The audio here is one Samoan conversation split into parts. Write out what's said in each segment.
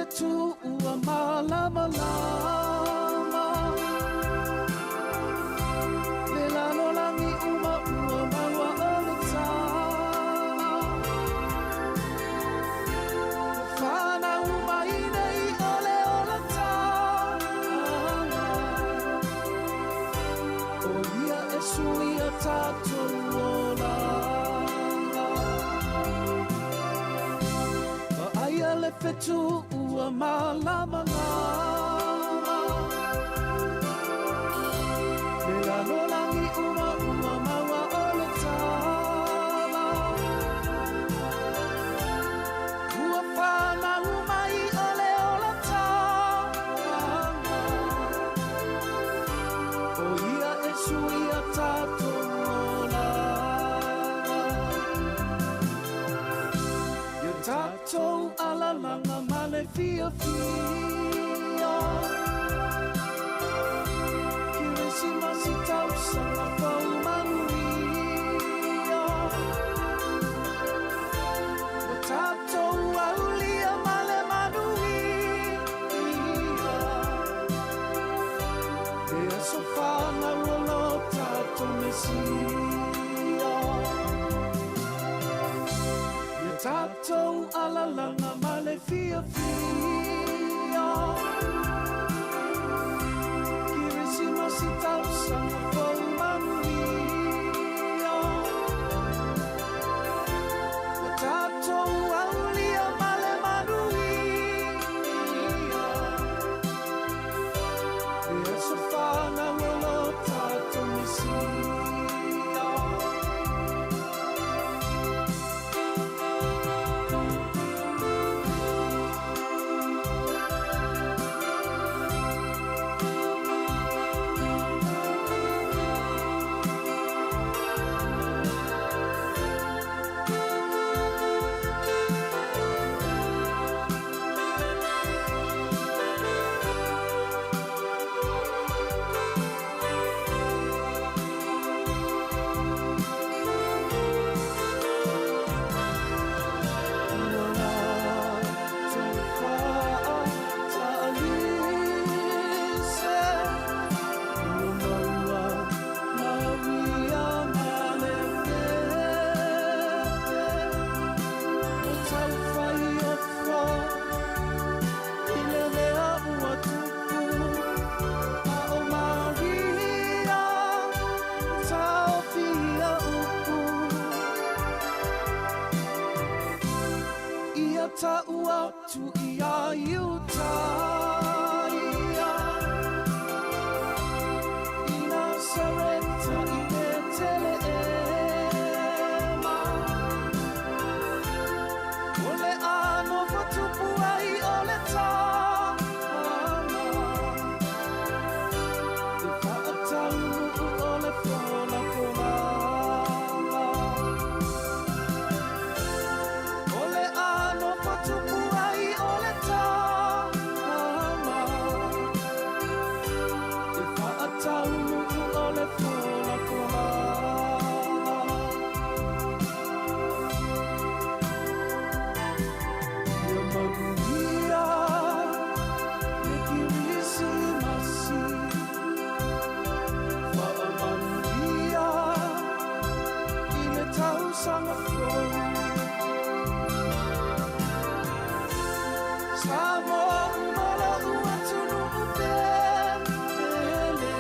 fetu ua malamalama, le lalolagi uma ua maua o le tala. Ua fanau mai nei o le olataga, o ia e suia tatou olaga. Vaaia le fetu ua malamalama, le lalolagi uma ua maua o le tala. Ua fanau mai o le olataga, o ia e suia tatou olaga. Ia tatou alalaga ma le fiafia, Kerisimasi tausaga fou manuia. Ua tatou aulia ma le manuia, le aso fanau o lo tatou Mesia. Ia tatou alalaga ma le fiafia, Kerisimasi tausaga fou manuia. Ua tatou aulia ma le manuia, le aso fanau o lo tatou Mesia. Ua latou faatalise, ua maua Maria ma le pepe, ua taufaiofa i le mea ua tupu, a o Maria taofia upu. Ia ta'u atu ia Iutaia, i Nasareta i Peteleema, o le a nofo tupu ai o le tama, e fa'ataunu'u o le folafolaga. O le a nofo tupu ai o le tama, e fa'ataunu'u o le folafolaga. Ia manuia le Kerisimasi, fa'amanuia i le tausaga fou. Samoa uma lo'u atunu'u pele,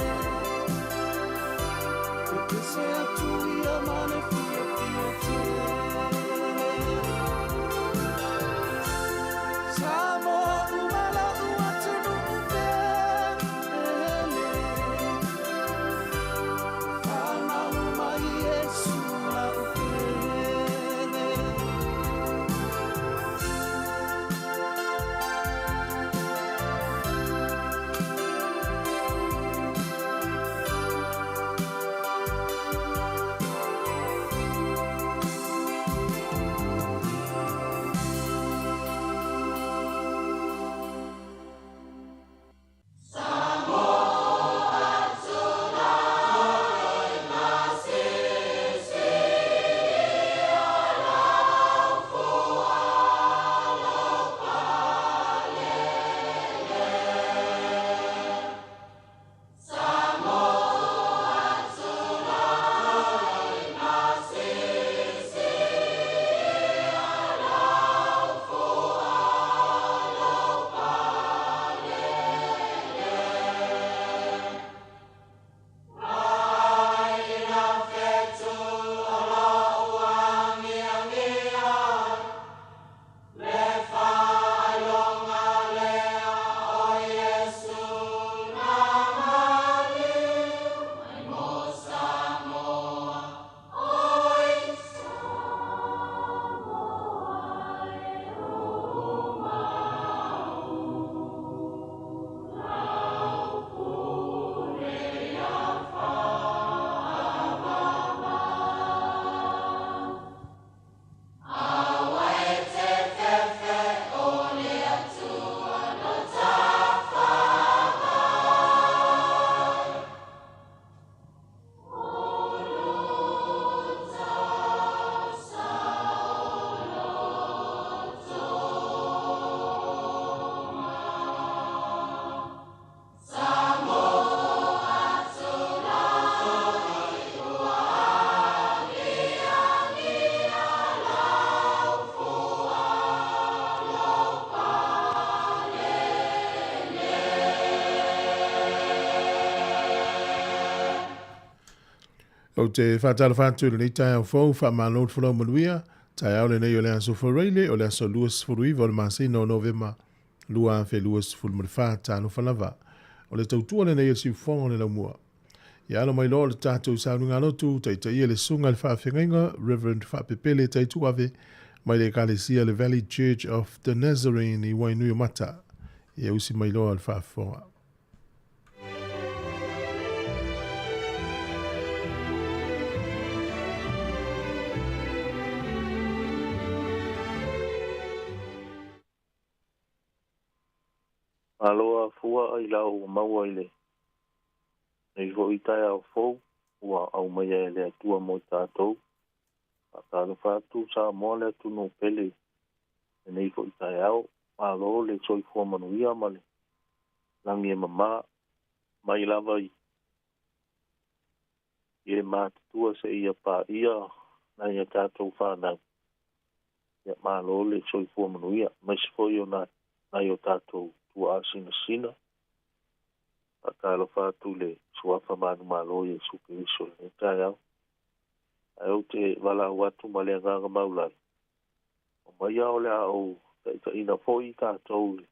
pepese atu ia ma le fiafia tele. Samoa uma lo'u atunu'u pele, fanau mai Iesu la'u pele. Ou te faatalofa atu i lenei taeao fou, faamalo le folau manuia. Taeao lenei o le aso Faraile, o le aso 29 o le masina o Novema 2024, talofa lava. O le tautua lenei o le siufofoga o le laumua. Ia alo mai loa le tatou sauniga lotu, taitaia le susuga i le faafeagaiga Reverend Faapepele Taituave mai le ekalesia le Valley Church of the Nazarene i Wainuiomata. Ia usi mai loa le faafofoga. Malo a fua i la ua maua i le nei foi taeao fou ua aumaia e le Atua mo i tatou. Faatalofa atu Samoa le atunuu pele lenei foi taeao. Malo le soifua manuia ma le lagi e mama mai lava i e matutua seia paia nai a tatou fanau. Ia malo le soifua manuia, aemaise foi o nai o tatou tuaasinasina. Faatalofa atu i le Suafa manumalo o Iesu Keriso i lenei taeao. Ae ou te valaau atu ma le agaga maualalo, omaia o le a ou taitaiina foi tatou i le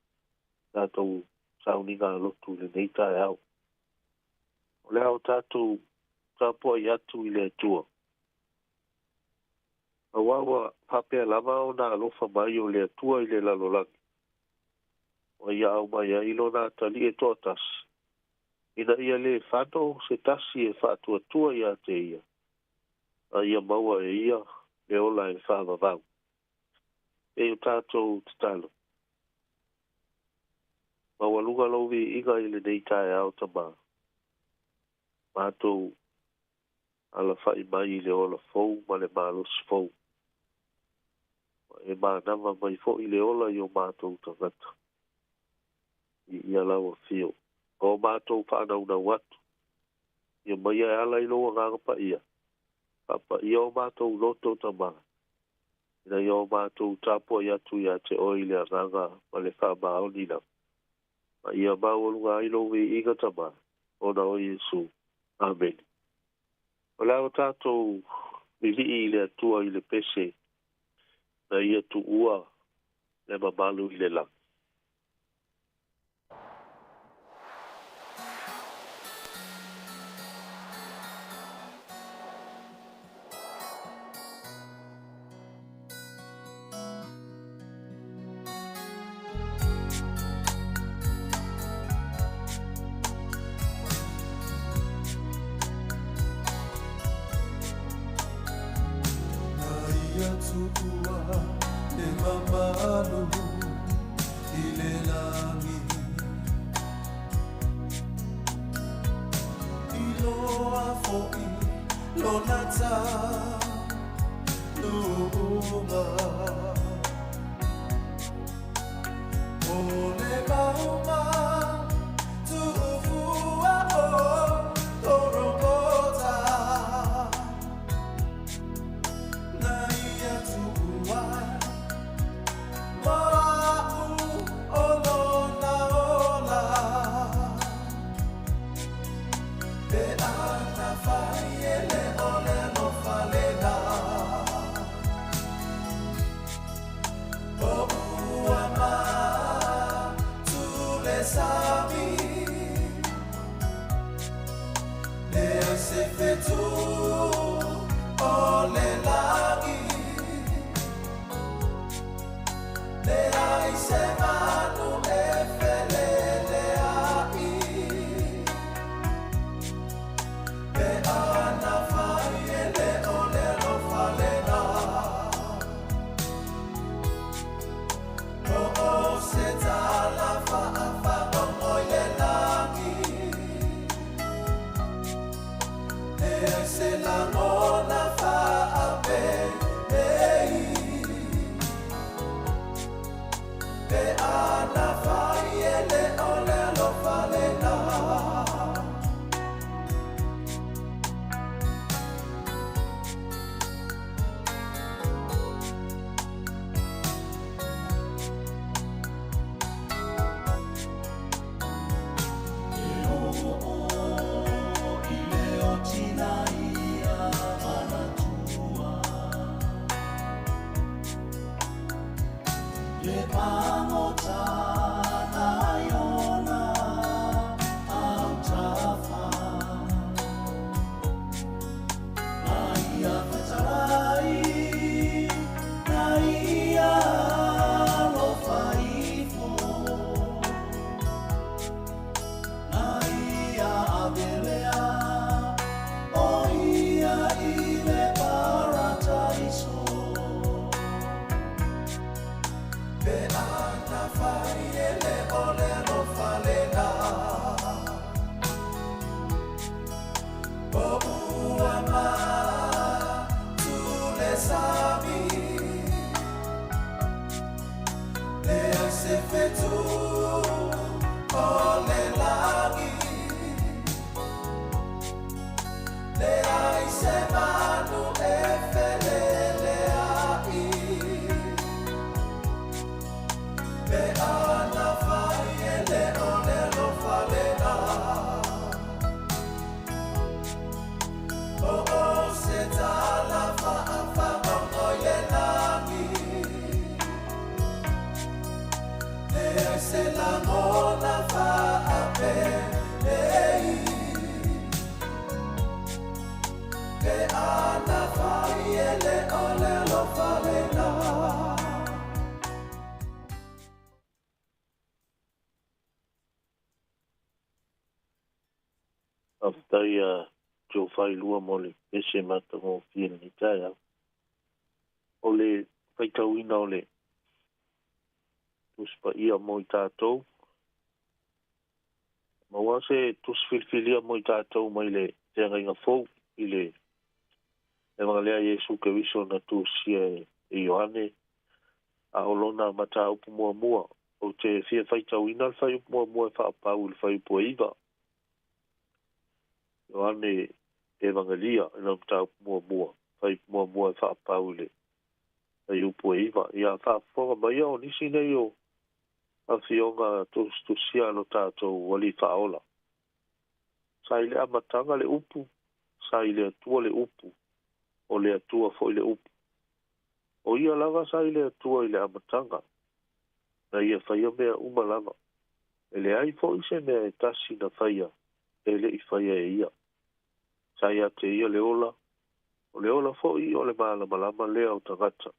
tatou sauniga lotu i lenei taeao. O le a o tatou tapuai atu i le Atua. Aua ua faapea lava ona alofa mai o le Atua i le lalolagi, ua ia aumai ai lona atalii e toatasi, ina ia lē fano se tasi e faatuatua ia te ia, a ia maua e ia le ola e faavavau. E o tatou tatalo. Maualuga lou viiga i lenei taeao Tamā. Matou alafa'i mai i le ola fou ma le malosi fou. Ua e manava mai foi le ola i o matou tagata. Viia lau afio. O matou faanaunau atu. Ia maia e ala i lou Agaga Paia. Faapaia o matou loto Tamā, ina ia o matou tapuai atu ia te oe i le agaga ma le faamaoni lava. Ma ia maualuga ai lou viiga Tamā, ona o Iesu. Amene. O le a o tatou vilii i le Atua i le pese na ia tuua le mamalu i le lagi. Na ia tuua le mamalu i le lagi. Iloa foi lona taunuuga. O le mauma tuufua o Korokota. Na ia tuua moa'u o lona ola. Pe ana fai e le o le alofa lena. O ua ma tu le Le pagota nai ona autafa. Na ia fetalai, na ia alofa ifo. Na ia avelea, o ia i le parataiso. Pe ana fai e le olelo falena. O ua ma tu le sami. Le ai se fetu o le lagi. Le ai se manu e felele ai. Pe ana fai e le olelo falena. O o se tala faafagogo i le lagi. Le ai se lagona faapenei. Pe ana fai e le olelo falena. Faafetai ia Joe Failua mo le pese matagofie i lenei taeao. O le faitauina o le Tusi Paia mo i tatou. Maua se tusi filifilia mo i tatou mai le Feagaiga Fou i le Evagalea Iesu Keriso na tusia e Ioane, a o lona mataupu muamua. Ou te fia faitauina le fuaiupu muamua e faapau i le fuaiupu e 9. Ioane Evangelia i lona mataupu muamua, fuaiupu muamua e faapau i le fuaiupu e 9. Ia faafofoga mai o nisi nei o afioga tusitusia lo tatou Alii Faaola. Sa i le amataga le upu, sa i le Atua le upu, o le Atua foi le upu. O ia lava sa i le Atua i le amataga, na ia faia mea uma lava. E leai foi se mea e tasi na faia, e le i faia e ia. Sa ia te ia le ola, o le ola foi o le malamalama lea o tagata.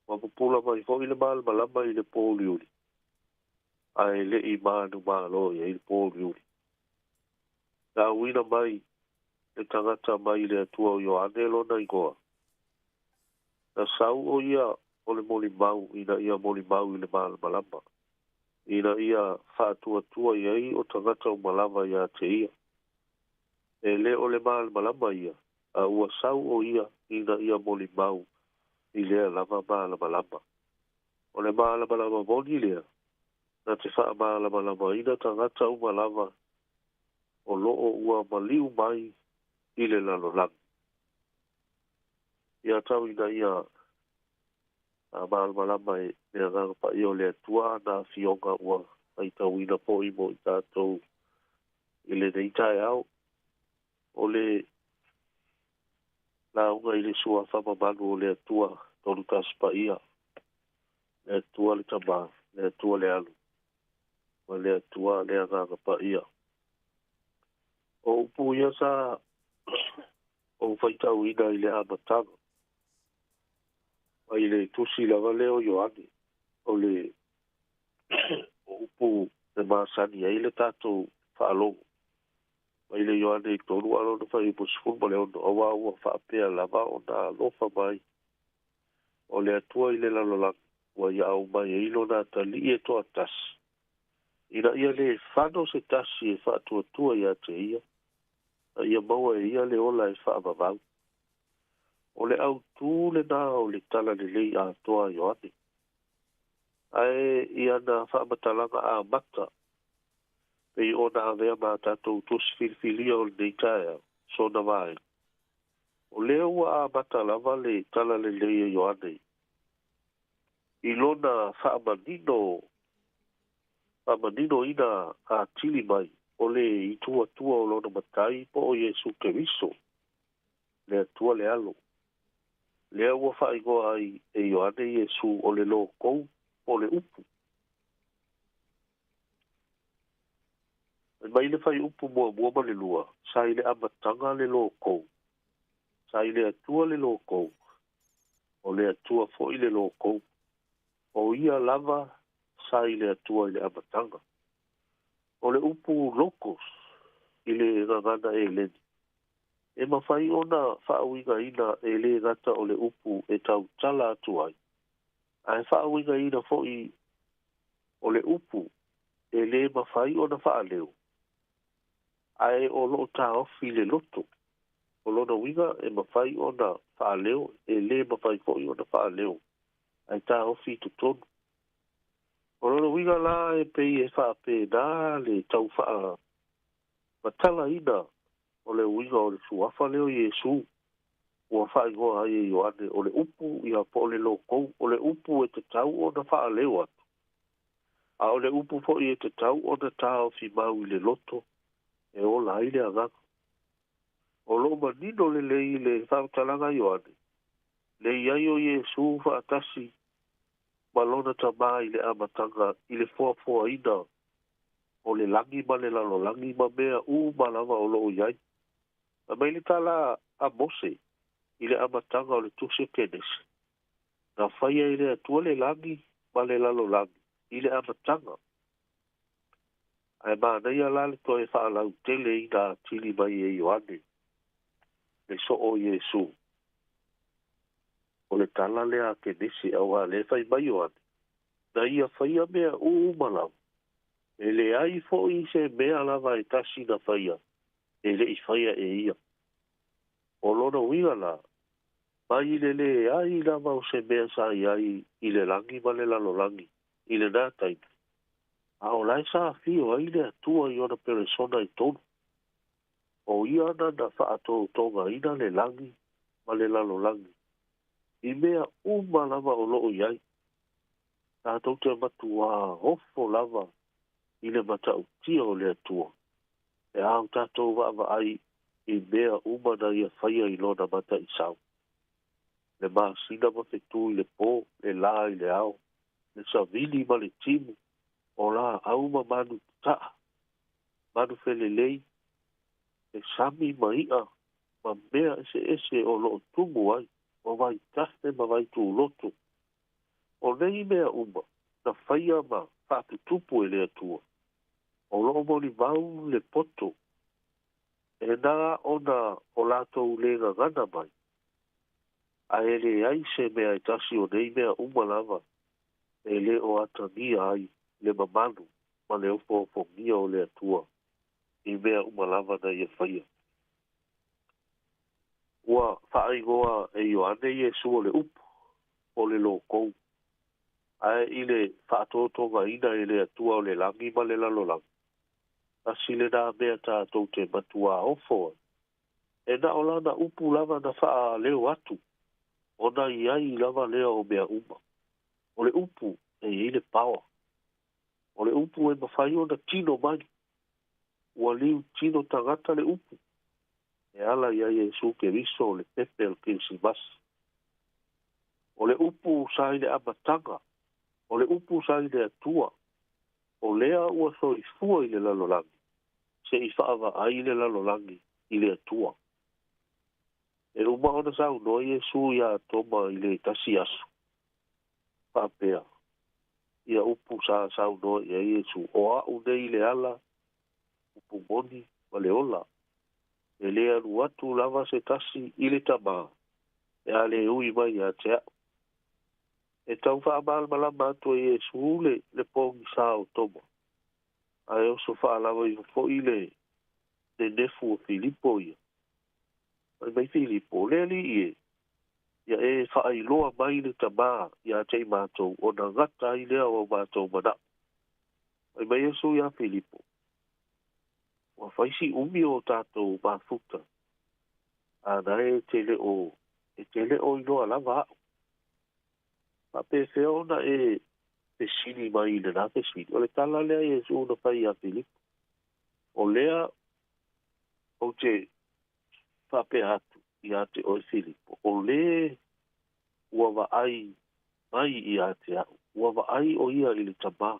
Ua pupula mai foi le malamalama i le pōuliuli, ae le i manumalo i ai le pōuliuli. Na auina mai le tagata mai le Atua o Ioane lona igoa. Na sau o ia o le molimau ina ia molimau i le malamalama, ina ia faatuatua i ai o tagata uma lava ia te ia. E le o le malamalama ia, a ua sau o ia ina ia molimau i lea lava malamalama. O le malamalama moni lea, na te faamalamalamaina tagata uma lava o loo ua maliu mai i le lalolagi. Ia tau ina ia malamalama e le Agaga Paia o le Atua na afioga ua faitauina foi mo i tatou i lenei taeao. O le lauga i le suafa mamalu o le Atua Tolu Tasi Paia, le Atua le Tama, le Atua le Alo, ma le Atua le Agaga Paia. O upu ia sa ou faitauina i le amataga mai le tusi lava lea o Ioane, o le o upu e masani ai le tatou faalogo mai le Ioane 3 a lona fuaiupu 16, auā ua faapea lava ona alofa mai o le Atua i le lalolagi, ua ia aumai ai lona atalii e toatasi, ina ia lē fano se tasi e faatuatua ia te ia, a ia maua e ia le ola e faavavau. O le autū lenā o le Tala Lelei atoa a Ioane. Ae i ana faamatalaga amata, pei ona avea ma tatou tusi filifilia o lenei taeao, sona vaega. O lea ua amata lava le Tala Lelei a Ioane i lona faamanino faamaninoina atili mai o le itu atua o lona Matai po o Iesu Keriso, le Atua le Alo. Lea ua faaigoa ai e Ioane Iesu o le lokou Po o le Upu. Fai mai le fuaiupu muamua ma le lua, Sa i le amataga le Logou, sa i le Atua le Logou, o le Atua foi le Logou. O ia lava sa i le Atua i le amataga. O le upu logos i le gagana Eleni, e mafai ona faauigaina e le gata o le upu e tautala atu ai, ae faauigaina foi o le upu e le mafai ona faaleo, ae o lo o taofi i le loto. O lona uiga e mafai ona faaleo, e le mafai foi ona faaleo, ae taofi i totonu. O lona uiga la e pei e faapena le tau faamatalaina o le uiga o le suafa lea o Iesu ua faaigoa ai e Ioane o le Upu, ia po o le Logou, o le upu e tatau ona faaleo atu, a o le upu foi e tatau ona taofi mau i le loto e ola ai le agaga. O lo o manino lelei i le faamatalaga a Ioane le i ai o Iesu faatasi ma lona Tama i le amataga i le foafoaina o le lagi ma le lalolagi ma mea uma lava o lo o i ai. Fai mai le tala a Mose i le amataga o le Tusi o Kenese, Na faia e le Atua le lagi ma le lalolagi i le amataga. Ae manaia la le toe faalauteleina atili mai e Ioane le soo o Iesu. O le tala lea a Kenese, auā lea e fai mai Ioane, na ia faia mea uma lava, e leai foi se mea lava e tasi na faia e le i faia e ia. O lona uiga la, mai i le leai lava o se mea sa i ai i le lagi ma le lalolagi i lena taimi, a o la e sa afio ai le Atua i ona peresona e tolu. O ia na na faatotogaina le lagi ma le lalolagi i mea uma lava o lo o i ai. Tatou te matuā ofo lava i le matautia o le Atua pe a o tatou vaavaai i mea uma na Ia faia i Lona mataisau, le masina ma fetu i le po, le lā i le ao, le savili ma le timu, o laau ma manu tataa, manu felelei, le sami ma iʻa ma mea eseese o lo o tumu ai, o vaitafe ma vaituloto. O nei mea uma na faia ma faatutupu e le Atua, o lo o molimau le poto e na ona o latou le gagana mai, ae leai se mea e tasi o nei mea uma lava e le o atagia ai le mamalu ma le ofoofogia o le Atua i mea uma lava na ia faia. Ua faaigoa e Ioane Iesu o le Upu, o le Logou, ae i le faatotogaina e le Atua o le lagi ma le lalolagi, tasi lenā mea tatou te matuā ofo ai. E na o lana upu lava na faaleo atu, ona i ai lava lea o mea uma. O le upu e i ai le paoa. O le upu e mafai ona tino mai. Ua liu tino tagata le upu e ala iā Iesu Keriso o le pepe o le Kerisimasi. O le upu sa i le amataga, o le upu sa i le Atua, o lea ua soifua i le lalolagi, se i faavaai le lalolagi i le Atua. E uma ona saunoa Iesu iā Toma i le tasi aso, faapea, ia upu sa saunoa i ai Iesu, O a'u nei le ala, upu moni, ma le ola. E le alu atu lava se tasi i le Tama, pe a le ui mai ia te a'u. E tau faamalamalama atu e Iesu le le pogisa o Toma, ae oso faalava ifo foi le nenefu o Filipo ia. Fai mai Filipo, Le Alii e, ia e faailoa mai le Tama ia te i matou, ona gata ai lea o au matou manaʻo. Fai mai Iesu iā Filipo, Ua fai si umi o tatou mafuta, a na e te le o, e te le o iloa lava aʻu. Faapefea ona e fesili mai i lenā fesili? O le tala lea a Iesu na fai iā Filipo, O lea ou te faapea atu iā te oe Filipo, o lē ua vaai mai ia te a'u, ua vaai ʻo ia i le Tamā.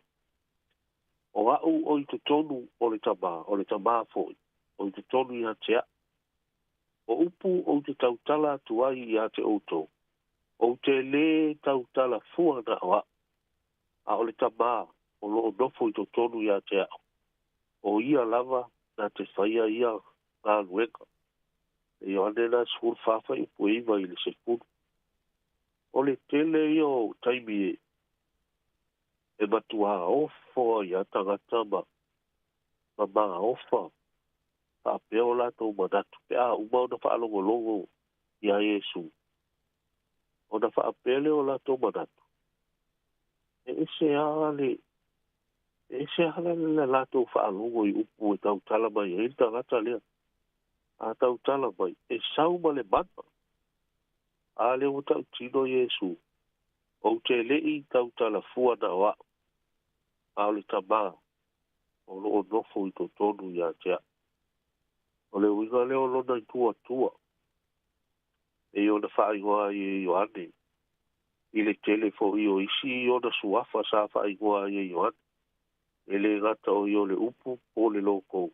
O a'u o i totonu o le Tamā, o le Tamā foi o i totonu ia te a'u. O upu ou te tautala atu ai ia te ʻoutou, ou te lē tautala fua na o a'u, a o le Tamā o loo nofo i totonu ia te a'u, o ia lava na te faia ia galuega. E Ioane la 14 fuaiupu e 9 i le 10. O le tele ia o taimi e matuā ofo ai a tagata ma maofa faapea o latou manatu pe a uma ona faalogologo iā Iesu, ona faapea lea o latou manatu, e ese lava le e ese lava le latou faalogo i upu e tautala mai ai le tagata lea. A tautala mai, e sau ma le mana. A lea ua tautino Iesu, Ou te le i tautala fua na o a'u, a o le Tamā o loo nofo i totonu ia te a'u. O le uiga lea o lona ituatua, e i ona faaigoa ai e Ioane, i le tele foʻi o isi ona suafa sa faaigoa ai e Ioane, e lē gata o ia o le Upu po o le Loko,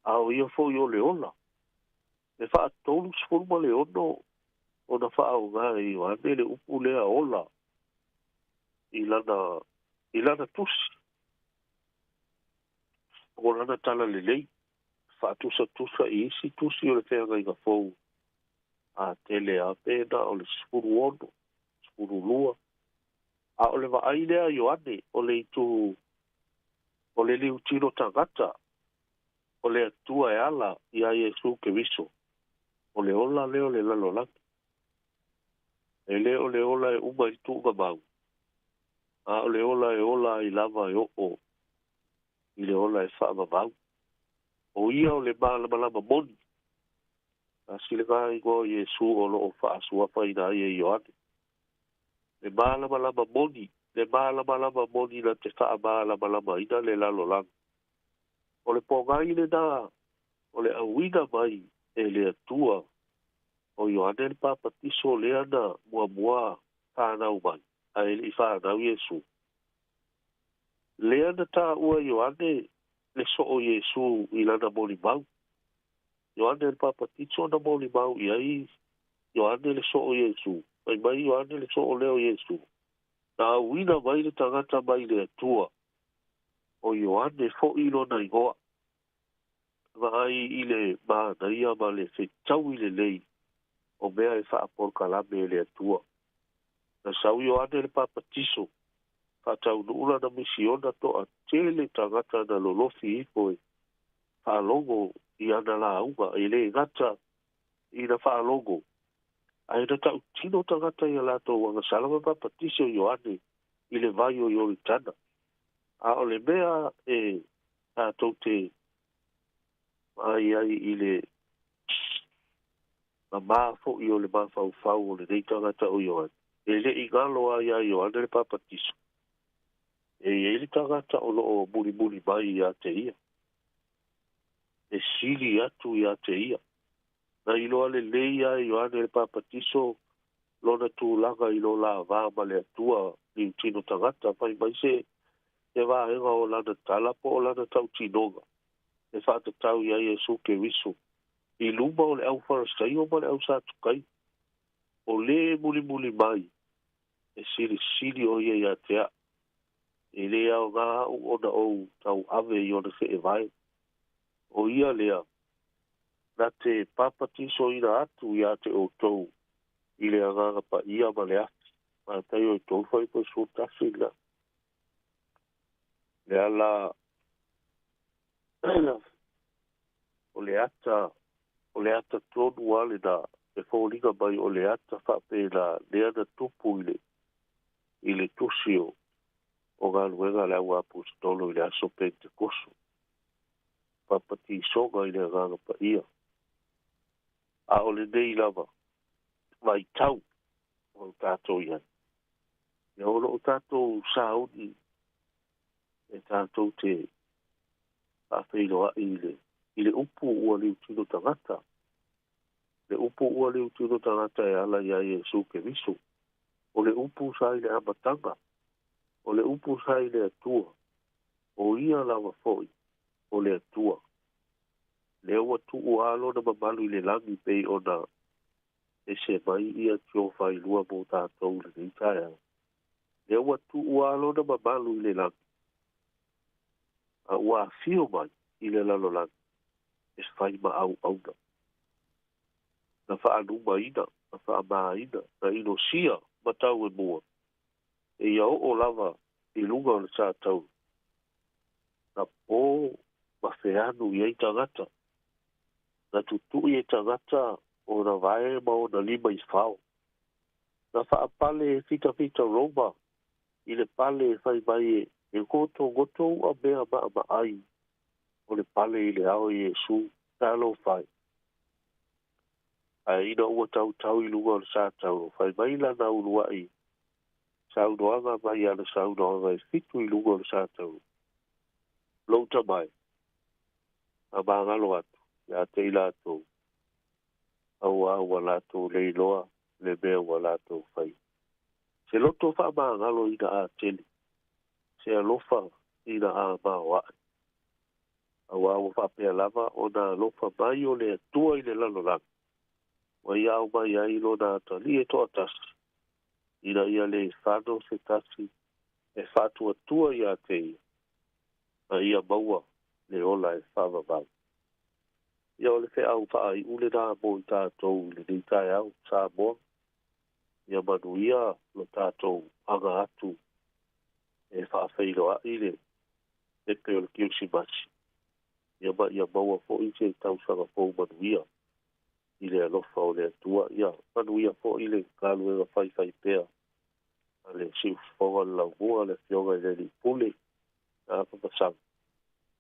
a o ia foʻi o le Ola. E faa-36 ona faaaoga e Ioane le upu lea ola i lana i lana tusi o lana talalelei, faatusatusa i isi tusi o le Feagaiga Fou a tele lava pe na o le 16, 12. A o le vaai lea a Ioane o le itu o le liutino tagata o le Atua e ala iā Iesu Keriso, o le ola lea o le lalolagi. E le o le ola e uma i le tuugamau, a o le ola e ola ai lava e oo i le ola e faavavau. O ia o le malamalama moni. Tasi lena igoa o Iesu o lo o faasuafaina ai e Ioane. Le malamalama moni, le malamalama moni na te faamalamalamaina le lalolagi. O le pogai lena o le auina mai e le Atua o Ioane le Papatiso lea na muamua fanau mai, ae le i fanau Iesu. Lea na taua e Ioane le soo Iesu i lana molimau. Ioane le Papatiso na molimau i ai Ioane le soo Iesu. Fai mai Ioane le soo lea o Iesu, na auina mai le tagata mai le Atua, o Ioane foʻi lona igoa. Vaai i le manaia ma le fetaui lelei o mea e faapolokalame e le Atua. Na sau Ioane le Papatiso, faataunuu lana misiona toatele tagata na lolofi ifo e faalogo i ana lauga, e lē gata ina faalogo, ae na tautino tagata i a latou agasala ma papatiso Ioane i le vai o Ioritana. A o le mea e tatou te vaai ai i le mamā foʻi o le mafaufau o lenei tagata o Ioane, e le i galo lava iā Ioane le Papatiso, e i ai le tagata o loo mulimuli mai ia te ia, e sili atu ia te ia. Na iloa lelei lava e Ioane le Papatiso lona tulaga i lo la va ma le Atua liutino tagata, fai mai se vaega o lana tala po o lana tautinoga e faatatau iā Iesu Keriso i luma o le au Farisaio ma le au Satukaio, o lē mulimuli mai e silisili ʻo ia iā te aʻu, e lē aogā aʻu ona ou tauave i ona feʻevae. O ia lea na te papatisoina atu iā te ʻoutou i le Agaga Paia ma le afi. Mataio e tolu fuaiupu e 11 la. Le ala o le ata, o le ata tonu lava lena e foliga mai o le ata faapena lea na tupu i le i le tusi o o galuega a le Au Aposetolo i le aso Pentekoso, papatisoga i le Agaga Paia. A o lenei lava vaitau o tatou i ai, ia o loo tatou sauni e tatou te faafeiloai i le i le upu ua liutino tagata, le upu ua liutino tagata e ala iā Iesu Keriso. O O le Upu sa i le amataga, o le Upu sa i le Atua, o Ia lava foi o le Atua. Lea ua tuu lava Lona mamalu i le lagi pei ona ese mai ia tiofa i lua mo tatou i lenei taeao. Lea ua tuu lava Lona mamalu i le lagi, a ua afio mai i le lalolagi e fai ma auauna. Na faalumaina, na faamāina, na inosia matau e mua, e ia oo lava i luga o le satauro, na pō ma feanu i ai tagata, na tutui e tagata ona vae ma ona lima i fao, na faapale e fitafita Roma i le pale e fai mai e gotogoto ua mea maamaai o le pale i le ao Iesu, talofa e. Ae ina ua tautau i luga o le satauro, fai mai lana uluai saunoaga mai ana saunoaga e fitu i luga o le satauro, Lou tama e, a magalo atu ia te i latou, auā ua latou le iloa le mea ua latou faia. Se loto faamagalo ina a tele, se alofa ina a maoae. Auā ua faapea lava ona alofa mai o le Atua i le lalolagi, ua ia aumai ai Lona Atalii e toatasi, ina ia le fano se tasi e faatuatua ia te ia, a ia maua le ola e faavavau. Ia o le feau faaiu lenā mo i tatou i lenei taeao, Samoa, ia manuia lo tatou aga atu e faafeiloai le pepe o le Kerisimasi, ia ma ia maua foi se tausaga fou manuia i le alofa o le Atua. Ia manuia foi le galuega faifaipea a le siufofoga o le Laumua, le Afioga i le Alii Pule, na Papasaga,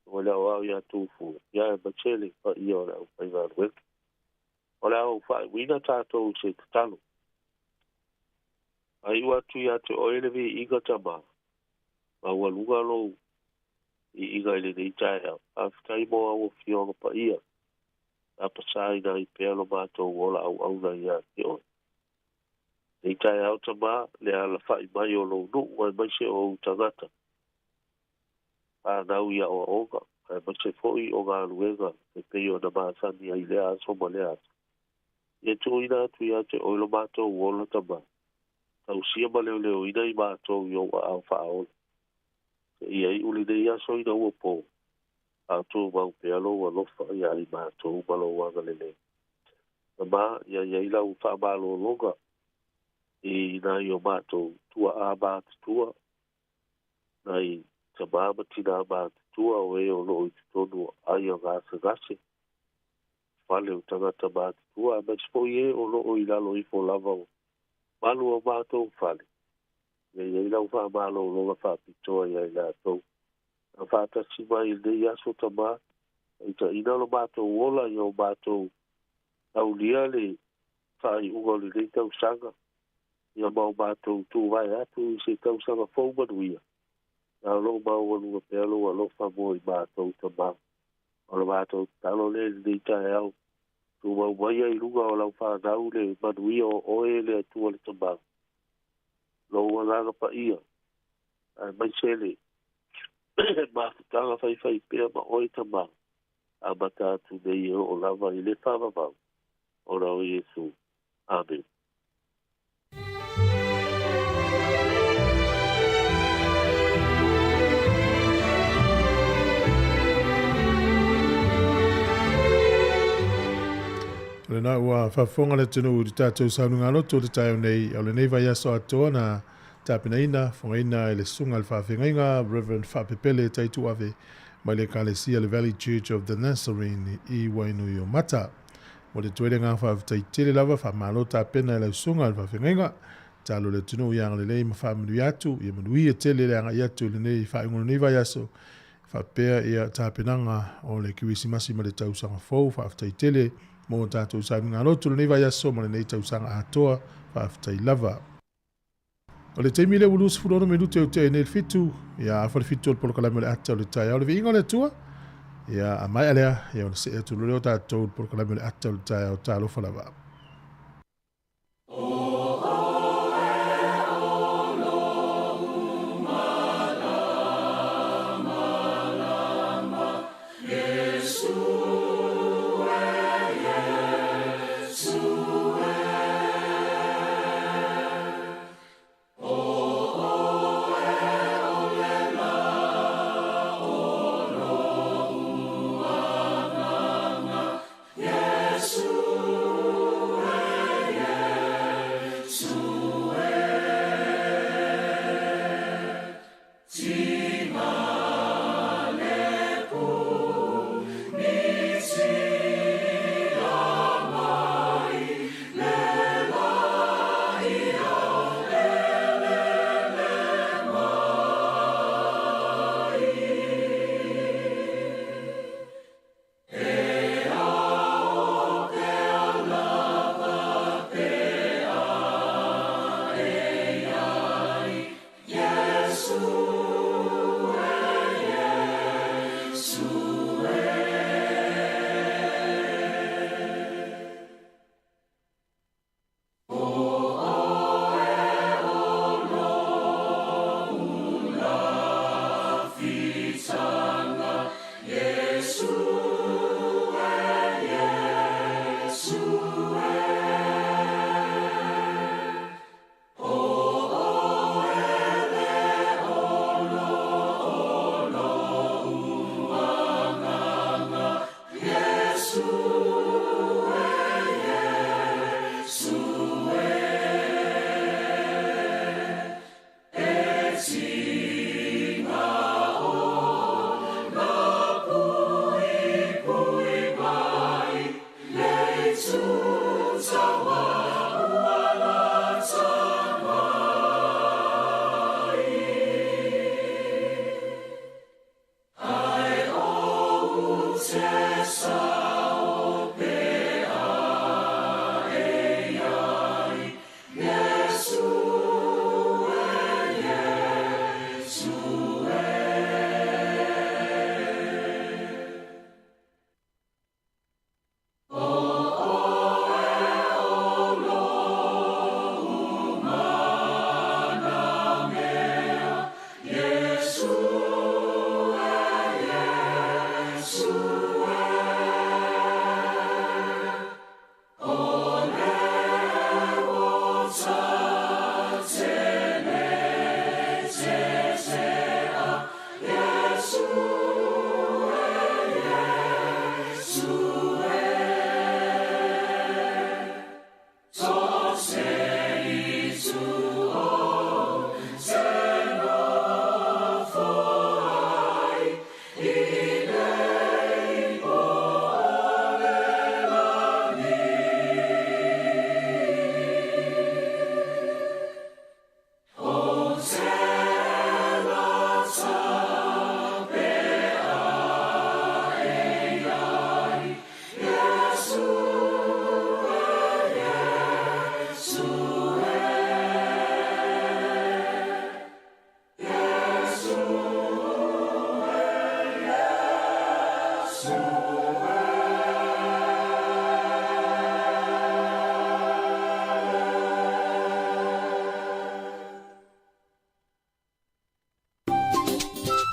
o le aoao ia Tufu, ia aemaise le paia o le aufaigaluega. O le a ou faaiuina tatou i se tatalo. Faaiu atu ia te oe le viiga Tama, maualuga lou viiga i lenei taeao. Faafetai mo au afioga paia, tapasaina ai pea lo matou ola auauna ia te oe. Lenei taeao Tama, le alafai mai o lou nuu aemaise o ou tagata, fanau i aoaoga, aemaise foi o galuega e pei ona masani ai lea aso ma lea aso. Ia tuuina atu ia te oe lo matou ola Tama, tausia ma leoleoina i matou i ou aao faaola. Seia iu lenei aso ina ua po, a o tumau pea lou alofa ia i matou ma lou agalelei. Tama, ia i ai lau faamalologa i nai o matou tuaa matutua, nai tamā ma tinā matutua o e o loo i totonu o aia gasegase, fale o tagata matutua, aemaise foi e o loo i lalo ifo lava o malu o matou fale. Ia i ai lau faamalologa faapitoa ia i latou. A faatasi mai i lenei aso Tamā, taitaiina lo matou ola ia o matou aulia le faaiuga o lenei tausaga, ia ma o matou tuvae atu i se tausaga fou manuia, a o loo maualuga pea lou alofa mo i matou Tamā. O le matou tatalo lea i lenei taeao, tumau maia i luga o lau fanau le manuia o oe e le Atua le Tamā, lou agaga paia, aemaise le mafutaga faifaipea ma oe Tamā, amata atu nei e oo lava i le faavavau, ona o Iesu. Amene. O lena ua faafofoga le atunuu i le tatou saunugaloto o le taeao nei, o lenei vaiaso atoa na tapenaina, fogaina e le Susuga i le Faafeagaiga Reverend Faapepele Taituave mai le Ekalesia le Valley Church of the Nazarene i Wainuiomata. Mo le toelega faafetai tele lava, faamalo tapena e lau susuga i le faafeagaiga. Tatalo le atunuu ia agalelei ma faamanuia atu, ia manuia tele le agai atu i lenei faaiuga o lenei vaiaso, faapea ia tapenaga o le Kerisimasi ma le tausaga fou. Faafetai tele mo tatou sauniga lotu lenei vaiaso ma lenei tausaga atoa. Faafetai lava. O le taimi lea ua 26 minute o tea i nei le 7, ia 6:30 o le polokalame o le ata o le taeao, le viiga o le Atua. Ia, a maea lea, ia ona see atu loa lea o tatou i le polokalame o le ata o le taeao. Talofa lava.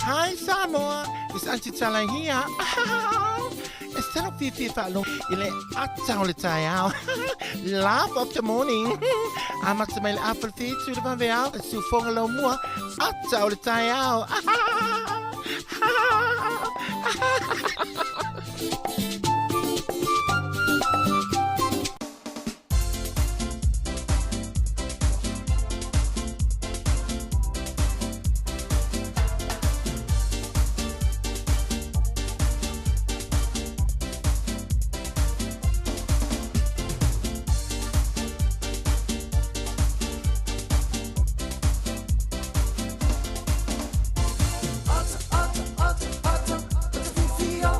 Hi Samoa, it's Auntie Tala here. E sala fiafia faalogo i le ata o le taeao. Laugh of the morning. Amata mai le afa le fitu le vaveao, le siufoga laumua, ata o le taeao. Ata, ata, ata, ata, ata fifia.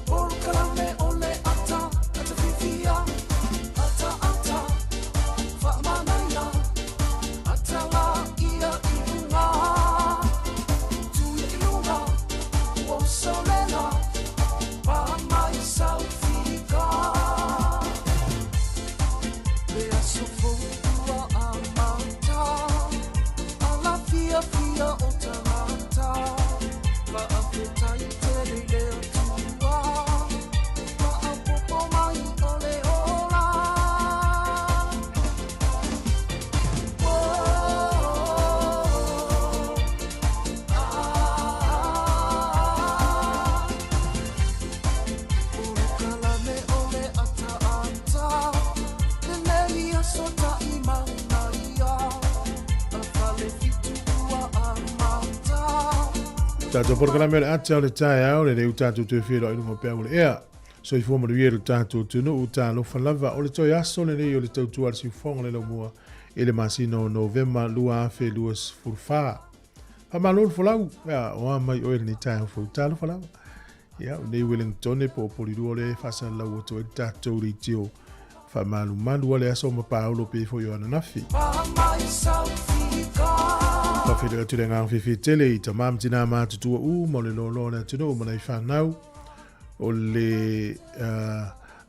Polokalame o le ata, ata fifia. Ata, ata, faamanaia. Ata la ia i luga. Tuia i luga, ua usolela. Paa mai saufika. Le aso fou ua amata. Ala fiafia o tagata. Faafetai tele i le Atua. Faaopoopo mai o le ola. Oh, ah. Polokalame o le ataata. Lenei aso taʻimaunaia. A fale fitu ua amata. Tatou polokalame o le ata o le taeao, le leu tatou toe feiloai i luga o peau o le ea. Soifua manuia i lo tatou atunuu, talofa lava. O le toe aso lenei o le tautua a le siufofoga o le laumua i le masina o Novema 2024. Faamalo le folau, ia, o a mai oe i lenei taeao fou, talofa lava. Ia, o nei Wellingtone po o Polilua lea e faasalalau atu ai le tatou leitio faamalumalu a le aso ma paolo pei foi o ananafi. Paa mai saufika. Faafeiloai atu le agaga fiafia tele i tamā ma tinā matutua uma o le loaloa o le atunuu ma nai fanau o le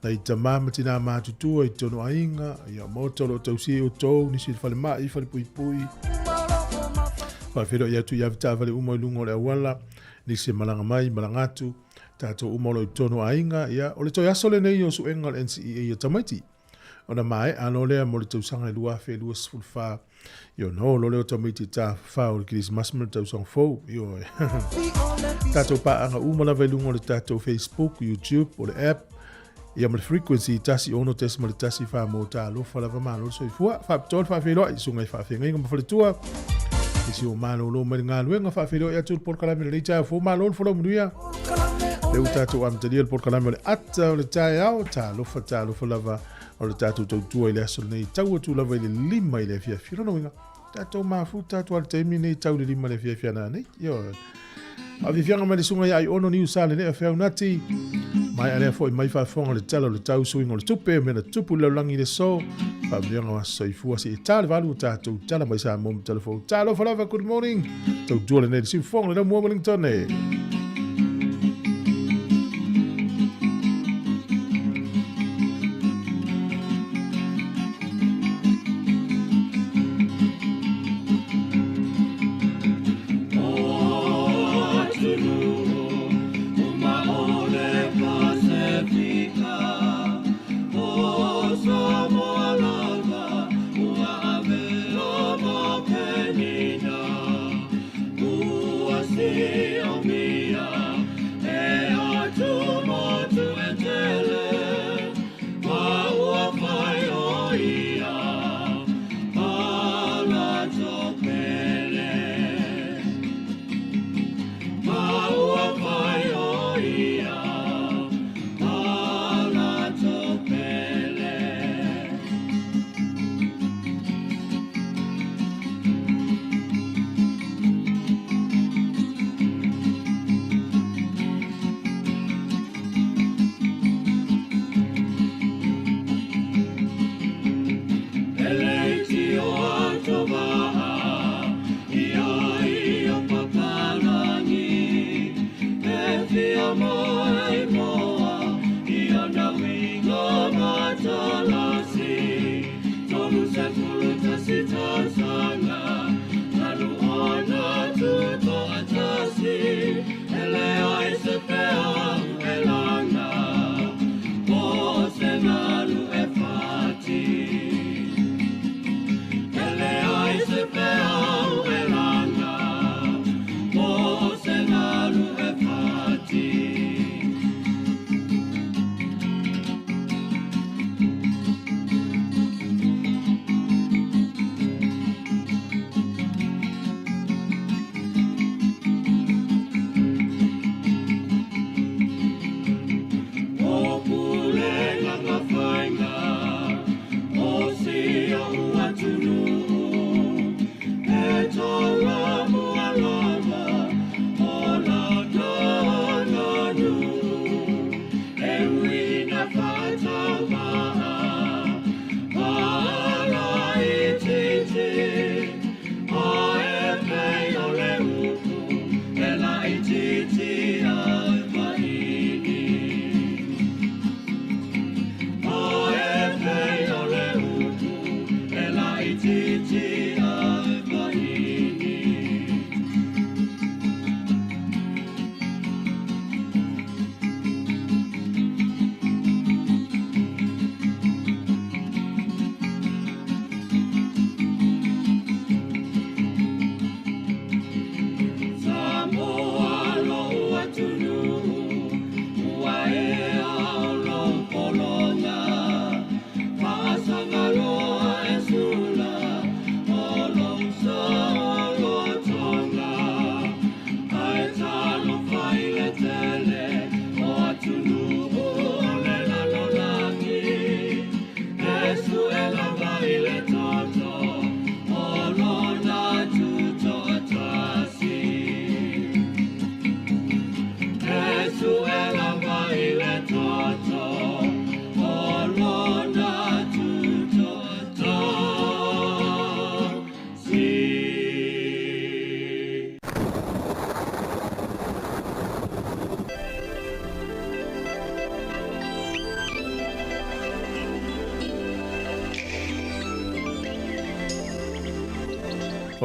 nai tamā ma tinā matutua i totonu o aiga, ia maota o lo o tausia i outou, nisi i le falemai, falepuipui. Faafeiloai atu i avetaavale uma i luga o le auala, nisi e malaga mai, malaga atu, tatou uma o lo o i totonu o aiga, ia, o le toe aso lenei o suega o le NCEA a tamaiti. Ona maea loa lea mo le tausaga e 2024, ia ona o loa lea o tamaiti e tafafao i le Kerisimasi ma le tausaga fou. Ioe. Tatou paaga uma lava i luga o le tatou Facebook, YouTube, o le app, ia ma le frequency 16.14 mo talofa lava malo le soifua. Faapitoa le faafeiloai, susuga i faafeagaiga ma faletua. Nisi o malolo mai le galuega, faafeiloai atu le polokalame lenei taeao fou, malo le folau manuia. Lea ua tatou amatalia le polokalame o le ata o le taeao, talofa talofa lava o le tatou tautua i le aso lenei, tau atu lava i le 5 i le afiafi. Lona uiga, tatou mafuta atu lava i le taimi lenei tau i le 5 i le afiafi a nanei. Ioe. Faafiafiaga mai le susuga ia Aiono Niu Sa Lelea Feaunati. Maea lea foi mai faafofoga le Tala o le Tau Suiga o le Tupe, mea na tupu i le lalolagi i le aso. Faamanuiaga o aso soifua seia ta le 8 o tatou tala mai Samoa ma tala fou. Talofa lava, good morning. Tautua lenei le siufofoga le Laumua Wellington.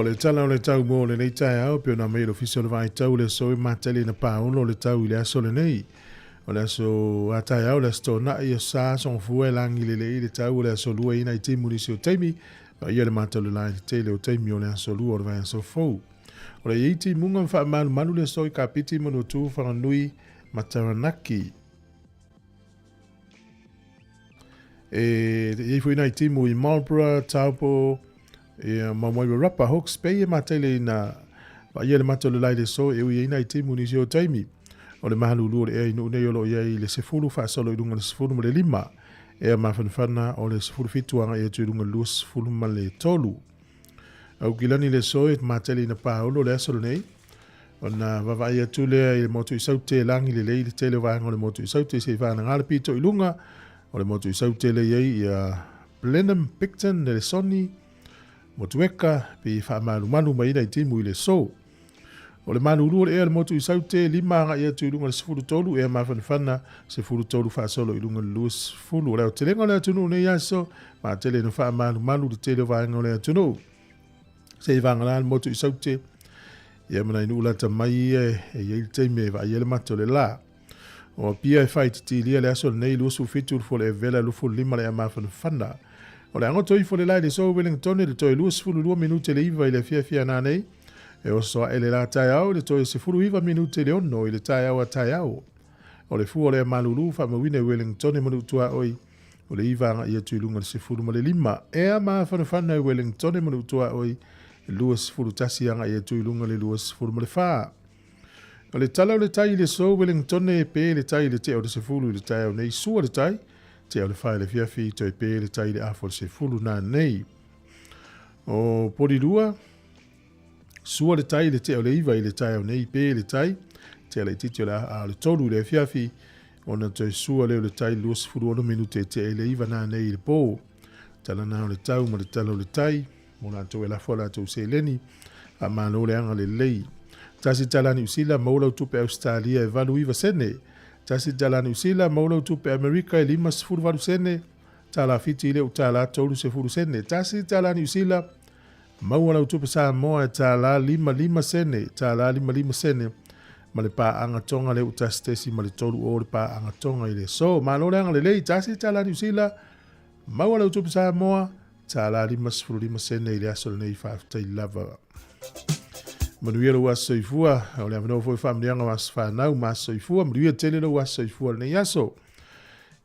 O le tala o le tau mo lenei taeao pei ona aumai e le Ofisa o le Vaitau le aso e matali ina paolo le tau i le aso lenei. O le aso a taeao le aso Toonai, aso Sa, aso Gafua e lagi lelei le tau o le aso Lua i nai timu nisi o taimi, vaaia le matau le la i le tele o taimi o le aso Lua o le vaiaso fou. O le i ai timuga ma faamalumalu le aso i Kapiti, Manuatu, Whanganui ma Taranaki. E i ai foi nai timu i Marlborough, Taupo, ia, ma Wairarapa, Hawke's Bay e mātaile ina vaaia le mata o le lai le aso e ui ai nai timu nisi o taimi. O le mahalulu o le ea i nuu nei o lo o i ai le 10 faasolo i luga le 15 ea mafanafana o le 17 agai atu i luga le 23. Aukilani le aso e mātaile ina paolo le aso lenei ona vaavaai atu lea i le motu i Saute lagi lelei le tele o vaega o le motu i Saute se i whānanga le pito i lunga o le motu i Saute le iai ia Blenheim, Picton, Nelesoni, Motueka, pe whaamalumalu mai ina i timu i le so. O le malulu o le ea le motu i Saute, 5 agai atu i lunga le 13, ea mafanafana 13 faasolo i lunga le 20. O le aotelega o le atunuu nei aso, matele na whaamalumalu le tele o vaega o le atunuu. Se i vāngala le motu i Saute, ia mana i nuu lata mai ia e iai le taimi e vaai ai le mata o le la. O Apia e whaititilia le aso lenei 27 le fole e vela 25 le ea mafanafana. O le angoto ifo le lai le so Wellington le toe 22 minute le iva i le afiafi a nanei. E oso ae le la taeao le toe 19 minute le 6 i le taeao a taeao. O le fua o le ea malulu whaamauina i Wellington e manu tua oi o le iva agai atu i luga le 15. Ea mafanafana i Wellington e manu tua oi 21 agai atu i luga le 24. O le tala o le tai i le so Wellington e pe le tai i le tea o le 10 i le taeao nei sua le tai, tea o le 4 i le afiafi toe pe le tai i le afa o le 10 nā nei. O Porirua, sua le tai i le tea o le 9 i le taeao nei pe le tai, tea le itiiti o le a o le 3 i le afiafi, ona toe sua lea o le tai 26 minute e tea i le 9 nā nei i le pō. Tala nā o le tau ma le tala o le tai, mo latou e lafo a latou seleni, faamalo le agalelei. Tasi tala Niu Sila, maua lau tupe Ausetalia e 89 sene. Tasi tala Niu Sila, maua lau tupe Amerika e 58 sene. Tala Fiti le tala 30 sene. Tasi tala Niu Sila, maua lau tupe Samoa e tala 55 sene. Tala 55 sene. Ma le pā'aga Tonga le 1 tesi ma le 3 o le pā'aga Tonga i le aso. Malo le agalelei, tasi tala Niu Sila, maua lau tupe Samoa, tala 55 sene i le aso lenei faafetai lava. Manuia lou aso soifua, o le avanoa foi faamanuiaga o aso fanau ma aso soifua, manuia tele lou aso soifua lenei aso.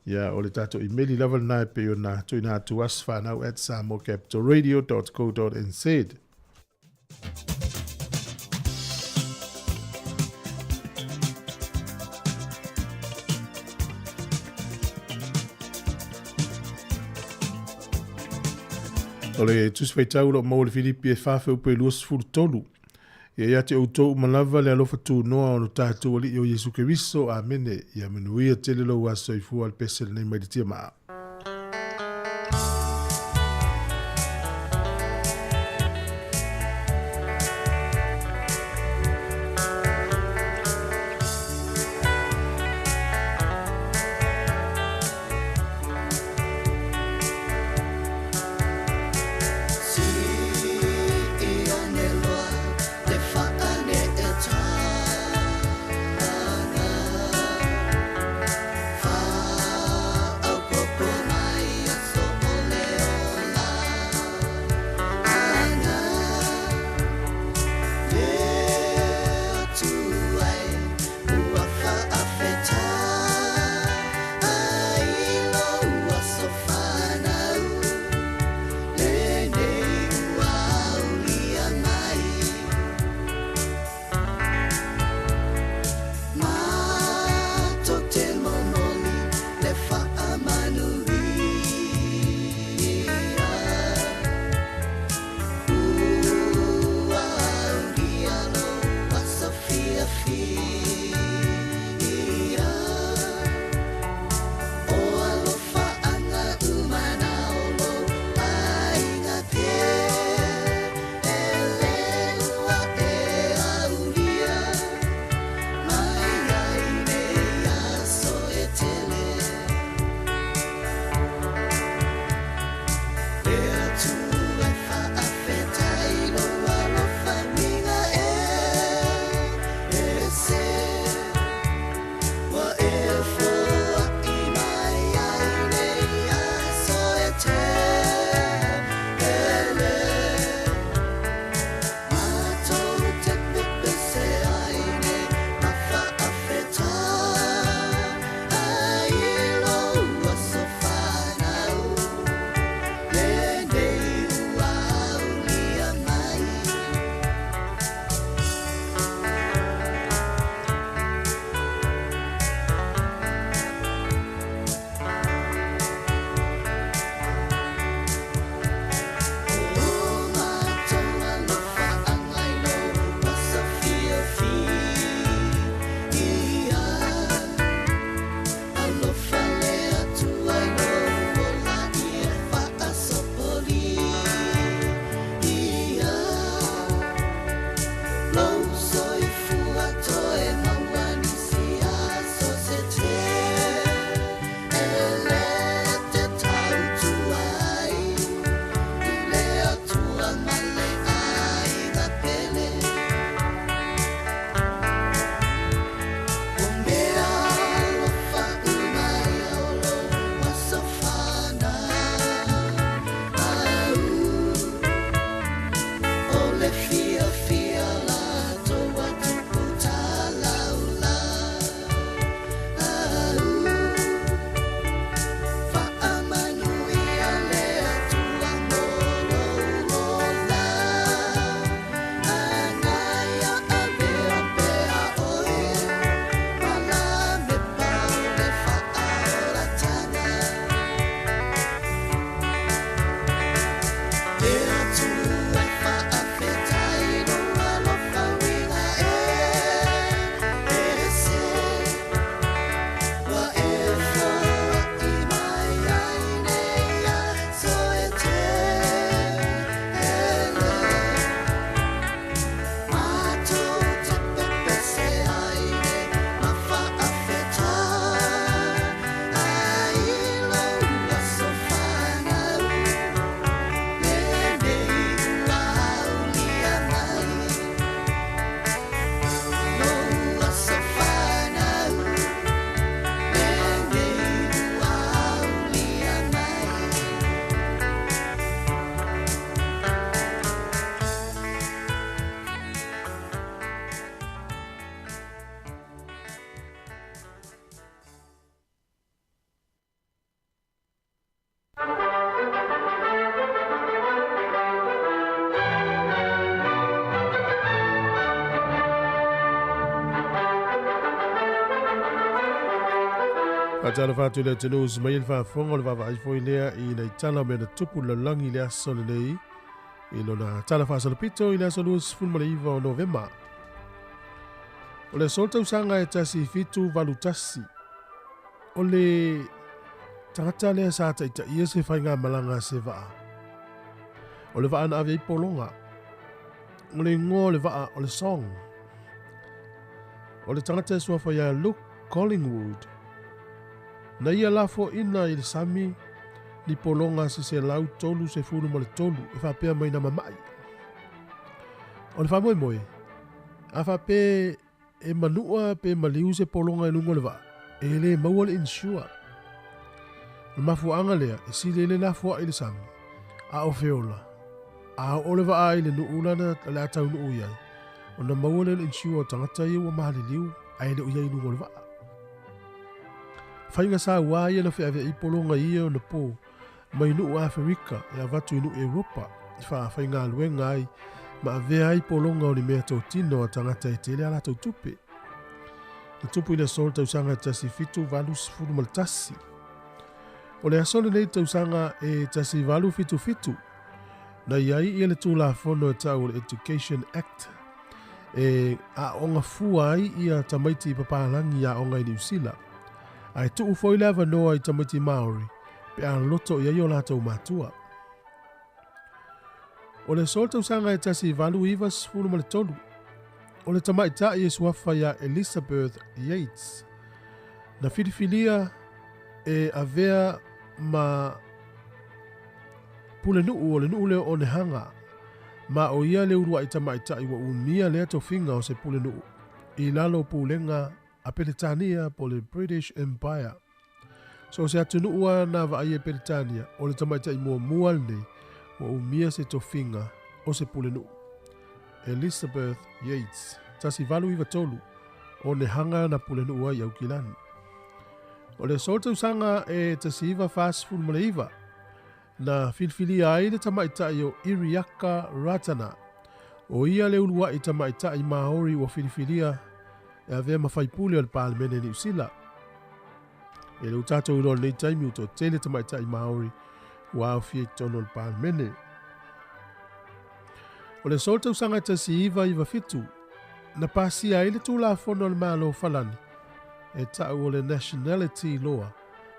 Ia, o le tatou imeli lava lena e pei ona tuuina atu asofanau@samoacapitalradio.co.nz. O le Tusi Faitau o lo o maua i le Filipi e 4 feupu e 23. Ia ia te outou uma lava le alofa tunoa o lo tatou Alii o Iesu Keriso. Amene. Ia manuia tele lou aso soifua le pese lenei mai le tiamaa. Faatalofa atu i le atunuu usu mai i le faafofoga o le vaavaai foi lea i nai tala o mea na tupu i le lalolagi i le aso lenei i lona tala faasalopito i le aso 29 o Novema. O le aso le tausaga e 1781, o le tagata lea sa taitaia se faigamalaga a se vaa. O le vaa na ave ai pologa. O le igoa o le vaa o le Song. O le tagata e suafa ia Luke Collingwood. Na ia lafoaina i le sami ni pologa se 133 e faapea mai na mama'i. O le faamoemoe, a faapea e manua pe maliu se pologa i luga o le vaa, e le maua le insure. O le mafuaaga lea e sili ai le lafoai i le sami, a o feola, a oo le vaa i le nuu lana o le a taunuu i ai, ona maua lea o le insure o tagata ia ua maliliu ae le o i ai i luga o le vaa. Faiga saua ia na feaveai pologa i ia ona po mai nuu Aferika e avatu i nuu Europa e faafaigaluega ai ma avea ai pologa o ni meatotino a tagata e tele a latou tupe. Na tupu i le aso o le tausaga e 1781. O le aso lenei tausaga e 1877, na i ai ia le Tulafono e tau o le Education Act e aooga fua ai ia tamaiti i papalagi i aoga i Niu Sila, ae tuu foi le avanoa i tamaiti Māori pe a loto i ai o latou matua. O le aso o le tausaga e 1893, o le tamaitai e suafa ia Elizabeth Yates, na filifilia e avea ma pulenuu o le nuu lea o Onehanga, ma o ia le uluai tamaitai ua umia lea tofiga o se pulenuu i lalo o pulega a Peretania po o le British Empire. So o se atunuu lava na vaaia e Peretania, o le tamaitai muamua lenei ua umia se tofiga o se pulenuu. Elizabeth Yates, 1893, Onehanga na pulenuu ai i Aukilani. O le aso o le tausaga e 1949, Na filifilia ai le tamaitai o Iriaka Ratana, o ia le uluai tamaitai Māori ua filifilia e avea ma faipule o le Palemene i Niu Sila. E le o tatou iloa i lenei taimi ua toatele tamaitai Māori ua aofia i totonu o le Palemene. O le aso o le tausaga e 1997, na pasia ai le Tulafono a le Malo o Falani e ta'u o le Nationality Law,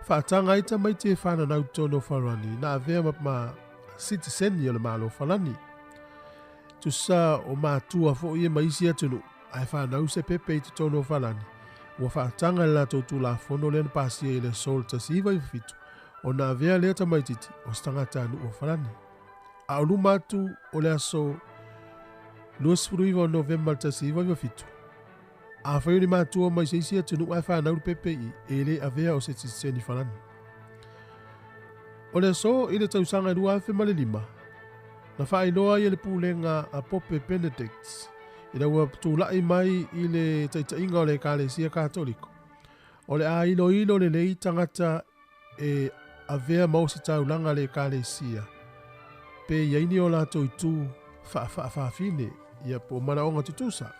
Faataga ai tamaiti e fananau totonu o Farani na avea ma, ma sitiseni o le Malo o Farani. Tusa o matua foi ia ma isi atunuu, ae fanau se pepe i totonu o Farani, ua faataga i le latou Tulafono lea na pasia i le aso o le 1997 ona avea lea tamaititi o se tagatanuu o Farani. A o luma atu o le aso 29 o Novema 1997, Afai o ni matua mai se isi atunuu ae fanau le pepe i, e le avea o se sitiseni Farani. O le aso i le tausaga e 2005, na faailoa ai e le pulega a Pope Benedict ina ua tulai mai i le taitaiga o le Ekalesia Katoliko, o le a iloilo lelei tagata e avea ma ositaulaga a le Ekalesia, pe i ai ni o latou itu faafaafafine, ia po o manaoga tutusa,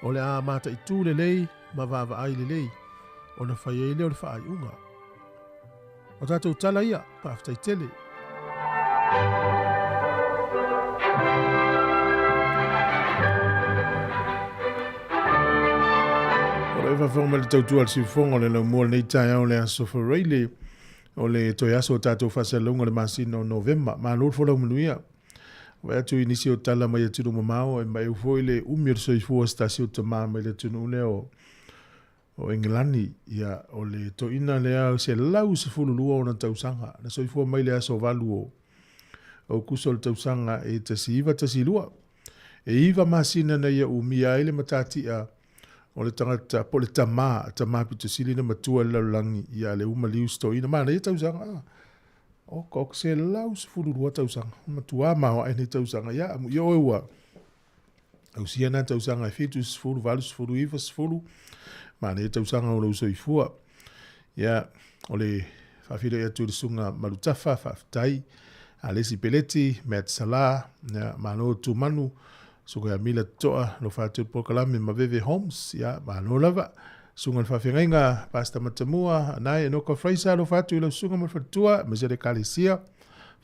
o le a mataitu lelei ma vaavaai lelei, ona fai ai lea o le faaiuga. O tatou tala ia, faafetai tele. O le faafofoga mai le tautua a le siufofoga o le laumua o lenei taeao le aso Faraile o le toe aso o tatou faasalalauga o le masina o Novema. Malo le folau manuia. Vaai atu i nisi o tala mai atunuu mamao e maeu foi le umi o le soifua o se tasi o tama mai le atunuu lea o o Engelani, ia, o le toeaina lea 112 ona tausaga, na soifua mai le aso 8 o Aokuso o le tausaga e 1912. E 9 masina na ia umia ai le matatia o le tagata, po o le tama, tama pito sili na matua i le lalolagi ia le uma liu se toeaina. Manaia tausaga, a? O ka 112 tausaga, matua maoae nei tausaga. Ia, amuia oe ua ausia na tausaga e 70, 80, 90, manaia tausaga o lou soifua. Ia, o le faafeiloai atu i le susuga Malutafa, faafetai. Alesi Peleti, Matt Salah, ia, malo Tumanu, susuga ia Mila Totoa, alofa atu i le polokalame ma Veve Holmes, ia, malo lava. Susuga i le Faafeagaiga, Pastor Matamua, Anae Enoka Fraser, alofa atu i lau susuga ma le faletua, aemaise le Ekalesia,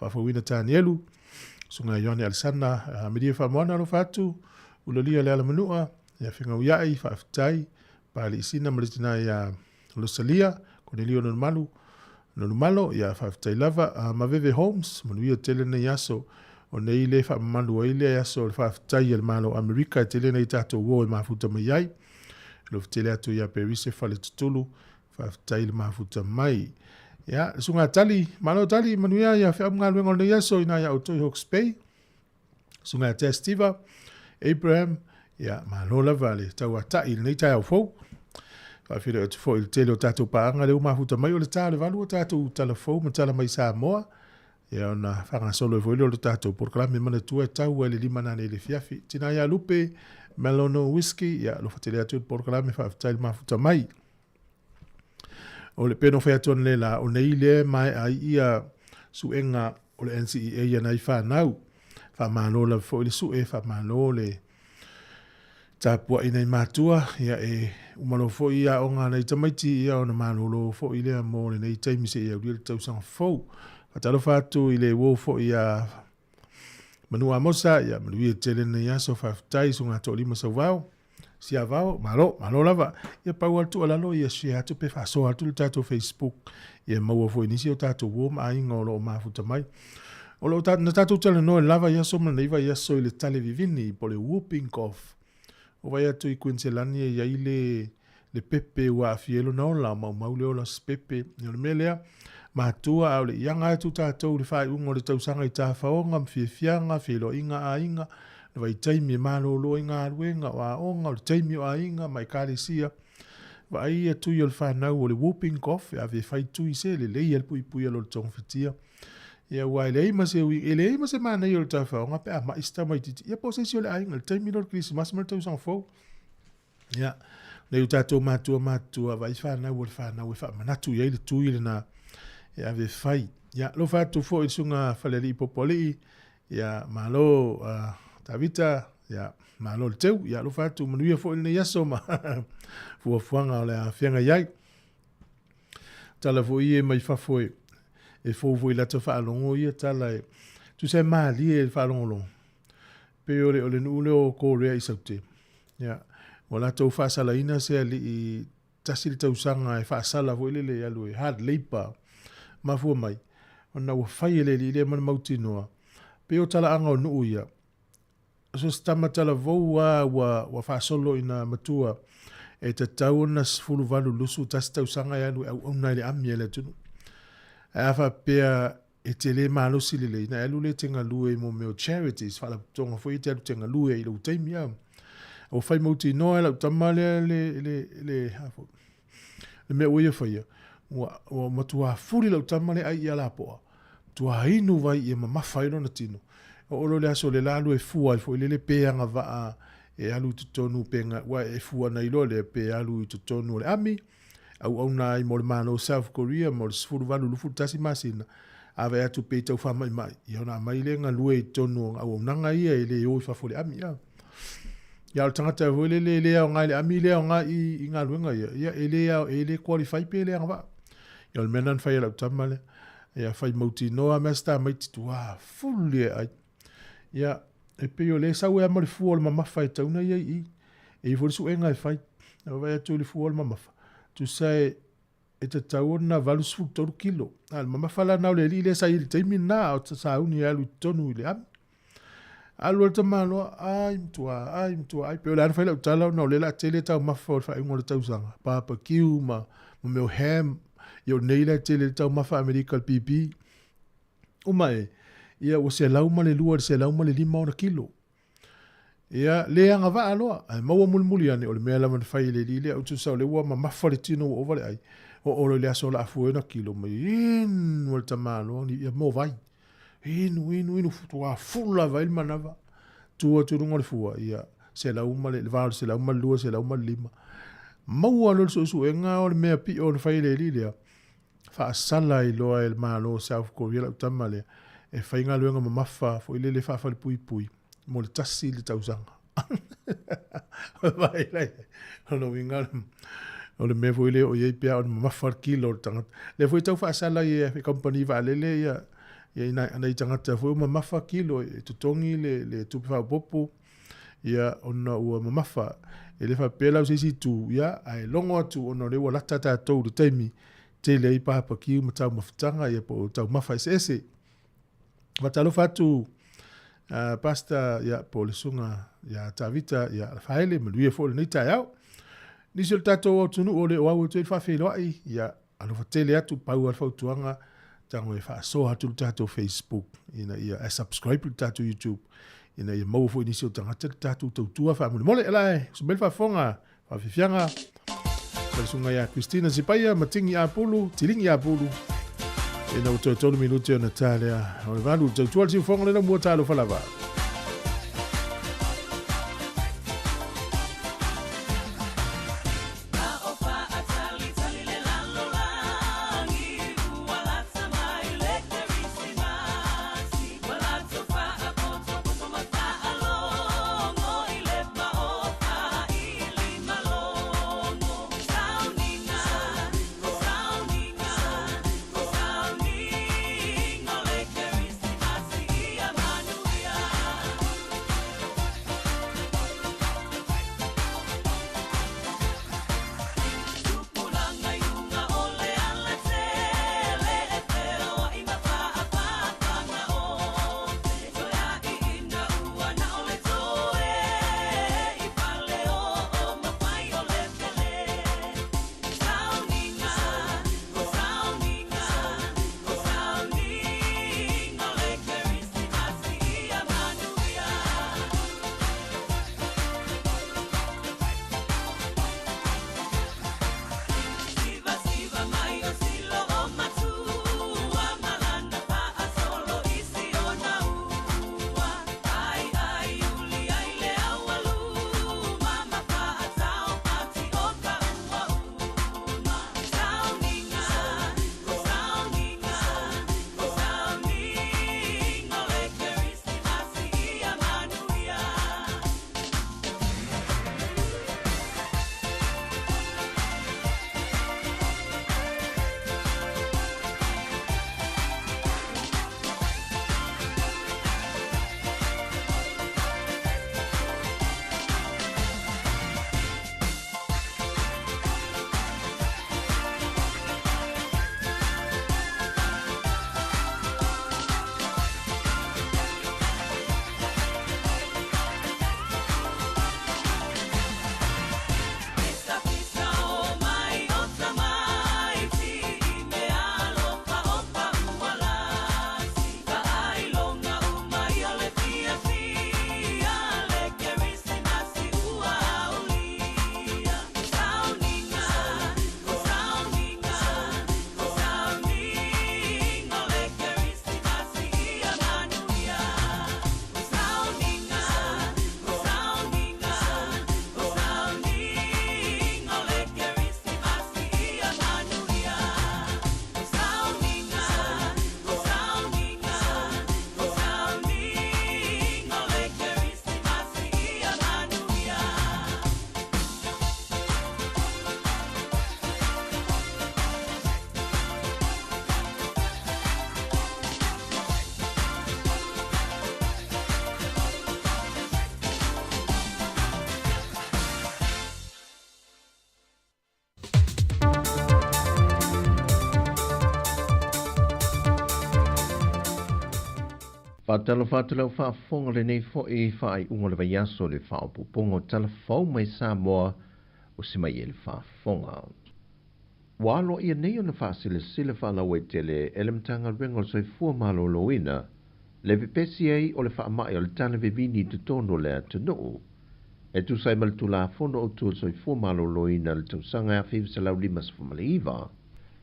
Faafouina Tanielu, Susuga Ioane Alesana, Melia Faamoana, alofa atu, Ulalia Lealamanua, ia Fegauiai, faafetai, Paliisina ma le tina ia Losalia, Konelio Nonomalu, Nonumalo, ia faafetai lava, Maveve Holmes, manuia tele nei aso, o nei le faamamalu ai le aso o le faafetai a le Malo o Amerika e tele nei tatou uo e mafuta mai ai. Alofa tele atu ia Perise Faletutulu, faafetai le mafuta mai. Ia, le susuga Tali, malo Tali, manuia ia feau ma galuega o lenei aso ina ia outou i Hawke's Bay. Susuga ia Tess Tiva, Abraham, ia, malo lava le tauatai i lenei taeao fou. Faafeiloai atu foi i le tele o tatou paaga lea ua mafuta mai o le ta o le 8 o tatou tala fou ma tala mai Samoa. Ia ona faagasolo ai foi lea o le tatou polokalame manatua e tau ai le 5 nanei i le afiafi. Tina ia Lupe, Melono Whisky, ia alofa tele atu i le polokalame faafetai le mafuta mai. O le peno fai atu ana le la, o nei lea e maea ai ia suega o le NCEA ia nai whanau. Faamalo lava foi le sue, faamalo le tapuai nai matua, ia e uma loa foi ia aoga a nai tamaiti, ia ona malolo foi lea mo lenei taimi seia aulia le tausaga fou. Faatalofa atu i le uo foi ia Manu Amosa, ia manuia tele lenei aso, faafetai Susuga Toalima Sauvao. Siavao, malo, malo lava. Ia pau lava le tuualalo, ia share atu pe faasoa atu le tatou Facebook, ia maua foi nisi o tatou uo ma aiga o lo o mafuta mai. O lo o ta, na tatou talanoa lava i aso ma lenei vaiaso i le tale vivini po o le whooping cough. Ua vaai atu i Kuiniselani e i ai le, le pepe ua aafia ai lona ola, maumau le ola o se pepe. O le mea lea, matua a o le i aga atu tatou i le faaiuga o le tausaga i tafaoga ma fiafiaga, feiloaiga aiga, le vaitaimi e malolo ai galuega, o aoga, o le taimi o aiga ma ekalesia. Vaai ia tui o le fanau o le whooping cough, e ave e fai tui se lelei a le puipui alo o le togafitia. Ia aua e leai ma se uiga, e leai ma se manaia o le tafaoga pe a ma'i se tamaitiiti, ia po o se isi o le aiga, le taimi lea o le Kerisimasi ma le tausaga fou. Ia, nei o tatou matua matua, vaai fanau o le fanau e faamanatu i ai le tui lena e ave e fai. Ia, alofa atu foi i le susuga Falealii Popoalii, ia, malo Tavita, ia, malo le teu, ia, alofa atu, manuia foi lenei aso ma fuafuaga o le a feagai ai. Tala foi ia mai fafo e, e fou foi i lata faalogo ia tala e tusa e malie i le faalogologo. Pei o le, o le nuu lea o Korea i Saute. Ia, ua latou faasalaina se alii tasi le tausaga e faasala foi lele e alu e hard labour. Mafua mai, ona ua fai e le alii lea ma le mautinoa. Pei o talaaga o nuu ia, so se tama talavou lava ua, ua faasolo ina matua, e tatau ona 18 21 tausaga e alu e auauna ai i le ami a le atunuu. Ae a faapea e te le malosi lelei, ona e alu lea e te galue i mo mea o charities, faalapotopotoga foi e te alu e te galue ai i lou taimi a. Ua fai mautinoa e lau tama lea le, le, le, a foi, le mea ua ia faia, ua, ua matua fuli lau tama lea ai ia lapoa, matua inu vai ia mamafa ai lona tino. Oo loa i le aso le la alu e fua ai foi lele pe agavaa e alu i totonu pe, ua e fua nei loa lea pe alu i totonu o le ami, auauna ai mo le Malo o South Korea mo le 18 21 masina, a vaai atu pei tau faamaimai, ia ona aumai lea galue i totonu o auaunaga ia e le o i fafo i le ami. A. Ia o le tagata foi lele e le aoga i le ami, le aoga i, i galuega ia, ia e le, e le qualify pe le agavaa. Ia o le mea lena na fai e lau tama lea. Ia fai mautinoa mea se tamaiti tua fuli e ai. Ia, e pei o lea e sau ai lava ma le fua o le mamafa e tatau ona i ai i i. E i ai foi le suega e fai. E vaavaai atu i le fua o le mamafa, tusa e, e tatau ona 83 kilo. A o le mamafa la lena o le alii lea sa i ai i le taimi lena, a o sauni e alu i totonu i le ami. Alu ai le tamaloa, ai matua, ai matua, ai. Pei o le a na fai lau tala ona o lea o le a tele taumafa o le faaiuga o le tausaga, barbecue ma, ma mea o ham. Ia o nei la e tele ai taumafa a Amerika i le pipi. Uma e, ia ua 102 i le 105 ona kilo. Ia, le agavaa loa, ae maua mulimuli ane, o le mea lava na fai e le alii lea, tusa o lea ua mamafa le tino ua ova le ai, oo loa i le aso o le a fua ai ona kilo mai, inu e le tamaloa, ia mo vai. Inu, inu, inu, ua fula lava ai le manava. Tu atu i luga o le fua, ia, selau ma le, le va o le 102, 105. Maua loa le suesuega o le mea pio na fai e le alii lea, faasala ai loa e le Malo o South Korea lau tama lea e fai galuega mamafa foi lele faafalepuipui mo le tasi le tausaga. Vaai la i ai. O lona uiga, O le mea foi lea o i ai pe a o le mamafa le kilo o le tagata. Lea foi e tau faasala i e kamupani vaalele ia ia ina nai tagata foi ua mamafa kilo e totogi le le tupe faaopoopo ia ona ua mamafa. E le faapea la o se isi itu, ia ae logo atu ona o lea ua lata tatou i le taimi tele ai papakiu ma taumafataga ia po o taumafa eseese. Faatalofa atu Pastor ia po o le susuga ia Tavita ia Lafaele, manuia foi lenei taeao. Nisi o le tatou atunuu o le o au atu ai le faafeiloai, ia alofa tele atu, pau lava le fautuaga, tago e faasoa atu le tatou Facebook ina ia ae subscribe le tatou YouTube ina ia maua foi nisi o tagata le tatou tautua faamolemole. Ela e, uso mai le faafofoga, Faafiafiaga ma le susuga ia Christina Sipaia ma Tingi Apulu, Tilingi Apulu. Ina ua toe 3 minute ona ta lea. O le 8, tautua le siufoga le lamua talofa lava. Faatalofa atu lau faafofoga lenei foi faaiuga o le vaiaso le faaopoopoga o tala fou mai Samoa o si mai e le faafofoga. Ua aloaia nei ona faasilasila faalauaitele e le Matagaluega o le Soifua Maloloina le pepesi ai o le faamai o le tala vevini i totonu o le atunuu. E tusa ai ma le Tulafono Autu o le Soifua Maloloina i le tausaga 1959,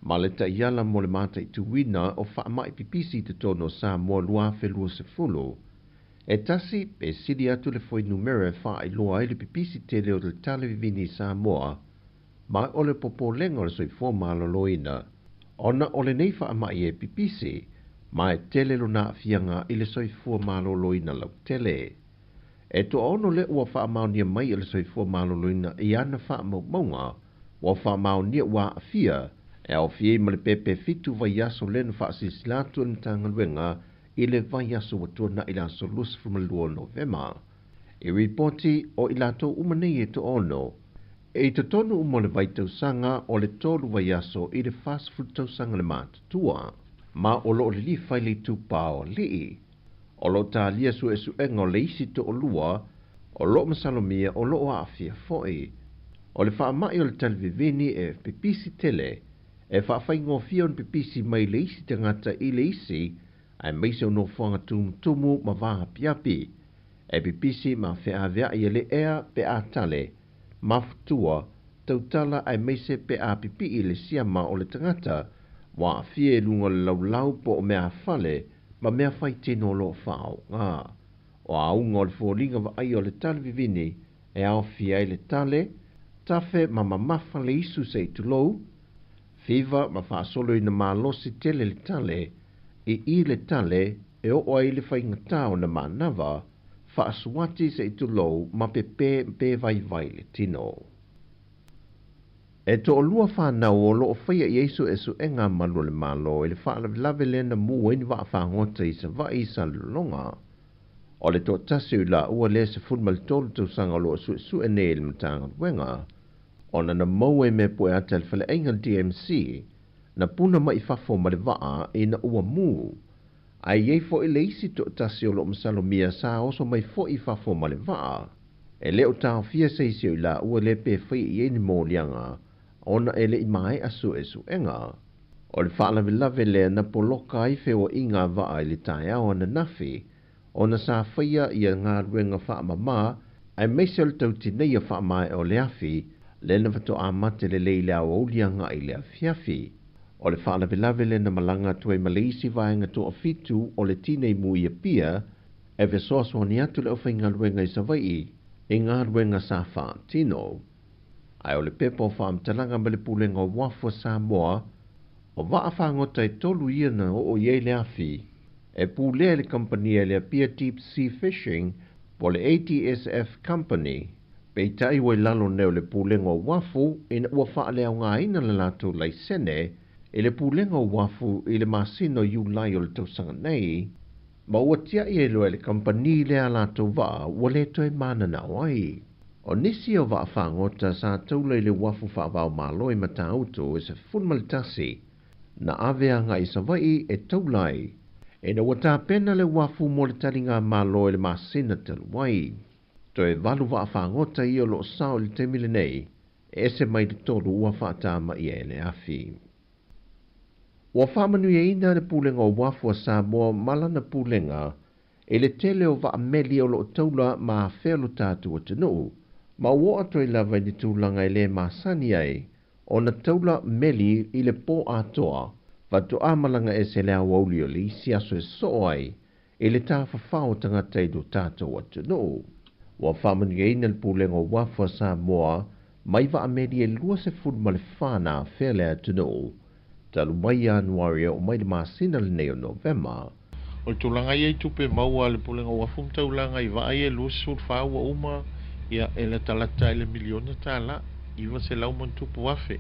ma le taiala mo le mataituina o faamai pipisi i totonu o Samoa 2020, e tasi pe sili atu le fuainumera e faailoa ai le pipisi tele o le tala vevini i Samoa, ma o le popolega o le soifua maloloina, ona o lenei faamai e pipisi, ma e tele lona aafiaga i le soifua maloloina lautele. E toaono lea ua faamaonia mai e le Soifua Maloloina i ana faamaumauga ua faamaonia ua aafia, e aofia ai ma le pepe 7 vaiaso lea na faasilasila atu e le Matagaluega i le vaiaso ua tuanai i le aso 22 o Novema. I ripoti o i latou uma nei e toaono, e i totonu uma o le vaitausaga o le 3 vaiaso i le 40 tausaga le matutua, ma o loo lilifa i le itupa o alii. O loo talia suesuega o le isi toalua o loo masalomia o loo aafia foi. O le faamai o le talivivini e pipisi tele, e faafaigofie ona pipisi mai le isi tagata i le isi, aemaise o nofoaga tumutumu ma vaapiapi. E pipisi ma feaveai e le ea pe a tale, mafutua, tautala aemaise pe a pipii le siama o le tagata ua aafia i luga o le laulau po o meafale ma mea faitino o loo faaoga. O auga o le foliga vaaia o le talivivini e aofia ai le tale, tafe ma mamafa le isu se'i tulou, fiva ma faasoloina malosi tele le tale, i le tale e oo ai le faigata ona manava, faasuati se'i tulou ma pepe pe vaivai le tino. E toalua fanau o loo faia i ai suesuega a malu o le Malo i le faalavelave lea na mu ai ni vaafagota i Savaii i Salelologa. O le toatasi o i laua lea 13 tausaga o loo suesue nei e le Matagaluega, ona na maua i mea pueata i le faleaiga le DMC, na puna mai i fafo ma le vaa ina ua mu. Ae i ai foi le isi toatasi o loo masalomia sa oso mai foi i fafo ma le vaa. E le o taofia se isi o i laua lea pe faia i ai ni moliaga, ona e le i maea suesuega. O le faalavelave lea na poloka ai feoaiga a vaa i le taeao ananafi, ona sa faia ia galuega faamamā, aemaise o le tautineia faamaea o le afi, lea na faatoa mate lelei i le aoauli agai i le afiafi. O le faalavelave lea na malaga atu ai ma le isi vaega toafitu o le tinei mu i Apia, e fesoasoani atu le aufaigaluega i Savaii i galuega sa faatino. Ae o le pepa o faamatalaga ma le Pulega o Uafu a Samoa, o vaa fagota e 3 ia na oo i ai le afi, e pulea e le kamupani le Apia Deep Sea Fishing po o le ADSF Company. Peitai ua i lalo nei o le Pulega o Uafu ina ua faaleaogaina le latou laisene i le Pulega o Uafu i le masina o Iulai o le tausaga nei, ma ua tiai ai loa e le kamupani lea a latou vaa ua le toe mananao ai. O nisi o vaafagota sa taula i le uafu faavaomalo i Matautu e 11 na ave agai i Savaii e taula ai, ina ua tapena le uafu mo le taliga malo i le masina talu ai. Toe 8 vaafagota ia o loo sao i le taimi lenei, e ese mai le 3 ua faatamaia e le afi. Ua faamanuiaina le Pulega o Uafu a Samoa ma lana pulega i le tele o vaameli o loo taula ma afea lo tatou atunuu, ma ua oo atu ai lava i ni tulaga e le masani ai ona taula meli i le po atoa, faatoa malaga ese le aoauli o le isi aso e soo ai i le tafafao o tagata i lo tatou atunuu. Ua faamanuiaina le Pulega o Uafu a Samoa mai vaameli e 24 na afea le atunuu, talu mai Ianuari e oo mai le masina lenei o Novema. O le tulaga ia i tupe maua a le Pulega o Uafu ma Taulaga i vaa ia e 24 ua uma, ia e latalata i le miliona tala, 900 ma tupu afe.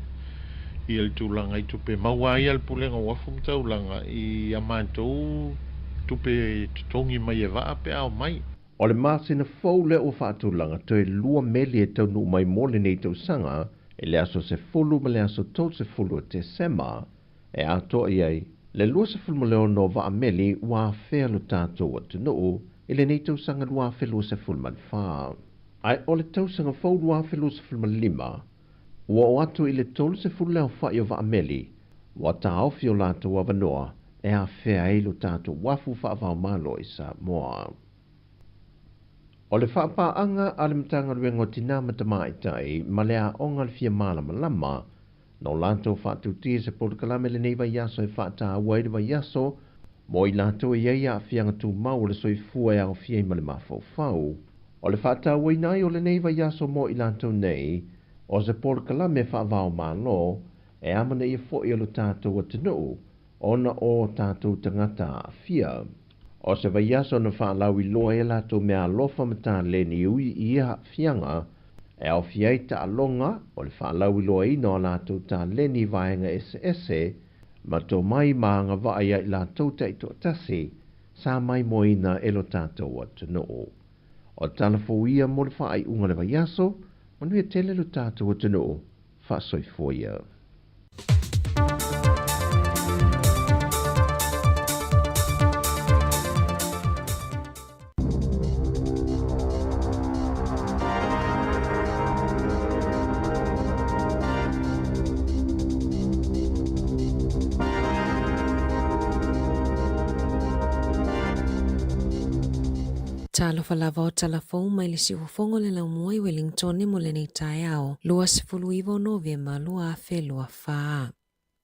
Ia le tulaga i tupe maua ai a le Pulega o Uafu ma Taulaga i a matou tupe totogi mai e vaa pe a omai. O le masina fou lea ua faatulaga toe 2 meli e taunuu mai mo lenei tausaga i le aso 10 ma le aso 30 o Tesema, e atoa i ai le 26 o vaameli ua afea lo tatou atunuu i lenei tausaga 2024. Ae o le tausaga fou 2025, ua oo atu i le 30 le aofai o vaameli ua taofi o latou avanoa e afea ai lo tatou uafu faavaomalo i Samoa. O le faapaaga a le Matagaluega o Tinā ma Tamaitai ma le Aoga le Fia Malamalama na o latou faatautia se polokalame lenei vaiaso e faataua ai le vaiaso mo i latou e i ai aafiaga tumau o le soifua e aofia ai ma le mafaufau. O le faatauaina ai o lenei vaiaso mo i latou nei, o se polokalame faavaomalo e amanaia foi o lo tatou atunuu ona o tatou tagata aafia. O se vaiaso na faalauiloa ai latou meaalofa ma taleni ui i ia aafiaga, E aofia ai taaloga o le faalauiloaina o a latou taleni i vaega eseese ma tomai ma agavaa ia i latou taitoatasi sa maimoaina e lo tatou atunuu. O tala fou ia mo le faaiuga o le vaiaso, manuia tele lo tatou atunuu, faasoifua ia. Talofa lava o tala fou mai le siufofoga o le laumua i Wellingtone mo lenei taeao, 29 o Novema 2024.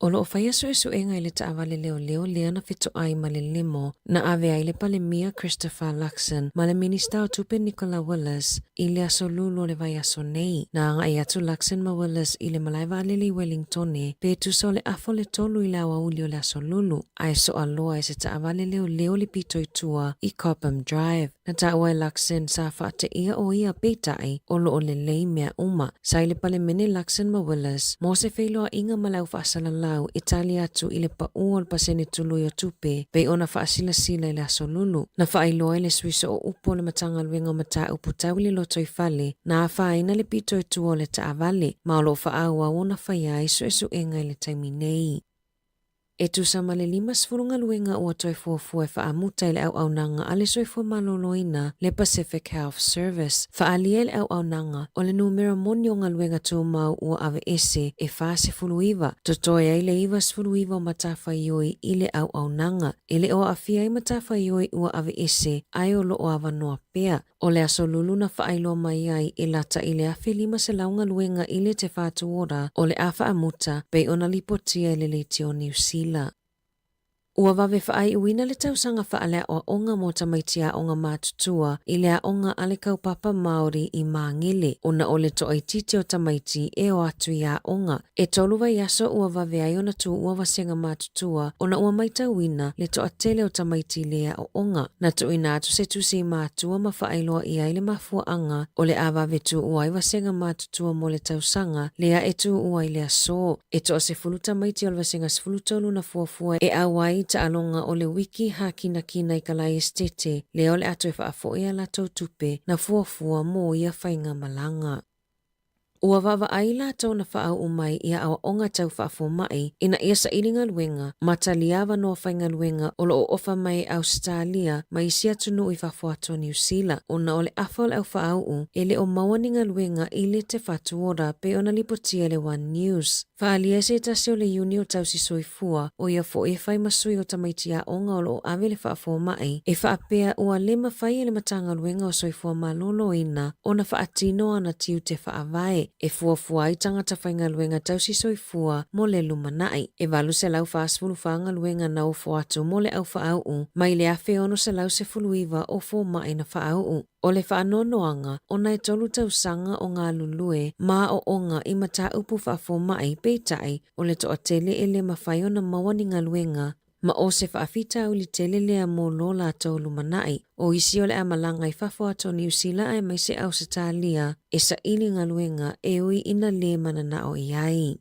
O lo o faia suesuega i le taavale leoleo lea na fetoai ma le lemo na ave ai le Palemia Christopher Luxon ma le Minista o Tupe Nicola Willis i le aso Lulu o le vaiaso nei. Na agai atu Luxon ma Willis i le malae vaalele i Wellingtone pe tusa o le afa o le tolu i le aoauli o le aso Lulu, ae soa loa e se taavale leoleo le pito i tua i Cobham Drive. Na taua e Luxon sa faateia o ia peitai o lo o lelei mea uma. Sa i le Palemene Luxon ma Willis mo se feiloaiga ma le au faasalalau e tali atu i le paʻu o le pasene tului o tupe pei ona faasilasila i le aso Lulu. Na faailoa e le sui sooupu o le Matagaluega o Mataupu Tau i le Lotoifale na afaina le pito i tua o le taavale ma o lo o faaauau ona faia ai suesuega i le taimi nei. E tusa ma le 50 galuega ua toe fuafua e faamuta i le auaunaga a le Soifua Maloloina, le Pacific Health Service. Faaalia i le auaunaga, o le numera moni o galuega tumau ua aveese e 49, totoe ai le 99 o matafaioi i le auaunaga. E le o aafia ai matafaioi ua aveese ae o lo o avanoa pea. O le aso Lulu na faailoa mai ai e lata i le 1,500 galuega i le Te Whatu Ora o le a faamuta pei ona lipotia e le Leitio Niu Sila. Ua vave faaiuina le tausaga faaleaoaoga mo tamaiti aoga matutua i le aoga a le Kaupapa Māori i Māngere ona o le toaitiiti o tamaiti e o atu i aoga. E tolu vaiaso ua vave ai ona tuua vasega matutua ona ua maitauina le toatele o tamaiti le aoaoga. Na tuuina atu se tusi i matua ma faailoa i ai le mafuaaga o le a vave tuua ai vasega matutua mo le tausaga lea e tuua i le aso. E toasefulu tamaiti o le vasega 13 na fuafua e auai i taaloga o le wiki hākinakina i Kalaesetete lea o le a toe faafoe a latou tupe na fuafua mo ia faigamalaga. Ua vaavaai latou na faauu mai i aoaoga tau faafoma'i ina ia saili galuega ma talia avanoa faigaluega o lo o ofa mai e Ausetalia ma isi atunuu i fafo atu o Niu Sila ona o le afa o le au faauu e le o maua ni galuega i le Te Whatu Ora pei ona lipotia e le One News. Faaalia e se tasi o le Iuni o Tausi Soifua, ʻo ia foʻi e fai ma sui o tamaiti aoga o lo o ave le faafomaʻi, e faapea ua le mafai e le Matagaluega o Soifua Maloloina ona faatino ana tiute faavae e fuafua ai tagata faigaluega tausi soifua mo le lumanai. E 844 galuega na ofo atu mo le au faauu mai le 1619 o fomaʻi na faauu. O le faanoanoaga, ona e tolu tausaga o galulue ma aoaoga i mataupu faafomaʻi, peitai, o le toatele e le mafai ona maua ni galuega, ma o se faafitauli tele lea mo lo latou lumanai. O isi o le a malaga i fafo atu o Niu Sila aemaise Ausetalia e saili galuega e ui ina le mananao i ai.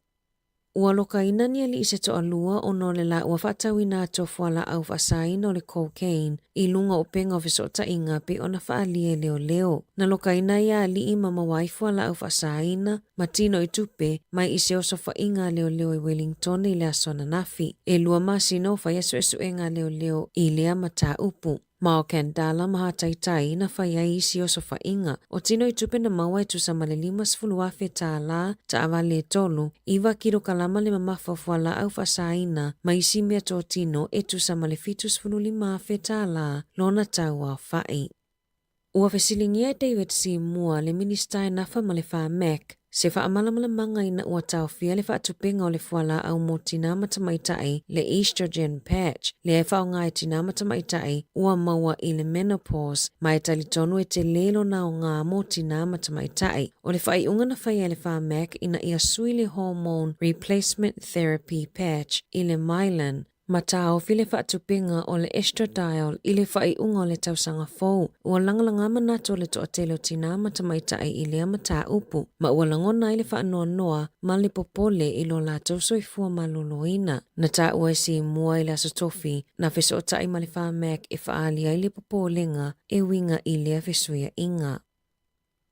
Ua lokaina ni alii se toalua ona o le la ua faatauina atu o fualaau faasaina o le cocaine i luga o upega o fesootaiga pei ona faaalia e leoleo. Na lokaina ia alii ma maua ai fualaau faasaina ma tino i tupe mai i se osofaiga a leoleo i Wellingtone i le aso ananafi. E lua masina o faia suesuega a leoleo i lea mataupu. Ma o Kandala ma Hataitai na fai ai isi osofaiga. O tino i tupe na maua e tusa ma le 50,000 tālā, taavale e tolu, iwa kilokalama le mamafa o fualaau faasaina ma isi mea tōtino e tusa ma le 75,000 tālā lona tau aofai. Ua fesiligia e David Simua, le Minisita e nafa ma le Pharmac, se faamalamalamaga ina ua taofia le faatupenga o le fualaau mo tinā ma tamaitai, le estrogen patch, lea e faaaoga e tinā ma tamaitai ua maua i le menopause, ma e talitonu e telē lona aoga mo tinā ma tamaitai. O le faaiuga na faia e le Pharmac ina ia sui le hormone replacement therapy patch i le Mylan. Ma taofi le faatupiga o le estradiol i le faaiuga o le tausaga fou, ua lagalaga manatu o le toatele o tinā ma tamaitai i lea mataupu, ma ua lagona ai le faanoanoa ma le popole i lo latou soifua maloloina. Na taua e Simua i le Aso Tofi, na fesootai ma le Pharmac e faaali ai le popolega e uiga i lea fesuiaiga.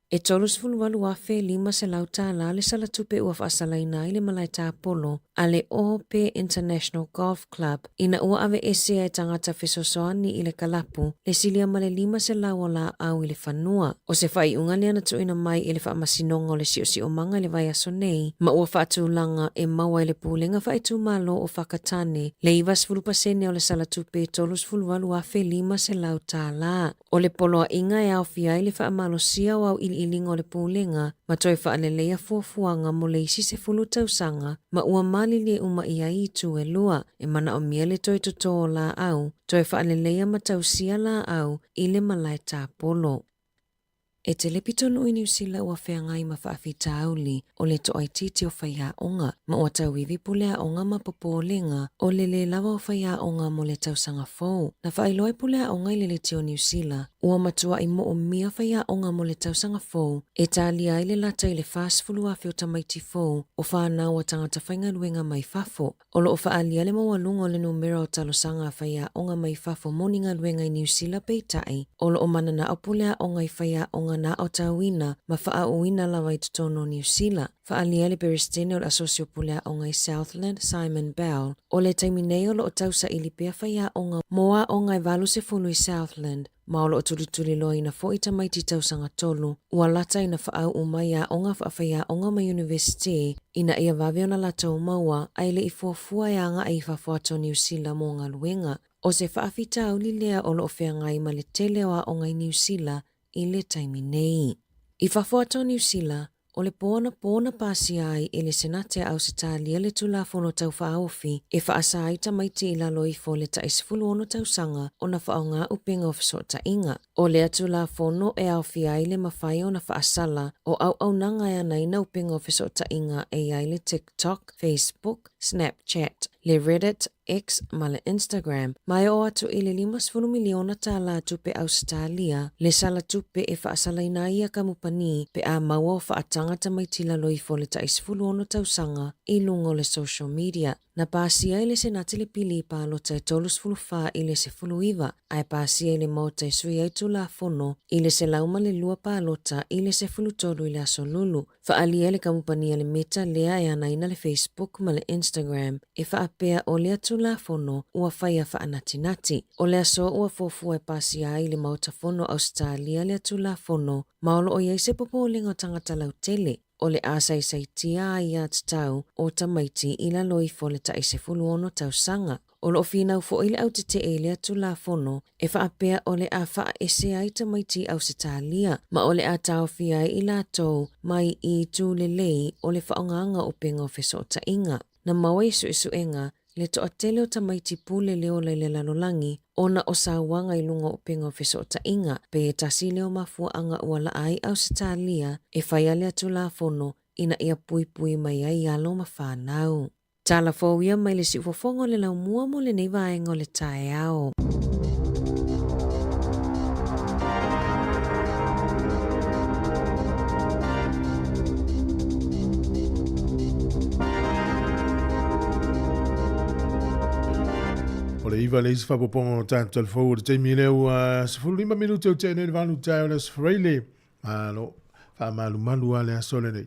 E $38,500 tālā le sala tupe ua faasalaina ai le malae tāpolo a le Ohope International Golf Club ina ua aveesea e tagata fesoasoani i le kalapu le silia ma le 500 o laau i le fanua. O se faaiuga lea na tuuina mai e le Faamasinoga o le Siosiomaga i le vaiaso nei ma ua faatulaga e maua e le Pulega Faaitumalo o Whakatane le 90% o le sala tupe e $38,500 tālā. O le poloaiga e aofia ai le faamalosia o auiliiliga o le Pulega ma toe faaleleia fuafuaga mo le isi 10 tausaga ma ua malilie uma i ai itu e lua, e manaomia le toe totō o laau, toe faaleleia ma tausia laau i le malae tāpolo. E tele pitonuu i Niu Sila ua feagai ma faafitauli o le toaitiiti o faiaoga, ma ua tauivi puleaoga ma popolega o le lē lava o faiaoga mo le tausaga fou. Na faailoa e puleaoga i le Leitio Niu Sila, ua matua'i moomia faiaoga mo le tausaga fou e talia ai le lata i le 40,000 o tamaiti fou o fanau a tagata faigaluega mai fafo. O lo o faaalia le maualuga o le numera o talosaga a faiaoga mai fafo mo ni galuega i Niu Sila peitai, o lo o mananao puleaoga i faiaoga na aotauina ma faaauuina lava i totonu o Niu Sila. Faaalia le Peresetene o le Asosi o Puleaoga i Southland, Simon Bell, o le taimi nei o lo o tausaili pea faiaoga mo aoga e 80 i Southland, ma o lo o tulituliloaina foi tamaiti tausaga tolu ua lata ina faauu mai aoga faafaiaoga ma Iunivesite ina ia vave ona latou maua ae le i fuafua e agai i fafo atu o Niu Sila mo galuega. O se faafitauli lea o lo o feagai ma le tele o aoga i Niu Sila i le taimi nei. I fafo atu o Niu Sila, O le pō anapō na pasia ai e le Senate a Ausetalia le Tulafono Tau Faaofi e faasa ai tamaiti i lalo ifo o le tai 16 tausaga ona faaaoga upega o fesootaiga. O lea Tulafono e aofia ai le mafai ona faasala o auaunaga e anaina upega o fesootaiga e i ai le TikTok, Facebook, Snapchat, le Reddit, X ma le Instagram, ma e oo atu i le $50 miliona tālā tupe Ausetalia, le sala tupe e faasalaina ai ia kamupani pe a maua o faataga tamaiti lalo ifo o le tai 16 tausaga i luga o le social media. Na pasia e le Senate le pili i palota e 34 i le 19, ae pasia i le Maota e sui ai Tulafono i le 102 palota i le 13 i le aso Lulu. Faaalia le kamupani a le Meta lea e anaina le Facebook ma le Instagram e faapea o lea Tulafono ua faia faanatinati. O le aso ua fuafua e pasia ai i le Maota Fono Ausetalia lea Tulafono ma o lo o i ai se popolega o tagata lautele o le a saisaitia ai ia tatau o tamaiti i lalo ifo o le tai 16 tausaga. O lo o finau foi le au tetee i lea Tulafono e faapea o le a faaese ai tamaiti i Ausetalia ma o le a taofia ai i latou mai i itu lelei o le faaaogaga o upega o fesootaiga. Na maua i suesuega le toatele o tamaiti pule le ola i le lalolagi ona o sauaga i luga o upega o fesootaiga, pei e tasi lea o mafuaaga ua laa ai Ausetalia e faia lea Tulafono ina ia puipui mai ai alo ma fanau. Tala fou ia mai le siufofoga o le laumua mo lenei vaega o le taeao. O le iva le isi faapopoga o tatou talafou o le taimi lea ua 15 minute o tea nei le valu taeao le aso Faraile. Malo, faamalumalu lava le aso lenei.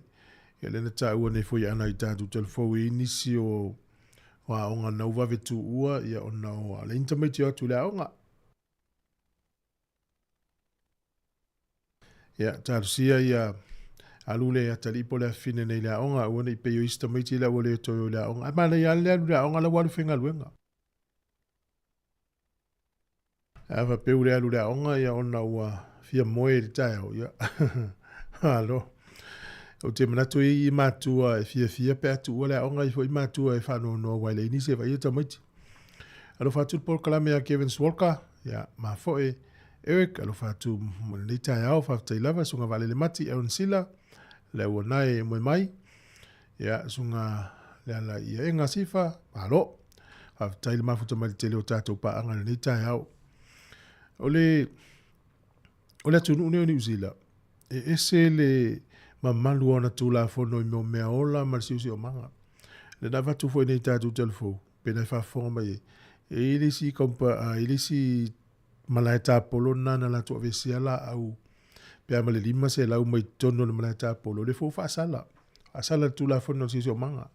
Ia lea na taua nei foi ana i tatou talafou i nisi o o aoga na ua vave tuua ia ona o le tamaiti o atu i le aoga. Ia, talosia ia alu le atalii po le afafine nei i le aoga, aua ne i pei o isi tamaiti la ua le toe o i le aoga. Ae manaia lava le alu i le aoga la ua alu faigaluega. A faapea ua le alu i le aoga ia ona ua fia moe i le taeao, ia malo. Ou te manatu i i matua e fiafia pe a tuua le aoga i foi matua e faanoanoa aua e leai nisi e vaaia tamaiti. Alofa atu le polokalame a Kevin Swalker, ia ma foe Eric, alofa atu mo lenei taeao, faafetai lava, susuga Vaalele Mati, Aaron Sila, le au anae e moe mai, ia susuga Leala ia Ega Sifa, malo. Faafetai le mafuta mai le tele o tatou paaga i lenei taeao. O le o le atunuu nei o Niu Sila, e ese le mamalu o ana Tulafono i mea o meaola ma le siosiomaga. Lea na avatu foi nei tatou talafou, pe na e faafofoga mai ai, e i ai le isi kompa, e i ai le isi malae tapolo lena na latou aveesea laau pe a ma le 500 mai totonu o le malae tapolo, lea foi ua faasala, faasala le Tulafono o le Siosiomaga.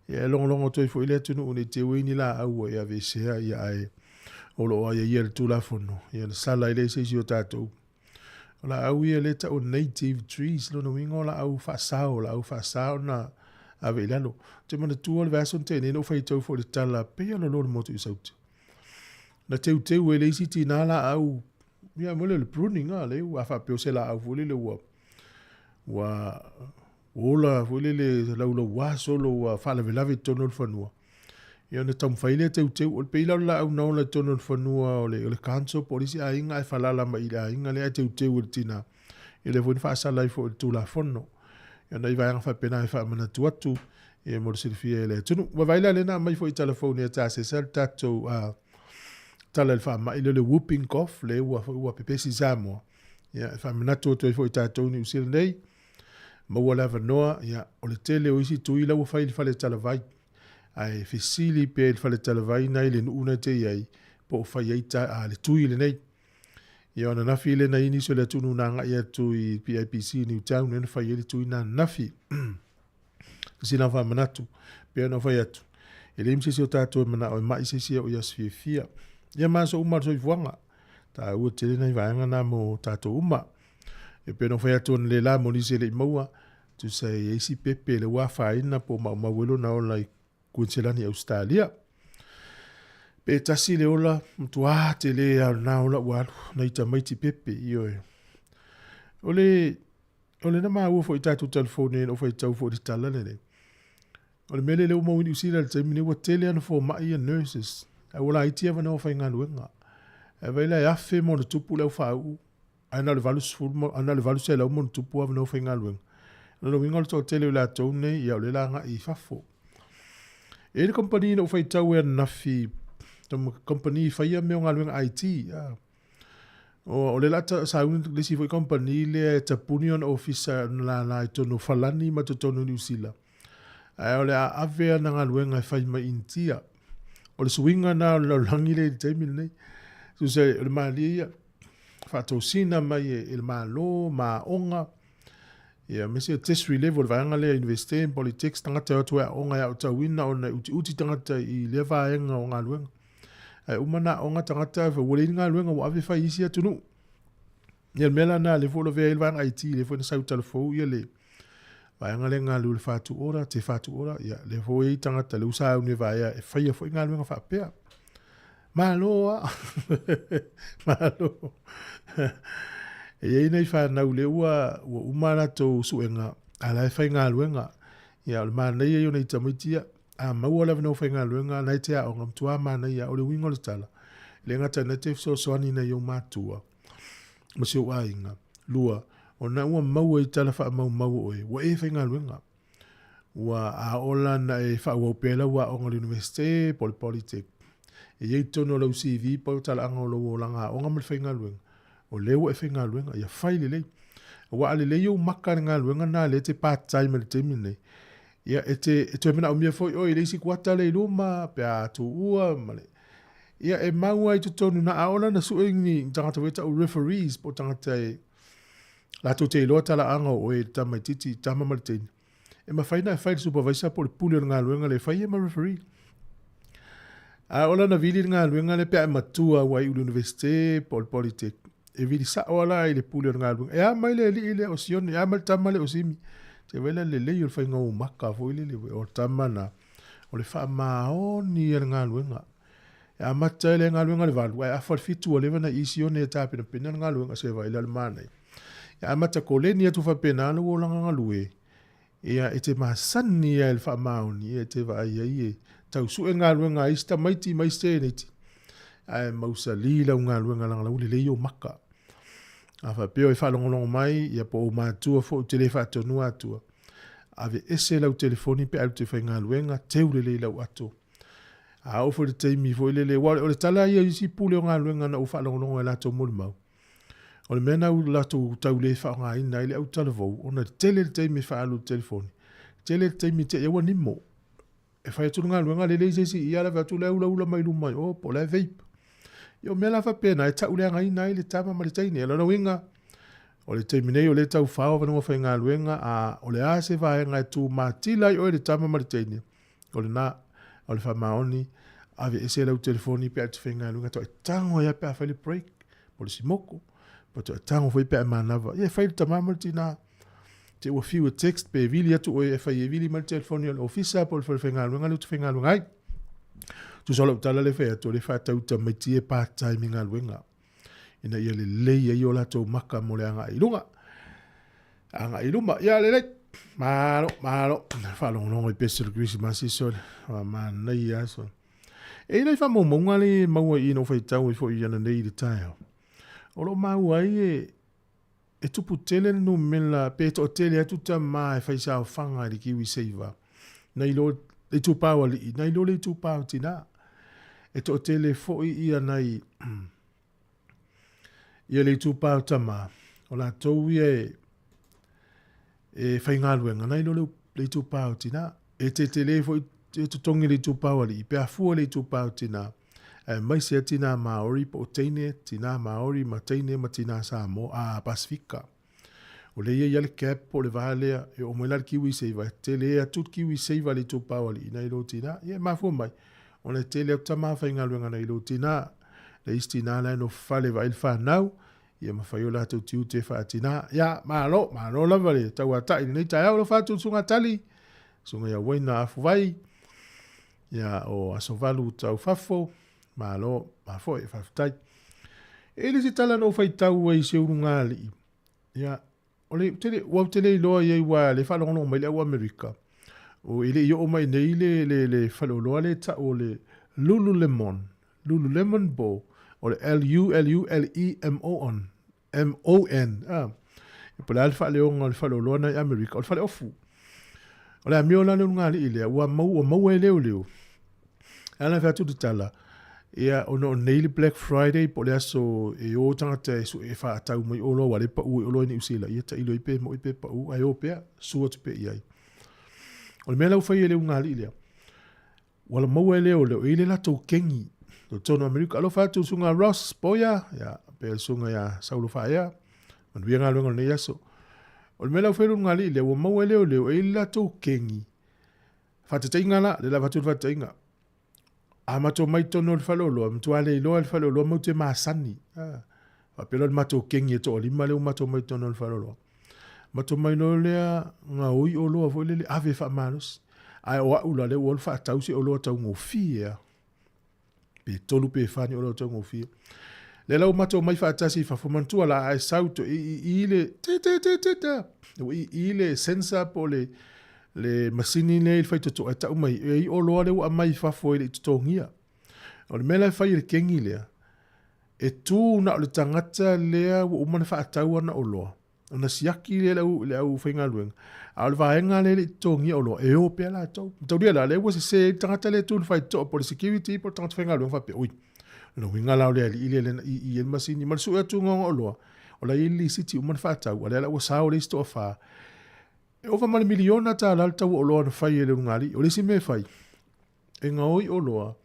Ia e logologo atu ai foi le atunuu ne i te i ua i ai ni laau ua e aveesea, ia ae o lo o aiaia e le Tulafono, ia na sala ai lea i se isi o tatou. O laau ia lea e tau o native trees, lona uiga o laau faasao, o laau faasa ona ave i lalo. Ou te manatua le vaiaso na tea nei na ou faitau foi i le tala, pei lava o le loa o le motu i Saute. Na teuteu e le isi tinā laau, ia mo le pruning a, le a faapea o se laau foi lele ua ua ola foi lele laulauā solo ua faalavelave i totonu o le fanua. Ia ona taumafai lea teuteu, o le pei la o le laau na ola i totonu o le fanua o le, o le council po o le isi aiga ae falala mai i le aiga lea ae teuteu e le tinā. Ia lea foi na faasala ai foi i le Tulafono. Ia nai vaega faapena e faamanatu atu ia mo le silafia e le atunuu. Ua vaai la lea na aumai foi i talafou nei a Tasesa le tatou tala i le faamai lea o le whooping cough lea ua foi ua pepesi i Samoa. Ia e faamanatu atu ai foi i tatou i Niu Sila nei, maua le avanoa, ia o le tele o isi tui la ua fai i le fale talavai. Ae fesili pea i le fale talavai na i le nuu na e te i ai, po o fai ai ta, a, le tui lenei. Ia o ananafi lea na i ai nisi o le atunuu na agai atu i PIPC i Newtown lea na fai ai le tui na ananafi. Sina faamanatu, pei ona fai atu, e leai ma se isi o tatou e manao e mai se isi e oo i aso fiafia. Ia ma aso uma o le soifuaga, taua tele nai vaega na mo tatou uma. E pei ona fai atu analeila mo nisi e le i maua, tusa e i ai si pepe le ua afaina po o maumau ai lona ola i Kuiniselani Ausetalia. Pe tasi le ola, matua tele lava o lena ola ua alu, nai tamaiti pepe, ioe. O le O le na maua foi i tatou telefoni ai na ou faitau foi i le tala lenei. O le mea lea lea ua maua i Niu Sila i le taimi nei, ua tele ana fomai ia nurses, ae ua laiti avanoa faigaluega. Ae vaai la e 1000 ma ona tupu le au faauu, ae na o le 80 ma, na o le 800 ma ona tupu avanoa faigaluega. O lona uiga o le toatele o i latou nei, ia o lea o le a agai i fafo. E i ai le kamupani na ou faitau ai ananafi, kamupani faia mea o galuega IT, O lea o le a sauni le isi foi kamupani lea e tapuni ona ofisa ona lala i totonu o Falani ma totonu o Niu Sila. Ae o le a ave ana galuega e fai mai Initia. O le suiga na o le lalolagi lea i le taimi lenei. Tusa o le malie ia, faatosina mai e le Malo ma aoga, ia aemaise o tertiary level, le vaega lea Universite ma Polytechs, tagata e o atu e aooga e aotauina ona e utiuti tagata i lea vaega o galuega. Ae uma ona aoga tagata ua leai ni galuega ua ave fai i isi atunuu. Ia le mea la lena lea foi ua lavea ai le vaega IT, lea foi na sau talafou ia le vaega lea galulue i le Whatu Ora, Te Whatu Ora, ia lea foi e i ai tagata lea ua sauni e vaea e faia foi galuega faapea. Malo lava. Malo. E i ai nai fanau lea ua, ua uma a latou suega, a la e faigaluega. Ia, o le manaia ia o nai tamaiti ia, a maua le avanoa faigaluega, na e te aoga, matua manaia. O le uiga o le tala, e le gata na te fesoasoani i nai ou matua ma si ou aiga. Lua, ona ua maua i tala faamaumau o oe, ua e faigaluega. Ua a oo la na e faaauau pea lau aoga i le Universite po o le Polytech, e i ai i totonu o lau CV po o talaaga o lou olaga aoga ma le faigaluega, o lea ua e faigaluega, ia fai lelei. Aua a lelei ou maka i le galuega lena lea e te part time ai i le taimi lenei, ia e te e toe manaomia foi oe i le isi kuata lea i luma pe a tuua ma le ia e mau ai i totonu na a oo la ina sue ni tagata foi tau referees po o tagata e latou te iloa talaaga o oe i le tamaitiiti, tama ma le teine. E mafai ona e fai i le supervisor po o le pule o le galuega lea e fai ia ma referee. A oo la ina vili le galuega lea pe a e matua ua iu i le Universite po o le Polytech, e vili sao lava la i le pule o le galuega. E a mai le alii lea o Sione, e a mai le tama lea o Simi. Se vaai la le lelei o le faiga o ou maka foi lele, o le tama na, o le faamaoni ia le galuega. E amata ai le galuega i le 8, ae afa i le 7 ua leva ona i Sione e tapenapena le galuega, se vaai la le manaia. E amata koleni atu faapena lou olaga galue, ia e te masani ai i le faamaoni, ia e te vaai ai e tau sue galuega a isi tamaiti ma isi teineiti, ae mausali lau galuega leaga la ua lelei ou maka. A faapea o e faalogologo mai, ia po o ou matua foi ou te le faatonuina atua, aveese lau telefoni pe a alu e te faigaluega, teu lelei lau ato. A oo foi i le taimi foi lele, aua o le tala ia i isi pule o galuega na ou faalogologo ai i latou molimau, o le mea na ua latou tau le faaaogaina ai le autalavou, ona e tele le taimi e faaalu i le telefoni, tele le taimi te i ai ua nimo. E fai atu le galuega lele i se isi i ala fai atu la e ulaula mai luma i o po o la e vape. Ia o mea la faapena e tauleagaina ai le tama ma le teine. O lona uiga, o le taimi nei o lea e tau fao avanoa faigaluega, a o le a se vaega e tu matila ai oe le tama ma le teine, o lena, o le faamaoni, aveese lau telefoni pe a e te faigaluega, toe tago ai lava pe a fai le break, po o le simoko, po o toe tago foi pe a e manava. Ia e fai le tama ma le tina, te ua fiu e text pe vili atu oe e fai e vili mai le telefoni o le ofisa po o le fale faigaluega lea ou te faigaluega ai. Tusa o lau tala lea e fai atu, o lea e faatau i tamaiti ia part time i galuega ina ia lelei ai o latou maka mo le agai i luga. Agai i luma. Ia lelei. Malo, malo. Faalogologo i pese o le Kerisimasi sole. Ua manaia lava sole. E i ai faamaumauga lea e maua i i na ou faitau ai foi i ananei i le taeao. O lo o maua ai e E tupu tele le numera pe toatele atu tama e fai saofaga i le KiwiSaver nai lo le itupa o alii nai lo le itupa o tina. E toatele foi ia nai ia le itupa o tama o latou ia e e faigaluega nai lo le itupa o tina. E tetele foi e totogi le itupa o alii pe a fua le itupa o tina aemaise a tinā Māori po o teine, tinā Māori ma teine ma tinā Samoa, a Pasifika. O lea e i ai le gap po o le va lea, e oo mai la le KiwiSaver, e tele atu le KiwiSaver i le itupa o alii nai lo tinā. Ia e mafua mai, ona e tele atu tama faigaluega nai lo tinā. Le isi tinā la e nofo fale e vaai le fanau, ia ma fai o latou tiute faa-tinā. Ia, malo, malo lava le tauatai i lenei taeao. Alofa atu i le Susuga Tali, Susuga ia Uaina Afuvai, Ia, o Aso Valu Tau Fafo, malo, mafoe, faafetai. E le se tala na ou faitau ai i se ulugalii, ia, o le, tele, ua ou te le iloa i ai ua le faalogologo mai le au Amerika, o e le i oo mai nei le, le, le faleoloa le tau o le Lululemon, Lululemon po o le L-U-L-U-L-E-M-O-N, M-O-N, a. Po o le a le faaleoga o le faleoloa na i Amerika, o le faleofu. O le amio la le ulugalii lea, ua mau, ua maua e leoleo. E ala fai atu le tala, ia, ona o nei le Black Friday po o le aso e o tagata e sue e faatau mai oloa ua le pau ai oloa i Niu Sila, ia tailo ai pe moi pe pau, ae o pea, sua atu pea i ai. O le mea la ua fai e le ulugalii lea, Ua maua e leoleo, e i ai le latou kengi i totonu o Amerika. Alofa atu i le susuga Ross Boyer, ia, pea le susuga ia Saulo Faaea, manuia galuega o lenei aso. O le mea la ua fai e le ulugalii lea, ua maua e leoleo, e i ai le latou kengi, faataitaiga la, lea la avatu le faataitaiga, a matou omai i totonu o le faleoloa, e matua le iloa e le faleoloa matou te masani. Faapea la o le matou kengi e toalima lea ua matou omai i totonu o le faleoloa. Matou omai loa lea gaoi oloa foi lele ave faamalosi. Ae o au la lea ua alu faatau se oloa taugofie lava. Pe tolu pe fa ni oloa taugofie. Lea la ua matou omai faatasi i fafo, manatua la a e sau toe i i i le te te te te te ua i i le sensor po o le le masini lea i le faitotoa e tau mai e i oloa lea ua aumai i fafo e le i totogia. O le mea la e fai e le kengi lea, E tu na o le tagata lea ua uma ona faatau ana oloa, ona siaki lea i le aufaigaluega, a o le vaega lea e le i totogia oloa, e o pea latou. Mataulia la, lea ua sese ai le tagata lea e tu i le faitotoa po o le security po o le tagata faigaluega faapea, oi, lona uiga la o le alii lea lea na ii ai le masini ma le sue atu ona oloa, o la e i ai le lisiti uma ona faatau, a o lea la ua sao le isi toafa. E ova ma le miliona tala le tau o oloa na fai e le ulugalii. O le isi mea e fai, E gaoi oloa,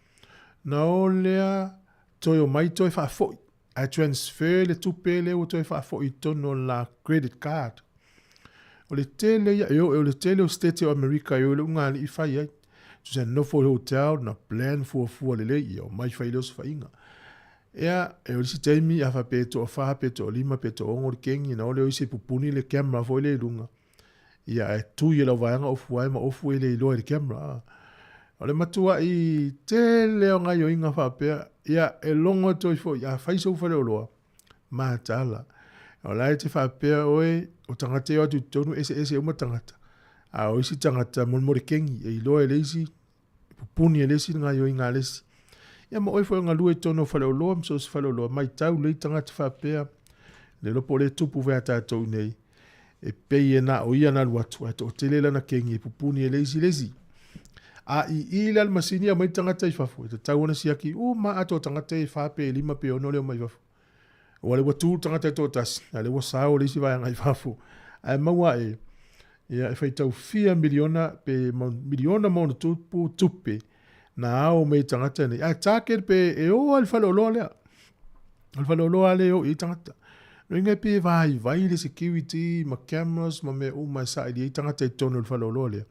na o lea toe omai toe faafoi, ae transfer le tupe lea ua toe faafoi i totonu o le la credit card. O le tele ia, e o, o le tele o Setete o Amerika e o i le ulugalii fai ai. Tusa e nofo i hotel, na plan fuafua lelei, ia omai fai lea osofaiga. Ia, e o le isi taimi, a faapea e toafa pe toalima pe toaono le kengi, na o lea o isi e pupuni le camera foi lea i luga. Ia, ae tui e lau vaega ofu ai ma ofu e le iloa i le camera. O le matuai tele o gaioiga faapea, ia, e logo atu ai foi, a fai sou faleoloa, mataala. O la e te faapea oe, o tagata e o atu i totonu, e eseese uma tagata. A o isi tagata, molemole kengi, e iloa e le isi, pupuni e le isi le gaioiga a le isi. Ia ma oe foi o galue i totonu o faleoloa ma so o se faleoloa, matau lelei tagata faapea, le iloa po o lea e tupu foi ia tatou i inei, e pei e na o ia na alu atu, ae toatele lana kengi e pupuni e le isi le isi. A i i la le masini e aumai tagata i fafo, e tatau ona siaki uma atoa tagata e fa pe lima pe ono lea omai fafo. Aua o lea ua tu le tagata e toatasi, a o lea ua sao le isi vaega i fafo. Ae maua ae, ia, e faitau fia miliona pe miliona ma ona tupu tupe na ao mai i tagata nei. Ae target pe e o lava i le faleoloa lea. O le faleoloa lava lea e o i ai tagata. Lona uiga e pei e vaivai le security ma cameras ma mea uma e saili ai tagata i totonu o le faleoloa lea.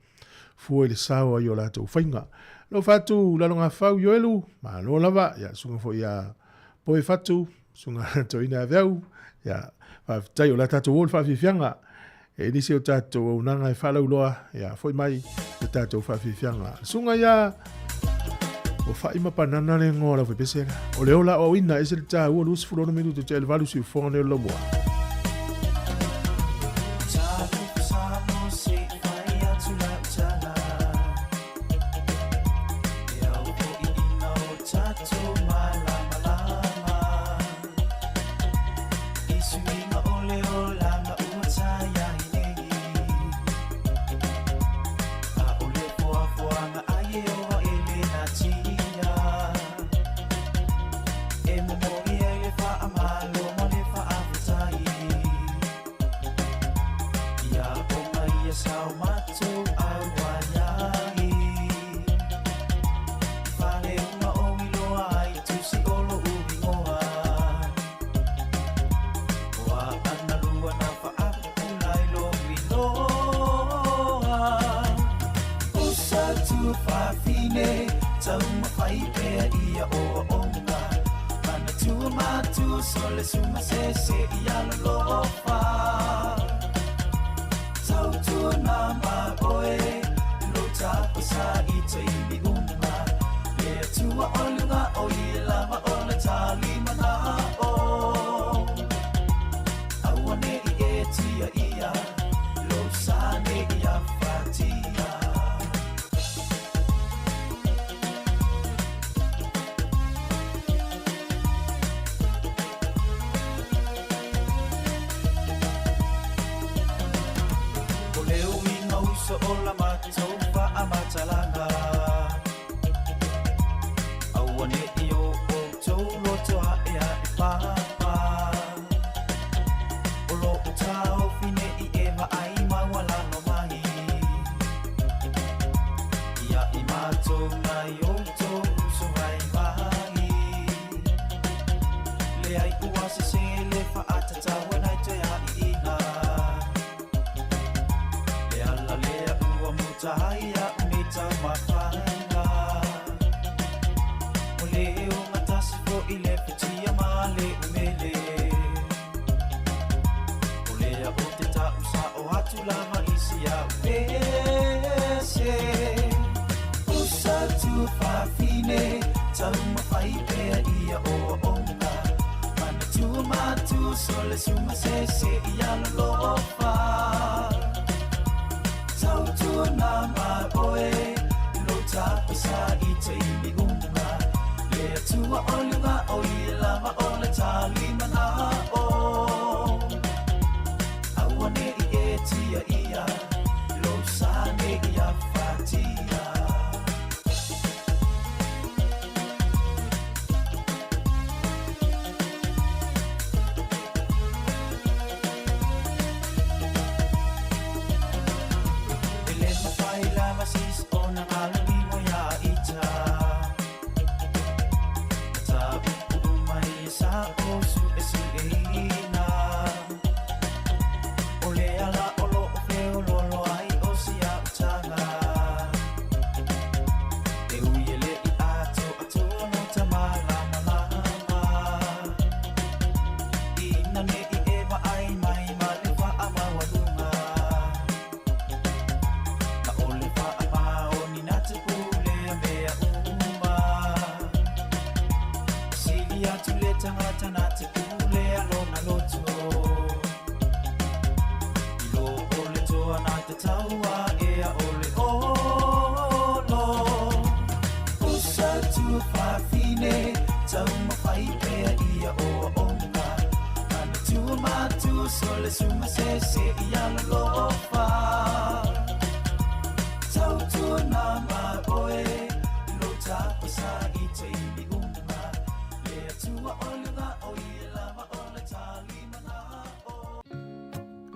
Fua i le sao ai o latou faiga. Lau Fatu Lalogafau Ioelu, malo lava, ia, susuga foi ia Poe Fatu, susuga Toeaina Aveau, ia, faafetai o le a tatou o i le faafiafiaga. E nisi o tatou auaunaga e faalauiloa, ia, foi mai le tatou faafiafiaga. Susuga ia o Fa'i ma Panana le igoa o le aufaipese lea. O le ola aoaoina, ese le taua, 26 minute tea i le 8 siufofoga nei o le Laumua.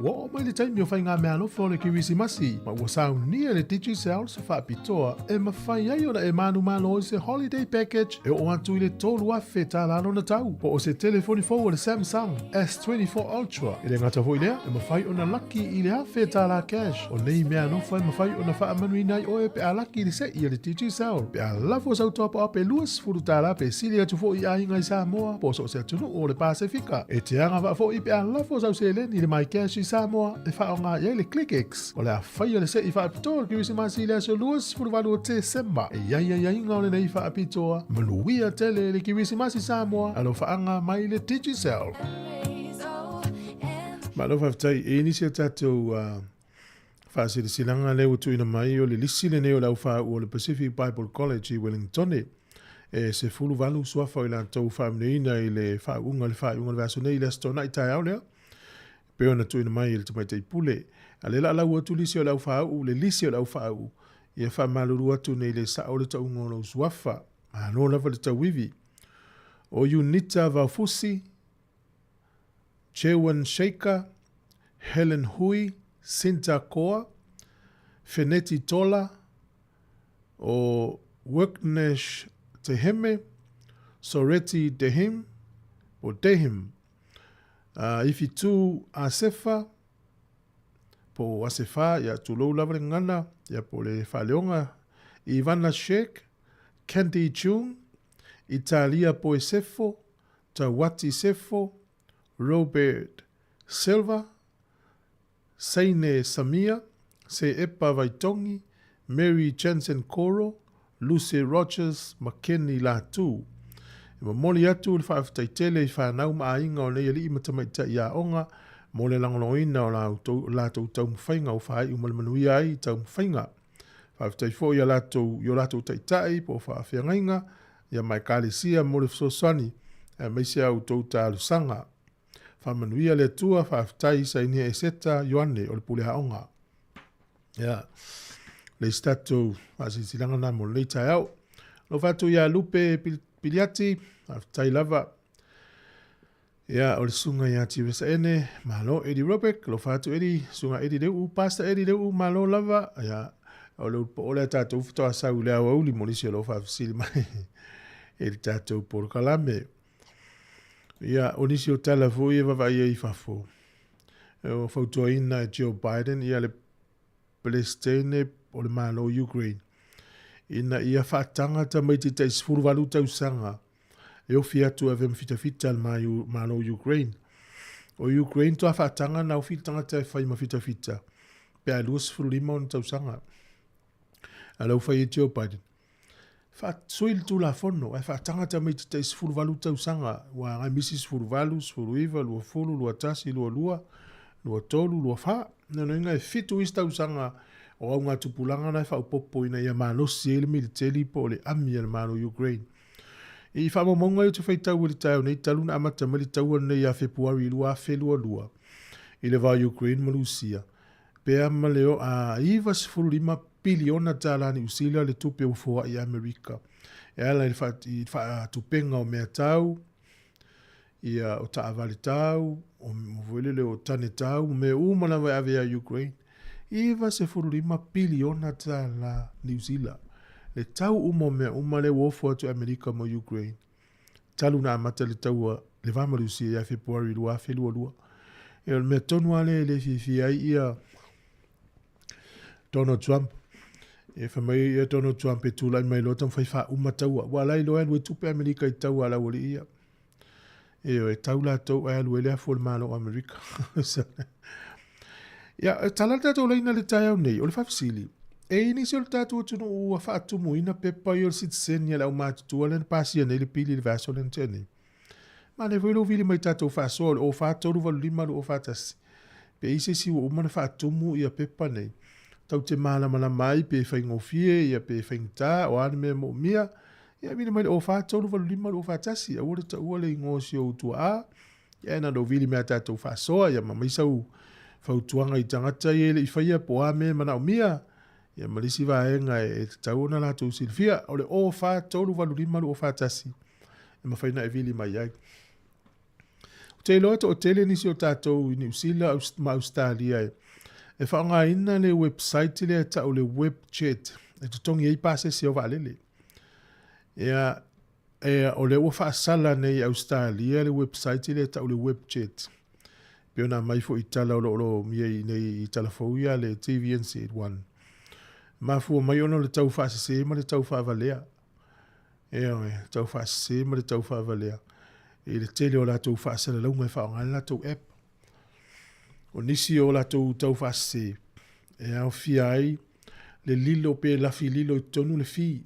Ua oo mai le taimi o faigameaalofa o le Kerisimasi, ma ua saunia le Digicel se faapitoa e mafai ai ona e manumalo i se holiday package e oo atu i le $3,000 lona tau, po o se telefoni fou o le Samsung S24 Ultra. E le gata foi i lea, e mafai ona laki i le $1,000 cash. O nei meaalofa e mafai ona faamanuiina ai oe pe a laki i le se'i a le Digicel. Pe a lafo sau top-up e $20 pe sili atu foi i aiga i Samoa po o so o se atunuu o le Pasefika. E te agavaa foi pe a lafo sau seleni i le MyCash i Samoa e faaaoga i ai le ClickX. O le a faia le se'i faapitoa o le Kerisimasi i le aso 28 o Tesema. E i ai aiaiga o lenei faapitoa. Manuia tele le Kerisimasi Samoa, alofaaga mai le Digicel. Malo faafetai. E i ai nisi o tatou faasilasilaga lea ua tuuina mai, o le lisi lenei o le aufāu'u o le Pacific Bible College i Wellingtone. E 18 suafa o i latou faamanuiaina i le faauuga i le faaiuga o le vaiaso nei i le Aso Toonai taeao lea, e pei ona tuuina mai e le Tamaitai Pule. A lea la a lau atu lisi o le aufāu'u, le lisi o le aufāu'u, ia faamalulu atu nei le sa'o le tauga o lou suafa. Malo lava le tauivi. O Unita Vaofusi, Jewan Shaker, Helen Hui, Sinta Koa, Feneti Tola, o Worknesh Teheme, Soreti Dehim, po Dehim, uh, Ifitu Asefa, po Asefa, ia tulou lava le gagana, ia po le faaleoga, Ivana Sheikh, Candy Chung, Italia Poesefo, Tauati Sefo, Robert Silva, Seine Samia, Seepa Vaitongi, Mary Jensen Koro, Lucy Rogers ma Kenny Latu. E momoli atu le faafetai tele i fanau ma aiga o nei alii ma tamaitai aoga mo le lagolagoina o la latou taumafaiga ua faaiu ma le manuia ai i taumafaiga. Faafetai foi i latou i o latou taitai po o faafeagaiga ia ma Ekalesia mo le fesoasoani aemaise a outou talosaga. Faamanuia le Atua, faafetai Sainia Eseta Ioane o le pule aoga. Ia, le isi tatou faasilasilaga na mo lenei taeao. Alofa atu ia Lupe Piliati, faafetai lava. Ia, o le susuga ia Tiresa Ene, malo Eddie Robeck, alofa atu Eddie, susuga Eddie Leu'u, Pastor Eddie Leu'u, malo lava. Ia, o le ulupo o lea tatou faatoa sau i le aoauli mo nisi o lo o faafesili mai i le tatou polokalame. Ia, o nisi o tala foi e vaavaai ai i fafo. O fautuaina e Joe Biden ia le Peresetene o le Malo o Ukraine ina ia faataga tamaiti tai 18 tausaga e ofi atu e ave ma fitafita le Malo o Ukraine. O Ukraine toa faataga na ofi le tagata e fai ma fitafita pe a 25 ona tausaga. A lau fai e Joe Biden. Faasui le Tulafono ae faataga tamaiti tai 18 tausaga ua agai misi 18, 19, 20, 21, 22, 23, 24. Lona uiga e fitu isi tausaga o augatupulaga na e faaopoopo ina ia malosi ai le militeli po o le ami a le Malo o Ukraine. I faamaumauga ia ou te faitau i le taeao nei talu ona amata mai le taua lenei ia Fepuari 2022 i le va o Ukraine ma Rusia, Pea ma le a $95 piliona tālā Niu Sila le tupe ua foai i Amerika e ala i le faatupenga o mea tau, ia o taavale tau, o foi lele o tane tau, ma mea uma lava e ave ia Ukraine. $95 piliona tālā Niu Sila le tau uma o mea uma lea ua ofo atu e Amerika mo Ukraine. Talu na amata le taua le va ma Rusia ia Fepuari 2022. E o le mea tonu lava lea e le fiafia ai ia Donald Trump. E fai mai ia Donald Trump e tulai mai loa taumafai faauma taua. Ua ala ai loa e alu ai tupe Amerika i taua a le aualii ia. E o e tau latou ae alu ai le afu o le Malo o Amerika. Ia, e tala le tatou laina le taeao nei, o le faafesili, e i ai nisi o le tatou atunuu ua faatumuina pepa ia o le sitiseni a le aumatutua lea na pasia nei le pili i le vaiaso lea na tea nei? Manaia foi lou vili mai tatou faasoa o le 04 385 241. Pe i ai se isi ua uma ona faatumu ia pepa nei, tatou te malamalama ai pe faigofie ia pe faigata o a ni mea moomia, ia vili mai le 04 385 241. Aua le taua le igoa o si ou tuaa, Ia na ona vili mea tatou faasoa ia ma mai sau fautuaga i tagata ia e le i faia po o a mea e manaomia ia ma le isi vaega e tatau ona latou silafia. O le 04 385 241 e mafai ona e vili mai ai. Ou te iloa e toatele nisi o tatou i Niu Sila ma Ausetalia e faaaogaina le website lea e tau le Webjet e totogi ai pasese o vaalele. Ia, e, o lea ua faasala nei i Ausetalia le website lea e tau le Webjet. Pei ona aumai foi i tala o lo o lomia i nei i tala fou ia le TVNZ1. Mafua mai ona o le tau faasese ma le tau faavalea. Ioe, tau faasese ma le tau faavalea i le tele o latou faasalalauga e faaaoga ai le latou app. O nisi o latou tau faasese e aofia ai le lilo pe lafi lilo i totonu le fee.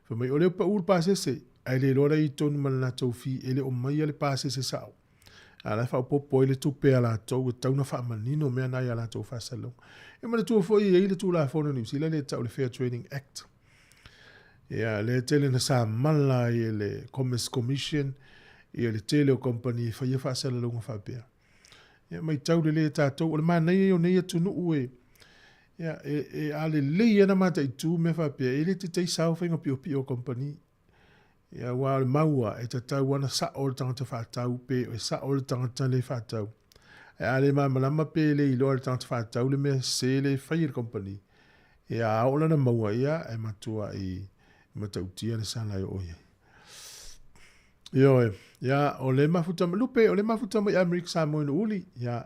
Fai mai, o lea ua pau le pasese, ae le iloa la i totonu ma le latou fee, e le o maia le pasese sao. A la e faaopoopo ai le tupe a latou e tatau ona faamanino mea na i a latou faasalalauga. E manatua foi e i ai le Tulafono a Niu Sila lea e tau le Fair Trading Act. Ia, lea e tele na samala ai e le Commerce Commission ia le tele o kamupani e faia faasalalauga faapea. Ia, matau lelei e tatou, o le manaia ia o nei atunuu e, ia, e, e a lelei lava ona mataitu mea faapea, e le taitai sao faiga piopio a kamupani. Ia, aua o le mau lava, e tatau lava ona sao le tagata faatau pe e sao le tagata le faatau. Ae a le malamalama pe le iloa e le tagata faatau le mea sese lea e fai e le kamupani, ia a oo la ona maua, ia e matuai matautia le sala e oo i ai. Ioe, ia, o le mafuta, Lupe, o le mafuta mai Amerika Samoa i Nuuuli, ia,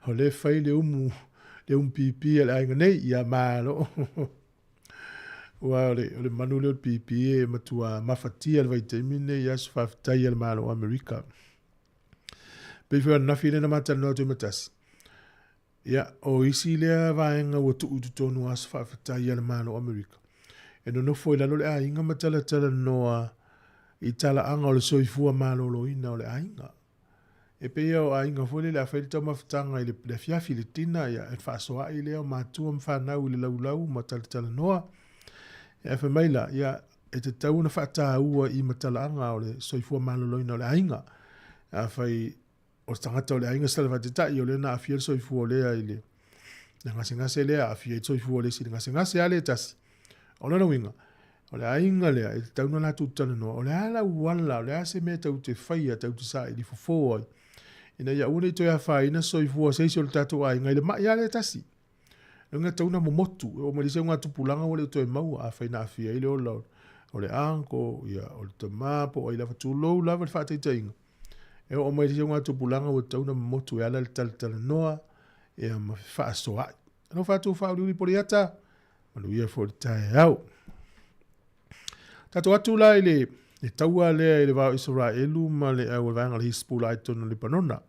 o le fai le umu, le umu pipi a le aiga nei, ia, malo. Aua o le, o le manu lea o le pipi e matua mafatia le vaitaimi lenei i aso faafetai a le Malo o Amerika. Pei foi o ananafi lea na ma talanoa atu ai ma Tasi. Ia, o isi lea vaega ua tuu i totonu o aso faafetai a le Malo o Amerika. E nonofo i lalo le aiga ma talatalanoa i talaaga o le soifua maloloina o le aiga. E pei o aiga foi lele a fai le taumafataga i le afiafi i le dinner, ia, e fefaasoaai lea o matua ma fanau i le laulau ma talatalanoa. Ia, ae fai mai la, ia, e tatau ona faataua i matalaaga o le soifua maloloina o le aiga. Afai o le tagata o le aiga se tala faataitai, o lea na aafia le soifua o lea i le gasegase lea, aafia ai le soifua o le isi i le gasegase lava lea e tasi. O lona uiga, o le aiga lea e tatau ona latou talanoa, o le a le auala, o le a se mea tatou te faia, tatou te saili fofo ai, ina ia aua ne i toe afaina se soifua o se isi o le tatou aiga i le mai lava lea e tasi. O lona uiga e tatau ona momotu, e oo mai i le isi augatupulaga ua le o toe maua, afai na aafia ai le ola o le uncle, ia, o le tama po o ai lava, tulou lava le faataitaiga. E oo mai i le isi augatupulaga ua tatau ona momotu e ala i le talatalanoa, ia, ma fefaasoaai. Alofa atu Faauliuli Poliata, Manuia foi le taeao. Tatou atu la i le, le taua lea i le va o Isaraelu ma le au o le vaega o le Hisbullah i totonu o Lepanona.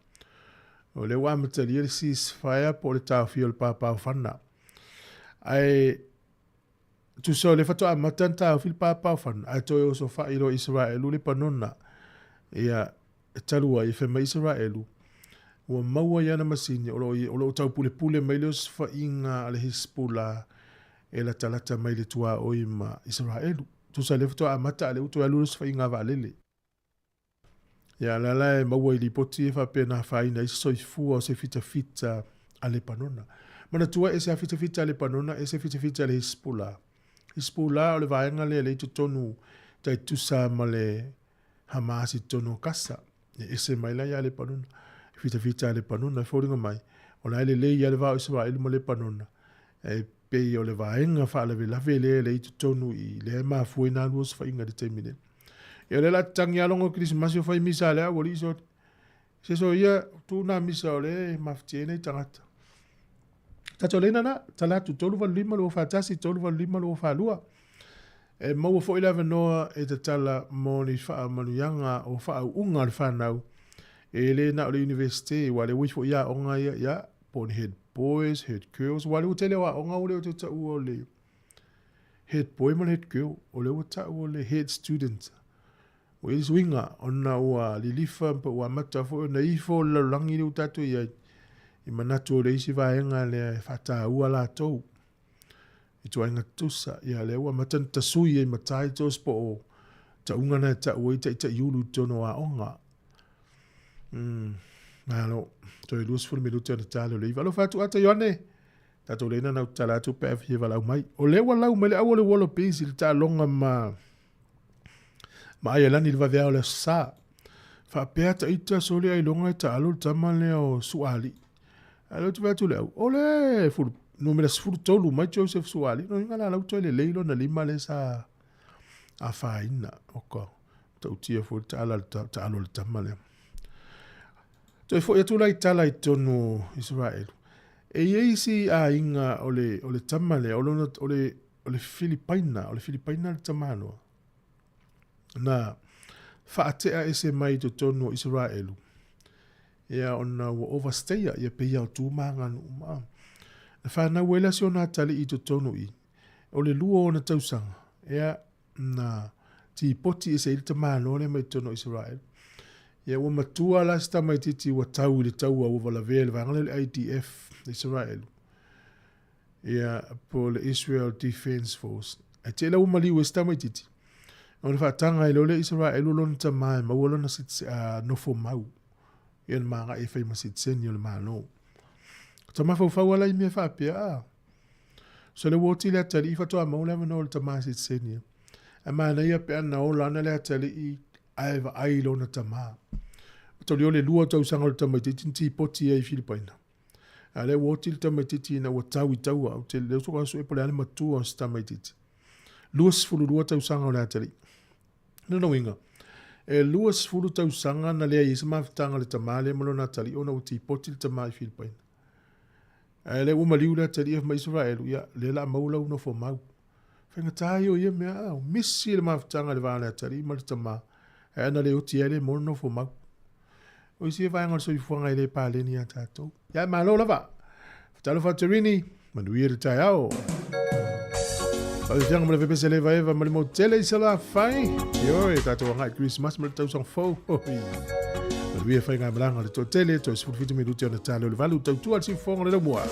O lea ua amatalia le ceasefire po o le taofia o le papaofana. Ae tusa o lea faatoa amata ona taofi le papaofana, ae toe osofai loa Isaraelu Lepanona. Ia, E talu ai, e fai mai Isaraelu, ua maua i ana masini o lo o o lo o taupulepule mai le osofaiga a le Hisbullah e latalata mai le tuaoi ma Isaraelu. Tusa lea faatoa amata a lea ua toe alu le osofaiga a vaalele. Ia, o la la e maua i lipoti e faapea na afaina ai se soifua o se fitafita a Lepanona. Manatua ese a fitafita a Lepanona, ese fitafita a le Hisbullah. Hisbullah o le vaega lea lea i totonu tai tusa ma le Hamas i totonu o Kasa, e ese mai la ia Lepanona, e fitafita a Lepanona, e foliga mai, o la e lelei ia le va o Isaraelu ma Lepanona, e pei o le vaega faalavelave lea e i totonu i lea e mafua ai na lua osofaiga i le taimi nei. Ia o lea la tatagi lava logo o Kerisimasi o fai misa a le au alii sole. Se so ia, tuu na misa o lea e mafatia ai nai tagata. Tatou leina na, tala atu 385 241 385 242. E maua foi le avanoa e tatala mo ni faamanuiaga o faauuga a le fanau, e le na o le Universite, aua o lea ua i foi aoga ia, ia, po o ni head boys, head girls, aua o lea ua tele o aoga ua le o toe taua o le head boy ma le head girl, o lea ua tau o le head student. Ua i ai le suiga ona ua lilifa ma ua amata foi ona ifo le lalolagi lea ua tatou i ai, i manatu o le isi vaega lea e faataua latou i ituaiga tutusa. Ia lea ua amata ona tasui ai ma titles po o tauga na e tau ai taitaiulu i totonu o aoga. Malo, toe 20 minute ona ta lea o le 9. Alofa atu Ata Ioane, tatou leina na ou tatala atu pe a fia valaau mai. O lea ua lau mai le au o le Wallabies i le taaloga ma Aialani i le vaveao o le Aso Sa. Faapea taita sole ailoga e taalo le tama lea o Suaalii. Ae lea ou te vaai atu i le au, o le fulu, numera 13 mai Joseph Suaalii. Lona uiga la la ua toe lelei lona lima lea sa afaina. Oka, matautia foi le taala le taalo a le tama lea. Toe foi atu la i tala i totonu o Isaraelu. E i ai isi aiga o le, o le tama lea, o lona, o le, o le Filipaina, o le Filipaina le tamaloa. Na faatea ese mai i totonu o Isaraelu, ia ona ua overstay ia pei o tu ma aganuu ma. Na fanau ai la si ona atalii i totonu i, o le lua ona tausaga, ia na tipoti ese ai le tamaloa lea mai totonu o Isaraelu. Ia ua matua la si tamaitiiti ua tau i le taua ua valavea i le vaega lea o le IDF Isaraelu. Ia po o le Israel Defense Force. Ae te ila ua maliu ai si tamaitiiti. Ona faataga ai loa lea Isaraelu lona tama e maua lona nofo mau. Ia na magai e fai ma sitiseni o le Malo. Ta mafaufau ala i mea faapea, a. So le ua oti le atalii faatoa maua le avanoa o le tama sitiseni. Ae manaia pe ana ola ana le atalii ae vaai i lona tama. Toli o le lua tausaga o le tamaitiiti na tipoti ai i Filipaina. A lea ua oti le tamaitiiti ina ua tau i taua, ou te le uso sue po o le a le matua o se tamaitiiti. 22 tausaga o le atalii. Lona uiga, e 20 tausaga na leai ai se mafutaga a le tama lea ma lona atalii ona ua tipoti le tama i Filipaina. Ae lea ua maliu le atalii ma Isaraelu, ia, lea la maua lau nofo mau. Faigata ia o ia mea, a, misi le mafutaga i le va o le atalii ma le tama, ae ana le oti ai le maua le nofo mau. O isi vaega o le soifuaga e le paleni iā tatou. Ia, malo lava. Talofa Terini, manuia le taeao. Faafiafiaga ma le pepese le vaeva ma le mau tele i Salafai. Ioe, tatou agai Christmas ma le tausaga fou. Manuia faigamalaga le toatele, toe 17 minute ona tale o le valu, tautua le siufofoga o le laumua.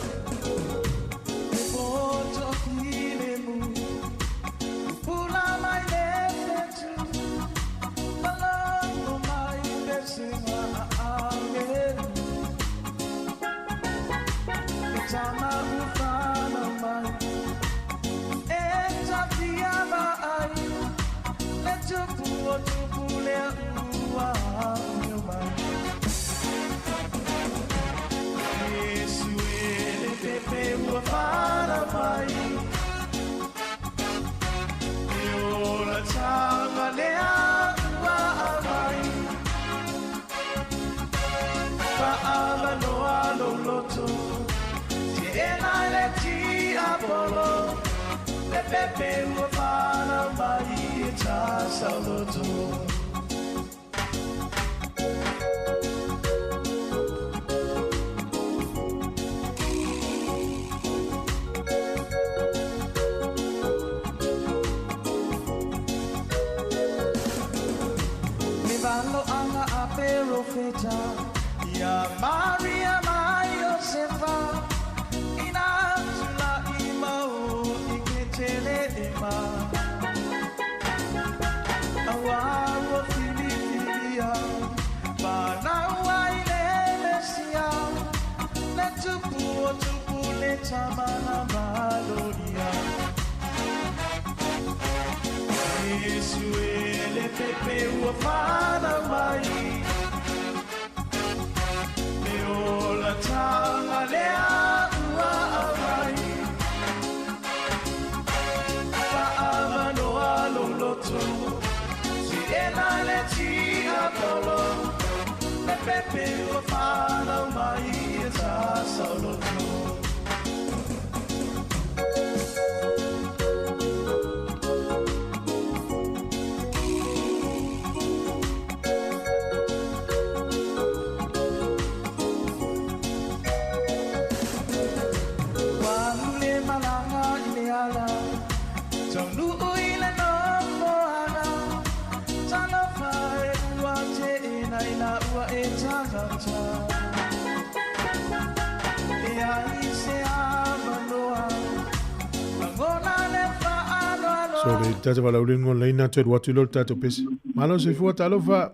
So le tata valaulin ngo leina toe atu lo tatou pesi. Malo soifua talofa.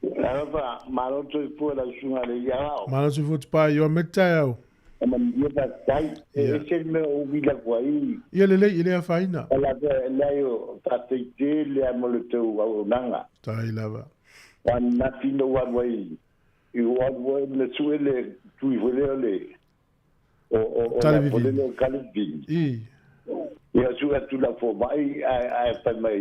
Talofa, malo soifua lau susuga le ialao. Malo soifua tupa yo meta E manuia faafetai. E ese le mea o uvila atu ai. Ia lelei i le afaina. Ala lea o faafetai tele lava mo le tou auaunaga. Tai lava. Ananafi na ou alu ai i ou alu ai na sue le tui foi lea o le o o o Tale le foi vivini. lea o Kalevini. I. Ia sue atu lau fomai ae ae fai mai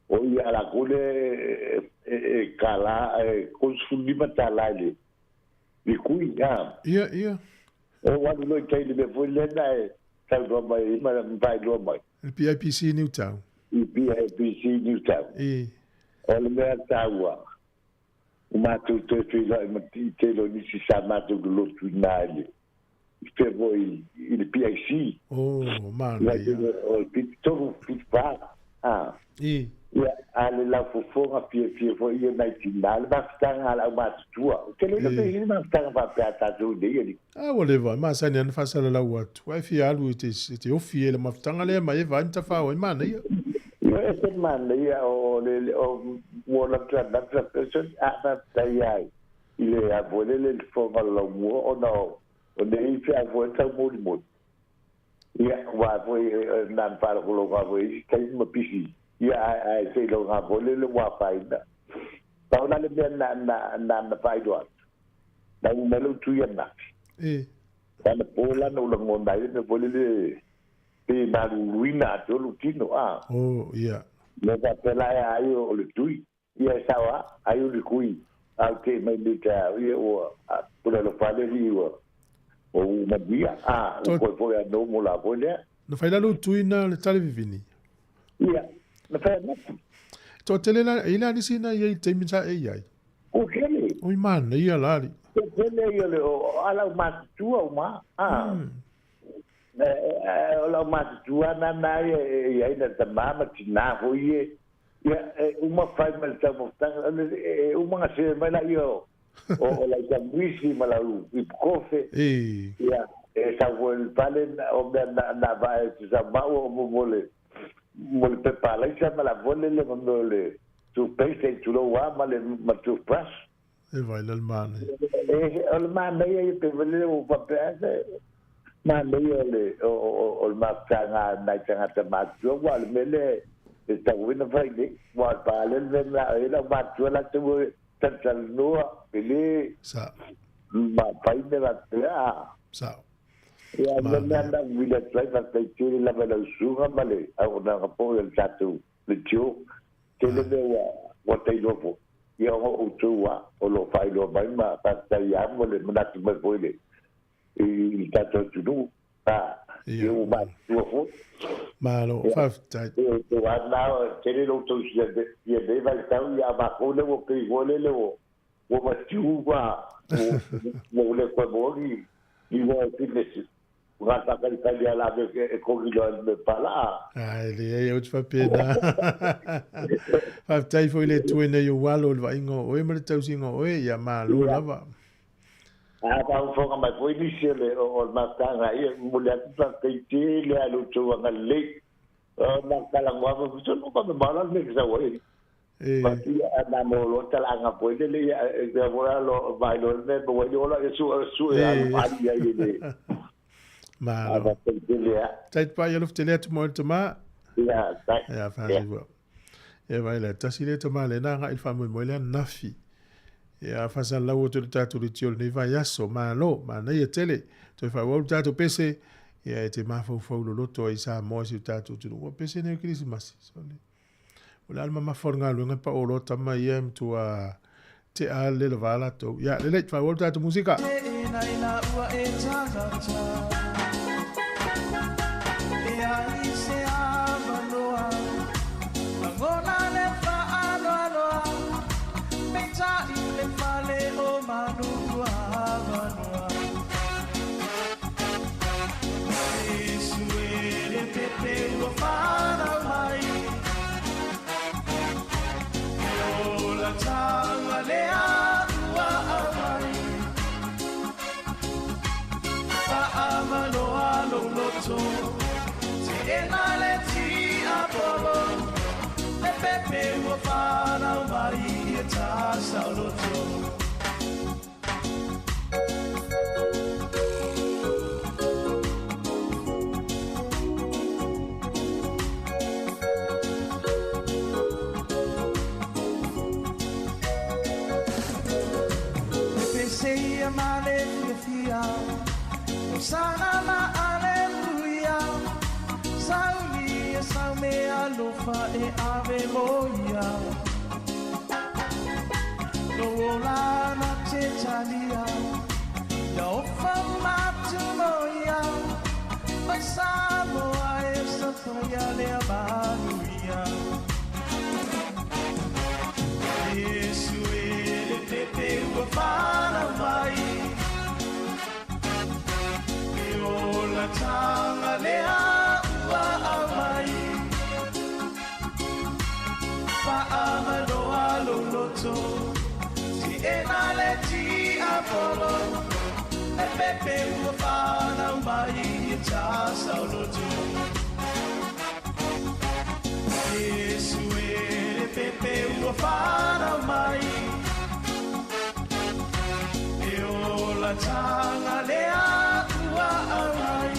o ia a lakou lea e e e kālā e $35 i le le kui a. Ia, ia. Ou alu loa i tai i le mea foi lea na e saunoa mai ai ma faailoa mai. Le PIPC Newtown. I PIPC Newtown. I. O le mea taua, ua matou toe feiloai ma i tele o nisi sa matou lolotu i ina i le, i fea foi i le PIC. Oh, manaia. O le 73, 74, a. I. Ia, a le laufofoga fiafia foi ia nai tina, le mafutaga a le aumatutua. Ou te le iloa pe i ai le mafutaga faapea a tatou i nei alii. A ua leva, e masani lava ona faasalalau atu. Ae fia alu e te, e te ofi e le mafutaga lea ma e vaai ma tafao ai. Manaia. Ia, e ese le manaia o le, o mo lata another person, a faafetai ai i le a foi lele le fofoga o le laumua ona o nei feau foi e taumolimoli. Ia, aua foi na ona faalogologo lava foi i isi taimi ma pisi, ia, ae, ae seiloga foi lele ua afaina. Pau la le mea na, na, na, na faailoa atu, na umi mai lou tui ananafi. E. Lana po la na ou lagona ai le mea foi lele pe maluluina atu lou tino, a. Oh, ia. Mea faapea la e a ai o le tui, ia e sao lava, ai o le kui, a ou tee mai nei taeao, ia ua pule alofa le alii ua ua manuia, a, ua To. koe foi a no mo la foi lea. Na fai la lou tui na le tale vivini. Ia, na fai ananafi. Toatele la, e i la nisi na i ai i le taimi sa e i ai. Ua tele. Oi manaia la alii. Ua tele ia le o a lau matutua uma, a. O lau matutua na na ia e i ai na tamā ma tinā foi e, ia, e uma fai ma le taumafataga, e uma gasea mai laia o, o lau tamuisi ma lau ipukofe. E. Ia, e sau foi i le fale, o mea na, na vae atu sa maua o mo le, mo le pepa alaisa ma la vole le ma mea o le toothpaste e tulou lava ma le ma toothbrush. E vai la le manaia. E, o le manaia ia pe vale le ua faapea ese, manaia o le, o, o, o le mafutaga a nai tagata matutua, aua o le mea lea e tatau foi ona fai nei, aua o le paale le mea na ai lau matua latou e talatalanoa, pele, Sa. ma fai mea faapea. Sa. Ia, o le mea Manaia. na vili atu ai, faafetai tele lava i lau susuga ma le auaunaga foi o le tatou leitio. Tele mea ua, ua tailoa foi. Ia ona o outou lava o lo o faailoa mai ma faafetai lava mo le manatu mai foi i le, i le tatou atunuu. A, ia Ia. ua matutua foi. Malo, Ia, faafetai. e outou lava na, tele lo outou fia nei vaitau, ia a makou lea ua pei foi lele ua, ua matiu ma, ua, ua le koe maua ni, ni moa e fitness. Ua gatafalikali lava la me e kogi loa i le mea palaa. Ae leai, ou te faapena. Faafetai foi i le Atua ina ia ou alo i le vaaiga o oe ma le tausiga o oe, ia malo Ia. lava. A faafofoga mai foi nisi o le o le mafutaga ia, momoli atu le faafetai tele lava i lo outou agalelei. O na talanoa ma solo ka me mala le mea ke sau ai. E. Faapea a na mo loa talaaga foi lele ia e pea foi a lo mai loa le mea ma ua ola ia sue sue alu E. alu ai le a Malo. faafetai tele lava. Tai te pai alofa tele atu mo le tama. Ia, tai. Ia, Ia. faasiua. Ia vai la tasi le tama le na ngai le faamoemoe lea nafi. Ia faasalalau atu le tatou leitio i lenei vaiaso. Malo, manaia tele. Toe faaauau le tatou pese, ia e te mafaufau loloto ai i Samoa i si o tatou atunuu. Ua pese nei o Kerisimasi. Sole. O le a le mamafa o le galuega e pao loa tama ia e matua tea le le va latou. Ia, lelei, faaauau le tatou musika. ia ma le fiafia. Hosana ma aleluia. Sauni e sau mea alofa e ave mo ia. Lou ola na te talia. Ia ofa matu mo ia. Mai Samoa e sapaia lea manuia. Iesu e le pepe ua fanau mai. E ola tanga lea ua aumai. Faamanoa lou loto. Tiena le tiapolo. Le pepe ua fanau mai i Tasaoloto. Iesu e le pepe ua fanau mai. E ola tanga lea ua aumai.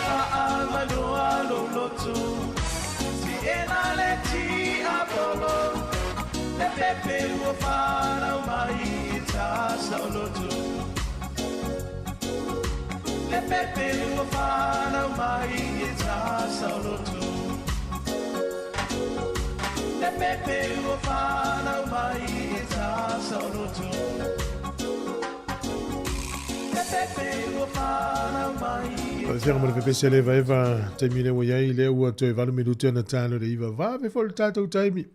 Faamanoa lou loto. Tiena le tiapolo. Le pepe ua fanau mai i Tasaoloto. Le pepe ua fanau mai i Tasaoloto. Le pepe ua fanau mai i Tasaoloto. Le pepe ua fanau mai i Faafetai mo le pepesi a le Evaeva taimi lea ua i ai lea ua toe 8 minute ona talo le 9. Vave foi le tatou taimi.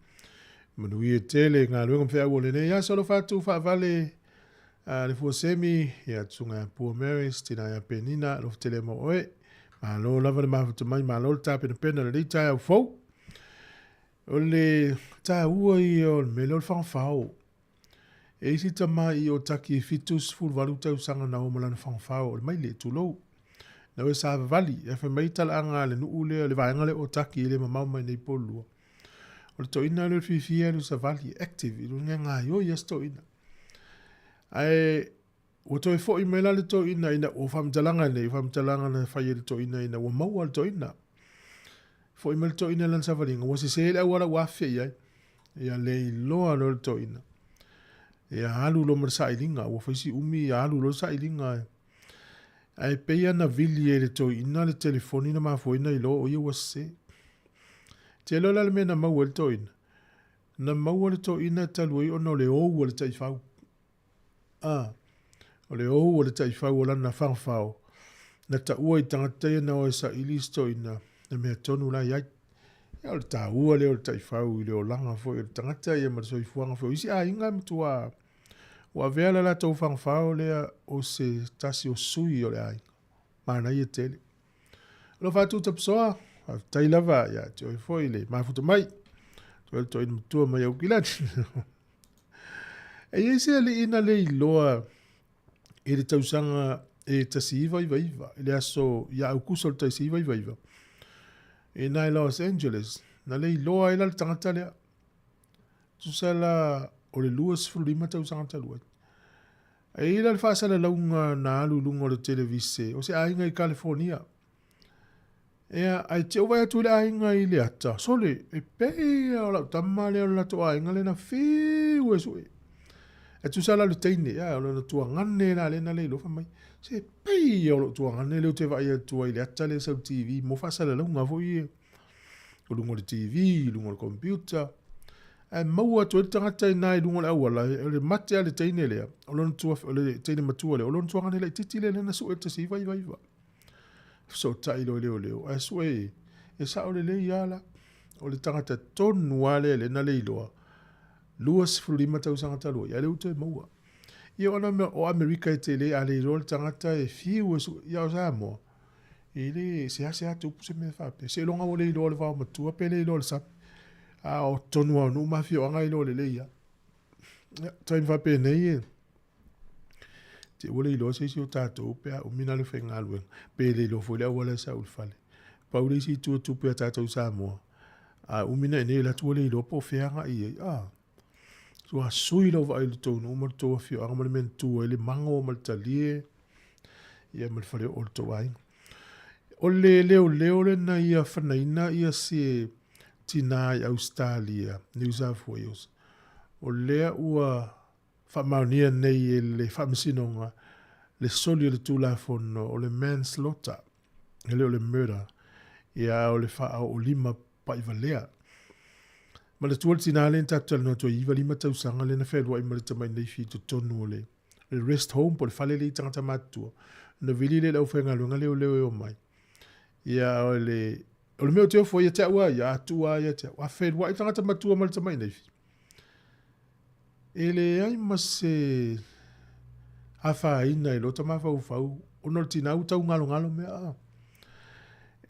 Manuia tele galuega ma feau o lenei aso. Alofa atu faavale a le fuasemi ia Tusuga ia Pua Marys, tina ia Penina, alofa tele mo oe. Malo lava le mafuta mai, malo le tapenapena lenei taeao fou. O le taua ia o le mea lea o le fagafao. E isi tama i o taki e 78 tausaga na o ma lana fagafao o le maile, tulou. Na o e savavali, e fai mai talaaga a le nuu lea, le vaega lea o taki e le mamao mai nei Porirua. O le toeaina lea o le fiafia alu savali, active, i luga gaioi ia se toeaina. Ae ua toe foi mai la le toeaina ina ua faamatalaga nei, faamatalaga na fai e le toeaina ina ua maua le toeaina. Foi mai le toeaina i lana savaliga, ua sese le auala ua afe i ai. Ia le iloa loa le toeaina. Ia alu loa ma le sailiga, ua fai si umi ia alu loa le sailiga. Ae pei lava na vili e le toeaina le telefoni na mafua ai na iloa o ia ua sese. Te iloa la le mea na maua ai le toeaina? Na maua le toeaina talu ai ona o le ou a le taifau. A, o le ou a le taifau o lana fagafao, na taua i tagata ia na o e saili si toeaina, le mea tonu la i ai. Ia, o le taua lea o le taifau i le olaga foi o le tagata ia ma le soifuaga foi o isi aiga e matua ua avea le latou fagafao lea o se tasi o sui o le aiga. Manaia tele. Alofa atu Tapisoa, faafetai lava ia te oe foi le mafuta mai. Toe le toeaina matua mai Aukilani. E i ai se alii na le iloa i le tausaga e 1999, i le aso ia Aukuso le 1999, i nai Los Angeles, na le iloa ai la le tagata lea. Tusa la o le 25 tausaga talu ai. E i ai la le faasalalauga na alu i luga o le televise, o se aiga i California. Ea, ae te ou vaai atu i le aiga i le ata, sole, e pei o lau tama lea o le latou aiga lea na fiu e sue. E tusa la le teine, ea, o lona tuagane la lea na le iloa fai mai. Se pei o lou tuagane lea ou te vaai atu ai i le ata lea sau TV, mo faasalalauga foi ia. O luga o le TV, luga o le computer. Ae maua atu ai le tagata i na i luga o le auala, o le mate a le teine lea, o lona tua, o le teine matua lea, o lona tuagane laitiiti lea lea na sue i le 1999. Fesootai loa i leoleo, ae sue e, e sao lelei lava la. O le tagata tonu lava lea lea na leiloa, 25 tausaga talu ai, ae lea ua toe maua. Ia o ana mea, o Amerika e tele, a leiloa le tagata e fiu e sue, ia o Samoa, E le seasea tupu se mea faapea. Seiloga ua le iloa le vaomatua pe le iloa le sami. A o totonu lava o nuu ma afioaga e iloa lelei lava. Ia, taimi faapenei e te ua le iloa se isi o tatou pe a umi na le faigaluega, pe le iloa foi le auala e sau i le fale. Pau le isi itu e tupu ia tatou i Samoa, a umi na i inei alu atu ua le iloa po o fea agai i ai. A, ua sui lau vaai i le tou nuu ma le tou afioaga ma le mea na tu ai le mago ma le talie, ia ma le fale o le tou aiga. O le leoleo lena ia fanaina ia se tinā i Ausetalia, New South Wales, o lea ua Faamaonia nei e le Faamasinoga le soli o le Tulafono o le manslaughter, e le o le murder, ia a o le faaoolima paivalea. Manatua le tinā lea na tatou talanoa atu ai, 95 tausaga lea na fealuai ma le tamai naifi i totonu o le le rest home po o le fale lea i tagata matutua. Ona vili lea i le aufaigaluega leoleo e omai. Ia o le o le mea ou te ofo ai ia te au lava ia, a tuu lava ia te au, a feluai tagata matua ma le tamai naifi, e leai ma se afaina i lota mafaufau ona o le tinā ua taugalogalo mea a.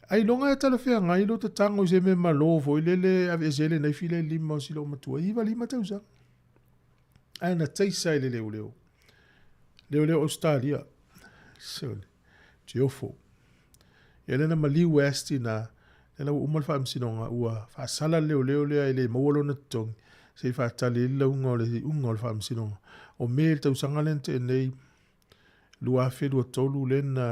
Ailoga e talafeagai lota tago i se mea malo foi lele e aveese ai le naifi lea i le lima o si loomatua, e 95 tausaga. Ae na taisa e le leoleo. Leoleo Ausetalia. Sole. Te ofo. Ia lea na maliu ai si tina, lea la ua uma le faamasinoga, ua faasala le leoleo lea e le maua lona totogi, se i faatali ai le lauga o le iuga o le faamasinoga. O Me i le tausaga lea na tea nei, 2023 lea na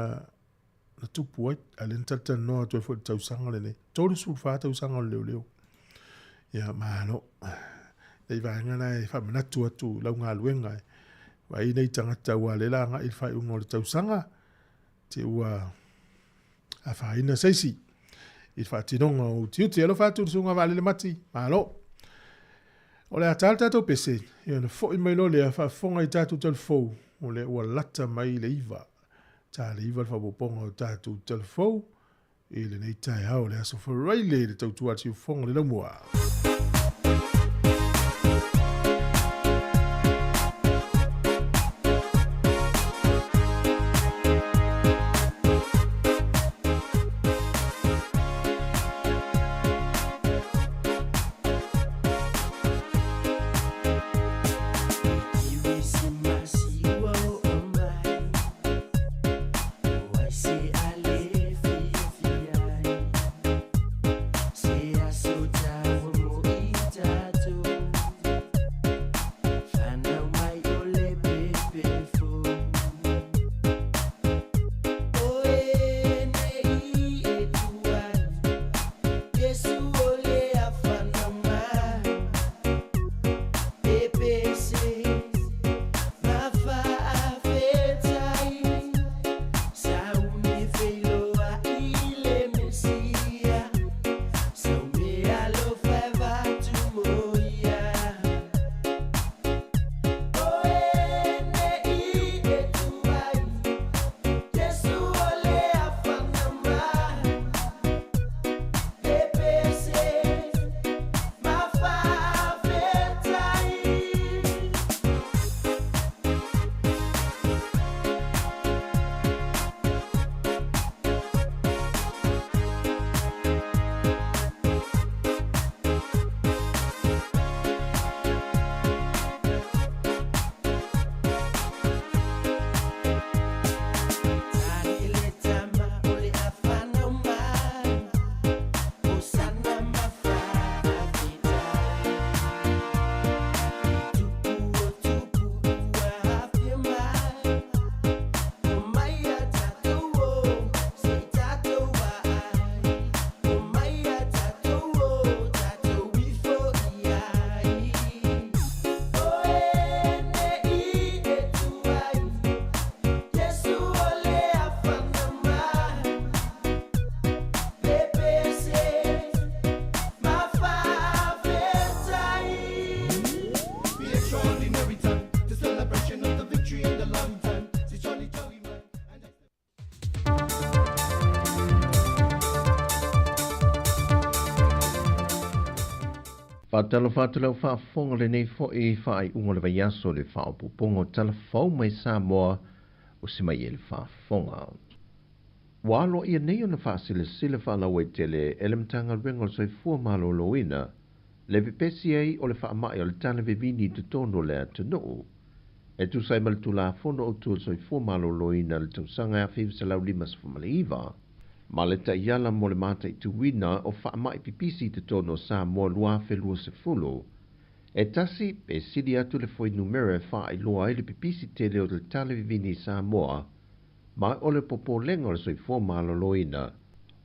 na tupu ai, a lea na talatalanoa atu ai foi i le tausaga lenei. 34 tausaga o le leoleo. Ia, malo. Nei vaega na e faamanatu atu lau galuega e vaai nei tagata ua lea la agai i le faaiuga o le tausaga, te ua afaina se isi i le faatinoga o utiuti. Alofa atu i le susuga Vaalele Mati, malo. O le a ta le tatou pese, ia ona foi mai loa lea faafofoga i tatou talafou, o lea ua lata mai le 9. Ta le 9 le faaopoopoga o tatou talafou i lenei taeao o le aso Faraile i le tautua a le siufofoga o le laumua. Faatalofa atu lau faafofoga lenei foi faaiuga o le vaiaso le faaopoopoga o tala fou mai Samoa o si mai e le faafofoga. Ua aloaia nei ona faasilasila faalauaitele e le Matagaluega o le Soifua Maloloina le pepesi ai o le faamai o le tala vevini i totonu o le atunuu. E tusa ai ma le Tulafono Autu o le Soifua Maloloina i le tausaga 1959, ma le taiala mo le mataituina o faamai pipisi i totonu o Samoa 2020, e tasi pe sili atu le fuainumera e faailoa ai le pipisi tele o le tala vivini i Samoa ma o le popolega o le soifua maloloina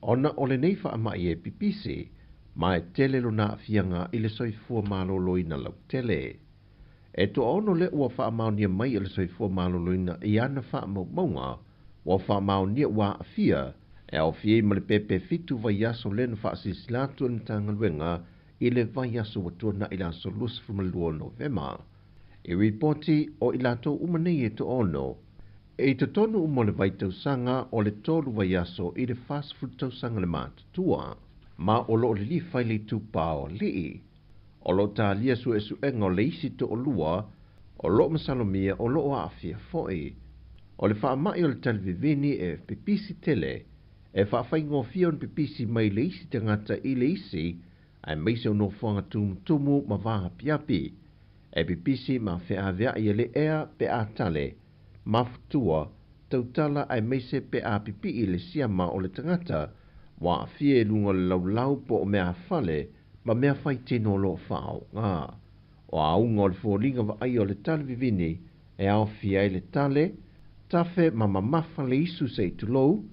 ona o lenei faamai e pipisi ma e tele lona aafiaga i le soifua maloloina lautele. E toaono lea ua faamaonia mai e le Soifua Maloloina i ana faamaumauga ua faamaonia ua aafia, e aofia ai ma le pepe 7 vaiaso lea na faasilasila atu e le Matagaluega i le vaiaso ua tuanai i le aso 22 o Novema. I ripoti o i latou uma nei e toaono, e i totonu uma o le vaitausaga o le 3 vaiaso i le 40 tausaga le matutua, ma o loo lilifa i le itupa o alii. O loo talia suesuega o le isi toalua o loo masalomia o loo aafia foi. O le faamai o le talivivini e pipisi tele, e faafaigofie ona pipisi mai le isi tagata i le isi, aemaise o nofoaga tumutumu ma vaapiapi. E pipisi ma feaveai e le ea pe a tale, mafutua, tautala aemaise pe a pipii le siama o le tagata, ua aafia i luga o le laulau po o meafale ma mea faitino o loo faaoga. O auga o le foliga vaaia o le talivivini e aofia ai le tale, tafe ma mamafa le isu se'i tulou,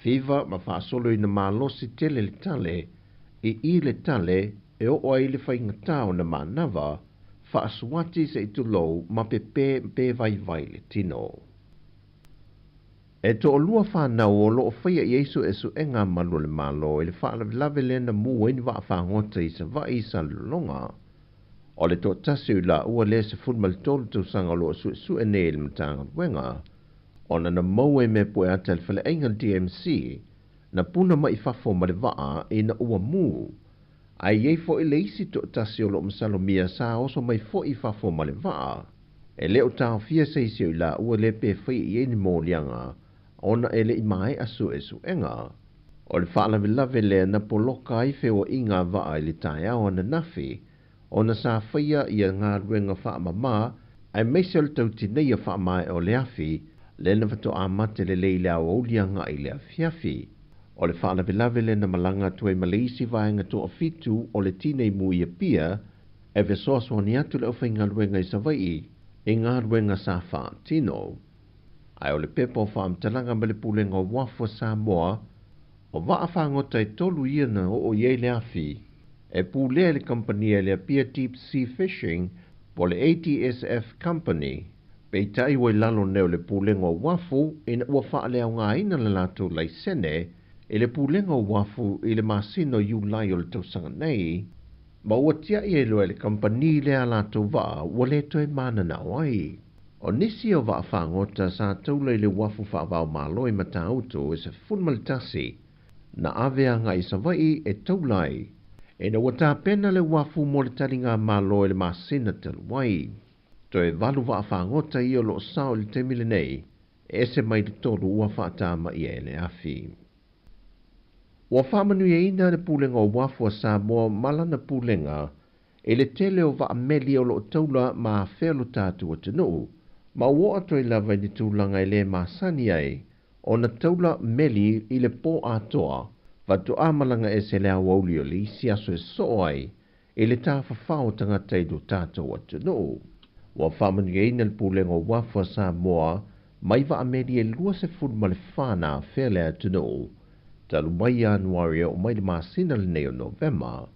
fiva ma faasoloina malosi tele le tale, i le tale e oo ai le faigatā o na manava, faasuati se'i tulou ma pepe pe vaivai le tino. E toalua fanau o loo faia i ai suesuega a malu o le Malo i le faalavelave lea na mu ai ni vaafagota i Savaii i Salelologa. O le toatasi o i laua lea 13 tausaga o loo suesue nei i le Matagaluega, ona na maua i mea pueata i le faleaiga le DMC, na puna mai fafo ma le vaa ina ua mu. Ae i ai foi le isi toatasi o loo masalomia sa oso mai foi i fafo ma le vaa. E le o taofia se isi o i laua lea pe faia i ai ni moliaga, ona e le i maea suesuega. O le faalavelave lea na poloka ai feoaiga a vaa i le taeao ananafi, ona sa faia ia galuega faamamā, aemaise o le tautineia faamaea o le afi, lea na faatoa lelei i le aoauli agai i le afiafi. O le faalavelave lea na malaga atu ai ma le isi vaega toafitu o le tinei mu i Apia, e fesoasoani atu le aufaigaluega i Savaii i galuega sa faatino. Ae o le pepa o faamatalaga ma le Pulega o Uafu a Samoa, o vaafagota e 3 ia na oo i ai le afi, e pulea i le kampania le Apia Deep Sea Fishing po le ADSF Company. Peitai ua i lalo nei o le Pulega o Uafu ina ua faaleaogaina le latou laisene i le Pulega o Uafu i le masina o Iulai o le tausaga nei, ma ua tiai ai loa e le kampani lea a latou vaa ua le toe mananao ai. O nisi o vaafagota sa taula i le uafu faavaomalo i Matautu e 11 na ave agai i Savaii e taula ai, ina ua tapena le uafu mo le taliga malo i le masina talu ai. Toe 8 vaafagota ia o loo sao i le taimi lenei, e ese mai le 3 ua faatamaia e le afi. Ua faamanuiaina le Pulega o Uafu a Samoa ma lana pulega i le tele o vaameli o loo taula ma afea lo tatou atunuu, ma ua oo atu ai lava i ni tulaga e lē masani ai ona taula meli i le pō atoa, faatoa malaga ese le aoauli o le isi aso e soo ai i le tafafao o tagata i lo tatou atunuu. Ua faamanuiaina le Pulega o Uafu a Samoa mai vaameli e 24 na afea le atunuu, talu mai Ianuari oo mai le masina lenei o Novema.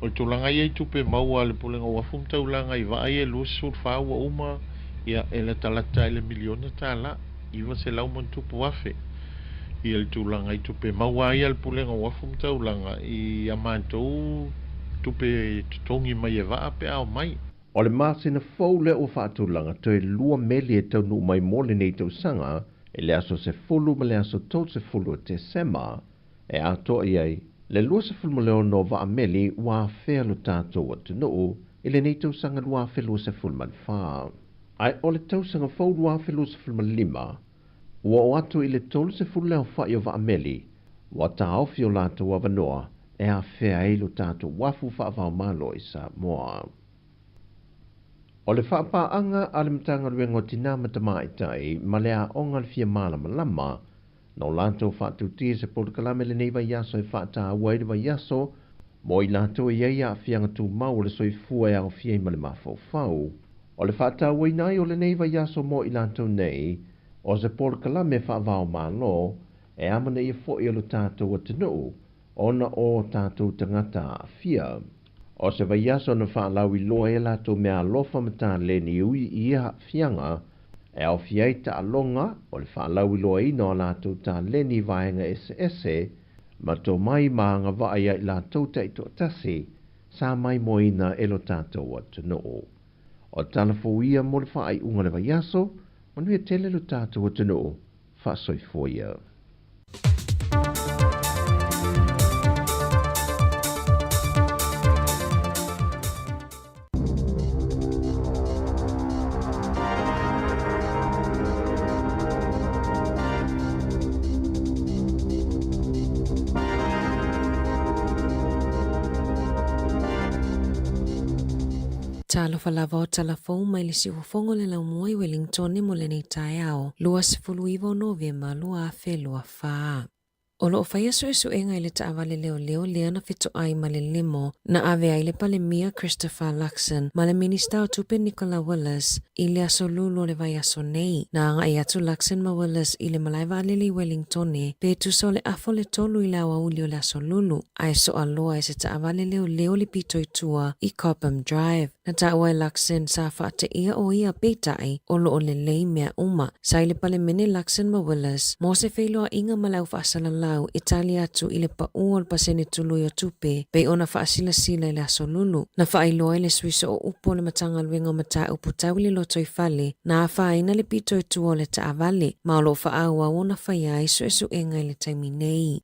O le tulaga ia i tupe maua a le Pulega o Uafu ma Taulaga i vaa ia e 24 ua uma, ia e latalata i le miliona tala, 900 ma tupu afe. Ia le tulaga i tupe maua ai a le Pulega o Uafu ma Taulaga i a matou tupe totogi mai e vaa pe a omai. O le masina fou lea ua faatulaga toe 2 meli e taunuu mai mo lenei tausaga i le aso 10 ma le aso 30 o Tesema, e atoa i ai le 26 o vaameli ua afea lo tatou atunuu i lenei tausaga 2024. Ae o le tausaga fou 2025, ua oo atu i le 30 le aofai o vaameli, ua taofi o latou avanoa e afea ai lo tatou uafu faavaomalo i Samoa. O le faapaaga a le Matagaluega o Tinā ma Tamaitai ma le Aoga le Fia Malamalama, na o latou faatautia se polokalame lenei vaiaso e faataua ai le vaiaso mo i latou e i ai aafiaga tumau o le soifua e aofia ai ma le mafaufau. O le faatauaina ai o lenei vaiaso mo i latou nei, o se polokalame faavaomalo e amanaia foi o lo tatou atunuu ona o tatou tagata aafia. O se vaiaso na faalauiloa ai a latou meaalofa ma taleni e ui i ia aafiaga, e aofia ai taaloga o le faalauiloaina o a latou taleni i vaega eseese, ma tomai ma agavaa ia i latou taitoatasi sa maimoaina e lo tatou atunuu. O tala fou ia mo le faaiuga o le vaiaso, manuia tele lo tatou atunuu, faasoifua ia. Talofa lava o tala fou mai le siufofoga o le laumua i Wellingtone mo lenei taeao, 29 o Novema 2024. O lo o faia suesuega i le taavale leoleo lea na fetoai ma le lemo na ave ai le Palemia Christopher Luxon ma le Minista o Tupe Nicola Willis i le aso Lulu o le vaiaso nei. Na agai atu Luxon ma Willis i le malae vaalele i Wellingtone pe tusa o le afa o le tolu i le aoauli o le aso Lulu, ae soa loa e se taavale leoleo le pito i tua i Cobham Drive. Na taua e Luxon sa faateia o ia peitai o lo o lelei mea uma. Sa i le Palemene Luxon ma Willis mo se feiloaiga ma le au faasalalau e tali atu i le paū o le pasene tului o tupe pei ona faasilasila i le aso Lulu. Na faailoa e le sui sooupu o le Matagaluega o Mataupu Tau i le Lotoifale na afaina le pito i tua o le taavale ma o lo o faaauau ona faia ai suesuega i le taimi nei.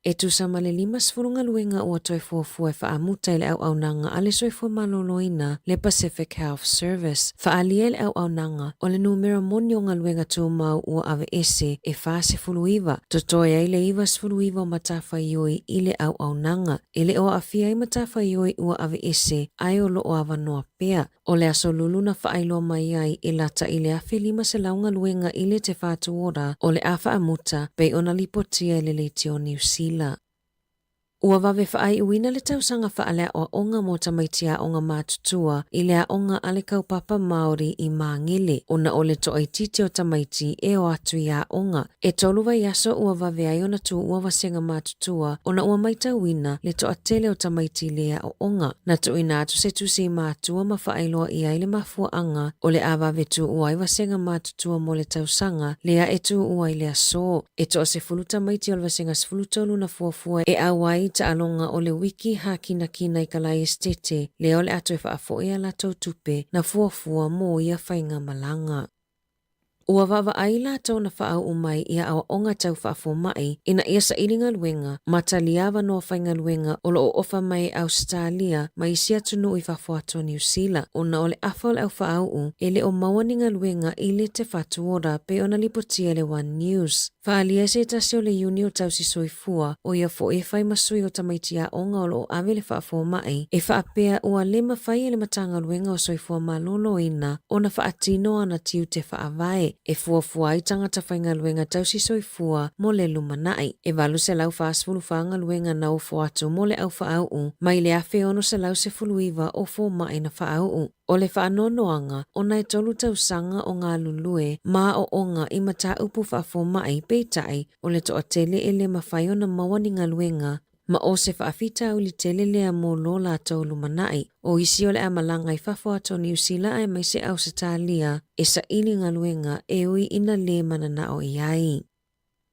E tusa ma le 50 galuega ua toe fuafua e faamuta i le auaunaga a le Soifua Maloloina, le Pacific Health Service. Faaalia i le auaunaga, o le numera moni o galuega tumau ua aveese e 49, totoe ai le 99 o matafaioi i le auaunaga. E le o aafia ai matafaioi ua aveese ae o lo o avanoa pea. O le aso Lulu na faailoa mai ai e lata i le 1,500 galuega i le Te Whatu Ora o le a faamuta pei ona lipotia e le Leitio Niu Sila. Ua vave faaiuina le tausaga faaleaoaoga mo tamaiti aoga matutua i le aoga a le Kaupapa Māori i Māngere ona o le toaitiiti o tamaiti e o atu i aoga. E tolu vaiaso ua vave ai ona tuua vasega matutua ona ua maitauina le toatele o tamaiti i le aoaoga. Na tuuina atu se tusi i matua ma faailoa i ai le mafuaaga o le a vave tuua ai vasega matutua mo le tausaga lea e tuua ai le aso. E toasefulu tamaiti o le vasega 13 na fuafua e auai i taaloga o le wiki hākinakina i Kalaesetete lea o le a toe faafoe a latou tupe na fuafua mo ia faigamalaga. Ua vaavaai latou na faauu mai i aoaoga tau faafoma'i ina ia saili galuega ma talia avanoa faigaluega o lo o ofa mai e Ausetalia ma isi atunuu i fafo atu o Niu Sila ona o le afa o le au faauu e le o maua ni galuega i le Te Whatu Ora pei ona lipotia e le One News. Faaalia se tasi o le Iuni o Tausi Soifua, ʻo ia foʻi e fai ma sui o tamaiti aoga o lo o ave le faafomaʻi, e faapea ua le mafai e le Matagaluega o Soifua Maloloina ona faatino ana tiute faavae e fuafua ai tagata faigaluega tausi soifua mo le lumanai. E 844 galuega na ofo atu mo le au faauu mai le 1619 o fomaʻi na faauu. O le faanoanoaga, ona e tolu tausaga o galulue ma aoaoga i mataupu faafomaʻi, peitai, o le toatele e le mafai ona maua ni galuega, ma o se faafitauli tele lea mo lo latou lumanai. O isi o le a malaga i fafo atu o Niu Sila aemaise Ausetalia e saili galuega e ui ina le mananao i ai.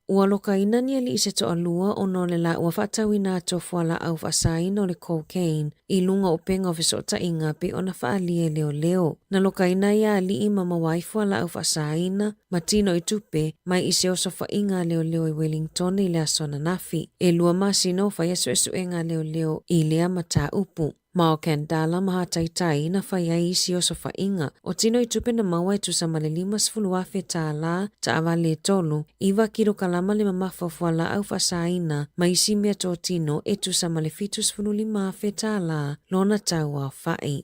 Ua lokaina ni alii se toalua ona o le la ua faatauina atu o fualaau faasaina o le cocaine i luga o upega o fesootaiga pei ona faaalia e leoleo. Na lokaina ai ia alii ma maua ai fualaau faasaina ma tino i tupe mai i se osofaiga a leoleo i Wellingtone i le aso ananafi. E lua masina o faia suesuega a leoleo i lea mataupu. Ma o Kandala ma Hataitai na fai ai isi osofaiga. O tino i tupe na maua e tusa ma le 50,000 tālā, taavale e tolu, iwa kilokalama le mamafa o fualaau faasaina ma isi mea tōtino e tusa ma le 75,000 tālā lona tau aofai.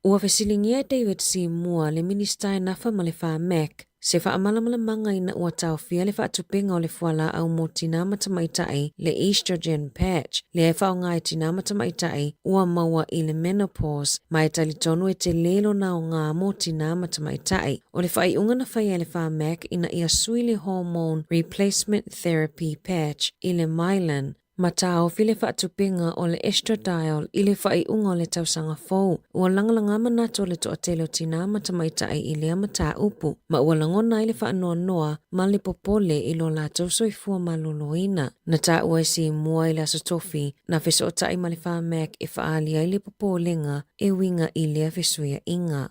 Ua fesiligia e David Simua, le Minisita e nafa ma le Pharmac, se faamalamalamaga ina ua taofia le faatupenga o le fualaau mo tinā ma tamaitai, le estrogen patch, lea e faaaoga e tinā ma tamaitai ua maua i le menopause, ma e talitonu e telē lona aoga mo tinā ma tamaitai. O le faaiuga na faia e le Pharmac ina ia sui le hormone replacement therapy patch i le Mylan, Ma taofi le faatupega o le estradiol i le faaiuga o le tausaga fou, ua lagalaga manatu o le toatele o tinā ma tamaitai i lea mataupu, ma ua lagona ai le faanoanoa ma le popole i lo latou soifua maloloina. Na taua e Simua i le Aso Tofi, na fesootai ma le Pharmac e faaali ai le popolega e uiga i lea fesuiaiga.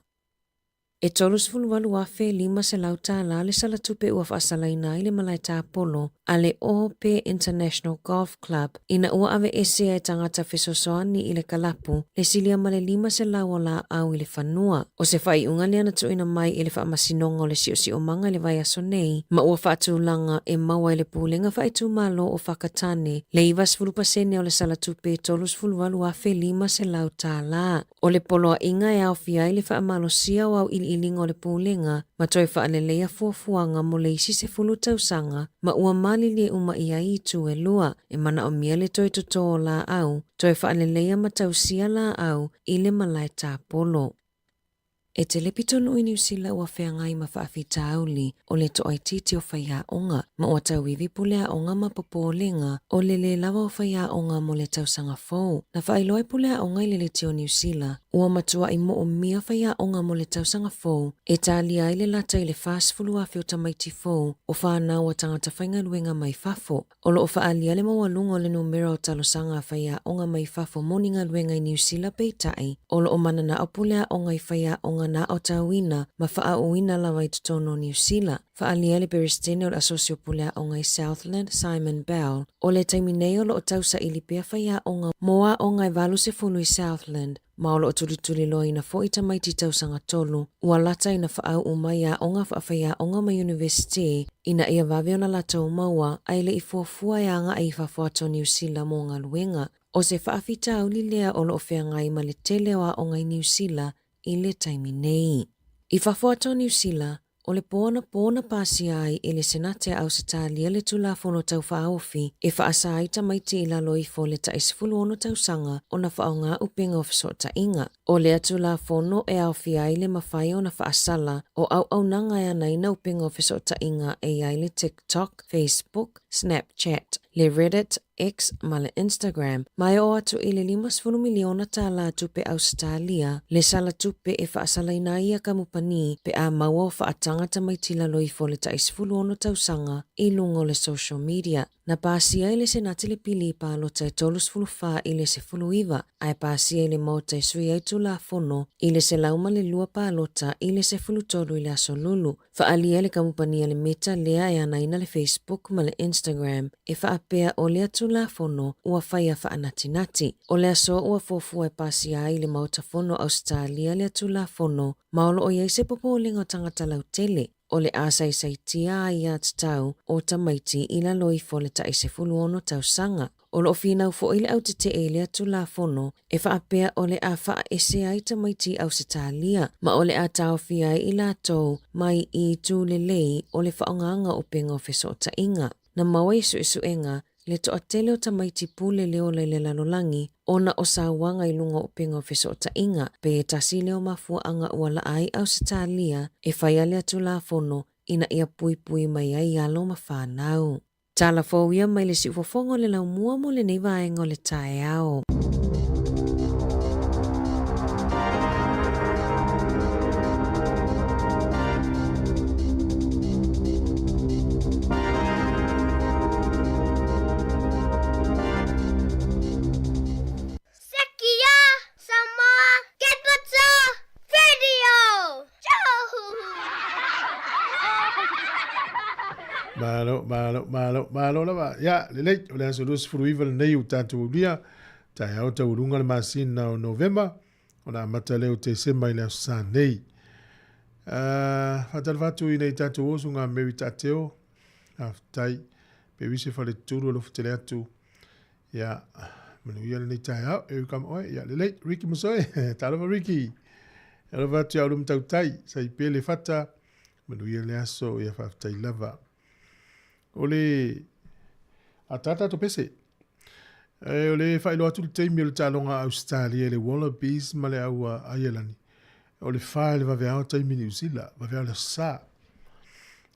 E $38,500 tālā le salatupe ua faasalaina ai le malae tāpolo a le Ohope International Golf Club ina ua aveesea e tagata fesoasoani i le kalapu le silia ma le 500 o laau i le fanua. O se faaiuga lea na tuuina mai e le Faamasinoga o le Siosiomaga i le vaiaso nei ma ua faatulaga e maua e le Pulega Faaitumalo o Whakatane le 90% o le salatupe e $38,500 tālā. O le poloaiga e aofia ai le faamalosia o auiliiliga o le Pulega ma toe faaleleia fuafuaga mo le isi 10 tausaga ma ua malilie uma i ai itu e lua, e manaomia le toe totō o laau, toe faaleleia ma tausia laau i le malae tāpolo. E tele pitonuu i Niu Sila ua feagai ma faafitauli o le toaitiiti o faiaoga, ma ua tauivi puleaoga ma popolega o le lē lava o faiaoga mo le tausaga fou. Na faailoa e puleaoga i le Leitio o Niu Sila, ua matua'i moomia faiaoga mo le tausaga fou e talia ai le lata i le 40,000 o tamaiti fou o fanau a tagata faigaluega mai fafo. O lo o faaalia le maualuga o le numera o talosaga a faiaoga mai fafo mo ni galuega i Niu Sila peitai, o lo o mananao puleaoga i faiaoga na aotauina ma faaauuina lava i totonu o Niu Sila. Faaalia le Peresetene o le Asosi o Puleaoga i Southland, Simon Bell, o le taimi nei o lo o tausaili pea faiaoga mo aoga e 80 i Southland, ma o lo o tulituliloaina foi tamaiti tausaga tolu ua lata ina faauu mai aoga faafaiaoga ma iunivesite ina ia vave ona latou maua ae le i fuafua e agai i fafo atu o Niu Sila mo galuega. O se faafitauli lea o lo o feagai ma le tele o aoga i Niu Sila i le taimi nei. I fafo atu o Niu Sila, O le pō anapō na pasia ai e le Senate a Ausetalia le Tulafono Tau Faaofi e faasa ai tamaiti i lalo ifo o le tai 16 tausaga ona faaaoga upega o fesootaiga. O lea Tulafono e aofia ai le mafai ona faasala o auaunaga e anaina upega o fesootaiga e i ai le TikTok, Facebook, Snapchat, le Reddit, X ma le Instagram, ma e oo atu i le $50 miliona tālā tupe Ausetalia le sala tupe e faasalaina ai ia kamupani pe a maua o faataga tamaiti lalo ifo o le tai 16 tausaga i luga o le social media. Na pasia e le Senate le pili i palota e 34 i le 19, ae pasia i le Maota e sui ai Tulafono i le 102 palota i le 13 i le aso Lulu. Faaalia le kamupani a le Meta lea e anaina le Facebook ma le Instagram e faapea o lea Tulafono ua faia faanatinati. O le aso ua fuafua e pasia ai i le Maota Fono Ausetalia lea Tulafono ma o lo o i ai se popolega o tagata lautele o le a saisaitia ai ia tatau o tamaiti i lalo ifo o le tai 16 tausaga. O lo o finau foi le au tetee i lea Tulafono e faapea o le a faaese ai tamaiti i Ausetalia ma o le a taofia ai i latou mai i itu lelei o le faaaogaga o upega o fesootaiga. Na maua i suesuega le toatele o tamaiti pule le ola i le lalolagi ona o sauaga i luga o upega o fesootaiga, pei e tasi lea o mafuaaga ua laa ai Ausetalia e faia lea Tulafono ina ia puipui mai ai alo ma fanau. Tala fou ia mai le siufofoga o le laumua mo lenei vaega o le taeao. Sekia Samoa Capital Radio! Malo, malo, malo, malo lava. Ia, lelei, o le aso 29 lenei o tatou aulia, taeao taualuga le masina o Novema, ona amata lea o Tesema i le aso Sa nei. Uh, faatalofa atu i nei tatou oso ngā Mary Taateo, faafetai, pe wise fale tulu alofa tele atu. Ia, manuia lenei taeao, e ui kama oe, ia lelei, Ricky Masoe, talofa Ricky. Alofa atu ia ulu matautai, sai pele fata, Manuia le aso, ia faafetai lava. O le a tā tātou pese. E, o le faailoa atu le taimi o le taaloga a Ausetalia i le Wallabies ma le au a Aielani. O le fa i le vaveao taimi Niu Sila, vaveao le aso Sa.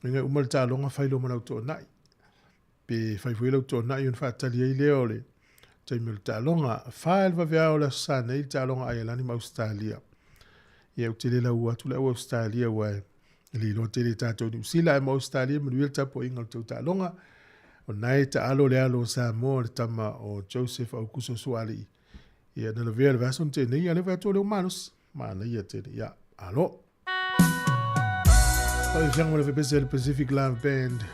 Inga uma le taaloga fai lo ma lau toonai. Pe fai foi lau toonai ona faatali ai lea o le Taimi o le taaloga, 4 i le vaveao o le Aso Sa nei le taaloga a Aialani ma Ausetalia. Ia, ou te le laua atu le au Ausetalia aua e le iloa tele e tatou Niu Sila ae mo Ausetalia manuia le tapuaiga o le tou taaloga. O lena e taalo le alo o Samoa le tama o Joseph Aukuso Suaalii. Ia, na lavea i le vaiaso na tea nei, a o lea ua fai atu o lea ua malosi. Manaia tele. Ia, alo. Faafiafiaga ma le fepese a le Pacific Love Band.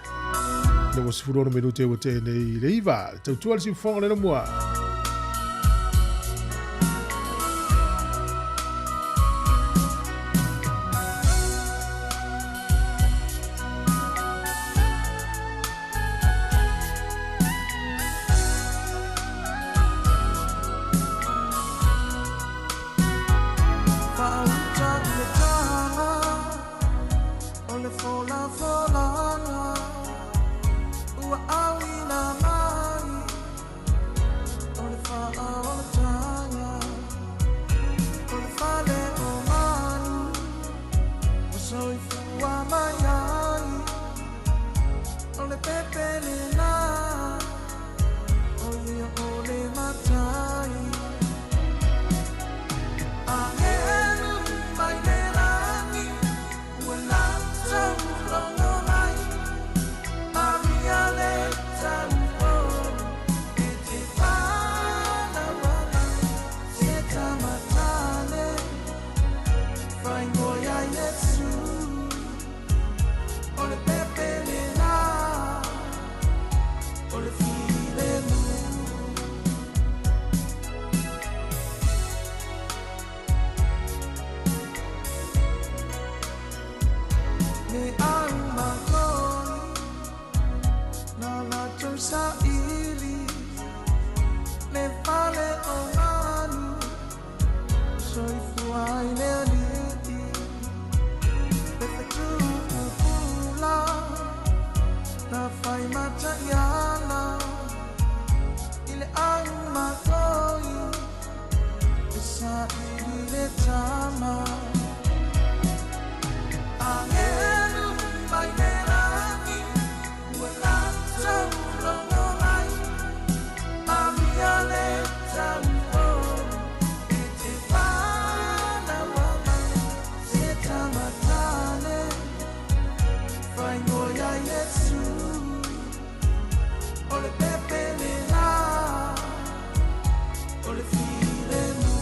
Le ua 16 minute ua tea nei i le 9. Tautua le siufofoga o le Laumua. Faauta i le taga o le folafolaga ua auina mai o le faaolataga o le fale o manu ua soifua mai ai o le pepe lena o ia o le matai. Agelu mai le lagi ua latou logo mai Maria le taupo e te whanau ana se tamatane whaingoia Iesu o le pepe lena o le filemu. Me au makoi na latou saili le fale o manu soifua ai le alii le fetuupula na fai mataiala i le au makoi e saili le tama. Agelu mai le lagi ua latou logo mai Maria le taupo e te whanau ana se tamatane whaingoia Iesu o le pepe lena o le filemu.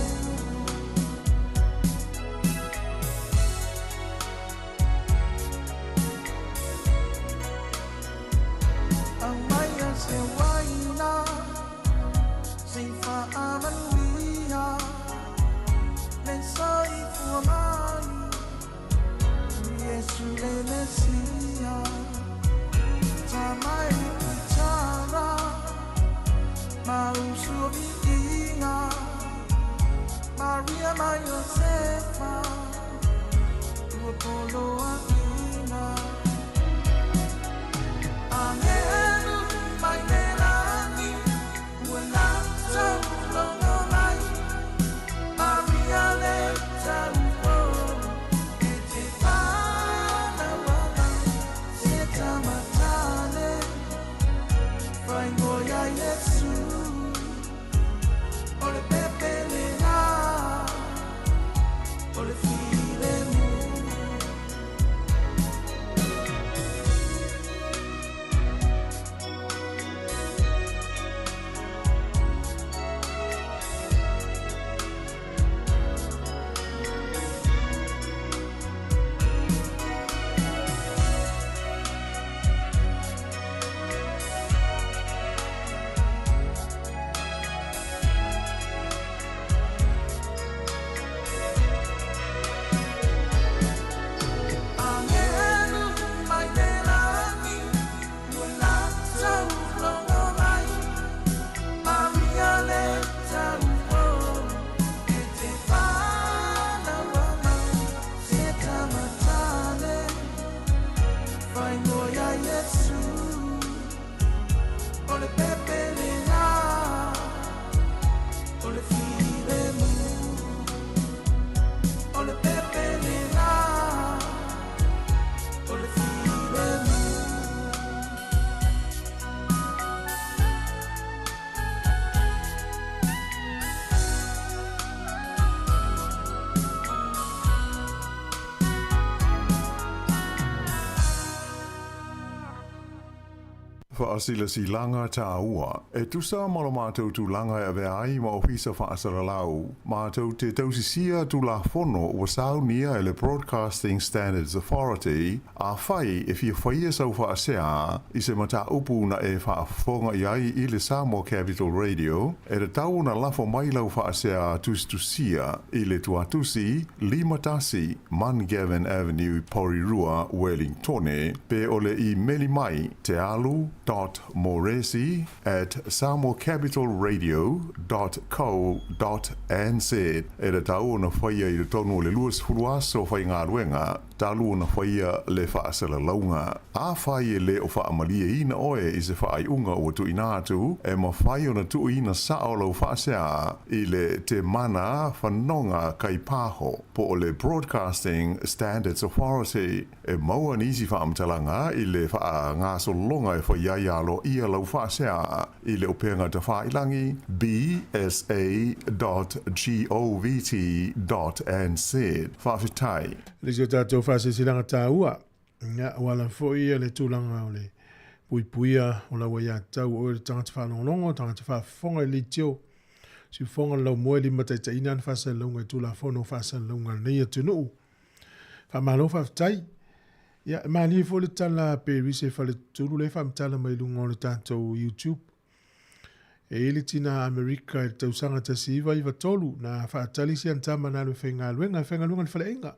Aumaia se uaina sei faamanuia le soifua mai Iesu le Mesia tamai itara ma usu o viiga Maria ma Iosefa ua poloaina. Agelu mai le lagi ua latou logo mai Maria le taupo e te whanau ana se tamatane whaingoia Iesu o le pepe lena o le filemu. Faasilasilaga tāua. E tusa ma lo matou tulaga e avea ai ma Ofisa Faasalalau, matou te tausisia Tulafono ua saunia e le Broadcasting Standards Authority, afai e fia faia sau faasea i se mataupu na e faafofoga i ai i le Samoa Capital Radio, e tatau ona lafo mai lau faasea tusitusia i le tuatusi 51 Mungavin Avenue, Porirua, Wellingtone, pe o le imeli mai tealu dot moresi at samoacapitalradio dot co dot nz. E tatau ona faia i totonu o le 20 aso faigaluega talu ona faia le faasalalauga. Afai e le o faamalieina oe i se faaiuga ua tuuina atu, e mafai ona tuuina sao lau faasea i le Temana Fanoga Kaipaho po o le Broadcasting Standards Authority. E maua nisi faamatalaga i le faagasologa e fai ai aloaia lau faasea i le upega tafailangi bsa dot govt dot nz. Faafetai. Le si o tatou faasilasilaga taua, ia, ua ala foi le tulaga o le puipuia o lau aiatatau o oe le tagata faalogologo, tagata faafofoga i le leitio, siufofoga o le laumua e limataitaiina ana faasalalauga i Tulafono o Faasalalauga a lenei atunuu. Faamalo faafetai. Ia, e malie foi le tala a Perise e Faletutulu lea e faamatala mai luga o le tatou YouTube. E i ai le tina Amerika i le tausaga 1993 na faatali si ana tama na alu e faigaluega, e faigaluega i le faleaiga.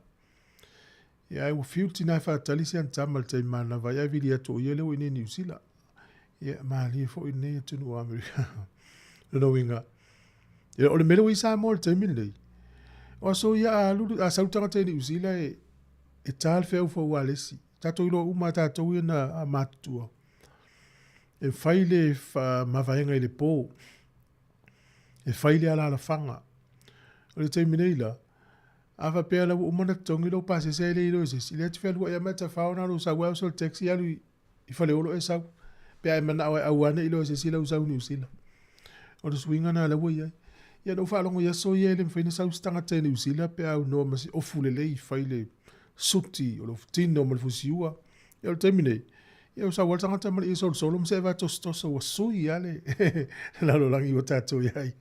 Ia, ae ua fiu le tina e faatali si ana tama i le taimi manava ai, ae vili atu o ia lea ua i inei i Niu Sila. Ia, malie foi lenei atunuu o Amerika. Lona uiga, ia, o le mea lea ua i Samoa i le taimi lenei, o aso ia a alu, a sau le tagata i Niu Sila e, e ta le feau faualesi. Tatou iloa uma a tatou ia na matutua. E fai le mavaega i le pō. E fai le alalafaga. O le taimi nei la, a faapea la ua uma ona totogi lou pasese ae le iloa e se isi, lea e te fealuai lava ma e tafao na o lou sau lava oso i le taxi alu i Faleolo e sau. Pe a e manao e aua ne i iloa e se isi lau sau i Niu Sila. O le suiga na lea ua i ai. Ia na ou faalogo i aso ia e le mafai ona sau se tagata i Niu Sila pe a aunoa ma se ofu lelei fai le suti o le ofu tino ma le fusiua. Ia o le taimi nei, ia ua sau lava le tagata ma le ie solosolo ma se e vaatosotoso ua sui lava le lalolagi ua tatou i ai.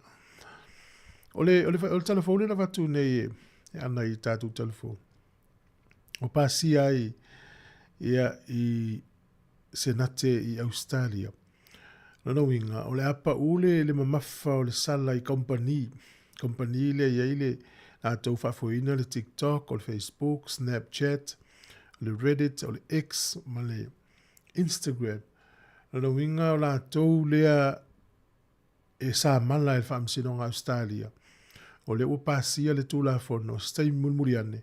O le, o le, o le talafou lea na avatu nei e, e ana i tatou talafou. O pasia ai ia i Senate i Australia. Lona uiga, o le a pau le, le mamafa o le sala i company, company lea i ai le latou faafoeina le TikTok, o le Facebook, Snapchat, o le Reddit, o le X ma le Instagram. Lona uiga o latou lea e samala e le Faamasinoga a Ausetalia, o lea ua pasia le Tulafono, se taimi mulimuli ane,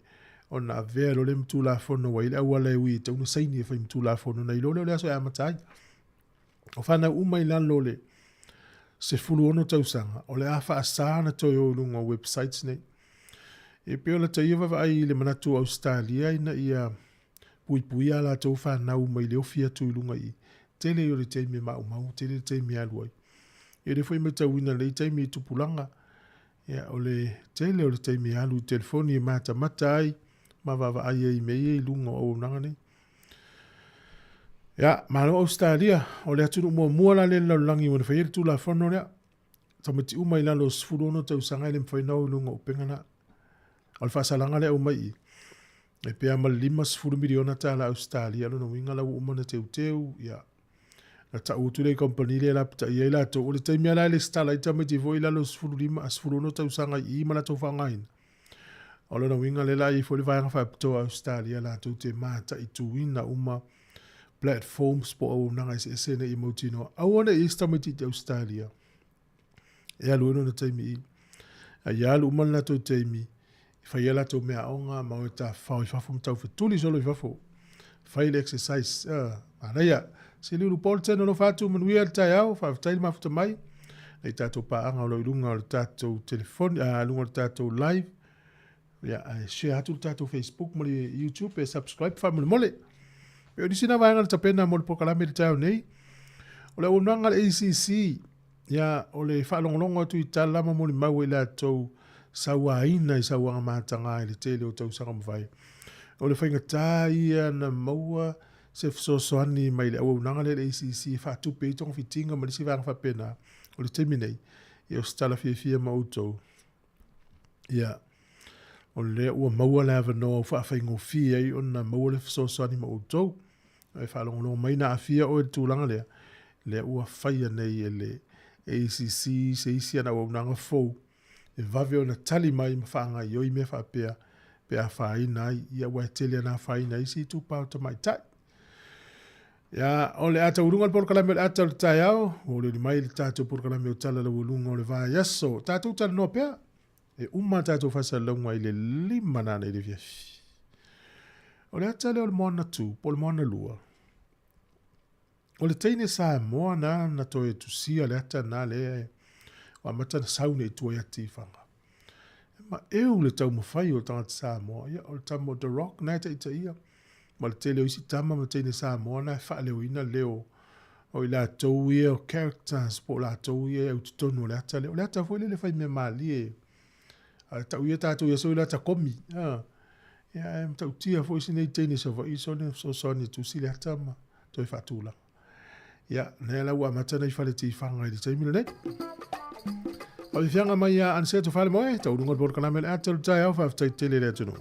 ona avea loa lea ma Tulafono ua i ai le auala e ui e tatau ona saini e fai ma Tulafono ona iloa lea o le aso e amata ai. O fanau uma i lalo o le 16 tausaga, o le a faasa ona toe o i luga o websites nei. E pei o lata ia vaavaai i le manatu o Ausetalia ina ia puipuia a latou fanau mai le ofi atu i luga i tele ia o le taimi e maumau, tele le taimi e alu ai. Ia lea foi e matauina i lenei taimi i tupulaga, ia o le tele o le taimi e alu i telefoni e matamata ai ma vaavaai ai i mea ia i luga o auaunaga nei. Ia, malo Ausetalia, o le atunuu muamua la lea i le lalolagi ua na faia le Tulafono lea. Tamaiti uma i lalo o 16 tausaga e le mafai ona o i luga o upega na. O le faasalaga lea aumai i, e pea ma le $50 miliona tala Ausetalia, lona uiga la ua uma ona teuteu, ia, na tau atu lea i kamupani lea e lapatai ai latou. O le taimi lava la e lesitala ai tamaiti foi i lalo o 15, 16 tausaga i i ma latou faaaogaina. O lona uiga lea la e i ai foi le vaega faapitoa a Ausetalia latou te mataituina uma platforms po o auaunaga eseese ina ia mautinoa aua ne i i ai se tamaitiiti Ausetalia e alu ai lona taimi i. A ia alu uma le latou taimi e fai ai latou meaaoga ma o e tafafao i fafo ma taufetuli solo i fafo. Fai le exercise. Manaia. Se Liulu Bolton alofa atu manuia le taeao, faafetai le mafuta mai. Nei tatou paaga o lo o i luga o le tatou telefoni, luga o le tatou live. Ia, ae share atu le tatou Facebook ma le YouTube e subscribe faamolemole. E o nisi na vaega na tapena mo le polokalame i le taeao nei. O le auaunaga a le ACC, ia, o le faalogologo atu i tala ma molimau i latou sauaina i sauaga mataga i le tele o tausaga mavae. O le faigata ia na maua. se fesoasoani mai le auaunaga lea i le ACC e faatupe ai togafitiga ma le isi vaega faapena. O le taimi nei, ia o se tala fiafia ma outou. Ia, o lea ua maua le avanoa ua faafaigofie ai ona maua le fesoasoani ma outou. E faalogologo mai na aafia oe i le tulaga lea, lea ua faia nei e le ACC se isi ana auaunaga fou e vave ona tali mai ma faagaoioi mea faapea pe afaina ai, ia aua e tele ana afaina ai isi itupa o tamaitai. Ia, o le a taualuga le polokalame o le ata o le taeao, ua olioli mai le tatou polokalame o Tala Laualuga o le Vaiaso. Tatou talanoa pea, e uma a tatou faasalalauga i le 5 nanei i le afiafi. O le ata lea o le Moana 2, po o le Moana 2, o le teine Samoa na na toe tusia le ata na lea ua amata na sau nei i tua ia Tifaga. E maeu le taumafai o tagata Samoa, ia o le tama o The Rock na e taitaia, ma le tele o isi tama ma teine Samoa na e faaleoina leo o i latou ia o characters po o latou ia e au totonu o le ata lea. O le ata foi lele fai mea malie. A tau ia tatou ia soi le ata komi. A, ia e matautia foi si nei teine Savaii sone fesoasoani e tusi le ata ma toe faatulaga. Ia, lea la ua amata nei fale tifaga i le taimi lenei. Faafiafiaga mai ia Aniseto Falemoe, taualuga o le polokalame o le ata o le taeao, faafetai tele le atunuu.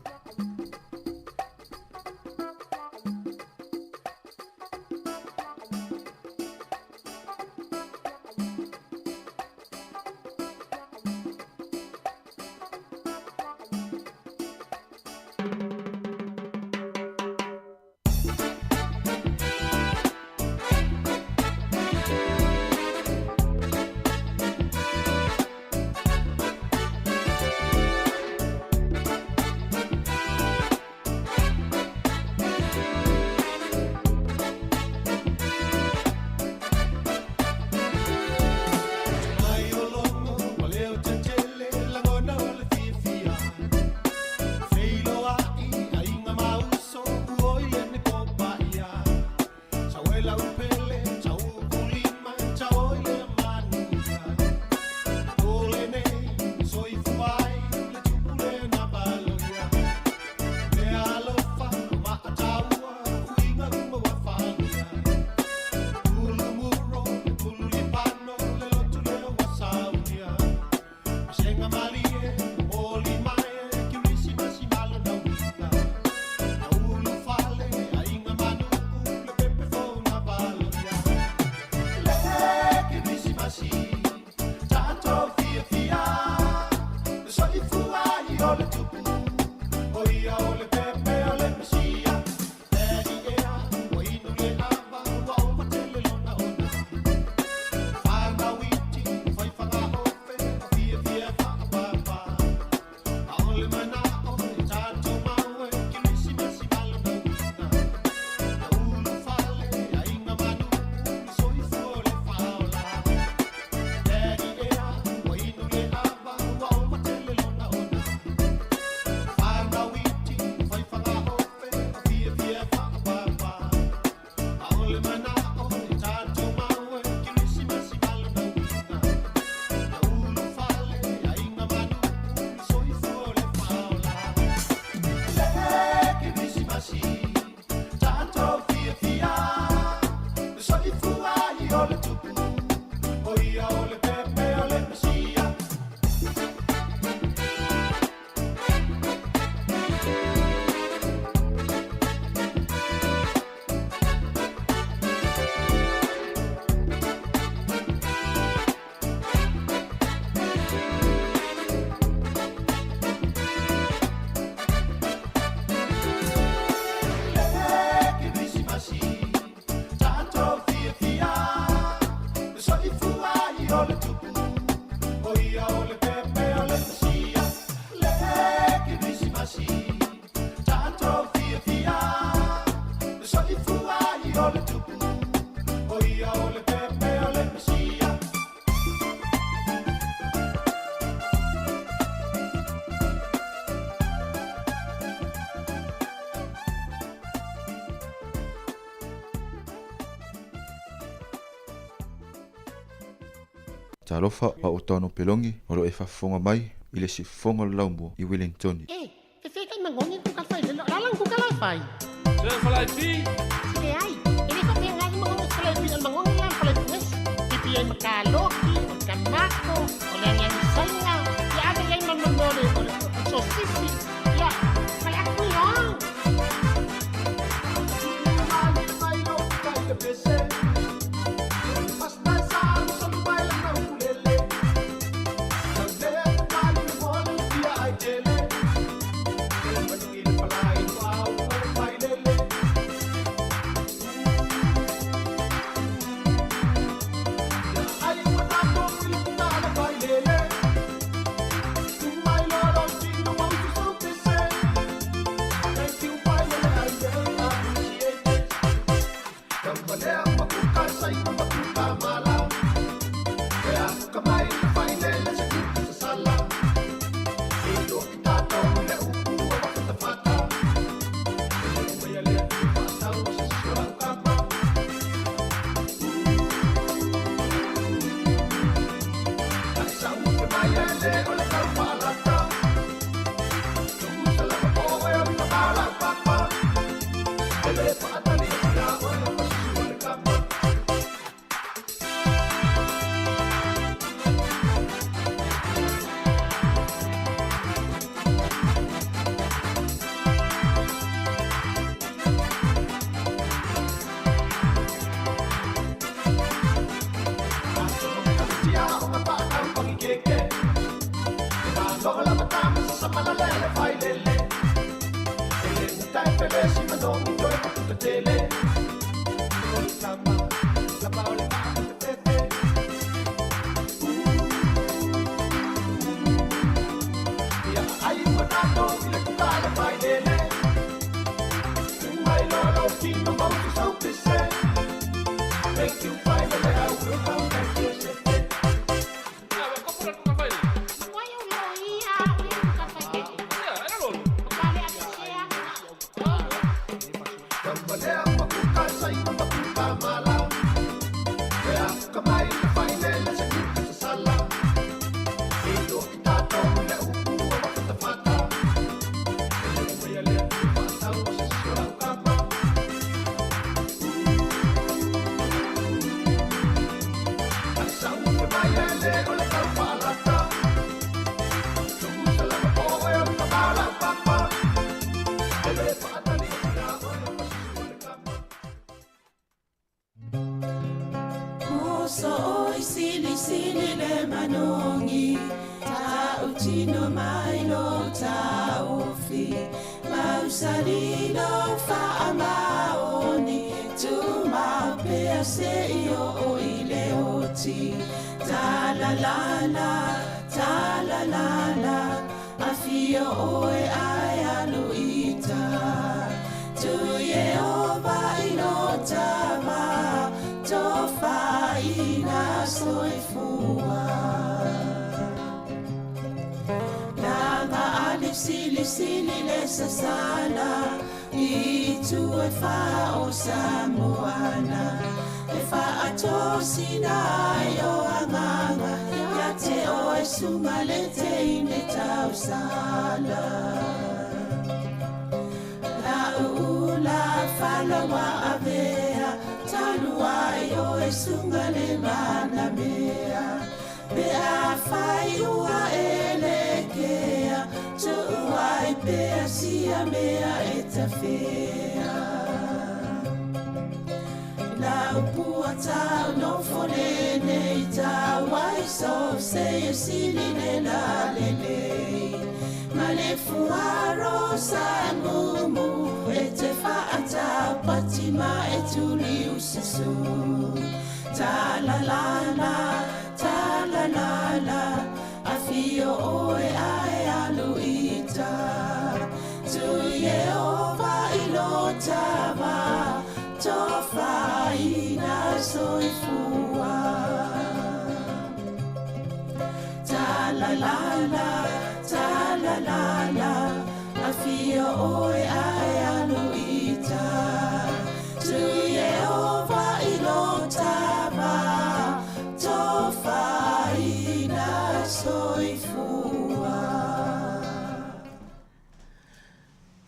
Talofa a o Tano Pelongi o lo e faafofoga mai i le sifofoga o le laumua i Wellingtoni. E, fefe kai mangoni ku ka fai lelo la lang ku ka la fai. Se falai fi. Leai. i ai ma kaloki, o le tamato, o le aniani saina, ia ave i ai ma le mea o le, o le sosisi, ia, ma le atu ia.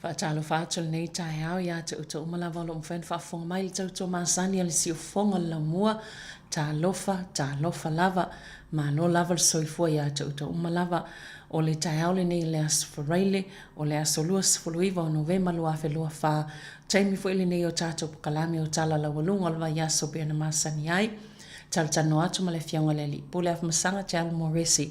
Faatalofa atu lenei taeao ia te outou uma lava o lo o mafai ona faafofoga mai i le tautua masani a le siufofoga o le laumua. Talofa, talofa lava. Malo lava le soifua ia te outou uma lava. O le taeao lenei i le Aso Faraile, o le aso 29 o Novema 2024, taimi foi lenei o tatou pokalame o tala laualuga o le vaiaso pei ona masani ai. Talatalanoa atu ma le Afioga i le Alii Pule Afamasaga Te Alo Moresi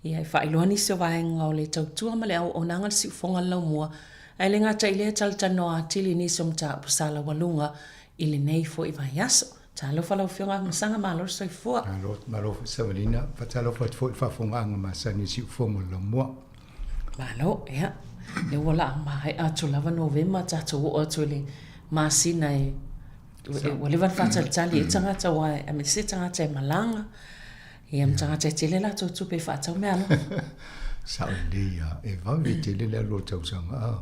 Ia, e faailoa nisi o vaega o le tautua ma le auaunaga a le siufofoga o le laumua, ae le gata i lea e talatalanoa atili i nisi o mataupu sa laualuga i lenei foi vaiaso. Talofa lau Afioga Afamasaga, malo le soifua. Malo, malo foi Savalina. Faatalofa atu foi i le faafofogaaga masani a le siufofoga o le laumua. Malo, ia, lea ua laa maea atu lava Novema tatou oo atu i le masina e ua leva ona faatalitali ai tagata aua aemaise tagata e malaga. Ia ma tagata e tele latou tupe e faatau meaalofa. Sao lelei lava, e vave tele le alu o le tausaga a.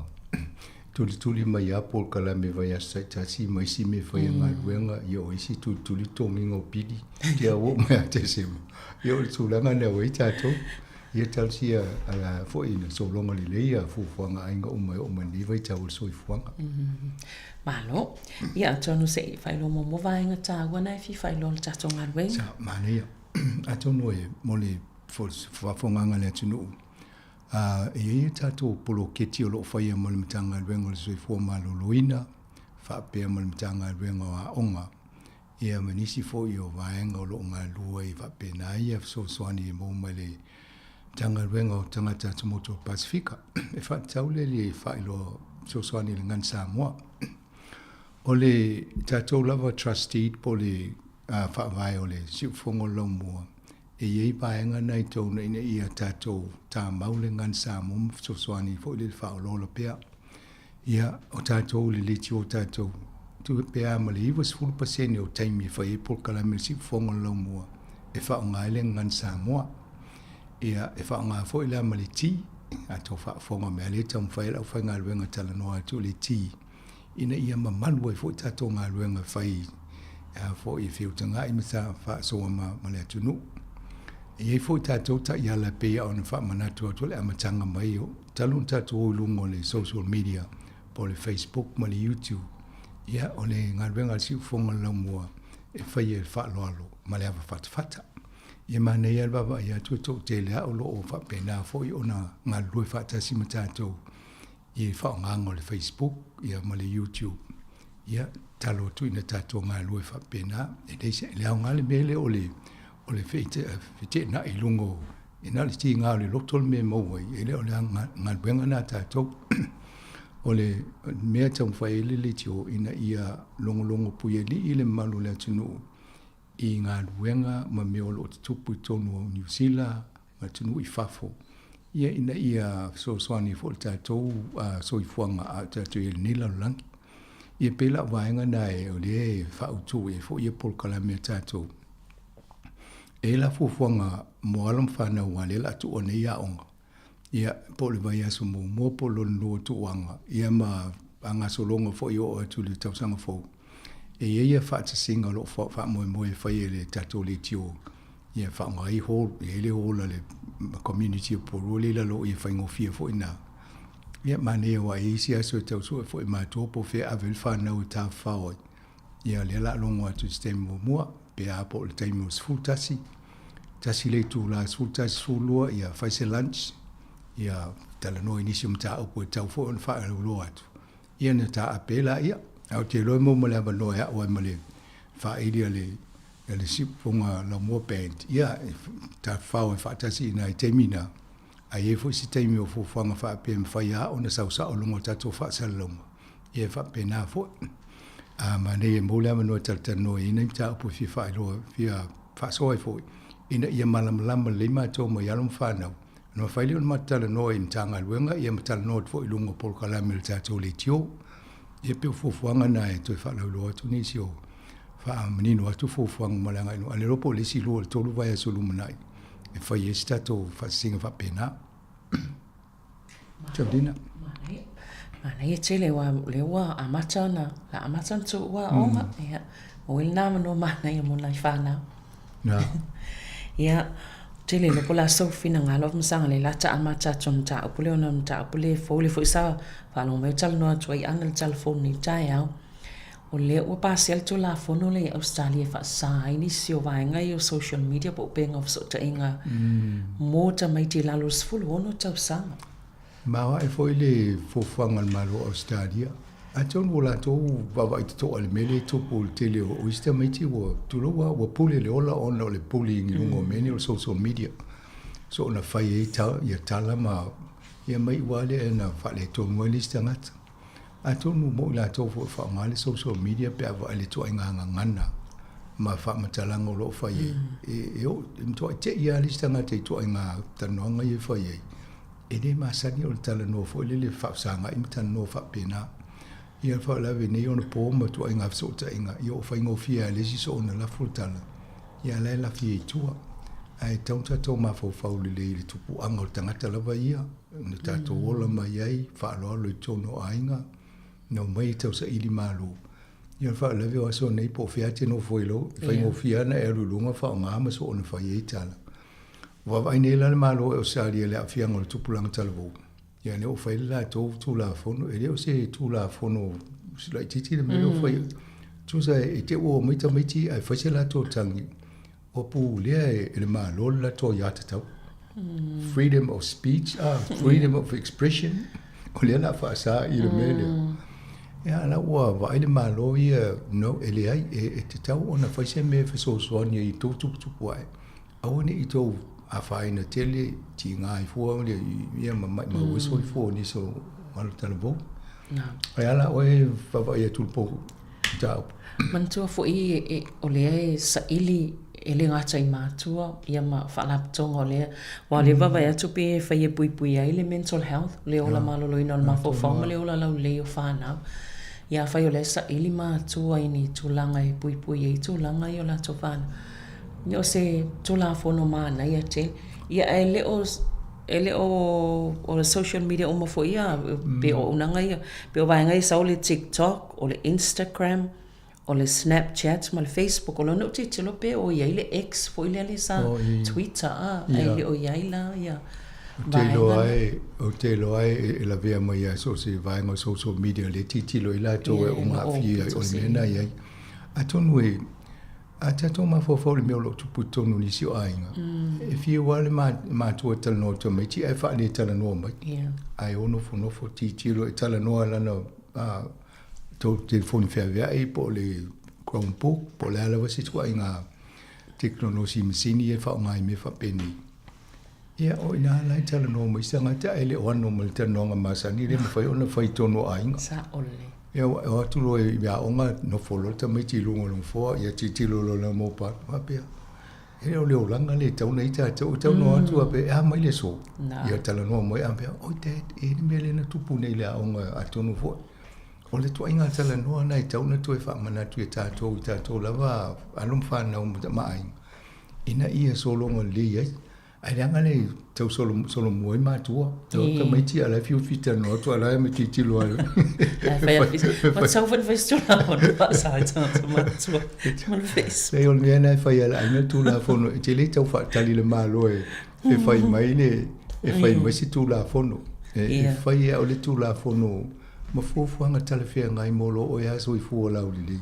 Tulituli mai lava polokalame vaiaso taitasi ma isi mea e fai a galuega, ia o isi tulituli totogiga o pili, ia ua oo mai ia Tesema. Ia o le tulaga lea ua i ai tatou. Ia talosia foi ina sologa lelei ia fuafuaga a aiga uma e oo mai lenei vaitau o le soifuaga. Malo. Ia atonu se i faailoa muamua vaega taua na e fia faailoa i le tatou galuega. Sa, manaia. Atonu e mo le faafofogaaga a le atunuu, e i ai a tatou poloketi o lo o faia mo le Matagaluega o le Soifua Maloloina faapea ma le Matagaluega o Aoga, ia ma nisi foi o vaega o lo o galulue ai faapena ia fesoasoani e maua mai le Matagaluega o Tagata Atumotu o le Pasefika. E faatatau lea i le faailoa fesoasoani i le Gagana Samoa. O le tatou lava trust deed po o le faavae o le siufofoga o le laumua, e i ai vaega na i totonu ina ia tatou tamau le Gagana Samoa ma fesoasoani foi lele faaolaola pea. Ia, o tatou le leitio o tatou, tupe pe a ma le 90% o taimi e fai ai polokalame o le siufofoga o le laumua e faaaoga ai le gagana Samoa. Ia, e faaaoga foi la ma le ti, a tou faafofoga mai lava lea e taumafai ai le aufaigaluega e talanoa atu i le ti, ina ia mamalu ai foi tatou galuega e fai a foi e feutagai ma sa faasoa ma le atunuu. E i ai foi tatou taiala e pei ona faamanatu atu i le amataga mai o talu ona tatou o i luga o le social media po o le Facebook ma le YouTube, ia o le galuega a le siufofoga o le laumua e faia i le faaaloalo ma le ava fatafata. Ia manaia le vaavaai atu e toatele lava o lo o faapena foi ona galulue faatasi ma tatou i le faaaogaga o le Facebook ia ma le YouTube. Ia tatalo atu ina tatou galulue faapena. E leai se, e le aoga le mea lea o le o le feteenai i luga o, e na o le tiga o le loto le mea e maua ai, e le o le galuega lena a tatou. O le mea e taumafai ai le leitio ina ia logologo puialii le mamalu o le atunuu i galuega ma mea o lo o tutupu i totonu o Niu Sila ma atunuu i fafo, ia ina ia fesoasoani foi i le tatou soifuaga a o tatou i ai i lenei lalolagi. Ia pei la o vaega na o lea e faautu ai foi ia polokalame a tatou. E i ai la fuafuaga mo alo ma fanau aua o lea o le a tuua nei aoga, ia po o le vaiaso muamua po o lona lua o tuuaga, ia ma gasologa foi e oo atu i le tausaga fou. E i ai ia faatasiga o lo o faamoemoe e fai e le tatou leitio ia faaaoga ai hall, e i ai le hall a le community o Porirua lea e i lalo o i e faigofie foi na. Ia manaia aua e i ai isi aso e tau sue foi e matou po o fea e ave ai le fanau e tafafao ai. Ia o lea o le a logo atu i se taimi muamua, pe a po o le taimi o le 11, tasi le itula, 11, 12, ia fai se lunch, ia talanoa i nisi o mataupu e tatau foi ona faalauiloa atu, ia ona taape laia. Ae ou te iloa e maua ma le avanoa e a'u ai ma le faaili a le a le Siufofoga Laumua Band, ia e tafafao ai faatasi i nai taimi na, a i ai foi se taimi o fuafuaga faapea e mafai lava ona sau sao i luga o tatou faasalalauga, ia e faapena foi. A manaia e maua le avanoa e talatalanoa ai nai mataupu e fia faailoa, fia faasoa ai foi, ina ia malamalama lelei matou mai alo ma fanau, ona mafai lea ona matou talanoa i Matagaluega ia ma talanoa atu foi i luga o polokalame a le tatou leitio. Ia pei o fuafuaga na e toe faalauiloa atu nisi o faamanino atu fuafuaga mo le agai i luma. Ae le iloa po o le isi lua i le tolu vaiaso lumanai e fai ai se tatou faasisiga faapena. Jolina. Manaia tele aua o lea ua amata ona, la amata ona tuua aoga. Ia, ua i lena avanoa manaia mo nai fanau. Na. Ia, Tele iloa po o le a sou finagalo ma saga lelei o le a taama a tatou mataupu lea ona o le mataupu lea e fou lea foi sa faalogo mai o talanoa atu ai Ana i le telefoni i le taeao. O lea ua pasia le Tulafono lea i Ausetalia e faasa ai nisi o vaega ia o social media po o upega o fesootaiga mo tamaiti i lalo o le 16 tausaga. Maoae foi le fuafuaga a le Malo o Ausetalia. Atonu ua latou vaavaai totoa i le mea lea e tupu i le tele o isi tamaiti ua, tulou lava, ua pule le ola ona o le bullying i luga o mea nei o le social media. Soona fai ai ia tala ma ia ma iu lava lea ina faaletonu ai le isi tagata. Atonu mo i latou foi o faaaoga le social media pe a vaai i le ituaiga gagana ma faamatalaga o lo o fai ai, e, e, e matuai tei lava le isi tagata i ituaiga talanoaga ia e fai ai. E le masani o le talanoa foi lele faafesagai ma talanoa faapena. Ia le faalavelave nei ona po ma ituaiga fesootaiga, ia ua faigofie lava e le isi soona lafo le tala, ia la e lafi ai i tua. Ae tatau ona tatou mafaufau lelei i le tupuaga o le tagata lava ia, na tatou ola mai ai, faaaloalo i totonu o aiga, na omai e tausaili malo. Ia o le faalavelave o aso nei po o fea e te nofo ai lou, e faigofie lava ona e alu i luga faaaoga ma soona fai ai tala. Ua vaavaai nei la le Malo e Ausetalia i le aafiaga o le tupulaga talavou, ia lea ua fai le latou Tulafono, e le o se Tulafono laitiiti le mea lea ua fai. Tusa e te i ua omai tamaiti ae fai se latou tagi, ua pulea e le Malo le latou aiatatau. Freedom of speech, freedom of expression, o lea o le a faasa i le mea lea. Ia a la ua vaai le Malo ia, no, e leai, e tatau ona fai se mea e fesoasoani ai i tou tuputupu ae. Aua ne i tou afaina tele, tiga ai fua ia ma maimau ai soifua o nisi o alo talavou. Ae a la oe e vaavaai atu i le mataupu? Manatua foi o lea e saili e le gata i matua ia ma faalapotopotoga o lea, aua o lea e vaavaai atu pei e fai e puipui ai le mental health, le ola maloloina o le mafaufau ma le ola laulelei o fanau. Ia afai o lea e saili matua i ni tulaga e puipui ai tulaga ia o latou fanau, Ia o se Tulafono manaia tele. Ia ae le o e le o o le social media uma foi ia pei o auaunaga ia, pei o vaega ia e sau o le TikTok, o le Instagram, o le Snapchat ma le Facebook. O lona ou tilotilo pe o i ai le X foi lea le sa Twitter a, ae le o i ai la ia vaega na. Ou te iloa e lavea mai lava i so o se vaega o social media lea e tilotilo ai latou e ogaafia ai, o le mea lena e i ai. Atonu e A tatou mafaufau i le mea o lo o tupu i totonu o nisi o aiga, e fiu lava le matua e talanoa i tamaiti ae faaletalanoa mai. Ae o nofonofo tilotilo e talanoa i lana tou telefoni feaveai po o le Chromebook po o le a lava se ituaiga tekonolosi masini e faaaoga i mea faapenei. Ia, o i ina la e talanoa mai se tagata ae le o ano ma le talanoaga masani e le mafai ona fai i totonu o aiga. Sao lelei. Ia, ua o atu loa i aoga, nofo loa le tamaiti i luga o le nofoa, ia tilotilo loa i lana mobile, faapea, e le o le olaga lea e tatau ona i ai tatou. E tatau ona o atu faapea, e a mai le aso? Ia talanoa mai, a faapea, oi dad, e i ai le mea lea na tupu nei i le aoga atonu foi. O le ituaiga talanoa lena e tatau ona toe faamanatu ia tatou i tatou lava alo ma fanau ma aiga, ina ia sologa lelei ai. Ae leaga le tau solomua ai matua. Tau tamaiti a la e fiu talanoa atu a la e tilotilo lava. Ma tatau foi ona fai se Tulafono faasa ai tagata matutua ma le Facebook. Leai o le mea lena e fai e le aiga le Tulafono e te le tau faatali i le Malo e fai mai le e fai mai se Tulafono. E fai lava o le Tulafono ma fuafuaga talafeagai mo lou oe lava soifua laulelei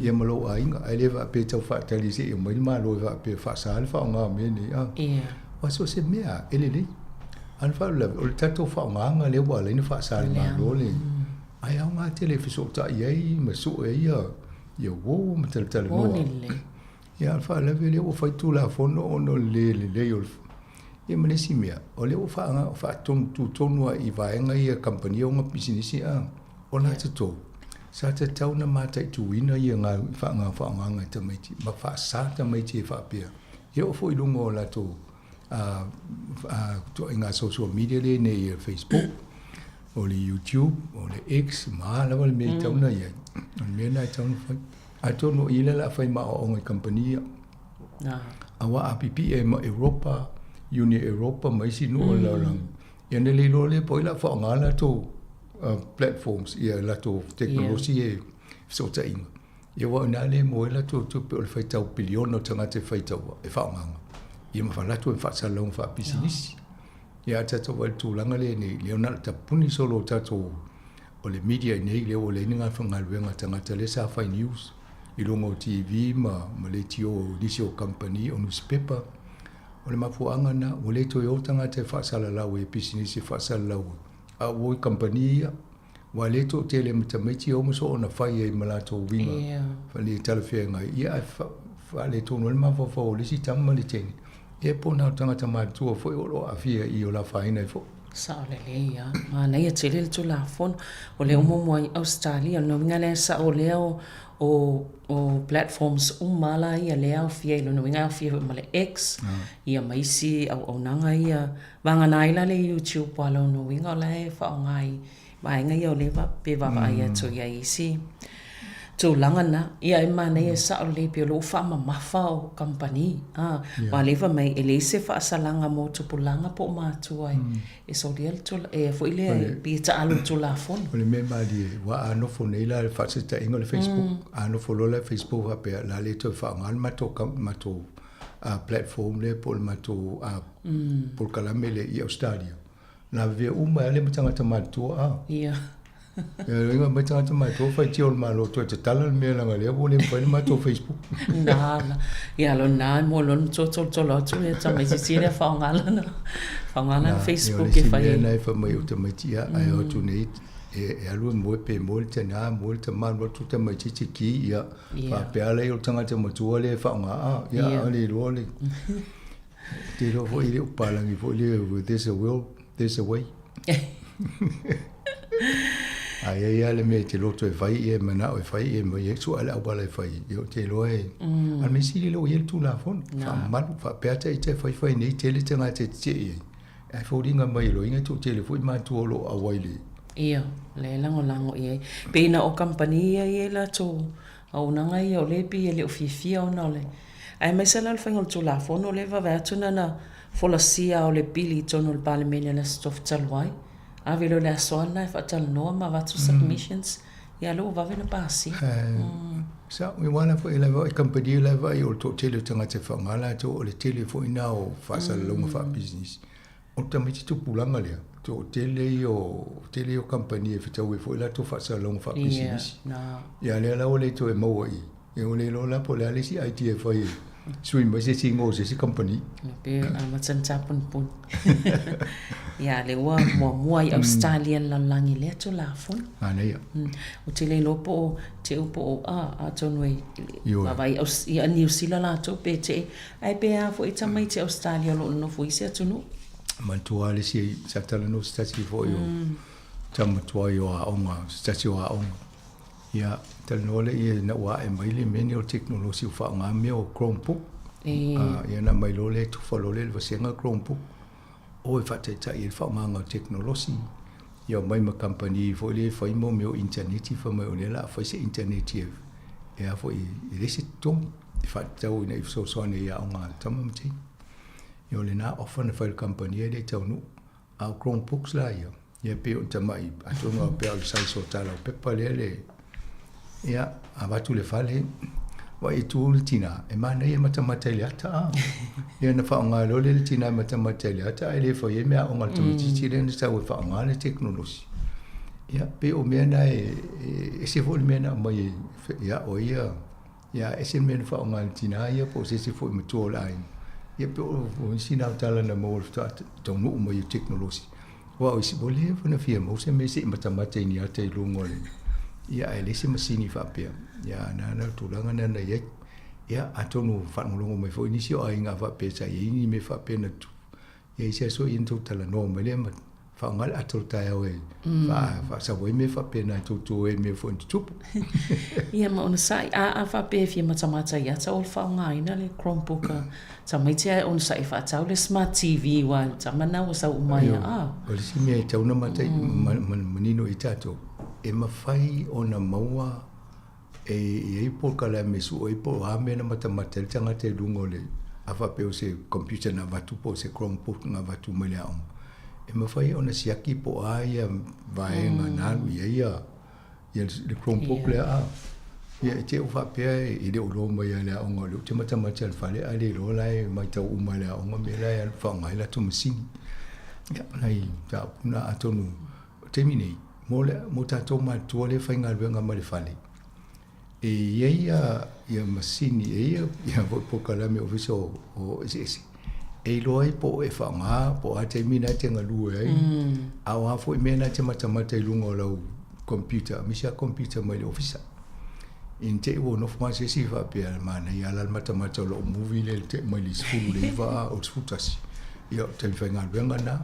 ia ma lou aiga. Ae le faapea e tau faatali se i aumai le Malo e faapea e faasa le faaaoga o mea nei. Aua so o se mea e lelei. A o le faalavelave, o le tatou faaaogaga lea ua ala ai ona faasa e le Malo le... Ae aoga tele e fesootai ai ma sue ai ia uo ma talatalanoa. Ia, a o le faalavelave lea ua fai Tulafono ona o le le lelei o le... Ia ma le isi mea, o lea ua faatonu lava i vaega ia kamupani e ona pisinisi, a o latou, sa tatau ona mataituina ia faaaogaga e tamaiti ma faasa tamaiti e faapea. E oo foi i luga o latou ituaiga social media lea nei, Facebook, o le YouTube, o le X, ma a lava le mea e tatau ona i ai. O le mea lena e tatau ona fai. Atonu o i lea o le a fai ma aoaoga i kamupani ia. Aua a pipii ai ma Europa, Iuni Europa ma isi nuu o le lalolagi, ia ona le iloa lea po o ai o le a faaaoga latou platforms, ia latou tekonolosi ia i fesootaiga. Ia aua o i ina lea e maua ai latou tupe o le faitau piliona o tagata e faitau e faaaogaina. Ia ma faalatu e faasalalauga faapisinisi. Ia a tatou vaai i le tulaga lea nei, lea na o le tapuni solo o tatou o le media i nei, lea ua leai ni galuega a tagata lea sa fai news i luga o TV ma ma leitio o nisi o kamupani o nusipepa. O le mafuaaga lena, ua le toe o tagata e faasalalau e pisinisi e faasalalau a ua o i kamupani ia. Aua o lea e toatele ma tamaiti e o ma soona fai ai ma latou uiga le talafeagai, ia ae faaletonu ai le mafaufau o le isi tama ma le teine, ia po o na o tagata matutua foi o lo o aafia i o le afaina ai foi. Sao lelei lava. Manaia tele le Tulafono. O lea ua muamua ai Ausetalia. O lona uiga lea e sao lea o o platforms uma lava la ia lea e aofia ai. O lona uiga e aofia foi ma le X ia ma isi auaunaga ia. Vagana ai la le YouTube aua o lona uiga o la e faaaoga i vaega ia o lea pe vaavaai atu i ai i isi tulaga na. Ia e manaia e sao lelei pei o lea ua faamamafa o kamupani a, aua lea fai mai e leai se faasalaga mo tupulaga po o matua e solia le tulaga e foi lea e taalo i le Tulafono. O le mea malie, aua a nofo nei la i le faataitaiga o le Facebook, a nofo loa la le Facebook faapea o le a le toe faaaoga le matou platform lea po o le matou polokalame lea i Ausetalia, lavevea uma ai lava ma tagata matutua a. Ia. Ia mai tagata matutua faitio i le Malo toe tatala le mea leaga o lea ua le mafai le matou Facebook. Na la. Ia lona mo lona tolotolo atu ia tamaitiiti lea faaaoga lana faaaoga lana Facebook e fai ai. Ia, o le isi mea lena e fai mai o tamaiti ia ae o atu nei e alu e moe pe moe le tina, moe le tama, alu atu tamaitiiti ki, ia, faapea lea o le tagata matua lea e faaaoga, a, ia, a le iloa le, te iloa foi le palagi foi lea, where there's a will, there's a way. A i ai lava le mea e te loto e fai, ia e manao e fai, ia e sue le auala e fai, ia ou te iloa e, a o le mea sili lea ua i ai le Tulafono, faamamalu, faapea ata ita e faifai nei, tele tagata e tetee i ai. Ae foliga mai e loiga toatele foi matua o lo o auai le. Ia, lea e lagolago i ai. Pei na o kamupani ia e i ai latou auaunaga ia o lea e pei e le o fiafia ona o le. Aemaise la o le faiga o le Tulafono lea e vaavaai atu na ona folasia o le pili i totonu o le Palemene i le Aso Tofi talu ai. Ave loa i le aso lava lena e faatalanoa ma avatu submissions, ia lea ua vave ona pasia. Sa, e uala foi lava i kamupani lava i o le toatele o tagata e faaaoga latou, o le tele foi lena o faasalalauga faapisinisi. O le tamaiti tupulaga lea, toatele ia o, tele ia o kamupani e fetaui ai foi latou faasalalauga faapisinisi. Ia lea la ua le toe maua i i. Ia ua le iloa la po o le a le isi idea e fai e sui mai se isi igoa o se isi kamupani. Pe amata ona tapunipuni. Ia lea ua muamua i Ausetalia i le lalolagi i lea Tulafono. Manaia. Ou te le iloa po o te u po o a, atonu e vaavaai ia Niu Sila latou pe te i. Ae pe a foi tamaiti Ausetalia o lo o nonofo i isi atunuu. Manatua lava le isi sa talanoa se tasi foi o tama tuai o aoga, se tasi o aoga. Ia, talanoa lea ia ina ua ae mai le mea lenei o le tekonolosi ua faaaoga mea o Chromebook. Ia ona aumai loa lea tufa loa lea i le vasega Chromebook. O e faataitai ai le faaaogaina o le tekonolosi. Ia omai ma kamupani foi lea e fai mo mea o initaneti fai mai o lea o le a fai se initaneti e a foi e leai se totogi e faatatau ina ia fesoasoani ai i aoga a tama ma teine. Ia o lena offer na fai e le kamupani e le i taunuu. A o Chromebooks la ia, Ia pei o le tamai atonu a pea o le size o tala o pepa lea le ia avatu le fale wa i tu le tina e manaia matamata i le ata a ia na faaaoga loa lea le tina e matamata i le ata ae le fai ai mea aoga a le tamaitiiti lea na sau e faaaoga le tekonolosi ia pei o mea na e ese foi le mea na aumai e ia o ia ia ese le mea na faaaoga e le tina ia po o se isi foi matua o le aiga ia pei o nisi na o tala na maua faatoa taunuu mai i le tekonolosi Aua o isi, ua leva ona fia maua se mea se i matamata i ni ata i luga o le, ia ae leai se masini faapea. Ia na na le tulaga lena na i ai. Ia atonu faalogologo mai foi nisi o aiga faapea sa i ai ni mea faapea na tupu. Ia i se aso ia ona tou talanoa mai lea ma faaaoga le ata o le taeao e faasau ai mea faapena e toutou ai i mea foi na tutupu. Ia ma onosai, a a faapea e fia matamata i ata o le faaaogaina le Chromebook a tamaiti ae onosai e faatau le Smart TV aua le tama lena ua sau uma ai a. O le isi mea e tatau ona manino i tatou, e mafai ona maua e i ai polokalame e sue ai po o a mea na matamata ai le tagata i luga o le, a faapea o se computer na avatu po o se Chromebook na avatu mai le aoga, e mafai ona siaki po o a ia vaega na alu i ai ia le Chromebook lea a. Ia, e te i ua faapea e le o iloa mai lava e le aoga o lea ou te matamata i le fale ae le iloa la e matau uma e le aoga mea la e alu faaaoga ai latou masini. Ia, o nai mataupu na atonu o le taimi nei, mo le, mo tatou matutua lea e faigaluega mai le fale, e i ai ia, ia masini, e i ai ia foi polokalame ofisa o, o eseese, e iloa ai po o e faaaoga, po o a taimi na e te galue ai, a o a foi mea na e te matamata i luga o lau computer, aemaise lava computer mai le ofisa. Ina te i ua nofo mai se isi faapea, manaia lava la le matamata o lou movie lea i le tea mai le 19 o le 11. Ia, o le taimi faigaluega lena.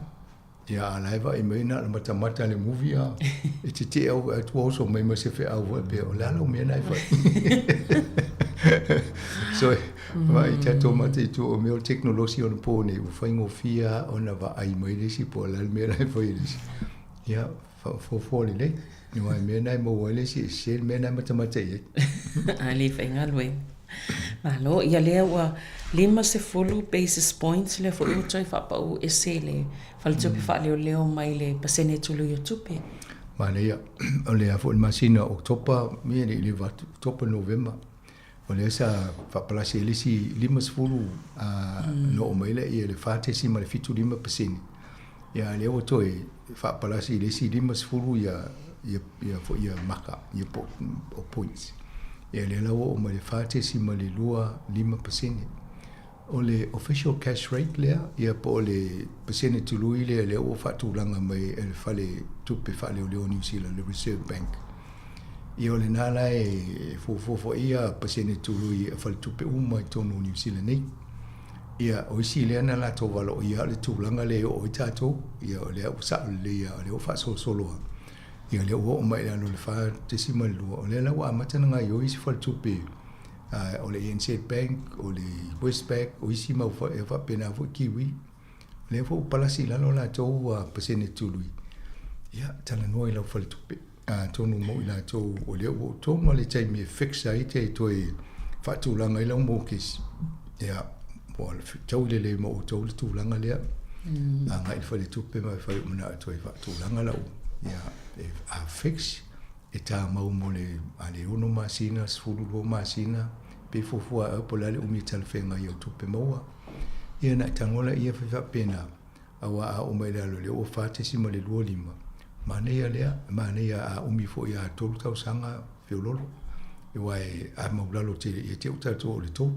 Ia, a o la e vaai mai na o le matamata i le movie a e tetee au vaai atu ua oso mai ma se feau faapea, o le a lau mea lena e fai? So, vaai tatou mataitu o mea o le tekonolosi onapo nei, ua faigofie lava ona vaai mai le isi po o le a le mea la e fai e le isi. Ia, faafofoa lelei, aua o le mea lena e maua ai le isi e sese le mea lena e matamata i ai. A le faigaluega. Malo, ia lea ua 50 basis points lea foi ua toe faapau ese i le faletupe faaleoleo mai le pasene tului o tupe. Manaia, o le a foi le masina o Oketopa, ia ne i leva atu, Oketopa, Novema, o lea sa faapalasi ai le isi 50 na oo mai lea i le 4.75%. Ia a lea ua toe faapalasi i le isi 50 ia ia ia foi ia maka ia po o points. Ia lea la ua oo mai le 4.25%. O le official cash rate lea, ia po o le pasene tului lea lea ua faatulaga mai e le Fale Tupe Faaleoleo o Niu Sila, le Reserve Bank. Ia o lena la e fuafua foi ia pasene tului a faletupe uma i totonu o Niu Sila nei. Ia, o isi lea na latou valoia o le tulaga lea e oo ai tatou, ia o lea ua sao lelei lava, o lea ua faasolosolo lava. Ia o lea ua oo mai i lalo o le 4.2, o lea la ua amata ona gaoioi isi faletupe, o le ANZ Bank, o le Westpac, o isi mau e faapena foi Kiwi. O lea foi ua palasi i lalo latou pasene tului, ia talanoa i lau faletupe. Atonu mo i latou o lea ua oo tonu lava le taimi e fix ai te toe faatulaga ai lau mokesi, ia, ua fetaui lelei ma outou le tulaga lea. Agai i le faletupe ma fai ua manao e toe faatulaga lau, ia, a fix, e tamau mo le a le 6 masina, 12 masina, pe fuafua lava po o le a le umi e talafeagai ai o tupe maua. Ia ona e tago laia fai faapena, aua a oo mai i lalo lea ua 4.25, manaia lea, manaia a umi foi a 3 tausaga feololo, aua a maulalo tele ia te i ua tatou oo i le 3.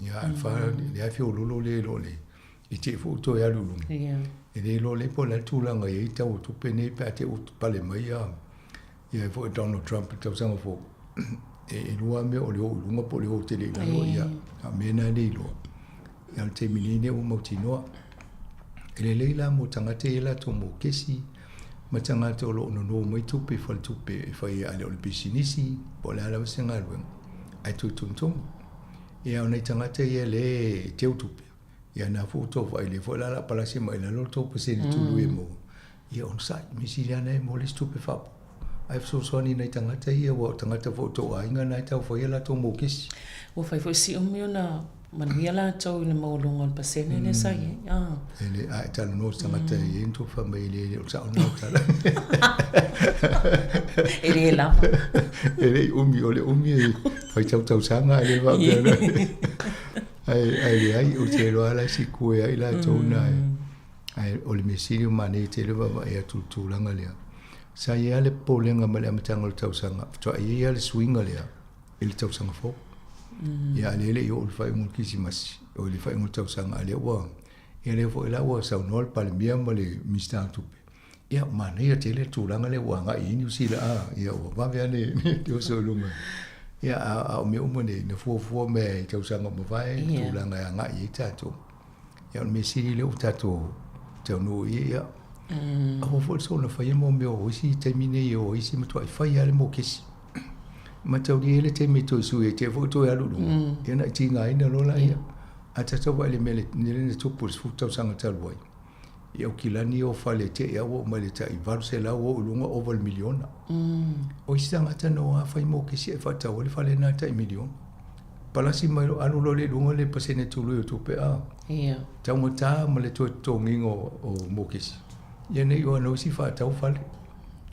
Ia a fa lea feololo le iloa le i te i foi ua toe alu i luga. E le iloa lelei po o le a le tulaga e i ai tau o tupe nei pe a te i ua pale mai ia ia foi Donald Trump i le tausaga fou. E lua lava mea o le o i luga po o le o tele i lalo ia a o mea na e le iloa. Ia o le taimi nei lea ua mautinoa. E lelei la mo tagata ia latou mokesi ma tagata o lo o nono mai tupe i faletupe e fai ai a le o le pisinisi po o le a lava se galuega ae toe togitogi. Ia o nai tagata ia lea e teu tupe, ia na foi ua tou vaai lea foi la o le a palasi mai i lalo le tou pasene tului e maua. Ia onosai, mea sili lava na e maua le isi tupe faaopoopo. Ae fesoasoani i nai tagata ia, aua o tagata foi o tou aiga na e tau faia latou mokesi. Ua fai foi si umi ona manuia latou i le maualuga o le pasene lea sa i ai. Ah. E le, a e talanoa i se tagata e i ai ni tupe fai mai e le, o le sao lena o tala. E le lava. E le i umi, o le umi e faitau tausaga ae le faapea na. Ae, ae leai, ou te iloa la e sikue ai latou na e. Ae o le mea sili o manaia tele vaavaai atu i le tulaga lea. Sa i ai lava le popolega mai le amataga o le tausaga, faatoa i ai lava le suiga lea i le tausaga fou. Ia a o lea e le i oo i le faaiuga o le Kerisimasi, oi le faaiuga o le tausaga, a o lea ua, ia lea foi la ua saunoa le Palemia ma le Minisita o Tupe, ia manaia tele le tulaga lea ua agai i ai Niu Sila, a, ia ua vave lava le oso i luga. Ia a o mea uma nei, na fuafua mai i tausaga ua mavae le tulaga e agai i ai tatou. Ia o le mea sili lea ua tatou taunuu i ai, ia, aua foi le soona faia mo mea o isi taimi nei o isi matuai fai lava le mokesi. Mataulia ai le taimi e toe sui ai te i foi toe alu i luga, ia ona e tigaina loa laia. A tatou vaai i le mea lea na tupu i le 10 tausaga talu ai, i Aukilani o fale te i lava ua oo mai i le tai 800 ua oo i luga ova i le miliona. O isi tagata na o lava fai mokesi ae faatau ai le fale lena tai miliona. Palasi mai loa, alu loa lea i luga le pasene tului o tupe a. Ia. Taugata ma le toe totogiina o mokesi. Ia nei o ana isi faatau fale.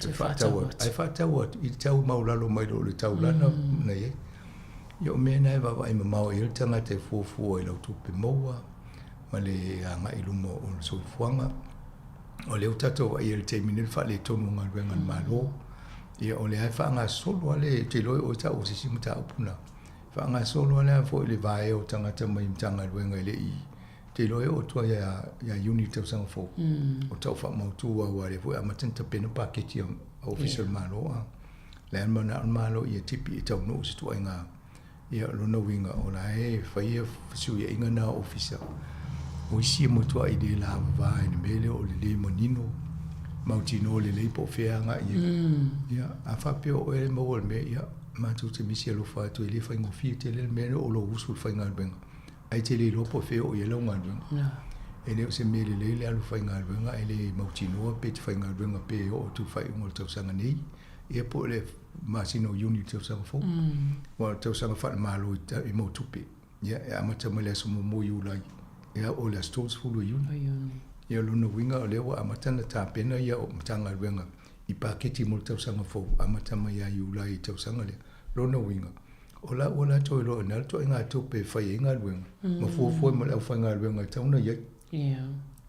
Toe faatau atu. Ae faatau atu i le tau maualalo mai lo le tau lana na i ai. Ia o mea na e vaavaai mamao i ai le tagata e fuafua i lau tupe maua ma le agai i luma o le soifuaga. O lea ua tatou vaaia i le taimi nei le faaletonu o galuega a le Malo. Ia o lea e faagasolo lava le, ou te iloa o oe e taua i se isi mataupu lena, faagasolo lava le foi le vaea o tagata mai Matagaluega e le i, ou te iloa e oo atu lava ia Iuni i le tausaga fou, o tau faamautu lava aua o lea foi e amata ona tapena paketi a Ofisa o le Malo. A lea e manao le Malo ia tipi e taunuu se ituaiga, ia o lona uiga o la e fai ia fesuiaiga na o Ofisa. O isi e matuai le lavava i le mea lea o le le manino, mautinoa lelei po o fea e agai i ai. Ia, a faapea o oe e maua i le mea, ia, matou te misi alofa atu e le faigofie tele le mea lea o lou usu i le faigaluega, ae e te le iloa po o fea e oo i ai lau galuega. E le o se mea lelei le alu faigaluega ae le mautinoa pe te faigaluega pea e oo atu i le faaiuga o le tausaga nei, ia po o le masina o Iuni i le tausaga fou. Aua o le tausaga faale-Malo i mau tupe, ia e amata mai le aso 1 o Iulai ia oo i le aso 30 o Iuni. Ia o lona uiga o lea ua amata ona tapena ia Matagaluega i paketi mo le tausaga fou, amata mai ia Iulai i le tausaga lea. Lona uiga, o la ua latou iloa o le a le ituaiga tupe e fai ai galuega, ma fuafua ma le aufaigaluega e tatau ona i ai.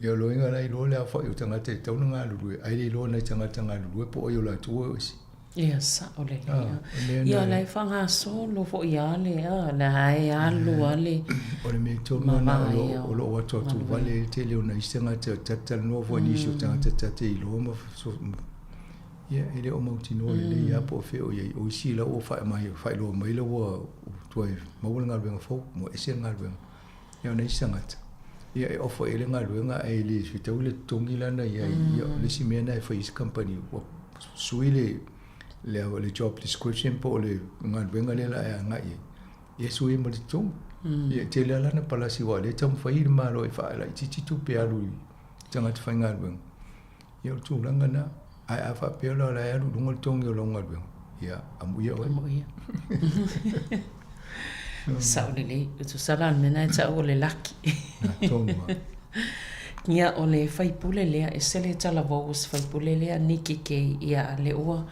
Ia o lona uiga o la e iloa le aofai o tagata e tatau ona galulue, ae le iloa nai tagata galulue po o ai o latou o isi. Ia sao lelei a. Ia o la e faagasolo foi a le a la e alu a le. O le mea tonu lena o lo o atuatu vale ai le tele o nai isi tagata e talatalanoa foi i nisi o tagata ta te iloa ma ia e le o mautinoa lelei lava po o fea o i ai. O isi la ua faailoa mai la ua toe maua le galuega fou, ua ese le galuega. Ia o nai isi tagata, ia e offer i ai le galuega ae le fetaui le totogi la na i ai. Ia o le isi mea lena e fai e isi kamupani, ua sui le le job description po o le galuega lea o le a e agai i ai, ia sui ai ma le totogi. Ia e tele lava la na palasi aua o lea e taumafai le Malo e faalaitiiti tupe alu i tagata faigaluega. Ia o le tulaga lena. Ae a faapea la o la e alu i luga le totogi o lau galuega, ia amuia oe. Amuia. Sao lelei. E tusa la o le mea lena e tau o le laki. Na tonu lava. Ia, o le faipule lea, e ese le talavou o se faipule lea, Nikki Kay, ia lea ua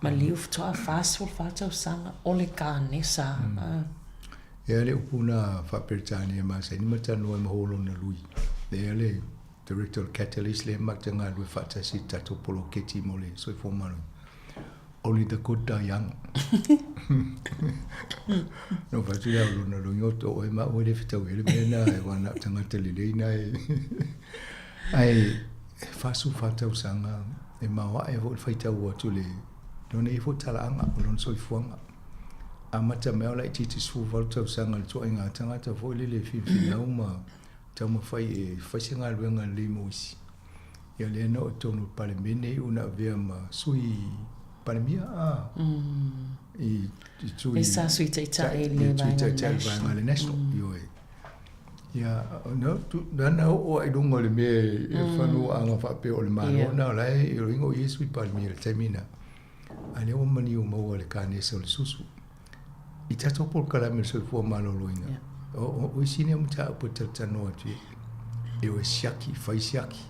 maliu faatoa 44 tausaga, o le kanesa. Ia le upu na faa-Peretania masani ma talanoa ai ma Hōlona Lui, lea le Director o le Catalyst lea matou te galulue faatasi i le tatou poloketi mo le soifua maloloina. Only the good die young. Na ou fai atu lea o lona loiga o to oe ma au e le fetau i ai le mea lena aua na o tagata lelei na e ae 44 tausaga e maoae foi le faitau atu le lona ia foi talaaga o lona soifuaga. Amata mai lava o laitiiti 18 tausaga i le ituaiga tagata foi lele e finafinau ma taumafai e fai se galuega lelei mo isi. Ia lea na oo i totonu o le Palemene iu na avea ma sui Palemia a i i tui sa sui taitai i le vaega le National ioe. Ia na tu na na oo ai luga o le mea e fanuaaga faapea o le Malo na o la e iloiga o ia sui Palemia i le taimi na. A lea ua maliu maua le kanesa o le susu. I tatou polokalame o le soifua maloloina, o isi nei o mataupu e talatalanoa atu i ai, e o e siaki, fai siaki.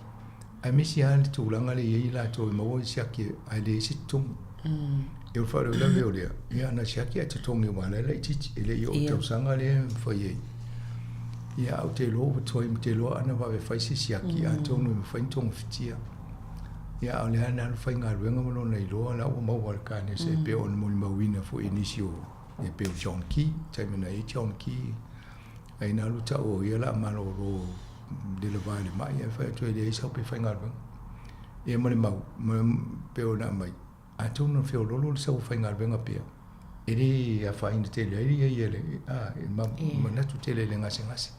Aemaise lava le tulaga lea e i ai latou e maua siaki ae leai se totogi. E o le faalavelave o lea, ia ana siaki ae totogi aua o la e laitiiti, e le i oo i le tausaga lea e mafai ai. Ia ae ou te iloa ua tuai, ou te iloa ana vave fai se siaki atonu e mafai ona togafitia. Ia a o lea na alu faigaluega ma lona iloa la ua maua le kanesa e pei ona molimauina foi e nisi o e pei o John Key, taimi na i ai John Key, ai na alu tau o ia la malolo le lava le mai ae fai atu e leai sau pe faigaluega. Ia ma le mau, ma pei ona aumai, atonu na feololo le sau faigaluega pea, e le afaina tele ai ia ia le, a, e manatu tele i le gasegase.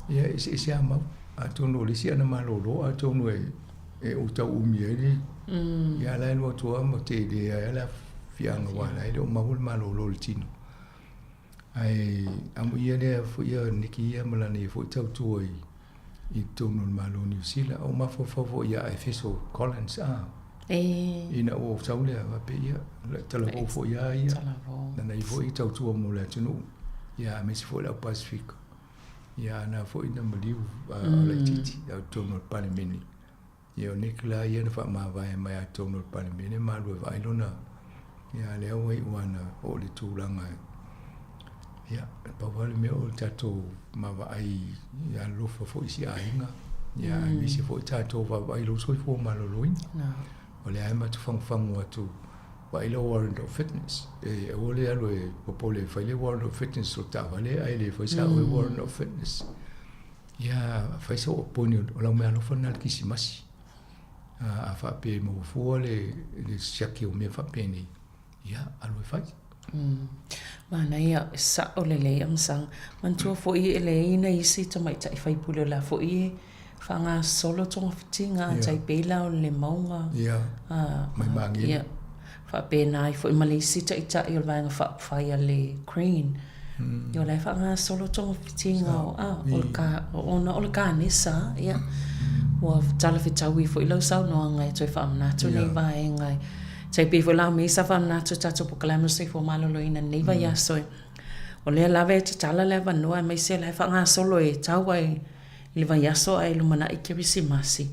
Ia, e eseese lava mau. Atonu o le isi ana malolo, atonu e, e ou tau umi ai le, ia la e alu atu lava ma tele ai le aafiaga aua la e le o maua le malolo o le tino. Ae amuia lea foi ia Niki ia ma lana ia foi tautua i, i totonu o le Malo o Niu Sila. O mafaufau foi ia Efeso Collins, a. E. Ina ua ou sau lea, faapea ia, talavou foi ia ia. Talavou. Lana ia foi tautua mo le atunuu. Ia, aemaise foi le au Pasifika. Ia, ana foi na maliu a laitiiti, au totonu o le Palemene. Ia, o Nick la ia na faamavae mai a totonu o le Palemene ma alu e vaai lona, ia, lea ua iu ana oo i le tulaga. Ia, e pau lava le mea o le tatou vaavaai ia alolofa foi i si aiga, ia aemaise foi tatou vaavaai i lou soifua maloloina. O lea lava e matou fagufagu atu, vaai lau warrant of fitness. E aua le alu e popole e fai le warrant of fitness o le taavale ae le fai sa oe warrant of fitness. Ia, fai sou appointment, o lau meaalofa lena i le Kerisimasi. A faapea e maua fua le siaki o mea faapenei, ia, alu e fai. Manaia, e sa'o lelei a Masaga. Manatua foi e leai nai isi tamaitai faipule o la foi e faagasolo togafitiga a tai pei la o le Mauga a, ia, faapena ai foi ma le isi taitai o le Vaega Faaupufai a le Green. Ia o la e faagasolo togafitiga o a, o le ka, ona o le kanesa, ia, ua talafetaui foi lau saunoaga e toe faamanatu nei vaega e Tai pei foi la o mea sa faamanatu i tatou polokalame o le soifua maloloina i lenei vaiaso e o lea lava e tatala le avanoa aemaise o la e faagasolo e tau ai i le vaiaso ae lumanai Kerisimasi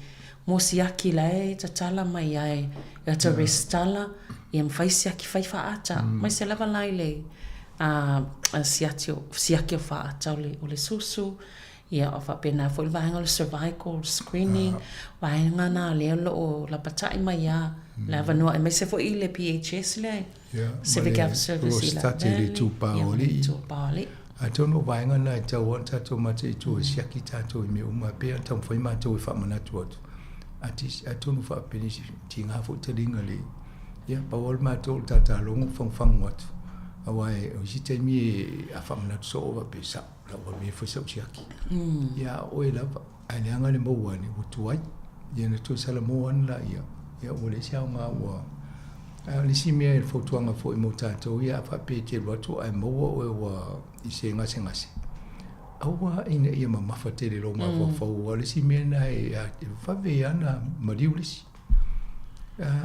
mo siaki la e tatala mai ai e ata resitala ia ma fai siaki fai faata aemaise lava la i le siaki o faata o le susu. Ia, o faapena foi le vaega o le cervical screening, vaega na lea o lo o lapatai mai lava le avanoa aemaise foi i le PHS lea, Civic Health Service i Laveli, ia ma le Itupa o Alii. Atonu o vaega na e tatau lava ona tatou mataitu e siaki tatou i mea uma e pei ona taumafai matou e faamanatu atu, atonu faapeni se tiga foi taliga le, ia pau lava le matou o le tatalogo fagufagu atu, aua o isi taimi a faamanatu soo faapea e sao. Lau alu e fai sau siaki. Ia a oe lava, ae leaga le maua ane ua tuai. Ia na toe salamo ane laia, ia ua leai se aoga ua... Ae o le isi mea i le fautuaga foi mo tatou ia a faapea e te alu atu ae maua oe ua i se gasegase, aua ina ia mamafa tele i lou mafaufau aua o le isi mea lena e vave lava ona maliu le isi.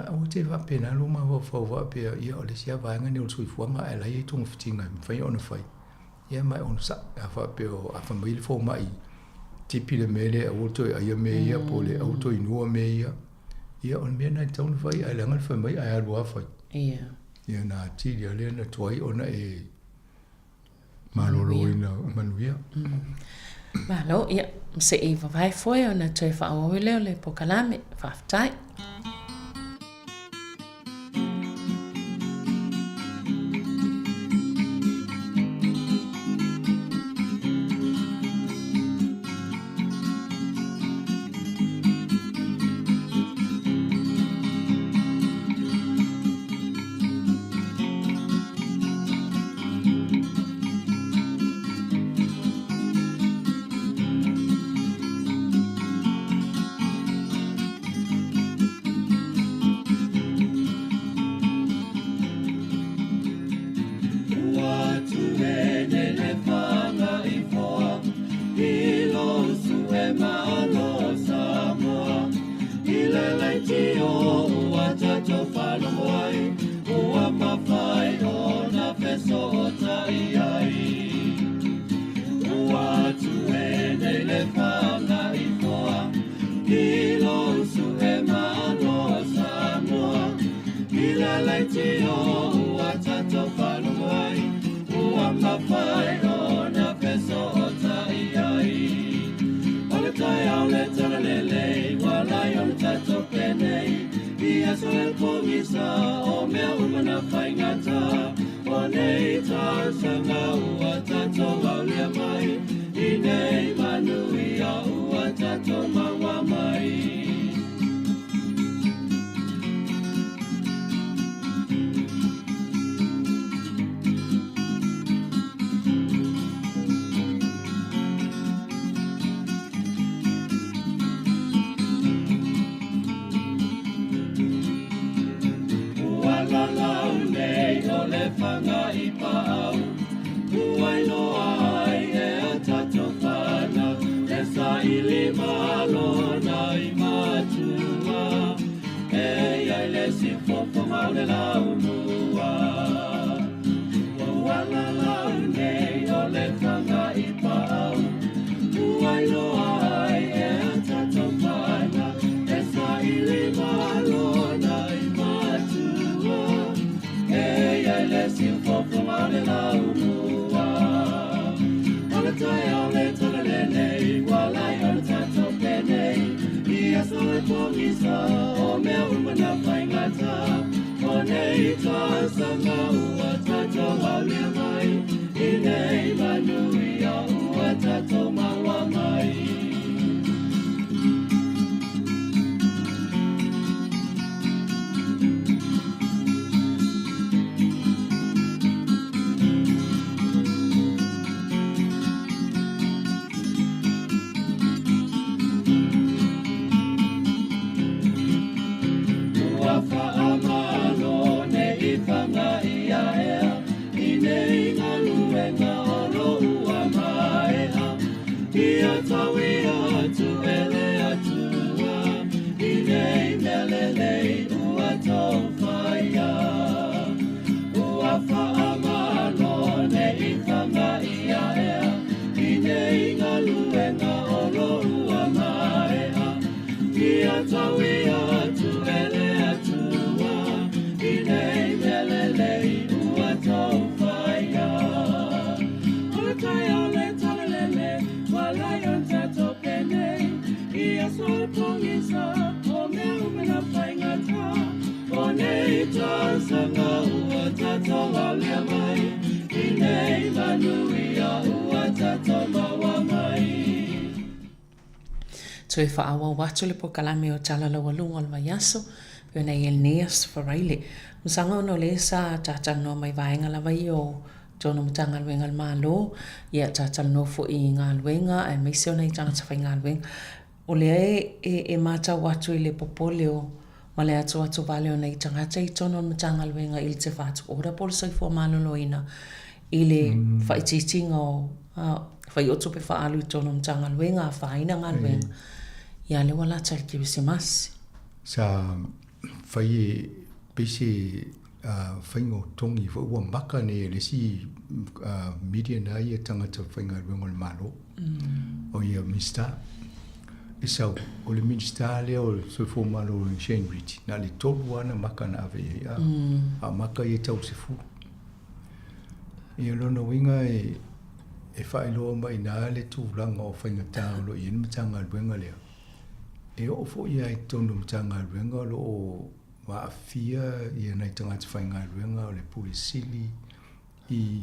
Aua te faapena lou mafaufau faapea, ia o le isi lava vaega lenei o le soifuaga ae la e i ai togafitiga e mafai ona fai. Ia ma e onosai, a faapea o a fai mai le fomai, tipi le mea lea aua le toe aia mea ia po o le aua le toe inua mea ia. Ia o le mea lena e tatau ona fai ae leaga le fai mai ae alu lava fai. Ia. Ia na atili lava lea na tuai ona e maloloina manuia. Malo, ia, se i vavae foe ona toe faaauau ai lea o le polokalame. Faafetai. le pogisa o mea uma na faigata. O nei tausaga ua tatou aulia mai, i nei manuia ua tatou maua mai. Ua faamalo nei fagaia ea, i nei galuega o lo ua maea. Ia tauia atu e le Atua, i nei mea lelei ua tou faia. Ua faamalo nei fagaia ea, i nei galuega o lo ua maea. Ia tauia atu e le Atua, i nei mea lelei ua tou faia. O le taeao le talalele, ua lai ona tatou penei, i aso o le pogisa o mea uma na faigata. O nei tausaga ua tatou aulia mai, i nei manuia ua tatou maua mai. Toe faaauau atu le polokalame o Tala Laualuga o le Vaiaso, pei ona i ai lenei Aso Faraile. Masaga ona o lea sa tatalanoa mai vaega lava ia o totonu o Matagaluega a le Malo, ia tatalanoa foi i galuega aemaise o nai tagata faigaluega. O lea e matau atu i le popole o ma le atoato vale o nai tagata i totonu o le Matagaluega i le Te Whatu Ora po o le Soifua Maloloina i le faaitiitiga o fai o tupe faaalu i totonu o Matagaluega, afaina galuega. Ia lea ua lata i le Kerisimasi. Sa fai e pei se faiga o togi foi ua maka nei e le isi million lava ia tagata faigaluega o le Malo, o ia Minisita. E sau, o le Minisita lea o le Soifua Maloloina Shane Ritchie, na o le tolu lava ana maka na ave i ai, a o maka ia e tau 10. Ia lona uiga e faailoa mai i ina le tulaga o faigata o lo o i ai le Matagaluega lea. E oo foi lava i totonu o Matagaluega o lo o aafia ia nai tagata faigaluega o le Pule Sili i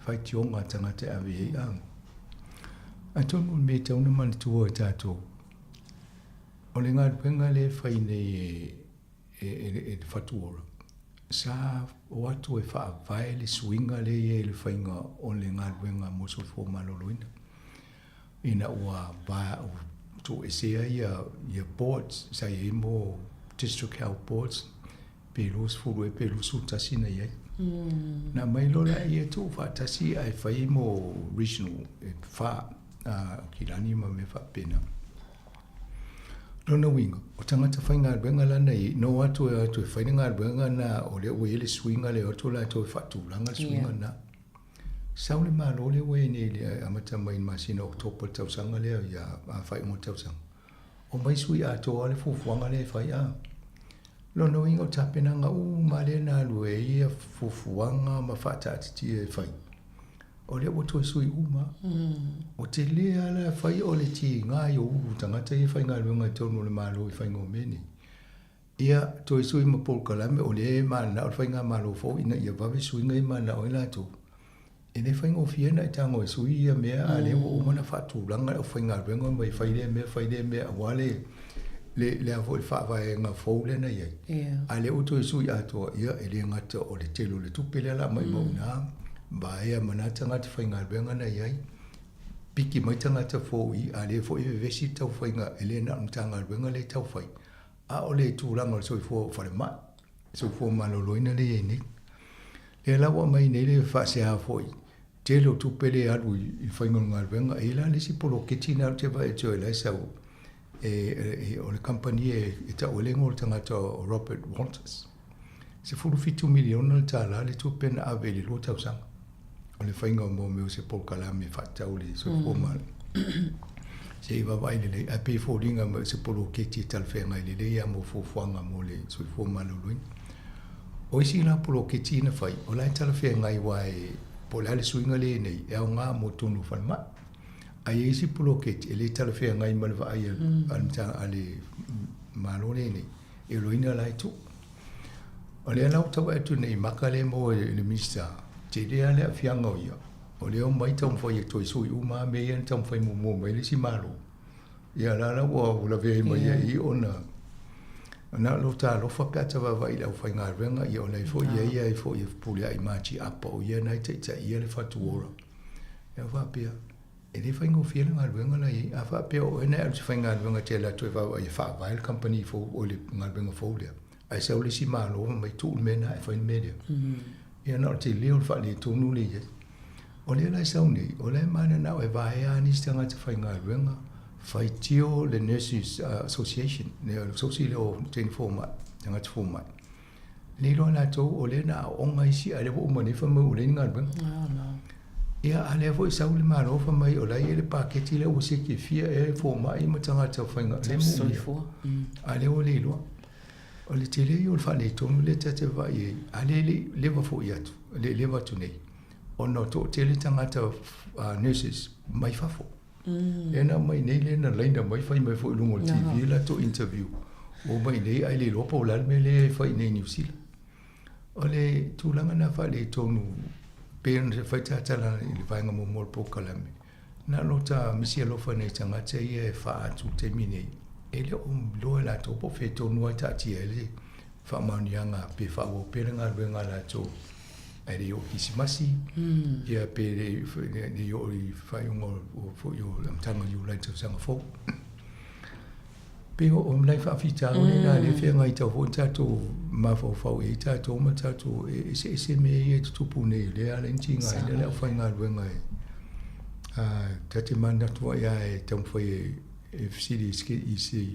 faitioga a tagata e ave i ai. A Atonu o le mea e tatau ona manatua e tatou, o le galuega lea e fai nei e le Fatu Ora, sa o atu e faavae le suiga lea e i ai i le faiga o le galuega mo le soifua maloloina, ina ua tuuesea ia boards sa i ai mo District Health Boards pe 20 ea pe 21 na i ai. Na aumai loa laia tuufaatasi ae fai mo regional e fa Aukilani ma mea faapena. Lona uiga, o tagata faigaluega la na i ai, na o atu e o atu e fai le galuega na o lea ua i ai le suiga lea e o atu latou e faatulaga le suiga lena. Sau le Malo lea ua i ai nei i le amata mai i le masina o Oketopa i le tausaga lea ia faaiuga o le tausaga, omai sui atoa le fuafuaga lea e fai a. Lona uiga o tapenaga uma lea na alu ai ia fuafuaga ma faataatitia e fai, o lea ua toe sui uma. O tele lava la e fai o le tiga i o ulu tagata ia e faigaluega i totonu o le Malo i faiga o mea nei. Ia toe sui ma polokalame o lea e mananao le faigamalo fou ina ia vave suiga ia mananao ai latou. E le faigofie ona e tago e sui ia mea a lea ua uma ona faatulaga le aufaigaluega mai fai lea mea fai lea mea aua le le le a foi le faavaega fou lea na i ai. A lea ua toe sui atoa, ia e le gata o le tele o le tupe lea o le a maumau i ina, vaea ma na tagata faigaluega na i ai, piki mai tagata fou i i, a lea foi e vevesi le taufaiga, e le na o le Matagaluega lea e taufai, a o le tulaga o le soifua falemai, soifua maloloina lea e i ai nei. Lea la ua aumai nei le faasea foi, tele o tupe lea e alu i le faiga o le galuega, e i ai la le isi poloketi lena ou te vaai atu ai o la e sau, o le kamupani e tau ai le igoa o le tagata o Robert Walters. $17 miliona le tala le tupe na ave i le 2 tausaga o le faiga o mea o se polokalame faatatau i le soifua se i vaavaai lelei, ae pei e foliga mai o se poloketi e talafeagai lelei lava mo fuafuaga mo le soifua maloloina. O isi la poloketi na fai, o la e talafeagai aua e, po o le a le suiga lea e i ai nei, e aoga mo totonu o falemai. Ae i ai isi poloketi e le talafeagai ma le vaai a le Malo lenei, e loina la e tuu. O lea la ua tau vaai atu nei i maka lea e maua e le Minisita, tele lava le aafiaga o ia. O lea e omai taumafai e toe sui uma lava mea ia na taumafai muamua mai ai le isi Malo. Ia la la ua lavea ai ma ia i i ona na o lou talofa pe a ta vaavaai i le aufaigaluega, ia o la e foi ia ia e foi e fepuleai ma Tiapa o ia na e taitaia le fatu ola. Ia faapea, E le faigofie le galuega la e i ai. A faapea o oe na e alu i se faigaluega e te alu atu e vaavaai e faavae le kamupani fou, oi le galuega fou lea, ae sau le isi Malo fai mai tuu le mea lena ae fai le mea lea. Ia na o le tele o le faaletonu lea e i ai. O lea la e sau nei, o la e mananao e vaea lava nisi tagata faigaluega, faitio le Nurses Association, le asosi lea o teine fomai, tagata fomai. Le iloa latou o lea na aooga isi a lea ua uma nei fai mai ua leai ni galuega. Ia a lea foi sau le Malo fai mai o la e i ai le paketi lea ua seki e fia ea e fomai ma tagata faiga lea moomia. A lea ua le iloa. O le tele ia o le faaletonu lea ta te vaai i ai, a lea e le i leva foi atu, le i leva atu nei, ona o toatele tagata nurses mai fafo. Lea na aumai nei lea na laina mai fai mai foi i luga o le TV latou interview. Ua omai nei ae le iloa po o le a le mea lea e fai i inei i Niu Sila. O le tulaga lena faaletonu pei ona fai tatala i le vaega muamua o le polokalame, na o lota misi alofa nei tagata ia e faa-atu i le taimi nei, e le o iloa e latou po o fea tonu lava e taatia ai le faamaoniaga pe faaauau pea le galuega a latou ae le i oo i Kerisimasi, ia pe le i oo i faaiuga o foi o le amataga o Iulai i le tausaga fou. Pei o nai faafitauli na lea e feagai tau foi tatou mafaufau i ai tatou ma tatou e eseese mea ia e tutupu nei lea ala ai ona tigaina le aufaigaluega e ta te manatu ai lava e taumafai e fesili i se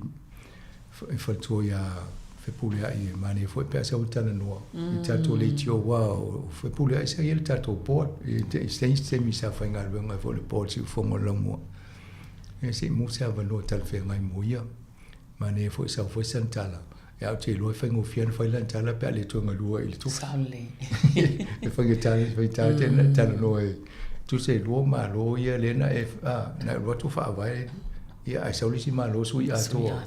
e faletua iā Fepuleai e manaia foi pe a sau e talanoa i tatou leitio aua o Fepuleai sa i ai le tatou board i se isi taimi sa faigaluega ai foi i le board siufofoga o le Laumua. Ia se i maua se avanoa talafeagai mo ia. Manaia foi sau foi sana tala. Ia ou te iloa e faigofie ona fai lana tala pe a le toe galua i le tupe. E faigata faigata tele ona talanoa e tusa e lua Malo ia lea na e na e alu atu faavae ia ae sau le isi Malo sui atoa.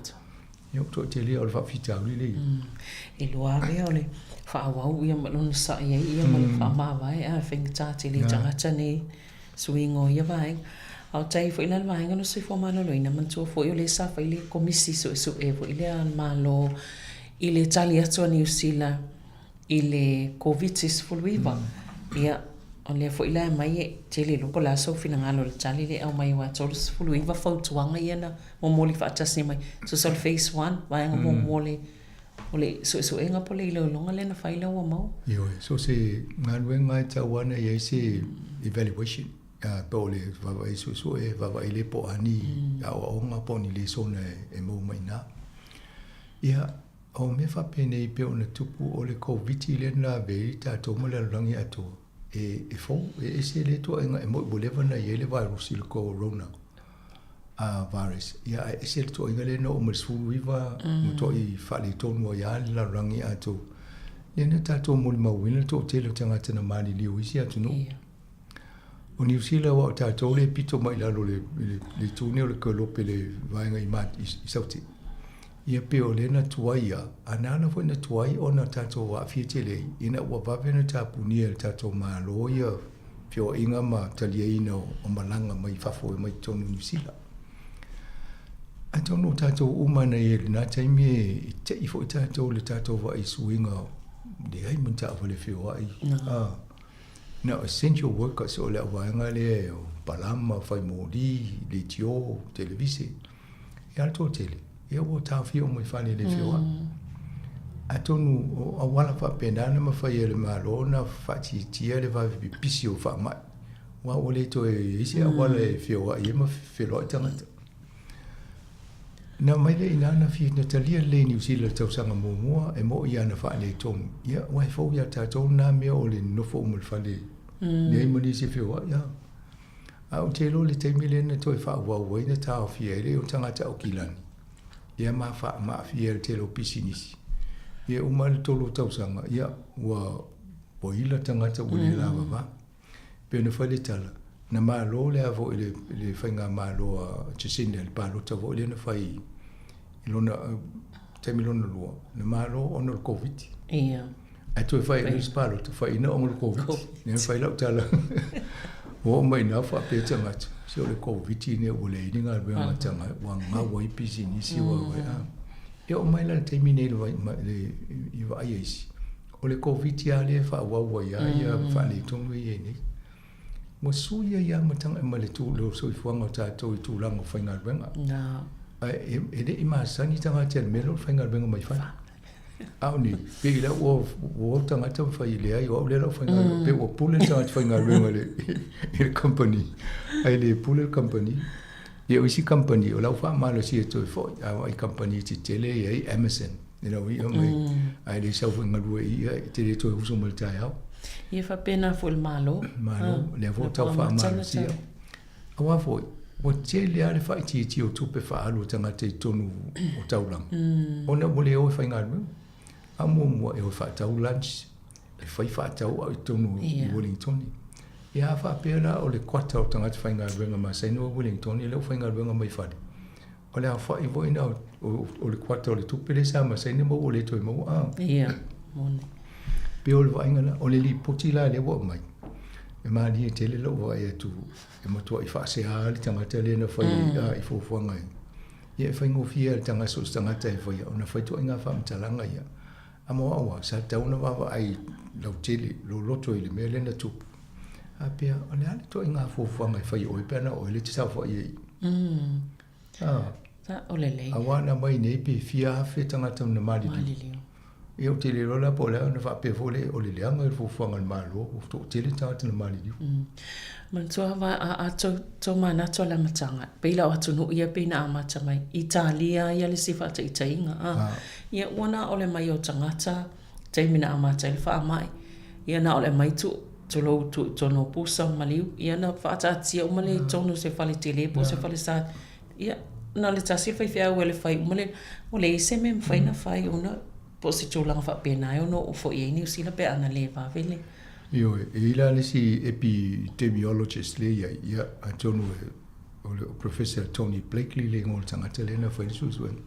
Ia ua toatele o le faafitauli lea. E lua lava ia o le faaauau ia ma lona sa'i ai ia ma le faamavae a e faigata tele i tagata nei suiga o ia vaega. A o tai foi la le vaega lea o le soifua maloloina, manatua foi o lea sa fai le Komisi Suesue foi lea a le Malo i le tali atu a Niu Sila i le Koviti-19. Ia, o lea foi la e aumai e tele iloa po o le a sou finagalo i le tali lea e aumai aua e 39 fautuaga ia na momoli faatasi mai. Tusa o le phase one, vaega muamua o le o le suesuega po o le iloiloga lea na fai lea ua maua. Ioe, so se galuega e tatau lava ona i ai se evaluation, po o le vaavaai suesue, vaavaai le po o a ni aoaoga po o ni lesona e maua mai i ina. Ia, o mea faapenei pei ona tupu o le Koviti lea na ave ai tatou ma le lalolagi atoa, e fou, e ese lea ituaiga, e moni ua leva ona i ai le vairusi le Corona virus, ia ae ese le ituaiga lea na oo mai i le 19, matuai faaletonu ai lava le lalolagi atoa. Lea na tatou molimauina le toatele o tagata na maliliu i isi atunuu. O Niu Sila aua o tatou lea e pito mai i lalo i le itu nei o le kelope i le vaega i Saute. Ia pei o lea na tuai ia, a na ala foi na tuai ona tatou aafia tele ai, ina ua vave ona tapunia e le tatou Malo ia feoaiga ma taliaina o malaga mai fafo e omai i totonu o Niu Sila. Atonu o tatou uma na i ai i lena taimi e te'i foi tatou i le tatou vaai i suiga leai ma ni taavale feoai. Na o essential workers o le auvaega lea o palama, fai moli, leitio, televise. Ia le toatele, ia ua taofia uma i fale e le feoai. Atonu o auala faapena na mafai e le Malo ona faatiatia le vave pipisi o faamai. Aua ua le toe i ai se auala e feoai ai ma feloai tagata. Na aumai lea i ina na fia na talia lelei e Niu Sila i le tausaga muamua e mo'i ana faaletonu. Ia, aua e fou iā tatou lena mea o le nonofo uma i le fale, leai ma nisi e feoai, a. Ae ou te iloa i le taimi lea na toe faaauau ai na taofia ai le o tagata Aukilani, ia ma aafia ai le tele o pisinisi. Ia uma le tolu o tausaga, ia ua ua ila tagata ua le lavava. Pei ona fai le tala, na malo le a foi le le faigamalo a Jacinda i le palota foi lea na fai i lona taimi lona lua, na malo ona o le Koviti. Ia. Ae toe fai ai isi palota, faiina ona o le Koviti. Lea na fai lau tala. Ua oo mai i ina faapea tagata, se o le Koviti lenei ua leai ni galuega a tagata, ua gau ai pisinisi, ua mm. a. E oo mai la le taimi nei i vaai ai isi, o le Koviti lava lea e faaauau ai lava ia mm. faaletonu ia i nei. Ua sui ai lava ma tagata ma le soifuaga o tatou i tulaga o faigaluega. Ae e le i masani tagata i le mea lea o le faigaluega mai fale. A o nei, pei la ua o tagata ma fai leai, o au lea o le a faigaluega, pei ua pule le tagata faigaluega i le, i le company, ae le pule le company. Ia o isi company, o la ua faamalosia toe foi, a vaai company tetele e i ai Amazon, i lau ia mai, ae le sau foi galue i ia, e te le toe uso mai le taeao. Ia faapena foi i le Malo. Malo, lea foi ua tau faamalosia. Aua foi, ua tele lava le faaitiitia o tupe faaalu a tagata i totonu o taulaga, ona ua le o e faigaluega. A muamua e o e faatau lunch, e fai faatau au i totonu i Wellingtone. Ia a faapea la o le kuata o tagata faigaluega masani o Wellingtone lea ua faigaluega mai fale, o le aofai foi lena o le kuata o le tupe lea sa masani ma ua le toe maua. A. Ia, moni. Pei o le vaaiga lena. O le lipoti la lea ua aumai, e malie tele lou vaai atu e matuai faasea le tagata lea na fai i fuafuaga ia. Ia e faigofie lava i le tagata so o se tagata e faia ona fai ituaiga faamatalaga ia. A mo au lava, sa tatau ona vaavaai lautele, loloto i le mea lea na tupu. A pea, o le a le ituaiga fuafuaga e fai e oe pe ana o oe lea e te saofai ai i? Sao lelei. Aua na aumai nei pe fia afe tagata na maliliu. Ia ou te le iloa la po o le a ona faapea foi lea o le leaga i le fuafuaga a le Malo ua toatele tagata na maliliu. Manatua lava a tou manatu a le amataga, pei la o atunuu ia pei na amata mai, Italia ia le isi faataitaiga a. Ia ua na o le mai o tagata taimi na amata ai le faamai, ia na o le aumai tuu tulou tuu i totonu o pusa ma maliu, ia na faataatia uma lea i totonu o se fale tele po o se fale sa, ia na o le tasi le faifeau e le fai uma le, ua leai se mea e mafai ona fai ona po o se tulaga faapena e ono oo foi ai Niu Sila pe ana le vave le. Ioe, e i ai la le isi epidemiologist lea e i ai, ia atonu e, o le Professor Tony Blakely le igoa o le tagata lea na fai le suesuega.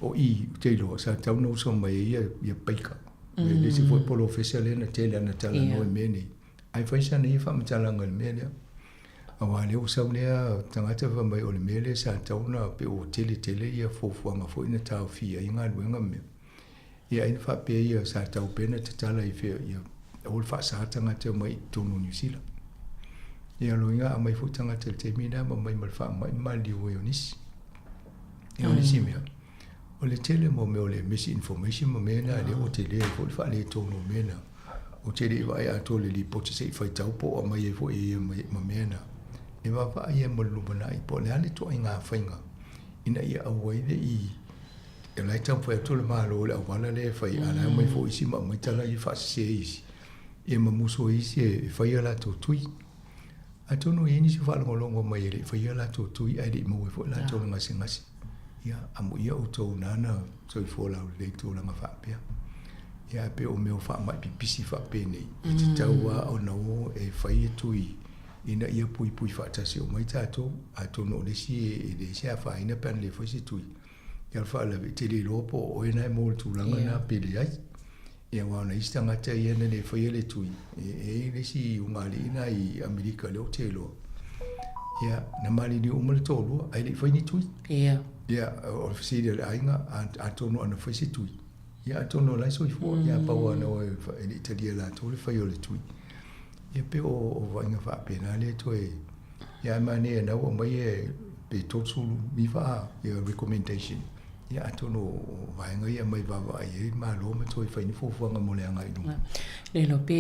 O i, ou te iloa, sa tatau ona uso mai ai ia, ia Baker. Mm. Le isi foi polofesa lea na tele ana talanoa i mea nei. Ae fai sana ia faamatalaga i le mea lea. Aua lea ua sau lea tagata fai mai o le mea lea sa tatau ona pei ua tele tele ia fuafuaga foi na taofia ai galuega ma mea. Ia ai na faapea ia sa tatau pea ona tatala i fea ia aua le faasa tagata mai i totonu o Niu Sila. Ia lona uiga a aumai foi tagata i le taimi lena ma aumai ma le faamai ma maliliu ai o nisi. Ia o nisi mea, o le tele mo mea o le misinformation ma mea na lea ua tele ai foi le faaletonu o mea na. Ou te le i vaai atoa i le lipoti se i faitau po o aumai ai foi e ia ma mea na. E vaavaai ai mo le lumanai po o le a le ituaiga faiga ina ia aua ai ne i o la e taumafai atu le Malo i le auala lea e fai, a o la e omai foi isi ma aumai tala ia faasese isi, ia ma musu ai isi e fai a latou tui. Atonu e i ai nisi o faalogologo mai e le i faia a latou tui ae le i maua ai foi latou le gasegase. Ia, amuia outou na na soifua laulelei i tulaga faapea. Ia, ae pei o mea o faamai pipisi faapenei, e tatau lava ona o e fai e tui ina ia puipui faatasi uma ai tatou. Atonu o le isi e leai se afaina pe ana le fai se tui. Ia, o le faalavelave, e te le iloa po o oe na e maua i le tulaga lena pe leai. Ia aua o nai isi tagata ia na le faia le tui, e i ai le isi ugaalii na i Amerika lea ou te iloa. Ia, na maliliu uma le toalua, ae le i fai ni tui. Ia. Ia, o le fesili a le aiga, atonu ana fai se tui. Ia, atonu o la e soifua. Ia, pau lava na o e le i talia e latou le fai o le tui. Ia, pei o vaaiga faapena lea toe... Ia, ae manaia na ua aumai e pe 39 ia recommendation. Ia atonu o vaega ia e aumai vaavaai ai le Malo ma toe fai ni fuafuaga mo le agai i luma. Le iloa pe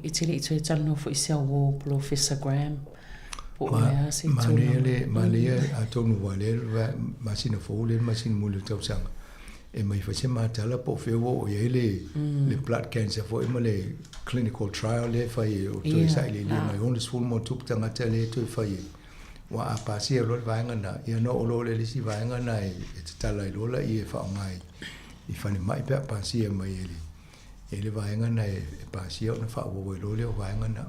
e te le i toe talanoa foi i se auō Polofesa Graham po o le a se tulaga. Manaia manaia atonu ua lea le masina fou lea le masina muli o le tausaga e aumai foi se matala po o fea ua oo i ai le le blood cancer foi ma le clinical trial lea e fai o toe sailiilia mai 60+ tagata lea e toe fai ai. Aua a pasia loa le vaega lena, ia ona oo loa lea i le isi vaega lena e tatala ai loa laia e faaaoga i falemai pe a pasia mai e le e le vaega lena e pasia ona faaauau ai loa lea o vaega na.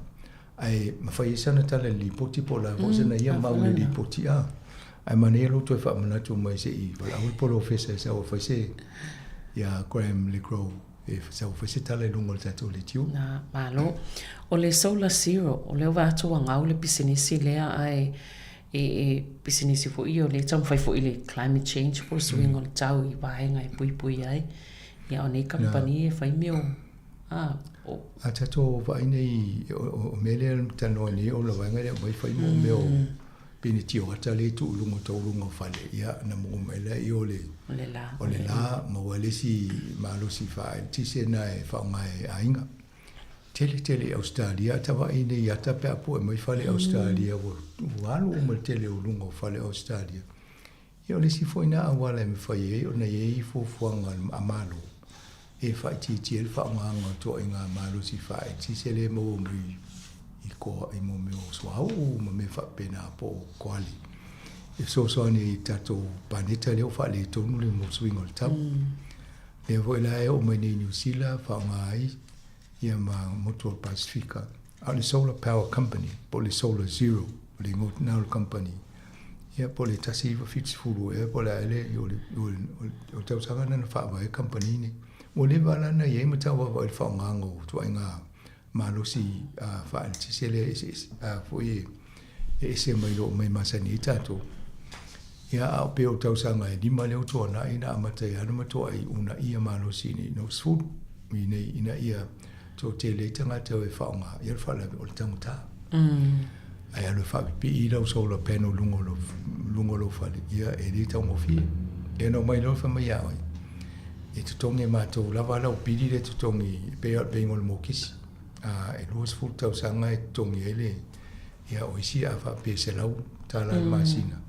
Ae mafai ai sana tala i le lipoti po o le a foi sana ia mau i le lipoti a. Ae manaia lou toe faamanatu mai se i valaau le polofesa e sau e fai se ia Graham Le Gros e sau e fai se tala i luga o le tatou leitio. Na, malo. O le Solar Zero, o lea ua vaai atu ua gau le pisinisi lea ae e, e pisinisi foi ia o lea e taumafai foi i le climate change po o le suiga o le tau i vaega e puipui ai. Ia o nei kamupani e fai mea o a o A tatou vaai nei o mea lea na talanoa nei o le vaega lea aumai fai mo mea o peniti o ata lea e tuu i luga o tauluga o fale, ia na maua mai lea o le o le la o le la maua le isi malosi faaeletise na e faaaoga e aiga. Tele tele i Ausetalia a tavaai nei ata pe a pue mai fale Ausetalia ua ua alu uma le tele o luga o fale Ausetalia. Ia o le isi foi na auala e mafai ai ona i ai fuafuaga a Malo e faaitiitia ai le faaaogaina o ituaiga malosi faaeletise lea e maua mai i koa i mo mea o suauu ma mea faapena po o koali e fesoasoani i tatou paneta lea ua faaletonu le suiga o le tau. Lea foi la e oo mai nei i Niu Sila faaaoga ai ia ma motu o le Pasefika. A o le Solar Power Company po o le Solar Zero o le igoa lena o le kamupani, ia po o le 1970 ea po o le a ea le, o le, o le, o le tausaga lena na faavae ai kamupani nei. Ua leva la ona i ai ma tau vaavaai i le faaaogaina o ituaiga malosi faaeletise lea eseese foi e ese mai lo mai masani ai tatou. Ia a o pei o tausaga e lima lea ua tuanai na amata ai lava ona matuai uunaia malosi nei no sefulu i nei ina ia toatele ai tagata e faaaoga ia le faalavelave o le taugata. Ae alu e faapipii lau solar panel luga o lou luga o lou fale, ia e le taugofie. Ia na omai loa fai mai ia oe, e totogi e matou lava lau pili lea e totogi e pei lava o le paying o le mokisi. A e 20 tausaga e totogi ai le ia o isi a faapea e $100 i le masina.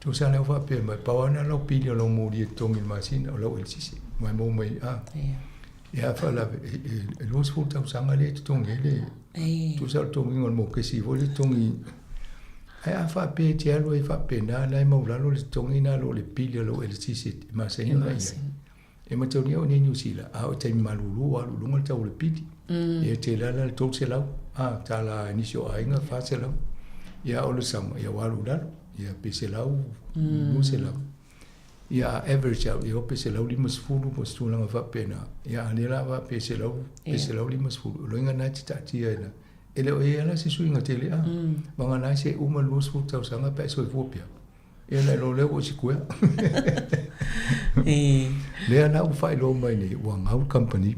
Tusa lea ua faapea mai, pau lava lena o lau pili o lau moli e totogi i le masina o lau eletise mai maua mai a. Ia a faalavelave e 20 tausaga lea e totogi ai le tusa o le totogiga o le mokesi foi le totogi. Ae a faapea e te alu ai faapena la e maulalo le totogi na lo le pili o lau eletise e masani ona i ai. E mataulia o nei Niu Sila, a o taimi malulu ua alu i luga le tau o le pili. Ia te lala le 300 a tala i nisi o aiga 400. Ia o le sama ia ua alu i lalo, ia pe 100, 200. Ia a average out ia pe 150 po o se tulaga faapena. Ia a lea la faapea 100 pe 150, o loiga na e te taatia ai la. E le o i ai la se suiga tele a. Vagana ai se uma le 20 tausaga pe a e soifua pea. Ia na iloa lea ua sikuea. Lea la ua faailoa mai nei, ua gau le kamupani.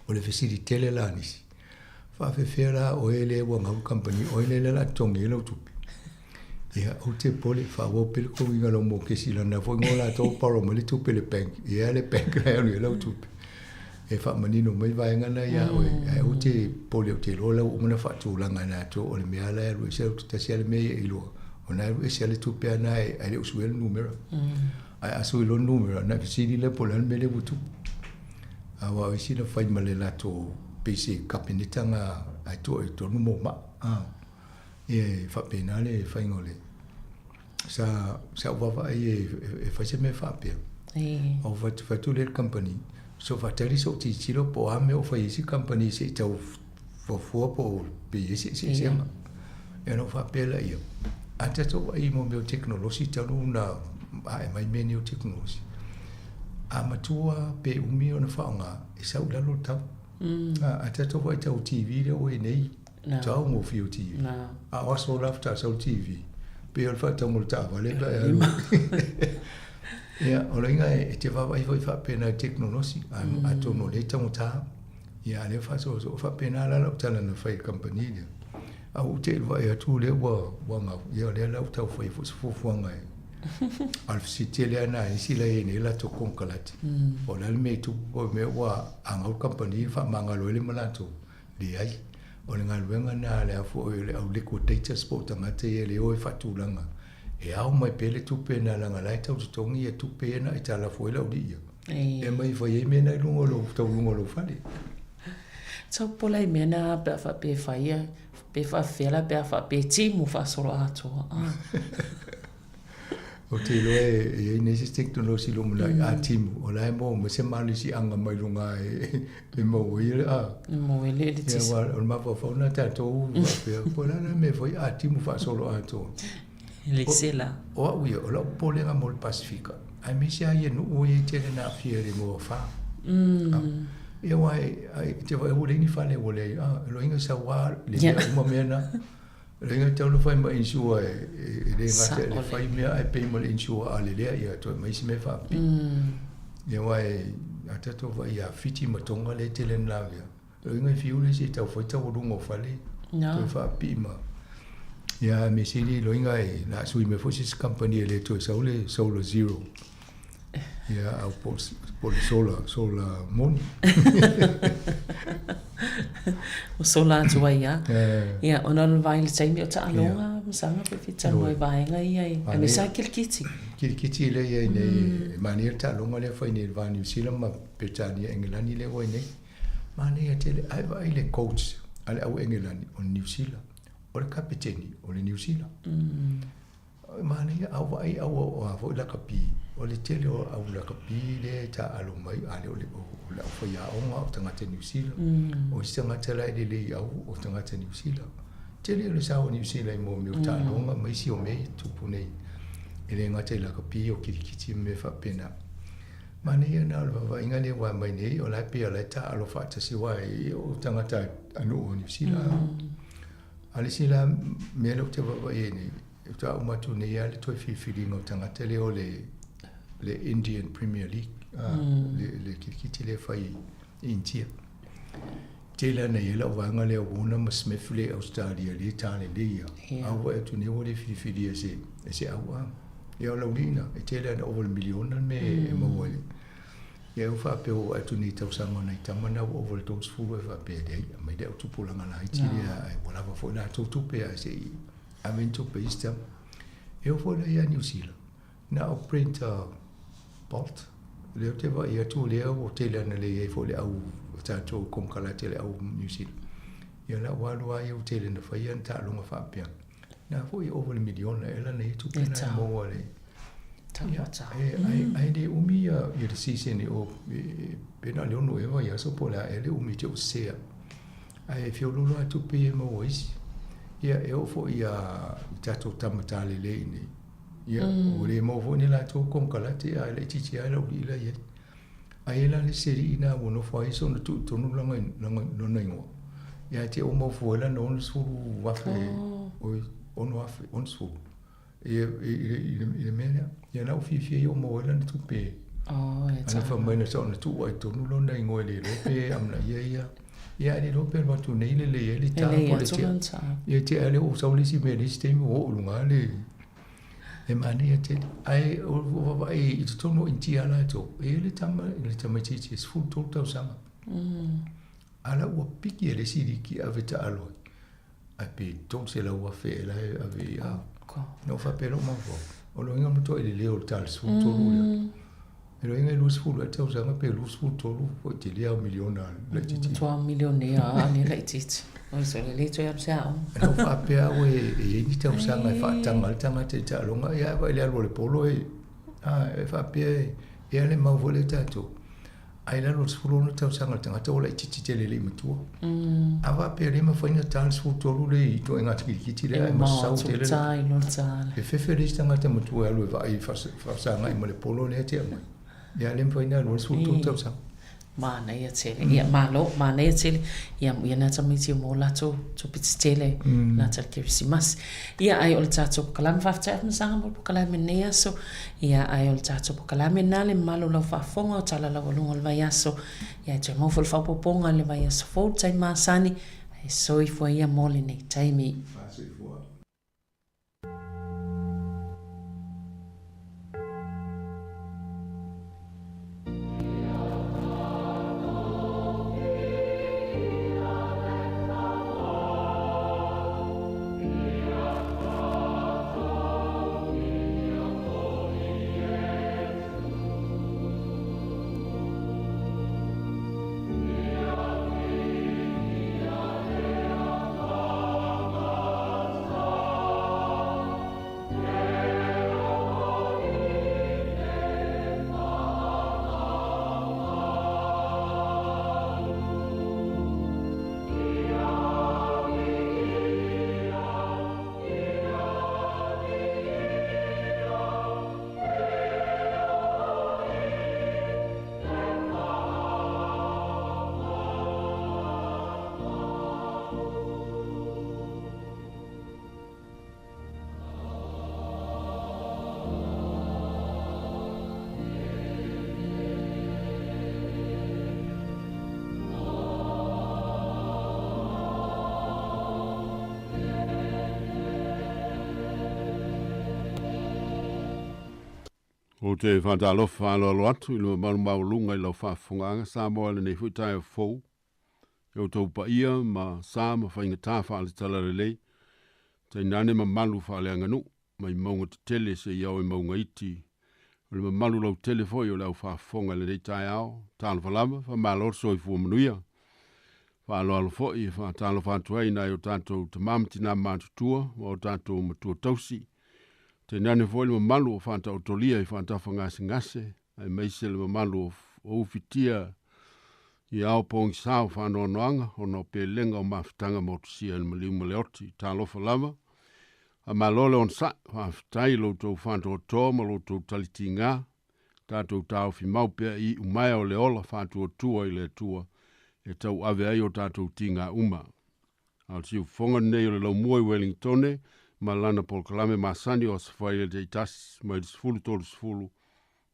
O le fesili tele la a nisi, faafefea la oe lea ua gau le kamupani, oe lea o le a totogi ai lau tupe. Ia, ou te popole, faaauau pea le totogiina o lau mokesi leaga foi o latou e borrow mai le tupe i le bank, e i ai le bank la e alu i ai lau tupe. E faamanino mai vaega na ia oe, ae ou te popole ou te iloa la ua uma ona faatulaga e latou, o le mea lava la e alu ese au, tasi lava le mea ia e iloa, o na e alu ese lava le tupe a na ae le o suia le numera. Ae a sui loa le numera, ona e fesili lea po o le a le mea lea ua tupu. Aua o isi na fai ma le latou pei se kapeneta na ae tua i totonu mo maa. Ia e faapena le faiga o le sa sa ou vaavaai e fai se mea faapea. Ou fai atu lea i le kamupani, so faatali so'u tilotilo po o a mea o fai ai isi kamupani se i tau fuafua po o pe i ai se eseesega. Ia ona ou faapea laia, a tatou vaai i mea o tekonolosi talu ona ae mai mea nei o tekonolosi, a matua pe umi ona faaaoga, e sau i lalo le tau. A tatou vaai i tau TV lea ua i ai nei, taugofie o TV. A o aso la faatoa sau le TV, pei o le faatauga o le taavale pe a alu. Ia, o lona uiga e te vaavaai foi faapena i tekonolosi, atonu o lea e taugata, ia a o lea e faasoasoa. Faapena la lau tala na fai i le kamupani lea. A ua ou te i vaai atu o lea ua gau, ia o lea la ua tau fai foi se fuafuaga e a o le fesili tele lava lena a isi la e i ai nei latou konekarate, po o le a le mea e tupu po o le mea ua a gau le kamupani faamagalo ai lea ma latou. Leai. O le galuega lena a le au foi o le au liquidators po o tagata ia e o e faatulaga e ao mai pea le tupe lena leaga o la e tau totogi ia tupe ia na aitalafu ai le aualii ia. E aumai e fai ai mea na i luga o lou tauluga o lou fale. Tau popola i mea na pe a faapea e fai ia, pe faafefea la pe a faapea e timu faasoloatoa. Ou te iloa e i ai nei se tekonolosi i lumanai a timu, o la e maua mai se malosiaga mai luga e maua ai le a. E maua ai le eletise. Ia, o le mafaufau lena a tatou faapea, po o le a la le mea e fai a timu faasoloatoa. Le se la. O a'u ia, o la'u popolega mo le Pasifika, aemaise a ia nu'u ia e tele na aafia i le moa fā. Ia aua e te vaai ua leai ni fale ua leai, a, loiga sauā le mea uma mea na. Loiga e tatau ona fai ma insure e le gata i le fai mea ae pei ma le insure a le lea ia toe aumai isi mea faapipii. Ia aua e a tatou vaai ia Fiti ma Tonga lea e tele na lavea, loiga e fiu le isi e tau fai taualuga o fale toe faapipii ma ia ae mea sili loiga e o le a sui mai foi se isi kamupani e le toe sau le solar zero. Ia au po o le solar, solar moni. O solar atu ai lava. Ia, ona o le vaai i le taimi o taaloga ma saga pe fia talanoa i vaega ia i aemaise lava kirikiti. Kirikiti lea i ai nei, e manaia le taaloga lea e fai nei i le va o Niu Sila ma Peretania Engelani lea ua i nei. Manaia tele, ae vaai i le coach a le au Engelani o le Niu Sila, o le kapeteni o le Niu Sila. Manaia a ou vaai au o a foi lakapi, o le tele o au lakapi lea e taaalo mai a le o le o le aufaiaoga o tagata Niu Sila. O isi tagata la e lelei au o tagata Niu Sila. Tele o le sao o Niu Sila i mea o taaloga ma isi o mea i tupu nei. E le gata i lakapi o kirikiti ma mea faapena. Manaia na o le vaavaaiga lea ua aumai nei o la e pei o la e taaalo faatasi aua e o tagata a nuu o Niu Sila. A o le isi la mea lea ou te vaavaai ai nei, faatoa uma atu nei lava le toe filifiliga o tagata lea o le, le Indian Premier League, le kirikiti lea e fai i Initia. Tele ana i ai lau vaega lea o Warner ma Smith lea i Ausetalia lea e ta lelei lava. A ou vaai atu nei ua le filifilia e se, e se auaa. Ia o Lauliina, e tele ana ova i le miliona le mea e maua ai. Ia ua faapea ua atu nei tausaga o nai tama na ua ova i le 30 e faapea leai aumai le au tupulaga laiti lea ae ua lava foi latou tupe ae se i ave ni tupe i isi tama. E oo foi la ia Niu Sila, na o Brent Bolt lea ou te vaai atu lea ua tele ana le i ai foi le au tatou konekarate le au Niu Sila. Ia la ua alu lava ia ua tele na fai ana taaloga faapea. Na foi e ova i le miliona ea lana ia tupe na e maua le Ae le umi ia le season i o pe na o le 6 ea vaiaso po o le a ea le umi te o sea. Ae feoloolo lava tupe ia e maua isi. Ia e oo foi ia i tatou tama talele i inei. Ia ua le maua foi ni latou konekarate ae laitiiti lava lau alii la i ai. Ae la le isi alii na ua nofo ai sona tuu i totonu lona igoa. Ia ae te o maua fua ai lana $60,000 oi $6,000 60 i le mea lea. Ia la ua fiafia ia ua maua ai lana tupe. Ana fai mai na ona tuu ai i totonu lona igoa e le iloa pe amanaia ia. Ia ae le iloa pe alu atu nei lelei ai le ta po o le tea. Ia tea lea ua sau le isi mea i le isi taimi ua oo i luga le E manaia tele. Ae o vaavaai i totonu o Initia latou, e i ai le tama, le tamaitiiti e 13 tausaga. A la ua piki e le isi liki e ave taalo ai, ae pe 300,000 ea la e ave i a. Na ou faapea lou mafaufau, o lona uiga matuai lelei o le ta le 13 lea. E loiga e 20 ea tausaga pe 23 foi tele lava o miliona laitiiti. Matua milionea lava le laitiiti. Oi sole le toe alu se aoga. Na ou faapea au e i ai ni tausaga e faataga ai le tagata i taaloga, ia ae vaai i le alu a le polo e, a, e faapea e i ai le mau foi lea tatou. Ae i lalo o le 16 tausaga o le tagata ua laitiiti tele e le i matua. A faapea e le mafai ona ta le 13 lea i ituaiga kilikiti lea ae masau tele le E fefe le isi tagata matua e alu e vaai faasagai ma le polo lea e tea mai. Ia le mafai ona alu ai le 13 tausaga. Manaia tele. Ia, malo, manaia tele. Ia, ia nā tamaiti o mō latou tupe tetele nā tala Kerisimasi. Ia, ai o le tātou pokalame, faafetai Afamasaga mo le pokalame lenei aso. Ia, ai o le tātou pokalame nā le mamalu o lau faafofoga o tala laualuga o le vaiaso. Ia, e toe maua foi le faaopoopoga i le vaiaso fou le taimi masani. Ae soifua ia mo lenei taimi. Soifua. Ou te faatalofa aloalo atu i le mamalu maualuga i lau faafofogaaga Samoa i lenei foi taeao fou. E outou paia ma sa ma faigatā faale-talalelei, tainane mamalu faaleaganuu mai mauga tetele seia oo i mauga iti. O le mamalu lautele foi o le au faafofoga i lenei taeao. Talofa lava, faamalo le soifua manuia. Faaaloalo foi e faatalofa atu ai i nai o tatou tama ma tinā matutua ma o tatou matua tausi. Tainane foi le mamalu o faataotolia i faatafagasegase, aemaise le mamalu o ufitia i ao pogisā o faanoanoaga ona o pelega o mafutaga motusia i le maliu ma le oti. Talofa lava, faamalo le onosai, faafetai i lo outou faatoatoa ma lo outou talitiga, tatou taofi mau pea i iumaea o le ola faatuatua i le Atua e tauave ai o tatou tiga uma. A o le siufofoga lenei o le laumua i Wellingtone ma lana polokalame masani o Aso Faraile taitasi mai le 10:30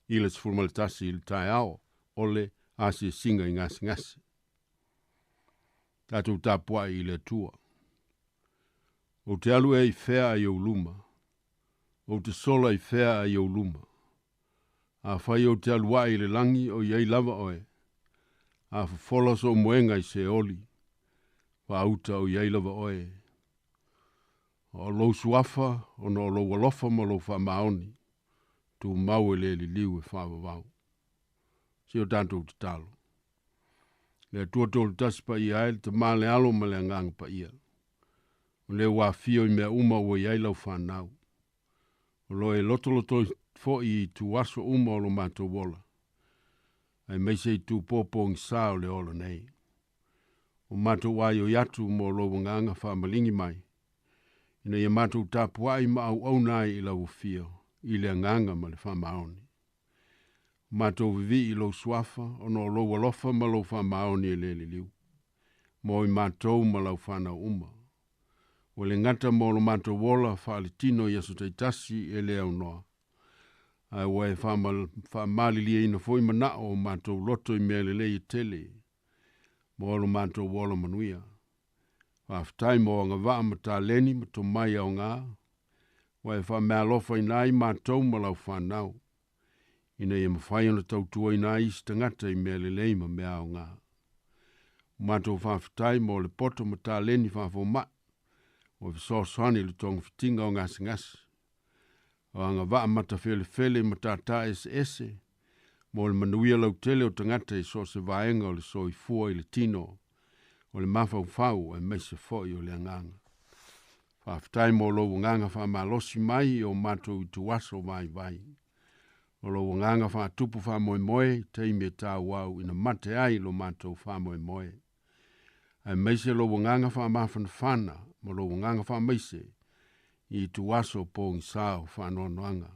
i le 11 i le taeao o le asiasiga i gasegase. Tatou tapuai i le Atua. Ou te alu ea i fea ai ou luma? Ou te sola i fea ai ou luma? Afai ou te alu ae i le lagi, o i ai lava oe. A fofola sou moega i Seoli, faauta o i ai lava oe. O lou suafa, ona o lou alofa ma lou faamaoni, tumau e le liliu e faavavau. Se o tatou tatalo. Le Atua tolu tasi paia ai, le Tama, le Alo ma le Agaga Paia. O lea ua afio i mea uma ua i ai lau fanau. O lo e lotoloto foi i ituaso uma o lo matou ola, aemaise itu pōpōgisā o le ola nei. O matou aioi atu mo lou agaga faamaligi mai, ina ia matou tapuai ma auauna ai i lau afio, i le agaga ma le faamaoni. O matou vivii i lou suafa, ona o lou alofa ma lou faamaoni e le liliu, mo i matou ma lau fanau uma. Ua le gata mo lo matou ola faaletino i aso taitasi e le aunoa, ae ua e faamalilieina foi manao o matou loto i mea lelei e tele, mo lo matou ola manuia. Faafetai mo agavaa ma taleni ma tomai aoga, ua e faameaalofaina ai matou ma lau fanau, ina ia mafai ona tautuaina ai isi tagata i mea lelei ma mea aoga. O matou faafetai mo le poto ma taleni faafomai, ua fesoasoani i le togafitiga o gasegase, o agavaa matafelefele ma tātā eseese, mo le manuia lautele o tagata i so o se vaega o le soifua i le tino, o le mafaufau aemaise foi o le agaga. Faafetai mo lou agaga faamalosi mai i o matou ituaso vaivai. O lou agaga faatupu faamoemoe i taimi e tauau ina mate ai lo matou faamoemoe. Aemaise lou agaga faamafanafana ma lou agaga faamaise i ituaso pogisā o faanoanoaga.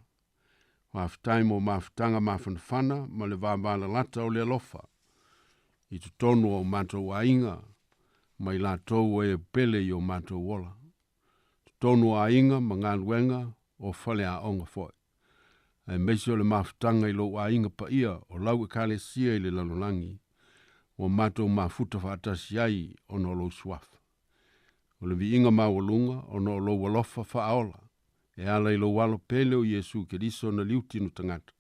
Faafetai mo mafutaga mafanafana ma le vavalalata o le alofa i totonu o matou aiga ma i latou e pele i o matou ola. Totonu o aiga ma galuega o faleaoga foi. Aemaise o le mafutaga i lou aiga paia o lau ekalesia i le lalolagi, ua matou mafuta faatasi ai ona o lou suafa. O le viiga maualuga ona o lou alofa faaola, e ala i lou alo pele o Iesu Keriso na liutino tagata,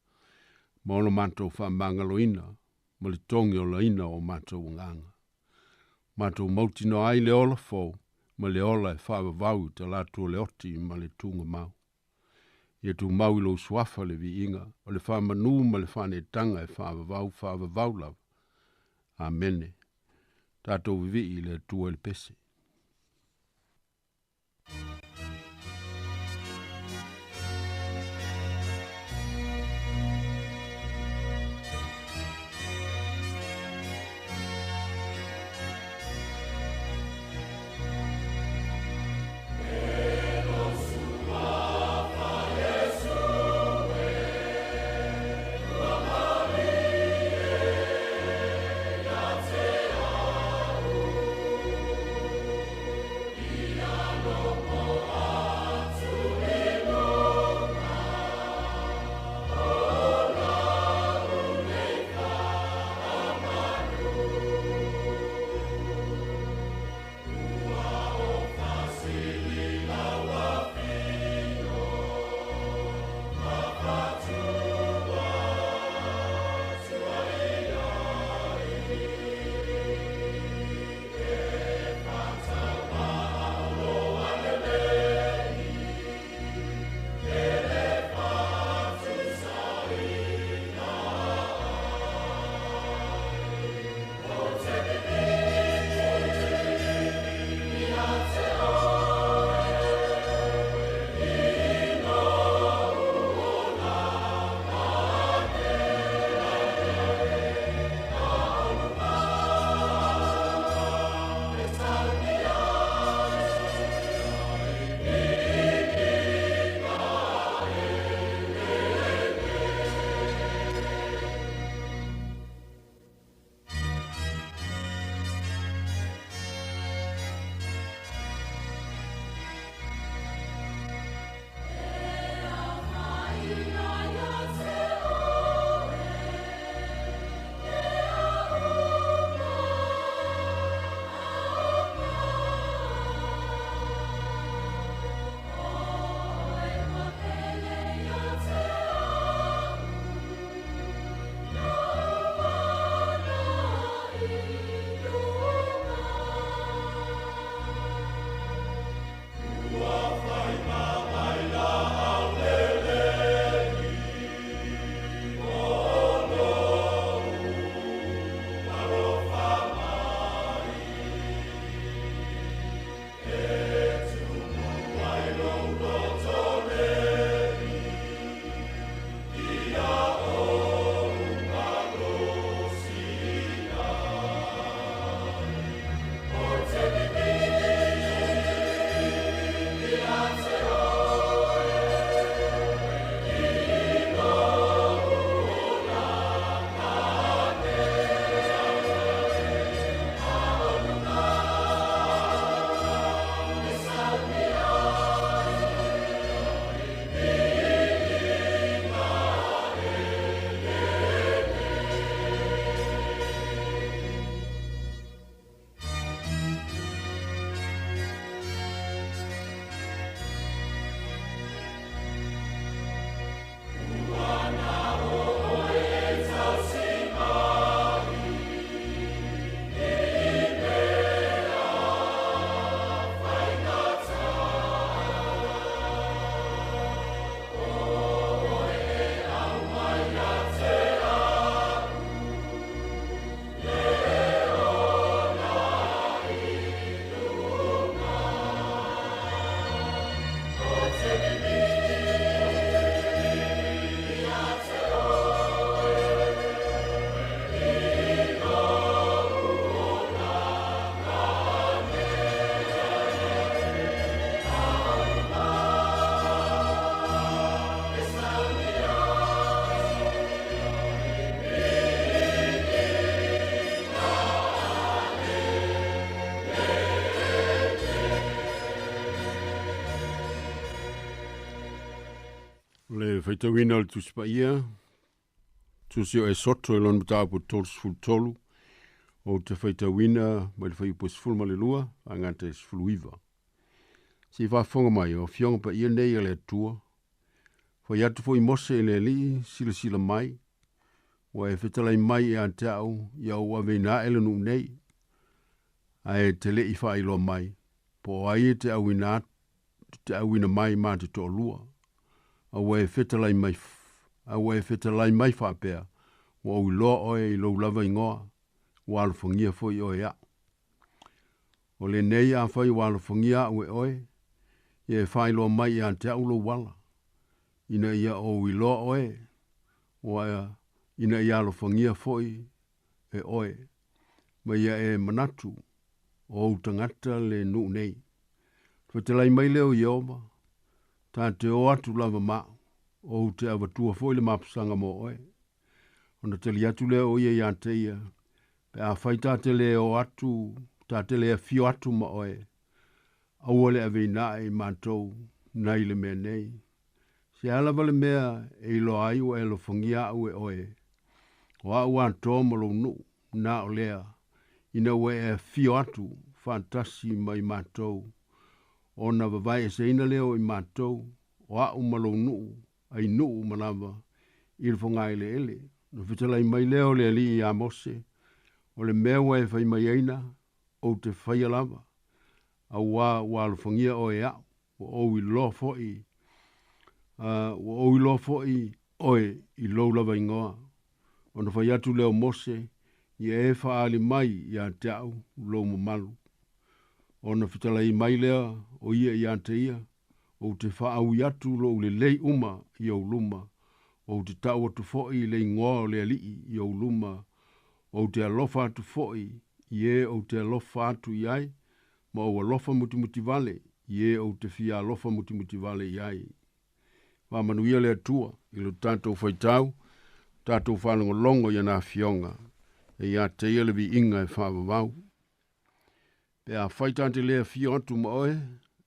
ma o lo matou faamagaloina ma le togiolaina o matou agaga. Matou mautinoa ai le ola fou ma le ola e faavavau i talaatu o le oti ma le tugamau. Ia tumau i lou suafa le viiga, o le faamanū ma le faaneetaga e faavavau faavavau lava. Amene. Tatou vivii i le Atua i le pese. faitauina o le Tusi Paia, Tusi o Esoto i lona mataupu 33, ou te faitauina mai le fuaiupu 12 faagata i le 19. Se i faafofoga mai, o Afioga Paia nei a le Atua, fai atu foi Mose i le Alii, silasila mai, ua e fetalai mai ia te au, ia ou aveina ae le nuu nei, ae te le i faailoa mai, po o ai e te auina te auina mai ma te toalua. A ua e fetalai mai, a ua e fetalai mai faapea, ua ou iloa oe i lou lava igoa, ua alofagia foi oe au. O lenei afai ua alofagia au e oe, ia e faailoa mai ia te au lou ala, ina ia ou iloa oe, ua ina ia alofagia foi e oe, ma ia e manatu o ou tagata le nuu nei. Fetalai mai lea o Ieova, ta te o atu lava ma au, ou te avatua foi le mapusaga mo oe. Ona tali atu lea o ia ia te ia, pe afai ta te le o atu, ta te le afio atu ma oe, aua le aveina ae i matou nai le mea nei. Se a lava le mea e iloa ai ua e alofagia au e oe, o au atoa ma lou nuu, na o lea, ina ua e afio atu faatasi ma i matou, ona vavaeeseina lea o i matou, o au ma lou nuu, ai nuu uma lava, i le fogaeleele. Na fetalai mai lea o le Alii ia Mose, o le mea ua e fai mai aina, ou te faia lava, auā ua alofagia oe e au, ua ou iloa foi, ua ou iloa foi oe i lou lava igoa. Ona fai atu lea o Mose, ia e faaali mai ia te au lou mamalu. Ona fetalai mai lea o ia ia te ia, ou te faaui atu lou lelei uma i ou luma, ou te tau atu foi i le igoa o le Alii i ou luma, ou te alofa atu foi i e ou te alofa atu i ai, ma ou alofa mutimutivale i e ou te fia alofa mutimutivale i ai. Faamanuia le Atua i lo tatou faitau, tatou faalogologo i ana afioga, e ia te ia le viiga e faavavau. Pe afai ta te le afio atu ma oe,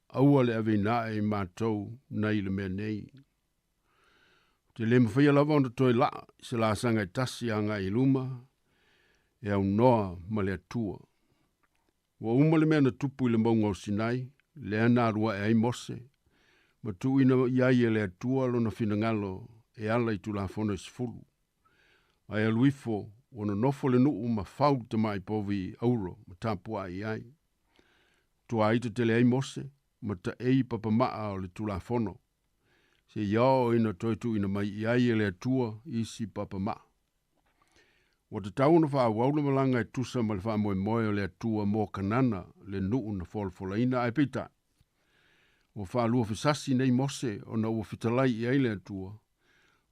aua le aveina ae i matou nai le mea nei. Ou te le mafaia lava ona toe laa i se laasaga e tasi agai i luma, e aunoa ma le Atua. Ua uma le mea na tupu i le mauga o Sinai, lea na alu ae ai Mose, ma tuuina i ai e le Atua lona finagalo e ala i Tulafono e 10. Ae alu ifo, ua nonofo le nuu ma fau le tamai povi auro ma tapuai i ai. Tuaita tele ai Mose ma taei papamaa o le Tulafono, seia oo ina toe tuuina mai i ai e le Atua isi papamaa. Ua tatau ona faaauau le malaga e tusa ma le faamoemoe o le Atua mo Kanana le nuu na folafolaina, ae peitai, ua faaluafesasi nei Mose ona ua fetalai i ai le Atua,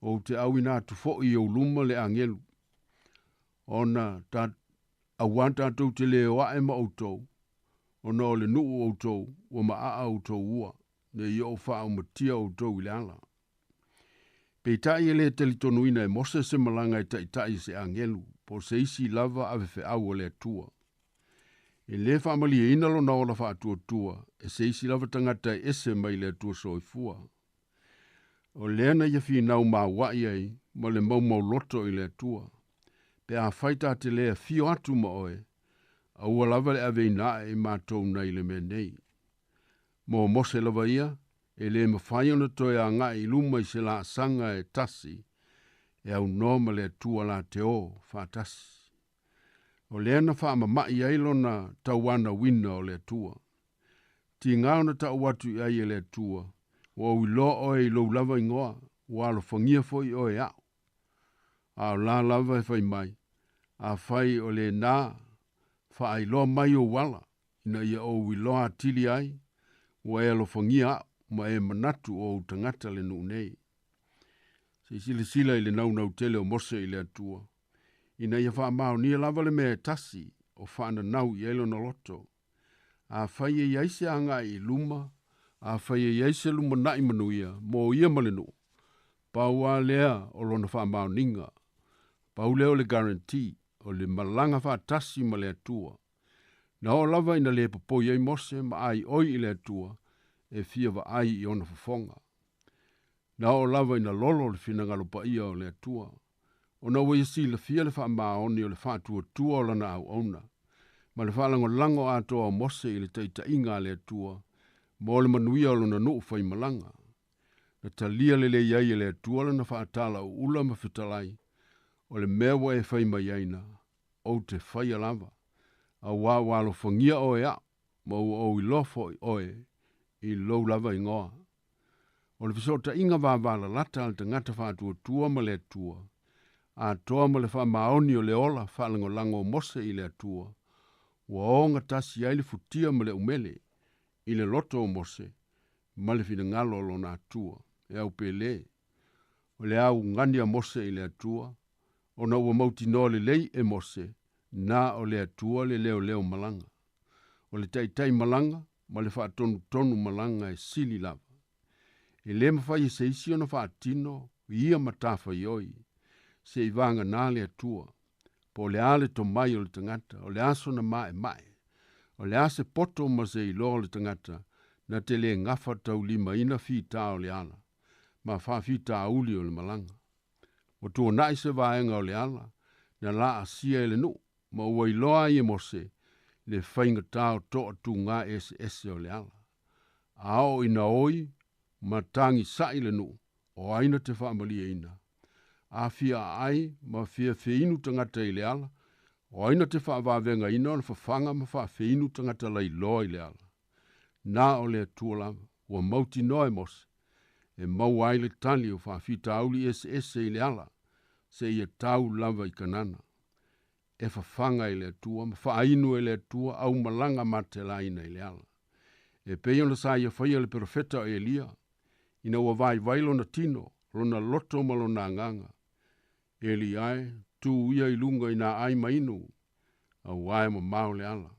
ou te auina atu foi i ou luma le agelu, ona ta, auā tatou te le o ae ma outou, ona o le nuu outou ua maaa outou ua, ne i ou faaumatia outou i le ala. Peitai e le talitonuina e Mose se malaga e taitai e se agelu, po o se isi lava avefeau o le Atua. E le faamalieina lona ola faatuatua e se isi lava tagata e ese mai le Atua soifua. O lea na ia finau mauai ai ma le maumauloto i le Atua. Pe afai ta te le afio atu ma oe, aua lava le aveina ae i matou nai le mea nei. Mo Mose lava ia, e le mafai ona toe agai i luma i se laasaga e tasi e aunoa ma le Atua la te o faatasi. O lea na faamama'i ai lona tauanauina o le Atua. Tiga ona tau atu i ai e le Atua, ua ou iloa oe i lou lava igoa, ua alofagia foi oe e au. A o la lava e fai mai, afai o lena, faailoa mai ou ala, ina ia ou iloa atili ai, ua e alofagia au ma e manatu o ou tagata le nuu nei. Se i silasila i le naunau tele o Mose i le Atua, ina ia faamaonia lava le mea e tasi o faananau i ai lona loto. Afai e i ai se agai i luma, afai e i ai se lumanai manuia mo ia ma le nuu, pau lava lea o lona faamaoniga, pau lea o le guarantee o le malaga faatasi ma le Atua. Na oo lava ina le popoi ai Mose ma aioi i le Atua e fia vaai i ona fofoga. Na oo lava ina lolo le finagalo paia o le Atua, ona ua ia silafia le faamaoni o le faatuatua o lana auauna, ma le faalagolago atoa o Mose i le taitaiga a le Atua mo le manuia o lona nuu faimalaga. Na talia lelei ai e le Atua lana faatala uula ma fetalai, o le mea ua e fai mai ai na, ou te faia lava, auā ua alofagia oe e a'u, ma ua ou iloa fo'i oe i lou lava igoa. O le fesootaiga vavalalata a le tagata faatuatua ma le Atua, atoa ma le faamaoni o le ola faalagolago o Mose i le Atua, ua ogatasi ai le futia ma le umele i le loto o Mose ma le finagalo o lona Atua. E au pele, o le augani a Mose i le Atua, ona ua mautinoa lelei e Mose, na o le Atua le leoleo malaga. O le taitai malaga ma le faatonutonu malaga e sili lava. E lē mafai e se isi ona faatino ia matafaioi, seʻi vaganā le Atua. Po o le a le tomai o le tagata, o le a sona maʻemaʻe, o le a se poto ma se iloa o le tagata, na te lē gafa taulimaina fitā o le ala, ma faafitauli o le malaga. Ua tuanaʻi se vaega o le ala, na laasia e le nuu, ma ua iloa ai e Mose le faigatā o toʻatugā eseese o le ala. A oo ina oi ma tagisaʻi le nuu, o ai na te faamalieina? A fia aai ma fia feinu tagata i le ala, o ai na te faavavegaina ona fafaga ma faafeinu tagata lailoa i le ala? Na o le Atua lava, ua mautinoa e Mose, e maua ai le tali o faafitauli eseese i le ala, seia tau lava i Kanana. E fafaga e le Atua ma faainu e le Atua aumalaga matelaina i le ala. E pei ona sa ia faia le perofeta o Elia, ina ua vaivai lona tino, lona loto ma lona agaga. Eli ae, tu ia i luga i nā ai ma inu, auā e mamao le ala.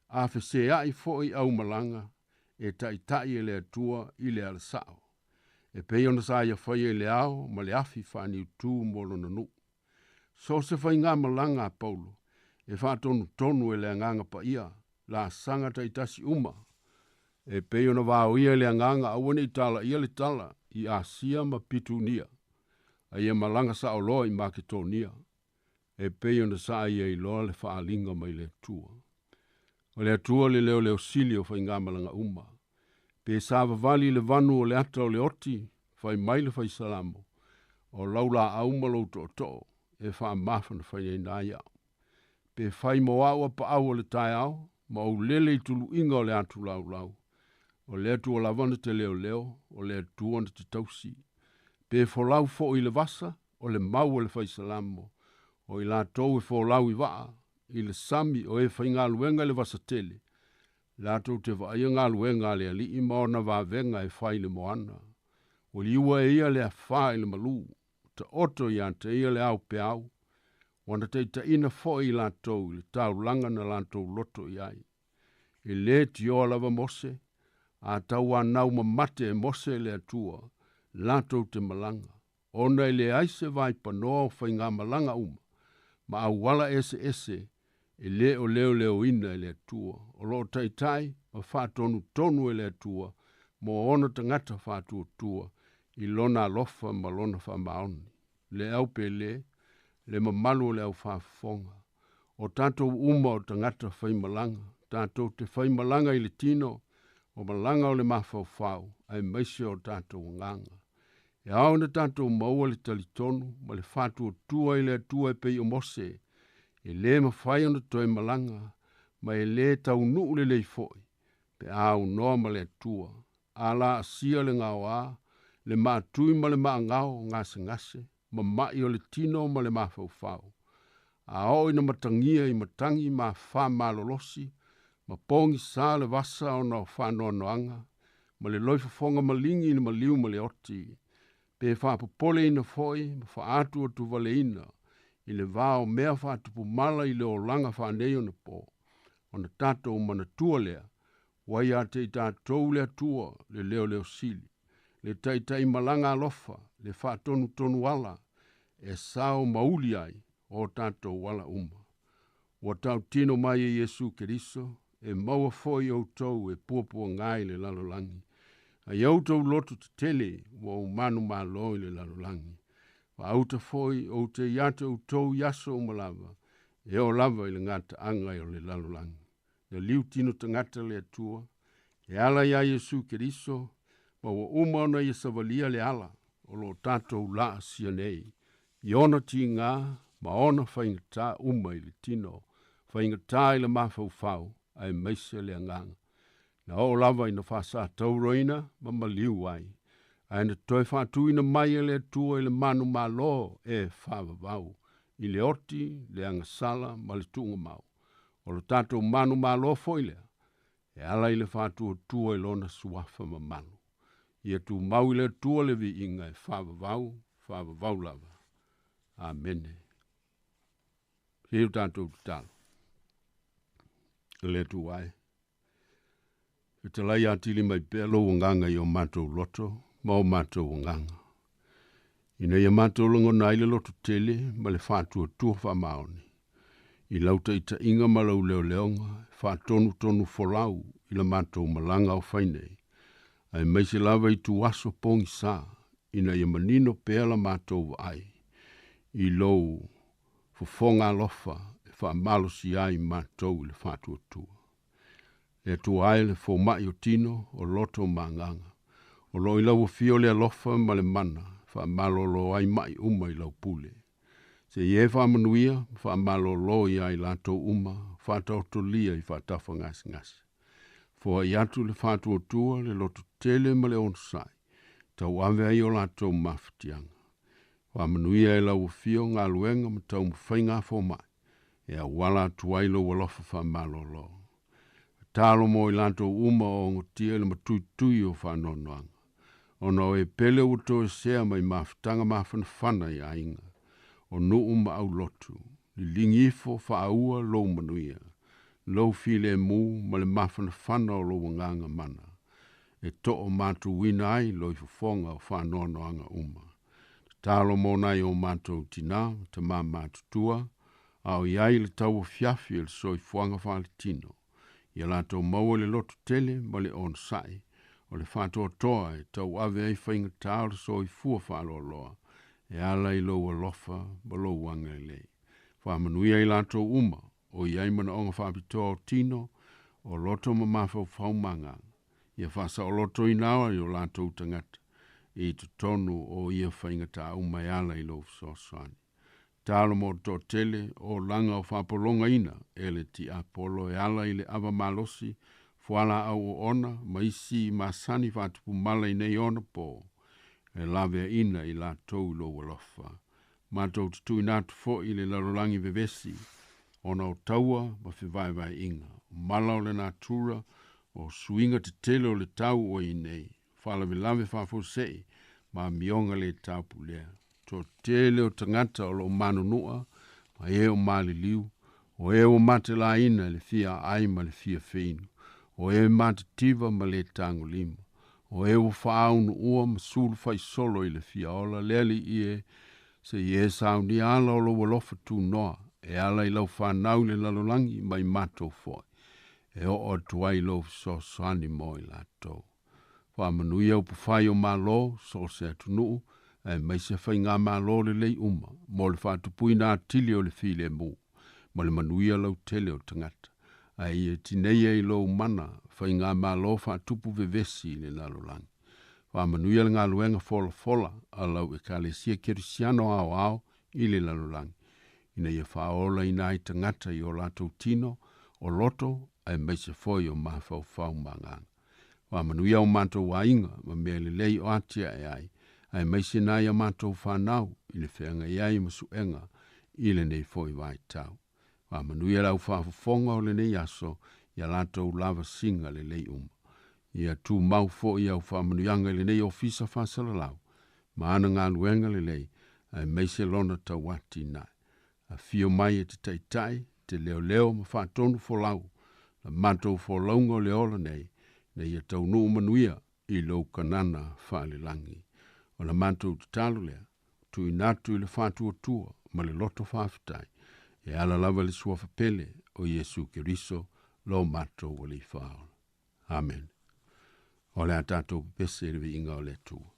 A feseaʻi foʻi aumalaga e taʻitaʻi e le Atua i le ala saʻo. E pei ona sa ia faia i le ao ma le afi faaniutū mo lona nuu. So o se faigamalaga a Paulo, e faatonutonu e le Agaga Paia, laasaga taitasi uma, e pei ona vaoia e le Agaga aua ne i talaia le tala i Asia ma Pitunia, a ia malaga saoloa i Maketonia, e pei ona saa ia iloa le faaaliga mai le Atua. O le Atua le leoleo sili o faigamalaga uma. Pe savavali i le vanu o le ata o le oti, fai mai le Faisalamo, o lau laau ma lou tootoo e faamafanafanaina ai au. Pe fai mo au apaau o le taeao, ma ou lele i tuluiga o le atu laulau, o le Atua lava na te leoleo, o le Atua na te tausi. Pe folau foʻi i le vasa, o le mau a le Faisalamo, o i latou e folau i vaa, i le sami o e faigaluega i le vasa tele, latou te vaaia galuega a le Alii ma ona vavega e fai i le moana. Ua liua e ia le afā i le malū, ua taoto iā te ia le ao peau, ua na taitaʻina foʻi i latou i le taulaga na latou loto i ai. E lē tioa lava Mose, a tauanau mamate e Mose le Atua, latou te malaga, ona e leai se vaipanoa o faigamalaga uma, ma auala eseese e lē o leoleoina e le Atua, o loo taitai ma faatonutonu e le Atua mo ona tagata faatuatua i lona alofa ma lona faamaoni. Le au pele, le mamalu o le aufaafofoga, o tatou uma o tagata faimalaga, tatou te faimalaga i le tino, o malaga o le mafaufau, aemaise o tatou agaga. E ao ona tatou maua le talitonu ma le faatuatua i le Atua e pei o Mose, e lē mafai ona toe malaga, ma e lē taunuu lelei foʻi, pe a aunoa ma le Atua. A laasia le gaoā, le maatui ma le maagao, gasegase, ma maʻi o le tino ma le mafaufau. A oo ina matagia i matagi ma afā malolosi, ma pogisā le vasa ona o faanoanoaga, ma le loifofoga maligi i le maliu ma le oti, pe faapopoleina foʻi ma faaatuatuvaleina i le va o mea faatupumala i le olaga faaneionapo, ona tatou manatua lea, ua iā te i tatou le Atua le leoleo sili, le taitaimalaga alofa, le faatonutonu ala e sao ma uli ai o tatou ala uma. Ua tautino mai e Iesu Keriso, e maua foʻi outou e puapuaga i le lalolagi. Ae ia outou loto tetele ua ou manumalo i le lalolagi. Faauta foi ou te ia te outou i aso uma lava, e oo lava i le gataaga o le lalolagi. Na liu tino tagata le Atua, e ala iā Iesu Keriso, ma ua uma ona ia savalia le ala o lo o tatou laasia nei, i ona tigā ma ona faigatā uma i le tino, faigatā i le mafaufau, aemaise le agaga. Na oo lava ina faasatauroina ma maliu ai, ae na toe faatuina mai e le Atua i le manumalo e faavavau, i le oti, le agasala ma le tuugamau. O lo tatou manumalo foi lea, e ala i le faatuatua i lona suafa mamalu. Ia tumau i le Atua le viiga e faavavau, faavavau lava. Amene. Se i o tatou tatalo. Le Atua e, fetalai atili mai pea lou agaga i o matou loto ma o matou agaga, ina ia matou lagona ai le loto tele ma le faatuatua faamaoni, i lau taitaiga ma lau leoleoga e faatonutonu folau i la matou malaga o fai nei, aemaise lava i tuaso pogisā, ina ia manino pea la matou vaai i lou fofoga alofa e faamalosia ai matou i le faatuatua. Le Atua e, le fomai o tino, o loto ma agaga, o loo i lau afio le alofa ma le mana e faamalōlō ai ma'i uma i lau pule. Seia e faamanuia ma faamalōlō iā i latou uma faataotolia i faatafagasegase. Foai atu le faatuatua, le lototele ma le onosai, tauave ai o latou mafatiaga. Faamanuia e lau afio galuega ma taumafaiga a fomai, e auala atu ai lou alofa faamalōlō. Tatalo mo i latou uma o ogotia i le matuitui o faanoanoaga, ona o e pele ua toesea mai mafutaga mafanafana i aiga, o nuu ma aulotu, liligi ifo faaua lou manuia, lou filemu ma le mafanafana o lou agaga mana, e toomatuina ai loi fofoga o faanoanoaga uma. Tatalo mo nai o matou tinā ma tamā matutua, a o i ai le tauafiafi o le soifuaga faaletino, ia latou maua le loto tele ma le onosai, o le faatoatoa e tauave ai faigatā o le soifua faaloaloa, e ala i lou alofa ma lou agalelei. Faamanuia i latou uma o i ai manaoga faapitoa o tino, o loto ma mafaufau ma agaga, ia faasaolotoina ai o latou tagata i totonu o ia faigatā uma e ala i lou fesoasoani. Tatalo mo le toatele o olaga o faapologaina e le tiapolo e ala i le ava malosi, fualaau oona ma isi masani faatupumala i nei ona pō, e laveaina i latou i lou alofa. Matou te tuuina atu foi i le lalolagi vevesi, ona o taua ma fevaevaeaiga, o mala o le natura, o suiga tetele o le tau ua i nei, faalavelave faafuasei ma amioga le taupulea. Toatele o tagata o lo o manunua ma e o maliliu, o e ua matelaina i le fia aai ma le fia feinu, o e matitiva ma le tagolima, o e ua faaunuua ma sulu faisolo i le fia ola, le Alii e, seia e saunia ala o lou alofa tunoa, e ala i lau fanau i le lalolagi ma i matou foi, e oo atu ai lou fesoasoani mo i latou. Faamanuia upufai o Malo, so o se atunuu, aemaise faigamalo lelei uma, mo le faatupuina atili o le filemu, ma le manuia lautele o tagata. Ae ia tineia i lou mana faigamalo faatupu vevesi i le lalolagi. Faamanuia le galuega folafola a lau Ekalesia Kerisiano aoao i le lalolagi, ina ia faaolaina ai tagata i o latou tino, o loto, aemaise foi o mafaufau ma agaga. Faamanuia o matou aiga ma mea lelei o atiae ai, aemaise nai a matou fanau i le feagai ai ma suega i lenei foi vaitau. Faamanuia le aufafofoga o lenei aso ia latou lava siga lelei uma. Ia tumau foi au faamanuiaga i lenei ofisa faasalalau ma ana galuega lelei, aemaise lona tauatinae. Afio mai e te taitai, te leoleo ma faatonu folau, la matou folauga o le ola nei, ina ia taunuu manuia i lou Kanana faalelagi. O la matou tatalo lea, tuuina atu i le faatuatua ma le loto faafetai, e ala lava i le suafa pele o Iesu Keriso lo matou Alii Faaola. Amene. O le a tātou pepese i le viiga o le Atua.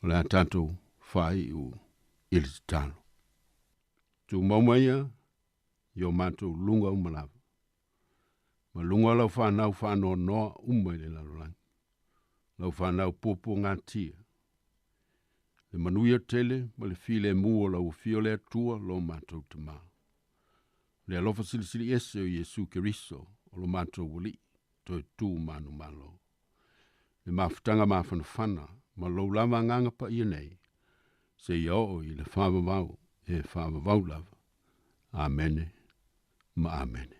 O le a tātou faaiu i le tatalo. Tumau mai ia i o matou luga uma lava, ma luga o lau fanau faanoanoa uma i le lalolagi, lau fanau puapuagatia, le manuia tele ma le filemu o lau afio le Atua lo matou Tamā. Le alofa silisili ese o Iesu Keriso o lo matou Alii toe tu manumalo. Le mafutaga mafanafana ma lou lava agaga paia nei, seia oo i le faavavau e faavavau lava. Amene ma Amene.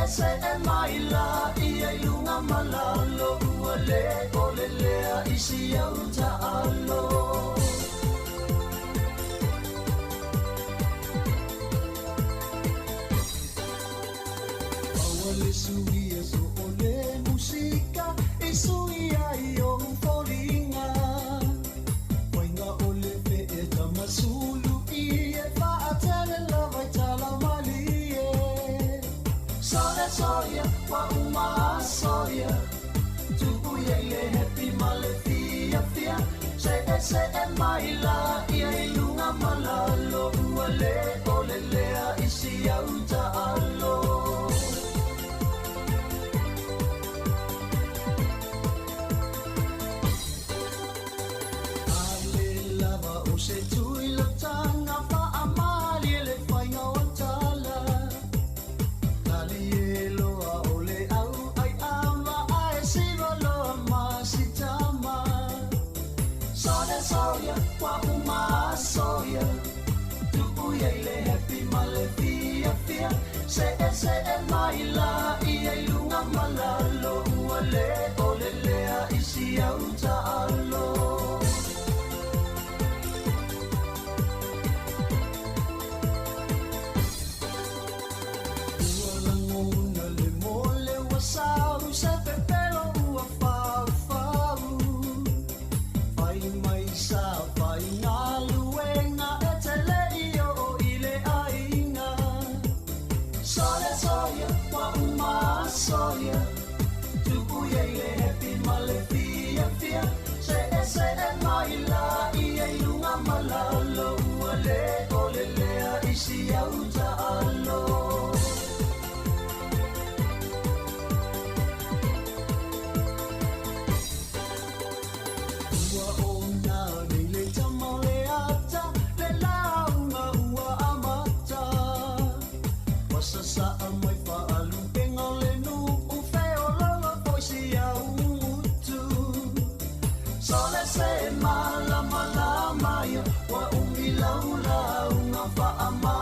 se'e mai la ia i luga ma lalo ua lē o le lea i si au ta'alo. Aua le suia so o le musika e suia i ou foliga. Faiga o le fe'e tamasulu i e fa'atele lava i tala malie. Sole soia ua uma soia tu'u ia i le happy ma le fiafia. Se'e se'e mai la ia i luga ma lalo ua lē o le lea i si au ta'alo. Ale lava o se tui lataga fa'amalie le faiga o tala. Tali e loa o le au ai ava ae siva loa ma sitama. Sole soia ua uma soia tu'u ia i le happy ma le fiafia. Se'e se'e mai la ia i luga ma lalo ua lē o le lea i si au ta'alo. Ua lagona le mole ua sau se pepelo ua faufau. Fai mai sa fai galuega e tele i oo i le aiga. Sole soia ua uma soia tu'u ia i le happy ma le fiafia. Se'e se'e mai la ia i luga ma lalo ua lē o le lea i si au ta'alo. Ua ona nei le tama o le ata le lauga ua amata. Ua sasa'a mai fa'alupega o le nu'u feololo foi si au gutu. Sole se malamalama ia ua umi lau lauga fa'amā.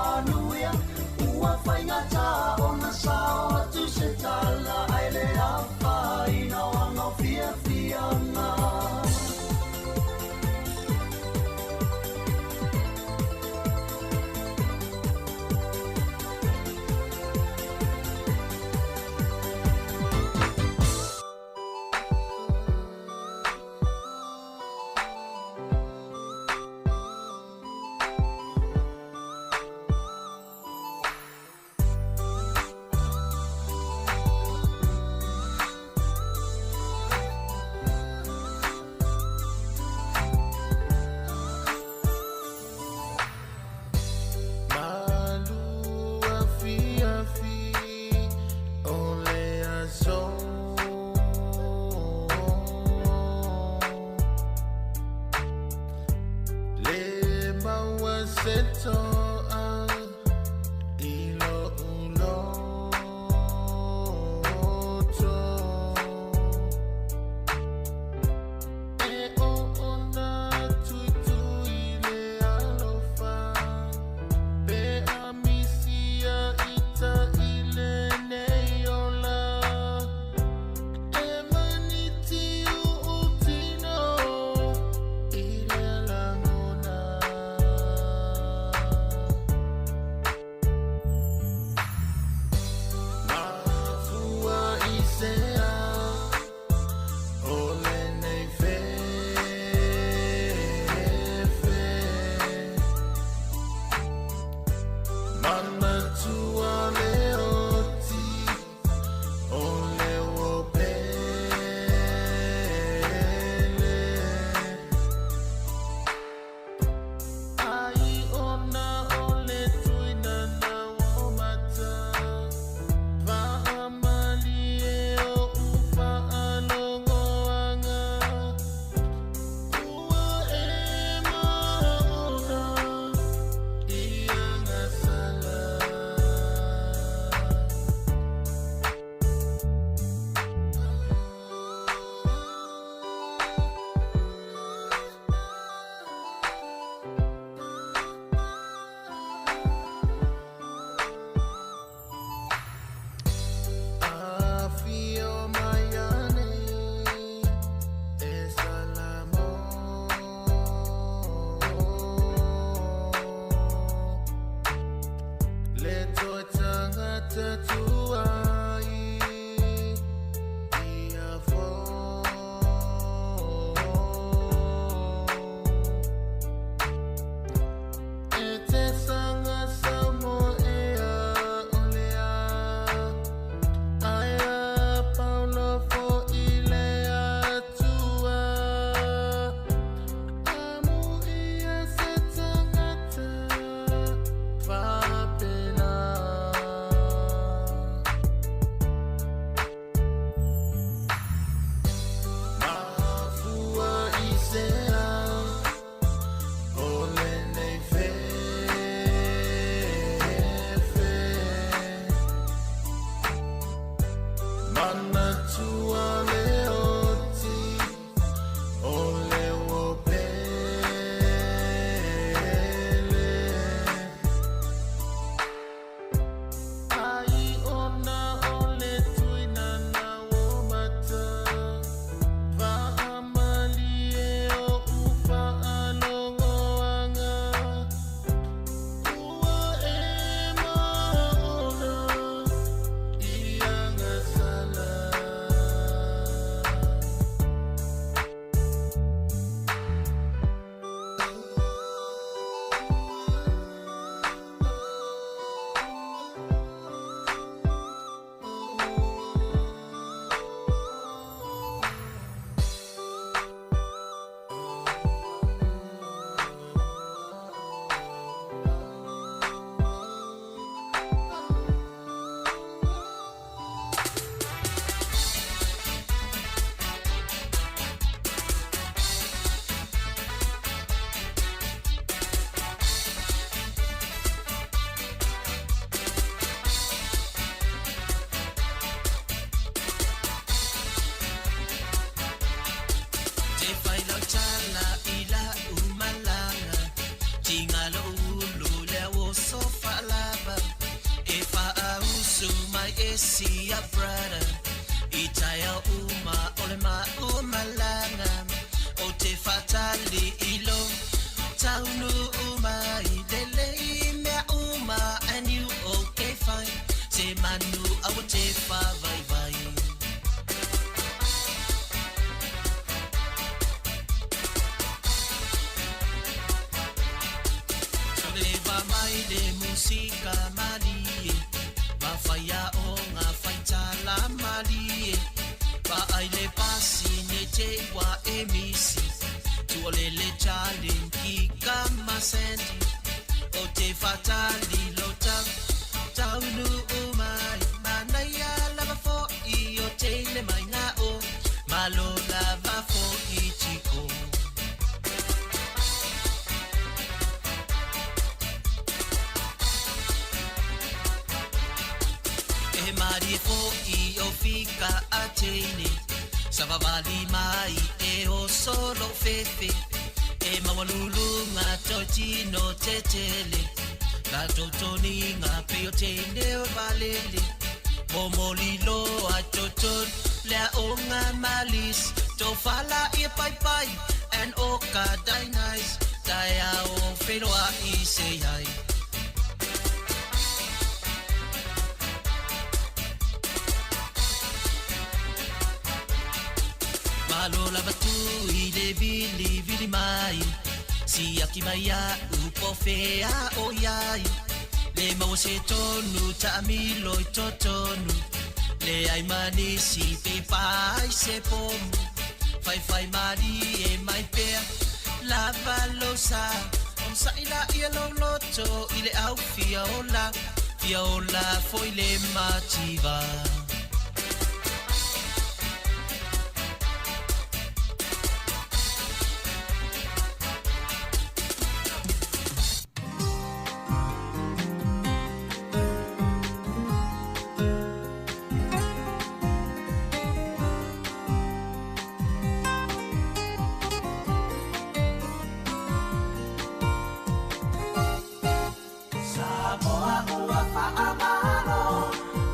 Samoa ua whaamalo,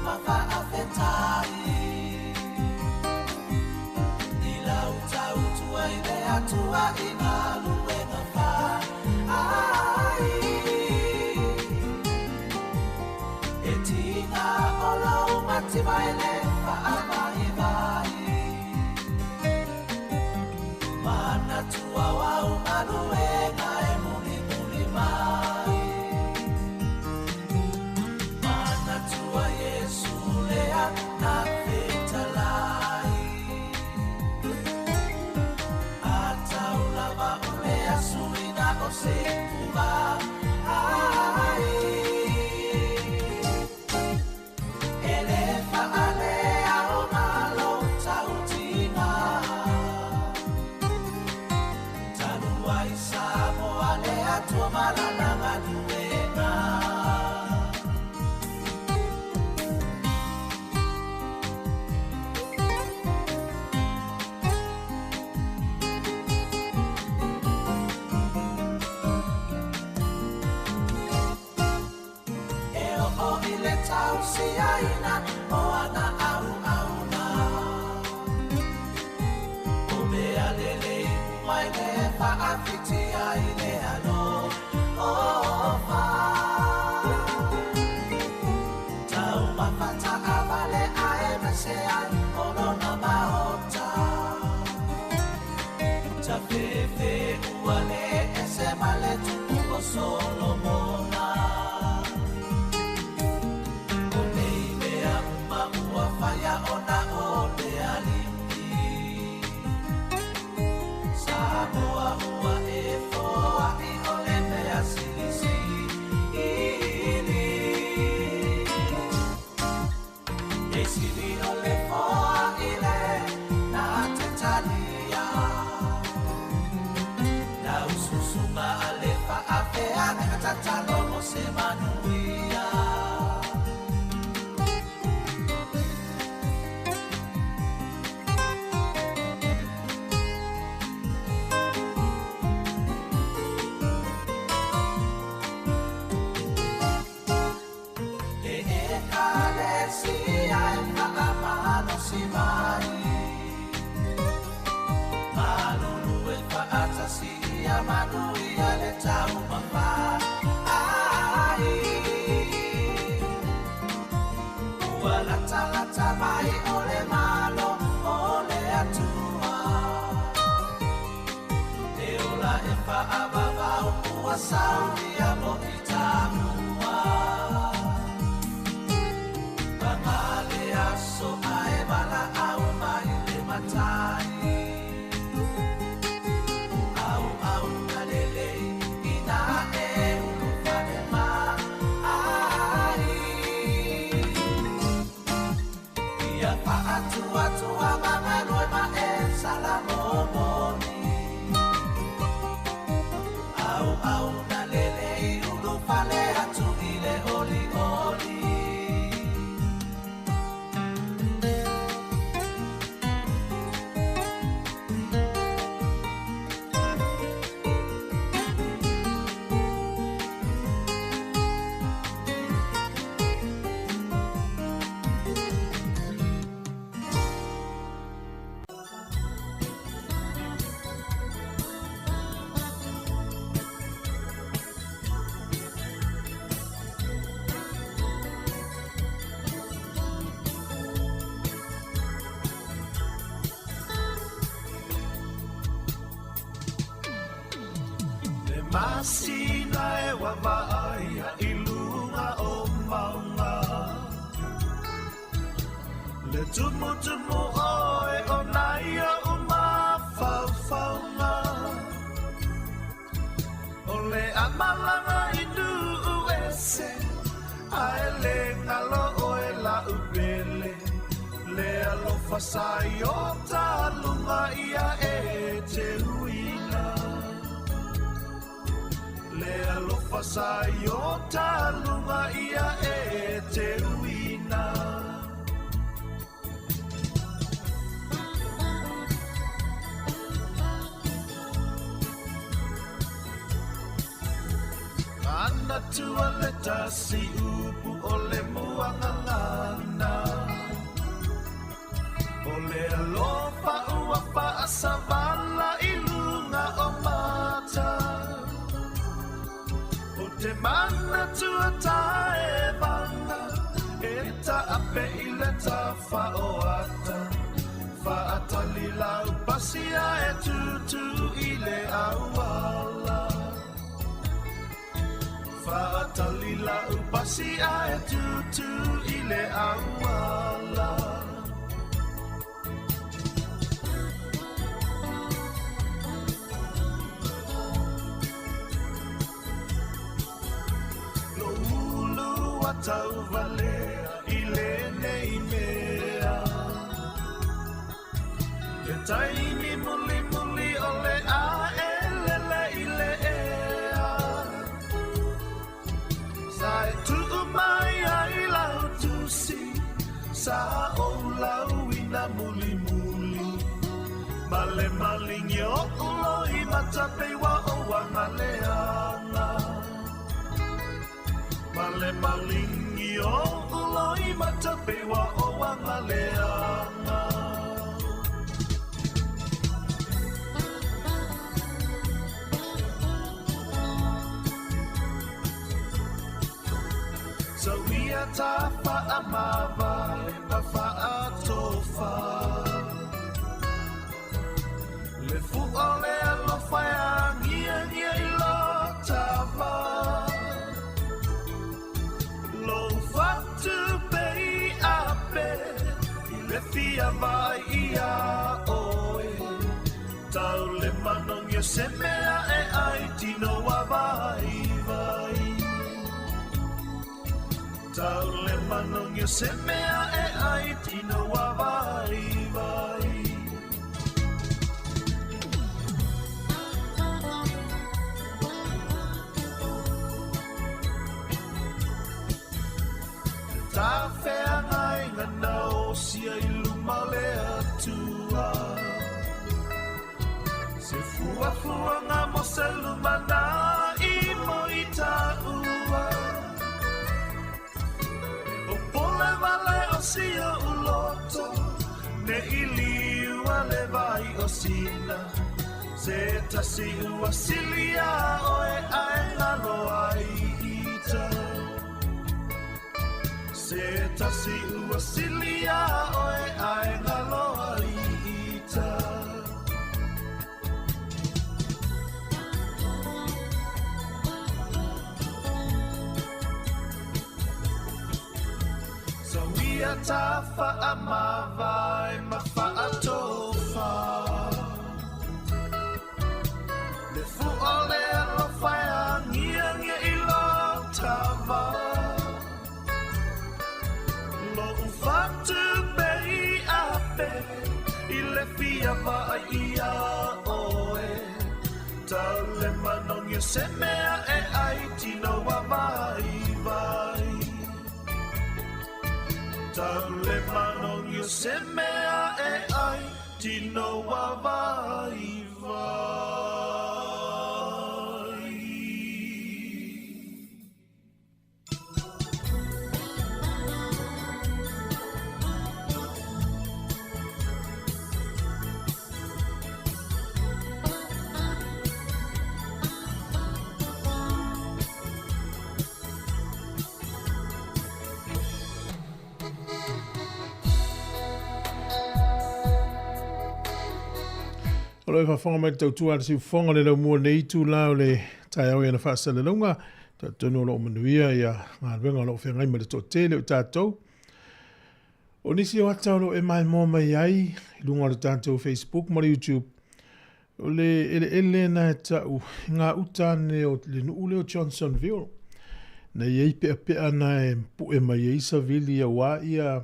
ma whaafeta. tausiaina o ana auauna. O mea lelei uma e le faafitia i le alofa. Taumafata avale ae mese ai o lona maota. Tafefe ua le ese ma le tupu o Solomona. O nei mea uma ua faia ona o le Alii. Samoa ua e foai o le mea silisili. E sili o le foai le na te talia. Na ususunga a le faafeaga tatalo mo se manuia. Le ekalesia e faamalosi mai. Malulu e faatasia manuia le taumafa ai. Ua latalata mai o le malo o le Atua. E ola e faavavau ua saunia mo i tamua. Pagale aso ae valaau mai le matai. Au au na lelei ina e ulufale ma ai. Ia faatuatua magalue ma e salamomoni. Au au na lelei ulufale atu i le oli oli. Le masina e wavaai i lunga o maunga. Le tumu tumu oe o nai o mafaufauga. O le amalanga i nuu ese, ae le ngalo oe la upele. Le alofa sa i o talunga ia e te uina. Le alofa sa i o talunga ia e te uina. Ana tua le tasi upu o le muangangana. O le alofa ua faasavala i lunga o mata. O te mana tua tae vanga, e taape i le tafa o ata. Faatali lau pasia e tutu i le auala. Faatali lau pasia e tutu i le auala. Lo ulu a tauvalea i lenei mea. Le taimi muli muli o le aelele i le ea. Sa e tuu mai ai lau tusi, sa o lau ina muli muli. Ma le malingi o uloi matapeiwa o wangaleanga. Ma le malingi o loi matapewa o wangaleanga. Sauia ta whaamava ma whaatofa. Le fua le alofa e angia ngia i lo tava. Lo whatu pe i ape, i le fia vai ia oe. Tau le manongi o se mea e ai tino wa vai vai. Tau le manongi o se mea e ai tino wa vai vai. Ta whea ngai ngā nao sia i luma le atua. Se fua fua ngā mo se luma nā i mo i tā ua. O pole vale o sia uloto, ne i liua le vai o sina. Se tasi ua silia oe ae ngalo ai ita. Se tasi ua silia oe ae ngalo ai ita. Sauia ta whaamawai ma whaatofa. Le fua le alofa e angia ngia i lo tava. Lo ufatu pe i ape, i le fia vai ia oe. Tau le manongi o se mea e ai tino wa vai vai. Tau le manongi o se mea e ai tino wa vai vai. O lo e faafofoga mai le tautua a le siufofoga o le laumua nei itulā o le taeao i ana faasalalauga. Talitonu o lo o manuia ia galuega o lo o feagai ma le toatele o tatou. O nisi o ata o lo o e maimoa mai ai i luga o le tatou Facebook ma le YouTube, o le eleele na e tau i ngā uta ane o le nuu lea o Johnsonville. Na i ai peapea na e pue mai ai savili auā ia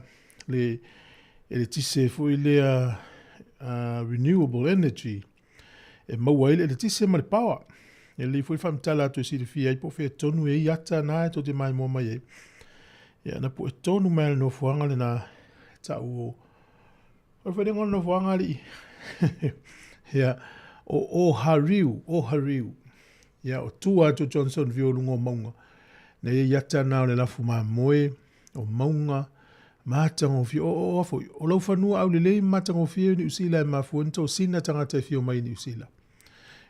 le eletise foi lea renewable energy e maua ai le eletise ma le power. E lelei foi le faamatala atu e silafia ai po o fea tonu e ai ata na e tou te maimoa mai ai. Ia na pue tonu mai le nofoaga lena e tau o o le wharenga o le nofoaga alii. Ia, o Ohariu, Ohariu. Ia, o tua atu o Johnsonville o luga o maunga. Nei ai ata na o le lafu mamoe, o mauga, matagofie, o, o, o foi, o lau fanua aulelei ma matagofie o Niu Sila e mafua ai ona tosina tagata e fia omai i Niu Sila.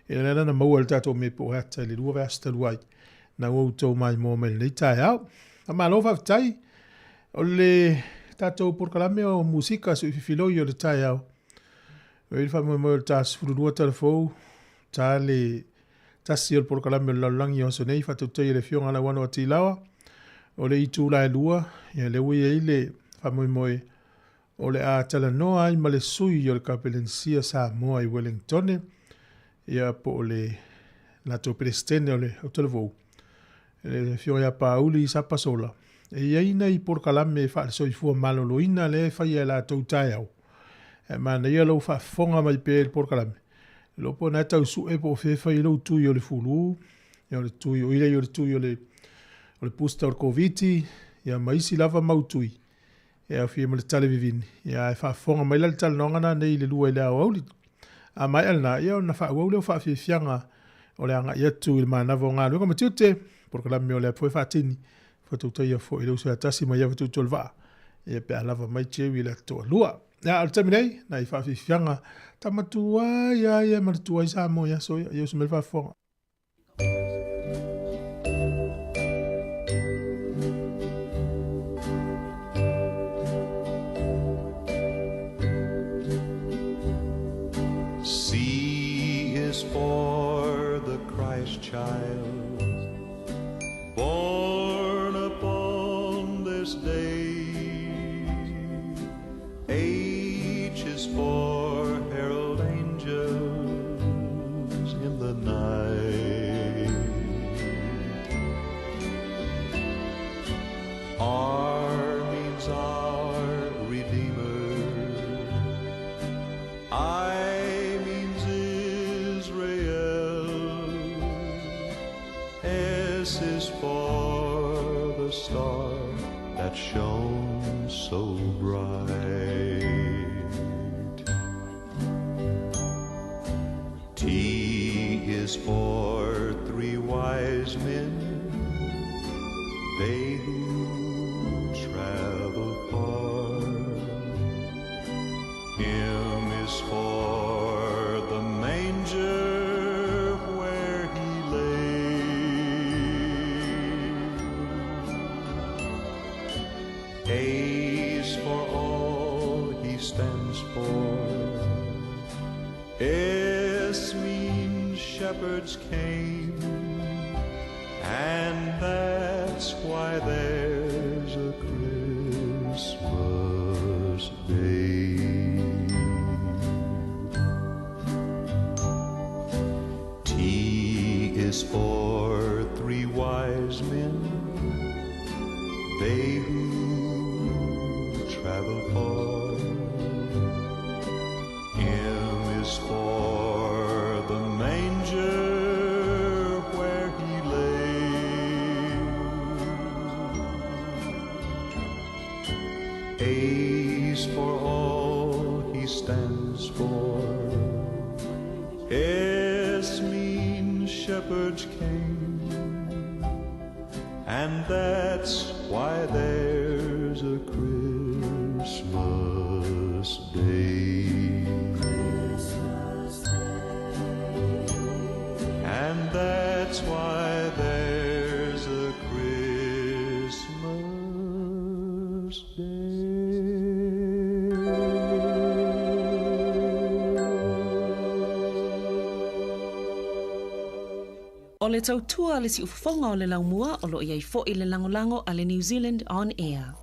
E le ala na maua e le tatou mea po o ata i le lua vaiaso talu ai, na ua outou maimoa mai lenei taeao. Faamalo faafetai. O le tatou polokalame o musika suififiloi o le taeao. O le faamoemoe o le ta 12 tala fou, ta le tasi o le polokalame o le lalolagi o aso nei, faatautai e le Afioga Lauano a Tilaoa, o le itula e lua, ia lea ua i ai le faamoemoe o le a talanoa ai ma le sui o le Kapelensia Samoa i Wellingtone, ia po o le latou Peresetene o le Autalavou, le Afioga ia Pauli Sapasola. E i ai nai polokalame faale-soifua maloloina lea e faia e latou taeao. E manaia lou faafofoga mai pea i le polokalame. Iloa po o na e tau sue po o fea e fai ai lou tui o le fulu, ia o le tui, o i o le tui o le, o le booster o le Koviti, ia ma isi lava mau tui e aofia ai ma le tale vivini. Ia ae faafofoga mai la le talanoaga na nei i le lua i le aoauli. A maea lena, ia ona faaauau lea o faafiafiaga o le agai atu i le manava o galuega ma tiute, polokalame o le apu e faatini. Faatautaia foi i le uso ia Tasi ma ia Fatutu o le Vaa, ia pe a lava mai Jerry i le ata toalua. Ia, o le taimi nei, nai faafiafiaga tama tuai lava ia e manatua ai Samoa i aso ia, ia uso mai le faafofoga. C is for the Christ child born upon this day. H is for herald angels in the night. R means our Redeemer. I means Israel. S is for the star that shone so bright. T is for three wise men, they who travel far. M is for the manger where he lay. A's for all he stands for. S means shepherds came, and that's why there's a Christmas day. T is for three wise men, they who travel far. M is for the manger where he lay. A's for all he stands for. S means shepherds came, and that's why there's a Christmas day. And that's why there's a Christmas day. O le tautua a le siufofoga o le laumua o lo o i ai foi le lagolago a le New Zealand On Air.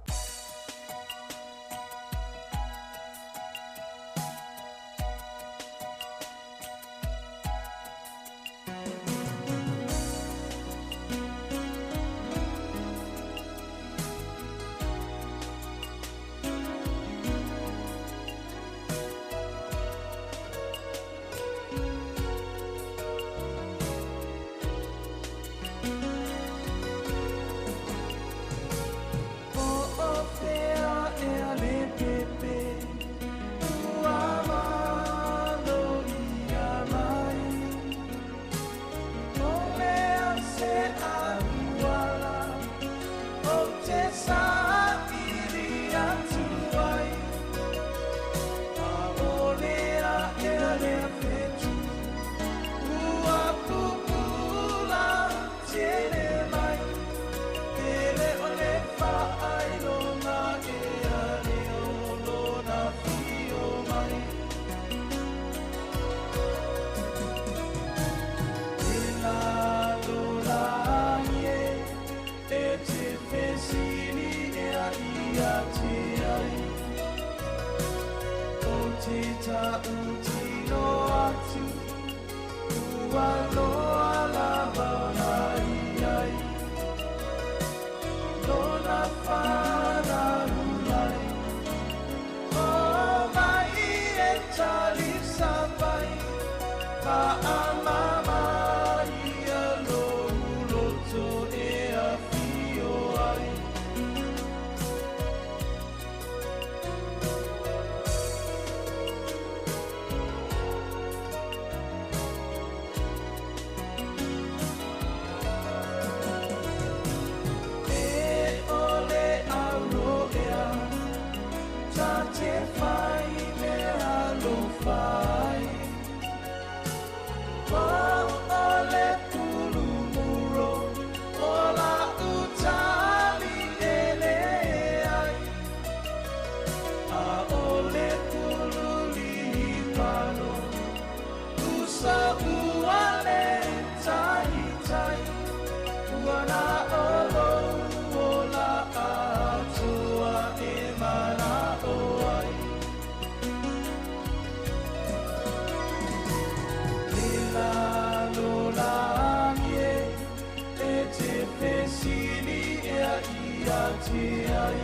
ia te ai.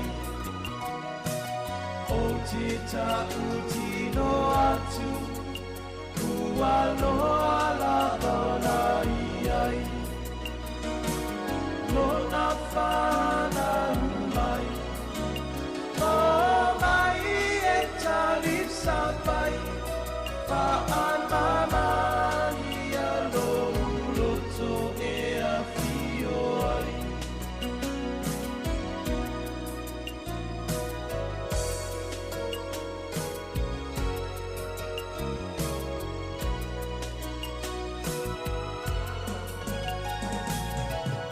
O te ta'utino atu, ua loa lava ona i ai. Lona whanau mai, o mai e talisa pai, whaamamani a lo uloto e a whio ai.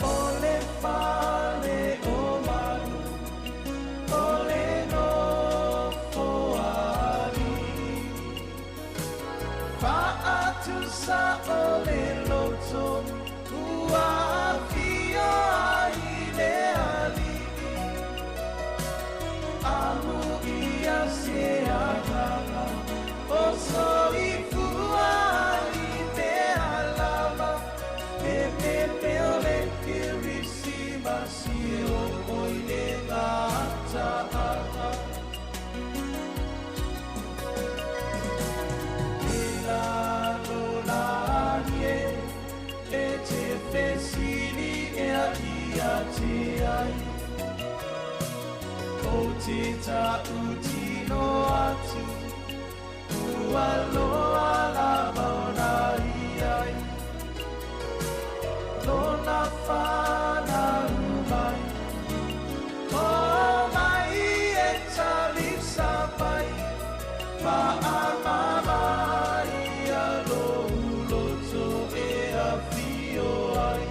O le fale o malu, o le nofo ali. Whaatusa o le loto, ua whio ai le ali. Amu ia se aganga, o soifua i mea lava. E me me o le Kerisimasi e o oi le ngata ata. E la lo la nie, e te fesili e a ia te ai. O te ta'utino atu, ua loa lava ona i ai. Lona whanau mai, o mai e talisa pai, whaamama ia lo uloto e a whio ai.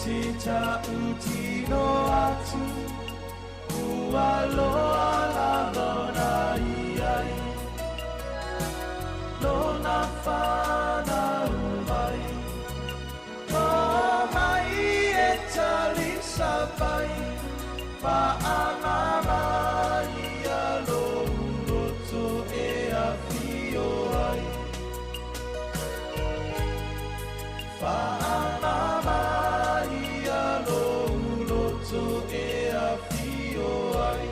Te ta'utino atu, ua loa lava ona i ai. Lona whanau mai, o mai e talisa pai, whaamama ia lo uloto e a whio ai. Whaamama ia lo uloto e a whio ai.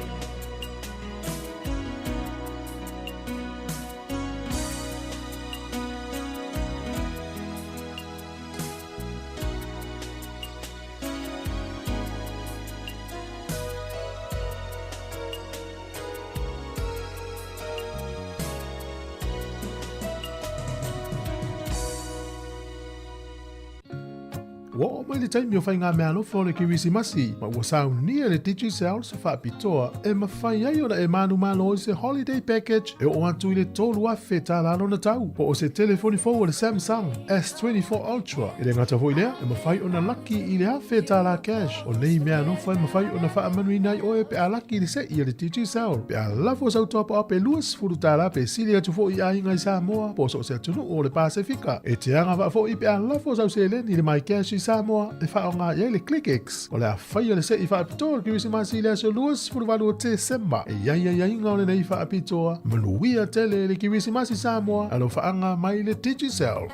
Ua oo mai le taimi o faiga meaalofa o le Kerisimasi, ma ua saunia le Digicel se faapitoa e mafai ai ona e manumalo i se holiday package e oo atu i le $3,000 lona tau, po o se telefoni fou o le Samsung S24 Ultra. E le gata foi lea, e mafai ona laki i le $1,000 cash. O nei meaalofa e mafai ona faamanuina ai oe pe a laki i le se'i a le Digicel. Pe a lafo sau top up e $20 pe sili atu foi i aiga i Samoa, po o so o se atunuu o le Pasefika. E te agavaa foi pe a lafo sau seleni i le MyCash i Samoa e faaaoga i ai le ClickX. O le a faia le se'i faapitoa o le Kerisimasi i le aso 28 o Tesema. E i ai aiaiga o lenei faapitoa, manuia tele le Kerisimasi Samoa, alofaaga mai le Digicel.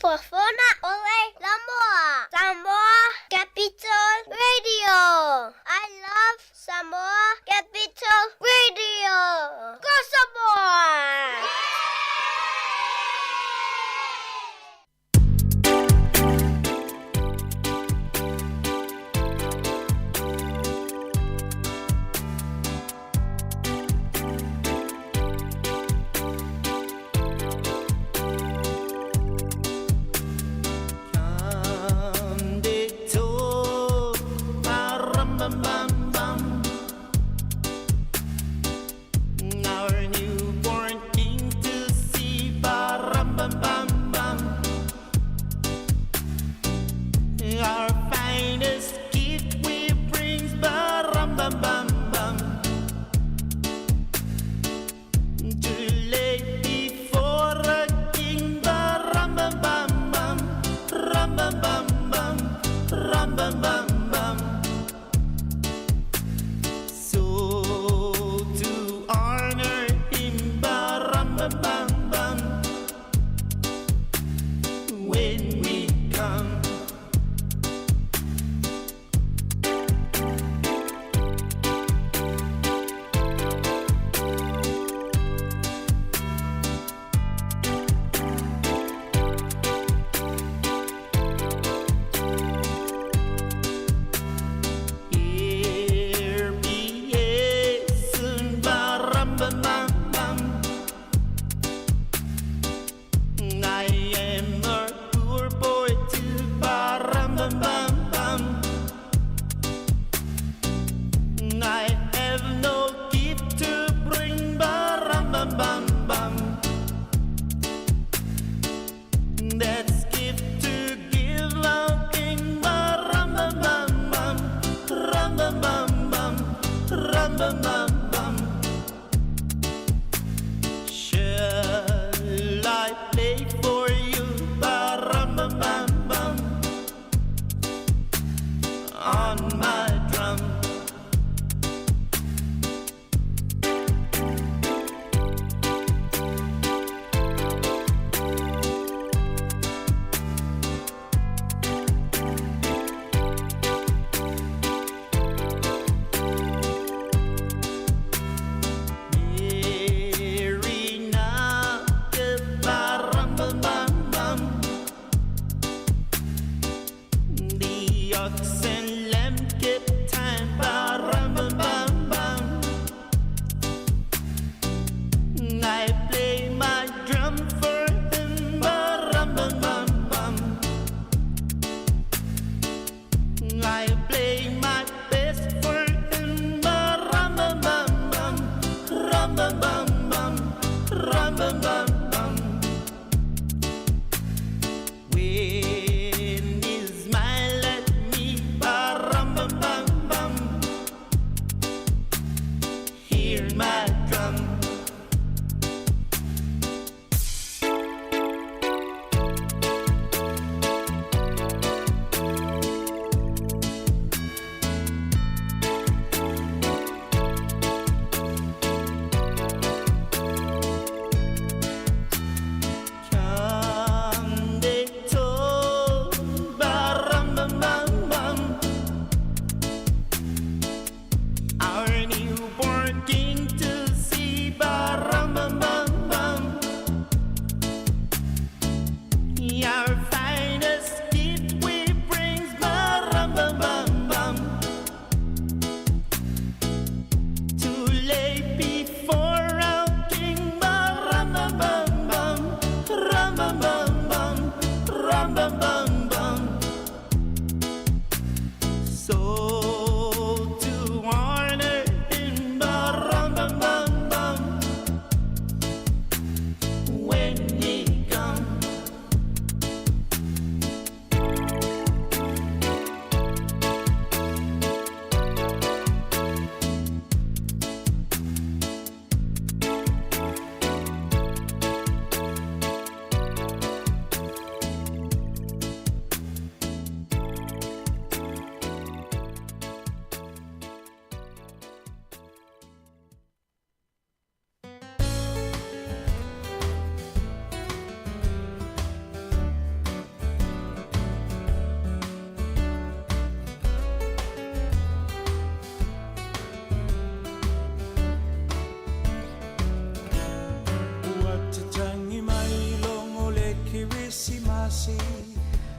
Siufofoga o le Laumua. Samoa Capital Radio. I love Samoa Capital Radio. Go Samoa!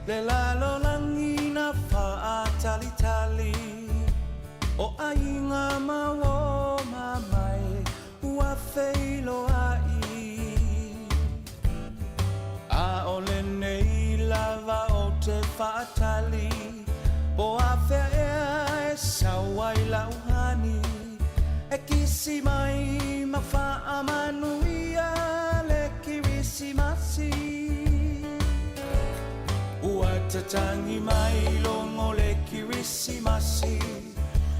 Le lalolagi na faatalitali o aiga ma uo ma mai ua feiloai. A o lenei lava o te faatali po afea ea e sau ai lauhani e kisi mai ma faamanuia le Kirisimasi. Ua tatagi mai logo le Kirisimasi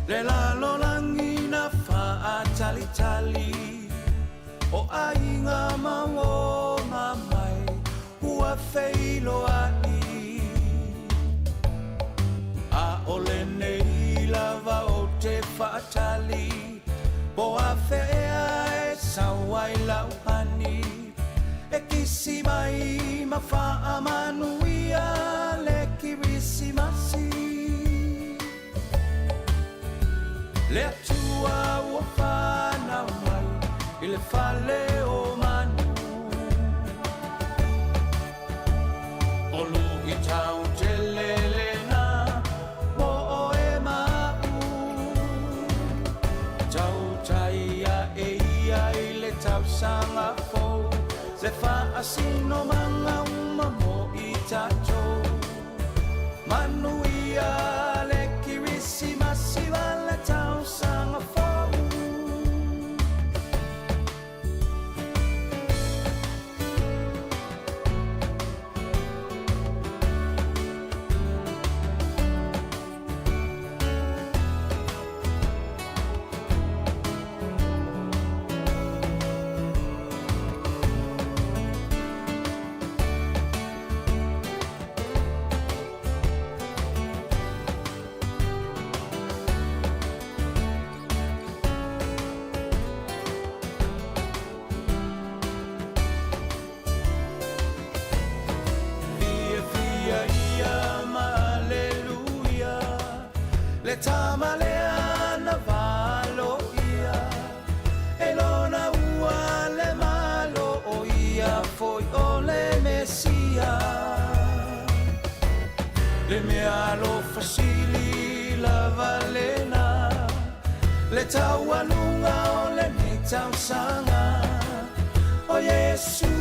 le lalolagi na faatalitali o aiga ma uo ma mai ua feiloai. A o lenei lava o te faatali po afea ea e sau ai lauhani e kisi mai ma faamanuia le Kirisimasi. Le Atua ua fanau mai i le fale o manu. O luitau tele lena mo oe ma a'u. Tautaia e ia i le tausaga fou le faasinomaga uma mo i tatou. Manuia le Kirisimasi ma le tausaga fou. Fiafia ia ma aleluia le tama lea na valoia e lona ua le Malo o ia foi o le Mesia. Le mea alofa sili lava lena le taualuga o lenei tausaga o Iesu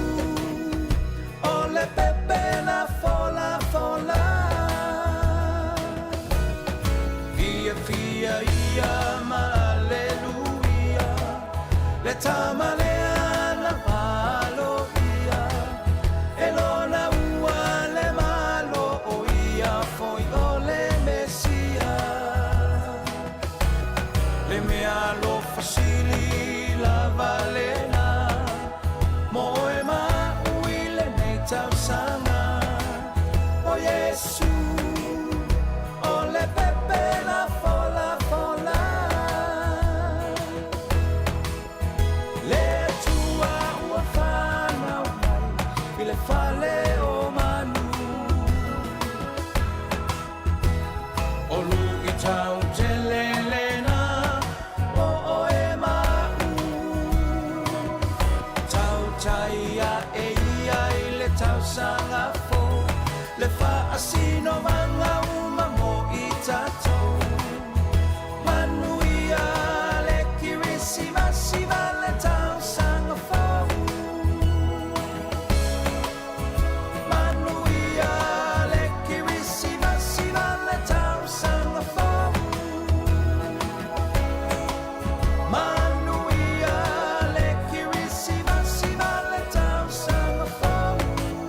o le pepe na folafola. Fiafia ia ma aleluia le tama lea na valoia e lona ua le Malo o ia foi o le Mesia. Le mea alofa sili lava lena mo oe ma a'u i lenei tausaga o Iesu o le pepe na folafola. Le Atua ua fanau mai i le fale o manu. O luitau tele lena mo oe ma a'u. Tautaia e ia i le tausaga fou le faasinomaga uma mo i tatou. Manuia le Kirisimasi ma le tausaga fou. Manuia le Kirisimasi ma le tausaga fou. Manuia le Kirisimasi ma le tausaga fou.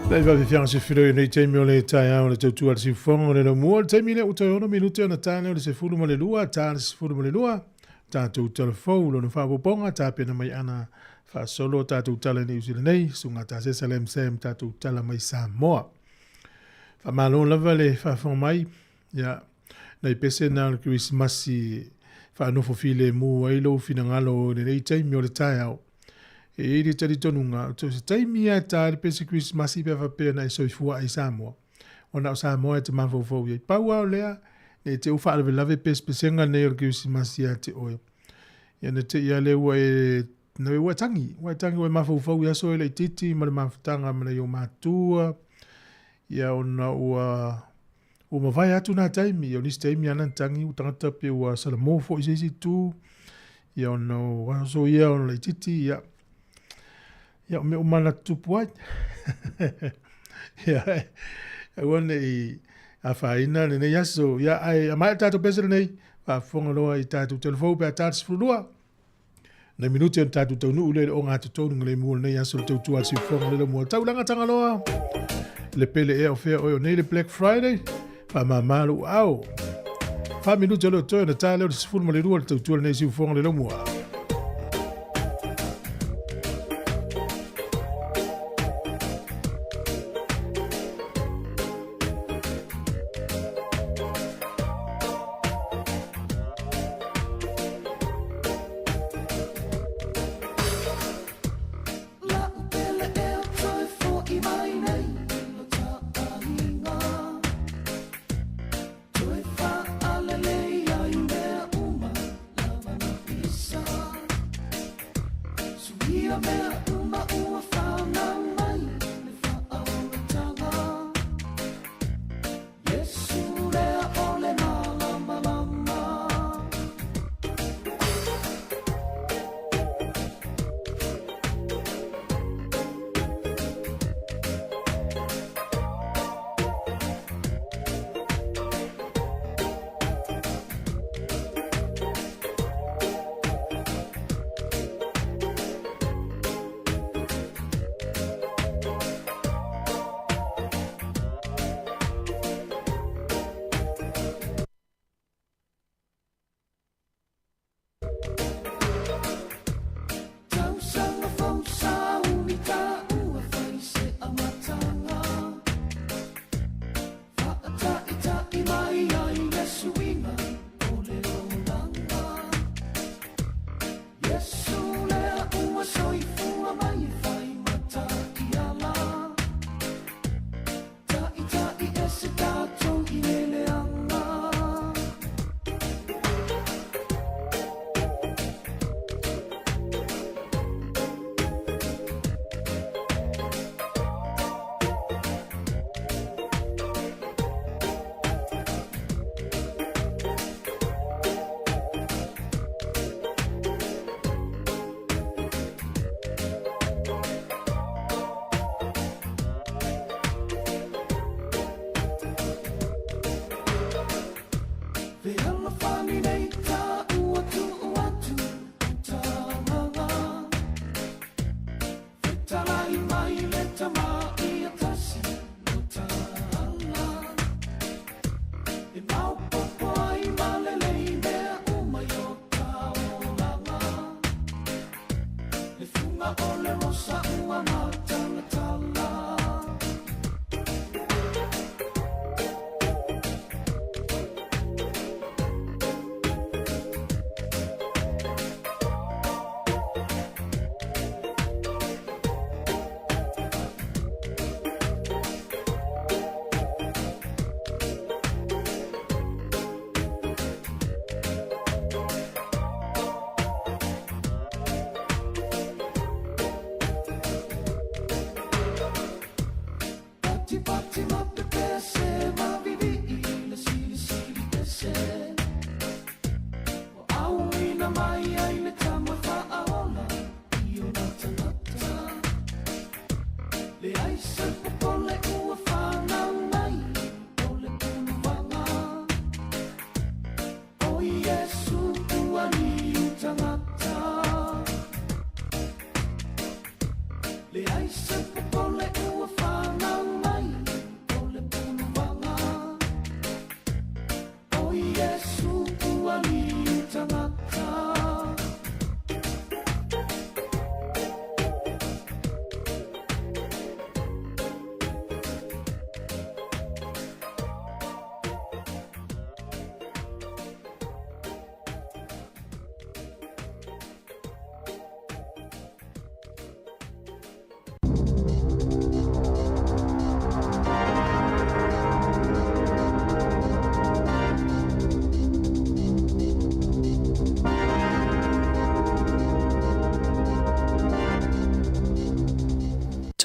Le faafiafiaga se filo i nei taimi o le taeao le tautua le siufofoga o le laumua. O le taimi lea ua toe 6 minute ona ta lea o le 12, ta le 12, tatou talafou lona faaopoopoga tapena mai ana faasolo tatou tala i Niu Sila nei, susuga Tasesa Lam Sam tatou tala mai Samoa. Faamalo lava le faafofoga mai. Ia, nai pese na o le Kerisimasi faanofo filemu ai lou finagalo i lenei taimi o le taeao. E i ai le talitonuga, so se taimi lava e ta ai le pese Kerisimasi pe a faapea na e soifua ai i Samoa, ona o Samoa e te mafaufau i ai. Pau lava o lea, ne i te i ua faalavelave pesepesega nei o le Kerisimasi ia te oe. Ia na te i lava lea ua e, na ua e tagi, ua e tagi ua e mafaufau i aso e laitiiti ma le mafutaga ma nai ou matua. Ia ona ua ua mavae atu nā taimi, ia o nisi taimi ana tagi ua tagata pe ua salamo foi i se isi itu, ia ona o aso ia ona laitiiti, ia ia o mea uma na tutupu ai. Ia, aua ne i afaina lenei aso. Ia, ae a maea le tatou pese lenei, faafofoga loa i tatou telefou pe a ta le 12. Nai minute ona tatou taunuu lea i le ogatotonu ma le mua o lenei aso le tautua a le siufofoga o le mua. Taulaga Tagaloa, le pele ea o fea oe o nei le Black Friday, faamama lou ao. 4 minute o leo toe ona ta lea o le 12 le tautua lenei siufofoga o le mua.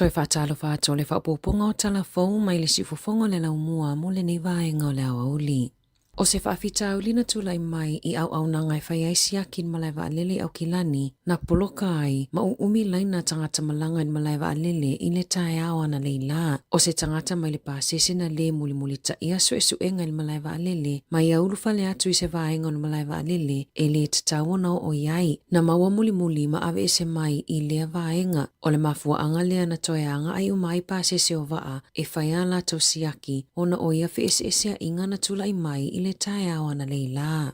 Toe faatalofa atu o le faaopoopoga o tala fou mai le siufofoga o le laumua mo lenei vaega o le aoauli. O se faafitauli na tulai mai i auaunaga e fai ai siaki i le malae vaalele i Aukilani na poloka ai ma uumi laina tagata malaga i le malae vaalele i le taeao analeila. O se tagata mai le pasese na lē mulimulitaia suesuega i le malae vaalele ma ia ulufale atu i se vaega o le malae vaalele e lē tatau ona oo i ai. Na maua mulimuli ma aveese mai i lea vaega. O le mafuaaga lea na toe agaai uma ai pasese o vaa e fai a latou siaki ona o ia feeseeseaiga na tulai mai i le taeao analeila.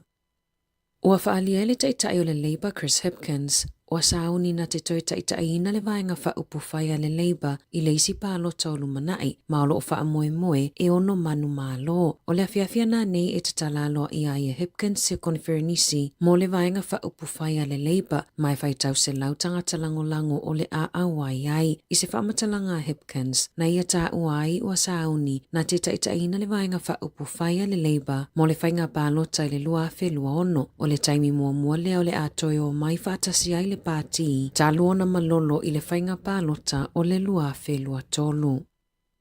Ua faaalia ai le Taitai o le Labour Chris Hipkins, ua sauni na te toe taitaiina le Vaega Faaupufai a le Labour i le isi palota o lumanai, ma o loo faamoemoe e ono manumalo. O le afiafi ananei e tatala aloaia ai e Hipkins se koniferenisi mo le Vaega Faaupufai a le Labour, ma e faitau 100 tagata lagolago o le a auai ai. I se faamatalaga a Hipkins, na ia taua ai ua sauni na te taitaiina le Vaega Faaupufai a le Labour mo le faiga palota i le 2026. O le taimi muamua lea o le a toe omai faatasi ai le pati talu ona malolo i le faiga palota o le 2023.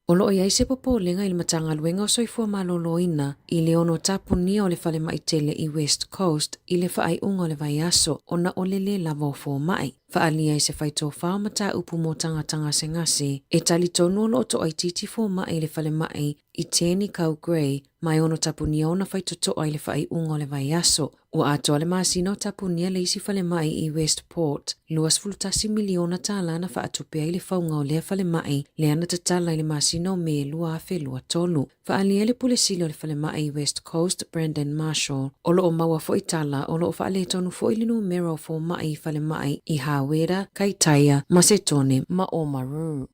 O loo i ai se popolega i le Matagaluega o Soifua Maloloina i le ono tapunia o le falemai tele i West Coast i le faaiuga o le vaiaso ona o le lē lava o fomai. Faaalia i se faitofā o mataupu mo tagata gasegase e talitonu o loo toaitiiti fomai i le falemai i Teni Kau Gray ma e ono tapunia ona faitotoa i le faaiuga o le vaiaso. Ua atoa le masina o tapunia le isi falemai i Westport, $21 miliona tālā na faatupe ai le fauga o lea falemai lea na tatala i le masina o Me 2023. Faaalia le Pule Sili o le falemai i West Coast, Brandon Marshall, o loo maua foi tala o loo faaletonu foi le numera o fomai i falemai i Hāwera, Kaitaia, Masetone ma Oamaru.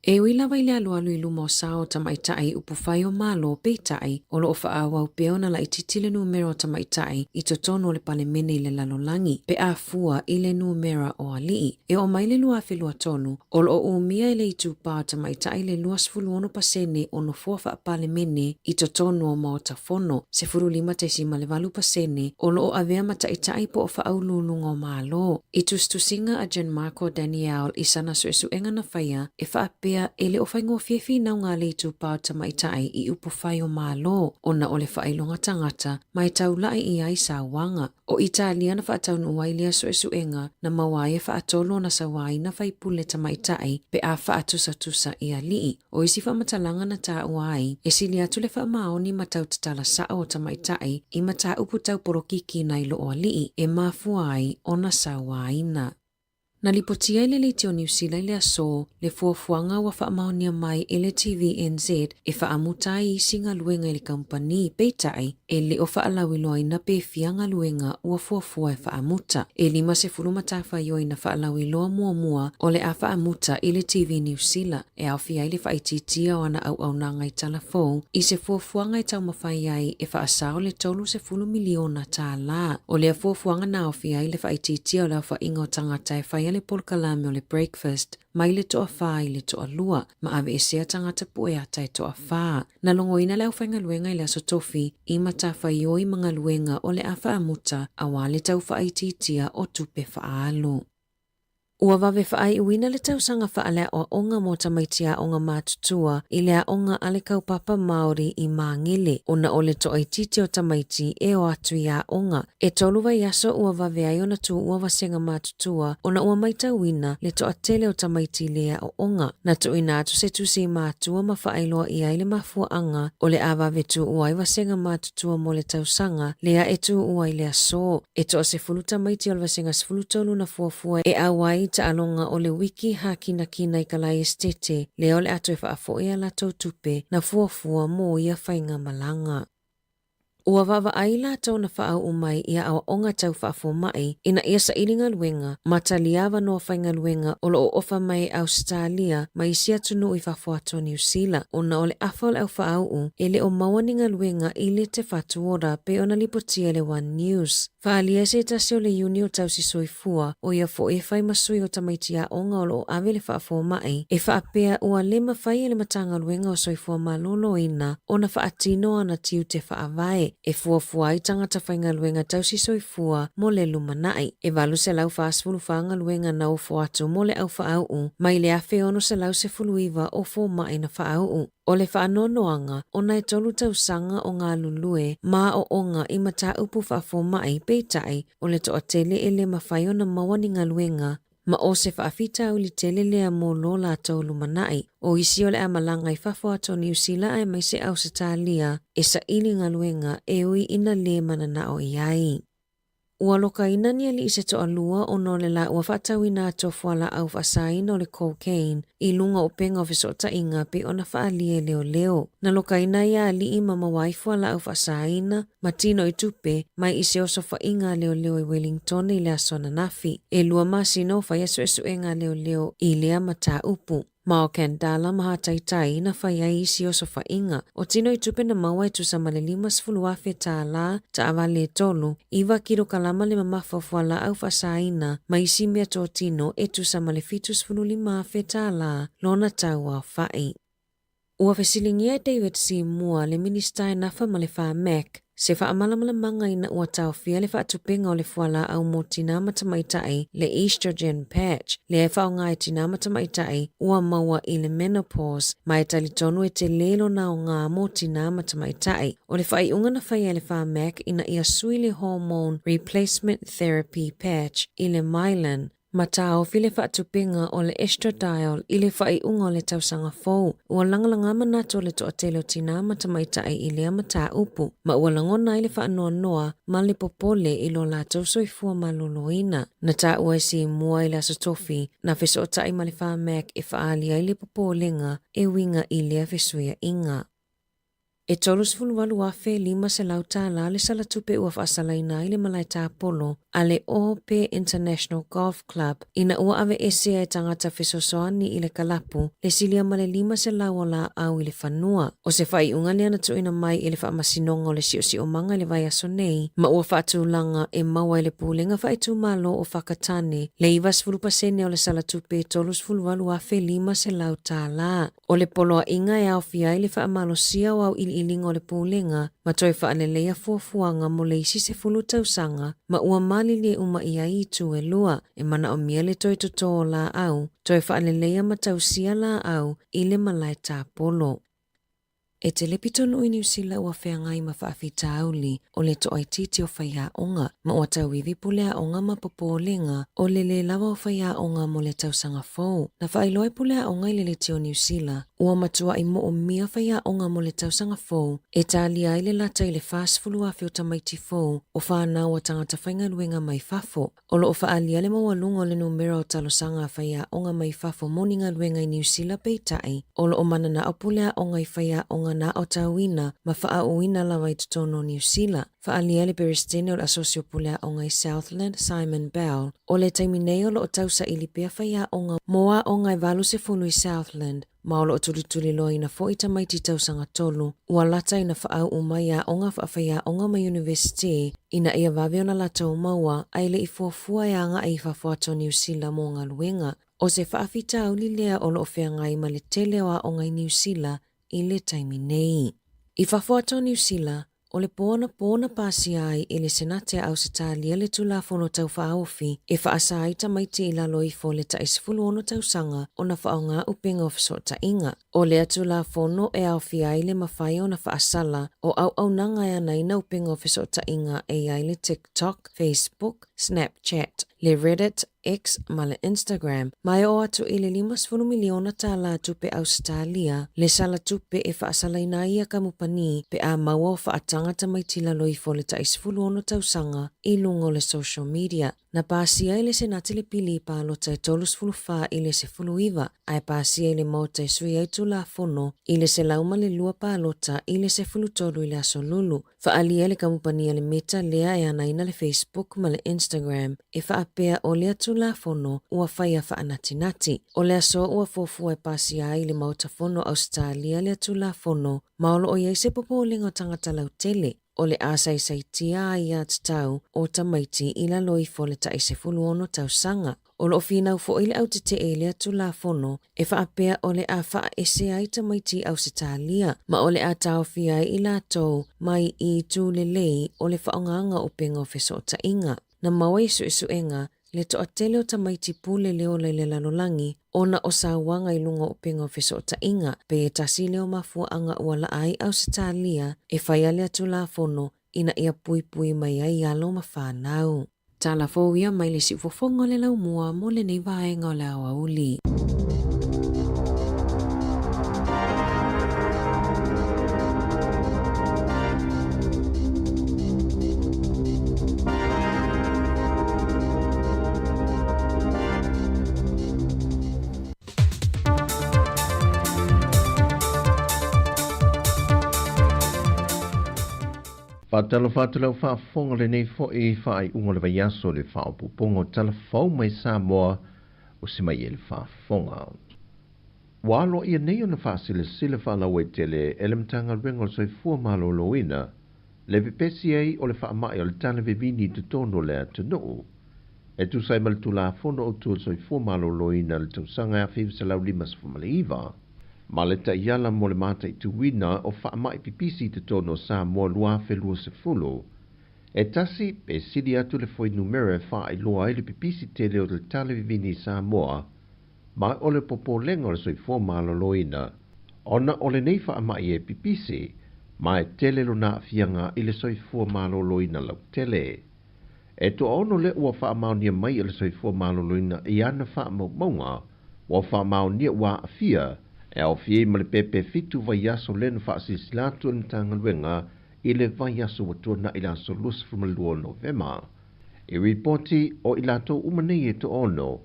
E ui lava i le alualu i luma o sa o tamaitai i upufai o Malo, peitai, o loo faaauau pea ona laitiiti le numera o tamaitai i totonu o le Palemene i le lalolagi, pe a fua i le numera o alii. E oo mai le 2023, o loo umia e le itupa o tamaitai le 26% o nofoa faapalemene i totonu o Maota Fono, 15.8% o loo avea ma taitai po o faauluuluga o Malo. I tusitusiga a Gianmarco Daniel i sana suesuega na faia e faapea e le o faigofie finauga a le itupa o tamaitai i upufai o Malo ona o le faailoga tagata ma e taulai i ai sauaga. O Italia na faataunuu ai lea suesuega na maua ai e faatolu ona sauaina faipule tamaitai pe a faatusatusa i alii. O isi faamatalaga na taua ai, e sili atu le faamaoni ma tau tatala sao o tamaitai i mataupu tau polokiki nai loo alii e mafua ai ona sauaina. Na lipotia i le leitio Niu Sila i le aso le fuafuaga ua faamaonia mai e le TVNZ e faamuta ai isi galuega i le kamupani, peitai, e le o faalauiloaina pe fia galuega ua fuafua e faamuta. E 50 matafaioi na faalauiloa muamua o le a faamuta i le TV Niu Sila, e aofia ai le faaitiitia o ana auaunaga i tala fou i se fuafuaga e taumafai ai e faasao le $30 miliona. O lea fuafuaga na aofia ai le faaitiitia o le aofaiga o tagata e faia le polokalame o le breakfast mai le toafa i le toalua ma aveesea tagata pueata e toafa. Na logoina le aufaigaluega i le Aso Tofi i matafaioi ma galuega o le a faamuta aua le tau faaitiitia o tupe faaalu. Ua vave faaiuina le tausaga faaleaoaoga mo tamaiti aoga matutua i le aoga a le Kaupapa Māori i Māngere ona o le toaitiiti o tamaiti e o atu i aoga. E tolu vaiaso ua vave ai ona tuua vasega matutua ona ua maitauina le toatele o tamaiti i le aoaoga. Na tuuina atu se tusi i matua ma faailoa i ai le mafuaaga o le a vave tuua ai vasega matutua mo le tausaga lea e tuua i le aso. E toasefulu tamaiti o le vasega 13 na fuafua e auai i taaloga o le wiki hākinakina i Kalaesetete lea o le a toe faafoe a latou tupe na fuafua mo ia faigamalaga. Ua vaavaai latou na faauu mai i aoaoga tau faafomai ina ia saili galuega ma talia avanoa faigaluega o loo ofa mai e Ausetalia ma isi atunuu i fafo atu o Niu Sila ona o le afa o le au faauu e le o maua ni galuega i le Te Whatu Ora pei ona lipotia e le One News. Faaalia se tasi o le Iuni o Tausi Soifua, o ia foi e fai ma sui o tamaiti aoga o loo ave le faafomai, e faapea ua le mafai e le Matagaluega o Soifua Maloloina ona faatino ana tiute faavae. e fuafua ai tagata faigaluega tausi soifua mo le lumanai. E 844 galuega na ofo atu mo le au faaauu mai le 1619 o fomai na faaauu. O le faanoanoaga, ona e tolu tausaga o galulue ma aoaoga i mataupu faafomai, peitai, o le toatele e le mafai ona maua ni galuega, ma o se faafitauli tele lea mo lo latou lumanai. O isi o le a malaga i fafo atu o Niu Sila aemaise Ausetalia e saili galuega e ui ina lē mananao i ai. Ua lokaina ni alii se toalua ona o le laua faatauina atu o fualaau faasaina o le cocaine i luga o upega o fesootaiga pei ona faaalia e leoleo. Na lokaina ia alii ma maua ai fualaau faasaina ma tino i tupe mai i se osofaiga a leoleo i Wellington i le aso ananafi. E lua masina o faia suesuega a leoleo i lea mataupu. Ma o Kandala ma Hataitai na fai ai isi osofaiga. O tino i tupe na maua e tusa ma le $50,000 tālā, taavale e tolu, iva kilokalama le mamafa o fualaau faasaina ma isi meatotino e tusa ma le $75,000 tālā lona tau aofai. Ua fesiligia e David Simua, le Minisita e nafa ma le Pharmac, se faamalamalamaga ina ua taofia le faatupeina o le fualaau mo tinā ma tamaitai, le estrogen patch, lea e faaaoga e tinā ma tamaitai ua maua i le menopause, ma e talitonu e telē lona aoga mo tinā ma tamaitai. O le faaiuga na faia e le Pharmac ina ia sui le hormone replacement therapy patch i le Mylan, Ma taofi le faatupeina o le estradiol i le faaiuga o le tausaga fou, ua lagalaga manatu o le toatele o tinā ma tamaitai i lea mataupu, ma ua lagona ai le faanoanoa ma le popole i lo latou soifua maloloina. Na taua e Simua i le Aso Tofi, na fesootai ma le Pharmac e faaali ai le popolega e uiga i lea fesuiaiga. E $38,500 tālā le sala tupe ua faasalaina ai le malae tapolo a le Ohope International Golf Club ina ua aveesea e tagata fesoasoani i le kalapu le silia ma le 500 o laau i le fanua. O se faaiuga lea na tuuina mai e le Faamasinoga o le Siosiomaga i le vaiaso nei ma ua faatulaga e maua e le Pulega Faaitumalo o Whakatane le 90% o le sala tupe e $38,500 tālā. O le poloaiga e aofia ai le faamalosia o auiliiliga o le Pulega ma toe faaleleia fuafuaga mo le isi 10 tausaga ma ua malilie uma i ai itu e lua, e manaomia le toe totō o laau, toe faaleleia ma tausia laau i le malae tapolo. E tele pitonuu i Niu Sila ua feagai ma faafitauli o le toaitiiti o faiaoga, ma ua tauivi puleaoga ma popolega o le lē lava o faiaoga mo le tausaga fou. Na faailoa e puleaoga i le leti o Niu Sila, ua matua'i moomia faiaoga mo le tausaga fou e talia ai le lata i le 40,000 o tamaiti fou o fanau a tagata faigaluega mai fafo. O lo o faaalia le maualuga o le numera o talosaga a faiaoga mai fafo mo ni galuega i Niu Sila peitai, o lo o mananao puleaoga i faiaoga na aotauina ma faaauuina lava i totonu o Niu Sila. Faaalia le Peresetene o le Asosi o Puleaoga i Southland, Simon Bell, o le taimi nei o lo o tausaili pea faiaoga mo aoga e 80 i Southland, ma o lo o tulituliloaina foi tamaiti tausaga tolu ua lata ina faauu mai aoga faafaiaoga ma Iunivesite ina ia vave ona latou maua ae le i fuafua e agai i fafo atu o Niu Sila mo galuega. O se faafitauli lea o lo o feagai ma le tele o aoga i Niu Sila i le taimi nei. I fafo atu o Niu Sila, O le pō anapō na pasia ai e le Senate a Ausetalia le Tulafono Tau Faaofi e faasa ai tamaiti i lalo ifo o le tai 16 tausaga ona faaaoga upega o fesootaiga. O lea Tulafono e aofia ai le mafai ona faasala o auaunaga e anaina upega o fesootaiga e i ai le TikTok, Facebook, Snapchat, le Reddit, X ma le Instagram, ma e oo atu i le $50 miliona tālā tupe Ausetalia, le sala tupe e faasalaina ai ia kamupani pe a maua o faataga tamaiti lalo ifo o le tai 16 tausaga i luga o le social media. Na pasia e le Senate le pili i palota e 34 i le 19, ae pasia i le Maota e sui ai Tulafono i le 102 palota i le 13 i le aso Lulu. Faaalia le kamupani a le Meta lea e anaina le Facebook ma le Instagram e faapea o lea Tulafono ua faia faanatinati. O le aso ua fuafua e pasia ai i le Maota Fono Ausetalia lea Tulafono ma o lo o i ai se popolega o tagata lautele o le a saisaitia ai ia tatau o tamaiti i lalo ifo o le tai 16 tausaga. O lo o finau foʻi le autetee i lea Tulafono e faapea o le a faaese ai tamaiti i Ausetalia ma o le a taofia ai i latou mai i itu lelei o le faaaogaga o upega o fesootaiga. Na maua i suesuega le toatele o tamaiti pule le ola i le lalolagi ona o sauaga i luga o upega o fesootaiga, pei e tasi lea o mafuaaga ua laa ai Ausetalia e faia lea Tulafono ina ia puipui mai ai alo ma fanau. Tala fou ia mai le siufofoga o le laumua mo lenei vaega o le aoauli. Faatalofa atu lau faafofoga lenei foi faaiuga o le vaiaso le faaopoopoga o tala fou mai Samoa o si mai e le faafofoga. Ua aloaia nei ona faasilasila faalauaitele e le Matagaluega o le Soifua Maloloina le pepesi ai o le faamai o le tala vevini i totonu o le atunuu. E tusa ai ma le Tulafono Autu o le Soifua Maloloina i le tausaga 1959, ma le taiala mo le mataituina o faamai pipisi i totonu o Samoa 2020, e tasi pe sili atu le fuainumera e faailoa ai le pipisi tele o le tala vivini i Samoa, ma o le popolega o le soifua maloloina ona o lenei faamai e pipisi, ma e tele lona aafiaga i le soifua maloloina lautele. E toaono lea ua faamaonia mai e le Soifua Maloloina i ana faamaumauga ua faamaonia ua aafia, e aofia ai ma le pepe fitu vaiaso lea na faasilasila atu e le Matagaluega i le vaiaso ua tuanai i le aso 22 o Novema. I ripoti o i latou uma nei e toaono,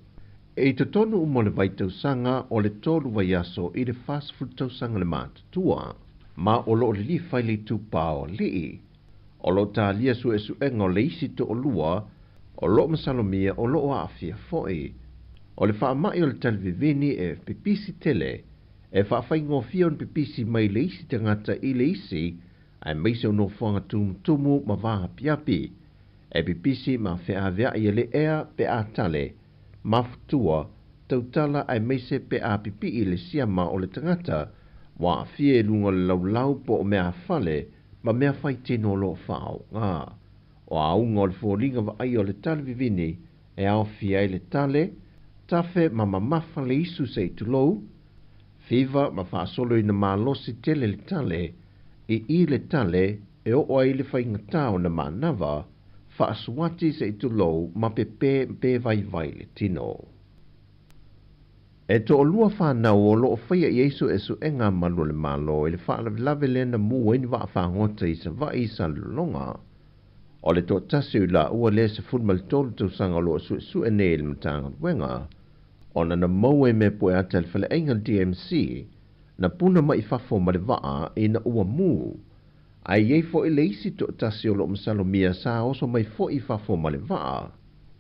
e i totonu uma o le vaitausaga o le tolu vaiaso i le 40 tausaga le matutua, ma o lo o lilifa i le itupa o alii. O lo o talia suesuega o le isi toalua o lo o masalomia o lo o aafia foi. O le faamai o le talivivini e pipisi tele, e faafaigofie ona pipisi mai le isi tagata i le isi, aemaise o nofoaga tumutumu ma vaapiapi. E pipisi ma feaveai e le ea pe a tale, mafutua, tautala aemaise pe a pipii le siama o le tagata ua aafia i luga o le laulau po o meafale ma mea fai tino o lo o faaaoga. O auga o le foliga vaaia o le tale vivini e aofia ai le tale, tafe ma mamafa le isu se i tulou, fiva ma faasolo ina malosi tele le tale, i i le tale e oo ai le faigata ona manava, faasuati se i tulou ma pepe pe vaivai le tino. E toalua fanau o lo o faia i ai suesuega a malu o le Malo i le faalavelave lea na mu ai ni vaafagota i Savaii i Salelologa. O le toatasi o i laua lea 13 tausaga o lo o suesue nei e le Matagaluega, ona na maua i mea pueata e le faleaiga le DMC na puna mai i fafo ma le vaa ina ua mu. Ae i ai foi le isi toatasi o lo o masalomia sa oso mai foi i fafo ma le vaa.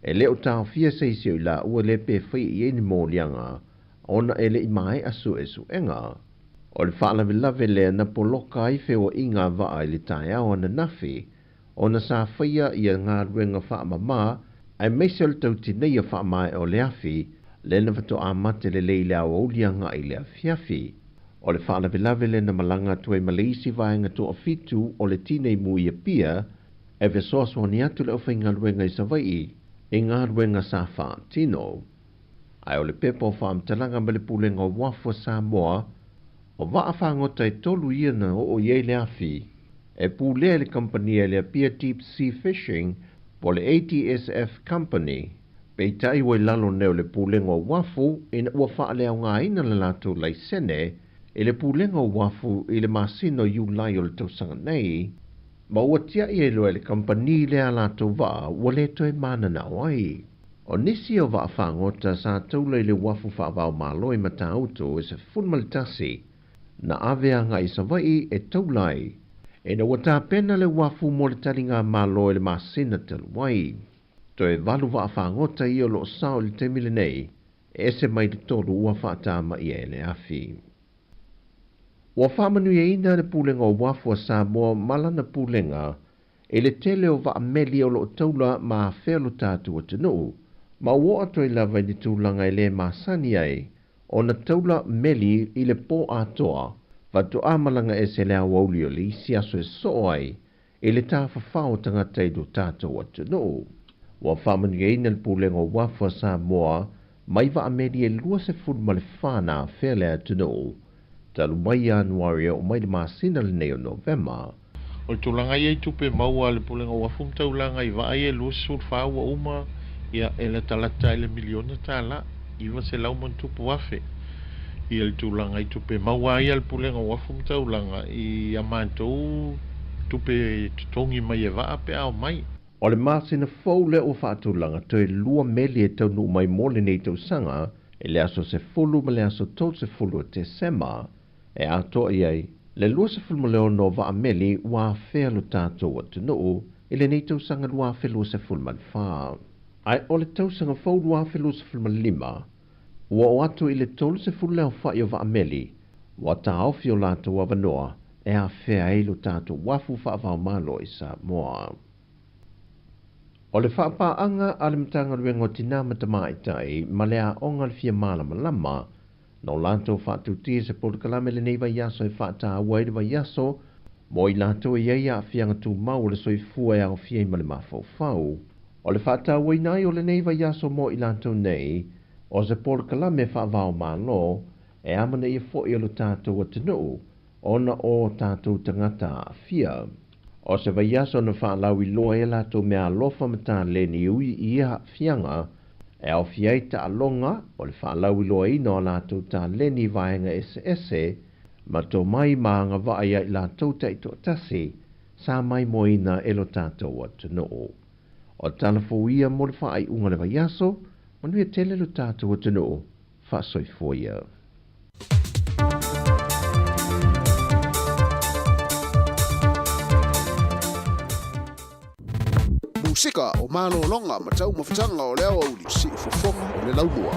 E le o taofia se isi o i laua lea pe faia i ai ni moliaga ona e le i maea suesuega. O le faalavelave lea na poloka ai feoaiga a vaa i le taeao ananafi ona sa faia ia galuega faamamā aemaise o le tautineia faamaea o le afi lea na faatoa mate lelei i le aoauli agai i le afiafi. O le faalavelave lea na malaga atu ai ma le isi vaega toafitu o le tinei mu i Apia e fesoasoani atu le aufaigaluega i Savaii i galuega sa faatino. Ae o le pepa o faamatalaga ma le Pulega o Uafu a Samoa, o vaa fagota e tolu ia na oo i ai le afi, e pulea e le kamupani e le Apia Deep Sea Fishing po o le ADSF Company. Peitai ua i lalo nei o le Pulega o Uafu ina ua faaleaogaina le latou laisene e le Pulega o Uafu i le masina o Iulai o le tausaga nei, ma ua tiai ai loa e le kamupani lea a latou vaa ua le toe mananao ai. O nisi o vaafagota sa taula i le uafu faavaomalo i Matautu e 11 na ave agai i Savaii e taula ai, ina ua tapena le uafu mo le taliga malo i le masina talu ai. Toe valu vaafagota ia o lo o sao i le taimi lenei, e ese mai le tolu ua faatamaia e le afi. Ua faamanuiaina le Pulega o Uafu a Samoa ma lana pulega i le tele o vaameli o lo o taula ma afea lo tatou atunuu. Ma ua oo atu ai lava i le tulaga e le masani ai ona taula meli i le pō atoa faatoa malaga ese i le aoauli o le isi aso e soo ai i le tafafao o tagata i lo tatou atunuu. Ua faamanuiaina le Pulega o Uafu a Samoa mai vaa meli e 24 na afea le atunuu talu mai Ianuari e oo mai le masina lenei o Novema. O le tulaga ia i tupe maua a le Pulega o Uafu ma Taulaga i vaa ia e 24 ua uma, ia, e latalata i le miliona tala, 900 ma ona tupu afe. Ia le tulaga i tupe maua ai a le Pulega o Uafu ma Taulaga i a matou tupe totogi mai e vaa pe a omai. O le masina fou lea ua faatulaga toe lua meli e taunuu mai mo lenei tausaga i le aso 10 ma le aso 30 o Tesema e atoa i ai le 26 o vaa meli ua afea lo tatou atunuu i lenei tausaga 2024. Ae o le tausaga fou 2025, ua oo atu i le 30 le aofai o vaa meli ua taofi o latou avanoa e afea ai lo tatou uafu faava-o-Malo i Samoa. O le faapaaga a le Matagaluega o Tinā ma Tamaitai ma le Aoga o le Fia Malamalama na o latou faatautia se polokalame lenei vaiaso e faataua ai le vaiaso mo i latou e i ai aafiaga tumau o le soifua e aofia ai ma le mafaufau. O le faatauaina ai o lenei vaiaso mo i latou nei, o se polokalame faava-o-Malo e amanaia foi e lo tatou atunuu ona o tatou tagata aafia. O se vaiaso na faalauiloa ai a latou meaalofa ma taleni e ui i ia aafiaga, e aofia ai taaloga o le faalauiloaina o a latou taleni i vaega eseese, ma tomai ma agavaa ia i latou taitoatasi sa maimoaina e lo tatou atunuu. O tala fou ia mo le faaiuga o le vaiaso, manuia tele lo tatou atunuu. Faasoifua ia. Musika o malologa ma taumafataga o le aoauli, siufofoga o le laumua.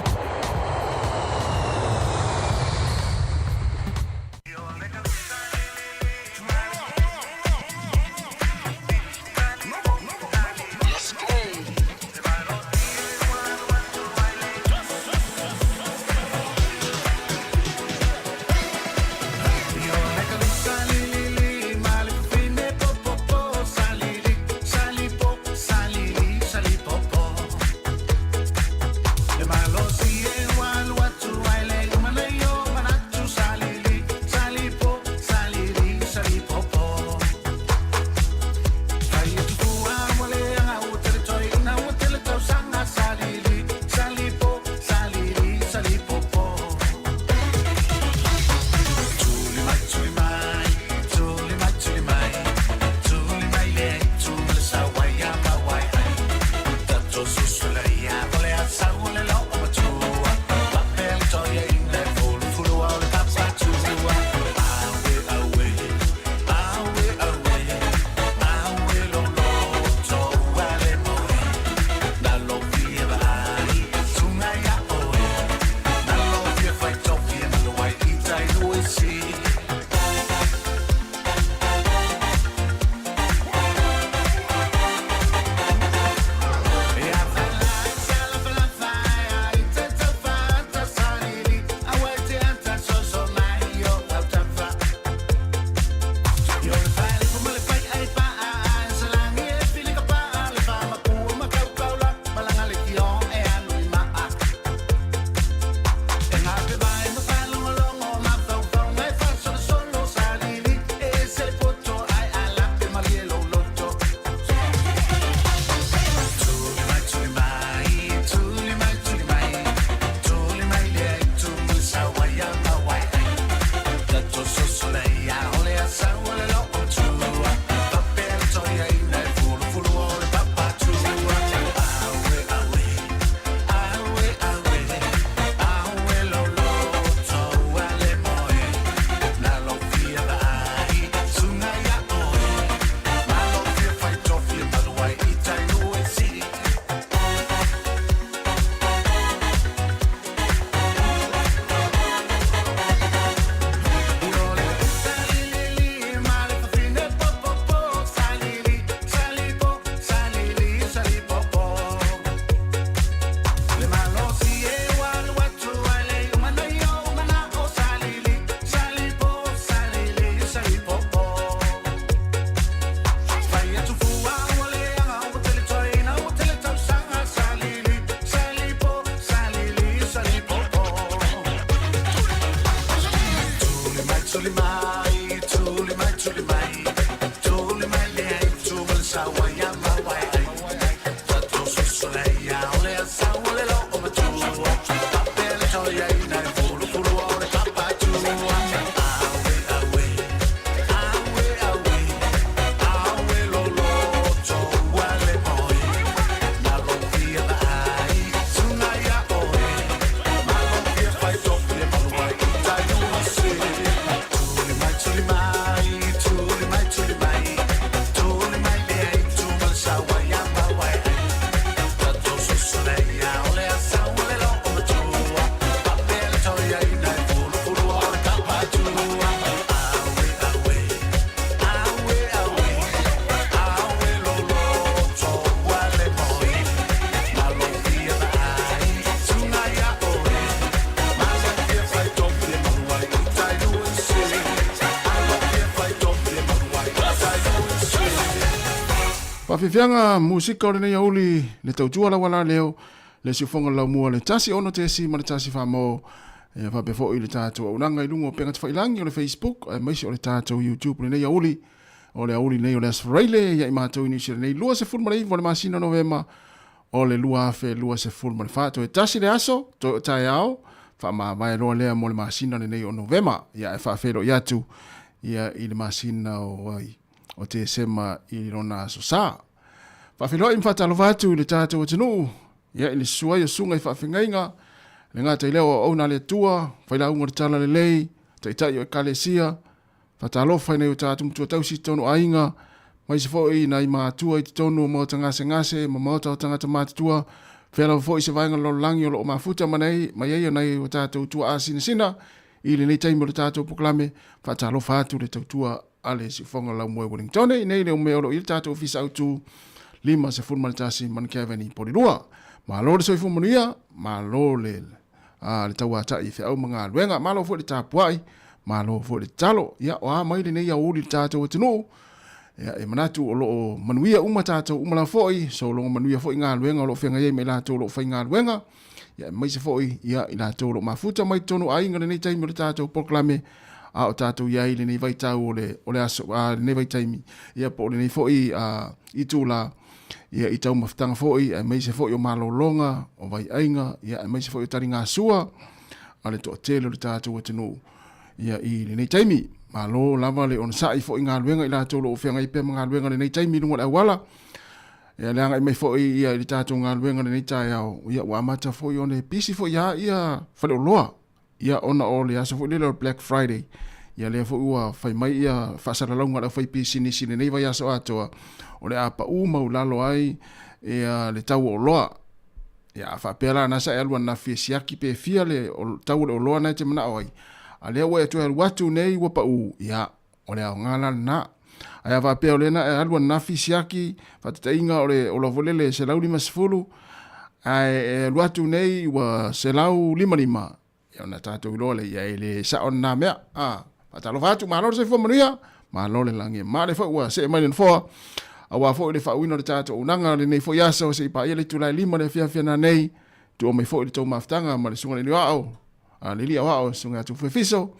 Faafiafiaga musika o lenei auli le tautua lau ala leo le siufoga o le laumua le 16 tesi ma le 1 famo ia faapea foi le tatou auaunaga i luga o upega tafailagi o le Facebook aemaise o le tatou YouTube lenei auli o le auli nei o le Aso Faraile ia i matou i Niu Sila nei 29 o le masina o Novema o le 2024. Toe tasi le aso, toe o taeao, faamavae loa lea mo le masina lenei o Novema. Ia ae faafeiloai atu ia i le masina o ai o Tesema i lona aso sa. Faafeiloai ma faatalofa atu i le tatou atunuu, ia i le susu ai o susuga i faafegaiga, le gata i lea o auauna a le Atua, failauga o le Talalelei, taitai o Ekalesia, Faatalofa i nai o tatou matua tausi i totonu o aiga, aemaise foi nai matua i totonu o maota gasegase ma maota o tagata matutua, fea lava foi se vaega o le lalolagi o lo o mafuta mai ai nai o tatou tuaa sinasina i lenei taimi o le tatou polokalame. Faatalofa atu le tautua a le Siufofoga Laumoe Wellingtone i nei le mea o lo o i ai le tatou ofisa autu 51 Manukau i Porirua. Malo le soifua manuia, malo le le tauatai i feau ma galuega. Malo foi le tapuai, malo foi le tatalo. Ia, o a mai lenei aoauli i le tatou atunuu, ia, e manatu o lo o manuia uma tatou uma lava foi, sologa manuia foi galuega o lo o feagai ai ma i latou o lo o faigaluega, ia, aemaise foi ia, i latou o lo o mafuta mai totonu o aiga lenei taimi o le tatou polokalame, a o tatou i ai i lenei vaitau o le, o le aso, a, lenei vaitaimi, ia, po o lenei foi a, itula, ia, i taumafataga foi, aemaise foi o malologa, o vaiaiga, ia, aemaise foi o taligasua a le toatele o le tatou atunuu, ia, i lenei taimi. Malo lava le onosai foi i galuega i latou o lo o feagai pea ma galuega i lenei taimi i luga o le auala. Ia, le agai mai foi ia, i le tatou galuega i lenei taeao, ia, ua amata foi ona pisi foi lava ia faleoloa Ia ona o le aso foi lele o le Black Friday, ia lea foi ua fai mai ia faasalalauga a le aufaipisinisi i lenei vaiaso atoa, o le a pau maulalo ai ia le tau o oloa. Ia a faapea la na sa e alu ananafi e siaki pe fia le tau o le oloa na e te manao ai, a lea ua e toe alu atu nei ua pau, ia o le aoga la lena. Ae a faapea o lea na e alu ananafi siaki, faataitaiga o le oloa foi lele e 150, ae e alu atu nei ua 155, ia ona tatou iloa lea, ia e le sao lena mea. A, faatalofa atu, malo le soifua manuia, malo le lagi e male foi ua see mai le nofoa, aua foi le faauiina o le tatou auaunaga lenei foi aso, se i paia le itula e 5 le afiafi nanei, tua mai foi le tou mafutaga ma le susuga i le Aoao, a le Alii Aoao, le Susuga ia Tufu Efiso,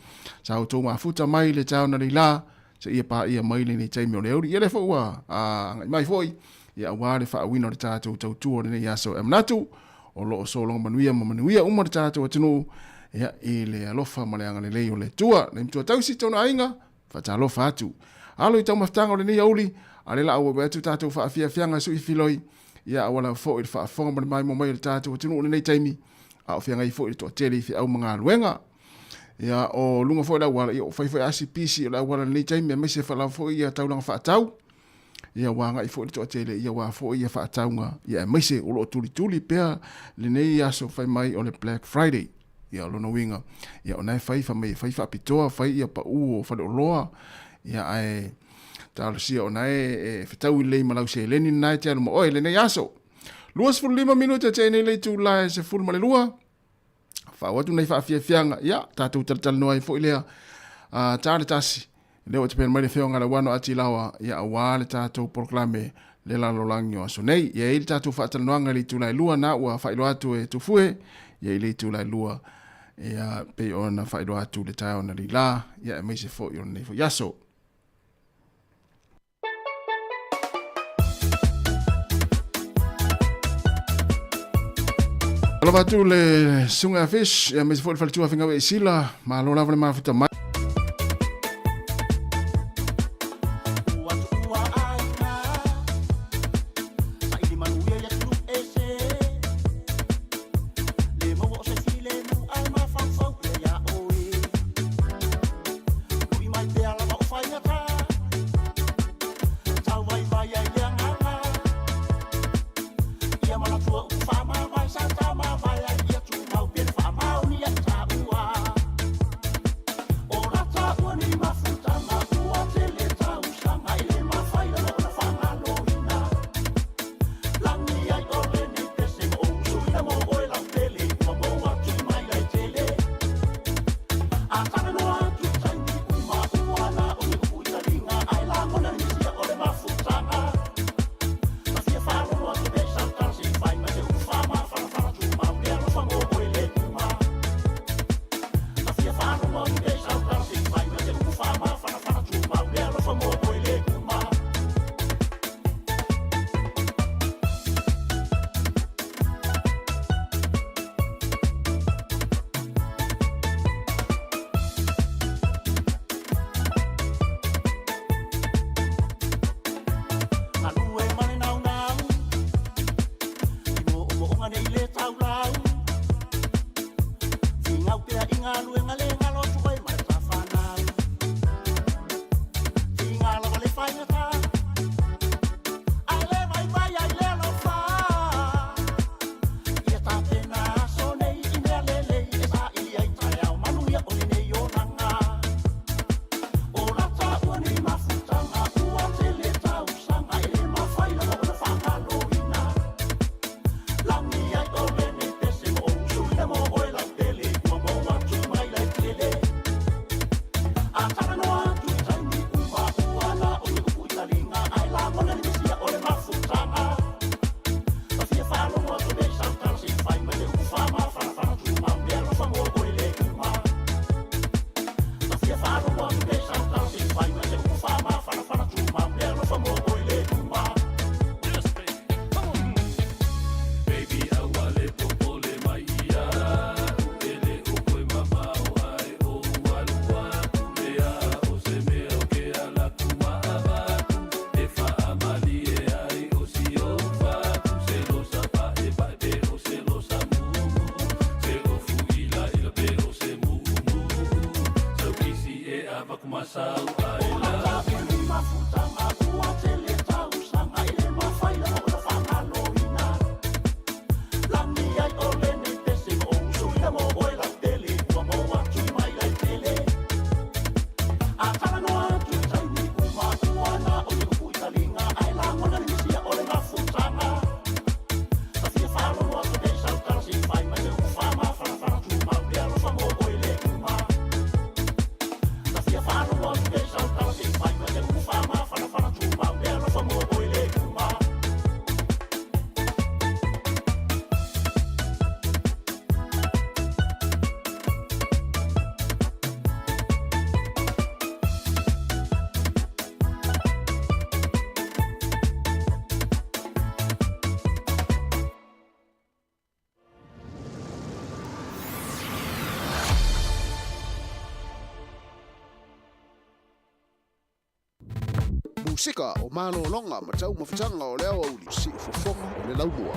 sa outou mafuta mai le taeao na leila, seia paia mai lenei taimi o le auli. Ia lea foi ua agai mai foi, ia aua le faauiina o le tatou tautua o lenei aso. E manatu, o lo o sologa manuia ma manuia uma le tatou atunuu, ia, i le alofa ma le agalelei o le Atua. Le matua tausi tona aiga, faatalofa atu. Alo i taumafataga o lenei auli, a le la auauai atu tatou faafiafiaga sui filoi, ia aua lava foi le faafofoga ma le maimoa mai o le tatou atunuu i lenei taimi, a o feagai foi le toatele i feau ma galuega. Ia, o luga foi o le auala, ia, o fai foi asi pisi o le auala i lenei taimi, aemaise lava foi ia taulaga faatau, ia ua agai foi le toatele, ia ua foi ia faatauga, ia aemaise o lo o tulituli pea lenei aso fai mai o le Black Friday. Ia o lona uiga, ia o na e fai, fai mai e fai faapitoa, fai ia pau o faleoloa, ia ae talosia o na e fetaui lelei ma lau seleni na e te alu ma oe lenei aso. 25 minute te nei le itula e 12, faaoo atu nei faafiafiaga, ia, tatou talatalanoa ai foi lea, ta le tasi, lea ua tapena mai le Afioga ia Lauano Atilaoa, ia, aua le tatou polokalame le lalolagi o aso nei. Ia e i ai le tatou faatalanoaga i le itula e 2 na ua faailoa atu e Tufue, ia i le itula e 2, ia, pei ona faailoa atu le taeao analeila, ia, aemaise foi o lenei foi aso. Alofa atu le susuga ia Fish, ia aemaise foi le faletua Finau e Sila, malo lava le mafuta mai. Musika o malōloga ma taumafataga o le aoauli siufofoga o le laumua.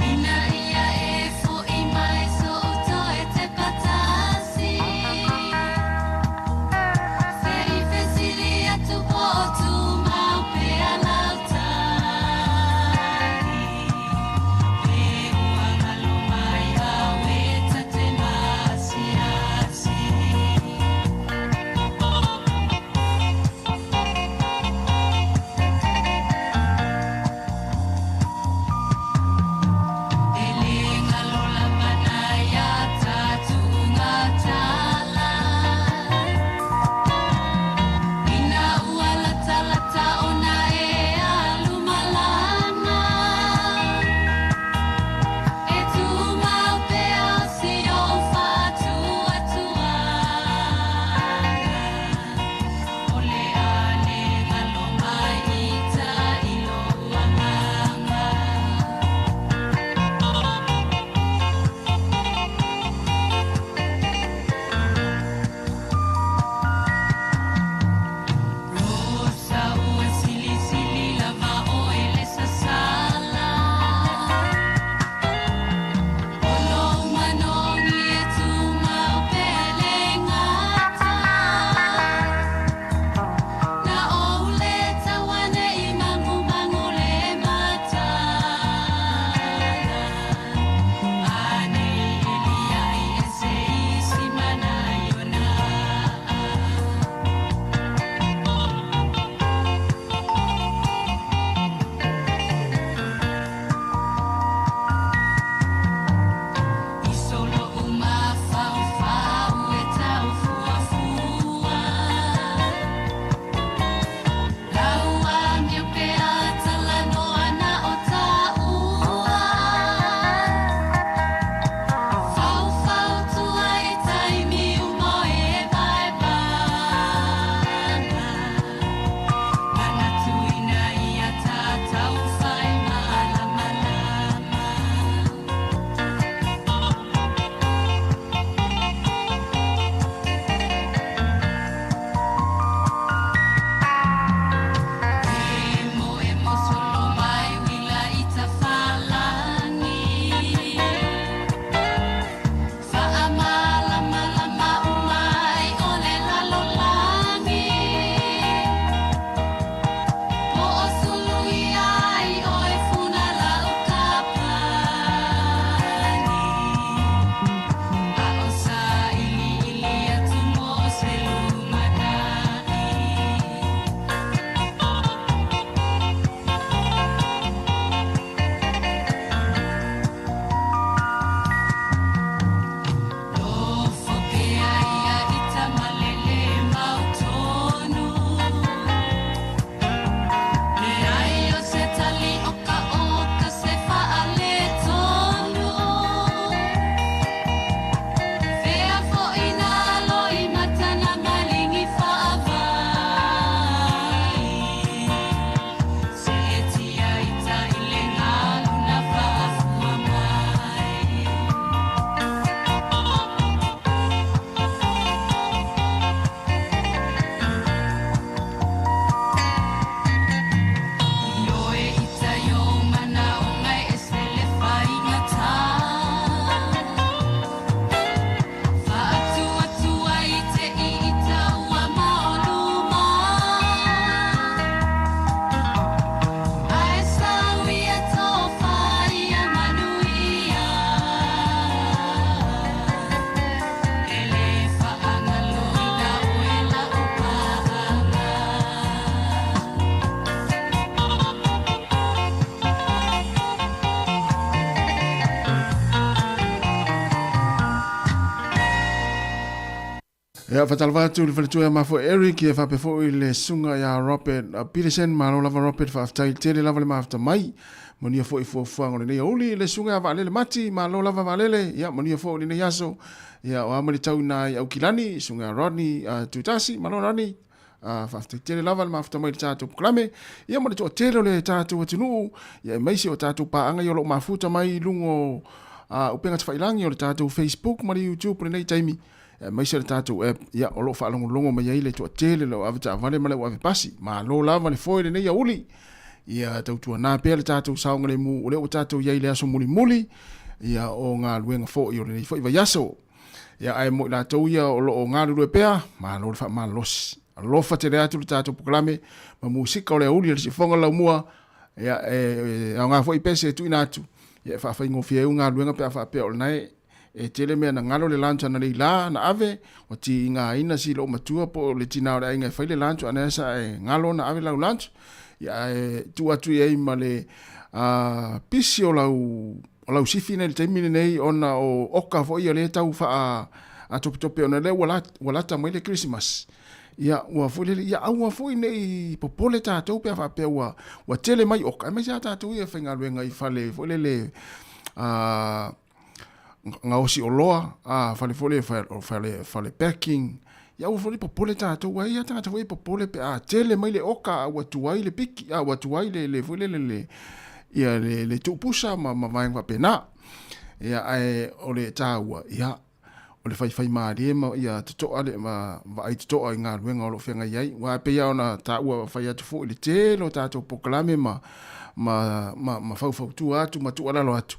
Ina Ia, faatalofa atu i le faletua ia Mafua Eric, ia faapea foi le susuga ia Robert Peterson. Malo lava Robert, faafetai tele lava le mafuta mai. Manuia foi fuafuaga o lenei aoauli. Le susuga ia Vaalele Mati, malo lava Vaalele, ia manuia foi lenei aso. Ia, o a mai le tau ina i Aukilani, susuga ia Rodney Tutasi, malo Rodney. Faafetai tele lava le mafuta mai i le tatou polokalame. Ia ma le toatele o le tatou atunuu, ia aemaise o tatou paaga ia o lo o mafuta mai i luga o upega tafailagi o le tatou Facebook ma le YouTube i lenei taimi, aemaise o le tatou app, ia o lo o faalogologo mai ai le toatele o le au avetaavale ma le au avepasi. Malo lava le foe i lenei aoauli. Ia tautuana pea le tatou saogalemu o lea ua tatou i ai i le aso mulimuli ia o galuega foi o lenei foi vaiaso. Ia ae mo i latou ia o lo o galulue pea, malo le faamalolosi. Alofa tele atu le tatou polokalame ma musika o le aoauli a le Siufofoga o le Laumua. Ia e aoga foi pese e tuuina atu ia e faafaigofie ai u galuega pe a faapea o lena e tele mea na galo le lunch ana leila na ave, ua tigaina si lou matua po o le tina o le aiga e fai le lunch ana sa e galo na ave lau lunch. Ia ae tuu atu i ai ma le pisi o lau sifi nei i le taimi lenei ona o oka foi ia lea e tau faa topetope ona lea ua lata mai le Kerisimasi. Ia ua foi lele, ia aua foi ne i popole tatou pe a faapea ua tele mai oka, aemaise lava tatou ia e faigaluega i fale foi lele gaosi oloa, fale foi lele fale packing. Ia aua foi ne i popole tatou, aua e i ai lava tagata foi ia e popole pe a tele mai le oka a ua tuai le piki, a ua tuai le foi lele le ia le tuupusa ma vaega faapena. Ia ae o le taua, ia o le faifaimalie ma ia totoa le ma vaai totoa i galuega o lo o feagai ai. Aua e pei lava ona taua fai atu foi i le tele o tatou polokalame ma ma faufautua atu ma tuualalo atu.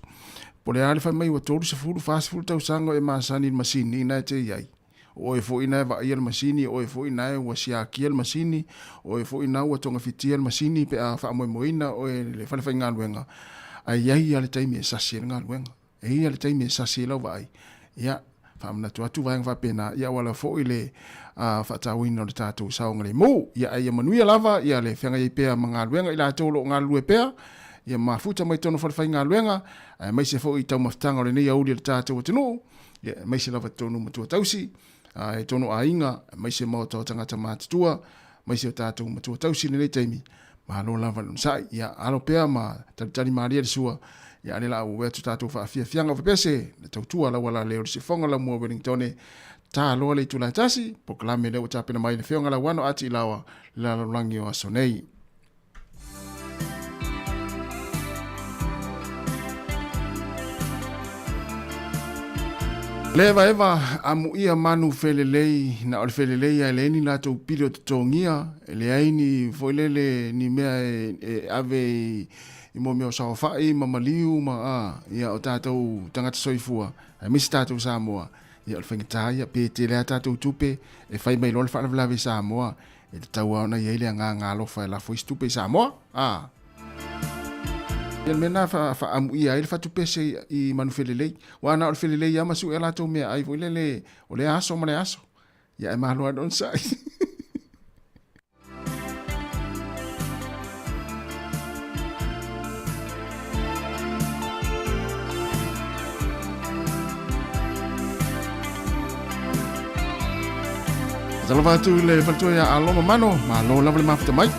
Po o le a le fai mai ua 30, 40 tausaga o e masani i le masini lena e te i ai. O oe foi lena e vaaia le masini, o oe foi lena ua siakia le masini, o oe foi lena ua togafitia le masini pe a faamoemoeina oe i le falefaigaluega, ae i ai lava le taimi e sasi ai le galuega. E i ai lava le taimi e sasi ai lau vaai. Ia, faamanatu atu vaega faapena, ia aua lava foi le faatauaina o le tatou saogalemu. Ia, ae ia manuia lava ia le feagai ai pea ma galuega i latou o lo o galulue pea, ia mafuta mai totonu o falefaigaluega, aemaise foi i taumafataga o lenei aoauli a le tatou atunuu. Ia, aemaise lava totonu o matua tausi, i totonu o aiga, aemaise maota o tagata matutua, aemaise o tatou matua tausi i lenei taimi, malo lava le onosai. Ia, alo pea ma talitali malie le sua, ia a o lea o le a ou atu tatou faafiafiaga o pepese, le tautua lauala lea o le sifoga lamua Wellingtone, ta loa le itula e tasi, polokalame lea ua tapena mai le Afioga Lauano a Tiilaoa, le lalolagi o aso nei. Le evaeva amuia manu felelei, na o le felelei ae leai ni latou pili o totogia, e leai ni foi lele ni mea e ave i mo mea o saofai ma maliu ma a ia o tatou tagata soifua, aemaise tatou Samoa, ia o le faigata ia pe tele a tatou tupe e fai mai loa le faalavelave i Samoa. E tatau lava ona i ai le agaga alofa e lafo ai se tupe i Samoa. A. Ia le mea lena e faaamuia ai le fatupese i Manufelelei. Aua na o le felelei lava ma sue a latou meaai foi lele o lea aso ma lea aso. Ia ae malo lava le onosai. Talofa atu i le faletua ia Aloma Mano, malo lava le mafuta mai.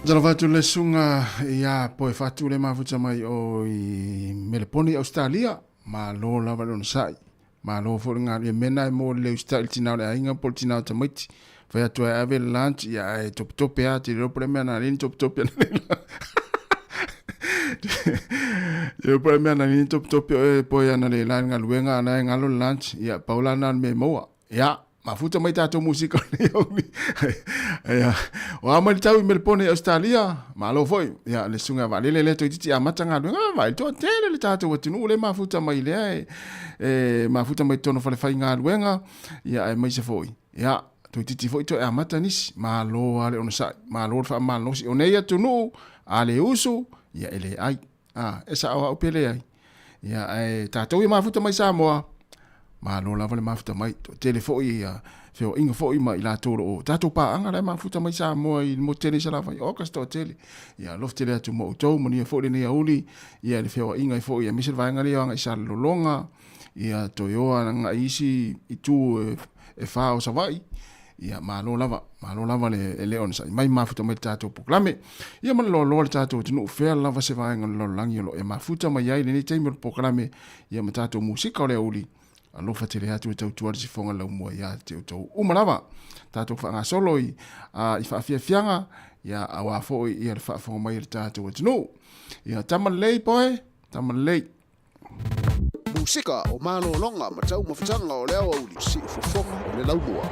Talofa atu le suga ia poe fatu le mafuta mai o i Meleponi, Australia. Malo lava le onosai. Malo foi le galue mena e mo le usitai i le tina o le aiga po o le tina o tamaiti. Fai atu ai ave le lunch ia ae topetope a te le iloa po o le mea na leni topetope ana le la. Te iloa po o le mea na leni topetope oe poe ana le la i le galuega ana e galo le lunch ia pau la na o le mea e maua. Ia, mafuta mai tatou musika o lenei aoauli. Ia, o a mai le tau i Melepone i Ausetalia, malo foi. Ia, le susuga ia Vaalele lea toeitiiti amata galuega, ah, vaai toatele le tatou atunuu lea e mafuta mai lea e, e mafuta mai totonu o falefaigaluega, ia aemaise foi. Ia, toeitiiti foi toe amata nisi, malo lava le onosai, malo le faamalosi. O nei atunuu, a le usu, ia e le ai. A, e sao au pe leai. Ia, ae tatou ia mafuta mai Samoa, malo lava le mafuta mai. Toatele foi ia feoaiga foi ma i latou o lo o tatou paaga la e mafuta mai Samoa i le motu tele i Salafai. Oka se toatele. Ia, alofa tele atu ma outou, manuia foi lenei aoauli, ia le feoaiga ai foi, aemaise le vaega lea o agai i Salelologa, ia Toioa agai isi itu e fa o Savaii. Ia, malo lava, malo lava le, le onosai mai mafuta mai le tatou polokalame. Ia ma le loaloa le tatou atunuu fea lava se vaega o le lalolagi o lo o e mafuta mai ai lenei taimi o le polokalame, ia ma tatou musika o le aoauli. Alofa tele atu e tautua le sifoga laumua ia te outou uma lava. Tatou faagasolo i, i faafiafiaga, ia auā foi ia le faafofoga mai a le tatou atunuu. Ia tama lelei poe, tama lelei. Musika o malologa ma taumafataga o le aoauli, siufofoga o le laumua.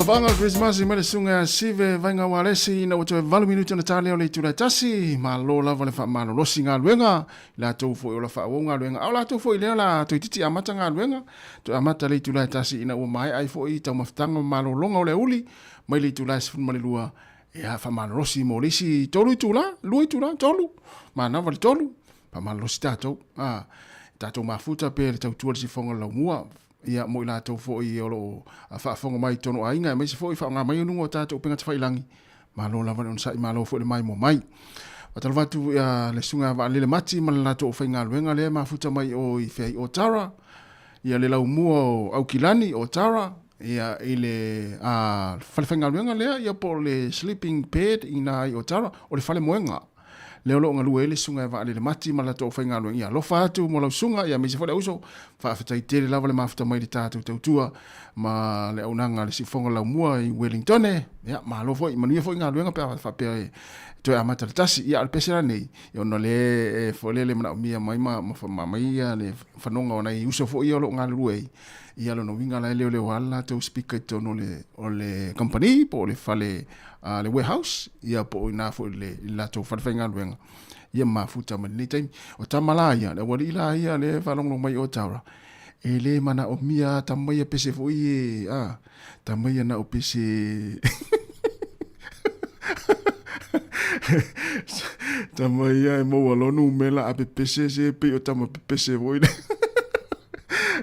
Vanga Christmas mai le suga ia Sive Vaiga Ualesi ina ua toe 8 minute ona ta lea o le itula e tasi. Malo lava le faamalolosi galuega i latou foi o la faaauau galuega a o latou foi lea o le a toeitiiti amata galuega. Toe amata le itula e tasi ina ua maea ai foi taumafataga ma malologa o le aoauli mai le itula e 12 ia faamalolosi mo le isi tolu itula, lua itula, tolu, manava le tolu, faamalolosi tatou. A, tatou mafuta pea le tautua le sifoga o le laumua ia mo i latou foi o lo o faafofoga mai i totonu o aiga, aemaise foi faaaoga mai luga o tatou upega tafailagi. Malo lava le onosai, malo foi le maimoa mai. Faatalofa atu ia le susuga ia Vaalele Mati ma le latou aufaigaluega lea e mafuta mai o i Feai o Tara, ia le laumua o Aukilani o Tara, ia i le falefaigaluega lea ia po o le sleeping pad i ina i Otara, o le falemoega. Lea o lo o galue ai le susuga ia Vaalele Mati ma le latou aufaigaluega. Ia alofa atu mo lau susuga, ia aemaise foi le auso. Faafetai tele lava le mafuta mai i le tatou tautua ma le auaunaga a le Siufofoga Laumua i Wellingtone. Ia, malo foi, manuia foi galuega pe a faapea e toe amata le tasi. Ia, o le pese la nei, ia ona o lea e foi lele manaomia mai ma mai ia le fanoga o nai uso foi ia o lo o galulue ai. Ia, lona uiga la e leoleo lava le latou speaker i totonu o le company po o le fale le warehouse, ia po o i ina foi i le latou fale faigaluega, ia mafuta mai lenei taimi. O tama la ia, le aualii la ia lea e faalogologo mai i Otaura, e le manaomia tama ia pese foi e, a, tama ia na o pese tama ia e maua loa numera a pepese se pei o tama pepese foi le.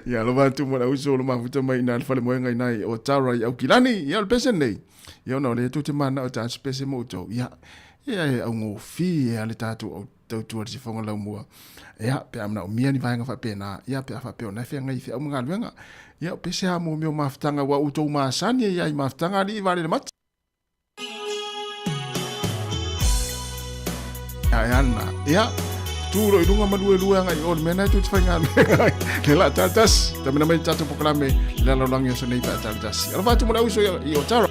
Ia alofa atu mo le auso o lo mafuta mai ina le falemoega ina i Otara i Aukilani. Ia o le pese nei. Ia ona o lea tou te mananao e tatou pese mo outou. Ia, ia e augofie a le tatou au tautua i le sifoga laumua. Ia, pe a manaomia ni vaega faapena, ia pe a faapea o na e feagai i feau ma galuega. Ia, o pese a mo mea o mafutaga ua outou masani ai i mafutaga alii vale le mati. Ia, e ana. Ia, tu ro i runga ma lue lue anga i o le mea nei tu te whainga ai. Le la tātas, tamena mai tātou pokalame, le la laulangi o sa nei pā tātas. Alofa atu mo le auso i Otara.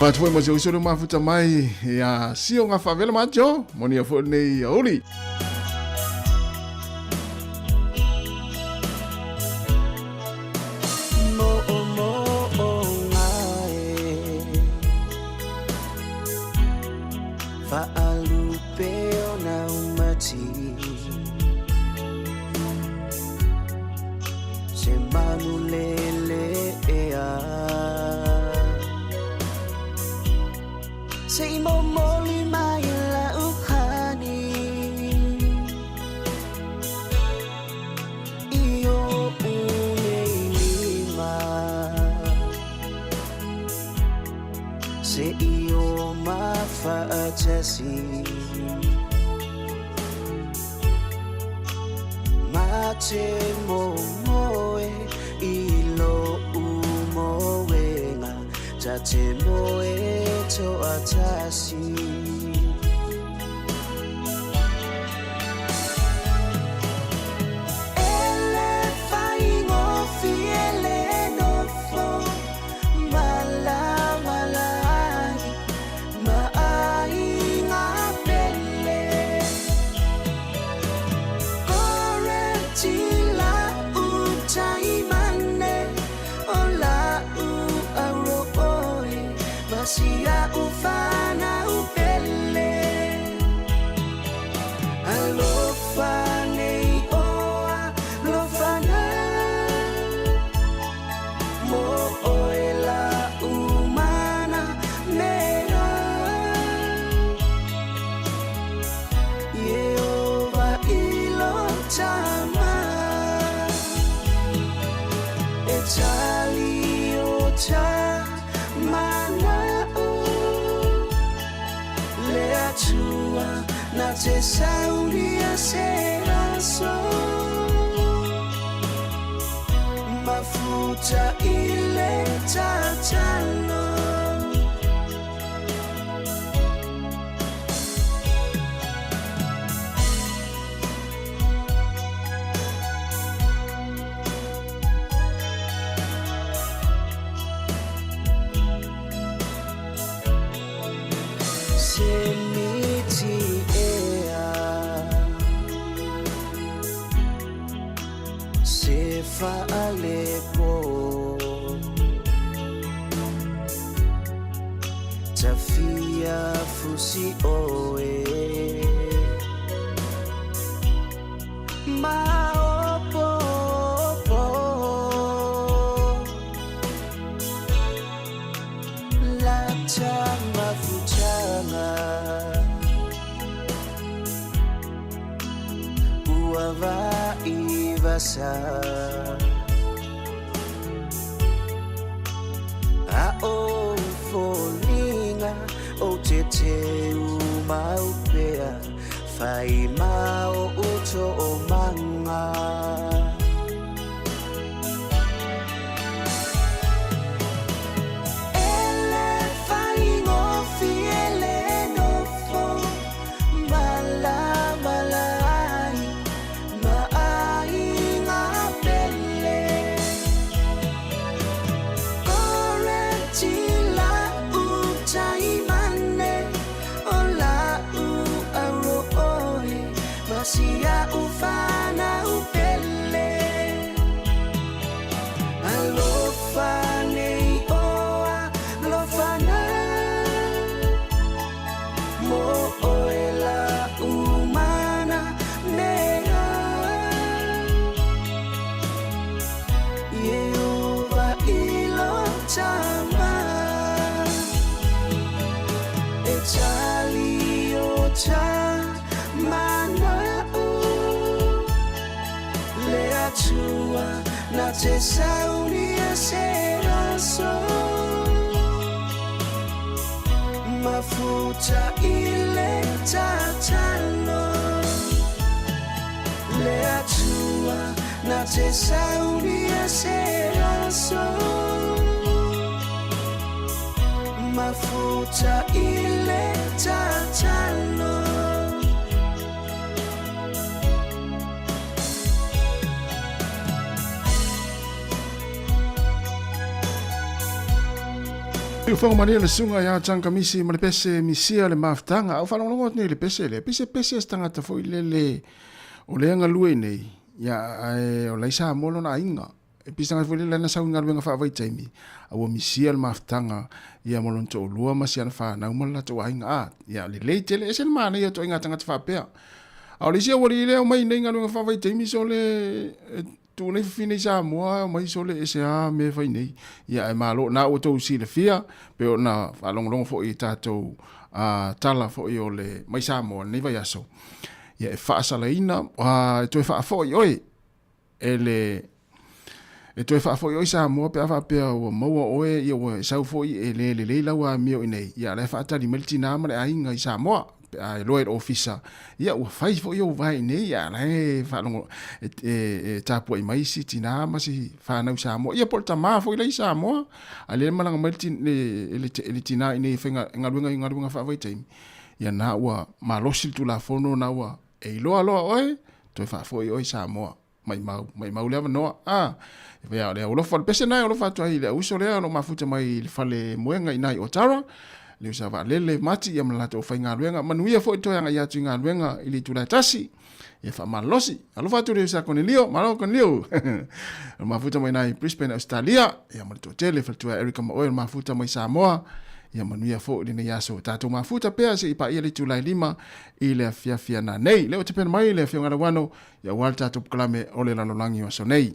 Atu foi mo se uso le mafuta mai ia sio ngā whawela macho, moni a foi nei ia uri. Se manu lele ea Se i momoli mai la uhani I o unei lima Se i o mafaatasi Ma te momoe i lo umoenga Ta te moe toatasi Te sauria se aso Mafuta i le tatalo Se miti ea Se faalepo. Tafia fusi oe Maopo La tanga futanga Ua vai vasa A o folinga o te te umaupea Whai mao uto o manga Ele whai ngofi ele nofo Mala mala ai Ma ai ngā pele Kore tila utai mane O la u aro oe Masia ufana upele Alofa nei oa Alofa na Mo oe la umana mea Yehova ilo tama E tali o ta mana o Le atua na te saunia sera so Mafuta ile tatalo Le atua na te saunia sera so Mafuta ile tatalo I whango mania le sunga ia tanga misi ma le pese misia le mafutanga. Au whalongolongo atu nei le pese le. Pese pese as tangata fo i lele o le anga lue nei. Ia ae o laisa molo na inga. E pisa tangata fo i lele na sau ngaluenga whaawai taimi. Aua misia le mafutanga ia molonto o lua masia na whanau ma lato ainga. A, ia le lei tele ese le mana ia to inga tangata whapea. A o le isia wali leo mai nei ngaluenga whaawai taimi so le tu nei fini Samoa mai so le ese a me fai nei. Ia e malo na o tou si le fia pe o na whalongolongo fo i tātou tala fo i o le mai Samoa nei vai aso. Ia e whaasalaina e toe whaafoi oi e le e toe whaafoi oi Samoa pe a whaapea ua maua oe ia ua sau fo i e le le leila ua mio i nei. Ia le whaatali mai tina ma le ainga i Samoa pe a e loe le ofisa. Ia ua fai fo i o vai nei ia le whaalongo e tāpua i mai si tina ma si whanau Samoa. Ia po le tamā fo i lei Samoa. A le malanga mai le tina i nei whainga ngaluenga i ngaluenga whaawai taimi. Ia nā ua malosi le tulafono nā ua e iloa loa oe toe whaafoi oi Samoa. Mai mau lea noa. A, e whai lea ulofa le pese nai ulofa atu ai le uso lea lo mafuta mai le fale moenga i nai o tara. Le usa wa lele mati ia malato o whai ngaluenga. Manuia fo i toi anga ia atu i ngaluenga i le tūlai tasi. Ia wha malosi. Alofa atu le usa Konelio. Malo Konelio. Lo mafuta mai nai Brisbane, Australia. Ia ma le tōtele whaltua Erika Maoe lo mafuta mai Samoa. Ia manuia fo i le aso. Tātou mafuta pea se i pa ia le tūlai lima i le fiafia nā nei. Leo te pena mai le afia ngara wano. Ia wale tātou pukalame o le lalolangi o aso nei.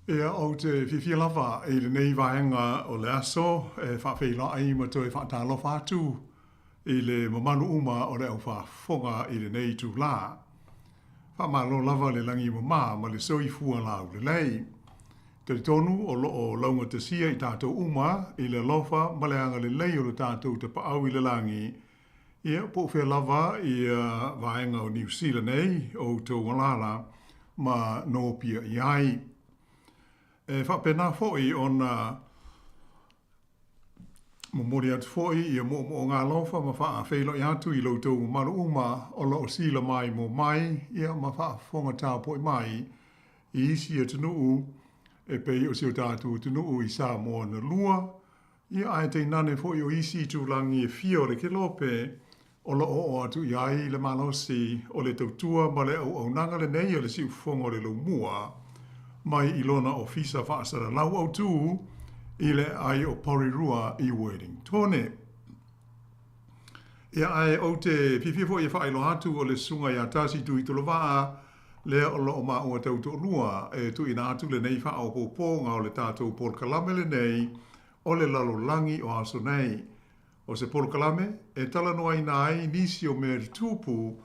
Ia, ou te fiafia lava i lenei vaega o le aso e faafeiloai ma toe faatalofa atu i le mamalu uma o le aufaafofoga i lenei itulā. Faamalo lava le lagi mama ma le soifua laulelei. Talitonu o lo o laugatasia i tatou uma i le alofa ma le agalelei o le tatou Tapaau i le Lagi, ia, po o fea lava ia vaega o Niu Sila nei o outou alaala ma nopia i ai. E faapena foi ona momoli atu foi ia moomooga alofa ma faafeiloai atu i lo outou mamalu uma o lo o sila mai mo mai ia ma faafofoga tapuai mai i isi atunuu e pei o si o tatou atunuu i Samoa na lua, Ia, ae tainane foi o isi itulagi e fia o le kelope o lo o oo atu i ai le malosi o le tautua ma le auaunaga lenei a le Siufofoga o le Laumua mai i lona ofisa faasalalau autu i le aai o Porirua i Wellingtone. Ia, ae ou te fiafia foi e faailoa atu o le Susuga ia Tasi Tuitolovaa lea o lo o maua tautoalua e tuuina atu lenei faaopoopoga o le tatou polokalame lenei o le lalolagi o aso nei. O se polokalame e talanoaina ai nisi o mea tutupu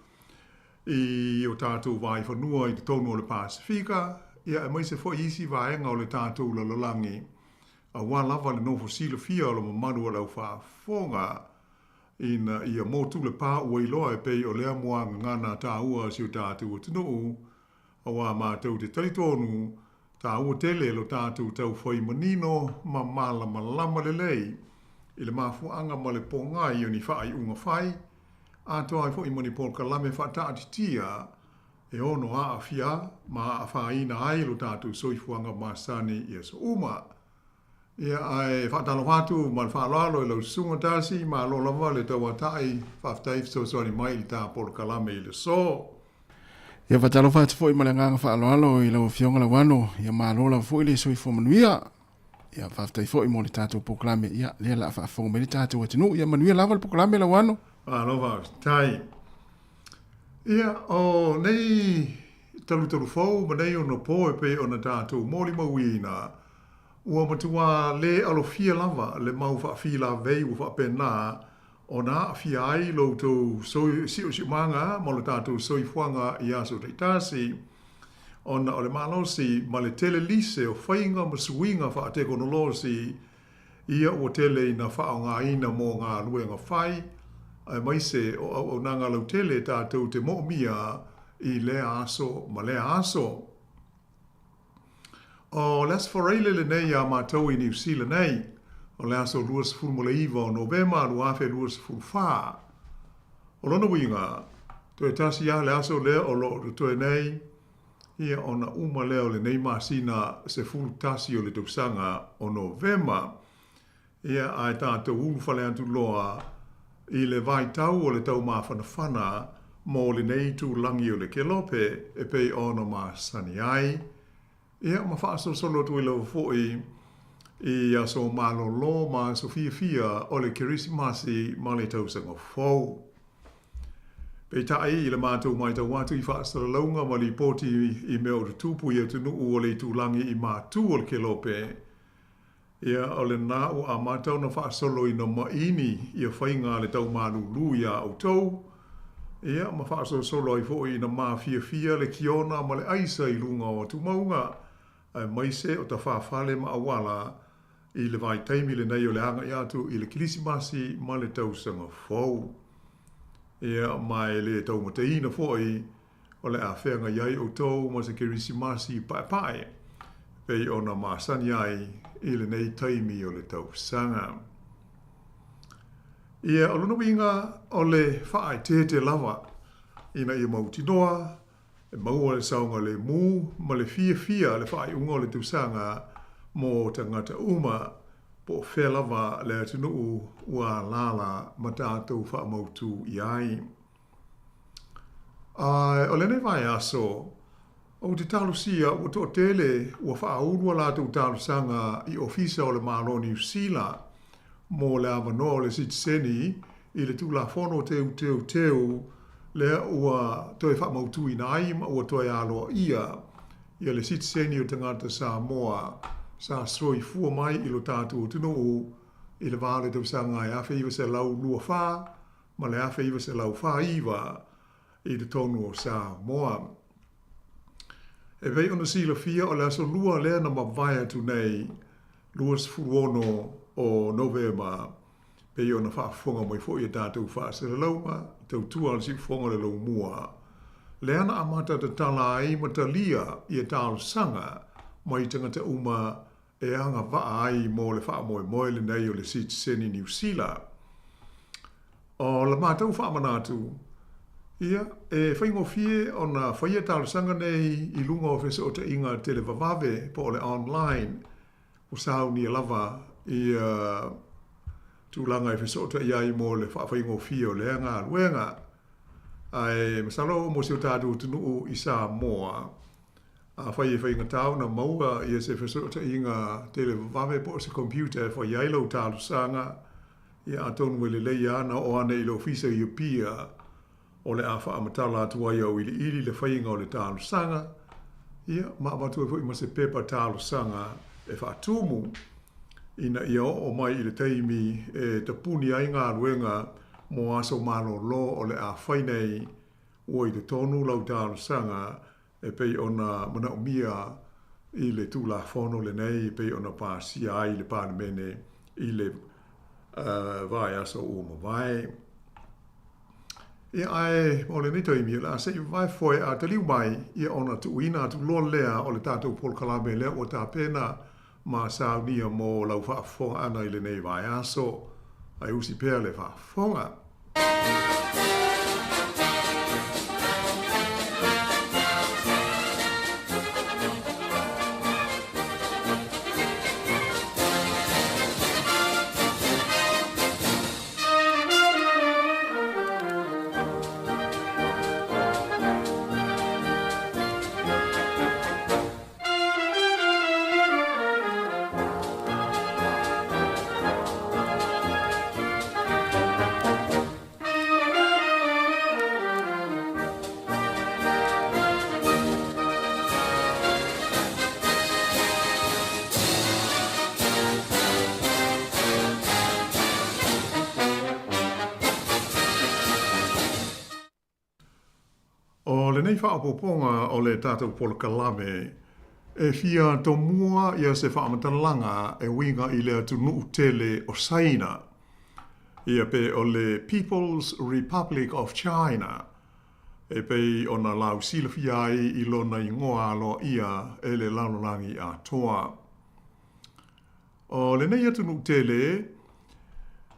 i o tatou vaifanua i totonu o le Pasefika, ia aemaise foi isi vaega o le tatou lalolagi, aua lava le nofo silafia o le mamalu o le aufaafofoga ina ia motu le pā ua iloa e pei o lea muagagana taua a si o tatou atunuu, auā matou te talitonu, tāua tele lo tatou taufai manino ma mālamalama lelei i le mafuaaga ma le pōgai o ni faaiuga fai, atoa ai foi ma ni polokalame faataatitia e ono aafia ma afaina ai lo tatou soifuaga masani i aso uma. Ia, ae faatalofa atu ma le faaaloalo i lau susuga Darcy, malo lava le tauatai, faafetai fesoasoani mai i le ta polokalame i le aso. Ia faatalofa atu foi ma le agaga faaaloalo i lau Afioga Lauano, ia malo lava foi le soifua manuia. Ia faafetai foi mo le tatou polokalame, ia lea la faafofoga mai le tatou atunuu. Ia manuia lava le polokalame Lauano. Malo faafetai. Ia, o nei talutalu fou ma nei ono po e pei ona tatou molimauina, Ua matuā lē alofia lava le mau faafilavei ua faapena ona aafia ai lo outou siosiomaga ma lo tatou soifuaga i aso taitasi, ona o le malosi ma le tele lise o faiga ma suiga faatekonolosi ia ua tele ina faaaogaina mo galuega fai, aemaise o auaunaga lautele tatou te moomia i lea aso ma lea aso. O le Aso Faraile lenei iā matou i Niu Sila nei, o le aso 29 o Novema 2024. O lona uiga, toe tasi lava le aso lea o lo o totoe nei, ia ona uma lea o lenei masina 11 o le tausaga o Novema. Ia, ae tatou ulufale atu loa i le vaitau o le taumafanafana mo lenei itulagi o le Kelope e pei ona masani ai, ia, ma faasolosolo atu ai lava foi i aso malolo ma aso fiafia o le Kerisimasi ma le Tausaga Fou. Peitai, i le matou matau atu i faasalalauga ma lipoti i mea o tutupu i atunuu o le itulagi i matu o le Kelope, Ia, o lena ua amata ona faasoloina maini ia faiga a le taumalūlū iā outou, ia, ma faasolosolo ai foi ina mafiafia le kiona ma le aisa i luga o atumauga, aemaise o tafafale ma auala i le vaitaimi lenei o le agai atu i le Kilisimasi ma le Tausaga Fou. Ia, ma e le taumateina foi O le a feagai ai outou ma se Kerisimasi paepae, pei ona masani ai i lenei taimi o le tausaga. Ia, o lona uiga, o le faaeteete lava ina ia mautinoa e maua le saogalemu ma le fiafia le faaiuga o le tausaga mo tagata uma, po o fea lava le atunuu ua alaala ma tatou faamautu i ai. A o lenei vaiaso, ou te talosia ua toatele ua faaulu a latou talosaga i Ofisa o le Malo o Niu Sila mo le avanoa o le sitiseni i le Tulafono Teuteuteu lea ua toe faamautuina ai ma ua toe aloaia ia le sitiseni o tagata Samoa sa soifua mai i lo tatou atunuu i le va o le tausaga e 1924 ma le 1949 i totonu o Samoa. E pei ona silafia o le aso lua lea na mavae atu nei, 26 o Novema, pei ona faafofoga mai foi i a tatou faasalalauga, tautua a le siufofoga o le laumua, lea na amata tatala ai ma talia ia talosaga mai tagata uma e agavaa ai mo le faamoemoe lenei o le sitiseni Niu Sila. O la matou faamanatu, ia, e faigofie ona faia talosaga nei i luga o fesootaiga televavave po o le online, ua saunia lava ia tulaga e fesootai ai mo le faafaigofie o lea galuega. Ae masalo mo si o tatou atunuu i Samoa, afai e faigata ona maua ia se fesootaiga televavave po o se computer e fai ai lau talosaga, ia atonu e lelei lava ona oo ane i le ofisa i Apia o le a faamatala atu ai auiliili le faiga o le talosaga, ia, ma avatu ai foi ma se pepa talosaga e faatumu ina ia oo mai i le taimi e tapuni ai galuega mo aso malolo o le a fai nei ua i totonu lau talosaga e pei ona manaomia i le Tulafono lenei e pei ona pasia ai i le Palemene i le vaiaso ua mavae. Ia, ae mo lenei taimi, o le a se i vavae foe a taliu mai, ia ona tuuina atu loa lea o le tatou polokalame lea ua tapena ma saunia mo lau faafofoga ʻana i lenei vaiaso. Ae usi pea le faafofoga. O lenei faaopoopoga o le tatou polokalame, e fia tomua ia se faamatalaga e uiga i le atunuu tele o Saina, ia pe o le People's Republic of China, e pei ona lausilafia ai i lona igoa aloaia e le lalolagi atoa. O lenei atunuu tele,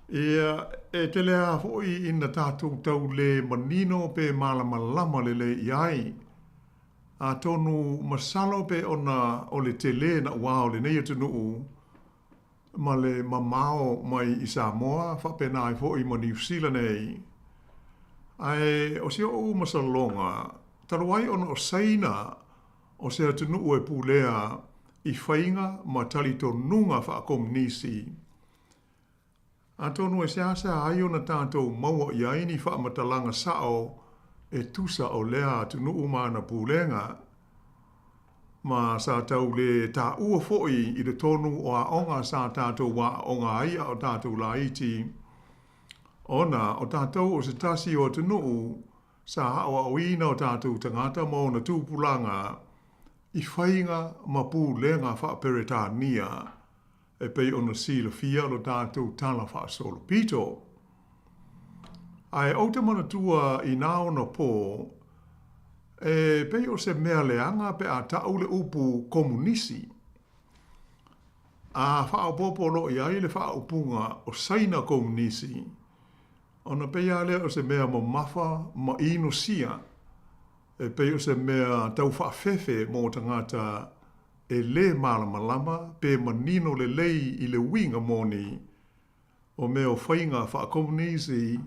ia, e tele lava foi ina tatou tau le manino pe malamalama lelei i ai. Atonu masalo pe ona o le tele naʻauao o lenei atunuu ma le mamao mai i Samoa faapena ai foi ma Niu Sila nei. Ae o si oʻu masaloga, talu ai ona o Saina o se atunuu e pulea i faiga ma talitonuga faakomunisi. Atonu e seasea ai ona tatou maua i ai ni faamatalaga sao e tusa o lea atunuu ma ana pulega. Ma sa tau le taua foi i totonu o aoga sa tatou aooga ai a o tatou laiti, ona o tatou o se tasi o atunuu Sa aoaoina o tatou tagata ma ona tupulaga i faiga ma pulega faa-Peretania e pei ona silafia lo tatou tala faasolopito. Ae ou te manatua i nā ona pō, e pei o se mea leaga pe a ta'u le upu komunisi. A faaopoopo loa i ai le faaupuga o Saina Komunisi, Ona pei lava lea o se mea mamafa ma inosia, e pei o se mea tau faafefe mo tagata e lē malamalama pe manino lelei i le uiga moni o mea o faiga faakomunisi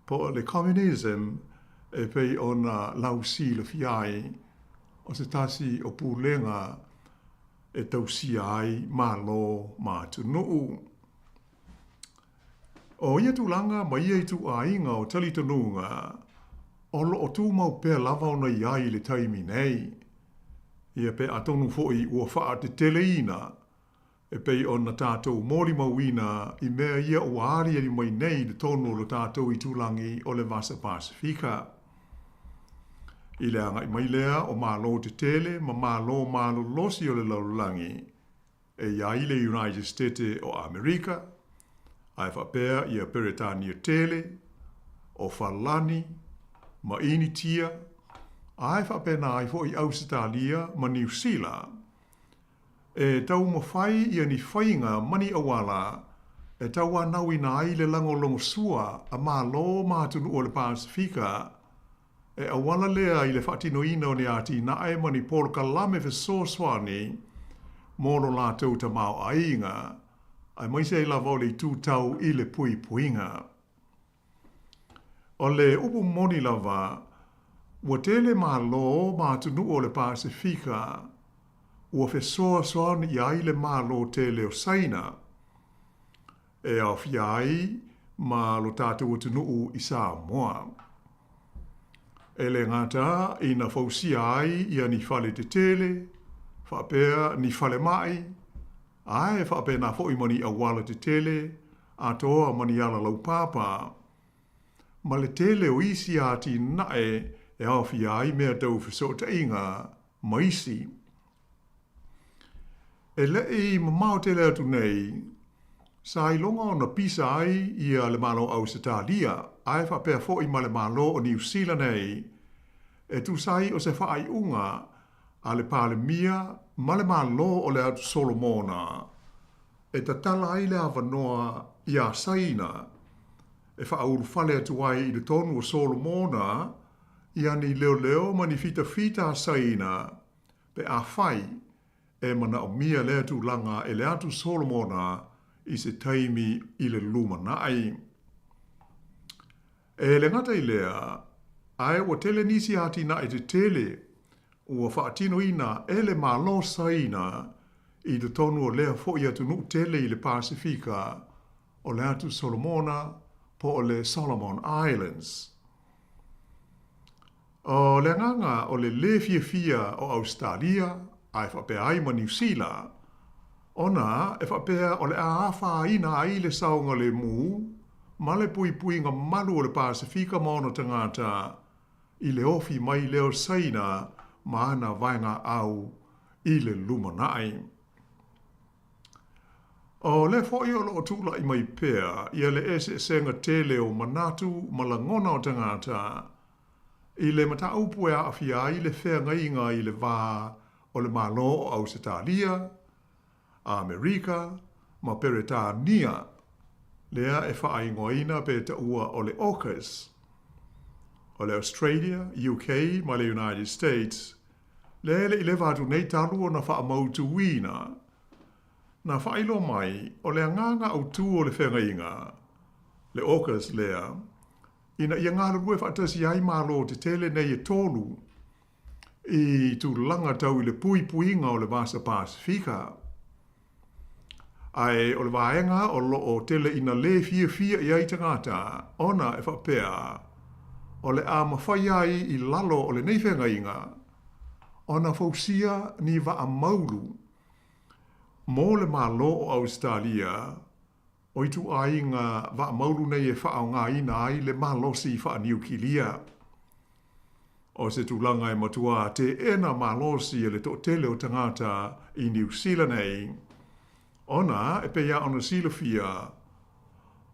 po o le communism e pei ona lausilafia ai o se tasi o pulega e tausia ai Malo ma atunuu. O ia tulaga ma ia ituaiga o talitonuga, o lo o tumau pea lava ona i ai i le taimi nei. Ia pe atonu foʻi ua faateteleina e pei ona tatou molimauina i mea ia ua aliali mai nei i totonu o lo tatou itulagi o le Vasa Pasefika. I le agai mai lea o Malo tetele ma Malo malolosi o le lalolagi, e i ai le United State o Amerika, ae faapea ia Peretania tele, o Falani, ma Initia, ae faapena ai foʻi Ausetalia ma Niu Sila. E taumafai ia ni faiga ma ni auala e tauanauina ai le lagolagosua a Malo ma atunuu o le Pasefika E auala lea i le faatinoina o ni atinae ma ni polokalame fesoasoani mo lo latou tamaoaiga, aemaise ai lava o le itu tau i le puipuiga. O le upu moni lava, ua tele Malo ma atunuu o le Pasefika ua fesoasoani i ai le Malo tele o Saina, e aofia ai ma lo tatou atunuu i Samoa. E le gata ina fausia ai ia ni fale tetele, faapea ni falemai, ae faapena foi ma ni auala tetele atoa ma ni ala laupapa, ma le tele o isi atinae e aofia ai mea tau fesootaiga ma isi. E le i mamao tele atu nei, sa iloga ona pisa ai ia le Malo o Ausetalia, ae faapea foi ma le Malo o Niu Sila nei, e tusa ai o se faaiuga a le Palemia ma le Malo o le Atu Solomona e tatala ai le avanoa iā Saina e faaulufale atu ai i totonu o Solomona ia ni leoleo ma ni fitafita a Saina pe afai e manaomia lea tulaga e le Atu Solomona i se taimi i le lumanai. E le gata i lea, ae ua tele nisi atinae tetele ua faatinoina e le Malo Saina i totonu o lea foi atunuu tele i le Pasefika o le Atu Solomona po o le Solomon Islands. O le agaga o le lē fiafia o Ausetalia ae faapea ai ma Niu Sila, ona e faapea o le a afaina ai le saogalemu ma le puipuiga malu o le Pasefika ma ona tagata i le ofi mai lea o Saina ma ana vaegaau i le lumanai. O lea foi o lo o tulai mai pea ia le eseesega tele o manatu ma lagona o tagata i le mataupu e aafia ai le feagaiga i le va o le Malo o Ausetalia, Amerika ma Peretania, lea e faaigoaina pe taua o le AUKUS, o le Australia, UK ma le United States, lea e le i leva atu nei talu ona faamautuina. Na faailoa mai, o le agaga autū o le feagaiga, le AUKUS lea, ina ia galulue faatasi ai Malo tetele nei e tolu i tulaga tau i le puipuiga o le Vasa Pasefika. Ae o le vaega o lo o tele ina lē fiafia i ai tagata ona e faapea o le a mafai ai i lalo o lenei feagaiga ona fausia ni vaa maulu mo le Malo o Ausetalia o ituaiga vaa maulu nei e faaaogaina ai le malosi faaniukilia. O se tulaga e matuā teena malosi e le toatele o tagata i Niu Sila nei, ona e pei lava ona silafia,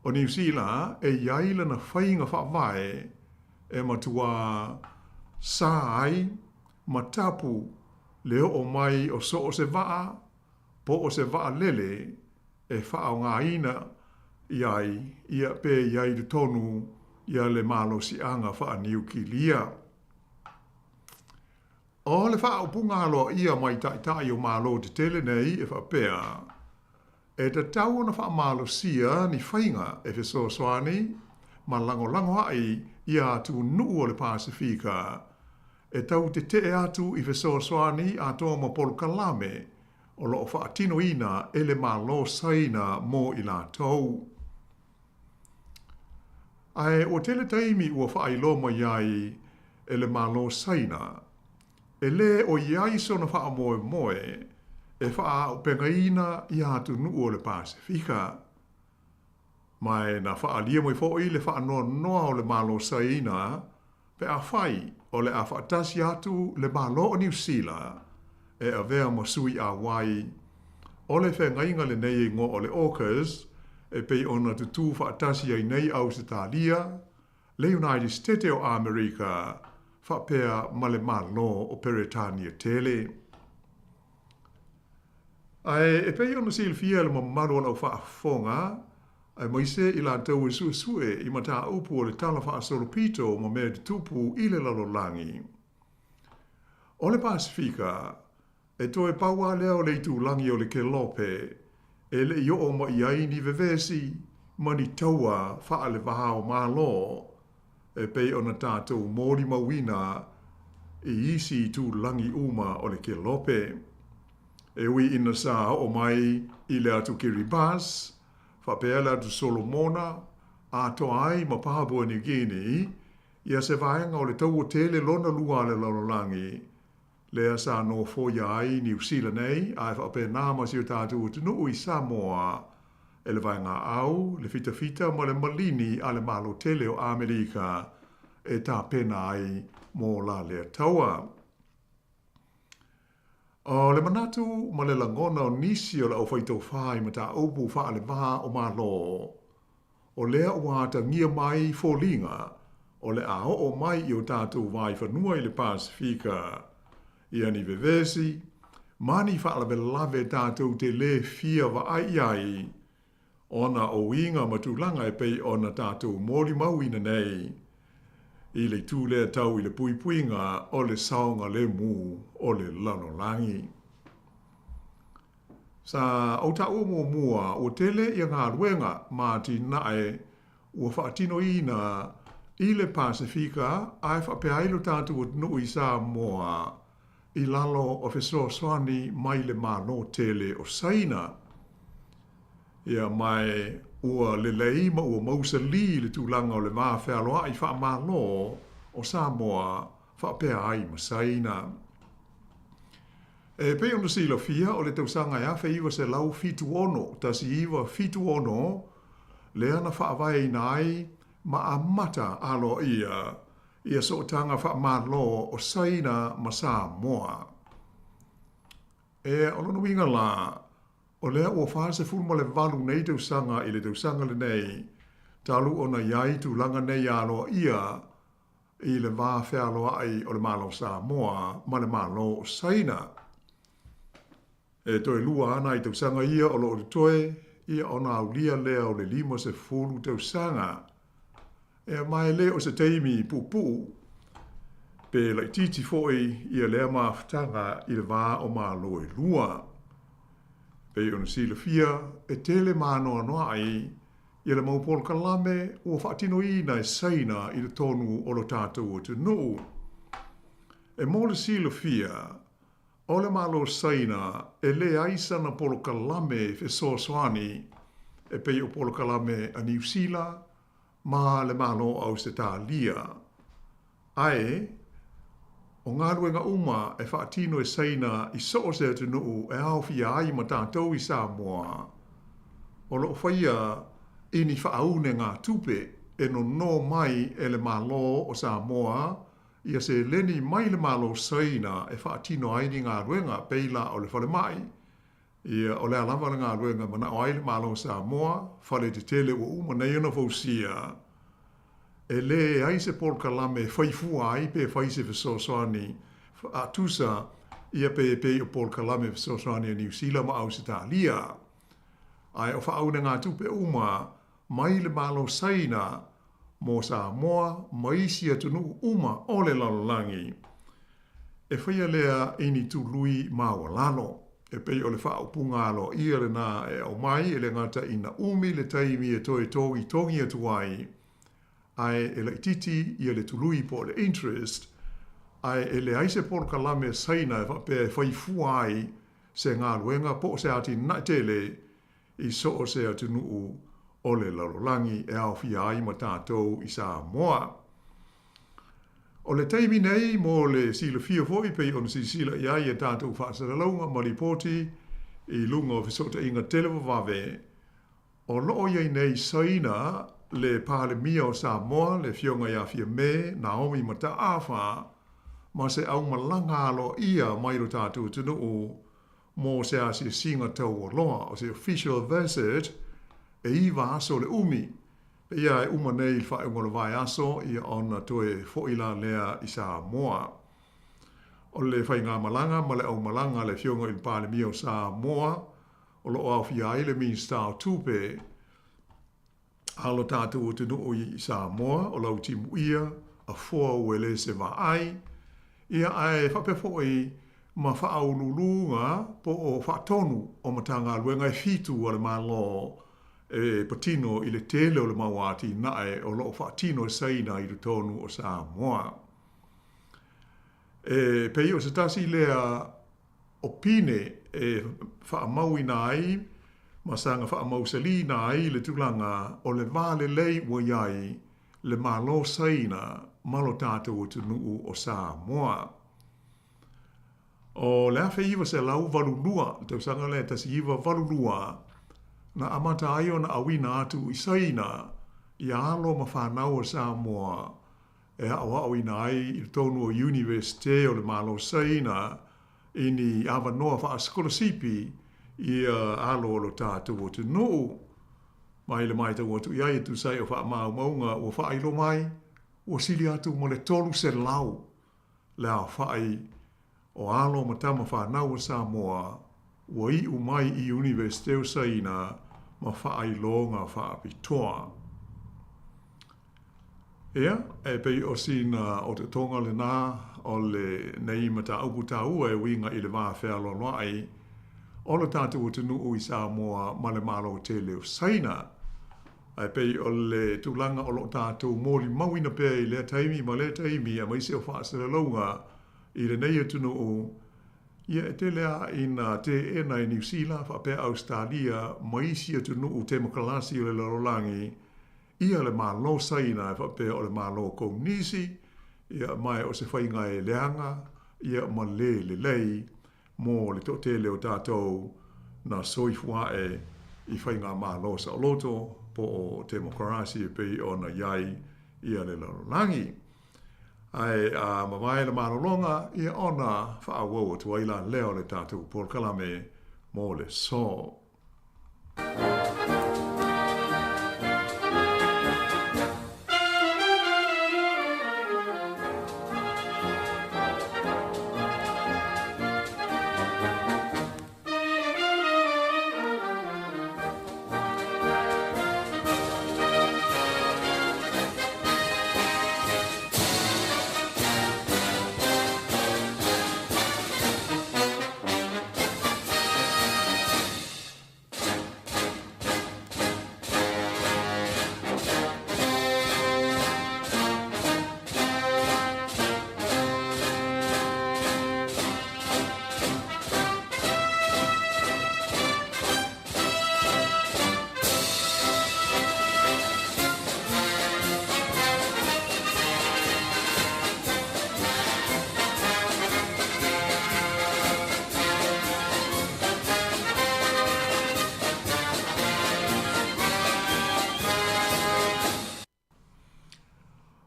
o Niu Sila e i ai lana faiga faavae e matuā sa ai ma tapu le oo mai o so o se vaa po o se vaalele e faaaogaina i ai ia pe i ai i totonu ia le malosiaga faaniukilia. O le faaupuga aloaia mai taitai o Malo tetele nei e faapea, e tatau ona faamalosia ni faiga e fesoasoani ma lagolago ai ia atunuu o le Pasefika e tau tetee atu i fesoasoani atoa ma polokalame o lo o faatinoina e le Malo Saina mo i latou. Ae ua tele taimi ua faailoa mai ai e le Malo Saina, e lē o i ai sona faamoemoe e faaaupegaina i atunuu o le Pasefika. Ma e na faaalia mai foʻi le faanoanoa o le Malo Saina pe afai o le a faatasi atu le Malo o Niu Sila e avea ma sui auai o le feagaiga lenei e igoa o le AUKUS e pei ona tutū faatasi ai nei Ausetalia, le United Stete o Amerika faapea ma le Malo o Peretania tele. Ae e pei ona silafia e le mamalu o lau faafofoga, aemaise i latou e suesue i mataupu o le Tala Faasolopito ma mea tutupu i le lalolagi. O le Pasefika, e toe pau lava lea o le itulagi o le Kelope e le i oo mai i ai ni vevesi ma ni taua faale-va o Malo e pei ona tatou molimauina i isi itulagi uma o le Kelope. E ui ina sa oo mai i le atu Kiribati, faapea le atu Solomona, atoa ai ma Papua New Guinea, ia se vaega o le taua tele lona lua a le lalolagi, lea sa nofoia ai Niu Sila nei, ae faapena ma si o tatou atunuu i Samoa, e le vaegaau, le fitafita ma le malini a le Malo tele o Amerika e tapena ai mo la lea taua. O le manatu ma le lagona o nisi o le aufaitofa i mataupu faale-va o Malo, o lea ua atagia mai foliga o le a oo mai i o tatou vaifanua i le Pasefika, ia ni vevesi ma ni faalavelave tatou te lē fia vaai i ai, ona o uiga ma tulaga e pei ona tatou molimauina nei i le itu lea tau i le puipuiga o le saogalemu o le lalolagi. Sa ou taua muamua ua tele ia galuega ma atinae ua faatinoina i le Pasefika ae faapea ai lo tatou atunuu i Samoa i lalo o fesoasoani mai le Malo tele o Saina. Ia mae ua lelei ma ua mausali le tulaga o le va fealoai faamalo o Samoa faapea ai ma Saina. E pei ona silafia o le tausaga e 1976, 1976, lea na faavaeina ai ma amata aloaia ia sootaga faamalo o Saina ma Samoa. E, o lona uiga la, o lea ua 48 nei tausaga i le tausaga lenei talu ona i ai tulaga nei aloaia i le va fealoai o le Malo o Samoa ma le Malo o Saina. E toe lua ana i tausaga ia o lo o totoe, ia ona aulia lea o le 50 tausaga. Ea ma e le o se taimi puupuu pe laitiiti foi ia lea mafutaga i le va o Malo e lua. Pei ona silafia, e tele maanoanoaʻi ia le mau polokalame ua faatinoina e Saina i totonu o lo tatou atunuu. E mo le silafia, o le Malo Saina e leai sana polokalame fesoasoani e pei o polokalame a Niu Sila ma le Malo o Ausetalia. Ae, o galuega uma e faatino e Saina i so o se atunuu e aofia ai ma tatou i Samoa, o lo o faia i ni faaunegatupe e nonō mai e le Malo o Samoa ia seleni mai le Malo Saina e faatino ai ni galuega pei la o le falemai, Ia, o le a lava le galuega e manao ai le Malo o Samoa, fale tetele ua uma nei ona fausia, e leai se polokalame e fai fua ai pe fai se fesoasoani faatusa ia pe pei o polokalame fesoasoani a Niu Sila ma Ausetalia. Ae o faaunegatupe uma mai le Malo Saina mo Samoa ma isi atunuu uma o le lalolagi. E faia lea i ni tului maualalo, e pei o le faaupuga aloaia lena e aumai e le gata ina umi le taimi e toe togitogi atu ai, ae e laitiiti ia le tului po o le interest, ae e leai se polokalame a Saina e faapea e fai fua ai se galuega po o se atinae tele i so o se atunuu o le lalolagi e aofia ai ma tatou i Samoa. O le taimi nei mo le silafia foi pei ona silasila i ai a tatou faasalalauga ma lipoti i luga o fesootaiga televavave, o lo o i ai nei Saina le Palemia o Samoa, le Afioga ia Fiame Naomi Mataafa, ma se aumalaga aloaia mai lo tatou atunuu mo se asiasiga taualoa, o se official visit e 9 aso le umi. Pei e uma nei i le faaiuga o le vaiaso ia ona toe fo'i la lea i Samoa. O le faigamalaga ma le aumalaga a le Afioga i le Palemia o Samoa o lo o aofia ai le Minisita o Tupe a lo tatou atunuu i Samoa o Lautimuia Afoa Uelese Vaai, ia ae faapea foi ma faauluuluga po o faatonu o Matagaluega e 7 a le Malo e patino i le tele o le mau atinae o lo o faatino e Saina i totonu o Samoa. E pei o se tasi lea o pine e faamauina ai ma saga faamausalina ai le tulaga o le va lelei ua i ai le Malo Saina ma lo tatou atunuu o Samoa. O le 1982, le tausaga lea 1982, na amata ai ona auina atu i Saina ia alo ma fanau a Samoa e aoaoina ai i totonu o Iunivesite o le Malo Saina i ni avanoa faasikolasipi ia alo o lo tatou atunuu. Mai le matau atu i ai e tusa ai o faamaumauga ua faailo mai, ua sili atu ma le 300 le aofai o alo ma tama fanau a Samoa ua iu mai i Iunivesite o Saina ma faailoga faapitoa. Ia, e pei o sina otootoga lenā o lenei mataupu taua e uiga i le va fealoaloai o lo tatou atunuu i Samoa ma le Malo tele o Saina. Ae pei o le tulaga o lo o tatou molimauina pea i lea taimi ma lea taimi aemaise o faasalalauga i lenei atunuu, ia e tele lava ina teena e Niu Sila faapea Ausetalia ma isi atunuu temokalasi o le lalolagi ia le Malo Saina e faapea o le Malo Komunisi, ia ma o se faiga e leaga ia ma le lelei mo le toatele o tatou na soifua ae i faigamalo saoloto po o temokarasi e pei ona i ai ia le lalolagi. Ae a mavae le malologa, ia ona faaauau atu ai la lea o le tatou polokalame mo le aso.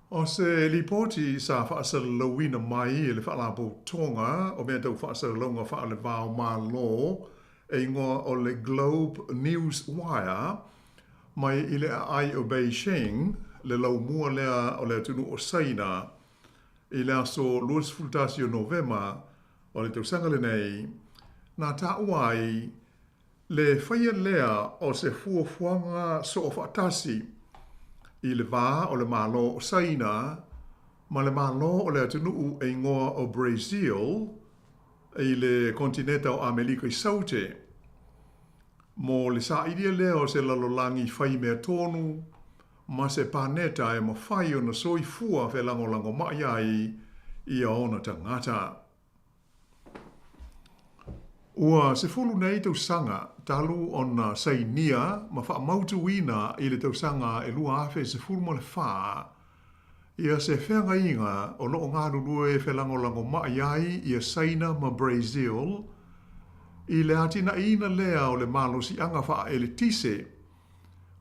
O se lipoti sa faasalalauina mai e le Faalapotopotoga o Mea Tau Faasalalauga Faalevao Malo e igoa o le Globe News Wire mai i le aai o Beijing, le laumua lea o le atunuu o Saina, i le aso 21 o Novema o le tausaga lenei, na taua ai le faia lea o se fuafuaga soofaatasi i le va o le Malo o Saina ma le Malo o le atunuu e igoa o Brazil i le konetineta o Amelika i Saute, mo le sailia lea o se lalolagi fai mea tonu ma se paneta e mafai ona soifua felagolagomai ai ia ona tagata. Ua 10 nei tausaga talu ona sainia ma faamautuina i le tausaga e 2014. Ia se feagaiga o lo o galulue felagolagomai ai ia Saina ma Brazil i le atinaeina lea o le malosiaga faaeletise,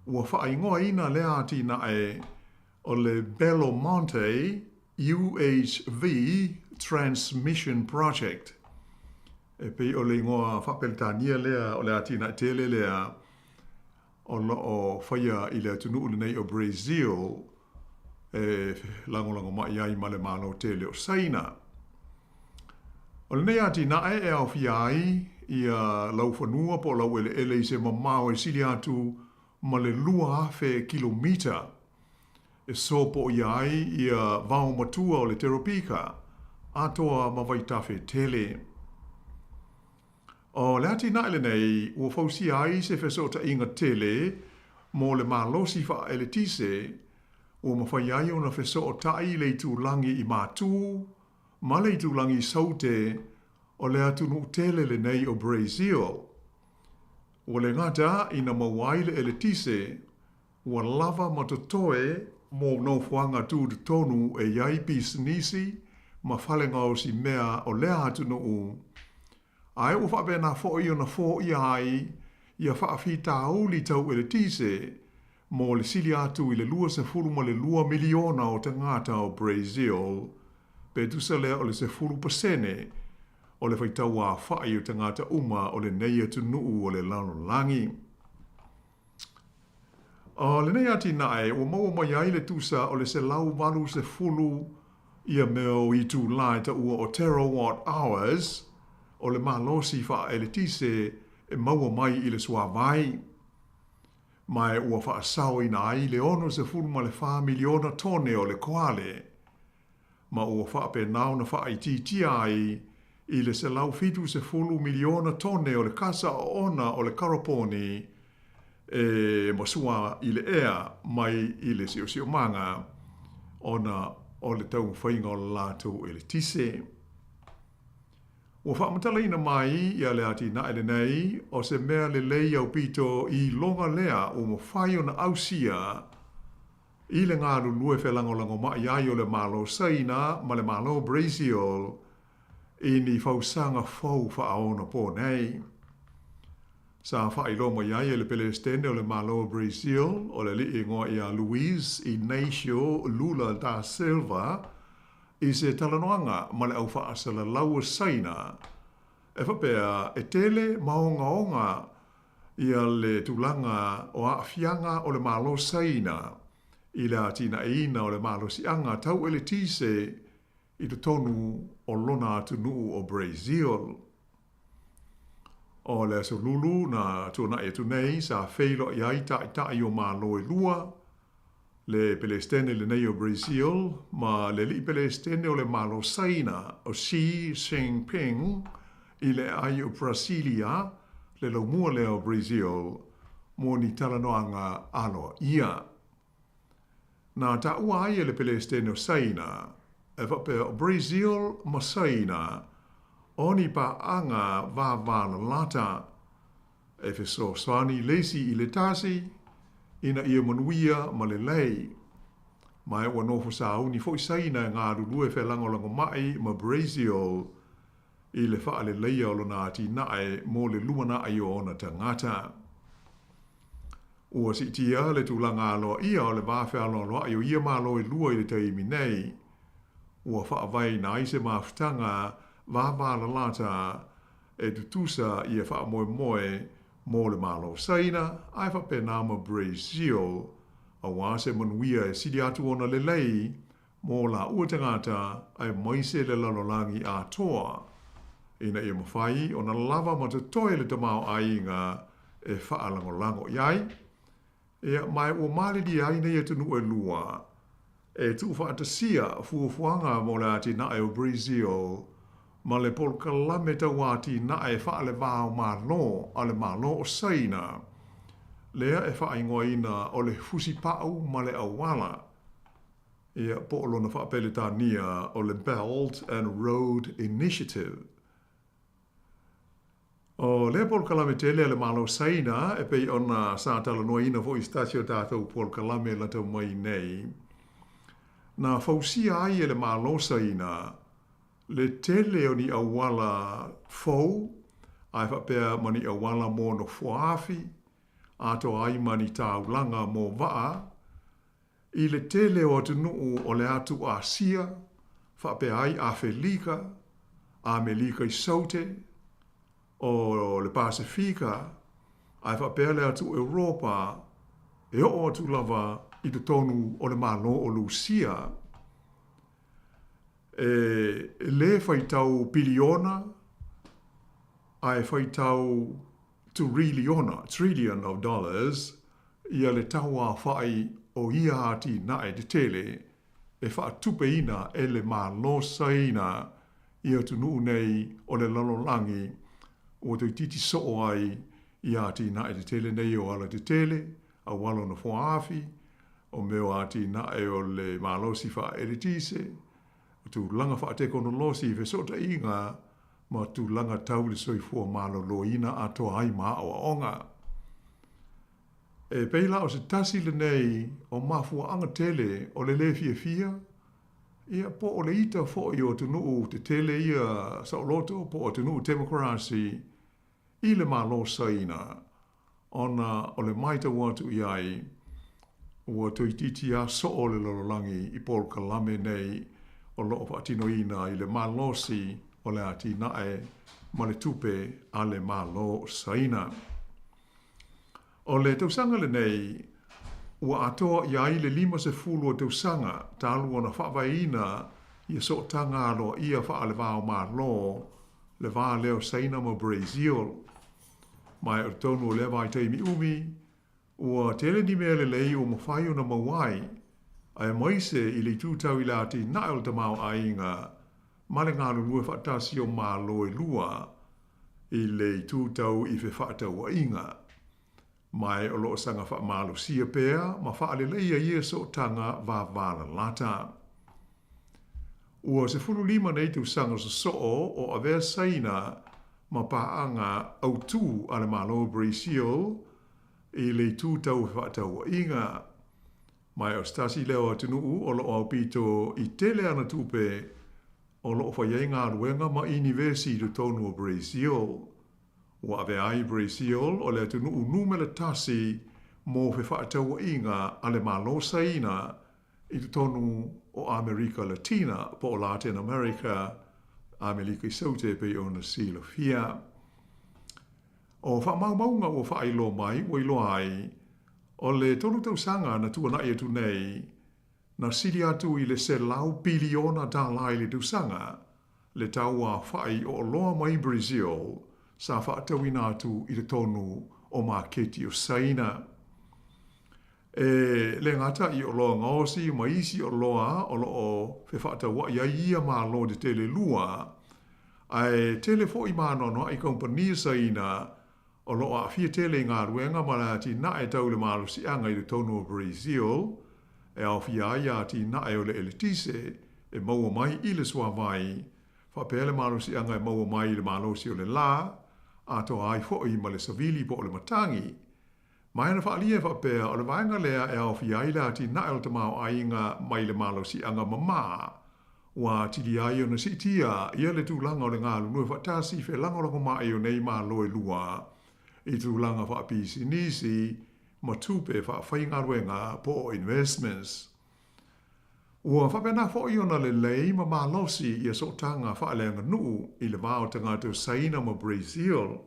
ua faaigoaina lea atinae o le Belo Monte UHV Transmission Project. E pei o le igoa faapeletania lea o le atinae tele lea o lo o faia i le atunuu lenei o Brazil e lagolagomai ai ma le Malo tele o Saina. O lenei atinae e aofia ai ia laufanua po o laueleele i se mamao e sili atu ma le 2,000 kilomita e sopoia ai ia vaomatua o le teropika atoa ma vaitafe tele. O le atinae lenei ua fausia ai se fesootaiga tele mo le malosi faaeletise ua mafai ai ona fesootai le itulagi i Matū ma le itulagi i Saute o le atunuu tele lenei o Brazil. Ua le gata ina maua ai le eletise ua lava ma totoe mo nofoaga tutotonu e i ai pisinisi ma fale gaosi mea o lea atunuu, ae ua faapena foi ona foia ai ia faafitauli tau eletise mo le sili atu i le 22 miliona o tagata o Brazil, pe tusa lea o le 10% o le faitau aofai o tagata uma o lenei atunuu o le lalolagi. O lenei atinae ua maua mai ai le tusa o le 180 ia mea o itulā e taua o terawatt hours o le malosi faaeletise e maua mai i le suāvai. Ma ua faasaoina ai le 64 miliona tone o le koale, ma ua faapena ona faaitiitia ai i le 170 miliona tone o le kasa oona o le karaponi e masua i le ea mai i le siosiomaga ona o le taumafaiga o le latou eletise. Ua faamatalaina mai ia le atinae lenei o se mea lelei aupito i iloga lea ua mafai ona ausia i le galulue felagolagomai ai o le Malo Saina ma le Malo Brazil i ni fausaga fou faaonapo nei. Sa faailoa mai ai e le Pelesitene o le Malo o Brazil, o le alii igoa ia Luiz Inácio Lula da Silva, i se talanoaga ma le au faasalalau o Saina, e faapea e tele ma ogaoga ia le tulaga o aafiaga o le Malo Saina i le atinaeina o le malosiaga tau eletise i totonu o lona atunuu o Brazil. O le Aso Lulu na tuanai atu nei sa feiloai ai taitai o Malo e lua, le Pelesitene lenei o Brazil ma le alii Pelesitene o le Malo Saina o Xi Jinping i le aai o Brasilia, le laumua lea o Brazil, mo ni talanoaga aloaia. Na taua ai e le Pelesitene o Saina, e faapea o Brazil ma Saina o ni paaga vavalalata e fesoasoani le isi i le tasi ina ia manuia ma lelei. Ma ua nofo sauni foi Saina e galulue felagolagomai ma Brazil i le faaleleia o lona atinae mo le lumanai o ona tagata. Ua siitia le tulaga aloaia o le va fealoaloai o ia Malo e lua i le taimi nei. Ua faavaeina ai se mafutaga vavalalata e tutusa ia faamoemoe mo le Malo Saina ae faapena ma Brazil auā se manuia e sili atu ona lelei mo laua tagata aemaise le lalolagi atoa, ina ia mafai ona lava ma totoe le tamaoaiga e faalagolago i ai. Ia, ma ua malilie ai nei atunuu e lua e tuufaatasia fuafuaga mo le atinae o Brazil ma le polokalame tau atinae faale-va-o-Malo a le Malo o Saina, lea e faaigoaina o le Fusipau ma le Auala, ia, po o lona faapeletania o le Belt and Road Initiative. O lea polokalame tele a le Malo Saina e pei ona sa talanoaina foi i se tasi o tatou polokalame lata mai nei. Na fausia ai e le Malo Saina le tele o ni auala fou ae faapea ma ni auala mo nofoaafi, atoa ai ma ni taulaga mo vaa, i le tele o atunuu o le atu Asia, faapea ai Afelika, Amelika i Saute, o le Pasefika, ae faapea le atu Europa, e oo atu lava i totonu o le Malo o Lusia. E lē faitau piliona ae faitau turiliona, trillion of dollars, ia le tauaofa'i o ia atinae tetele e faatupeina e le Malo Saina i atunuu nei o le lalolagi ua toeitiiti soo ai i atinae tetele nei o alatetele, auala o nofoaafi, o mea o atinae o le malosi faaeletise, o tulaga faatekonolosi i fesootaʻiga ma tulaga tau le soifua maloloina atoa ai ma aoaoga. E pei la o se tasi lenei o mafuaaga tele o le lē fiafia, ia po o le ita foʻi o atunuu tetele ia saoloto po o atunuu temokarasi i le Malo Saina, ona o le matau atu i ai ua toeitiiti lava soo le lalolagi i polokalame nei o lo o faatinoina i le malosi o le atinae ma le tupe a le Malo o Saina. O le tausaga lenei ua atoa i ai le 50 o tausaga talu ona faavaeina ia sootaga aloaia faale-va-o-Malo le va lea o Saina ma Brazil. Ma e o totonu o lea vaitaimi umi, ua tele ni mea lelei ua mafai ona maua ai, aemaise i le itu tau i le atinae o le tamaoaiga ma le galulue faatasi o Malo e lua i le itu tau i fefaatauaiga. Ma e o lo o saga faamalosia pea ma faaleleia ia sootaga vavalalata. Ua 15 nei tausaga sosoo o avea Saina ma paaga autū a le Malo o Brazil i le itu tau fefaatauaiga. Ma e o se tasi lea o atunuu o lo o aupito i tele ana tupe o lo o fai ai galuega ma inivesi i totonu o Brazil. Ua avea ai Brazil o le atunuu numera tasi mo fefaatauaiga a le Malo Saina i totonu o Amerika Latina po o Latin America, Amelika i Saute e pei ona silafia. O faamaumauga ua faailoa mai ua iloa ai, o le tolu tausaga na tuanaʻi atu nei, na sili atu i le 100 piliona tālā i le tausaga le tauaofaʻi o oloa mai Brazil sa faatauina atu i totonu o maketi o Saina. E lē gata i oloa gaosi ma isi oloa o lo o fefaatauaʻi ai ia Malo tetele e lua, ae tele foʻi ma anoanoaʻi kamupani Saina o lo o aafia tele i galuega ma le atinae tau le malosiaga i totonu o Brazil, e aofia ai atinae o le eletise e maua mai i le suavai, faapea le malosiaga e maua mai i le malosi o le lā, atoa ai foʻi ma le savili po o le matagi. Ma na faaalia e faapea, o le vaega lea e aofia ai le atinae o le tamaoaiga mai le malosiaga mamā, ua atili ai ona siitia ia le tulaga o le galulue faatasi felagolagomai o nei Malo e lua i tulaga faapisinisi ma tupe faafaigaluega po o investments. Ua faapena foʻi ona lelei ma malosi ia sootaga faaleaganuu i le va o tagata o Saina ma Brazil.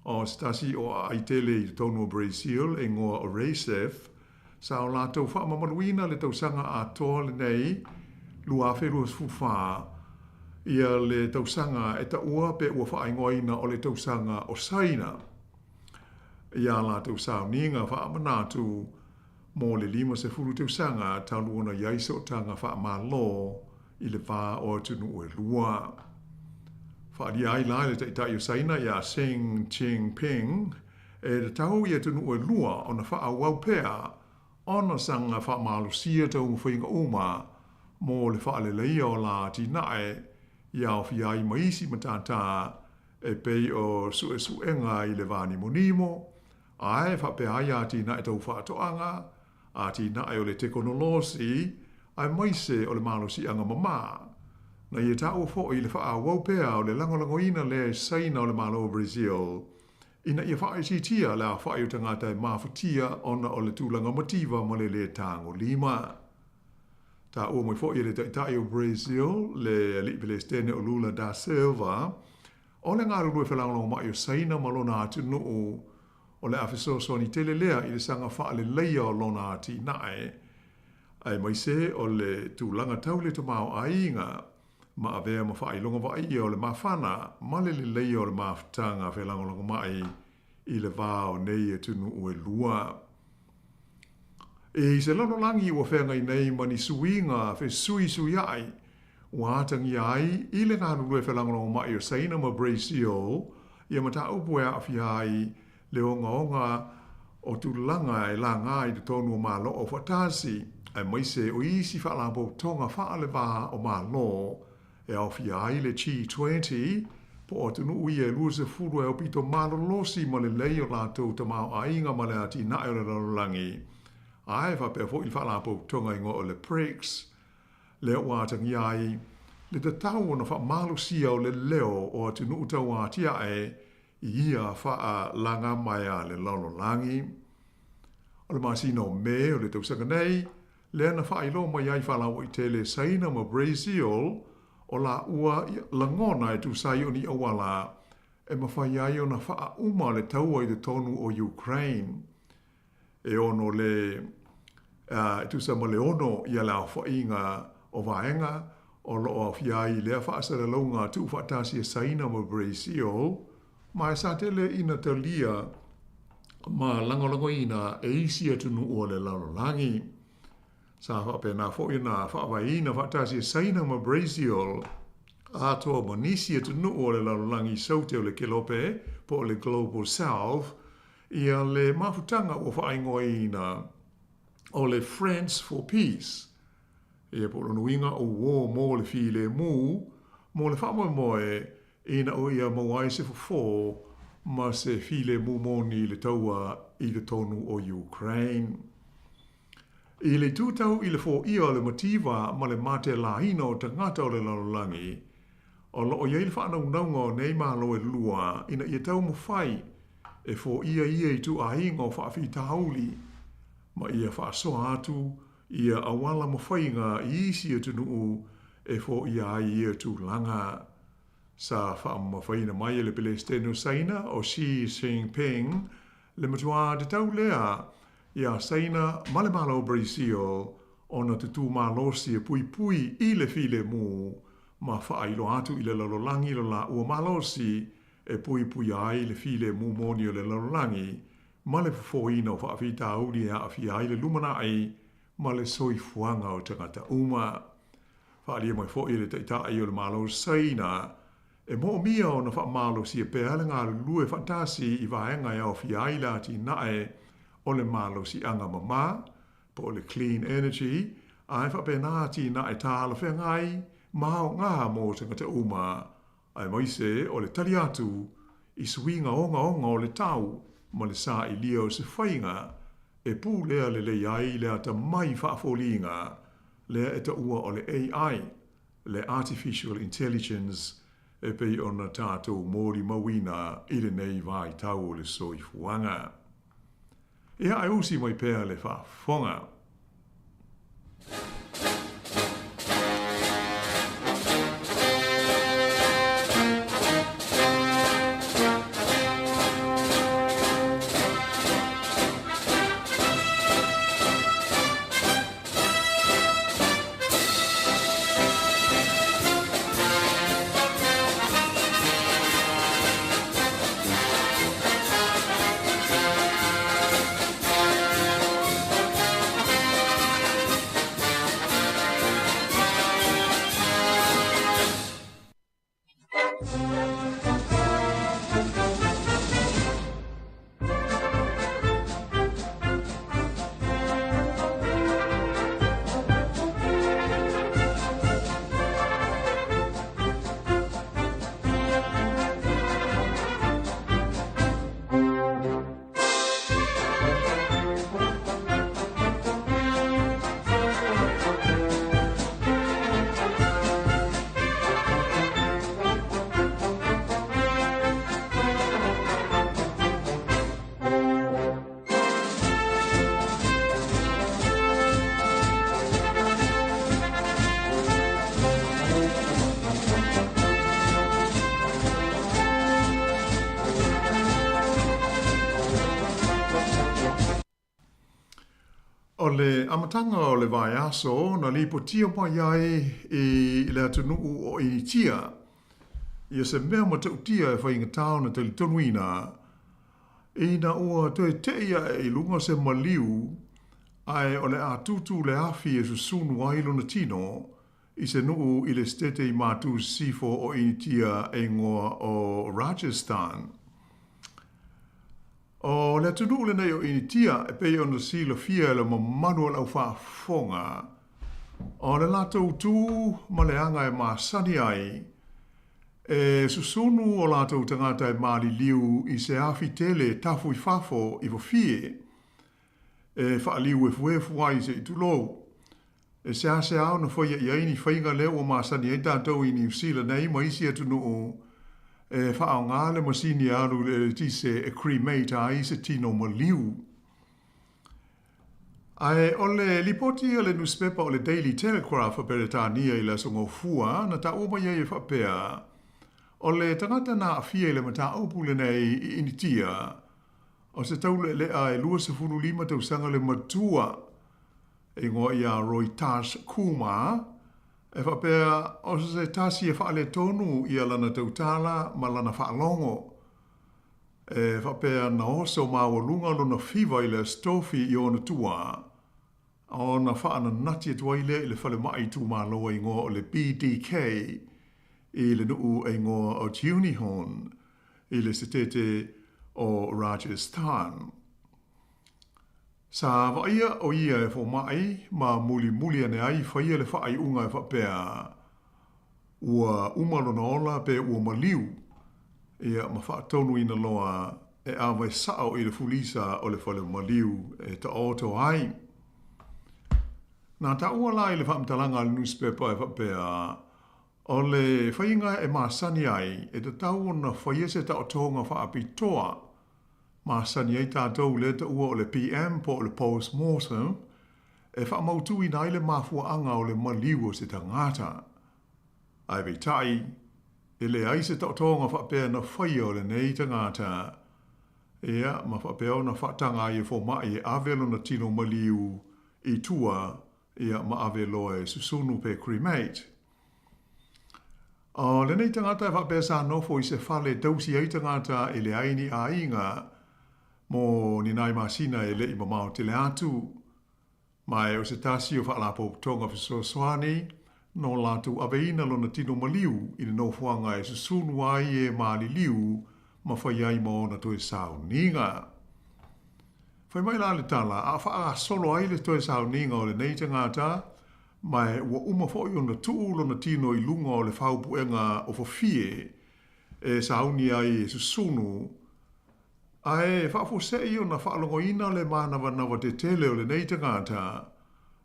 O se tasi o aai tele i totonu o Brazil e igoa o Recife, sa o latou faamamaluina le tausaga atoa lenei 2024, ia le tausaga e taua pe ua faaigoaina o le tausaga o Saina. Ia latou sauniga faamanatu mo le 50 tausaga talu ona i ai sootaga faamalo i le va o atunuu e lua. Faaalia ai la e le Taitai o Saina iā Xi Jinping e tatau i atunuu e lua ona faaauau pea ona saga faamalosia taumafaiga uma mo le faaleleia o la atinae i aofia ai ma isi matata e pei o suesuega i le vānimonimo, ae faapea ai atinae tau faatoaga, atinae o le tekonolosi, aemaise o le malosiaga mamā. Na ia taua foi le faaauau pea o le lagolagoina lea e Saina o le Malo o Brazil ina ia faaitiitia le aofai o tagata e mafatia ona o le tulaga mativa ma le lē tagolima. Taua mai foi e le Taitai o Brazil, le Alii Pelesitene o Lula da Silva, o le galulue felagolagomai o Saina ma lona atunuu o le a fesoasoani tele lea i le saga faaleleia o lona atinae, aemaise o le tulaga tau le tamaoaiga, ma avea ma faailoga vaaia o le mafana ma le leleia o le mafutaga felagolagomai i le va o nei atunuu e lua. I se lalolagi ua feagai nei ma ni suiga fesuisuiaʻi ua atagia ai i le galulue felagolagomai o Saina ma Brazil ia mataupu e aafia ai le ogaoga o tulaga e laga i totonu o Malo Aufaatasi, aemaise o isi faalapotopotoga faale-va o Malo e aofia ai le G20, po o atunuu ia e 20 e aupito malolosi ma lelei o latou tamaoaiga ma le atinae o le lalolagi, ae faapea foi le faalapotopotoga igoa o le BRICS, lea ua atagia ai le tatau ona faamalosia o le leo o atunuu tauatiae i ia faalaga mai a le lalolagi. O le masina o Me o le tausaga nei, lea na faailoa mai ai faalauaitele e Saina ma Brazil o laua lagona e tusa ai o ni auala e mafai ai ona faauma le taua i totonu o Ukraine. E ono le e tusa ma le 6 ia le aofaiga o vaega o lo o aofia ai i lea faasalalauga tuufaatasi a Saina ma Brazil, ma e sa tele ina talia ma lagolagoina e isi atunuu o le lalolagi. Sa faapena foi ona faavaeina faatasi e Saina ma Brazil atoa ma nisi atunuu o le lalolagi saute o le Kelope po o le Global South ia le mafutaga ua faaigoaina o le Friends for Peace, ia po o lona uiga o uō mō le filemu, mō le faamoemoe ina ia maua ai se fofo ma se filemu moni i le taua i totonu o Ukraine. I le itu tau i le foia o le mativa ma le matelāina o tagata o le lalolagi, o lo o i ai le faanaunauga o nei Malo e lua ina ia taumafai e foia ia ituaiga o faafitauli ma ia faasoa atu ia auala ma faiga i isi atunuu e foia ai ia tulaga. Sa faamamafaina mai e le Pelesitene o Saina o Xi Jinping le matuā tatau lea iā Saina ma le Malo o Brazil ona tutū malosi e puipui i le filemu ma faailoa atu i le lalolagi lo laua malosi e puipuia ai le filemu moni o le lalolagi ma le fofoina o faafitauli e aafia ai le lumanai ma le soifuaga o tagata uma. Faaalia mai foi e le Taitai o le Malo o Saina, e moomia ona faamalosia pea le galulue faatasi i vaega e aofia ai le atinae o le malosiaga mamā, po o le clean energy, ae faapena atinae talafeagai ma aoga mo tagata uma, aemaise o le tali atu i suiga ogaoga o le tau ma le sailia o se faiga e pulea lelei ai le atamai faafoliga lea e taua o le AI, le Artificial Intelligence, e pei ona tatou molimauina i lenei vaitau o le soifuaga. Ia, e usi mai pea le faafofoga. O le amataga o le vaiaso na lipotia mai ai i le atunuu o Initia ia se mea matautia e faigata ona talitonuina, ina ua toe tei ae i luga se maliu ae o le a tūtū le afi e susunu ai lona tino i se nuu i le setete i matu sisifo o Initia e igoa o Rajasthan. O le atunuu lenei o Initia e pei ona silafia e le mamalu o le au faafofoga, o le latou tu ma le aga e masani ai, e susunu o latou tagata e maliliu i se afi tele e tafu i fafo i fafie, e faaliu efuefu ai se i tulou. E seasea ona faia i ai ni faiga lea ua masani ai tatou i Niu Sila nei ma isi atunuu e faaaoga le masini e alu i le eletise e cremate ai se tino maliu. Ae o le lipoti a le nusipepa o le Daily Telegraph a Peretania i le Aso Gofua na taua mai ai e faapea, o le tagata na aafia i le mataupu lenei i Initia, o se taulealea e 25 tausaga le matua, e igoa ia Rohitash Kumar, e faapea o se tasi e faaletonu ia lana tautala ma lana faalogo. E faapea na oso maualuga lona fiva i le Aso Tofi i ona tua, ona faananati atu ai lea i le falemai itumalo e igoa o le BDK i le nuu e igoa o Junihon i le setete o Rajasthan. Sa vaaia o ia e fomai ma mulimuli ane ai faia le faaiuga e faapea ua uma lona ola pe ua maliu, ia ma faatonuina loa e ave sao i le fulisa o le fale maliu e taoto ai. Na taua la i le faamatalaga a le nusipepa e faapea, o le faiga e masani ai e tatau ona faia se taotoga faapitoa masani ai tatou lea taua o le PM po o le post mortem e faamautuina ai le mafuaaga o le maliu o se tagata. Ae peitai, e leai se taotoga faapea na faia o lenei tagata, ia, ma faapea ona faataga ai e fomai e ave lona tino maliu i tua, ia, ma ave loa e susunu pe cremate. O lenei tagata e faapea sa nofo i se fale e tausi ai tagata e leai ni aiga mo ni nai masina e le'i mamao tele atu. Ma e o se tasi o faalapotopotoga fesoasoani no latou aveina lona tino maliu i le nofoaga e susunu ai e maliliu ma fai ai ma ona toe sauniga. Fai mai la le tala, a faagasolo ai le toe sauniga o lenei tagata, ma e ua uma foi ona tuu lona tino i luga o le faupuega o fafie e sauni ai e susunu, ae faafuasei ona faalogoina le manavanava tetele o lenei tagata,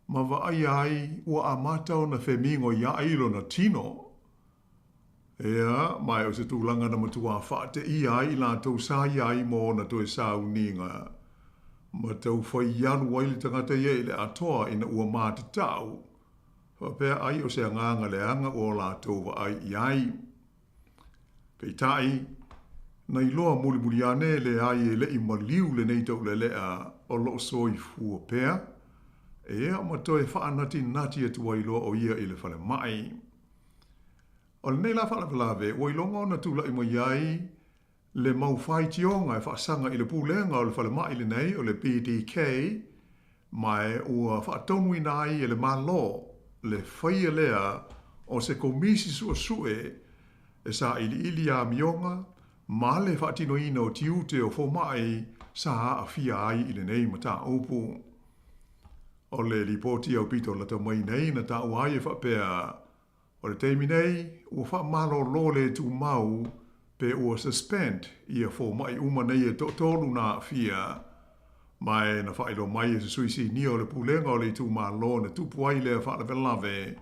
ma vaaia ai ua amata ona femigoiai lona tino. Ea, ma e o se tulaga na matuā faateia ai i latou sa i ai ma ona toe sauniga, ma taufai alu ai le tagata ia i le atoa ina ua matatau, faapea ai o se agaga leaga ua o latou vaai i ai. Peitai, na iloa mulimuli ane e leai e le'i maliu lenei taulealea o loo soifua pea, ea ma toe faanatinati atu ai loa o ia i le falemai. O lenei la faalavelave ua iloga ona tula'i mai ai le mau faitioga e faasaga i le pulega o le falemai lenei o le BDK, ma e ua faatonuina ai e le Malo le faia lea o se komisi suesue e sailiili amioga ma le faatinoina o tiute o fomai sa aafia ai i lenei mataupu. O le lipoti aupito lata mai nei na taua ai e faapea, o le taimi nei ua faamalolo le tumau pe ua suspend ia fomai uma nei e toatolu na aafia, ma e na faailoa mai e se sui sinia o le pulega o le itumalo na tupu ai lea faalavelave.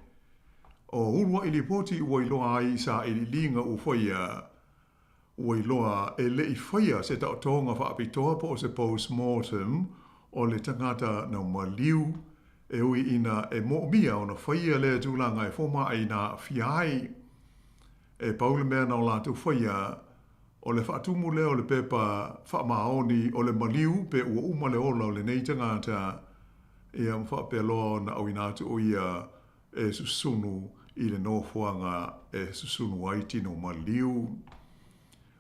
O uluai lipoti ua iloa ai i sailiiliga ua faia, ua iloa e le'i faia se taotoga faapitoa po o se post mortem o le tagata na maliu, e ui ina e moomia ona faia lea tulaga e fomai na aafia ai. E pau le mea na o latou faia, o le faatumu lea o le pepa faamaoni o le maliu pe ua uma le ola o lenei tagata, ia ma faapea loa ona auina atu o ia e susunu i le nofoaga e susunu ai tino maliu.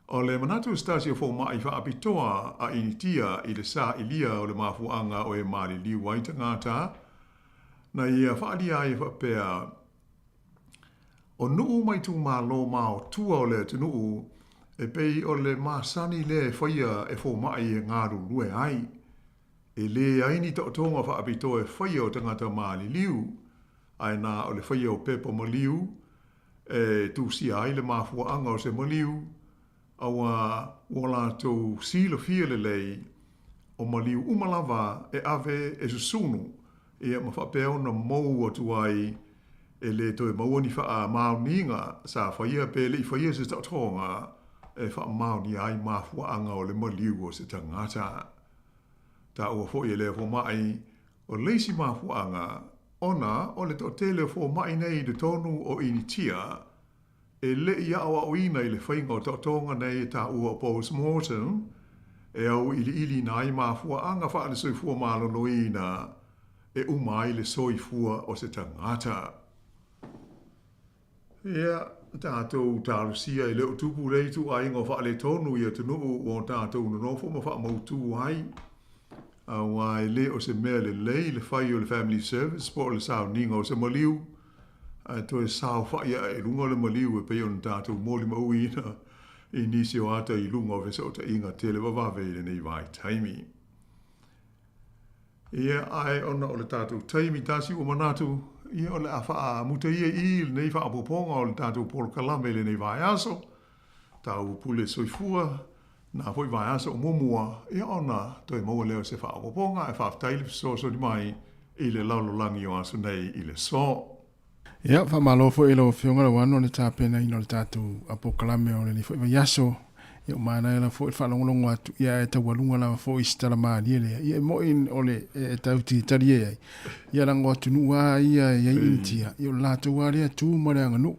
O le manatu o se tasi o fomai faapitoa a Initia i le sailia o le mafuaaga o e maliliu ai tagata, na ia faaalia ai e faapea, O nuu ma itumalo maotua o le atunuu e pei o le masani lea e faia e fomai e galulue ai. E leai ni taotoga faapitoa e faia o tagata maliliu, ae na o le faia o pepa maliu e tusia ai le mafuaaga o se maliu, auā ua latou silafia lelei o maliu uma lava e ave e susunu, ia ma faapea ona mou atu ai e lē toe maua ni faamaoniga sa faia pe le i faia se taotoga e faamaonia ai mafuaaga o le maliu o se tagata. Taua foi e lea fomai o le isi mafuaaga ona o le toatele o fomai nei i totonu o Initia e le i aʻoaʻoina i le faiga o taotoga nei e taua o post-mortem e auiliiliina ai mafuaaga faale-soifua maloloina e uma ai le soifua o se tagata. Ia, tatou talosia e le o tupu lea ituaiga o faaletonu i atunuu ua tatou nonofo ma faamautū ai, auā e le o se mea lelei le fai o le family service po o le sauniga o se maliu, ae toe saofaʻi aʻe i luga o le maliu e pei ona tatou molimauina i nisi o ata i luga o fesootaiga televavave i lenei vaitaimi. Ia, ae ona o le tatou taimi tasi ua manatu, ia o le a faamuta ia i i lenei faaopoopoga o le tatou polokalame i lenei vaiaso, taua pule soifua, na foi vaiaso o muamua, ia ona toe maua lea o se faaopoopoga, ae faafetai le fesoasoani mai i le lalolagi o aso nei i le aso. Ia, faamalo foi i lau Afioga Lauano le tapenaina o le tatou polokalame o lenei foi vaiaso. Ia, ua manaia lava foi le faalogologo atu, ia ae taualuga lava foi i se tala malie lea. Ia, e moni o le e tau talie ai, ia leaga o atunuu lava ia e i ai Initia, ia o le latou lava lea tu ma le aganuu.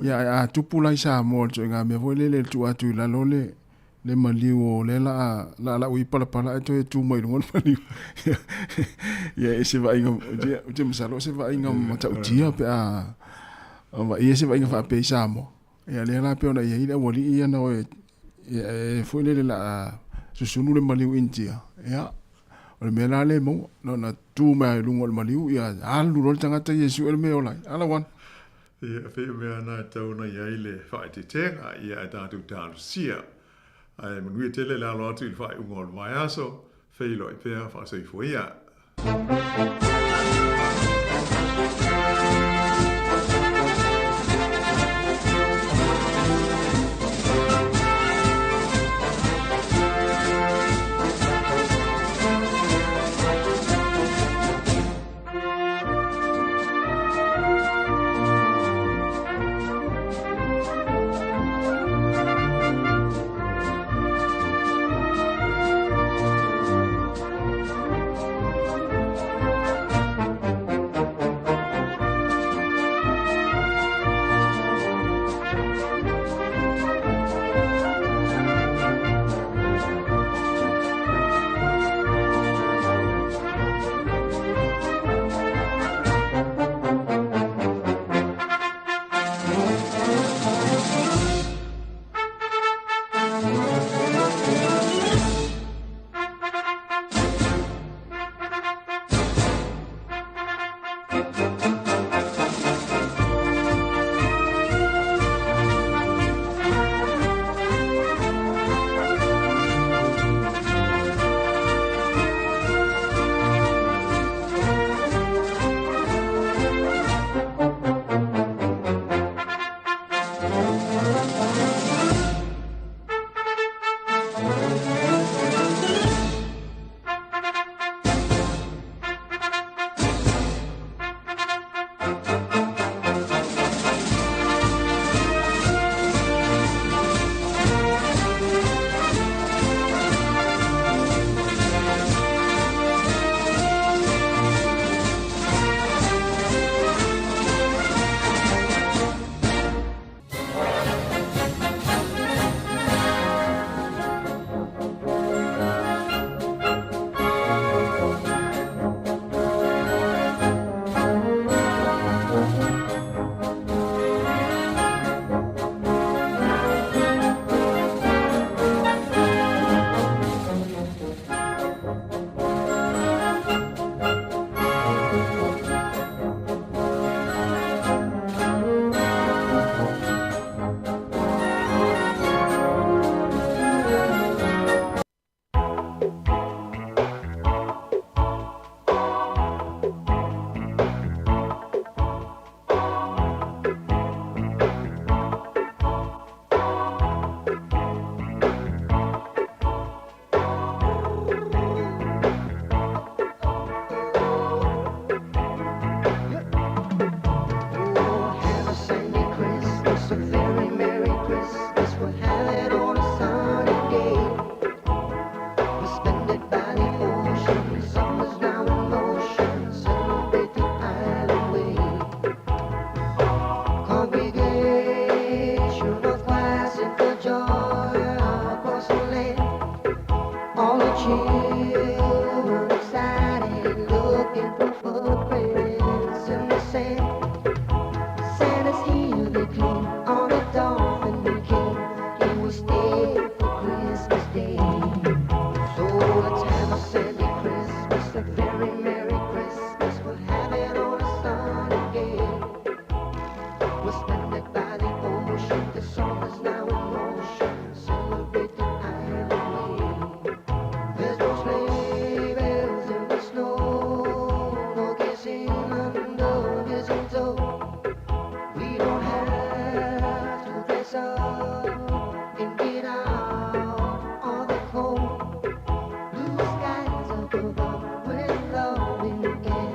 Ia, ae a tupu la i Samoa le ituaiga mea foi lele i le tuu atu i lalo le le maliu o lea la a lau i palapala ae toe tu mai luga le maliu. Ia e se vaaiga, ou te masalo o se vaaiga matautia pe a vaaia se vaaiga faapea i Samoa. Ia lea la pei ona i ai le aualii ia na o e, e foi lele la a susunu le maliu Initia. Ia, o le mea la lea e maua, na ona tu mai i luga o le maliu, ia alu loa le tagata ia e sue le mea e ola ai. A Lauana. Ia, pei o mea na e tatau ona i ai le faaeteetega, ia ae tatou talosia. Ae manuia tele le alo atu i le faaiuga o le vaiaso, feiloai pea, faasoifua ia. Looking for footprints in the sand. Santa's here, they clean on a dolphin we came. He will stay for Christmas Day. So let's have a sandy Christmas, a very Merry Christmas. We'll have it on a sunny day. We'll spend it by the ocean. The summer's now in motion. Celebrate the island way. There's no sleigh bells in the snow, no kissing under mistletoe. We don't have to dress up and get out on the cold. Blue skies up above with love in the air.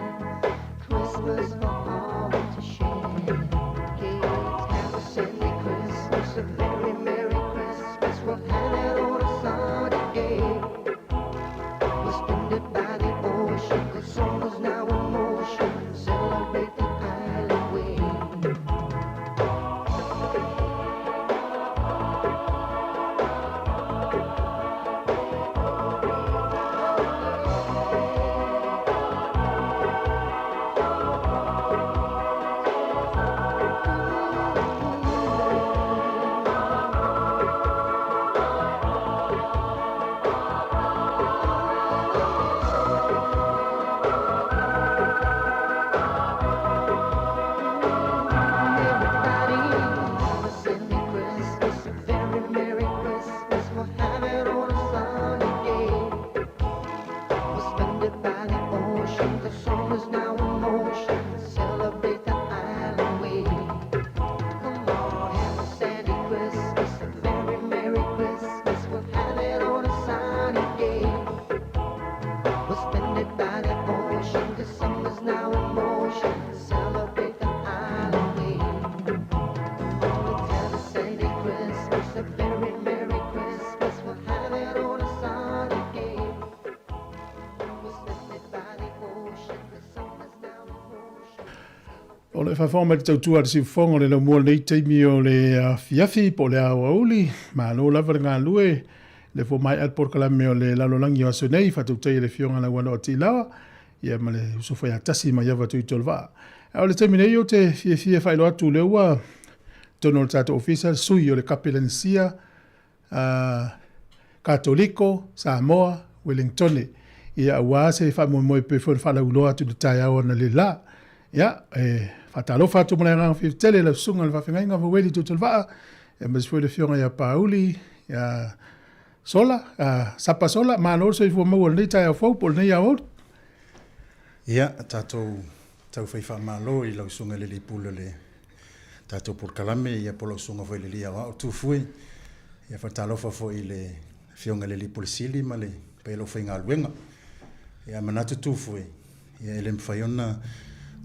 Christmas for all to share. Kids have a sandy Christmas, a very Merry Christmas. We'll have it on a sunny day. We'll spend it by the ocean. The summer's now in motion. Celebrate the island way. Everybody have a sandy Christmas, a very Merry Christmas. We'll have it on a sunny day. We'll spend it by the ocean. The summer's now in motion. Celebrate the island way. Come on, have a sandy Christmas, a very Merry Christmas. We'll have it on a sunny day. We'll spend it by the ocean. The summer's now in motion. Celebrate the island way. Let's have a sandy Christmas, a very Merry Christmas. We'll have it on a sunny day. We'll spend it by the ocean. The summer's now in motion. O le faafofoga mai le tautua a le siufofoga o le laumua o lenei taimi o le afiafi po o le aoauli. Malo lava le galulue le fua mai le polokalame o le lalolagi o aso nei faatautai e le Afioga Lauano a Tilaoa ia ma le uso foi a tasi mai ava tui tolvaa. A o le taimi nei o te fiafia faailoa atu lea ua tonu o le tatou ofisa sui o le kapelanisia Katoliko, Samoa, Wellingtone. Ia auā se faamoemoe pei foi ona faalauiloa atu i le taeao analeila. Ia, e faatalofa atu ma le agaga fiafia tele i lau susuga i le faafeagaiga Vaueli Tuitolevaa, aemaise foi le afioga ia Pauli, ia Sola, Sapa Sola, malo le soifua maua i lenei taeao fou po o lenei aoauli. Ia, tatou taufai faamalo i lau susuga i le alii pule o le tatou polokalame, ia po o lau susuga foi i le alii aoao Tufue. Ia faatalofa foi i le afioga i le alii pule sili ma le paia o le aufaigaluega. Ia manatu Tufue, ia e le mafai ona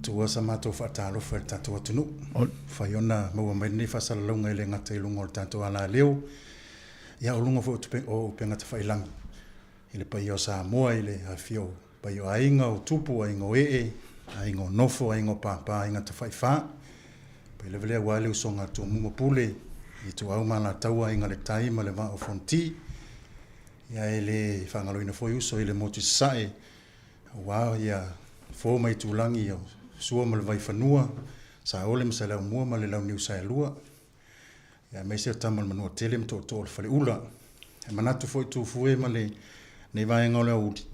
tuua sa matou faatalofa i le tatou atunuu. Mafai ona maua mai lenei faasalalauga e le gata i luga o le tatou alaleo, ia o luga foi o upega tafailagi i le paia o Samoa i le afifio o paia o aiga, o tupu, aiga o ee, aiga o nofo, aiga o pāpā, aiga tafaifa. Pai lava lea aua le usoga a Tumua ma Pule, Ituau ma Alataua, Aiga i le Tai ma le Vaa o Fonoti. Ia e le faagaloina foi uso i le motu i Sasae, aua ia Fo ma Itulagi, o Sua ma le Vaifanua, Saole ma Saleaaumua ma le Launiu Saelua. Ia aemaise o tama o le Manuatele ma tootoo o le Faleula. E manatu foi Tufue ma lenei vaega o le aoauli,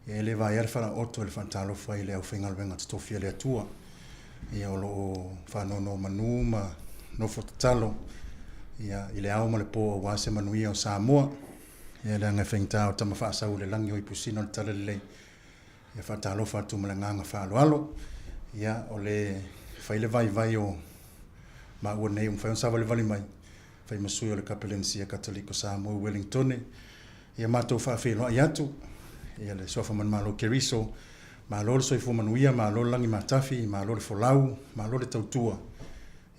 ia e le vaea le falaoto i le faatalofa i le aufaigaluega totofi a le Atua. Ia o lo o faanonomanu ma nofo tatalo ia i le ao ma le po aua se manuia o Samoa. Ia leaga e faigata o tama faasau o le lagi o ipusina o le Talalelei. Ia faatalofa atu ma le agaga faaaloalo. Ia o le fai le vaivai o maua nei ua mafai ona savalivali mai, fai ma sui o le Kapelenisia Katoliko Samoa i Wellingtone. Ia matou faafeiloai atu, ia le Suafa Manumalo Keriso, malo le soifua manuia, malo le lagi matafi, malo le folau, malo le tautua.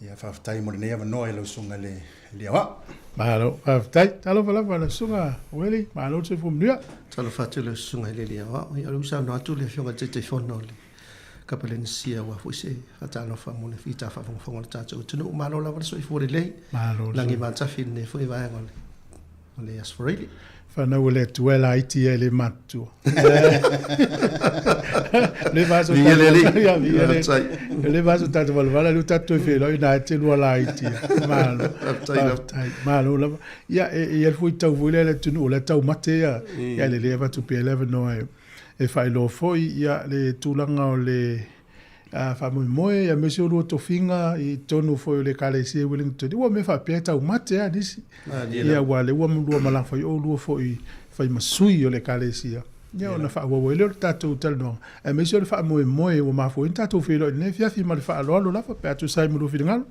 Ia faafetai mo lenei avanoa i lau susuga i le Alii Aoao. Malo, faafetai. Talofa lava lau susuga Ueli, malo le soifua manuia. Talofa atu i lau susuga i le Alii Aoao. Ia o lea ua saunoa atu le Afioga i le Taitaifono o le Kapelenisia aua foi se faatalofa mo le fita faafogafoga o le tatou atunuu. Malo lava le soifua lelei. Malo le Lagi matafi i lenei foi vaega o le o le Aso Faraile. Fanau o le Atua e laiti ia e le matutua. Le vaso le vaso tatou valavala le tatou toe feiloai na e te lua laiti. Malo. Faafetai. Malo lava. Ia e ia foi tau foi le atunuu o le taumate ia. Ia le le avatu pea le avanoa e faailoa foi ia le tulaga o le faamoemoe aemaise o lua tofiga i totonu foi o le Ekalesia i Wellington. Ua mea faapea e taumate lava nisi. Ia aua o lea ua lua malaga foi oulua foi fai ma sui o le Ekalesia. Ia ona faaauau ai lea o le tatou talanoaga, aemaise o le faamoemoe ua mafua ai ona tatou feiloai i lenei afiafi ma le faaaloalo lava pe a tusa ai ma lua finagalo.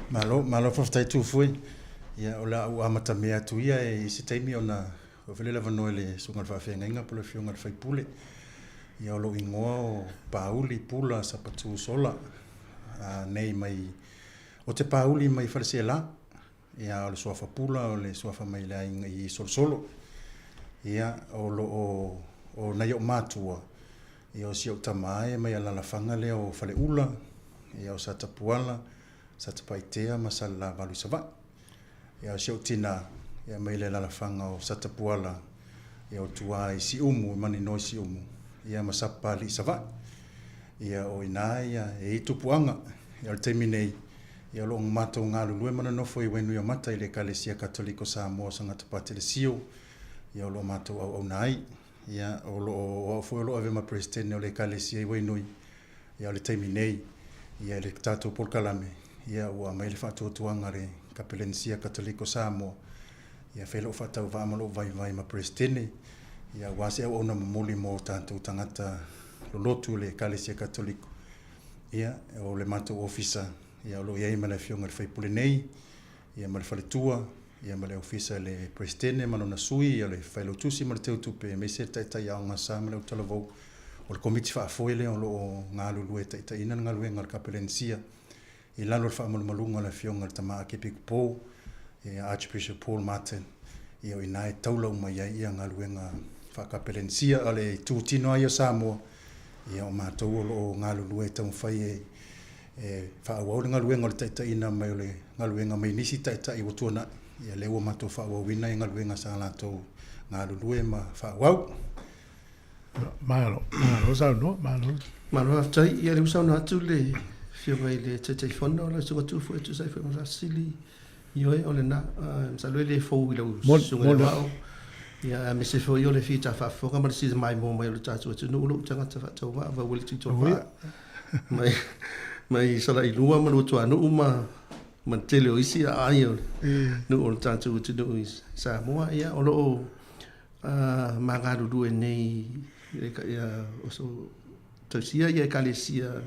Malo, malo faafetai Tufue. Ia o le a ou amatamea atu ia i se taimi ona oo foi lea le avanoa i le Susuga i le Faafeagaiga po o le Afioga i le Faipule. Ia o lou igoa o Pauli Pula Sapatu Sola, nei mai, o te Pauli mai Faleseela. Ia o le suafa Pula o le suafa mai le aiga i Solosolo. Ia o lo o o nai ou matua, ia o si ou tama e mai alalafaga lea o Faleula, ia o Satapuala, Satupaitea ma Salelavalu i Savaii. Ia o si ou tina, ia mai le alalafaga o Satapuala, ia o tua i Siumu, i Maninoa i Siumu, ia ma Sapapalii i Savaii. Ia o ina ia e i tupuaga, ia o le taimi nei, ia o lo o matou galulue ma nonofo i Wainuiomata i le Ekalesia Katoliko Samoa o Sagata Patelesio, ia o lo o matou auauna ai. Ia o lo o, o au foi o lo o ave ma Peresetene o le Ekalesia i Wainui, Ia o le taimi nei, ia i le tatou polokalame, ia ua aumai le faatuatuaga a le Kapelenisia Katoliko Samoa, ia fai lou faatauvaa ma lou vaivai ma Peresetene, ia aua se auauna momoli mo o tatou tagata lolotu o le Ekalesia Katoliko. Ia, o le matou ofisa, ia o lo o i ai ma le Afioga i le sui usufono nei, ia ma le faletua, ia ma le ofisa i le Peresetene ma lona sui, ia le Failautusi ma le Teutupe, aemaise le Taitai Aoga Sa ma le Autalavou. O le Komiti Faafoe lea o lo o galulue e taitaiina le galuega a le Kapelenisia i lalo o le faamalumaluga a le Afioga i le Tama Akepikupo, ia Archbishop Paul Martin, ia o i ina e taula uma i ai ia galuega faakapelenisia. O le itutino lava ia o Samoa, ia o matou o lo o galulue e taumafai e e faaauau le galuega o le taitaiina mai o le galuega mai nisi taitai ua tuanai, ia lea ua matou faaauauina i galuega sa latou galulue ma faaauau. Malo, malo saunoa, malo. Malo faafetai. Ia lea ua saunoa atu le Afioga i le Taitaifono, lau Susuga Tufu e tusa ai foi ma faafesili. Ioe, o lena. Masalo e le fou i lau Susuga i le Aoao. Ia, aemaise foi o le fita faafofoga ma le sisi maimoa mai o le tatou atunuu, lou tagata faatauvaa, Vauele Tuitofa, mai, mai Salailua ma Luatuanuu ma, ma le tele o isi aai o le nuu o le tatou atunuu i Samoa. Ia, o lo o uh, ma galulue nei ia, o so, tausia ia Ekalesia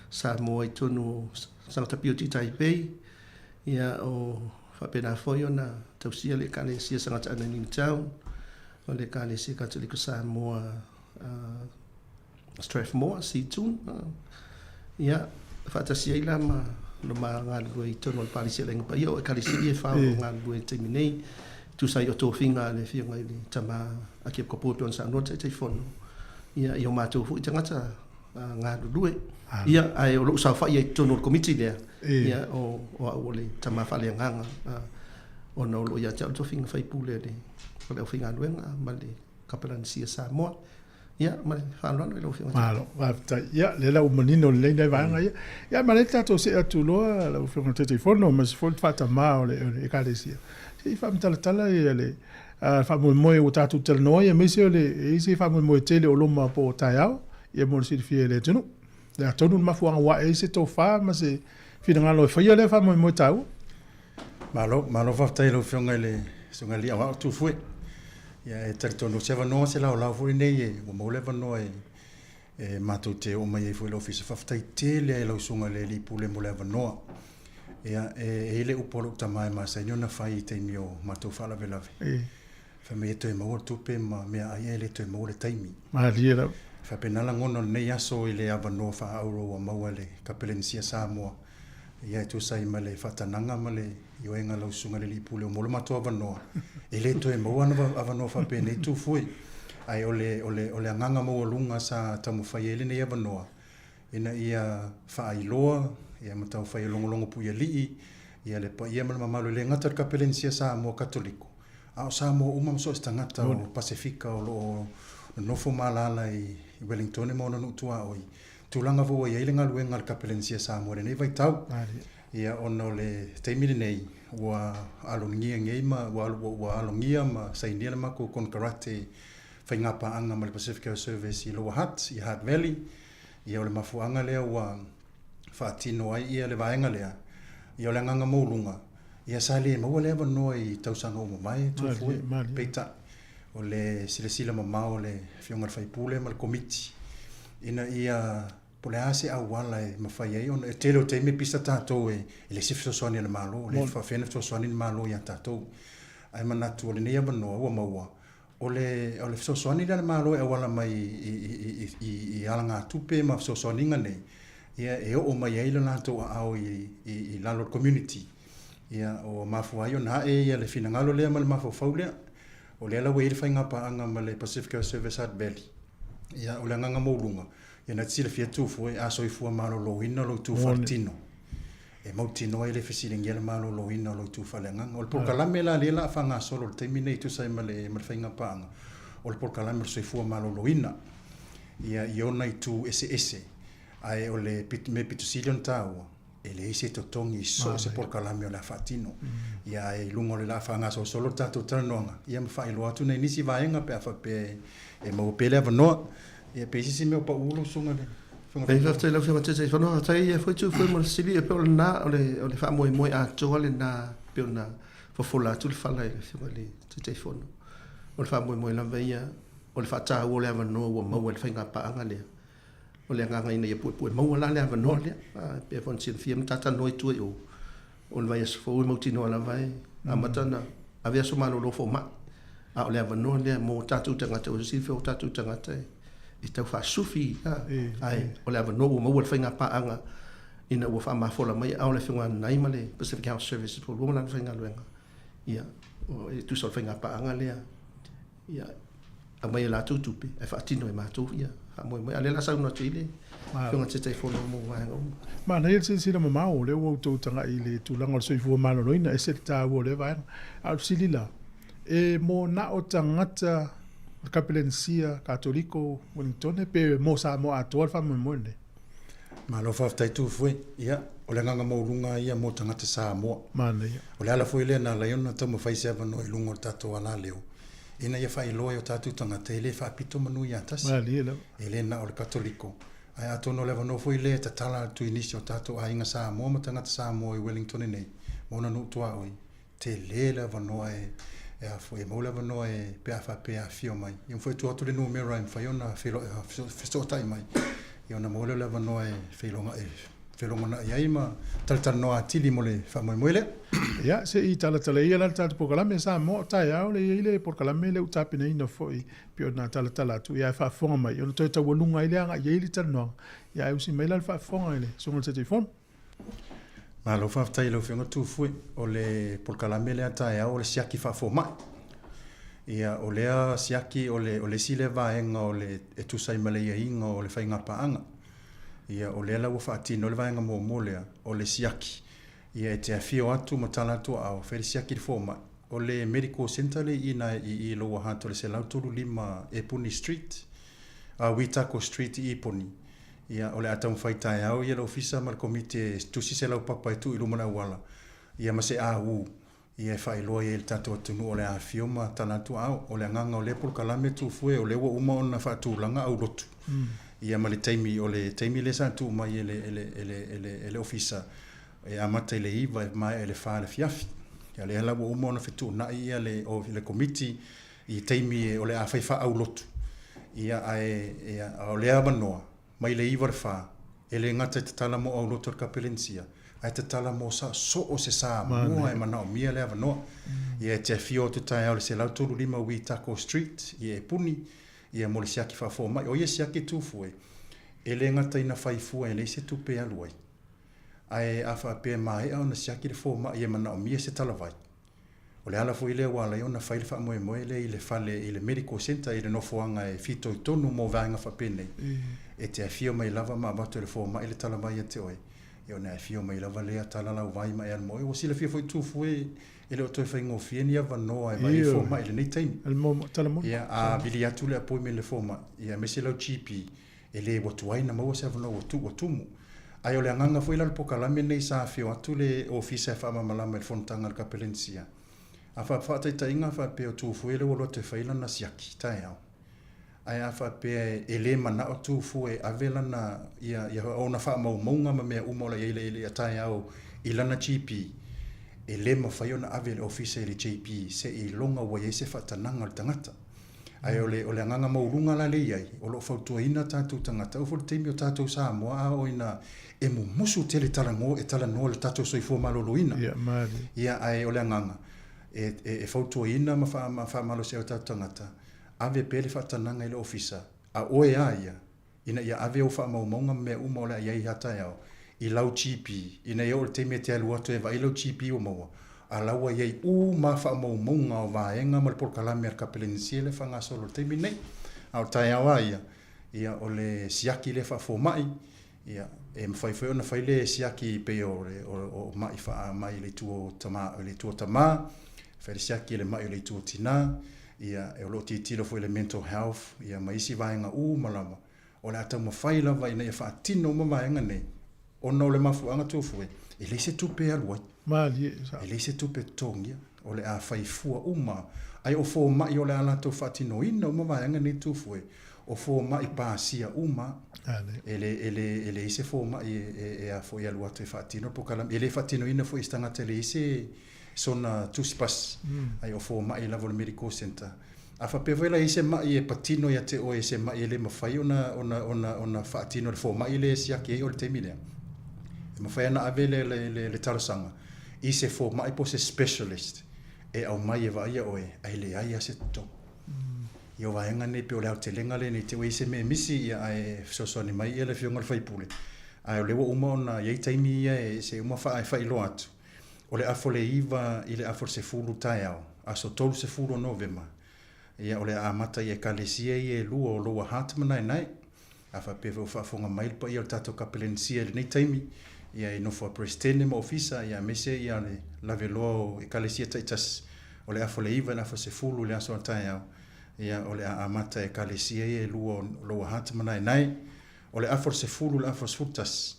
Samoa i totonu o Sangatapi o Taipei. Ia, o faapena foi ona tausia le Ekalesia Sagata Ana New Town, o le Ekalesia Katoliko Samoa uh, Strathmore, Seatoun. Uh, ia, faatasi ai la ma lo ma galulue i totonu o le Palisi a le Aiga Paia, o Ekalesia ia e whao o galulue i taimi nei, tusa ai o tofiga a le Afioga i le Tama a Kekopo e pei ona saunoa le Taitaifono, ia, i o matou foi tagata galulue. Ia, ae o lou saofai ai i totonu o le komiti lea, ia, o, o au o le tama faaleagaga, ona o lo o ia te au le tofiga faipule o le, o le aufaigaluega ma le Kapelanisia Samoa. Ia, ma le faaaloalo i lau Afioga. Malo, faafetai. Ia, lea la ua manino lelei nai vaega ia. Ia, ma lea tatou see atu loa lau Afioga i le Taitaifono ma se foi le faatamā o le, o le Ekalesia. Se i faamatalatala ia le faamoemoe ua tatou talanoa ai, aemaise o le, e i ai se faamoemoe tele o loma po o taeao, ia mo le silafia e le atunuu. Le atonu le mafuaaga ua ae ai se tofa ma se finagalo e faia lea faamoemoe taua. Malo, malo faafetai i lau Afioga i le Susuga i le Alii Aoao Tufue. Ia e talitonu o se avanoa se laolao foi lenei e ua maua le avanoa e e matou te oo mai ai foi i le ofisa. Faafetai tele lava i lau Susuga i le Alii Pule mo le avanoa. Ia, e i ai le upu a lou tama e masani ona fai i taimi o matou faalavelave. Fai mai e toe maua le tupe ma meaai ae le toe maua le taimi. Malie lava. E faapena lagona o lenei aso i le avanoa faaauro ua maua e le Kapelenisia Samoa, ia e tusa ai ma le faatanaga ma le ioega a lau Susuga i le Alii Pule ua maua lo matou avanoa. E le toe maua ana avanoa faapenei Tufue. Ae o le, o le, o le agaga maualuga sa taumafai ai lenei avanoa, ina ia faailoa ia ma taufai e logologo puialii ia le paia ma le mamalu e le gata o le Kapelenisia Samoa Katoliko, A o Samoa uma ma so o se tagata o Pasefika o lo o nonofo ma alaala i Wellingtone ma ona nuu tuaoi, tulaga foi ua i ai le galuega a le Kapelenisia a Samoa i lenei vaitau. Ia, ona o le taimi lenei, ua alogia nei ma ua, ua alogia ma sainia le matou konekarate faiga paaga ma le Pacific Health Service i Lower Hutt, i Hutt Valley. Ia, o le mafuaaga lea ua faatino ai ia le vaega lea. Ia, o le agaga maualuga, ia sa le maua le avanoa i tausaga ua mavae, Tufue, peitai, o le silasila mamao a le Afioga i le Faipule ma le Komiti ina ia po o le a se auala e mafai ai ona, e tele o taimi e pisa tatou e leai se fesoasoani a le Malo, le faafefea ona fesoasoani le Malo ia tatou. Ae manatu o lenei avanoa ua maua, o le o le fesoasoani lea a le Malo e auala mai i alagatupe ma fesoasoaniga nei, ia e oo mai ai le latou aao i lalo o le community. Ia ua mafua ai ona ae ia le finagalo lea ma le mafaufau lea. O lea la ua i ai le faigapaaga ma le Pacific Health Service Hutt Valley. Ia o le agaga maualuga, ia na te silafia Tufue, a soifua maloloina lou tu faaletino, e mautinoa e le fesiligia le maloloina o lou tu faaleagaga. O le polokalame la lea o le a faagasolo i le taimi lenei e tusa ai ma le faigapaaga, o le polokalame o le soifua maloloina ia i ona itu eseese. Ae o le mea pito sili ona taua, e leai se totogi i so o se polokalame o le a faatino. Ia ae i luga o le a faagasolosolo le tatou talanoaga, ia ma faailoa atu nai nisi vaega pe a faapea e maua pea le avanoa. Ia pe i ai se isi mea o pau lau susuga i le Fofoga Fetalai. Faafetai i lau Afioga i le Taitaifono, faafetai ia foi Tuifue mo le fesili, e pei o lena, o le o le faamoemoe atoa lena e pei ona fofola atu le fala i le Afioga i le Taitaifono. O le faamoemoe lava ia o le faataua o le avanoa ua maua i le faigapaaga lea. O le agaga ina ia puepue maua la le avanoa lea. E pei foi ona silafia ma talanoa i tua i o, o le vaiaso fou e mautinoa lava e amata ona ave aso malolo fomai. A o le avanoa lea mo tatou tagata, ua silafia o tatou tagata e tau faasufi, ae o le avanoa ua maua i le faigapaaga ina ua faamafola mai aao le Afioga ia Nanai ma le Pacific Health Services po o lua ma lana faigaluega, ia, e tusa o le faigapaaga lea. Ia, aumai e latou tupe ae faatino e matou ia faamoemoe. A o lea o le a saunoa atu i ai le Afioga i le Taitaifono mo vaega uma. Manaia le silasila mamao, o lea ua outou tagai i le tulaga o le soifua maloloina, e ese le taua o lea vaega. A o le fesili la, e mo na o tagata o le Kapelenisia Katoliko Ueligitone pe mo Samoa atoa le faamoemoe lenei? Malo faafetai Tufue. Ia, o le agaga maualuga lava ia mo tagata Samoa. Manaia. O le ala foi lea na ala ai ona taumafai se avanoa i luga o le tatou alaleo, ina ia faailoa i o tatou tagata e le faapito manu ia tasi. Malie lava. E le na o le Katoliko. Ae atonu o le avanoa foi lea e tatala atu i nisi o tatou aiga Samoa ma tagata Samoa i Wellington nei, ma ona nuu tuaoi, tele le avanoa e, e a foi, e maua le avanoa e, pe a faapea e afifio mai. Ia mafai tuu atu le numera e mafai ona fesootai mai, ia ona maua lea o le avanoa e feiloga, e felogonai ai ma talatalanoa atili mo le faamoemoe lea. Ia, se i talatala ia la le tatou polokalame Samoa o taeao lea e i ai le polokalame lea ua tapenaina foi pei ona talatala atu, ia ae faafofoga mai ona toe taualuga ai lea agai i ai le talanoaga. Ia ae usi mai la le faafofoga i le Susuga i le Taitaifono. Malo faafetai i lau Afioga Tufue. O le polokalame lea taeao o le siaki faafomai. Ia, o lea siaki o le, o le isi lea vaega o le, e tusa ai ma le aiaiga o le faigapaaga. Ia, o lea la ua faatino ai le vaega muamua lea, o le siaki. Ia, e te afio atu ma tala atu aao, fai le siaki i le fomai. O le Medical Centre lea i ina i i Lower Hutt o le 135 Epuni Street, Witako Street i Epuni. Ia, o le a taumafai taeao ia le Ofisa ma le Komiti e tusi se laupapa e tuu i luma o le auala, ia ma se AU, ia e faailoa ai i le tatou atunuu o le a afio ma tala atu aao. O le agaga o lea polokalame Tufue, o lea ua uma ona faatulaga aulotu, ia ma le taimi, o le taimi lea sa tuu mai e le, e le, e le, e le, e le Ofisa, e amata i le 9 e maea i le 4 i le afiafi. Ia, o lea la ua uma ona fetuunai ia le, o, le Komiti i taimi o le a fai faa-aulotu, ia, ae, ia, a o lea avanoa, mai le 9 i le 4, e le gata e tatala mo aulotu a le Kapelenisia, ae tatala mo sa, so o se Samoa e manaomia le avanoa. Ia, e te afio atu taeao i le 135 Witako Street, i Epuni, ia, mo le siaki faafomai. O ia siaki tufue, e le gata ina fai fua e leai se tupe e alu ai, ae a faapea e maea ona siaki le fomai e manaomia se talavai, O le ala foi lea ua ala ai ona fai le faamoemoe lea i le fale i le Medical Centre i le nofoaga e fitoitonu mo vaega faapenei, e te afio mai lava ma avatu e le fomai le talavai ia te oe. Ia ona e afio mai lava lea tala lau vai ma e alu ma oe. Ua silafia foi Tufue e le o toe faigofie ni avanoa e vaai ai fomai i lenei taimi. Ia a vili atu le appointment i le fomai, ia aemaise lau GP, e le ua tuai ona maua se avanoa ua tuu ua tumu. Ae o le agaga foi la o le polokalame lenei sa afio atu le ofisa e faamalamalama i le fonotaga a le Kapelenisia. A faataitaiga a faapea o Tufue lea ua alu atu e fai lana siaki taeao, Ae a faapea e le manao Tufue e ave lana, ia, ia ona faamaumauga ma mea uma o la i ai i le taeao i lana GP, e le mafai ona ave e le Ofisa i le JP seiloga ua i ai se faatanaga o le tagata. Ae o le, o le agaga maualuga la lea e i ai, o lo o fautuaina tatou tagata, oo foi i le taimi o tatou Samoa a oo ina e mumusu tele talanoa, e talanoa i le tatou soifua maloloina. Ia, malie. Ia, ae o le agaga, e, e, e fautuaina ma faamalosia ai o tatou tagata, Ave pea le faatanaga i le ofisa, a oe a ia, ina ia ave ou faamaumauga ma mea uma o le a i ai ia taeao, i lau GP, ina ia oo i le taimi e te alu atu e vaai lau GP ua maua, a la ua i ai uma faamaumauga o vaega ma le polokalame a le Kapelenisia lea e faagasolo i le taimi lenei. A o le taeao a ia, ia o le siaki lea faafomai, ia e mafai foi ona fai le siaki pei o le o ma'i faamai i le itu o tama, i le itu o tama, fai le siaki i le ma'i o le itu o tinā, Ia, o lo o tilotilo foi i le mental health, ia ma isi vaega uma lava. O le a taumafai lava ina ia faatino uma vaega nei, ona o le mafuaaga Tofue, e leai se tupe e alu ai. Malie, sao. E leai se tupe e totogia. O le a fai fua uma. Ae o fomai o le a latou faatinoina uma vaega nei Tofue, o fomai pasia uma. E le, e le, e leai se fomai e, e, e a foi e alu atu e faatino le polokalame. E le faatinoina foi e se tagata e leai se sona tusi pasi, ai o fomai lava o le medical centre. A faapea foi la e i ai se mai e patino ia te oe, se mai e le mafai ona, ona, ona, ona faatino e le fomai lea e siaki ai oe i le taimi lea, e mafai ona ave le, le, le, le talosaga i se fomai po o se specialist e aumai e vaaia oe, ae leai lava se totogi. Ia o vaega nei pei o le aotelega lenei, te i ua i ai se mea e misi, ia ae fesoasoani mai ia le Afioga i le sui usufono. Ae o lea ua uma ona i ai taimi ia e se uma e faailoa atu. O le afa o le 9 i le afa o le 10 taeao, aso 30 o Novema, ia o le a amata i Ekalesia ia e lua o Lower Hutt ma Naenae. A faapea foi o faafofoga mai le paia o le tatou Kapelenisia i lenei taimi, ia i nofo a Peresetene ma Ofisa, ia aemaise ia le laveloa o Ekalesia taitasi, o le afa o le 9 i le afa o le 10 i le aso a taeao, ia o le a amata e Ekalesia ia e lua o Lower Hutt ma Naenae. O le afa o le 10 i le afa o le 11,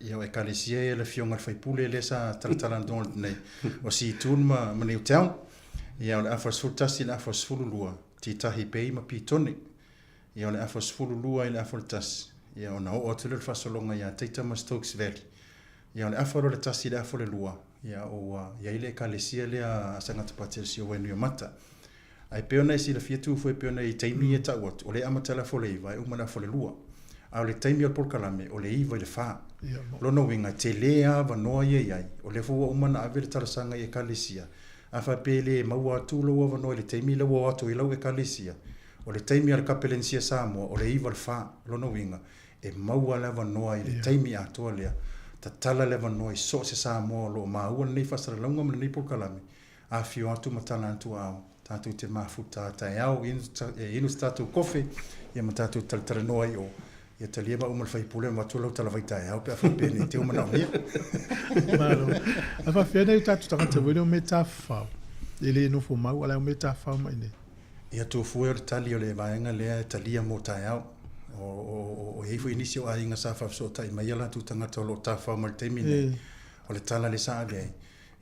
Ia o Ekalesia ia le Afioga i le Faipule lea sa talatalanoa atu nei, o Seatoun ma, ma Newtown. Ia o le afa 11 i le afa 12, Titahi Bay ma Petone. Ia o le afa 12 i le afa o le 1, ia ona oo atu lea o le faasologa ia Taita ma Stokes Valley. Ia o le afa loa o le 1 i le afa o le 2, ia ua i ai le Ekalesia lea a Sagata Patelesi o Wainuiomata. Ae pei ona e silafia Tufue e pei ona i taimi ia e tau atu, o lea e amata i le afa o le 9 ae uma i le afa o le 2. A o le taimi o le polokalame, o le 9 i le 4. O lona uiga, e tele lava avanoa ia e i ai. O lea foi ua uma ona ave le talosaga i Ekalesia, a faapea e le maua atu lou avanoa i le taimi lea ua o atu ai lau Ekalesia, o le taimi a le Kapelenisia Samoa, o le 9 i le 4. O lona uiga, e maua le avanoa i le taimi atoa lea. Tatala le avanoa i so o se Samoa o lo o maua lenei faasalalauga ma lenei polokalame, Afio atu ma tala atu ao tatou te mafuta a taeao e inu se tatou kofe ia ma tatou talatalanoa ai o ia talia ma uma le faipule ma avatu lau tala vai taeao pe a faapea nei te ua manaomia. Malo. A faapea nei o tatou tagata foi lea o mea tafafao e le nofo mau a la e o mea tafafao mai nei. Ia Tofue o le tali o le vaega lea e talia mo taeao. O, o, o, o i ai foi nisi o aiga sa faafesootai mai a latou tagata o lo o tafafao mai i le taimi nei. O le tala lea sa ave ai,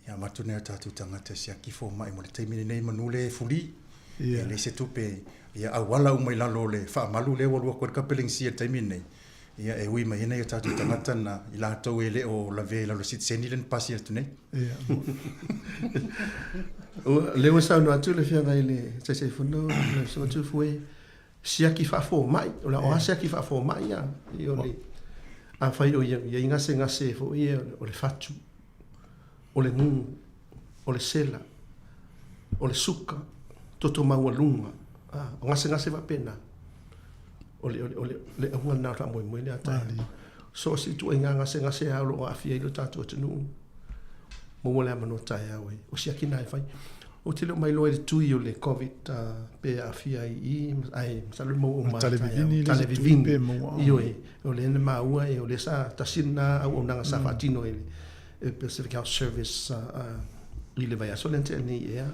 Ia avatu nai o tatou tagata e siaki fomai mo le taimi lenei manu lea e fuli. Ia. E leai se tupe, ia auala uma i lalo o le faamalu lea ua alu atu ai le Kapelenisia i le taimi lenei. Ia e ui mai ai nai o tatou tagata na i latou e le o lavea i lalo o le sitiseni lea na pasi atu nei. Ia. Ua, lea ua saunoa atu le Afioga i le Taitaifono, le Susuga Tufue, siaki faafomai, o le a siaki faafomai ia, o le, afai o i ai gasegase foi ia o le fatu, o le gū, o le sela, o le suka, toto maualuga, o gasegase faapena, o le, o le, o le, le auga lena o le faamoemoe lea taeao. So o se ituaiga gasegase lava o lo o aafia ai lo tatou atunuu, maua le avanoa taeao e, o siaki na e fai. Ou te le o mailoa i le tui o le Covid pe aafia ai i i, ae masalo e maua uma lava i le taeao. Tale vivini le isi tui pe maua. Ioe, o lea na maua o lea sa tasi lena auaunaga sa faatino e le Pacific Health Service i le vaiaso lea na tea nei ea.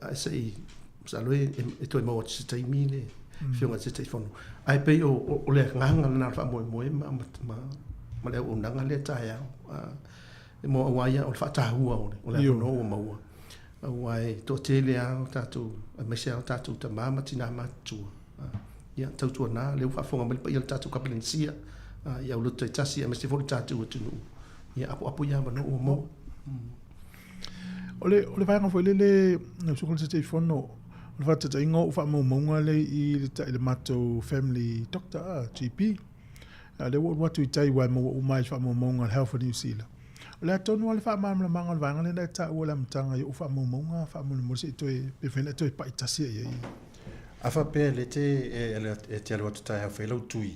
Ae se i, masalo e toe maua atu i se taimi le Afioga i le Taitaifono. Ae pei o le agaga lena o le faamoemoe ma le auaunaga lea taeao. Mo aua ia o le faataua o le o le avanoa ua maua aua e toatele lava o tatou aemaise lava o tatou tama ma tina matutua ia tautuana lea ua faafofoga mai le paia o le tatou Kapenenisia i aulotu taitasi aemaise foi le tatou atunuu ia apoapo ia avanoa ua maua. O le o le vaega foi lele lau Susuga i le Taitaifono, o le faataitaiga o ou faamaumauga lea i i le matou family doctor, GP. A o lea ua ou alu atu i tai aua e maua uma ai i faamaumauga a le Health of New Zealand. O le a tonu lava le faamalamalamaga o le vaega lea na e taua i le amataga i ou faamaumauga faamolemole se i toe, pe mafai ona e toe pai tasi i ai. A faapea lea te, e te alu atu taeao fai lau tui,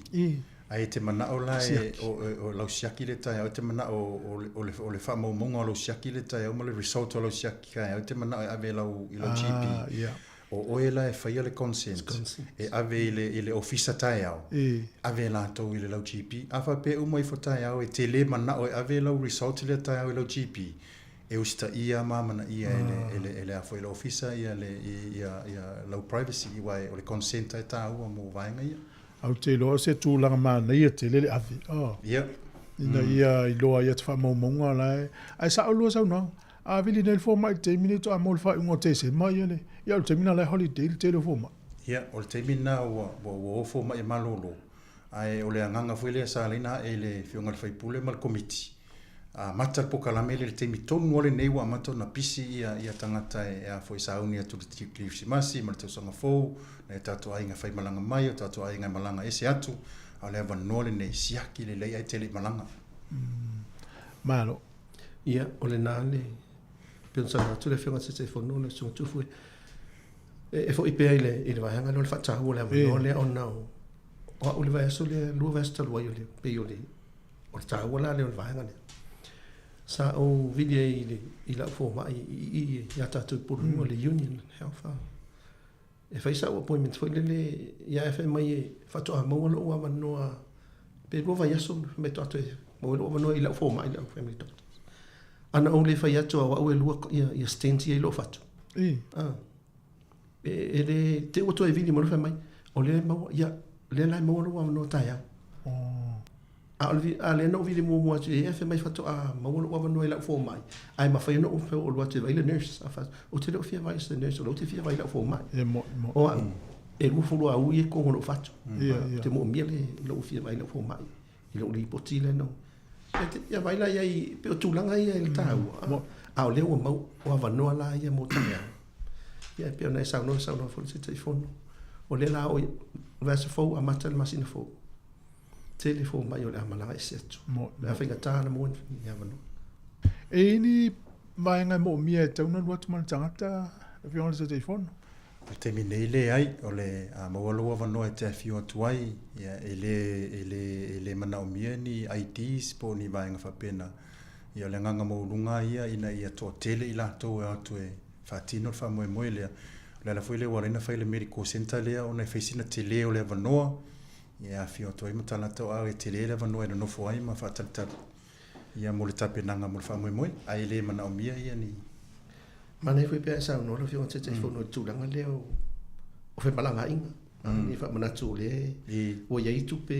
ae e te manao la e, o lau siaki lea taeao, e te manao o le faamaumauga o lau siaki lea taeao ma le result o lau siaki taeao, e te manao e ave i lau GP. O oe la e faia le consent e ave i le, i le ofisa taeao, ave e latou i le lau GP. A faapea uma ifo taeao e te le manao e ave lau result lea taeao i lau GP, e usitaia ma amanaia e le, e le, e le a foi le ofisa ia le, ia, ia lau privacy aua o le consent e taua mo vaega ia. Ae ou te iloa o se tulaga manaia tele le ave, oh. Ia. Ina ia iloa ai atu faamaumauga la e, ae sao lua saunoaga. A vili nei le fomai i le taimi lenei faatoa maua i le faaiuga o Tesema ia le, ia o le taimi lena la e holiday le tele o fomai. Ia, o le taimi lena ua, ua, ua o fomai e malolo, ae o le agaga foi lea sa ala ai ona ae i le Afioga i le sui usufono ma le Komiti, amata le polokalame lea i le taimi tonu lava lenei ua amata ona pisi ia, ia tagata e, a foi, sauni atu i le Kerisimasi ma le tausaga fou, nai o tatou aiga e faimalaga mai, o tatou aiga e malaga ese atu, a o le avanoa lenei, siaki lelei ae te le i malaga. Malo. Ia, o lena le, pei ona saunoa atu le Afioga i le Taitaifono, le Susuga Tufu, e foi pea i le, i le vaega lea o le faataua o le avanoa lea ona o, o au i le vaiaso lea, 2 vaiaso talu ai o le, pei o le, o le taua la lea o le vaega lea. Sa ou vili ai i, le, i lau fomai i i ia tatou i Pulunua, le Union Health. E fai sa'u appointment foi lele ia ae fai mai e faatoa maua lo'u avanoa pe 2 vaiaso fai mai faatoa toe maua lo'u avanoa i la'u fomai la'u family doctor. Ana ou le fai atu o a'u e lua ia ia stents ia i lo'u fatu. A e le te i ua toe vili mai loa fai mai o lea e maua ia lea la e maua lou avanoa taeao. A o le, a lea na ou vili muamua atu i ai, fai mai faatoa maua lou avanoa i lau fomai, ae mafai ona ou oo alu atu e vaai le nurse. A fai atu, ou te le o fia vaai i se nurse, o lea ou te fia vaai i lau fomai. E moi, moi. O au, e 20 aui e kogo lou fatu. Ou te moomia le lou fia vaai i lau fomai, i lou lipoti lea na ou. Ia vaai la i ai, pei o tulaga ia i le taua, a o lea ua mau, o avanoa la ia mo taeao. Ia e pei ona e saunoa, saunoa foi le Taitaifono, o lea la o le vaiaso fou, amata le masina fou. Tele fomai o le a malaga ese atu. O le a faigata ona maua ni avanoa. E i ai ni vaega e moomia e tatau ona alu atu ma le tagata, le Afioga i le Taitaifono? I le taimi nei, leai. O le a maua lou avanoa e te afio atu ai, ia, e le, e le, e le manaomia ni IDs po o ni vaega faapena. Ia, o le agaga maualuga ia ina ia toatele i latou e o atu e faatino le faamoemoe lea. O le ala foi lea ua ala ai ona fai le medical centre lea ona e fai sina tele o le avanoa, Ia e afio atu ai ma talata o au e tele le avanoa e nonofo ai ma faatalitali ia mo le tapenaga mo le faamoemoe, ae le manaomia ia ni. Manaia foi pe a e saunoa lau Afioga Taitaifono i le tulaga lea o femalagaaiga, ni faamanatu o lea ua i ai tupe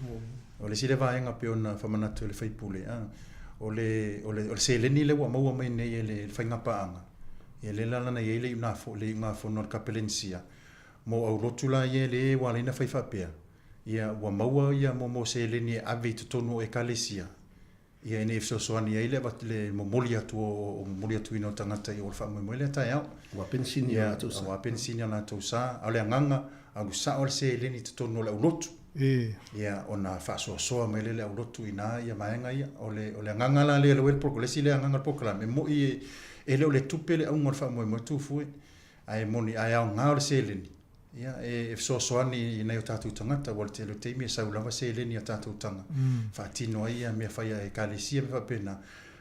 mo. O le isi lea vaega pei ona faamanatu e le sui usufono, o le o le seleni lea ua maua mai nei e le faigapaaga, ia lea la na i ai le iugafono a le Kapelenisia, Mo aulotu la ia le ua ala ai ona fai faapea, ia ua maua ia mo seleni e ave i totonu o Ekalesia, ia ina ia fesoasoani ai le le momoli atu o momoli atuina o tagata i o le faamoemoe lea taeao. Aua penisini a latou sa. Aua penisini a latou sa. A o le agaga, alu sao le seleni i totonu o le aulotu. Ia ona faasoasoa mai lea e le aulotu i ina ia vaega ia. O le o le agaga la lea o le o le isi lea agaga o le polokalame, e moi e le o le tupe le auga o le faamoemoe Tufue. Ae moni, ae aoga o le seleni, ia, e fesoasoani i nai o tatou tagata, aua o le tele o taimi e sau lava seleni i a tatou taga, faatino ai ia mea fai a Ekalesia ma faapena.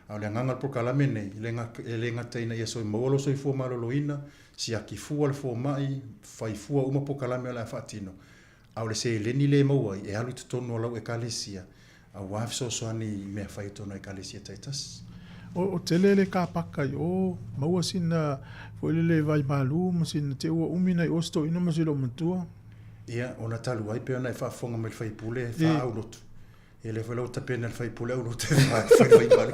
A o le agaga o le polokalame lenei, e le e le gata ina ia soimaua lou soifua maloloina, siaki fua le fomai, fai fua uma polokalame o le a faatino, a o le seleni lea e maua ai, e alu i totonu o lau Ekalesia, aua fesoasoani i mea fai i totonu o Ekalesia taitasi. O tele le kapaka i o, maua sina foi lele vai malu ma sina te ua umi nai o se toeaina ma si loomatua. Ia, ona talu ai pei ona e faafofoga mai i le sui usufono e faa-aulotu. Ia lea foi la ua tapena e le sui usufono aulotu e fai malu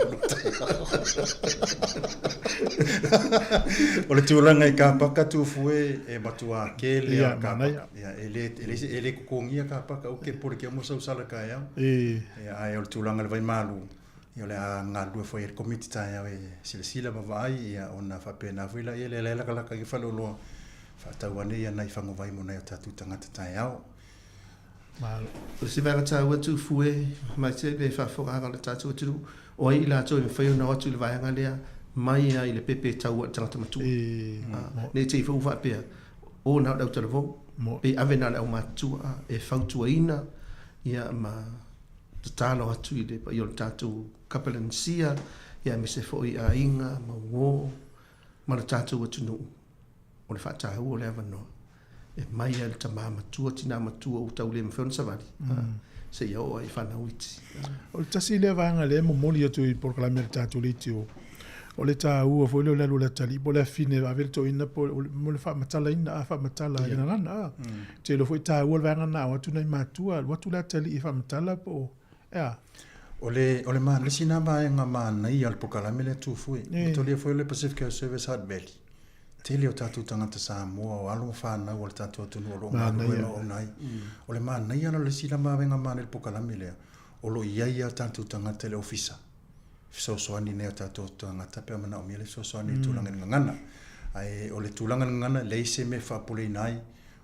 O le tulaga i kapaka Tufue e matua kele lava kapaka. Ia, e le, e le, e le totogia kapaka, aua ke pule ke omo sau sala taeao. Ia, ae o le tulaga i le vaimalu, ia o le a galulue foi e le Komiti taeao e silasila ma vaai, ia ona faapena foi laia lea la e lakalaka ai faleoloa, faatau ane ia nai faguvai mo nai o tatou tagata taeao. Malo. O le isi vaega taua Tufue, aemaise le faafofogaaga o le tatou atunuu, o ai i latou e mafai ona o atu i le vaega lea mai lava i le pepe taua a le tagata matua. Ne i te i foi ua faapea, o na o le autalavou, pe ave na o le aumatutua e fautuaina ia ma tatalo atu i le paia o le tatou Kapelanisia, ia aemaise foi aiga ma uo ma le tatou atunuu o le faataua o le avanoa e mai lava i le tama matua, tina matua ua tau le mafai ona savali seia oo lava i fanau iti. O le tasi lea vaega lea e momoli atu i polokalame a le tatou leitio, o le taua foi lea o le alu o le atalii po o le afine e ave le toeaina po o le faamatalaina, a faamatala i le gagana a. Ou te iloa foi e taua le vaega lena a o atu nai matua, alu atu le atalii e faamatala po o, e a? O le, o le le isi lena vaega manaia o le polokalame lea Tufue. Mataulia foi o le Pacific Coast Service Hutt Valley. Tele o tatou tagata Samoa, o alo ma fanau a le tatou atunuu o lo o galulue ma auauna ai. O le manaia la o le isi la vaega manaia o le polokalame lea, o lo o i ai lava tatou tagata i le ofisa. Fesoasoani i nai o tatou tagata pe a manaomia le fesoasoani i le tulaga i le gagana. Ae o le tulaga i le gagana, e leai se mea e faapopoleina ai,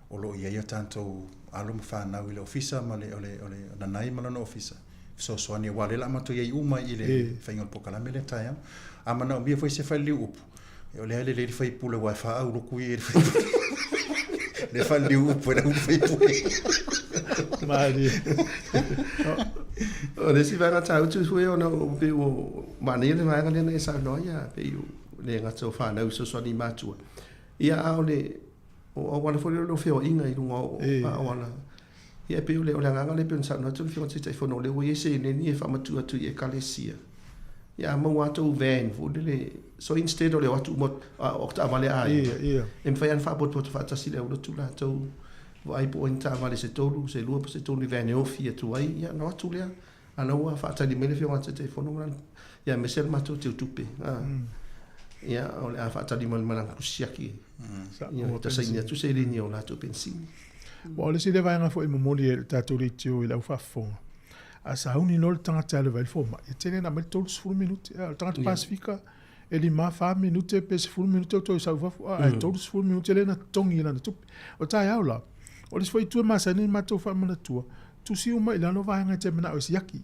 o lo o i ai a tatou alo ma fanau i le ofisa ma le, o le, o le Nanai ma lona ofisa, fesoasoani aua o lea o le a matou i ai uma i le faiga o le polokalame lea taeao. A manaomia foi se faililiu upu, o lea e lelei le faipule aua e faaaulotu ia i le faipule. Le faililiu upu e le faipule. Malie. O le isi vaega taua Tufue ona e pei ua manaia le vaega lea na e saunoa ai, e pei le gata o fanau i fesoasoani i matua, ia a o le o auala foi lea o le feoaiga i luga o auala. Ia e pei o le agaga lea e pei ona saunoa atu le Afioga i le Taitaifono, o lea ua i ai seleni e faamatuu atu i Ekalesia. Ia a maua atu ou van foi lele, so instead o le o atu uma o taavale a aiga, e mafai lava ona faapotopoto faatasi le aulotu latou, vaai po o ai ni taavale se tolu, se lua po o se tolu i van e ofi atu ai, ia ona o atu lea. A o la ua faatali mai le Afioga i le Taitaifono ma lana, ia aemaise le matou teutupe. Ia, o le a faatali mai ma lana tusi siaki, ia ta saini atu seleni o latou penisini. Aua o le isi lea vaega foi e momoli ai le tatou leitio i le au faafofoga, a sauni loa le tagata e alu e vaai le fomai, e tele ina aumai le 30 minute. O le tagata Pasefika, e 5, 4 minute pe 10 minute o toe sau i fafo, ae 30 minute lea na totogi i lana tupe. O taeao la, o le isi foi itu e masani ona matou faamanatua, tusi uma i lalo vaega e te manao e siaki.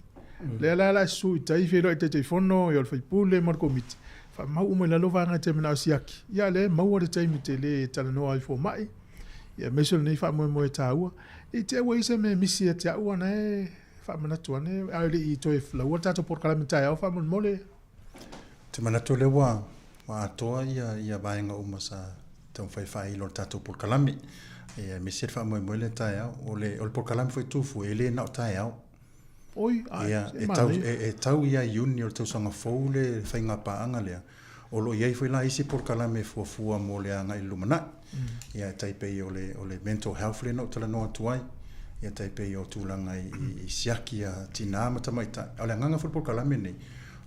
Lea la o le a susu i tai feiloai Taitaifono, ia o le sui usufono ma le Komiti, faamau uma i lalo vaega e te manao e siaki. Ia lea e maua le taimi tele e talanoa ai i fomai, ia aemaise o lenei faamoemoe taua. I te i ua i ai se mea e misi ia te au ona e faamanatu ane, a e le i toe laua le tatou polokalame taeao faamolemole. Ou te manatu o lea ua atoa ia vaega uma sa taumafai e faailo i le tatou polokalame. Ia aemaise le faamoemoe lea taeao. O le polokalame foi Tufue, e le na o taeao. Oi, ai, Ia, e tau, e, e tau ia Iuni o le tausaga fou le faiga paaga lea. O lo o i ai foi la isi polokalame e fuafua mo le agai i le lumanai. Ia, e tai pei o le, o le mental health lea na ou talanoa atu ai. Ia, tai pei o tulaga i, i, i siaki a tinā ma tamaitai. A o le agaga foi o le polokalame lenei,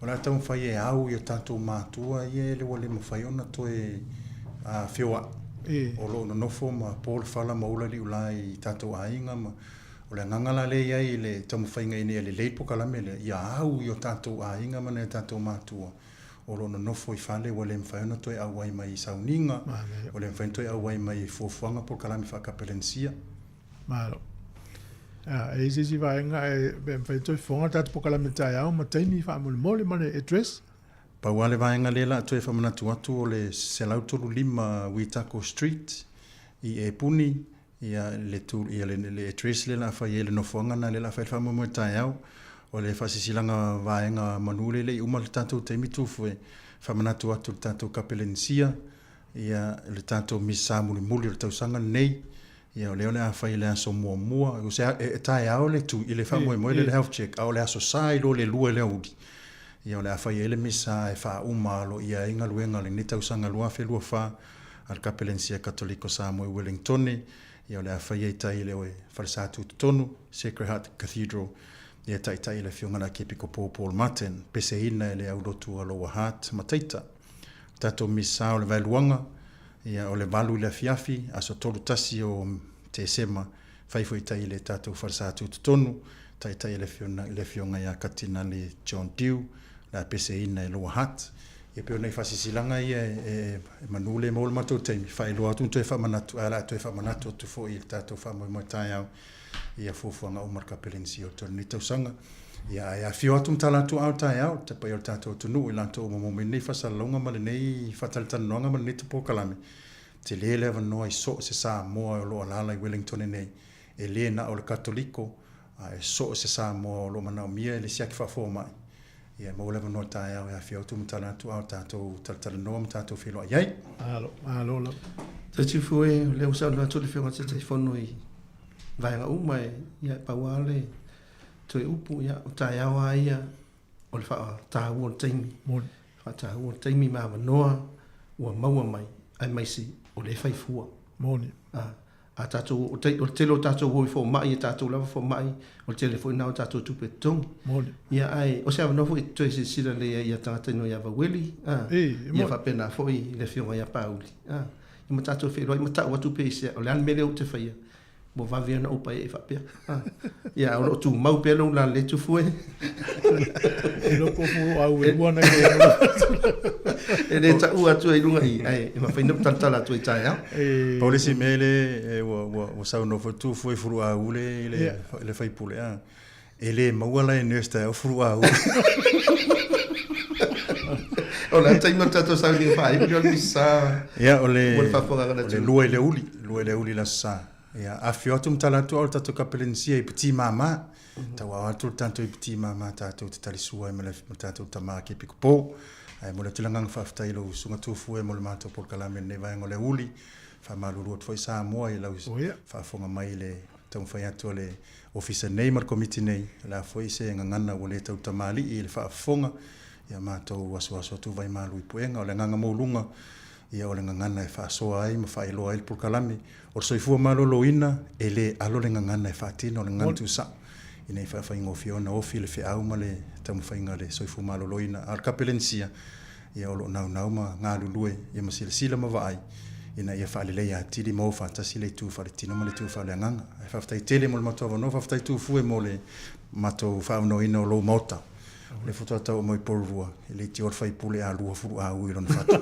o le a taumafai e au i o tatou matua ia e le ua le mafai ona toe feoai. O lo o nonofo ma po le fala ma ula liulā i tatou aiga ma O le agaga la lea e i ai i le taumafaiga ina ia lelei le polokalame lea, ia au i o tatou aiga ma nai o tatou matua o lo o nonofo i fale ua le mafai ona toe auai mai i sauniga, ua le mafai ona toe auai mai i fuafuaga polokalame faakapelenisia. Malo. E i ai se isi vaega e mafai ona toe fofoga le tatou polokalame taeao ma taimi faamolemole ma le address? Pau lava le vaega lea o le a toe faamanatu atu o le 135 Witako Street i Epuni, Ia le tu, ia le, le address lea o le a fai ai le nofoaga lena lea o le a fai ai le faamoemoe taeao. O le faasilasilaga vaega manu lea e le i uma le tatou taimi Tufue, faamanatu atu i le tatou Kapelenisia, ia, le tatou Misa mulimuli o le tausaga lenei, ia, o lea o le a fai i le aso muamua, o se, e taeao le tui i le faamoemoe lea i le health check, a o le aso Sa i lo le 2 i le aoauli, ia, o le a fai ai le Misa e faauma aloaia ai galuega o lenei tausaga 2024 a le Kapelenisia Katoliko Samoa i Ueligitone, ia, o le a fai ai i tai i le Falesa Tutotonu, Sacred Heart Cathedral, Ia taitai le Afioga i le Akiepikopo Paul Martin, peseina e le aulotu a Lower Hutt ma Taita. O tatou Misa o le Vaeluaga, ia o le 8 i le afiafi, aso 31 o Tesema, fai foi tai i le tatou falesa tutotonu, taitai e le le Afioga ia Katinale John Dew, le a peseina e Lower Hutt. Ia pei o nai faasilasilaga ia e manu le maua le matou taimi, faailoa atu ma toe faamanatu, ae o le a toe faamanatu atu foi i le tatou faamoemoe taeao ia fuafuaga uma a le Kapelenisia o lenei tausaga. Ia, ae afio atu ma tala atu ao taeao, te paia o le tatou atunuu i latou uma maua mai lenei faasalalauga ma lenei faatalatalanoaga ma lenei polokalame. Tele le avanoa i so o se Samoa o lo o alaala i Wellington nei, e le na o le Katoliko, a e so o se Samoa o lo o manaomia e le siaki faafomai. Ia, maua le avanoa taeao e afio atu ma tala atu ao tatou talatalanoa ma tatou feiloai ai. Malo, malo lava. Tautufu e, o lea ua saunoa atu le Afioga i le Taitaifono i vaega uma e, ia, e pau lava le toe upu, ia, o taeao lava ia o le faataua o le taimi. Moni. Faataua o le taimi ma avanoa ua maua mai, aemaise o lea e fai fua. Moni. A, a tatou, o le tele o tatou o i fomai, e tatou lava fomai, o le tele foi lena o tatou tupe totogi. Moni. Ia, ae o se avanoa foi e toe silasila lelei ai ia tagata inoa ia Vaueli, a, ia faapena foi i le afioga ia Pauli, a, ia ma tatou feiloai ma tau atu pe i sea, o le a le mea lea ou te faia, ua vave ona ou pae'e faapea. A, ia, o lo o tumau pea lou lalē Tufue. E loko fu au e ua na ke E le taua atu ai i luga i, ae e mafai ona ou talatala atu ai taeao. Pau le isi mea le ua saunoa foi Tufue i fuluaule i le faipule, a. E le maua la e nurse taeao fuluaule. O le a le taimi o le tatou sauniga faaiu o le Misa. Ia, o le 2 i le aoauli, 2 i le aoauli i le Aso Sa. Ia, afifio atu ma tala atu au le tatou Kapelenisia i Piti Māmā. Tauao atu le tatou i Piti Māmā tatou te talisua ai ma le tatou tama Kepikopo. Ae momoli atu le agaga faafetai i lou susuga Tufue mo le matou polokalame i lenei vaega o le aoauli. Faamalulu atu foi Samoa i lau faafofoga mai i le taumafai atu a le Ofisa nei ma le Komiti nei, o le a foi se gagana ua le tautamalii i le faafofoga, ia matou asuasu atu vai malu i puega. O le agaga maualuga, ia o le gagana e faasoa ai ma faailoa ai le polokalame. O le soifua maloloina, e le alo le gagana e faatino, o le gagana tuusao, ina ia faafaigofie ona ofi le feau ma le taumafaiga a le soifua maloloina. A o le Kapelenisia, ia o lo o naunau ma galulue ia ma silasila ma vaai ina ia faaleleia atili ma o faatasi le itu faaletino ma le itu faaleagaga. Ae faafetai tele mo le matou avanoa, faafetai Tufue mo le matou faaavanoaina o lou Maota. O lea faatoa tau mai Porirua, e le leitioa le faipule a lua fuluaui i lona fatu.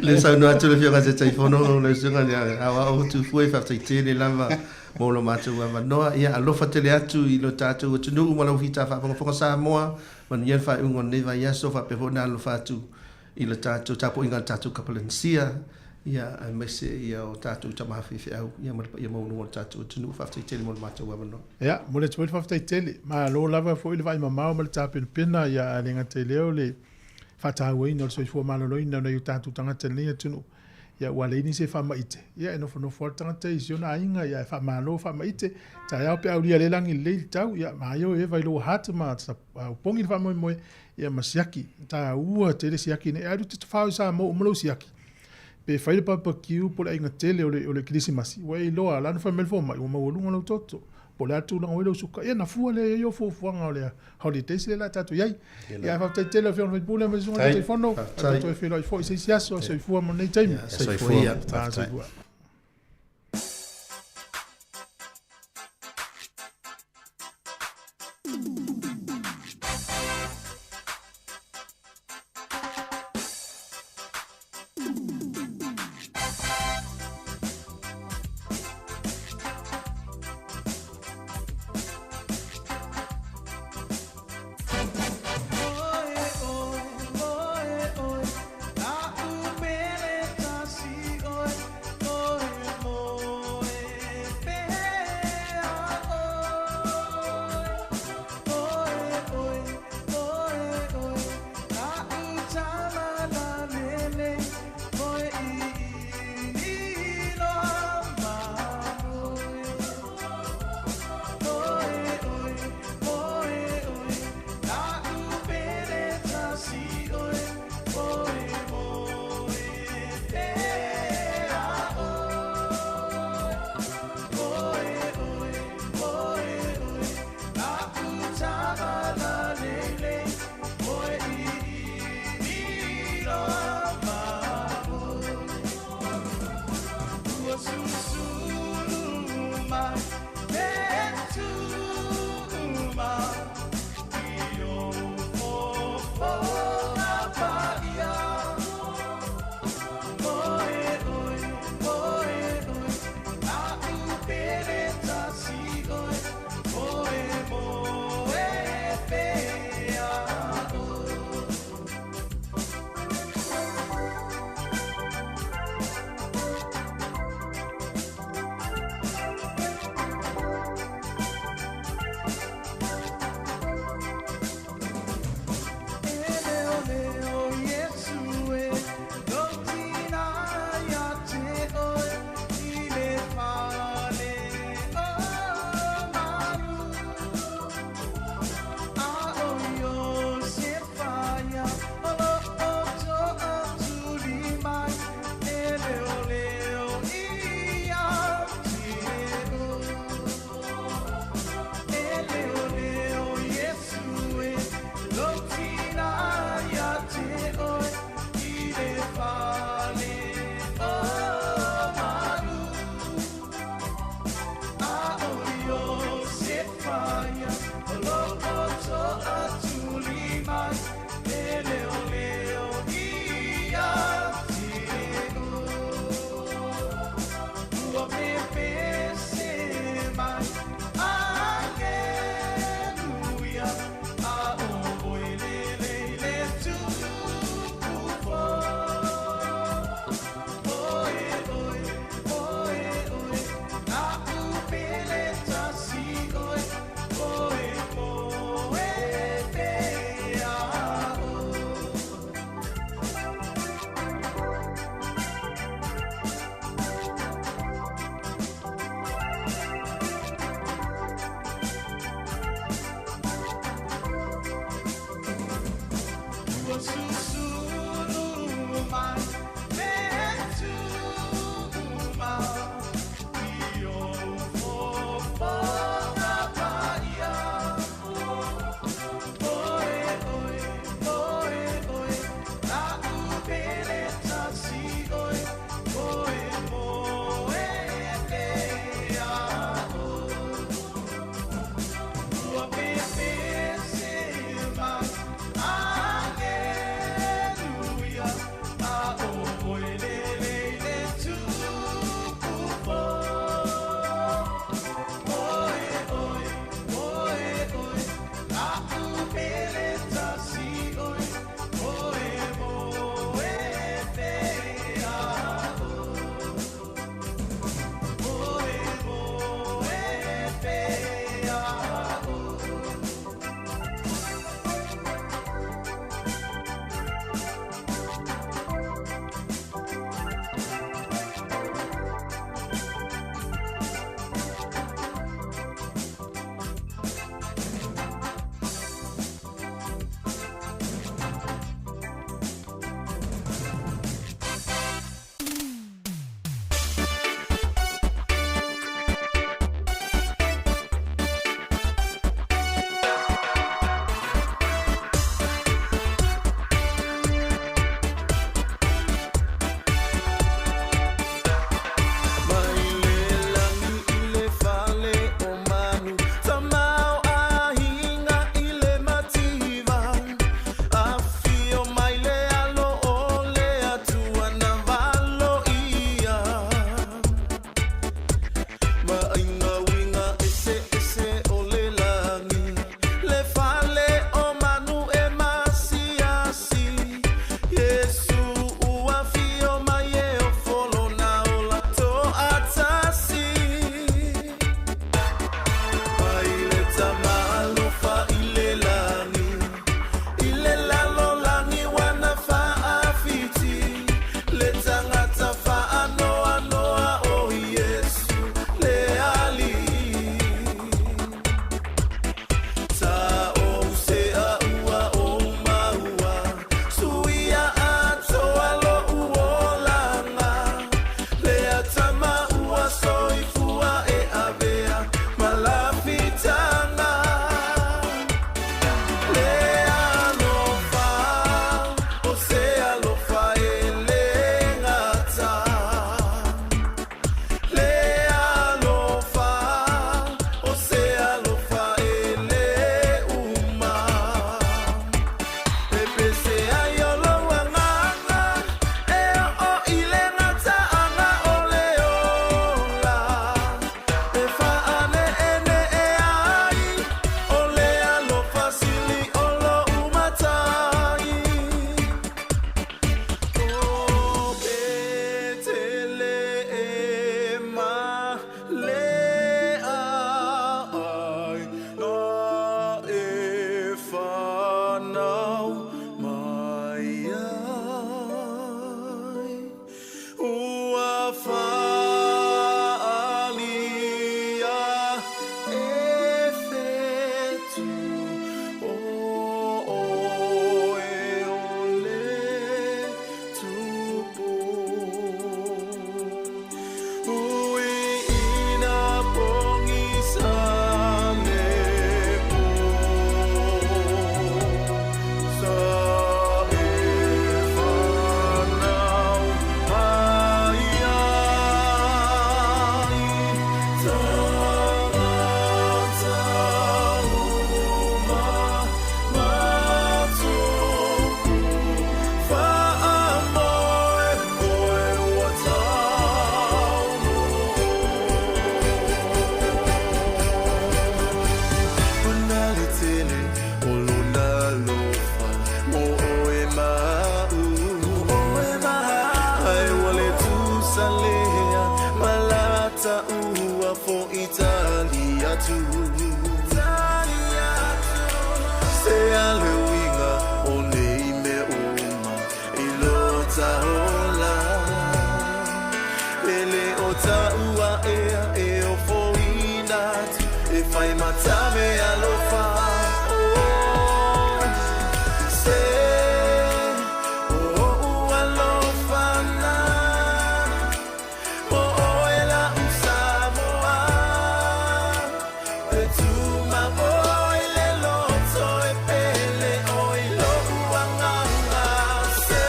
Le saunoa atu le Afioga i le Taitaifono, lau Susuga i le Aoao Tufue, faafetai tele lava mo lo matou avanoa. Ia alofa tele atu i lo tatou atunuu ma lau fita faafogafoga Samoa. Manuia le faaiuga o lenei vaiaso, faapea foi ona alofa atu i le tatou tapuaiga a le tatou Kapelenisia, ia, aemaise ia o tatou tama faifeau, ia ma le paia maualuga o le tatou atunuu. Faafetai tele mo le matou avanoa. Ia, momoli atu foi le faafetai tele. Malo lava foi le vaai mamao ma le tapenapena, ia, ae le gata i lea o le faatauaina o le soifua maloloina o nai o tatou tagata i lenei atunuu. Ia ua leai nisi e faamaite, ia e nofonofo lava le tagata i si ona aiga, ia e faamalo faamaite, taeao pe aulia le lagi lelei le tau, ia maio e eva i lou hat ma opogi le faamoemoe, ia ma siaki, taua tele siaki nei, ae te tafao i Samoa uma lou siaki, pe fai le barbecue po o le aiga tele o le Kerisimasi, ua e iloa la na fai mai le fomai, ua maualuga lou toto. Po o le a le tulaga ua i ai lou suka, ia na fua lea i ai o fuafuaga o le holidays lea la tatou i ai. Ia ae faafetai tele Afioga i le sui usufono ma le Susuga i le Taitaifono. Tatou toe feiloai foi i se isi aso. Soifua mo lenei taimi. Soifua. Soifua. fai matave alofa. Oh, se o o alofa na mo oe la usamoa. E tuma oi le loto e pele oi lo uanganga. Se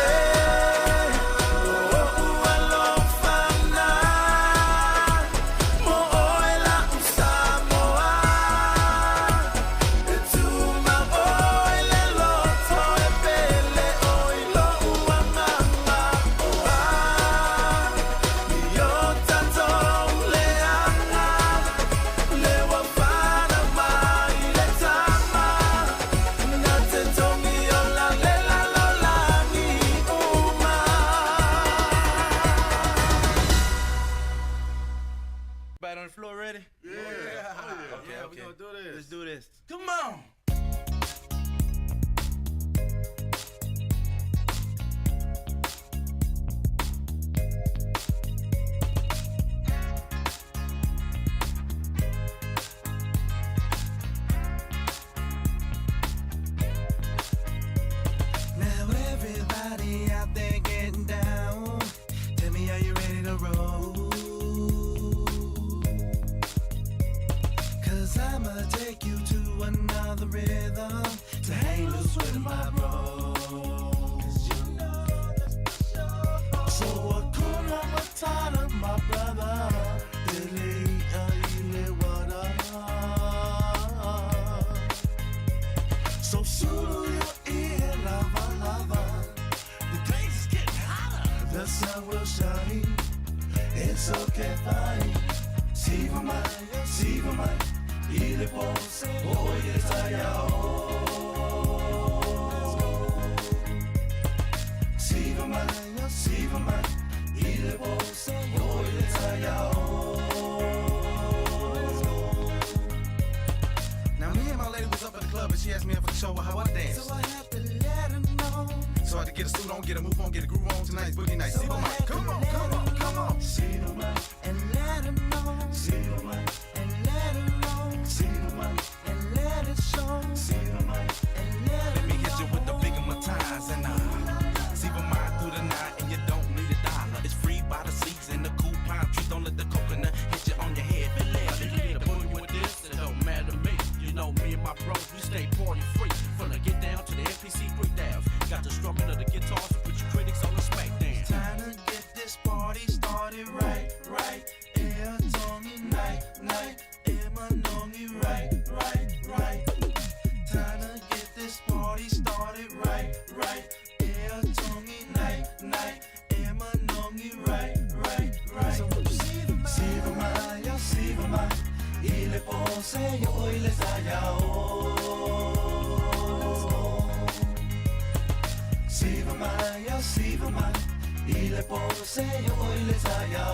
o o alofa na mo oe la usamoa. E tuma oi le loto e pele oi lo uanganga. Oh, io tatou leaga le wafana mai le tama na te tongi o la le la lo langi uma. Everybody on the floor ready? Yeah. Okay, Yeah, okay. we gonna do this. Let's do this. Come on. Now everybody out there getting down. Tell me, are you ready to roll? Cause I'ma take you to another rhythm to hang loose with my bro. Cause you know that's for sure. So Hakuna Matata, my brother. Dele ile wada. So sulu your ear, lava, lava. The place is getting hotter. The sun will shine. It's okay, fine. Siva mai, siva mai. Ile pose, oh ile taya Siva mai, siva mai. Ile pose, oh ile taya Now me and my lady was up at the club and she asked me if I could show her how I dance. So I had to let her know. So I had to get a suit on, get a move on, get a groove on. Tonight's boogie night. So Siva I Mike, had to come on, let come on, her come on. Siva mai, and let her know. Siva mai, and let her know. Siva mai, and let it show. Siva mai, and let Let me hit you with the bigger my ties and Siva mine through the night and you don't need a dollar. It's free by the season, the cool pine tree. Don't let the coconut hit you on your head. Believe it, get a boogie with this, it don't matter to me. You know me and my bros, we stay party free. From the get down to the NPC breakdowns. Got the strumming of the guitars to put your critics on the smackdown. Time to get this party started right, right. Air Tony night, night. Air Manongi right, right, right. Time to get this party started right, right. Air Tony night, night. Air Manongi right, right, right. So what you see the see the my, see the my. Ile pose yo ile saya Siva mai, siva mai, ile pose yo ile saya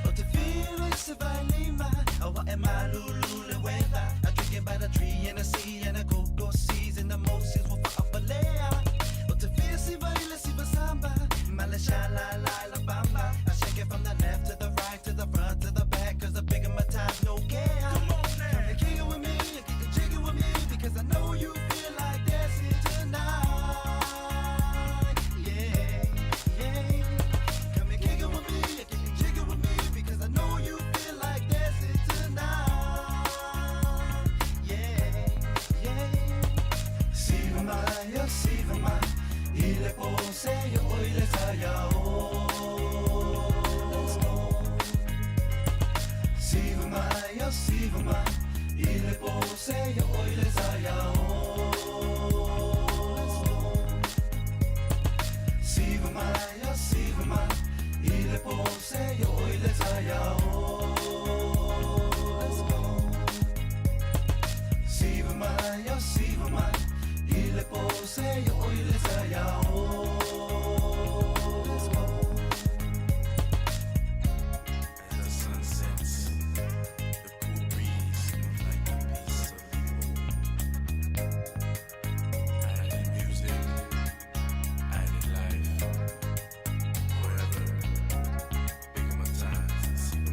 O te feel se vai lima, o e malulu le weather. I drinking by the tree and the sea and the cocoa seas and the Moses will fa'afalea. O te feel siva ile siva samba, male sha la la la bamba. I shake it from the left to the right to the front to the back, cause the bigger my time, no care. Come on now, come and kick it with me, and kick it jiggy with me, because I know you feel like dancing tonight. Yeah, yeah. Come and kick it with me, and kick it jiggy with me, because I know you feel like dancing tonight. Yeah, yeah. Siva mai, siva mai, ile pose yo ile saya Siva mai, siva mai, ile pose yo ile saya Siva mai, siva mai, ile pose yo ile saya Siva mai, siva mai, ile pose yo ile saya As the sun sets, the cool breeze feels like a piece of you. Island music, island life, forever. Big my times and see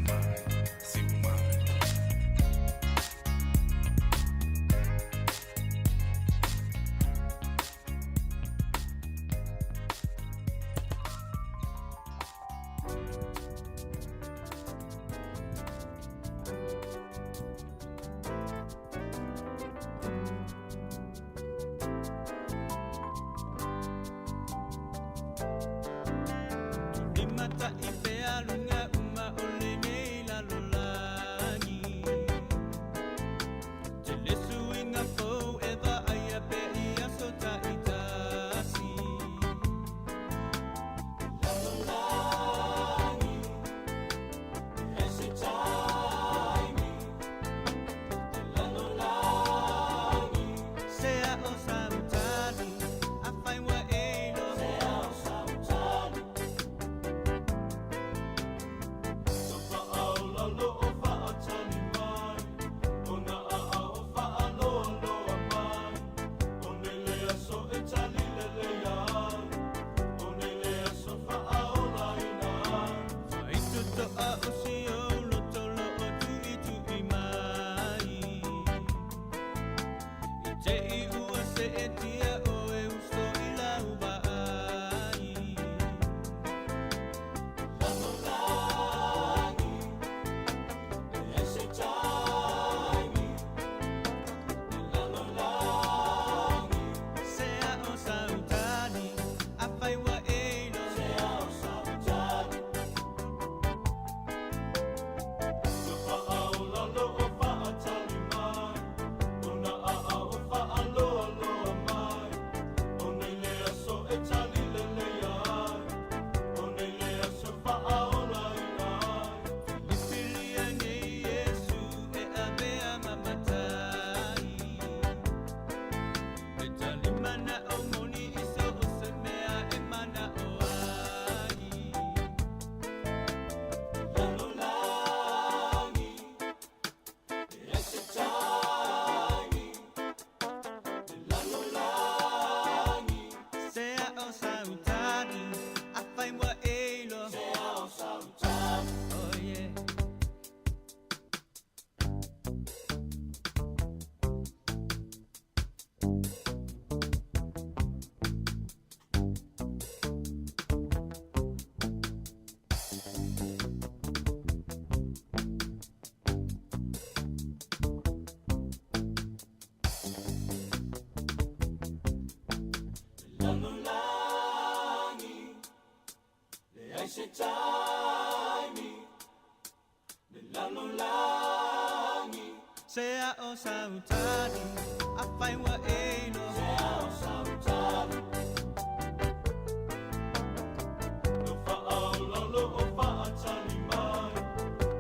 Lalolagi Leai se taimi Le lalolagi Se a o sautali A fai ua e Se a o sautali No faaolalo o faatali mai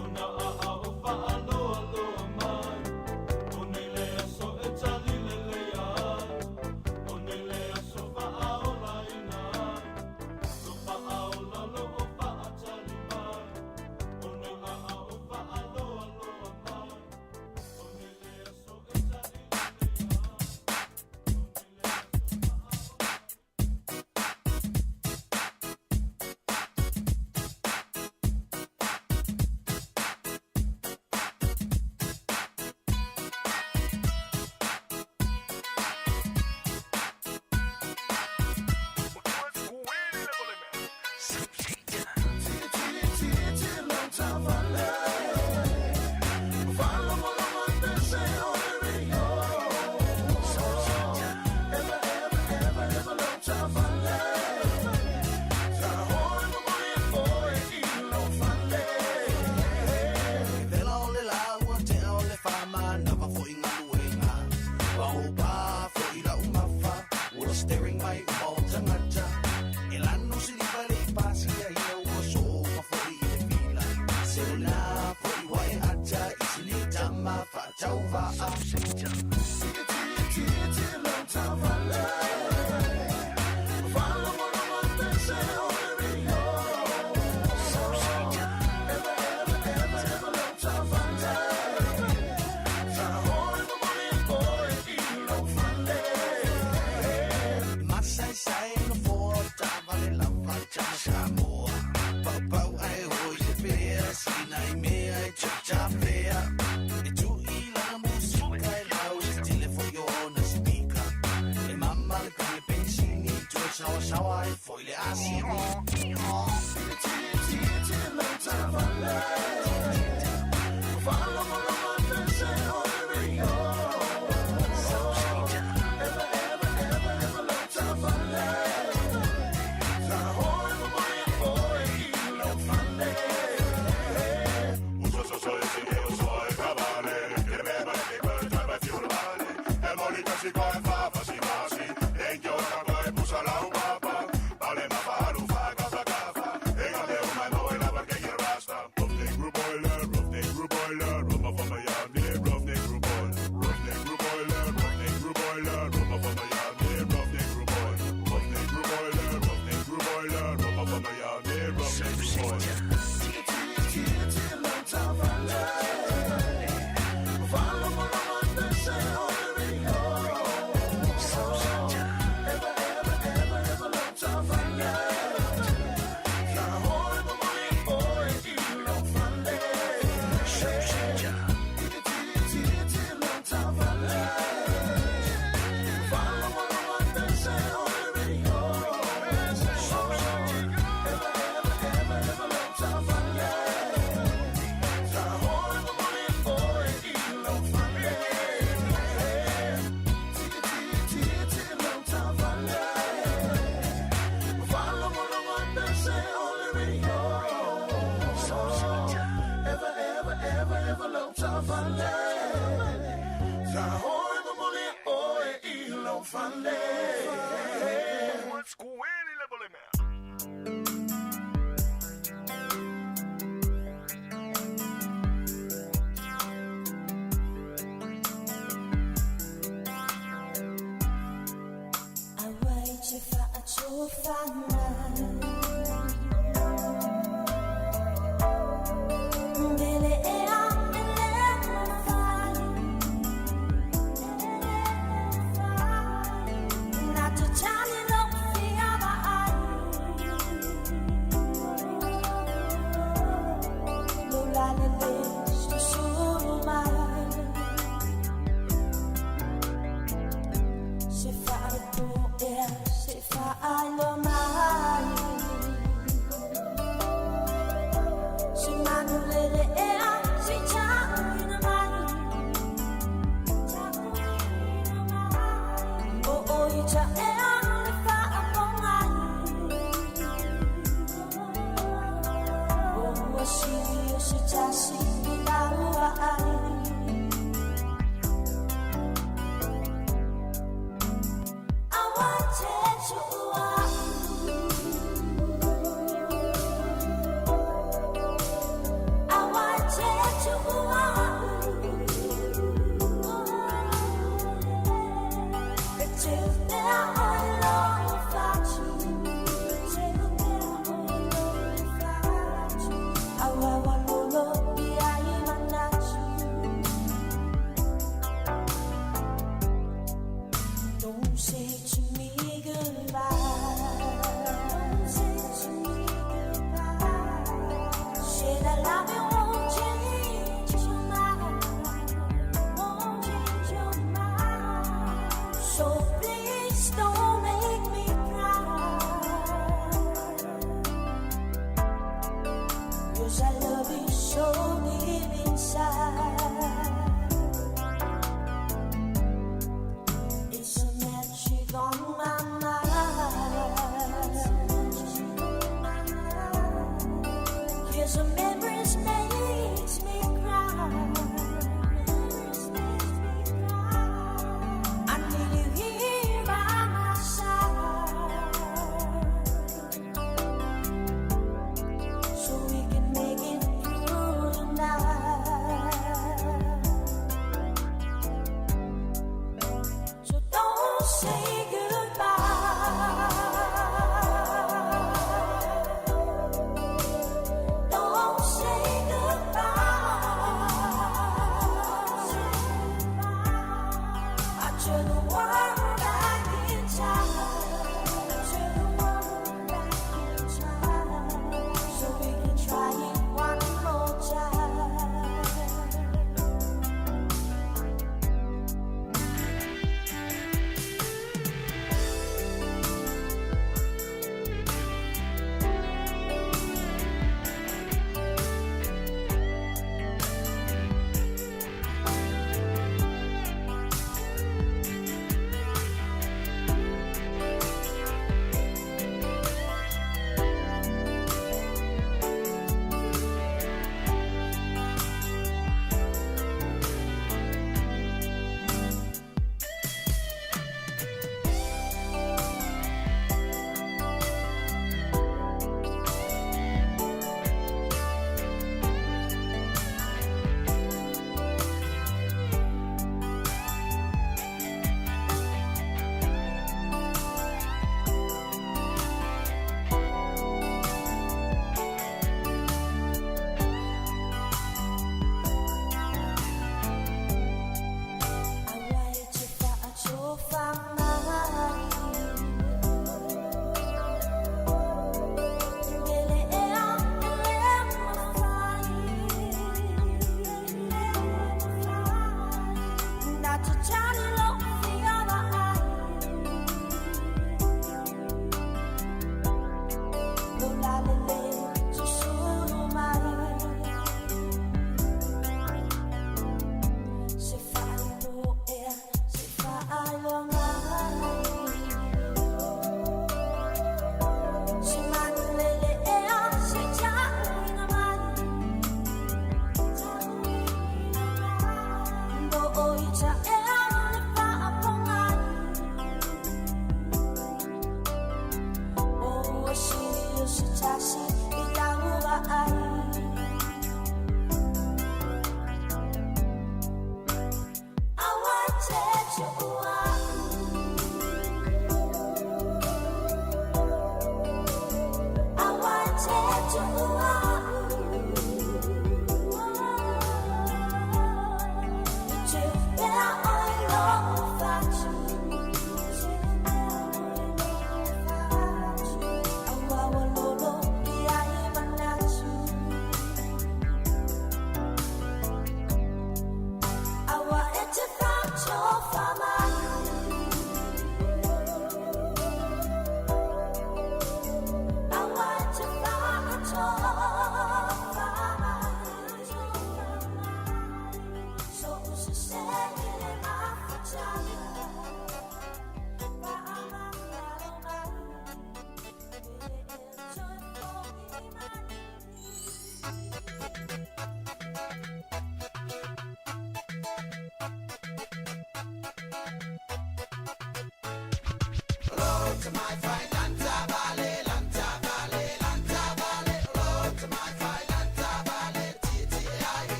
Ona a o faaloaloa mai O nei le aso e tali lelei ai O nei le aso faaolaina ai No faaolalo o faatali mai Ona a o faaloaloa mai O nei le aso e tali lelei ai.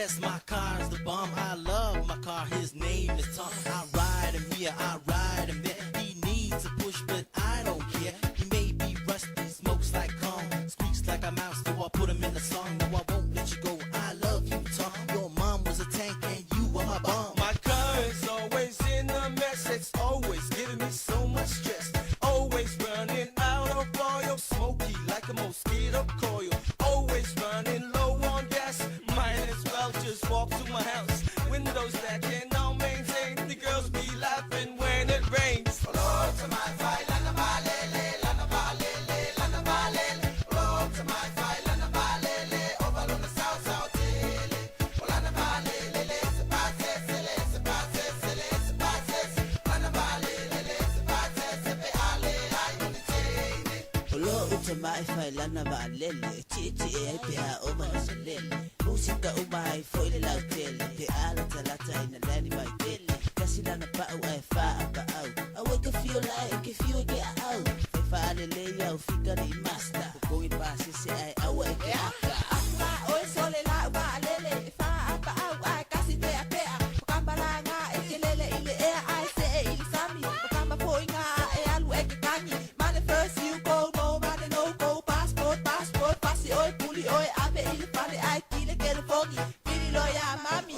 Yes, my car's the bomb. I love my car. His name is Tom. I ride him here, I ride him there. He needs a push, but I don't care. He may be rusty, smokes like corn, squeaks like a mouse, so I put him in a song. No, I won't let you go. I love you, Tom. Your mom was a tank and you are my bomb. My car is always in a mess. It's always giving me so much stress. Always running out of oil, smoky like a mosquito coil. Always running low on gas. Might as well just walk to my house. Windows that cannot maintain. The girls be laughing when it rains. O uta mai fai lana va lele Ti ti e ai pe a o mahi sa lele Musika o mai foi le lau tele Pe ala talata ina lani vai tele Kasi lana pa'u ai fa a pa'au Au e ka fio lai ke fio e ke a au Fai fa ale le iau fika ni master Kokongi pa sese ai aua e ke aka Aka oi sole la u lele fa apa au ai kasi pea pea Kamba la nga e ke lele i le ea ai se e i le sami Kamba po i nga e alu e ke kangi Mane first you go no mane no go passport passport pasi oi puli oi ave i le fale ai kile ke le fogi Pili lo ya mami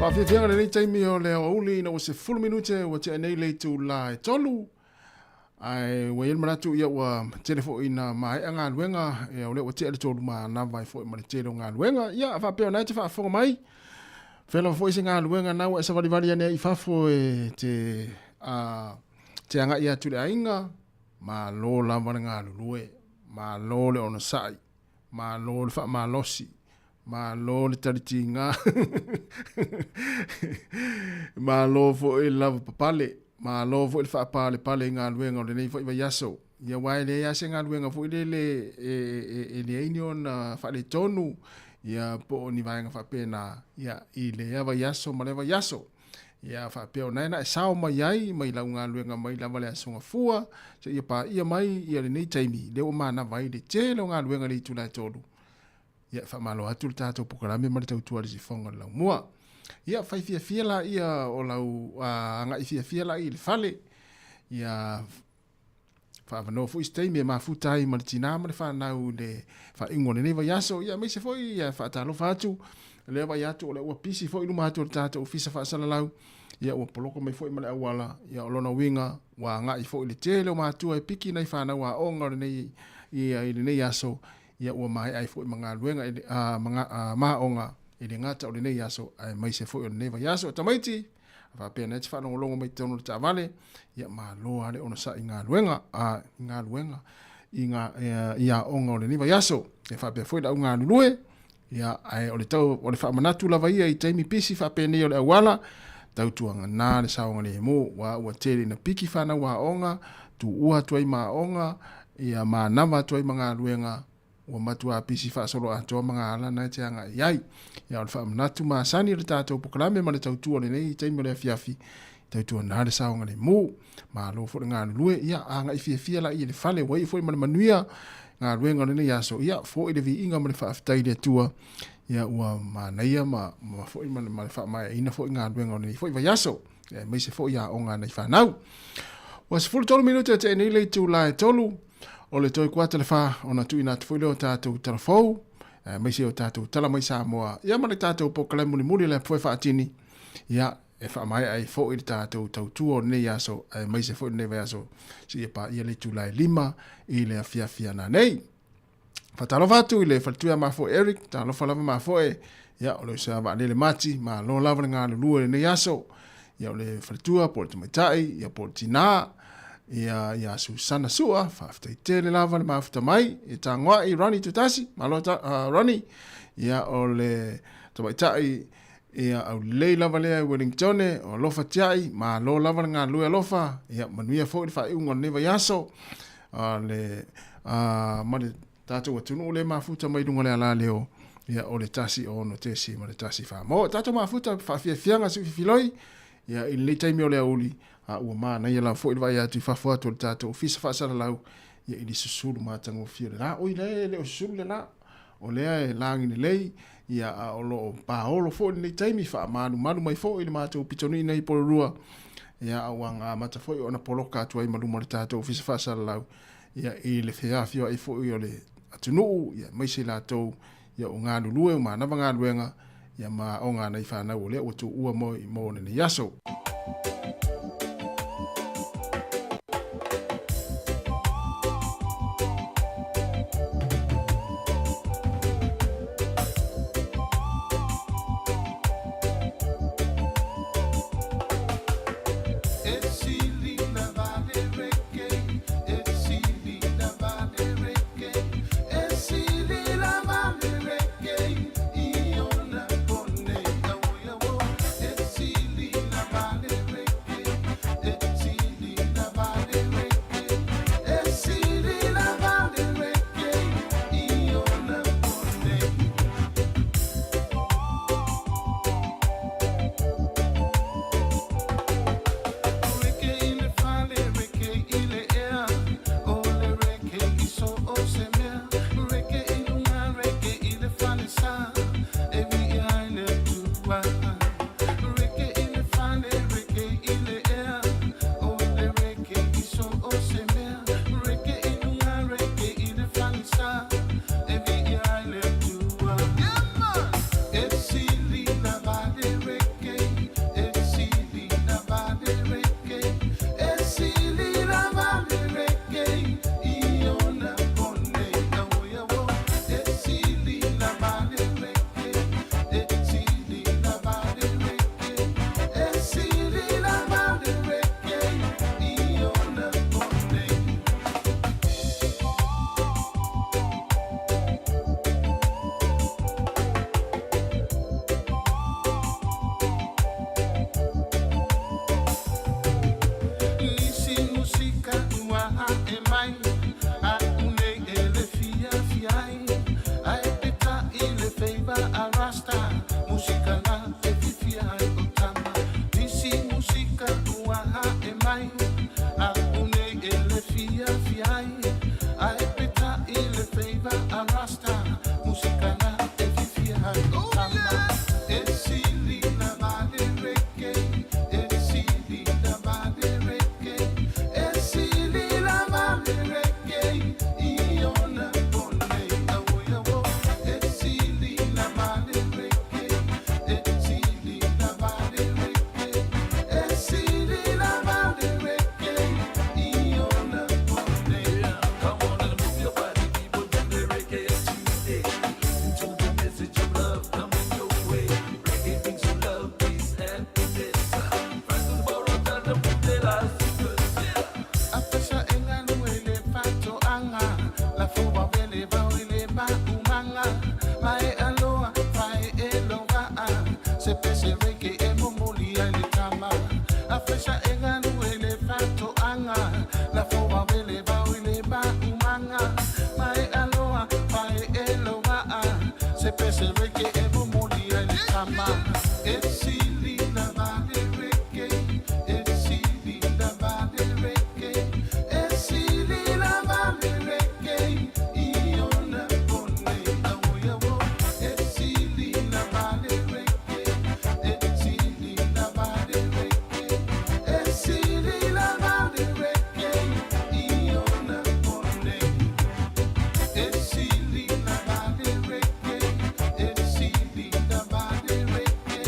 Faafiafiaga lenei taimi o le aoauli ina ua 10 minute ua tea nei le itula e 3. Ae ua i ai le manatu ia ua tele foi ina maea galuega, ia o lea ua tea le 3 manava ai foi ma le tele o galuega. Ia faapea o lena e te faafofoga mai, fea lava foi se galuega na ua e savalivali ane ai i fafo e te, a, te agai atu i le aiga, malo lava le galulue, malo le onosai, malo le faamalosi, malo le talitiga, malo foi le lavapapale, malo foi le faapalepale i galuega o lenei foi vaiaso. Ia aua e leai lava se galuega foi lele e leai ni ona faaletonu, ia po o ni vaega faapena, ia i lea vaiaso ma lea vaiaso. Ia faapea ona e na e sao mai ai mai lau galuega mai lava le Aso Gafua seia paia mai ia lenei taimi lea ua manava ai le tele o galuega i le itula e 3. Ia e faamalo atu le tatou polokalame ma le tautua i le sifoga o le laumua. Ia fai fiafia laia o lau agai fiafia laia i le fale. Ia faavanoa foi se taimi e mafuta ai ma le tinā ma le fanau i le faaiuga o lenei vaiaso. Ia aemaise foi ia faatalofa atu lea vai atu o lea ua pisi foi i luma atu o le tatou ofisa faasalalau. Ia ua poloka mai foi ma le auala. Ia o lona uiga ua agai foi le tele o matua e piki nai fanau aoga o lenei ia i lenei aso. Ia ua maea ai foi ma galuega i ma aoga e le gata o lenei aso aemaise foi o lenei vaiaso. Tamaiti, a faapea nei te faalogologo mai totonu o le taavale, ia malo lava le onosai i galuega, a, i galuega, i ngā, i aoga o lenei vaiaso. E faapea foi le au galulue, ia, ae o le tau, o le faamanatu lava ia i taimi pisi faapenei o le auala, tautuagana le saogalemu, aua ua tele ina piki fanau aoga, tuua atu ai ma aoga, ia manava atu ai ma galuega, ua matua pisi faasoloatoa ma ga ala na e te agai i ai. Ia o le faamanatu masani o le tatou polokalame ma le tautua o lenei taimi o le afiafi, tautua na le saogalemu. Malo foi le galulue, ia agai fiafia laia i le fale, ua iu foi ma le manuia galuega o lenei aso, ia foi le viiga ma le faafetai i le Atua, ia ua manaia ma, ma foi ma le, ma le faamaeaina foi galuega o lenei foi vaiaso, aemaise foi aoga a nai fanau. Ua 13 minute e tea nei le itula e 3, o le toe kuata le 4 ona tuuina atu foi lea o tatou tala fou, aemaise o tatou tala mai Samoa, ia ma le tatou polokalame mulimuli lea foi faatini, ia e faamaea ai foi le tatou tautua o lenei aso, aemaise foi lenei vaiaso, seia paia le itula e 5 i le afiafi ana nei. Faatalofa atu i le faletuia mafoe Eric, talofa lava mafoe, ia o le uso ia Vaalele Mati, malo lava le galulue i lenei aso. Ia o le faletua po o le tamaitai, ia po o le tinā, ia ia Susana Sua, faafetai tele lava le mafuta mai, e tagoai Ronnie Tutasi, malo ta, Ronnie, ia o le tamaitai ia aulelei lava lea i Wellingtone, o alofa tiai, malo lava le galulue alofa, ia manuia foi le faaiuga o lenei vaiaso. A le, a, ma le tatou atunuu le mafuta mai luga le ala leo, ia o le 1 6 ma le 1 4. Mo tatou mafuta faafiafiaga siufifiloi, ia i lenei taimi o le aoauli, a ua manaia lava foi le vaai atu i fafo atu o le tatou ofisa faasalalau, ia i le susulu matagofie o le la. Oi lea e le o susulu le la. O lea e lagi lelei, ia a o lo o paolo foi lenei taimi, faamalumalu mai foi le matou pitonii nei i Porirua, ia a ua amata foi ona poloka atu ai ma luma o le tatou ofisa faasalalau, ia i le feafioai foi o le atunuu, ia aemaise i latou ia o galulue, o manava galuega, ia ma aoga a nai fanau o lea ua tuua mo lenei aso. Faisa e galu e le fatoaga Lafo vavele vao i le maumaga Ma e aloa fae e loaa Se pese reke e momoli ai le tama E sili la vale reke E sili la vale reke E sili la vale reke I ona pone awo yawo E sili la vale reke E sili la vale reke E sili la vale reke I ona pone E sili la vale reke E sili la vale reke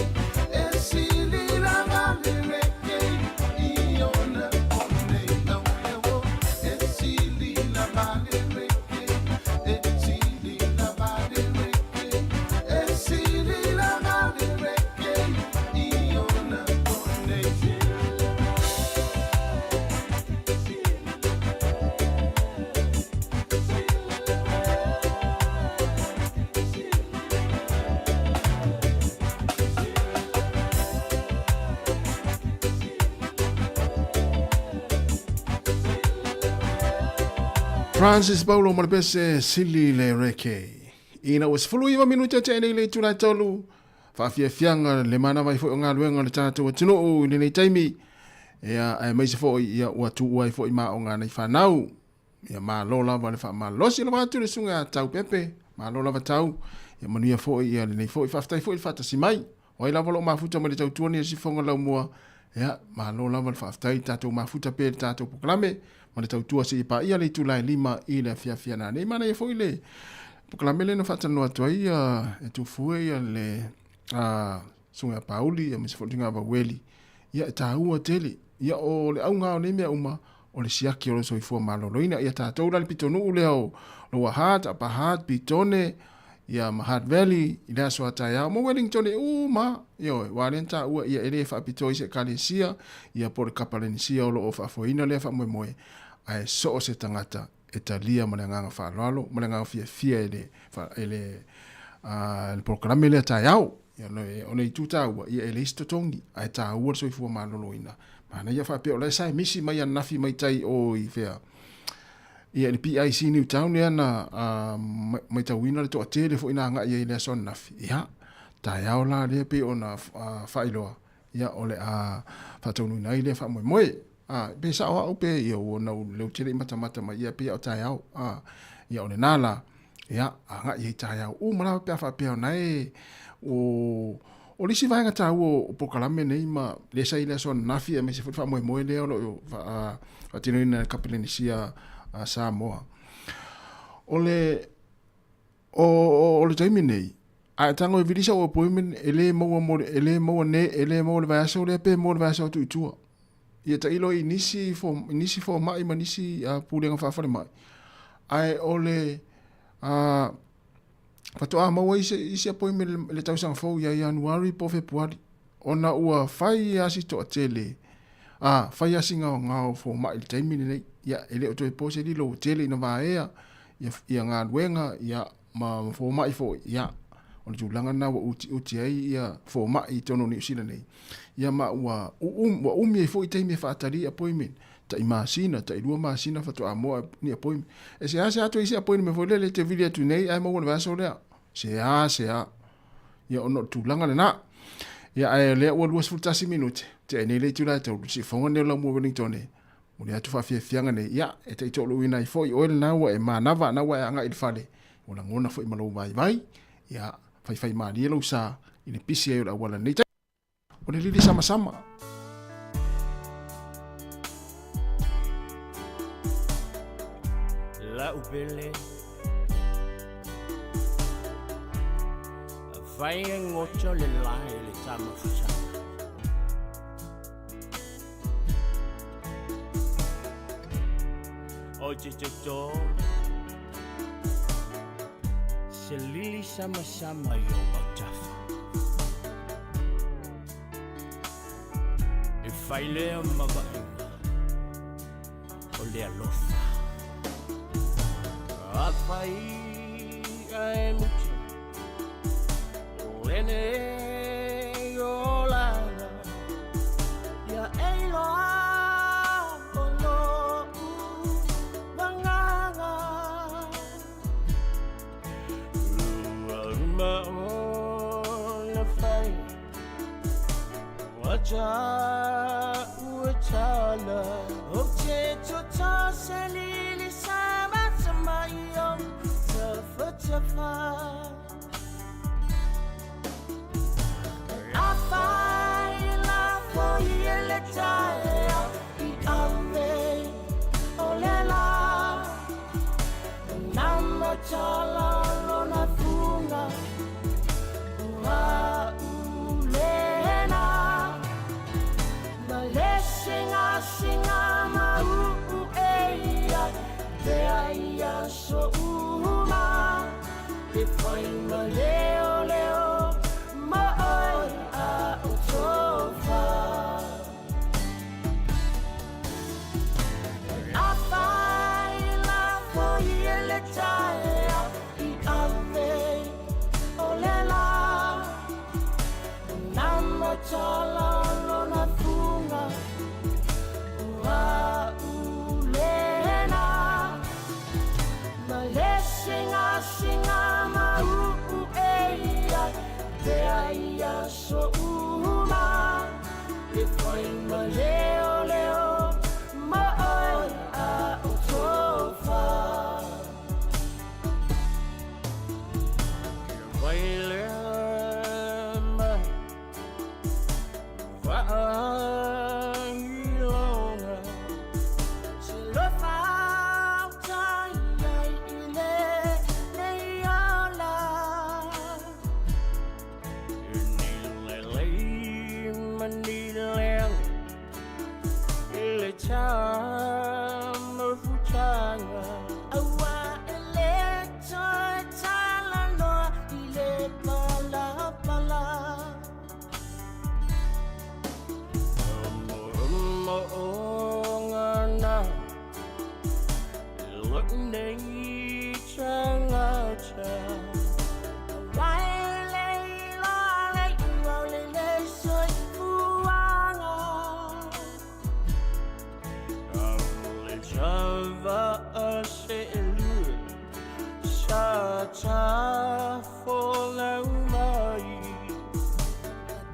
E sili la vale reke I ona pone awo yawo E sili la vale reke E sili la vale reke E sili la vale reke I ona pone. Francis Paulo ma le pese sili le reke. Ina ua 19 minute te nei le itula e tolu. Faafiafiaga le manava ai foi o galuega o le tatou atunuu i lenei taimi. Ia, aemaise foi ia ua tuua ai foi maoga a nai fanau. Ia malo lava le faamalosi lava atu le susuga ia Tau Pepe. Malo lava Tau. Ia manuia foi ia lenei foi. Faafetai foi le faatasi mai. O ai lava o lo o mafuta mai le tautua nei o Sifoga Laumua. Ia, malo lava le faafetai, tatou mafuta pea i le tatou polokalame ma le tautua seia paia le itula e 5 i le afiafi a nanei. Manaia foi le polokalame lea na faatalanoa atu ai e Tufue ia le susuga ia Pauli aemaise foi le susuga ia Vaueli. Ia, e taua tele. Ia, o le auga o nei mea uma, o le siaki o le soifua maloloina. Ia tatou la le pitonuu lea o Lower Hutt, Upper Hutt, Petone, ia ma Hutt Valley i le aso a taeao ma Wellington e uma. Ioe, ua lea na taua ia e le faapitoa i se ekalesia, ia po o le kapalenisia o lo o faafoeina lea faamoemoe, ae so o se tagata e talia ma le agaga faaaloalo ma le agaga fiafia i le, i le, le polokalame lea taeao. Ia, o le itu taua, ia e leai se totogi, ae taua le soifua maloloina. Manaia faapea o la e sa e misi mai ananafi mai tai o i fea. Ia i le PIC Newtown lea na matauina le toatele foi na agai ai i le aso ananafi. Ia, taeao la lea pei ona faailoa, ia o le a faataunuuina ai lea faamoemoe. A, pe sao au pe ia ua ona ou leu tele i matamata mai ia pei a o taeao. A, ia o lena la, ia agai ai taeao uma lava pe a faapea ona e o o le isi vaega taua o polokalame nei ma lea sa i le aso ananafi aemaise foi le faamoemoe lea o lo o faatinoina e le Kapelenisia a Samoa. O le o le taimi nei, a e tago e vili sau appointment e le maua mo le, e le maua ne, e le maua le vaiaso lea pe maua le vaiaso atu i tua. Ia tailo i nisi fo, nisi fomai ma nisi pulega faafalemai. Ae o le faatoa maua isi, isi appointment le tausaga fou ia Ianuari po o Fepuari ona ua fai lava si toatele, fai lava si gaogao o fomai i le taimi lenei. Ia, e le o toe po se lilo ua tele ina vaea ia, ia galuega, ia, ma fomai foi, ia, o le tulaga lena ua utiuti ai ia fomai i totonu o Niu Sila nei. Ia ma ua, ua umi ai foi taimi e faatali ai appointment, tai masina, tai 2 masina faatoa moa ni appointment. E seasea atu ai se appointment foi lele e te vili atu nei ae maua le vaiaso lea. Seasea. Ia ona o le tulaga lena. Ia ae o lea ua 21 minute, tea nei le itula e tolu, siufoga nei o Laumua Wellington e. Momoli atu faafiafiaga nei, ia, e taitoaluuina ai foi oe lena ua e manava, na ua e agai i le fale, ua lagona foi ma lou vaivai, ia, faifaimalie lou sa i le pisi ai o le auala nei. O le lili samasama. La'u pele Fai e goto le lae le tamafutaga O te toto Se lili samasama i o autafa E fai lea ma vaaiga o le alofa Afai ae muta O lenei olaga Ia e iloa. ja ua tala O te toto se lili sa mata mai o tafa A fai la fo i ele taea i ave o le la Nama tala lona funga ua ulena Ma le singa singa ma uu eia Te aia so uma Te fai ma leo leo ma oi a o tofa A fai la fo i ele taea i ave o le la Nama tala lona funga ua ulena Ma le singa singa ma uu eia Te aia so uma Te fai ma leo leo ma oi a o tofa Vai lea mai Vaailoga Se lofa tai ai i le nei ola Ni le lei ma ni leanga I le tamafutanga Aua e le toe talanoa i le palapala Mo'omo'oga na Look nei tagata Wai le iloa le iua o le le soifuaga Le tava'a se'elua Sa tafolau mai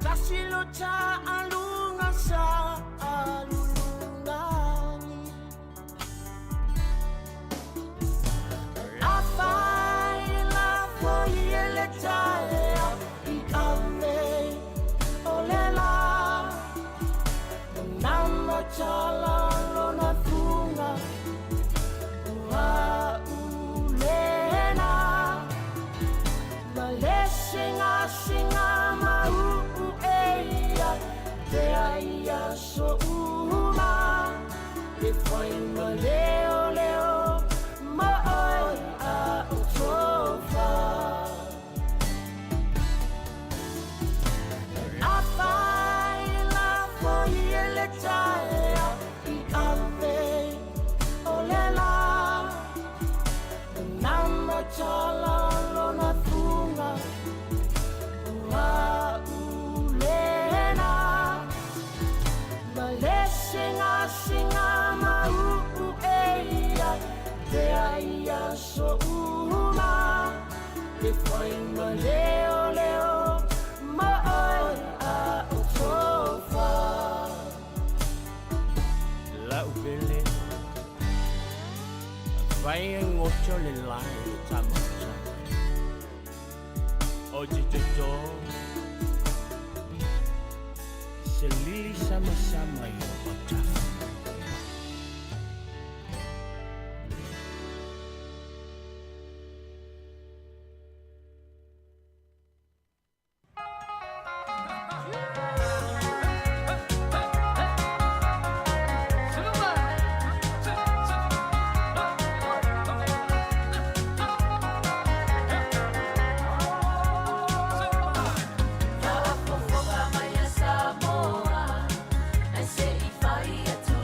Tasi lo ta'aluga sa alulugagi A fai la fo i ele taea i ave o le la Nama tala lona funga ua ulena Ma le singa singa ma uu eia Te aia so uma Te fai ma leo leo ma oi a o tofa A fai la fo i ele taea i ave o le la Nama tala lona funga ua ulena Ma le singa singa ma uu eia Te aia so uma Te fai ma leo leo ma oi a o tofa Lau pele Vai ngoto le lai le tamafutanga O te toto Se lili sama sama i o tafa Faafofoga mai a Samoa, ae se i fai atu.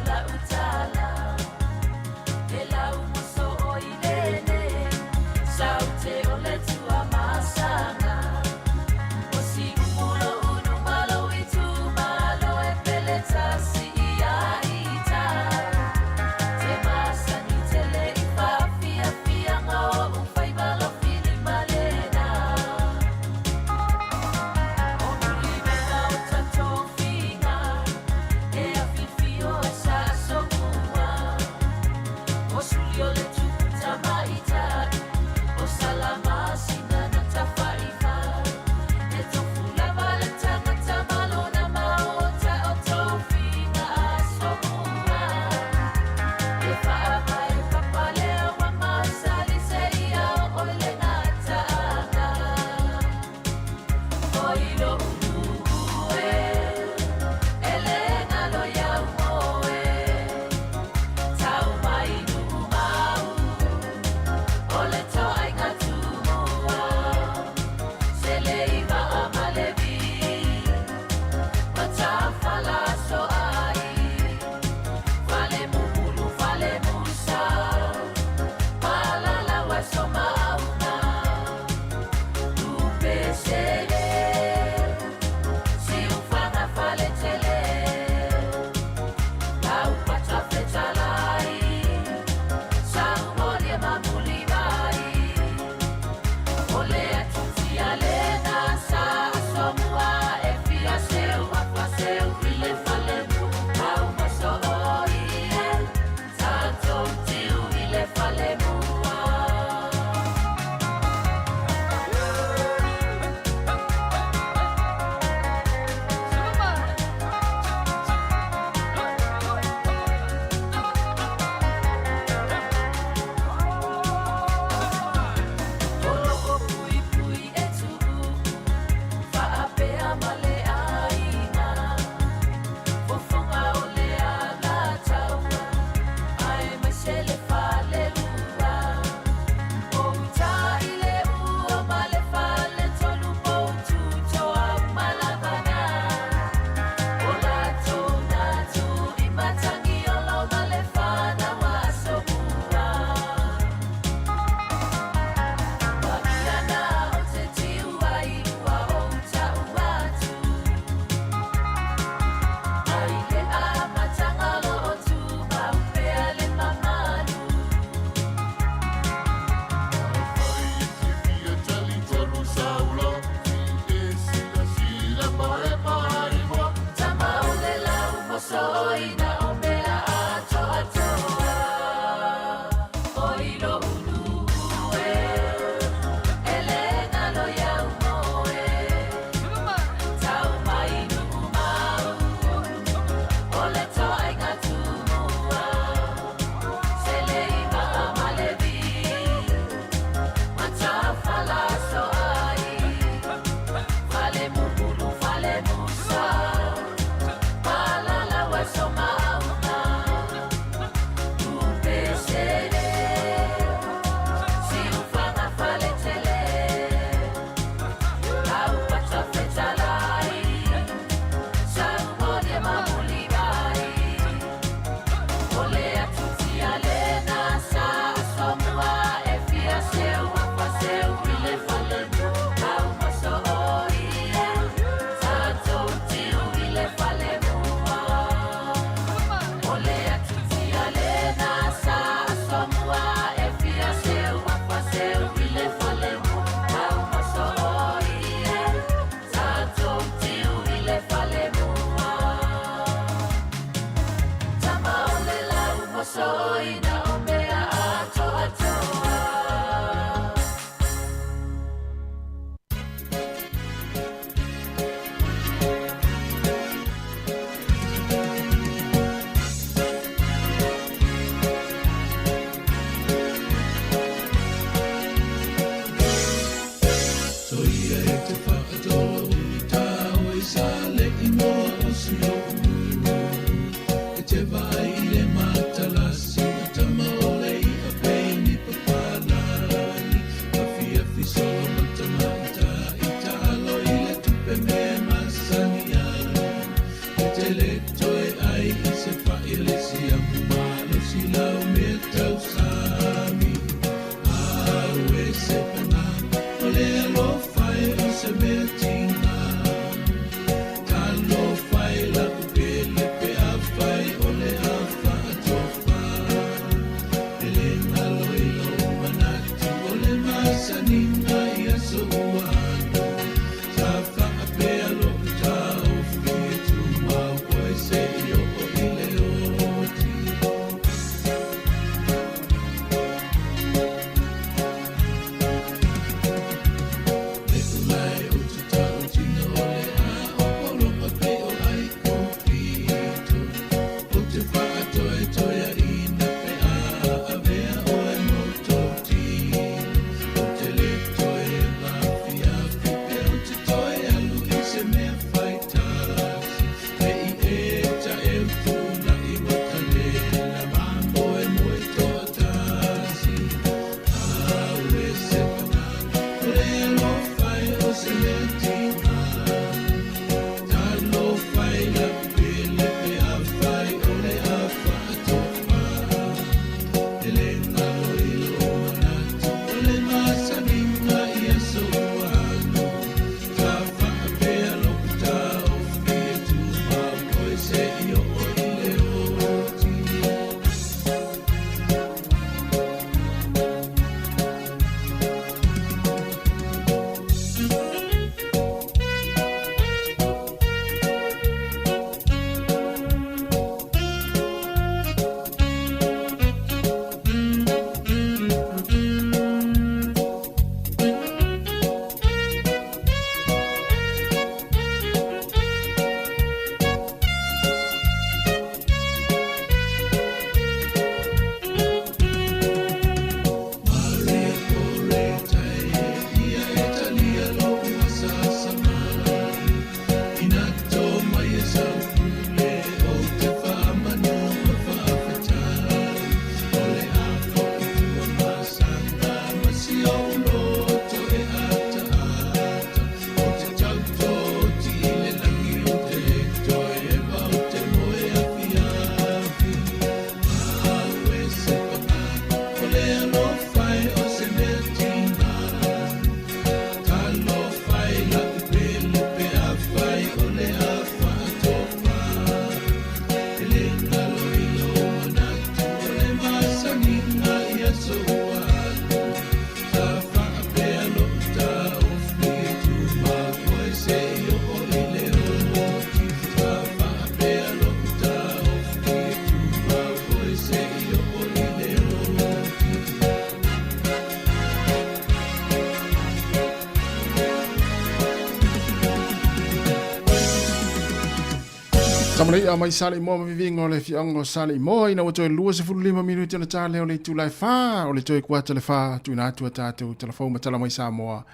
ma le i'a mai Saleimoa ma viviga o le afioaga o Saleimoa ina ua toe 25 minute ona ta lea o le itula e 4 o le toe kuata le 4 tuuina atu a tatou talafou ma tala mai Samoa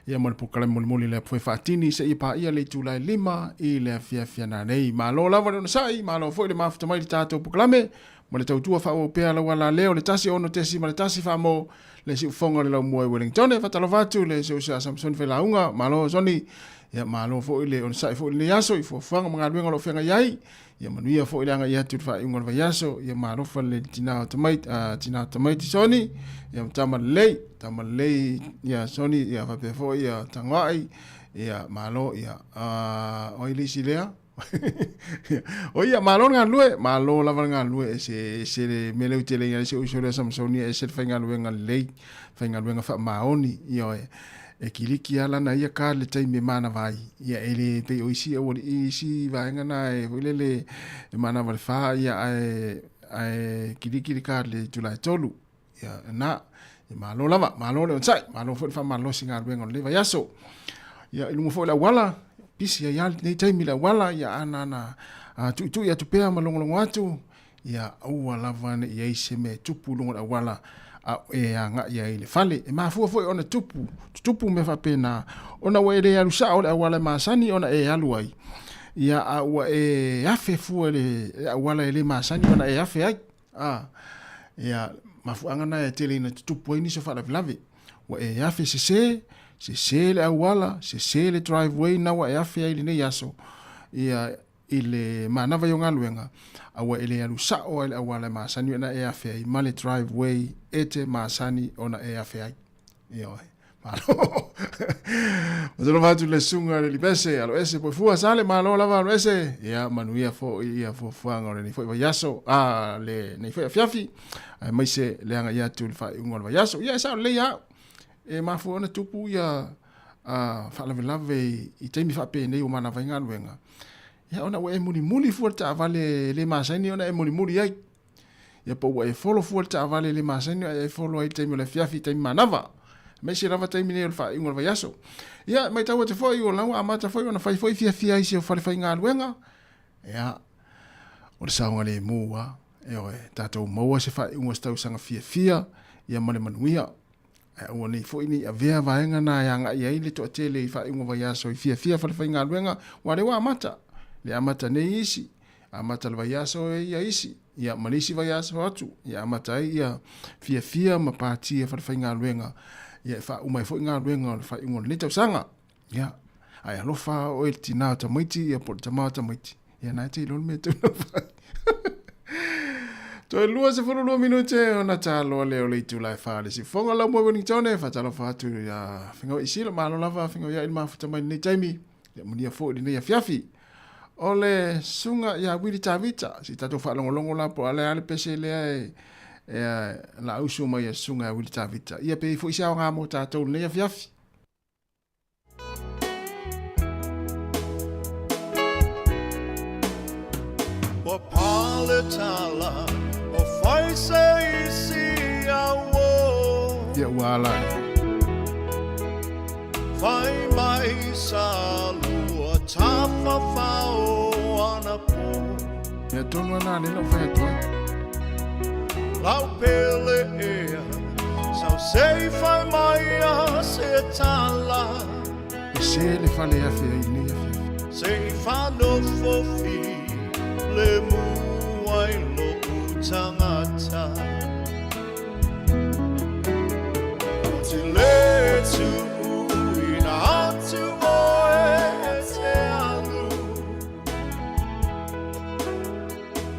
ia ma le polokalame mulimuli lea foe faatini seia paia le itula e 5 i le afiafi nanei. Malo lava le onosai, malo foi le mafuta mai i le tatou polokalame ma le tautua faaauau pea lau ala lea o le 1 6.1 faamo le siufofoga o le laumua i Wellington. E faatalofa atu le seusa Samsoni Failauga, malo Soni, ia malo foi le onosai foi i lenei aso i fuafuaga ma galuega o lo o feagai ai. Ia manuia foi le agai atu i le faaiuga o le vaiaso. Ia malofa le tina o tamaiti, tina o tamaiti Soni, ia tama lelei, tama lelei ia Soni, ia faapea foi ia Tagoai, ia malo ia o ai le isi lea? O ia, malo le galulue, malo lava le galulue, e se, se le mea lea ou te le i ai si ou uso lea Samsoni, e ese le faigaluega lelei, faigaluega faamaoni, ioe. E kiliki lava lana ia card i le taimi e manava ai, ia e le pei o isi aualii, isi vaega na e foi lele e manava i le 4, ia ae, ae kiliki le card i le itula e 3. Ia, na, ia malo lava, malo le onosai, malo foi le faamalosi i galuega o lenei vaiaso. Ia, i luga foi o le auala, pisi ai lava lenei taimi i le auala, ia ana ana tuitui atu pea ma logologo atu, ia aua lava ne i i ai se mea e tupu i luga o le auala a o e agai ai i le fale. E mafua foi ona tupu, tutupu mea faapena, ona ua e le alu sao i le auala e masani ona e alu ai, ia a ua e afe fua i le auala e le masani ona e afe ai. A, ia, mafuaaga na e tele ina tutupu ai nisi o faalavelave. Ua e afe sese, sese le auala, sese le driveway na ua e afe ai i lenei aso, ia, i le manava i o galuega, a ua e le alu sao ai i le auala e masani ona e afe ai ma le driveway e te masani ona e afe ai. Ioe. Malo. Matalofa atu le susuga i le Lipese, alo ese Poifua, sale, malo lava alo ese. Ia, manuia foi ia fuafuaga o lenei foi vaiaso, a lenei foi afiafi, aemaise le agai atu i le faaiuga o le vaiaso. Ia, e sao lelei au. E mafua ona tupu ia faalavelave i taimi faapenei ua manava ai galuega. Ia, ona ua e mulimuli fua le taavale e le masani ona e mulimuli ai. Ia po ua e folo fua le taavale e le masani ona e folo ai i le taimi o le afiafi i taimi manava. Aemaise lava taimi nei o le faaiuga o le vaiaso. Ia, e matau atu foi o la ua amata foi ona fai foi fiafia ai si o fale faigaluega. Ia, o le saogalemu lava. Ioe, tatou maua se faaiuga o se tausaga fiafia ia ma le manuia. Ae aua nei foi ne i avea vaega na e agai ai le toatele i faaiuga vaiaso i fiafia falefaigaluega, aua o lea ua amata. Le amata nei isi, amata le vaiaso e ia isi, ia ma le isi vaiaso atu, ia amata ai ia fiafia ma patia falefaigaluega, ia e faauma ai foi galuega o le faaiuga o lenei tausaga. Ia, ae alofa oe i le tinā o tamaiti, ia po o le tama o tamaiti. Ia na e te iloa le mea e tau na fai. Toe 22 minute ona taloa lea o le itula e 4 le sifoga lau moe Wellington e faatalofa atu ia Fingaoi Sila malo lava Fingaoi ia i le mafuta mai lenei taimi ia manuia foi lenei afiafi. O le susuga ia Wili Tavita si tatou faalogologo la po o le a le pese lea e e lausu mai a susuga ia Wili Tavita. Ia pe i foi se aoga mo tatou lenei afiafi. Ua pale tala o fai se isi au Ia ua ala. Fai mai sa lua tafafao ana po. Mea tonu ana lea na ou fai atu ai. Lau pele ea sau sei fai mai a se tala. E se le fale e afe ai i lenei afiafi. Sei whanofofi le mua i lo'u tangata. O te le tuuina atu oe e te alu.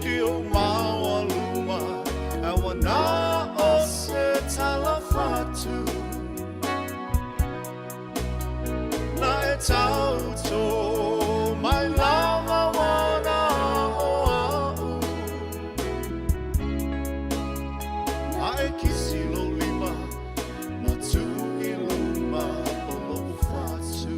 I o maualuma e ua na o se tala fatu. Na e tauto mai lava wana o a'u. A e kisi lou lima ma tu i luma o lo'u fatu.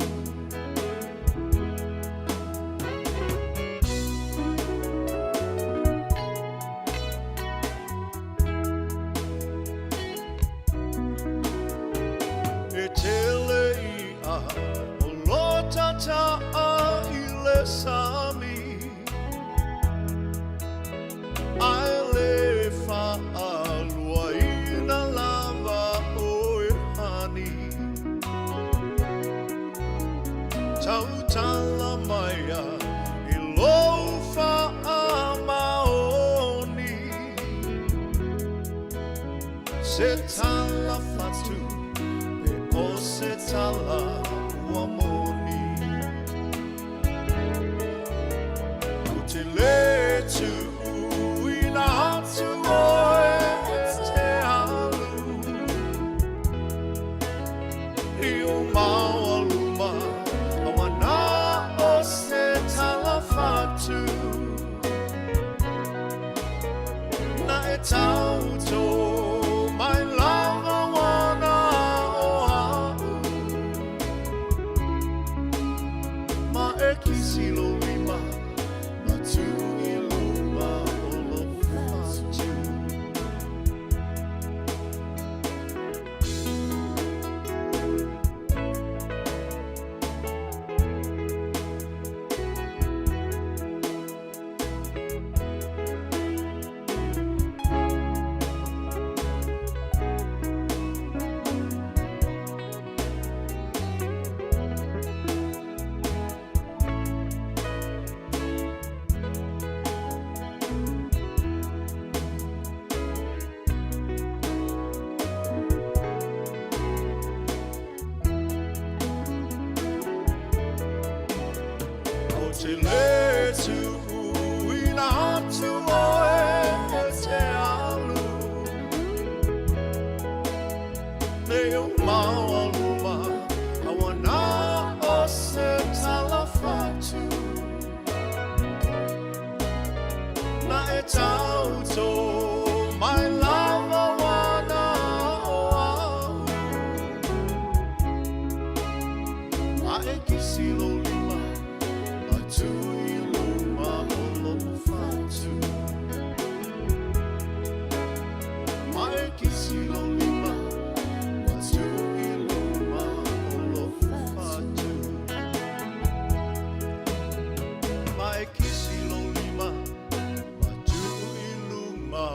E tele i'a o lo tata a i le sami. se tala fatu, pe o se tala ua moni. O te le tuuina atu oe e te alu i o maualuma, awana o se tala fatu. Na e tauto mai lava wana o au. Ma e kisi lo lima, ma tu i luma o lo fatu. O te le tuuina atu oe e te alu. Nei o maualuma, awana o se tala fatu. Na e tauto mai lava wana o au. Ma e kisi lo lima, ma tu i luma o lo fatu. Ma e kisi lo lima, ma tu i luma o lo fatu. Ma e kisi lo lima, ma tu i luma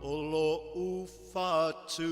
o lo fatu.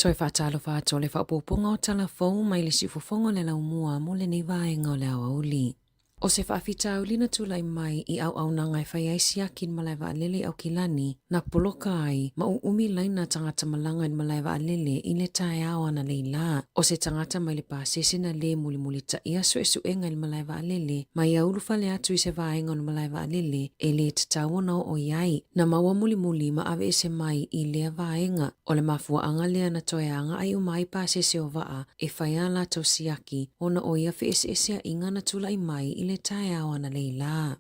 Toe faatalofa atu o le faaopoopoga o tala fou mai le siufofoga o le laumua mo lenei vaega o le aoauli. O se faafitauli na tulai mai i auaunaga e fai ai siaki i le malae vaalele i Aukilani na poloka ai ma uumi laina tagata malaga i le malae vaalele i le taeao analeila. O se tagata mai le pasese na lē mulimulitaia suesuega i le malae vaalele ma ia ulufale atu i se vaega o le malae vaalele e lē tatau ona oo i ai. Na maua mulimuli ma aveese mai i lea vaega. O le mafuaaga lea na toe agai uma ai pasese o vaa e fai a latou siaki ona o ia feeseeseaiga na tulai mai i le taeao analeila.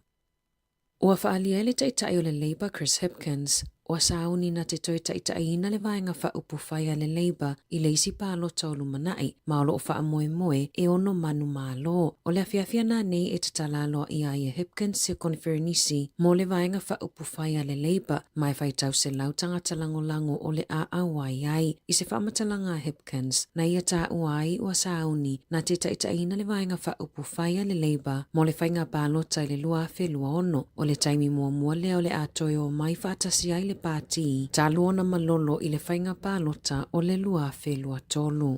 Ua faaalia ai le Taitai o le Labour Chris Hipkins, ua sauni na te toe taitaiina le Vaega Faaupufai a le Labour i le isi palota o lumanai, ma o lo o faamoemoe e ono manumalo. O le afiafi ana nei e tatala aloaia ai e Hipkins se koniferenisi mo le Vaega Faaupufai a le Labour, ma e faitau 100 tagata lagolago o le a auai ai. I se faamatalaga a Hipkins, na ia taua ai ua sauni na te taitaiina le Vaega Faaupufai a le Labour mo le faiga palota i le 2026. O le taimi muamua lea o le a toe omai faatasi ai le pati talu ona malolo i le faiga palota o le 2023.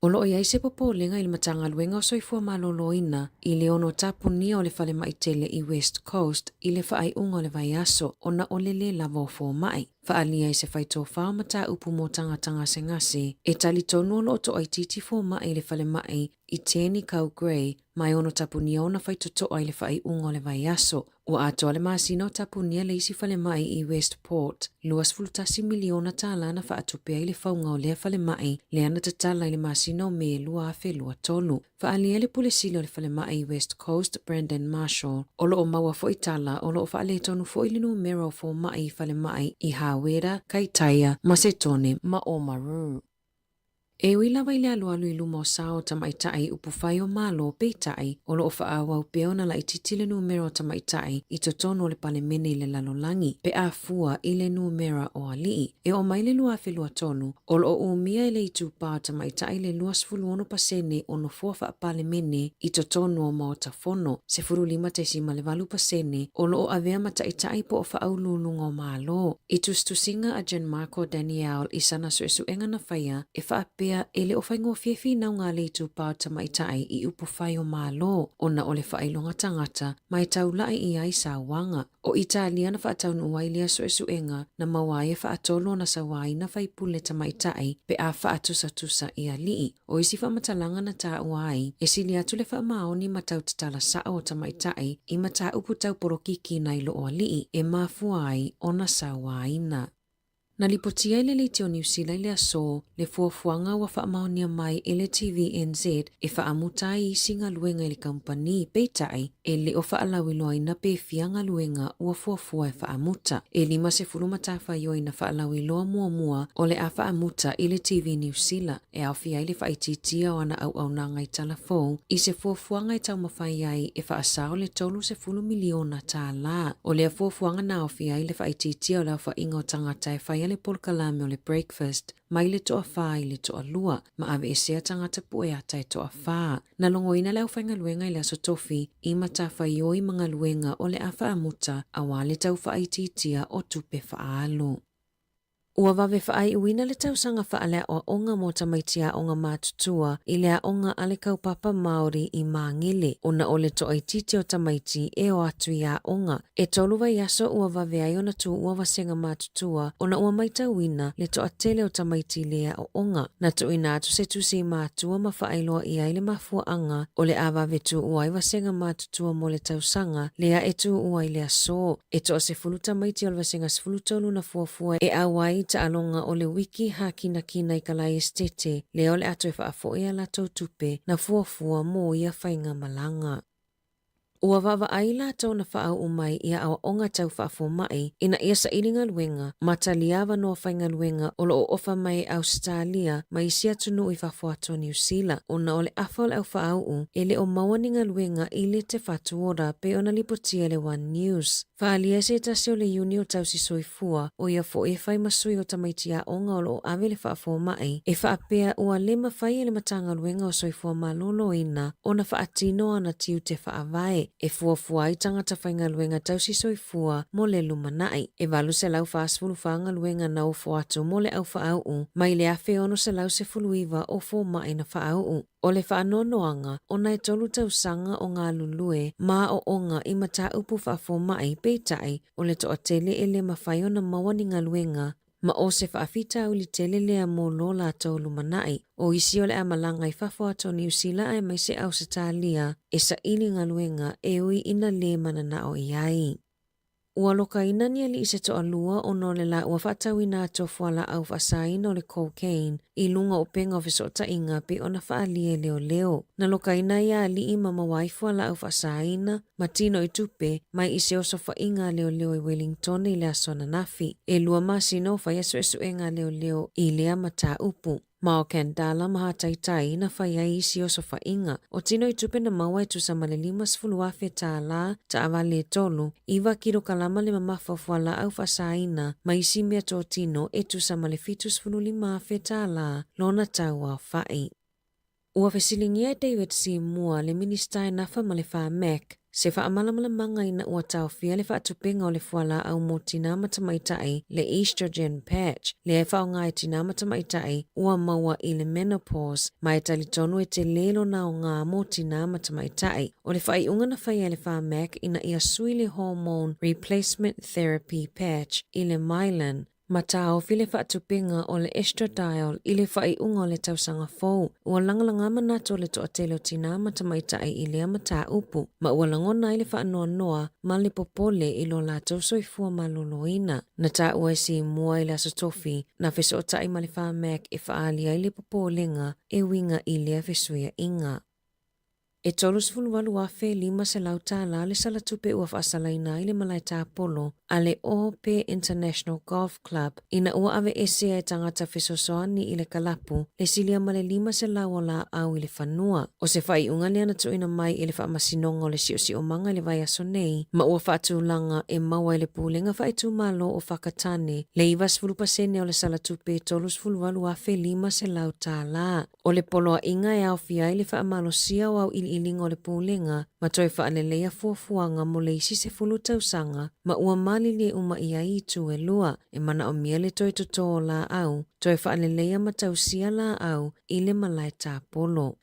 O lo o i ai se popolega i le Matagaluega o Soifua Maloloina i le ono tapunia o le falemai tele i West Coast i le faaiuga o le vaiaso ona o le lē lava o fomai. Faaalia i se faitofā o mataupu mo tagata gasegase e talitonu o lo o toaitiiti fomai i le falemai i Teni Kau Gray ma e ono tapunia ona faitotoa i le faaiuga o le vaiaso. Ua atoa le masina o tapunia le isi falemai i Westport, $21 miliona tālā na faatupe ai le fauga o lea falemai lea na tatala i le masina o Me 2023. Faaalia le Pule Sili o le Falemai i West Coast, Brandon Marshall, o lo o maua foi tala o lo o faaletonu foi le numera o fomai i falemai i Hāwera, Kaitaia, Masetone ma Oamaru. E ui lava i le alualu i luma o sao o tamaitai upufai o Malo, peitai, o lo o faaauau pea ona laitiiti le numera o tamaitai i totonu o le Palemene i le lalolagi, pe a fua i le numera o alii. E oo mai le 2023, o lo o umia e le itupa o tamaitai le 26% o nofoa faa-Palemene i totonu o Maota Fono, 15.8% o lo o avea ma taitai po o faauluuluga o Malo. I tusitusiga a Gianmarco Daniel i sana suesuega na faia e faapea e le o faigofie finauga a le itupa o tamaitai i upufai o Malo ona o le faailoga tagata ma e taulai i ai sauaga. O Italia na faataunuu ai lea suesuega na maua ai e faatolu ona sauaina faipule tamaitai pe a faatusatusa i alii. O isi faamatalaga na taua ai, e sili atu le faamaoni ma tau tatala sao o tamaitai i mataupu tau polokiki nai lo o alii e mafua ai ona sauaina. Na lipotia e le Leitio Niu Sila i le aso le fuafuaga ua faamaonia mai e le TVNZ e faamuta ai isi galuega i le kamupani, peitai, e le o faalauiloaina pe fia galuega ua fuafua e faamuta. E 50 matafaioi na faalauiloa muamua o le a faamuta i le TV Niu Sila, e aofia ai le faaitiitia o ana auaunaga i tala fou i se fuafuaga e taumafai ai e faasao le $30 miliona tālā. O lea fuafuaga na aofia ai le faaitiitia o le aofaiga o tagata e faia le polokalame o le breakfast mai le toafā i le toalua ma aveesea tagata pueata e toafā. Na logoina le aufaigaluega i le Aso Tofi i matafaioi ma galuega o le a faamuta aua le tau faaitiitia o tupe faaalu. Ua vave faaiuina le tausaga faaleaoaoga mo tamaiti aoga matutua i le aoga a le Kaupapa Māori i Māngere ona o le toaitiiti o tamaiti e o atu i aoga. E tolu vaiaso ua vave ai ona tuua vasega matutua ona ua maitauina le toatele o tamaiti i le aoaoga. Na tuuina atu se tusi i matua ma faailoa i ai le mafuaaga o le a vave tuua ai vasega matutua mo le tausaga lea e tuua i le aso. E toasefulu tamaiti o le vasega 13 na fuafua e auai i taaloga o le wiki hākinakina i Kalaesetete lea o le a toe faafo'i a latou tupe na fuafua mō ia faigamalaga. Ua vaavaai latou na faauu mai i aoaoga tau faafoma'i ina ia saili galuega ma talia avanoa faigaluega o lo o ofa mai e Ausetalia ma isi atunuu i fafo atu o Niu Sila ona o le afa o le au faauu e le o maua ni galuega i le Te Whatu Ora pei ona lipotia e le One News. Faaalia se tasi o le iuni o tausi soifua, ʻo ia foʻi e fai ma sui o tamaiti aoga o lo o ave le faafomaʻi, e faapea ua le mafai e le Matagaluega o Soifua Maloloina ona faatino ana tiute faavae. e fuafua ai tagata faigaluega tausi soifua mo le lumanai. E 844 galuega na ofo atu mo le au faaauu mai le 1619 o fomai na faaauu. O le faanoanoaga, ona e tolu tausaga o galulue ma aoaoga i mataupu faafomai, peitai, o le toatele e le mafai ona maua ni galuega ma o se faafitauli tele lea mo lo latou lumanai. O isi o le a malaga i fafo atu o Niu Sila aemaise Ausetalia e saili galuega e ui ina lē mananao i ai. Ua lokaina ni alii se toalua ona o le la ua faatauina atu o fualaau faasaina o le cocaine i luga o upega o fesootaiga pei ona faaalia e leoleo. Na lokaina ai ia alii ma maua ai fualaau faasaina ma tino i tupe mai i se osofaiga a leoleo i Wellington i le aso ananafi. E lua masina o faia suesuega a leoleo i lea mataupu. Ma o Kandala ma Hataitai na fai ai isi osofaiga. O tino i tupe na maua e tusa ma le 50,000 tālā, taavale e tolu, iva kilokalama le mamafa o fualaau faasaina ma isi mea totino e tusa ma le 75,000 tālā lona tau aofai. Ua fesiligia e David Simua, le Minisita e nafa ma le Pharmac, se faamalamalamaga ina ua taofia le faatupeina o le fualaau mo tinā ma tamaitai, le estrogen patch, lea e faaaoga e tinā ma tamaitai ua maua i le menopause, ma e talitonu e telē lona aoga mo tinā ma tamaitai. O le faaiuga na faia e le Pharmac ina ia sui le hormone replacement therapy patch i le Mylan, Ma taofi le faatupeina o le estradiol i le faaiuga o le tausaga fou, ua lagalaga manatu o le toatele o tinā ma tamaitai i lea mataupu, ma ua lagona ai le faanoanoa ma le popole i lo latou soifua maloloina. Na taua e Simua i le Aso Tofi, na fesootai ma le Pharmac e faaali ai le popolega e uiga i lea fesuiaiga. E $38,500 tālā le sala tupe ua faasalaina ai le malae tāpolo a le Ohope International Golf Club ina ua aveesea e tagata fesoasoani i le kalapu le silia ma le 500 o laau i le fanua. O se faaiuga lea na tuuina mai e le Faamasinoga o le Siosiomaga i le vaiaso nei ma ua faatulaga e maua e le Pulega Faaitumalo o Whakatane le 90% o le sala tupe e $38,500 tālā. O le poloaiga e aofia ai le faamalosia o auiliiliga o le Pulega ma toe faaleleia fuafuaga mo le isi 10 tausaga ma ua malilie uma i ai itu e lua, e manaomia le toe totō o laau, toe faaleleia ma tausia laau i le malae tāpolo.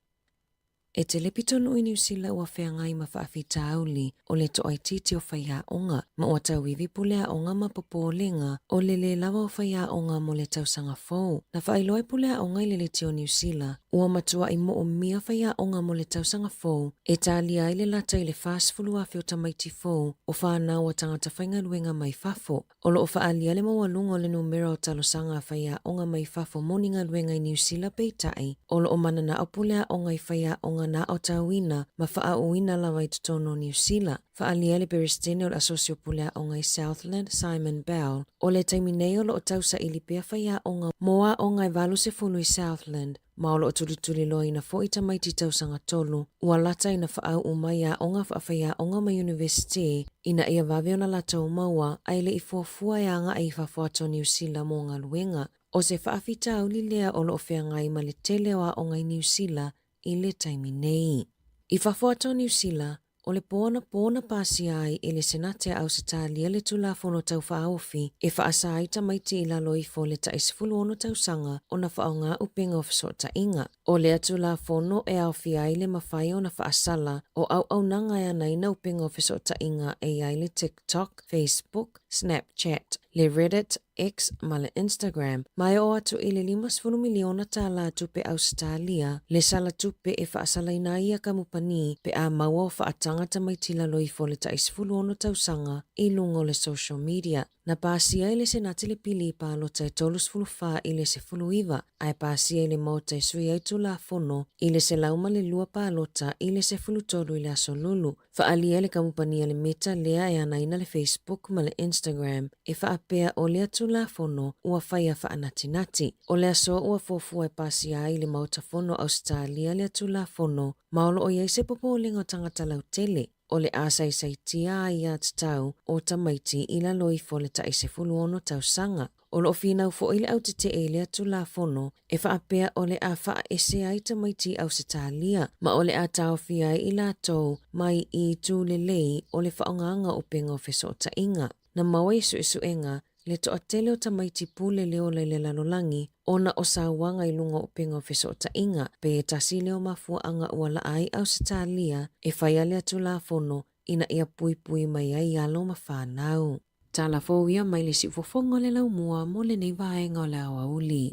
E tele pitonuu i Niu Sila ua feagai ma faafitauli o le toaitiiti o faiaoga, ma ua tauivi puleaoga ma popolega o le lē lava o faiaoga mo le tausaga fou. Na faailoa e puleaoga i le leti o Niu Sila, ua matuaʻi moomia faiaoga mo le tausaga fou e talia ai le lata i le 40,000 o tamaiti fou o fanau a tagata faigaluega mai fafo. O lo o faaalia le maualuga o le numera o talosaga a faiaoga mai fafo mo ni galuega i Niu Sila peitai, o lo o mananao puleaoga i faiaoga na aotauina ma faaauuina lava i totonu o Niu Sila. Faaalia le Peresetene o le Asosi o Puleaoga i Southland, Simon Bell, o le taimi nei o lo o tausaili pea faiaoga mo aoga e 80 i Southland, ma o lo o tulituliloaina foi tamaiti tausaga tolu ua lata ina faauu mai aoga faafaiaoga ma Iunivesite ina ia vave ona latou maua ae le i fuafua e agai i fafo atu o Niu Sila mo galuega. O se faafitauli lea o lo o feagai ma le tele o aoga i Niu Sila i le taimi nei. I fafo atu o Niu Sila, O le pō anapō na pasia ai e le Senate a Ausetalia le Tulafono Tau Faaofi e faasa ai tamaiti i lalo ifo o le tai 16 tausaga ona faaaoga upega o fesootaiga. O lea Tulafono e aofia ai le mafai ona faasala o auaunaga e anaina upega o fesootaiga e i ai le TikTok, Facebook, Snapchat, le Reddit, X ma le Instagram, ma e oo atu i le $50 miliona tālā tupe Ausetalia le sala tupe e faasalaina ai ia kamupani pe a maua o faataga tamaiti lalo ifo o le tai 16 tausaga i luga o le social media. Na pasia e le Senate le pili i palota e 34 i le 19, ae pasia i le Maota e sui ai Tulafono i le 102 palota i le 13 i le aso Lulu. Faaalia le kamupani a le Meta lea e anaina le Facebook ma le Instagram e faapea o lea Tulafono ua faia faanatinati. O le aso ua fuafua e pasia ai i le Maota Fono Ausetalia lea Tulafono. Ma o lo o i ai se popolega o tagata lautele, o le a saisaitia aiatatau o tamaiti i lalo ifo o le tai 16 tausaga. O lo o finau foi le au tetee i lea Tulafono e faapea o le a faaese ai tamaiti i Ausetalia ma o le a taofia ai i latou mai i itu lelei o le faaaogaga o upega o fesootaiga. Na maua i suesuega le toatele o tamaiti pule le ola i le lalolagi ona o sauaga i luga o upega o fesootaiga, pei e tasi lea o mafuaaga ua laa ai Ausetalia e faia lea Tulafono ina ia puipui mai ai alo ma fanau. Tala fou ia mai le siufofoga o le laumua mo lenei vaega o le aoauli.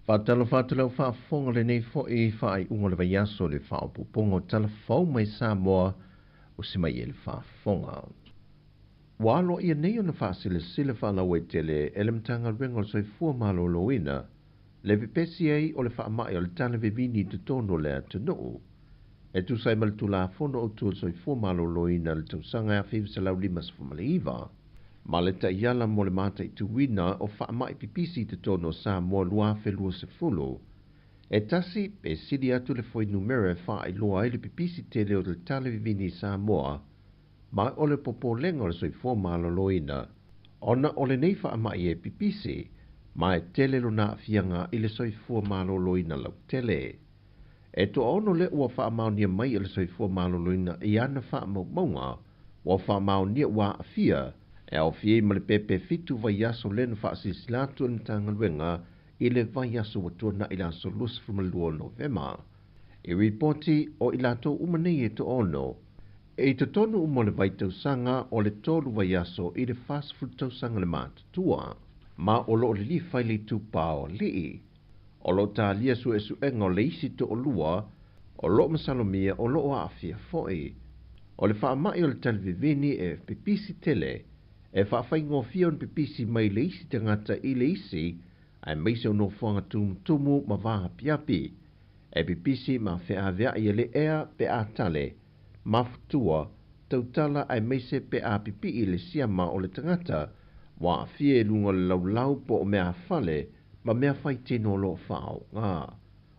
Faatalofa atu lau faafofoga lenei foi faaiuga o le vaiaso le faaopoopoga o tala fou mai Samoa o si mai e le faafofoga. Ua aloaia nei ona faasilasila faalauaitele e le Matagaluega o le Soifua Maloloina le pepesi ai o le faamai o le tala vevini i totonu o le atunuu. E tusa ai ma le Tulafono Autu o le Soifua Maloloina i le tausaga 1959, ma le taiala mo le mataituina o faamai pipisi i totonu o Samoa 2020, e tasi pe sili atu le fuainumera e faailoa ai le pipisi tele o le tala vivini i Samoa, ma o le popolega o le soifua maloloina ona o lenei faamai e pipisi, ma e tele lona aafiaga i le soifua maloloina lautele. E toaono lea ua faamaonia mai e le Soifua Maloloina i ana faamaumauga ua faamaonia ua aafia, e aofia ai ma le pepe fitu vaiaso lea na faasilasila atu e le Matagaluega i le vaiaso ua tuanai i le aso 22 o Novema. I ripoti o i latou uma nei e toaono, e i totonu uma o le vaitausaga o le tolu vaiaso i le 40 tausaga le matutua, ma o lo o lilifa i le itupa o alii. O lo o talia suesuega o le isi toalua o lo o masalomia o lo o aafia foi. O le faamai o le talivivini e pipisi tele, e faafaigofie ona pipisi mai le isi tagata i le isi, aemaise o nofoaga tumutumu ma vaapiapi. E pipisi ma feaveai e le ea pe a tale, mafutua, tautala aemaise pe a pipii le siama o le tagata ua aafia i luga o le laulau po o meafale ma mea faitino o lo o faaaoga.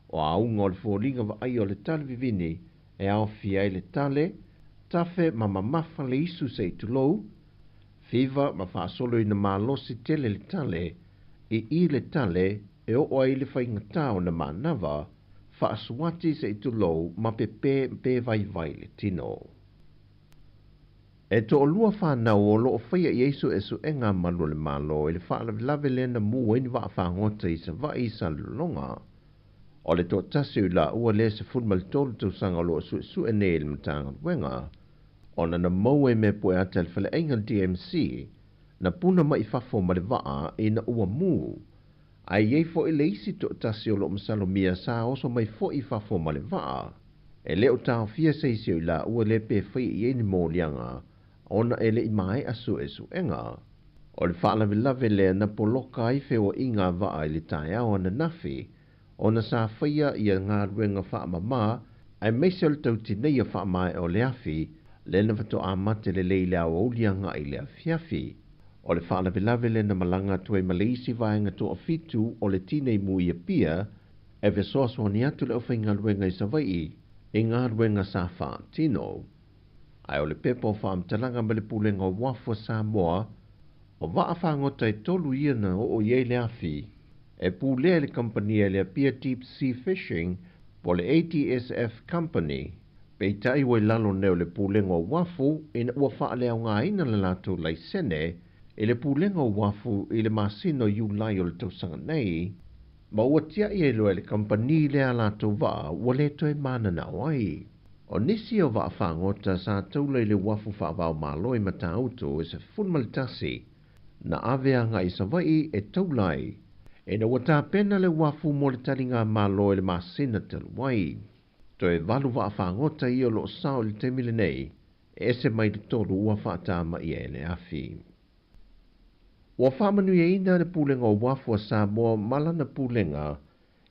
O auga o le foliga vaaia o le tale vivini e aofia ai le tale, tafe ma mamafa le isu se i tulou, fiva ma faasoloina malosi tele le tale, ii le tale e oo ai le faigata ona manava, faasuati se i tulou ma pepe pe vaivai le tino. E toalua fanau o lo o faia i ai suesuega a malu o le Malo i le faalavelave lea na mu ai ni vaafagota i Savaii i Salelologa. O le toatasi o i laua lea 13 tausaga o lo o suesue nei e le Matagaluega, ona na maua i mea pueata e le faleaiga le DMC, na puna mai i fafo ma le vaa ina ua mu. Ae i ai foi le isi toatasi o lo o masalomia sa oso mai foi i fafo ma le vaa. E le o taofia se isi o i laua lea pe faia i ai ni moliaga ona e le i maea suesuega. O le faalavelave lea na poloka ai feoaiga a vaa i le taeao ananafi ona sa faia ia galuega faamamā aemaise o le tautineia faamaea o le afi lea na faatoa mate lelei i le aoauli agai i le afiafi. O le faalavelave lea na malaga atu ai ma le isi vaega toafitu o le tinei mu i Apia e fesoasoani atu le aufaigaluega i Savaii i galuega sa faatino. Ae o le pepa o faamatalaga ma le Pulega o Uafu a Samoa, o vaa fagota e tolu ia na oo i ai le afi, e pulea e le kamupani a le Apia Deep Sea Fishing po o le ADSF Company, peitai ua i lalo nei o le Pulega o Uafu ina ua faaleaogaina le latou laisene e le Pulega o Uafu i le masina o Iulai o le tausaga nei, ma ua tiai ai loa e le kamupani lea a latou vaa ua le toe mananao ai. O nisi o vaa fagota sa taula i le uafu faavaomalo i Matautu e 11 na ave agai i Savaii e taula ai, ina ua tapena le uafu mo le taligamalo i le masina talu ai. Toe valu vaa fagota ia o lo o sao i le taimi lenei, e ese mai le tolu ua faatamaia e le afi. Ua faamanuiaina le Pulega o Uafu a Samoa ma lana Pulega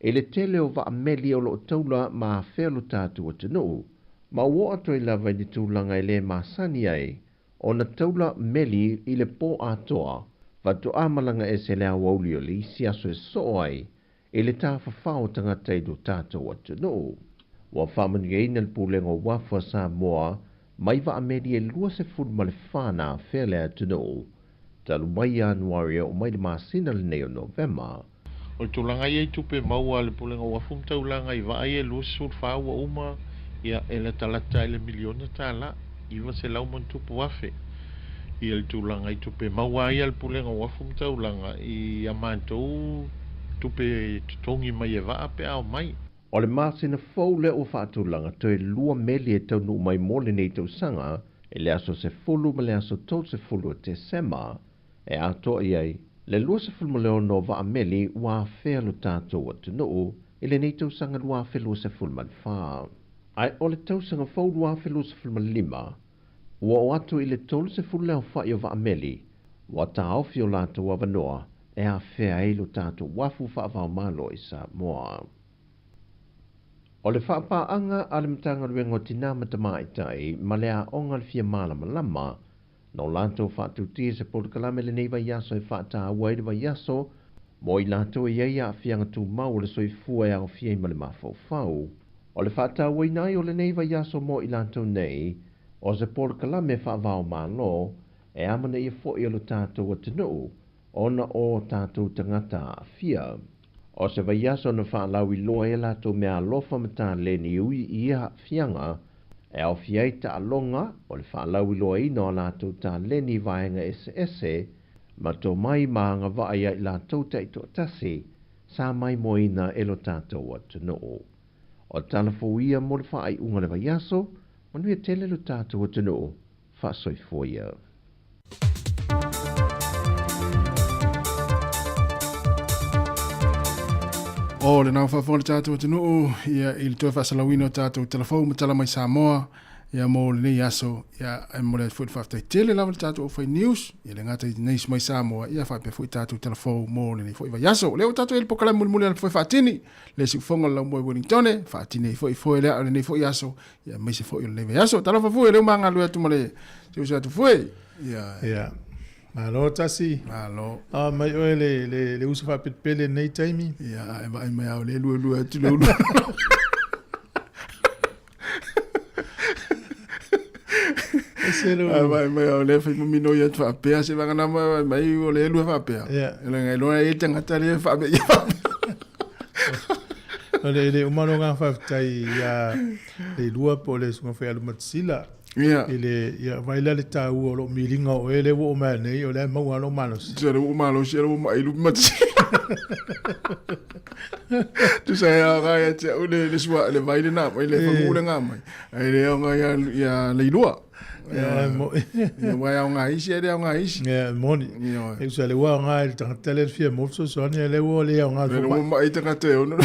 i le tele o vaa meli o lo o taula ma afea lo tatou atunuu, ma ua oo atu ai lava i ni tulaga e le masani ai ona taula meli i le pō atoa faatoa malaga ese i le aoauli o le isi aso e soo ai i le tafafao o tagata i lo tatou atunuu. Ua faamanuiaina le Pulega o Uafu a Samoa mai vaa meli e 24 na afea le atunuu talu mai Ianuari e oo mai le masina lenei o Novema. O le tulaga ia i tupe maua a le Pulega o Uafu ma Taulaga i vaa ia e 24 ua uma, ia, e latalata i le miliona tala, $900,000. Ia le tulaga i tupe maua ai a le Pulega o Uafu ma Taulaga i a matou tupe totogi mai e vaa pe a omai. O le masina fou lea ua faatulaga toe lua meli e taunuu mai mo lenei tausaga i le aso 10 ma le aso 30 o Tesema e atoa i ai le 26 o vaa meli ua afea lo tatou atunuu i lenei tausaga 2024. Ae o le tausaga fou 2025, ua oo atu i le 30 le aofai o vaa meli ua taofi o latou avanoa e afea ai lo tatou uafu faava-o-Malo i Samoa. O le faapaaga a le Matagaluega o Tinā ma Tamaitai ma le Aoga o le Fia Malamalama na o latou faatautia se polokalame lenei vaiaso e faataua ai le vaiaso mo i latou e i ai aafiaga tumau o le soifua e aofia ai ma le mafaufau. O le faatauaina ai o lenei vaiaso mo i latou nei, o se polokalame faava-o-Malo e amanaia foi e lo tatou atunuu ona o tatou tagata aafia. O se vaiaso na faalauiloa ai a latou meaalofa ma taleni ui i ia aafiaga, e aofia ai taaloga o le faalauiloaina o a latou taleni i vaega eseese ma tomai ma agavaa ia i latou taitoatasi sa maimoaina e lo tatou atunuu. O tala fou ia mo le faaiuga o le vaiaso, manuia tele lo tatou atunuu. Faasoifua ia. O lena ua faafofoga le tatou atunuu ia i le toe faasalauina o tatou tala fou ma tala mai Samoa ia mo lenei aso ia e momoli atu foi le faafetai tele lava le tatou aufai news ia le gata i news mai Samoa ia faapea foi tatou tala fou mo lenei foi vaiaso. O lea ua tatou i le polokalame mulimuli a le foe faatini le siufofoga o le laumua i Wellingtone faatini ai foi foe lea o lenei foi aso ia aemaise foi o lenei vaiaso. Talofa fue, lea ua magalue atu ma le si uso atu fue. Ia. Ia. Malo tasi. Malo. A mai oe le le le uso faapetepele nei taimi. Ia, e vaai mai au le lue lue atu le ulu. Ese lo. A vaai mai au le fai mamino ia atu faapea se vanga na mai mai o le lue faapea. Ia. Le ngai loa e tangata le faapea ia faapea. O le le uma lo ngā whawhitai ia le lua po le sunga whai alumatisila. Ia. I le, ia, vai la le tāua o lo milinga o e le ua o mea nei, o le maua lo malosi. Se le ua malosi, le ua mai lupi matisila. Tu sa ia nga ia te au le, le sua, le vai le nā mai, le whangu le ngā mai. Ai le au ngā ia, ia leilua. Ia, mo. Ia, wai au ngā isi, le au ngā isi. Ia, moni. Ia. E usa le ua ngā i le tangata le fia mo so so ani le ua le au ngā Le ua mai tangata e ono.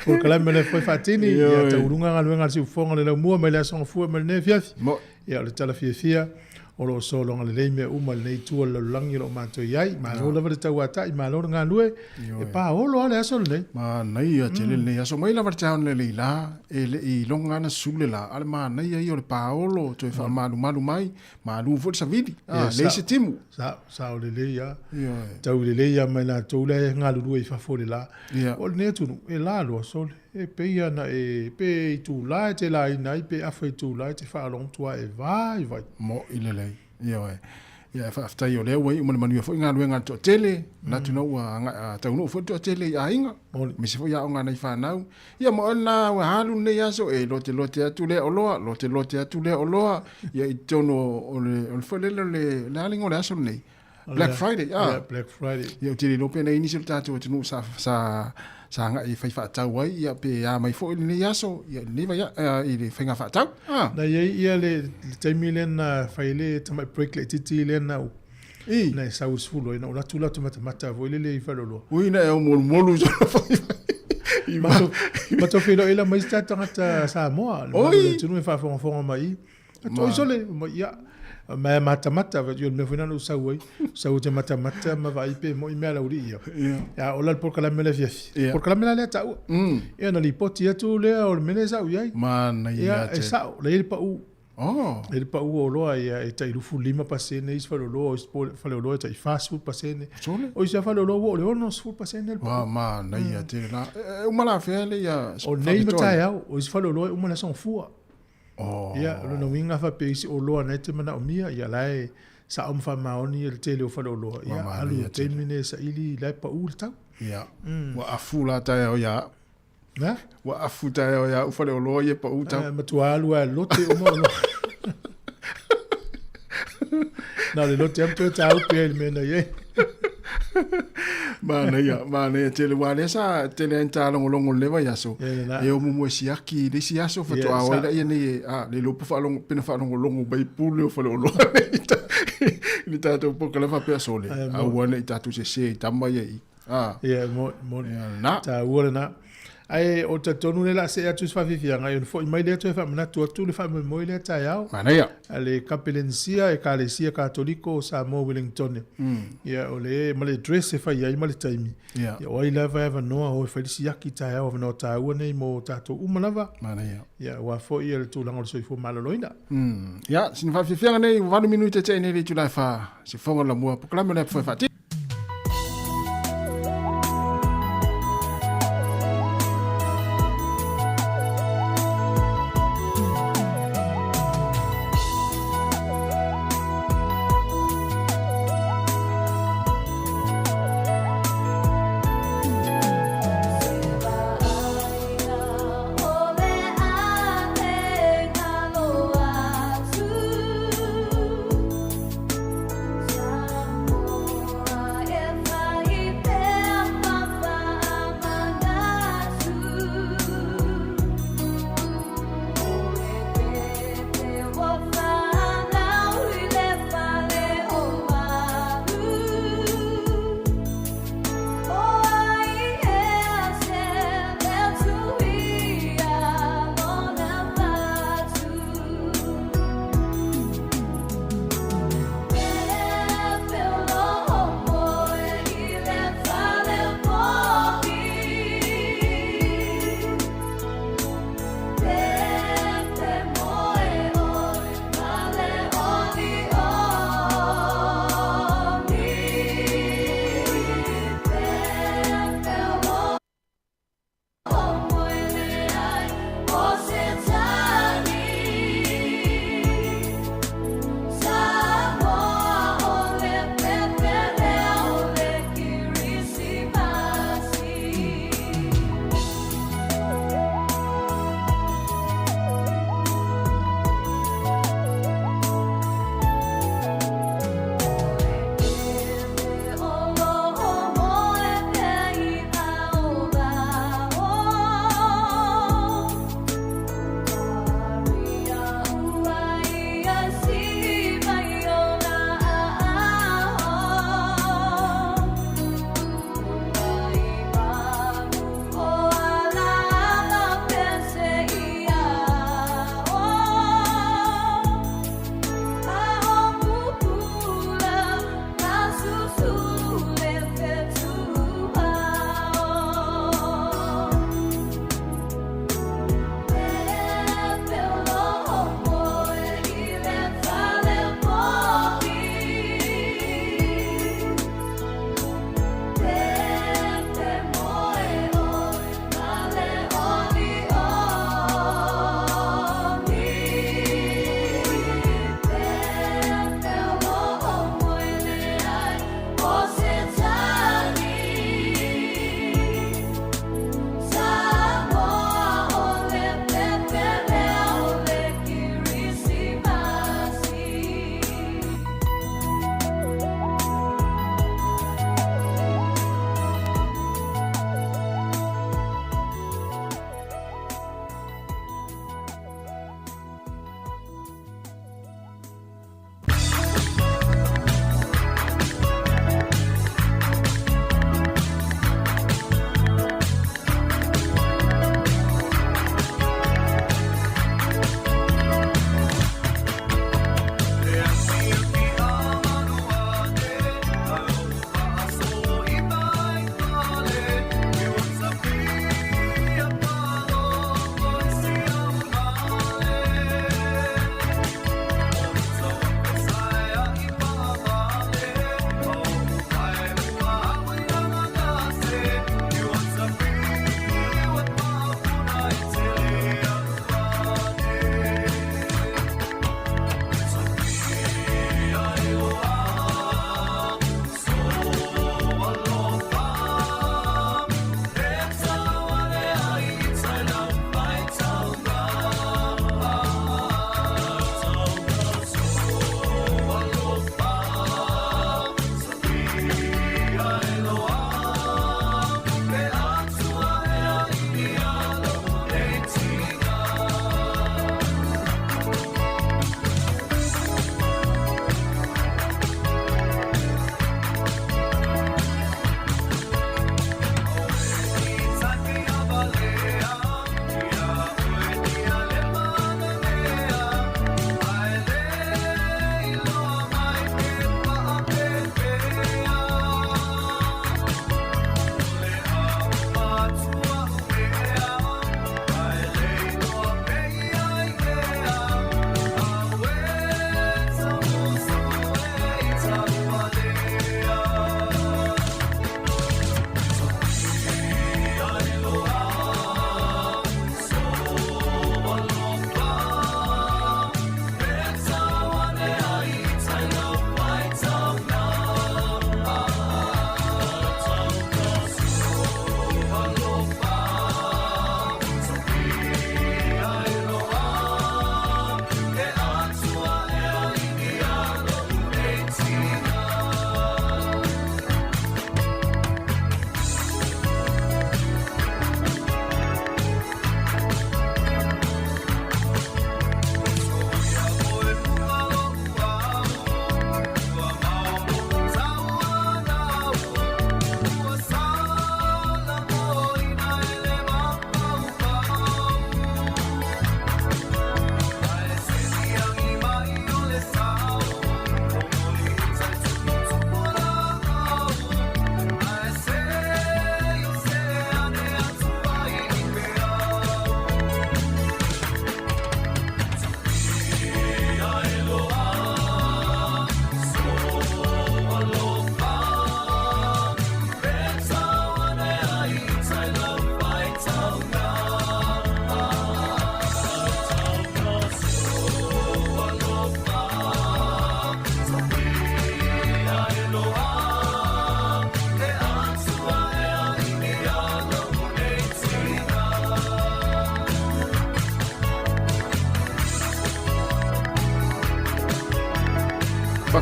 Polokalame le foe faatini, Ioe. ia tauuluga galuega a le siufofoga o le laumua mai le aso Gafua ma lenei afiafi. Mo. Ia, o le tala fiafia, o lo o sologa lelei mea uma i lenei itu o le lalolagi o lo o matou i ai. Malo lava le tauatai, malo le galue. E paolo lava le aso lenei. Manaia tele lenei aso. Mai lava le taeao nei le la, e le i iloga ana sulu le la, a o le manaia ia o le paolo, toe faamalumalu mai, malu foi le savili, Ia, leai se timu. Sao, sao lelei lava. Ioe. Tau lelei lava ma i latou la e galulue i fafo i le la. Ia. O lenei atunuu, e la loa sole. E pei ana e, pe itula e te laina ai, pe afa itula e te faalogo atu e vaivai. Mo'i lelei. Ioe. Ia, e faafetai o lea ua iu ma le manuia foi galuega a le toatele, manatu na ua taunuu foi le toatele i aiga, aemaise foi aoga a nai fanau. Ia ma oe lena ua alu lenei aso, e lotelote atu lea oloa, lotelote atu lea oloa, ia i totonu o le, o le foi lele o le, le a le igoa o le aso lenei? Black Friday, ah. Yeah, Black Friday. Ia, ou te le iloa pe na i ai nisi o le tatou atunuu sa, sa, sa agai e fai faatau ai, ia, pe a mai foi lenei aso, ia, i lenei vaia, i le faiga faatau. Ah. Na i ai ia le, le taimi lea na fai ai le tamai break laitiiti lea na ou I. na e sau i le 10 ai, na ou alu atu la matamata foi lele i faleoloa. Ui, na e au molumolu solo fai fai. I ma. Matou feiloai la ma isi tagata Samoa, le Oi. mamalu o le atunuu e faafogafoga mai i. Atu oi sole, mai ia. Ma e matamata, va yo le mea foi na ou sau ai, sau ou te matamata ma vaai pe mo'i mea a le aualii ia. A o la le polokalame le afiafi. Polokalame la lea taua. Ia na lipoti atu lea o le mea lea sa ou i ai. Manaia Ia e sa'o, la i ai le pa'u. E le pa'u o oloa ia e tai 25% isi faleoloa, o isi faleoloa e tai 40%. O isi lava faleoloa ua oo i le 60% le pa'u. Ua manaia tele la. E uma la afea le ia O nei ma taeao, o isi faleoloa e uma i le Aso Gafua. Ia, o lona uiga a faapea isi oloa na e te manaomia, ia la e sao ma faamaoni le tele o faleoloa, ia alu i le taimi lenei e saili la e pau le tau. Ia, ua afu la taeao ia au. Na? Ua afu taeao ia au faleoloa ia pau tau. E matua alu lava e lote uma oloa. Na o le lote lava ma toe tāupe ai i le mea na i ai. Manaia, manaia tele. Ua lea sa tele ai ta logologo i le vaiaso. E o mumu e siaki i le isi aso faatoa o ai laia nei e, a, le iloa po faalogo, pe na faalogologo mai pule o faleoloa nei i le tatou polokalame faapea sole. Aua ne i tatou sese i tama ia i. A. Ia, mo, mo, lena. Taua lena. Ae o talitonu lea o le a see atu i se faafiafiaga, ia ona foi mai lea toe faamanatu atu le faamoemoe lea taeao. Manaia. A le Kapelenisia, Ekalesia Katoliko o Samoa Wellingtone. Ia o le, ma le address e fai ai ma le taimi. Ia. Ia o ai lava e avanoa o e fai le siaki taeao avanoa taua nei mo tatou uma lava. Manaia. Ia aua foi le tulaga o le soifua maloloina. Ia, sina faafiafiaga nei, ua 8 minute tea nei le itula e 4, se fofoga o le lamua, polokalame o le Apu Faifaatia.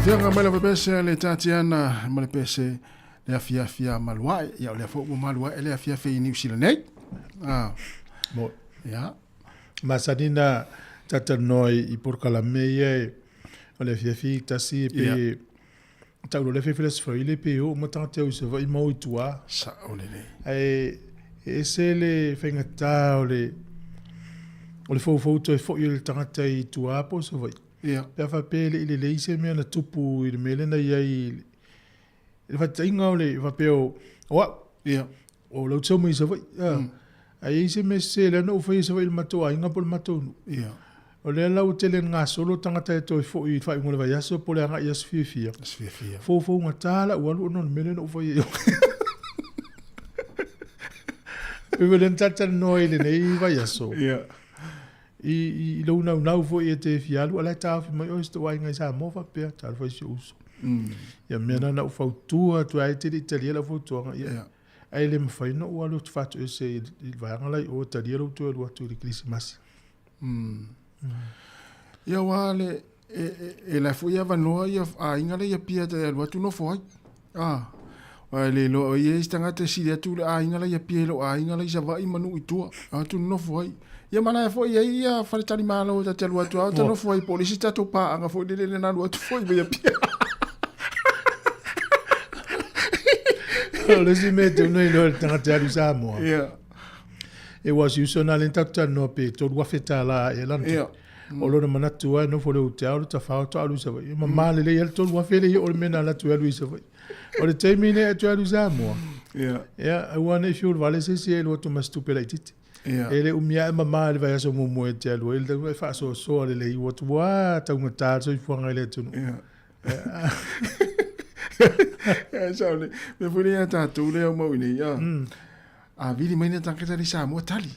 Faafiaga mai lava pese le Tatiana ma le pese le afiafi a maluae. Ia o lea foi ua maluae le afiafi i Niu Sila nei. Ah. Mo. Ia. Masani na talatalanoa i polokalame ia e o le afiafi tasi e pe Ia. tau loa le afiafi le Aso Faraile pe o uma tagata e o i Savaii ma o i tua. Sao lelei. Ae e ese le faigata o le o le foufou toe foi o le tagata i tua po o Savaii. Ia. Pe a faapea e le i lelei se mea na tupu i le mea lea na i ai i le faataitaiga o le faapea o o au. Ia. O lau te sau mai i Savaii. Ae i ai se mea sese lea na ou faia i Savaii i le matou aiga po o le matou nuu. Ia. O lea la ua tele ina gasolo tagata e toe foi i le faaiuga o le vaiaso po o le agai i aso fiafia. Aso fiafia. Foufougata lau alu ona o le mea lea na ou faia i o. Pei foi lea na talatalanoa i lenei vaiaso. Ia. I lou naunau foi e te fia alu, a o la e taofi mai oe e si tou aiga i Samoa faapea, talofa i si ou uso. Ia mea na na ou fautua atu ai, e te le i talia lau fautuaga. Ia. Ae le mafai ona ou alu ou te faatoese i le vaega la i o e talia lou toe alu atu i le Kerisimasi. Ia aua le e, e, e la foi avanoa ia aiga la i Apia e alu atu nofo ai. Ah. Aua e le iloa o i ai isi tagata e sili atu le aiga la i Apia i lou aiga la i Savaii ma nuu i tua. Atu nofo ai. Ia ma la e foi i ai ia faletalimalo ta te alu atu lava ta nofo ai po o le isi tatou paaga foi lele na alu atu foi mai Apia. O le isi mea e tatau ona iloa e le tagata e alu i Samoa. Ia. E ua si uso na le tatou talanoa pe $3,000 ea lana tupe. O lona manatu lava e nofo le ute ao le tafao to alu i Savaii. E mamā lelei lava le $3,000 lea i oo le mea na alu atu e alu i Savaii. O le taimi lenei e toe alu i Samoa. Ia. Ia, aua ne i fiu vale se isi e alu atu ma se tupe laitiiti. Ia. E le umi lava e mamā i le vaiaso muamua e te alu ai, le tau e faasoasoa lelei ua matua taugata le soifuaga i le atunuu. Ia. Ia, sao le, mea foi lea ia tatou lea o mau i nei, a. A vili mai na tagata i Samoa tali.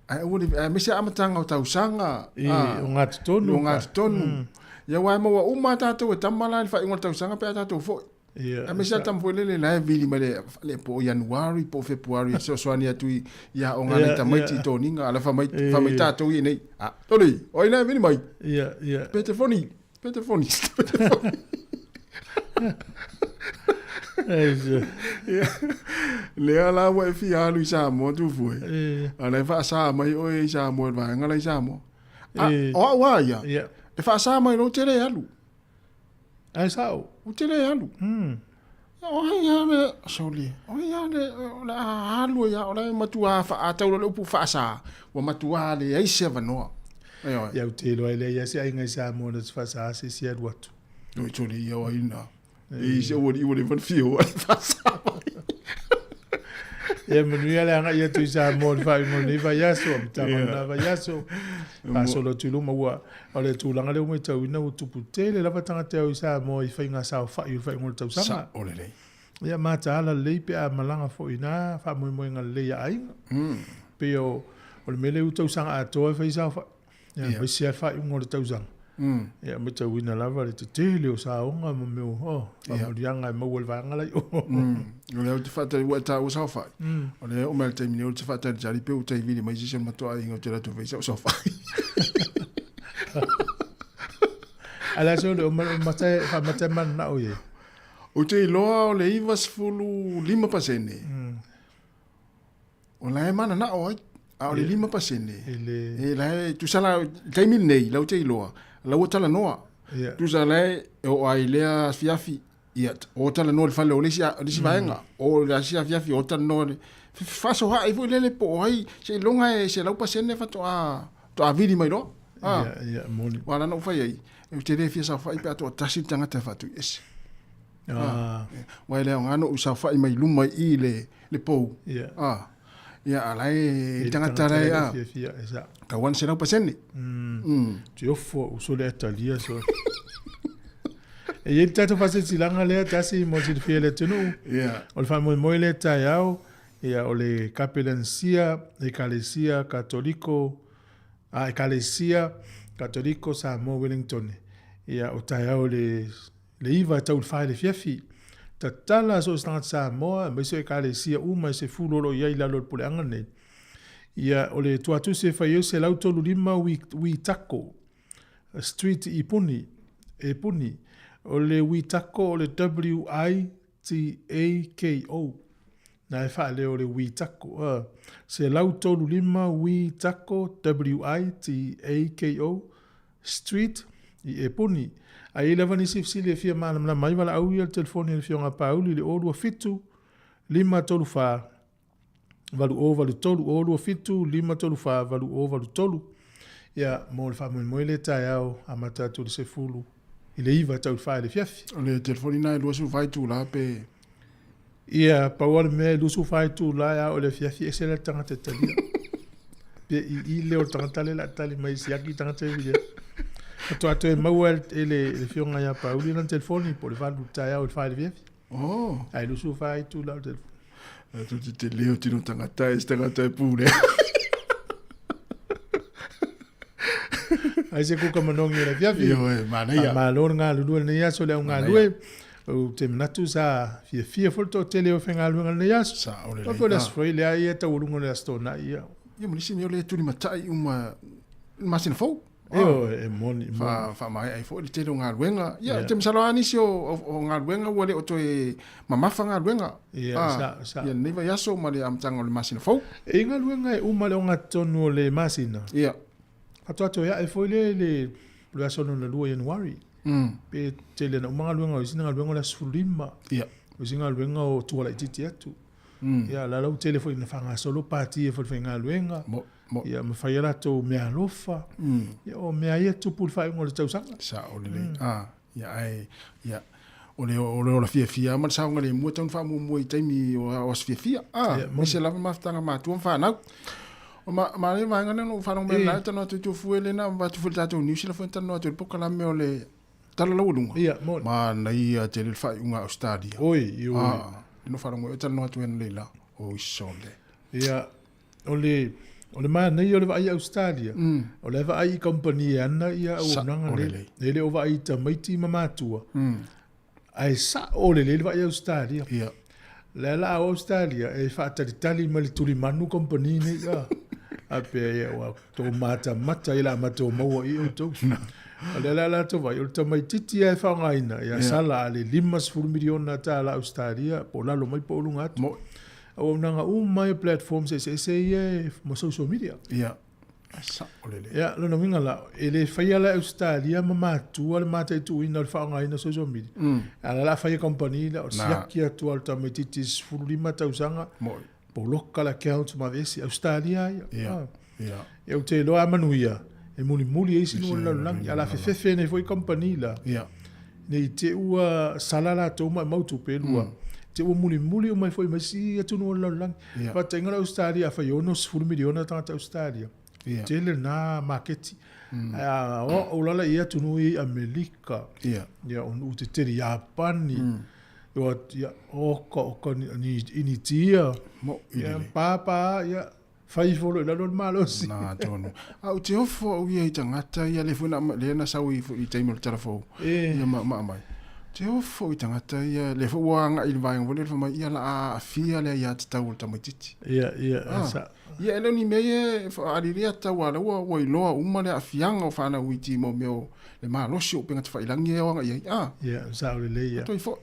Ae aua le, aemaise amataga o tausaga. I ogatotonu. I ogatotonu. Ia aua e maua uma lava tatou e tama la i le faaiuga o le tausaga pe a tatou foi. Ia. Aemaise lava tama foi lele la e vili mai le po o Ianuari po o Fepuari e fesoasoani atu i aoga a nai tamaiti i toniga. A la fai mai tatou i inei, a, toli, o ai la e vili mai? Ia, ia. Pe te foni. Pe te foni. Pe te foni. Ia. Lea la ua e fia alu i Samoa Tufue. A la e faasa mai oe i Samoa i le vaega la i Samoa. A, o au a ia. E faasa mai loa ou te le alu. Ae sao. Ou te le alu. O ai a le, sole, o ai a le, o le a alu ai a, o le matua faatau loa le upu faasa, ua matua leai se avanoa. Ioe. Ia ou te iloa e leai lava se aiga i Samoa na te faasa se isi e alu atu. Oi sole ia o ai na. E i se ua li ua leva ona fia o ai faasa mai. Ia manuia le agai atu i Samoa i le faaiuga o lenei vaiaso, amataga o lena vaiaso. Faasolo atu i luma ua o le tulaga lea ua matauina ua tupu tele lava tagata e o i Samoa i faiga saofai o le faaiuga o le tausaga. Sao lelei. Ia mataala lelei pe a malaga foi i na faamoemoega lelei a aiga. Pei o o le mea lea ua tausaga atoa e fai saofai. Ia aemaise lava le faaiuga o le tausaga. Ia matauina lava le tetele o saoga ma mea o faamanuiaga e maua i le vaega la i o. O lea ou te faatali, ua e taua saofai. O lea e oo mai i le taimi nei ou te faatalitali pe ua tai vili mai se isi o le matou aiga ou te alu atu e fai sau saofai. Ae o le a se o faamata e mananao i ai? Ou te iloa o le 95% o la e mananao ai. A o le 5%, e la e, tusa la, i le taimi lenei, la ou te iloa, la ua talanoa. Tusa la e oo ai i lea afiafi, ia, o talanoa i le fale o le isi, le isi vaega, o le isi afiafi o talanoa i le, fefasoaai foi lele po o ai, seiloga e 100% faatoa, faatoa vili mai loa. Ia, ia, moni. Aua la na ou fai ai, ou te le fia saofai pe a toatasi le tagata e faatuiese. Ah. Aua e le aoga ona ou saofai mai luma i i le pou. Ia. Ah. Ia, a la e le tagata la e a. Fiafia, e sa. Tau ana 100%. Te ofo au sole atalia so. E i ai le tatou faasilasilaga lea tasi mo le silafia e le atunuu. Ia. O le faamoemoe lea taeao, ia o le Kapelansia Ekalesia Katoliko a Ekalesia Katoliko Samoa Wellingtone. Ia o taeao le le 9 e tau i le 4 i le afiafi. Tatala so o se tagata Samoa, aemaise o Ekalesia uma e 10 o lo o i ai i lalo o le puleaga lenei. Ia, o le tuatusi e fai ai 135 Wi, Witako Street i Puni, e Puni. O le Witako o le W-I-T-A-K-O. Na e faaleo o le Witako. 135 Witako, W-I-T-A-K-O, Street, i Epuni. A i ai lava nisi fesili e fia malamalama ai, valaau ia i le telefoni a le Afioga a Pauli i le 027 534 8083, 027 534 8083. Ia, mo le faamoemoe lea taeao, amata atu i le 10 i le 9 tau i le 4 i le afiafi. O le telefoni lena e 24 itula pe? Ia, pau lava le mea e 24 itula e a oo i le afiafi e ese la le tagata e talia. Pe i i leo le tagata lea o le a tali mai e siaki tagata e vili. Faatoa toe maua e le afioga ia Pauli lana telefoni po o le 8 i le taeao i le 4 i le afiafi. Oh. Ae 24 itula o le telefoni. Tu te te leo tino tagata e se tagata e pule. Ai se kuka manogi o le afiafi. Ioe, manaia. Malo le galulue i lenei aso le au galue. Ou te manatu sa fiafia foi le toatele o faigaluega i lenei aso. Sa o lelei. Foi le aso foi lea ia taualuga o le Aso Toonai ia. Ia ma nisi mea o lea e tulimatai uma i le masina fou. Ioe, e moni, e moni. Faamaea ai foi le tele o galuega. Ia, ou te masalo lava nisi o galuega ua le o toe mamafa galuega. Ia, sa, sa. Ia lenei vaiaso ma le amataga o le masina fou. E i galuega e uma le ogatotonu o le masina. Ia. Faatoa toe ae foi lea i le le aso lona lua o Ianuari. Pe tele ina uma galuega, o isi galuega o le aso 15. Ia. O isi galuega o tua laitiiti atu. Ia, la la ua tele foi ina faagasolo pati e faigaluega. Mo, mo. Ia, ma fai a latou meaalofa. Ia, o mea ia e tupu i le faaiuga o le tausaga. Sao lelei. Ah, ia, ae, ia, o le, o le ola fiafia ma le saogalemu e tatau ona faamuamua i taimi o, o aso fiafia. Ah, Ia, moni. aemaise lava mafutaga matua ma fanau. O ma, ma le vaega lea na ou faalogo mai la e talanoa atu i Tufue lea na avatu foi i le tatou news la foi na talanoa atu i le polokalame o le Tala Laualuga. Ia, moni. Manaia tele le faaiuga a Ausetalia. Oi, ioe. Ah, lea na ou faalogo ai o talanoa atu ai analeila. Oi sole. Ia, o le, o le manaia o le vaai i Ausetalia, o la e vaai i kamupani e ana ia auaunaga nei. E le o vaai i tamaiti ma matua, ae sao lelei le vaai i Ausetalia. Ia. La la o Ausetalia e faatalitali mai le tulimanu kamupani nei. A, a pea ia ua tou matamata i la matou maua i outou. O lea la latou vaai, o le tamaitiiti lava e faaaogaina, ia sala a le $50 miliona tala Ausetalia po o lalo mai po o luga atu. Auaunaga uma ia platforms eseese ia e ma social media. Ia. Sao lelei. Ia, lona uiga la, e le faia la e Ausetalia ma matua le mataituina o le faaaogaina o social media. A o la a fai e kamupani la, o le siaki atu lava o le tamaitiiti 15 tausaga, Moi. poloka le account ma aveese. Ausetalia ia. Ia, ia. Ia, ou te iloa a manuia, e mulimuli ai isi nuu o le lalolagi. A o le a fefefe nei foi kamupani la. Ia. Ne i te i ua sala latou maumau tupe lua, te i ua mulimuli uma ai foi ma isi atunuu o le lalolagi. Ia. Faataitaiga o le Ausetalia, afai e 60 miliona tagata Ausetalia, Ia. tele lena maketi. Ae a oo lala i atunuu ia i Amerika, Ia. ia, o nuu tetele, Iapani, ia, oka, oka, ni, Initia, Mo, i ia, lelei. pāpā, ia, Fai ifo loa i lalo le malosi. Na tonu. A ou te ofo au ia i tagata ia le foi na lea na sau i i taimi o le tala fou. E. Ia ma ma mai. Te ofo i tagata ia le foi ua agai i le vaega foi lea fai mai ia la aafia le aiatatau o le tamaitiiti. Ia ia Ah. sa. Ia e le o ni mea ia e faaalilia tatau a la ua ua iloa uma le aafiaga o fanau iti mo mea o le malosi o upega tafailagi ia e o agai ai. Ah. Ia sao lelei ia. Toi foi.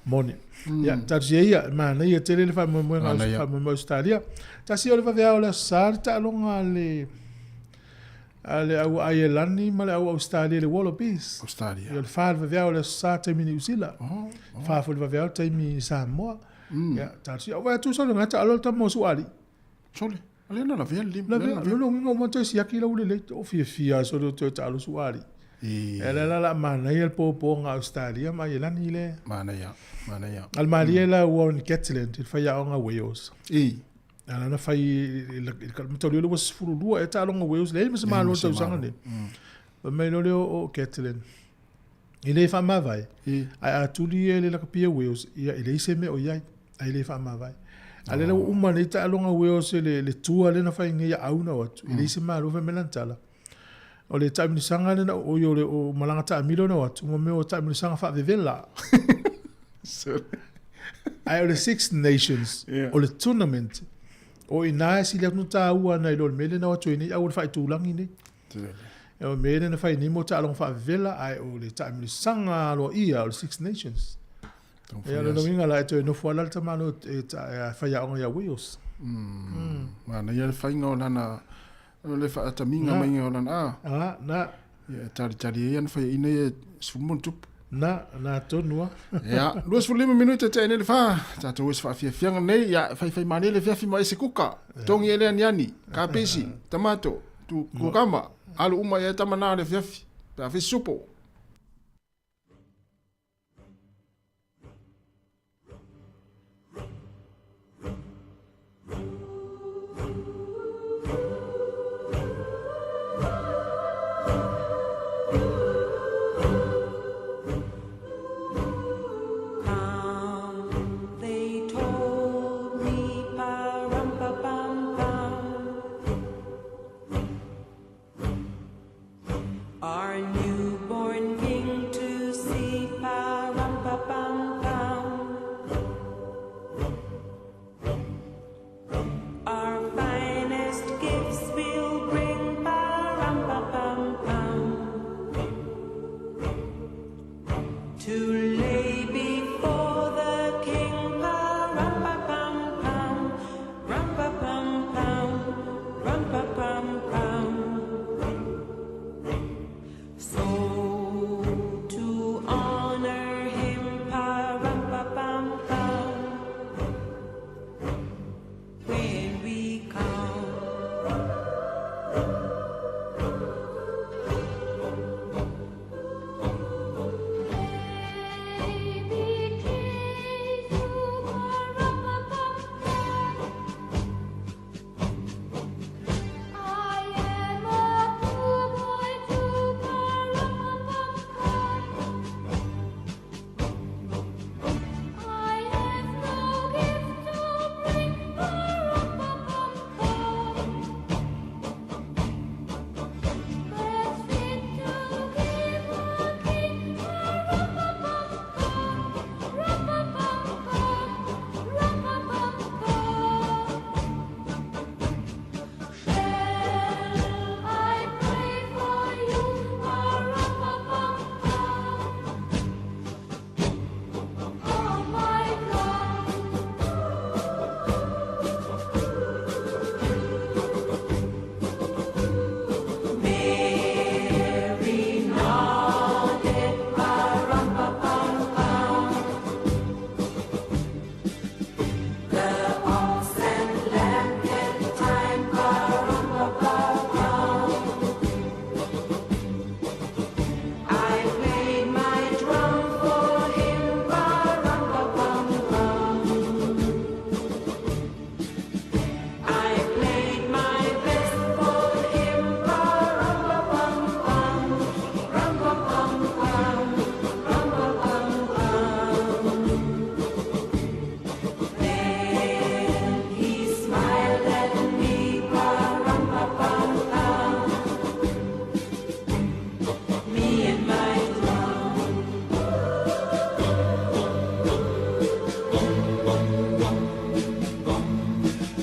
Moni. Ia, talosia ia, e manaia tele le faamoemoega Manaia. faamoemoe Ausetalia. Tasi o le vaveao o le Aso Sa le taaloga a le a le au Aielani ma le au Ausetalia i le Wallabies. Australia. Ia, o le fa le vaveao o le Aso Sa taimi Niu Sila. Oh, oh. Fa foi le vaveao taimi Samoa. Ia, talosia. Ua tusa o le gata alo le tama o Suali. Sole. O lea na lavea le lima. Lavea, lona uiga uma toe siaki lau lelei. O fiafia aso le toe taalo Suali. E E la la la manaia le pōpōga Ausetalia ma Aielani lea. Manaia, manaia. A le malie la Warren Gatland i le faiaoga Wales. E. A lana fai i le mataulia le ua 12 e taaloga Wales leai ma se malo le tausaga nei. Fai mai loa lea o Gatland. E le faamavae. Ae a tuli e le lakapia Wales, ia e leai se mea o i ai. Ae le faamavae. A lea la ua uma nei taaloga Wales i le tour lea na fai nei ia au na o atu. E leai se malo fai mai lana tala. O le taamilosaga lena, oi o le o malaga taamilo na o atu, mo mea o taamilosaga faavevela. Ae o le Six Nations, Yeah. o le tournament, o i ina e sili atu ona taua ana i lo le mea lea na o atu ai nei, au o le faaitulagi nei. O mea ia na fai nei mo taaloga faavevela ae o le taamilosaga aloaia o le Six Nations. Ia o lona uiga la e toe nofo lava la le tamaloa e faiaoga ia Wales. Manaia le faiga o lana o le faatamiga maiga o lana a. Na. Ia e talitali ai ana faiaina ia 10 ma tupu. Na tonu a. Ia, 25 minute tea nei le 4, tatou e se faafiafiaga nei, ia faifai malie le afiafi ma ese kuka, togi e le aniani, kapesi, tamato, tu kukama, alu uma ia e tama na le afiafi, pe a fai supo. Come, they told me, pa-rum-pa-pam-pam. Our newborn king to see, pa-rum-pa-pam-pam. Our finest gifts we'll bring, pa-rum-pa-pam-pam, to lay before the king, pa-rum-pa-pam-pam, rum-pa-pam-pam, rum-pa-pam-pam. So to honor him, pa-rum-pa-pam-pam, when we come. I am a poor boy too, pa-rum-pa-pam-pam. I have no gift to bring, pa-rum-pa-pam-pam. That's fit to give a king, pa-rum-pa-pam-pam, rum-pa-pam-pam, rum-pa-pam-pam. Shall I pray for you, pa-rum-pa-pam-pam? On my drum. Mary nodded, pa-rum-pa-pam-pam. The ox and lamb kept time, pa-rum-pa-pam-pam. I played my drum for him, pa-rum-pa-pam-pam. I played my best for him, pa-rum-pa-pam-pam, rum-pa-pam-pam, rum-pa-pam-pam. Then he smiled at me, pa-rum-pa-pam-pam. Me and my drum.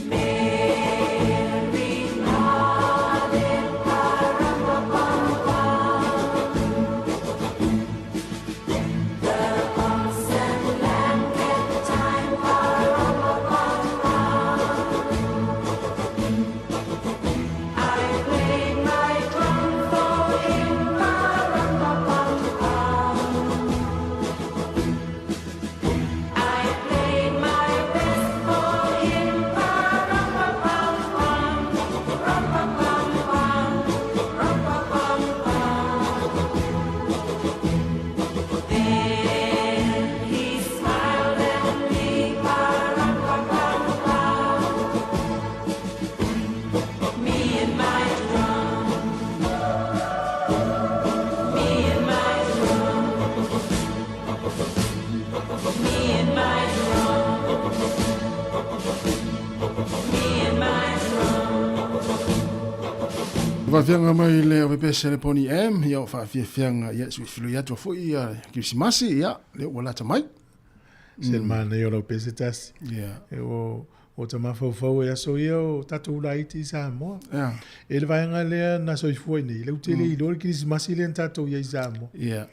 Mary nodded, pa-rum-pa-pam-pam. The ox and lamb kept time, pa-rum-pa-pam-pam. I played my drum for him, pa-rum-pa-pam-pam. I played my best for him, pa-rum-pa-pam-pam, rum-pa-pam-pam, rum-pa-pam-pam. Then he smiled at me, pa-rum-pa-pam-pam. Me and my drum. Me and my drum. Me and my drum. Me and my drum. Faafiaga mai le ovepese le Pony M, ia o faafiafiaga ia suifiloi atu foi ia Kirisimasi, ia lea ua lata mai. Se le manaia o lau pese tasi. Yeah. E o O ta mafaufau e aso ia o tatou laiti i Samoa. Ia. E le vaega lea na soifua ai nei, lea ou te le iloa le kerisimasi lea na tatou i ai i Samoa. Ia.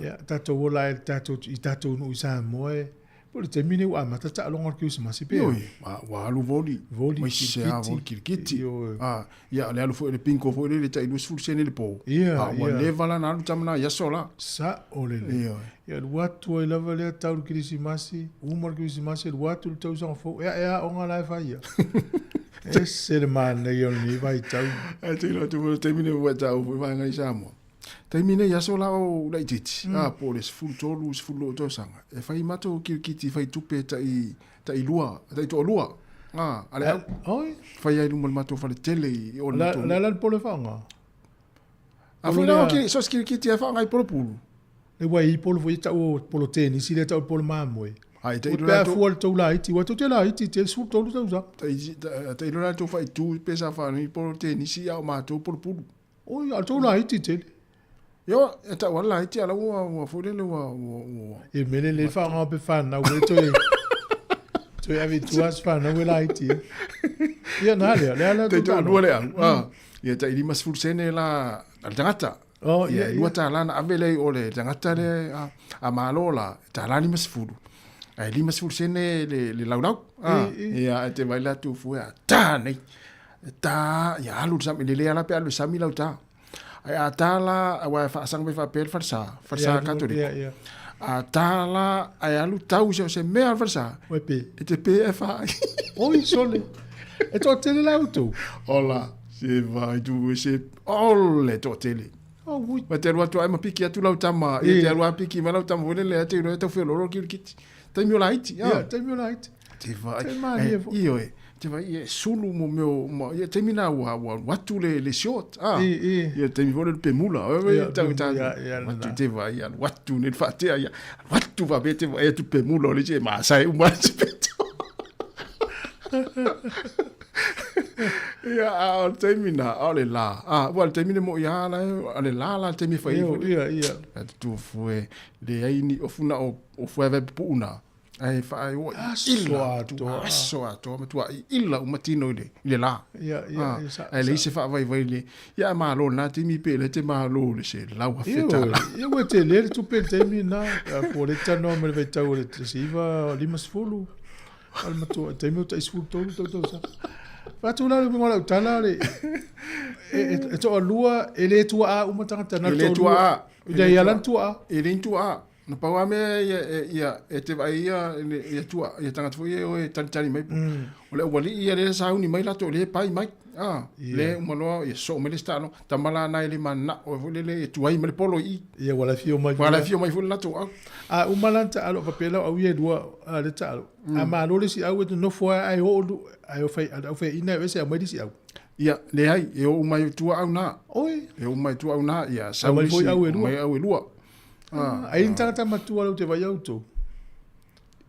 Ia, tatou ola ai tatou, i tatou nuu i Samoa e, po o le taimi lenei ua amata taaloga o le kerisimasi pe? Ioe, ua alu voli. Voli, Aemaise lava kirikiti. voli kirikiti. Ioe. Ah, ia, le alu foi le bingo foi lele tai 20 sene le po. Ia, Ah, ua ia. leva la na alu tama na i aso la. Sao lelei. Ioe. Ia alu atu ai lava lea tau le kerisimasi, uma le kerisimasi alu atu le tausaga fou, ea ea aoga la e fai ia. Ese le manaia o lenei vaitau. Ae te iloa atu foi le taimi nei ua e taua foi vaega i Samoa. Taimi nei aso la o laitiiti, a po o le 13, 12 tausaga, e fai matou kirikiti fai tupe tai tai lua, tai toalua. A, a le au. Oi. Fai ai luma o le matou faletele i o le La matou. la la le polo e faaaoga. A foi la o ki, so se kirikiti e faaaoga i polopulu. Le ua i polo foi e tau o polo tenisi lea e tau o le polo mamoe. Ai, tai Ua iloa pe a latou- fua le tou laiti, ua tou te laiti tele 13 tausaga. Tai tai iloa latou faaitu pe sa faaaoga i polo tenisi a o matou polopulu. Oi, a o le tou laiti tele. Io, e tau ala laiti a la ua ua foi lele ua ua ua. E mele le faaaoga pe fanau e toe toe ave i tua se fanau e laiti. e. Ia na lea, lea la Tai tou toalua le au. taaloga. Ah, ia tai 50 sene la a le tagata. Oh, Ia, ia, lua ia. tālā na ave lea i o le tagata lea a, a malo la, tālā 50. Ae 50 sene le, le laulau. Ah, E, e. ia, e te vai la tu fue a tā nei. E tā, ia alu le sami, le lea la pe alu le sami lau tā. Ai a tā la, a wai whaasanga me whaapea le whalesa, whalesa Ia, katoliko. ia, ia. A tā la, ai alu tau se o se mea le whalesa. Oi pe. E te pe e whaai. Oi, sole. E toatele la outou. Ola, se vai tu e se ole toatele. Oh, ui. Ma te alu atu ai ma piki atu lau tama. E. E te alu a piki ma lau tama wele le ate iro e tau whioloro ki kiti. Taimi o la iti. Ia, taimi o la iti. Te vai. Te mārie fo- Io e. Te vai e sulu mo meo ma ia taimi na ua ua watu le le short. Ah. E, e. Ia taimi fo le pemula. Oi Ia, tau ta. ia, ia, Watu na. te vai ia watu ne whatea ia. Watu va be te vai tu pemula le je ma sai uma te peto. Ia a o le taimi na a o le la. Ah, ua le taimi ne mo ia la a le la la le taimi fai. Ia, ia, ia. A te tufu e le ai ni o funa o o fue ve puuna. Ai fa ai o Aso ila atoa. aso atoa ma tua i ila uma tino i le i le la. Ia, ia, Ah, ia, sa- ai le sa- se fa vai vai le ia malo na timi pe le te malo le se lau a Io, feta la. ia ua tele le tupe le taimi na, a po le tanoa ma le vaitau o le tasiva 50. O le matua, taimi o tai 13 tau tausaga. Faatu la le uiga o lau tala le, e, e, e toalua, e le tuaa uma tagata na E le toalua. tuaa. E le ia lan tuaa. E le tuaa. Na pau a mea ia, ia, ia, e te vai ia, le- ia tua, ia tangata foi ia o e talitali mai. O le awali ia le sauni mai lato, le pai mai. Ah, Ia. le umaloa, ia so mai le stano. Tamala na ele mana, o foi le le, e tuai mai le polo i. Ia wala fio mai. Wala fio mai foi le lato au. A uma lan taalo faapea lau au ia e lua a le taalo. A malo le isi au e nofo ai ai oo lu ai o fai au fai ina e se au mai le isi au. Ia, le ai, e o umai tua au nā. Oi. E o umai tua au nā, ia, sau Au mai isi, foi au e lua. Mai au e lua. Ah, Ai ni tagata matua lau te vai au tou.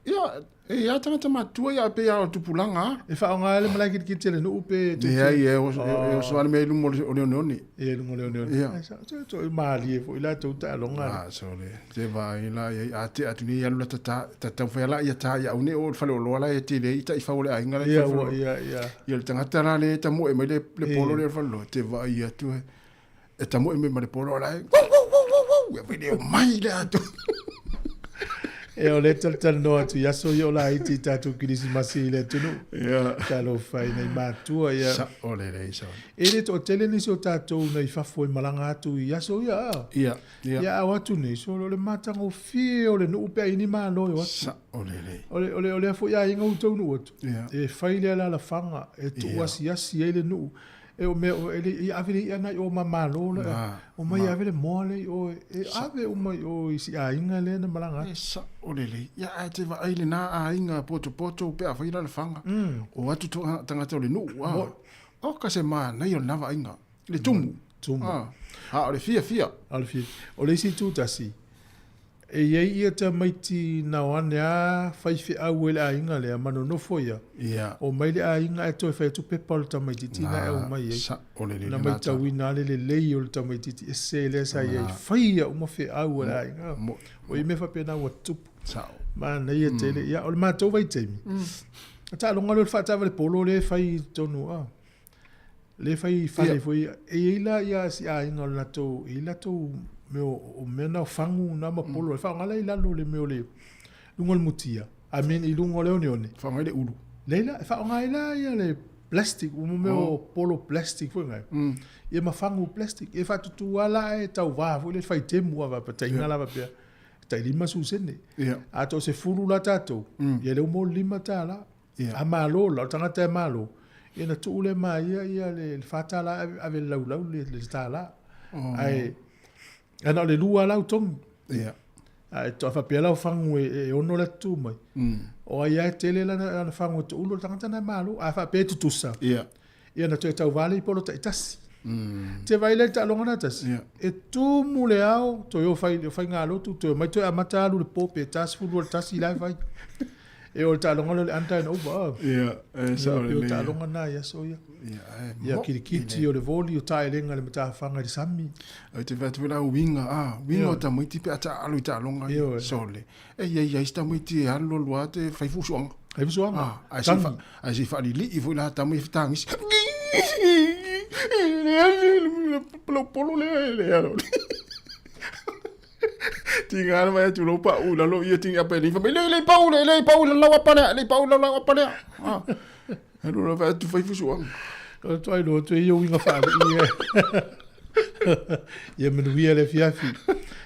Ia, e ia tangata matua ia pe ia o tupulaga a. E faaaoga ai le malae kitikiti a le nuu pe Leai, e o e o soale mea i luma o le o le oneone. E luga o le oneone. Ia. Ai, sa- se toe malie foi latou taaloga le. Ah, so le, te vai la ia a te atu nei alu la tata tata fai la ia ta ia une o le fale o loa la ia te le i tai fau le aiga la i Ia, fale o ua, loa. ia, ia. Ia le tagata la le tamoe mai le le E. polo le fale loa, te vai atu e. E tamoe mai ma le polo la e. Wau, wau, wau, wau, wau, e vai le o mai le atu. E o le talatalanoa atu i aso ia o laiti i tatou kerisimasi i le atunuu. Ia. Talofa i nai matua ia. Sa o le le sa. E le toatele nisi o tatou nei fafo e malaga atu i aso ia a. Ia, ia. Ia au atu nei, so o le matagofie o le nuu pe ai ni malo e o atu. Sa o le le. O le, o le, o le afo ia inga utou nuu atu. Ia. E fai le alalafaga, e tuu Ia. asiasi ai le nuu. E o mea, o, e le, i ave le ia nai o mamalo le. Na, O mai ma. ave le moa le i o, e ave uma i o i si aiga lea na malaga E atu. sa o le le. Ia a te vaai le nā aiga potopoto pe a fai la le fanga. O atu tagata o le nuu. Ah. O ka se mānai o le nā vaaiga. Le tumu. Tumu. Ah. A o le fia fia. O le fia. O le isi tutasi, e iai ia tamaiti na o ane a faifeau e le aiga lea ma nonofo ia. Ia. O mai le aiga e toe fai atu pepa o le tamaititi na e au mai ai. Sa o le le. Na le nā maitauina le lelei o le tamaititi e se lea sa iai faia uma feau a le aiga. Mo- O i mea faapena ua tupu. Sa o. Manaia tele. Ia, o le matou vaitaimi. Taaloga lea o le faataavale polo lea e fai i totonu a. Lea e fai i fale foi e i ai la ia si aiga o le latou e i ai latou mea o mea na o fagu na ma polo e faaaoga la i lalo o le mea o le luga o le mutia I mean i luga o le oneone. Faaaoga ai le ulu. Leai la, e faaaoga ai la ia le plastic, mo mea o polo plastic foi nai. Ia ma fagu plastic. E faatutu lava la ae tauva foi le faitemu lava faapataiga lava faapea. Tai 50 sene. A toa 10 la tatou, ia lea ua maua le $5. A malo la, o le tagata e malo, ia ona tuu lea ma ia ia le $4 ave i le laulau le $1. Ae na o le 2 la au togi. Ae a faapea la o fagu e 6 le atu tu mai, o ai lava e tele lana fagu e toulu, o le tagata lena e malo. A faapea e tutusa, ia ona toe tauva lea i polo taitasi. Te vaai la i le taaloga lena tasi, e tumu le ao, toe o fai faigalotu, toe omai toe amata alu le po pe 42 i le 1 la e fai. E o le taaloga lea o le under and over. Ia, e sao lelei. O taaloga na i aso ia. Ia, kirikiti, o le voli, o taelega i le matafaga i le sami. Ou te vaai atu foi la uiga, a, uiga o tamaiti pe a taaalo i taaloga ia, sole. E i ai ai si tamaiti e alu alu lava te fai fusuaga. Fai fusuaga. A, ae se i faalilii foi la tama ia fetagisi. Lou polo lea e le alo. Tiga na mai atu lou pau i lalo ia tingi apa e lei fai mai, lei lei pau lei lei pau lau apa lea lei pau lau apa lea. Ah. Alu la vai atu fai fusuaga. O toi lo toi ia uiga faalii e. Ia manuia le afiafi.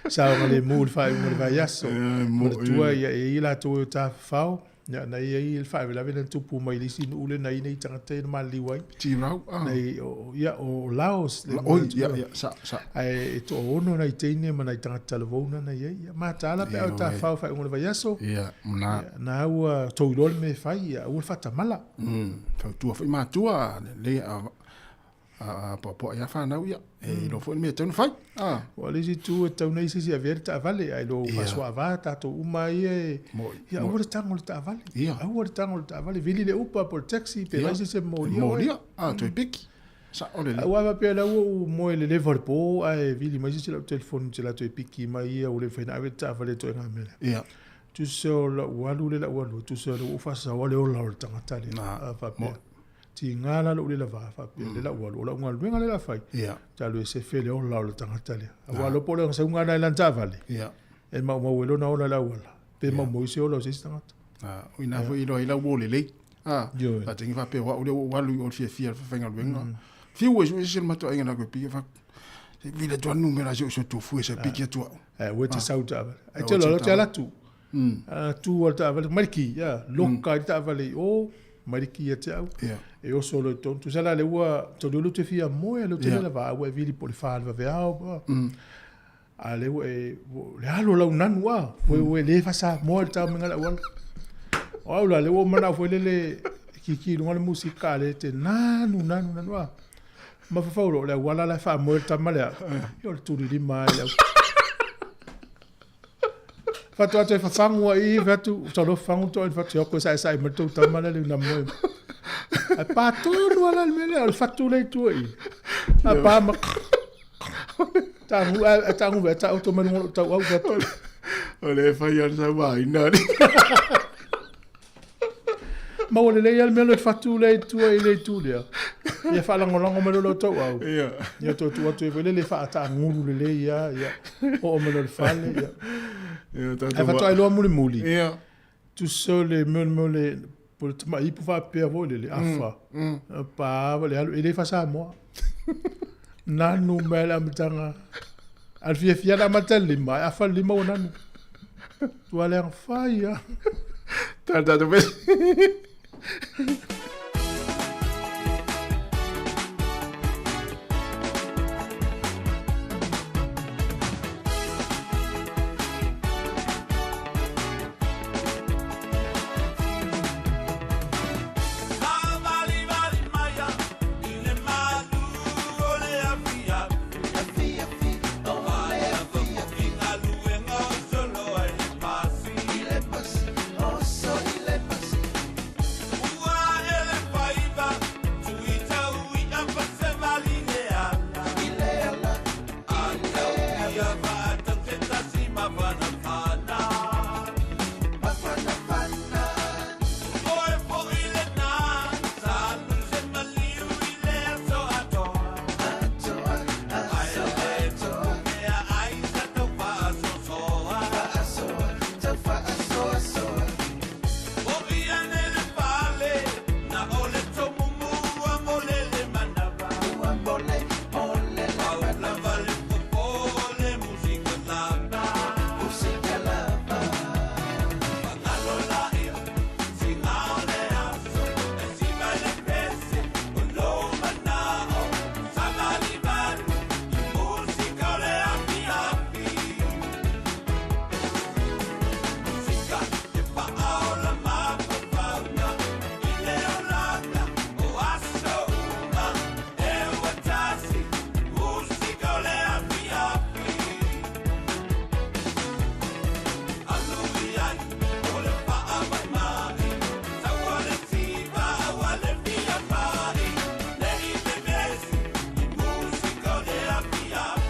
Saogalemu i le faaiuga o le vaiaso. Manatua ia e i ai latou e o tafafao. Ia, na i ai le faalavelave lea na tupu mai i le isi nuu lea na i ai nai tagata ia na maliliu ai. Tirau, ah. Nai, o, ia, o Laos. Le Oi, ia, ia, sa, sa. Ae e toaono nai teine ma nai tagata talavou na na i ai. Ia, mataala pe a o tafafao i faaiuga o le vaiaso. Ia, na. Ia, na ua tou iloa le mea e fai, ia, aua le faatamala. Fautua foi matua, lelei a, a poapoa ia whanau ia. E iloa foi le mea e tatau ona fai. Ah. Ua le isi itu e tatau nei se isi e avea le taavale, ae lo faasuaava tatou uma ia e... Ia, aua le tago i le taavale. Aua le tago i le taavale. Vili le Uber po o le taxi pe vaai se isi e molia oe. Molia, ah, toe piki. Sao lelei. Aua faapea la ua ou moe i le leva o le po ae vili mai se isi lau telefoni ou te alu atu e piki mai ia ua le mafai ona ave le taavale e toe gamea lea. Tusa o lau alu lea lau alu, tusa o lea ua ou faasaoa le ola o le tagata lea. Faapea. Tiga la lou lela va faapea le lau alu, o lau galuega lea o le a fai, ou te alu e sefe le ola o le tagata lea. Aua loa po o le sauga lena i lana taavale, e maumau ai lona ola i le auala, pe maumau ai se ola o se isi tagata. O i ina foi e iloa ai lau uo lelei. Faataigi faapea o au lea ua ou alu i o i le fiafia o le faafaigaluega. Fiu e sue se isi o le matou aiga na koe piki fai atu, se vili atu lava le numera a si ou uso Tufue se piki atu au. Aua e te sau i le taavale. Ae te alu te alu atu. Tu a le taavale, mai le ki, ia, loka ai le taavale i o, mai le ki ia te au, e oso loa i totonu. Tusa la lea ua, tau lea ou te fia moe, lea ou te lele va, ua e vili po o le fa i le vaveao, a lea ua e, le alu o lau nanu a, ua e le faasamoa i le taomiga o le auala. O au la, lea ua ou manao foi lele, e kiki i luga le musika, a lea te nanu, nanu, nanu a. Mafaufau loa, o le auala la e faamoe le tama lea, ia o le tulilima ai le au. Faatoa toe fafagu ai i fatu, talo fafagu to i fatu, ko sae sae mai tou tama le na moe. Ai pa tonu ala le mele, o le fatu le tua i. A pa ma tangu a tangu ve ta auto mai lunga o tau au fatu. O le fai al sa vaina ni. Maua lelei lava le mea lea o le fatu lea i tua i le itu lea. Ia faalagolago mai loa le tau au. Ia. Ia toe tuu atu ai foi lea le faataagulu lelei lava, ia oo mai loa i le fale, ia. Ia, tatou Ae faatoa iloa mulimuli. Ia. Tusa o le mea o le po o le tamai ipu faapea foi lele, afa. Pa le alu, e le faa-Samoa. Nanu mai le amataga. A le fiafia le amata i le lima, ae afa le lima ua nanu. Tua leaga fai lava. Tala tatou pese. ole, ole Pau lava le fofo o le musika lava. Musika lava. Fagalo laia, siga o le aso, e siva i le pese, o lou mana'o, savalivali, i musika o le afiafi. Musika e faaola mafaufauga, i le olaga o aso uma, e ua tasi, musika o le afiafi. Alu i ai, o le faamaimai, taua le tiva, aua le fia mai, nei vevesi, i musika o le afiafi.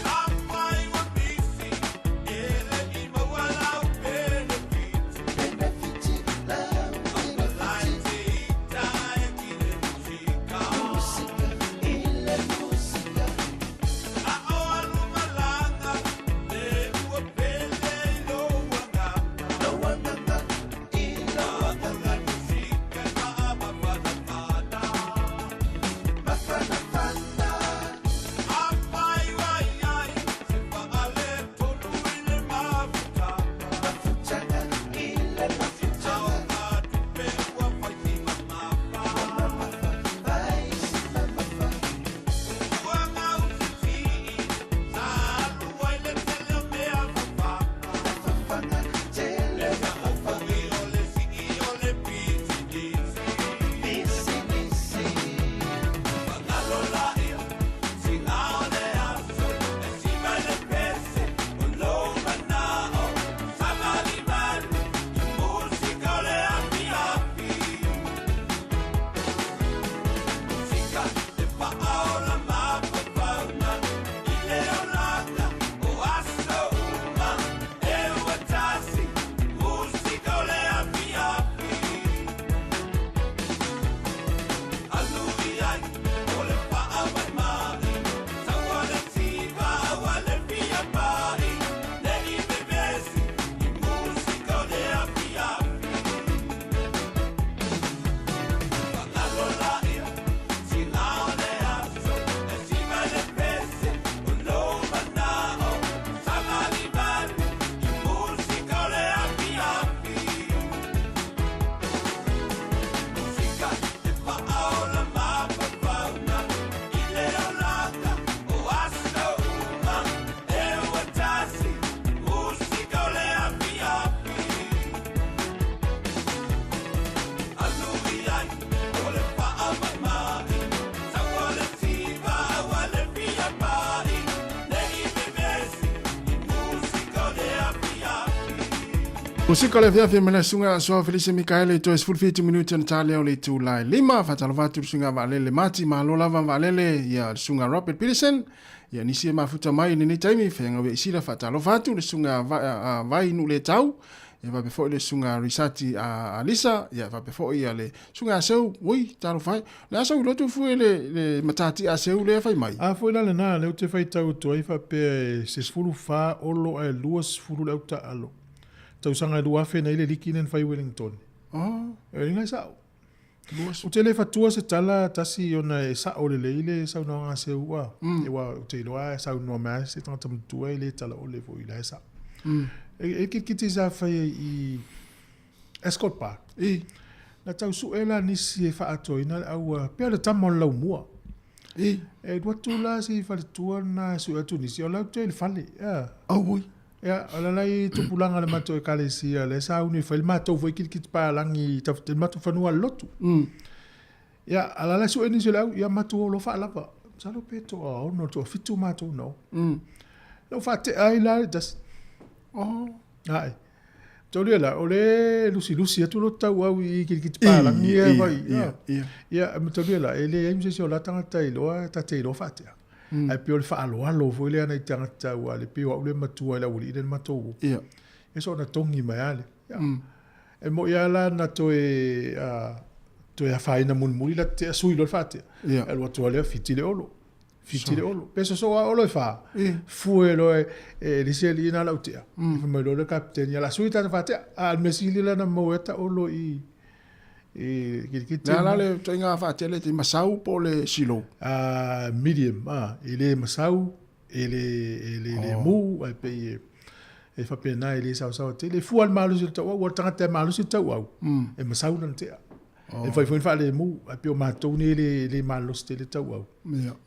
Afai ua pisi, e le i maua lau penefiti. Benefiti, lau Lai te ita e ki le musika. Musika, ile musika. A o alu malaga, le ua pele i lou agaga. Lou agaga, i lou agaga. Musika e faamafanafana. Mafanafana. Afai ua iai, se faaletonu i le mafutaga. Mafutaga, ile mafutaga. Taoga tupe ua faisima mafa. Mamafa, faisima mafa. Ua gausisii, sa alu ai le tele o mea fafaga. Fafaga, tele Le faofogi o le sii o le pisinisi. Pisinisi. Fagalo laia, siga o le aso, e siva i le pese, o lou mana'o, savalivali, i musika o le afiafi. Musika e faaola mafaufauga, i le olaga o aso uma, e ua tasi, musika o le afiafi. Alu i ai, o le faamaimai, taua le tiva, aua le fia mai, nei vevesi, i musika o le afiafi. Fagalo laia, siga o le aso, e siva i le pese, o lou mana'o, savalivali, i musika o le afiafi. Musika e faaola mafaufauga, i le olaga o aso uma, e ua tasi, musika o le afiafi. Alu i ai, o le faamaimai, taua le tiva, aua le fia mai, nei vevesi, i musika o le afiafi. Musika o le afiafi ma le susuga Asoa Felise Mikaele i toe 17 minute ona ta lea o le itula e lima. Faatalofa atu i le susuga Vaalele Mati, malo lava Vaalele, ia le susuga Robert Peterson, ia nisi e mafuta mai i lenei taimi, feaga i sila faatalofa atu le susuga Vai Nuuletau, ia faapea foi le susuga Risati Alisa, ia faapea foi ia le susuga Aseu, ui, talofa e. Le aso i lotu fue le, le matati Aseu lea fai mai. A foi la lena, lea ou te faitau atu ai faapea e se 14 olo ae 20 le au taalo. Tausaga e 2000 na i le liki lea na fai i Wellington. Oh. E uiga e sa'o. Ou te le fatua se tala tasi ona e sa'o lelei le saunoaga a Seu a. Aua ou te iloa a saunoa mai lava se tagata matua e le tala ʻole foi la e sa'o. E e kitikiti sa fai ai i Ascot Park. I. Na tau su'e la nisi e fa'aatoaina le au a pea o le tama o le laumua. I. E alu atu la si faletua lena e su'e atu nisi, o la ou te i le fale, a. Auoi. Ia, o la i tupulaga o le matou ekalesia, lea sa uni e fai le matou foi kitikiti palagi i Tafiti, le matou fanua o le lotu. Ia, a la la sue nisi o le au, ia matou o loa faalava. Masalo pe toaono, toafitu matou na o. Na ou faatea ai la le tasi. Oh. Ae. Taulia la, o le lusilusi atu lo tauau i kilikiti palagi ia vai. Ia, Ia, ma taulia la, e leai ma se isi o la tagata e iloa, ta te iloa faatea. Ae pei o le faaaloalo foi lea nai tagata aua le pei o au le matua i le aualii lea na matou o. Ia. Ia so ona togi mai lava lea. Ia. E moi lava la na toe Toe afaina mulimuli la tea sui loa le faatea. Ia. Alu atu lava lea fiti le Olo. Fiti le So. Olo. Pe sosoo lava Olo e fa. Fue loa e e le isi alii lena lau tea. Fai mai loa le kapiteni, ia o le a sui le tatou faatea. A o le mea sili la na maua ai ta Olo i i kitikiti. Le a la le ituaiga faatea lea e te masau po o le silou? A medium, a, e le masau, e le e le le mu, ae pei e e faapena e le saosaoa tele. E fua lava le malosi o le tauau, aua o le tagata e malosi le tauau, e masau lana tea. E mafai foi ona faalemu, ae pei o matou nei e le e le malolosi tele le tauau.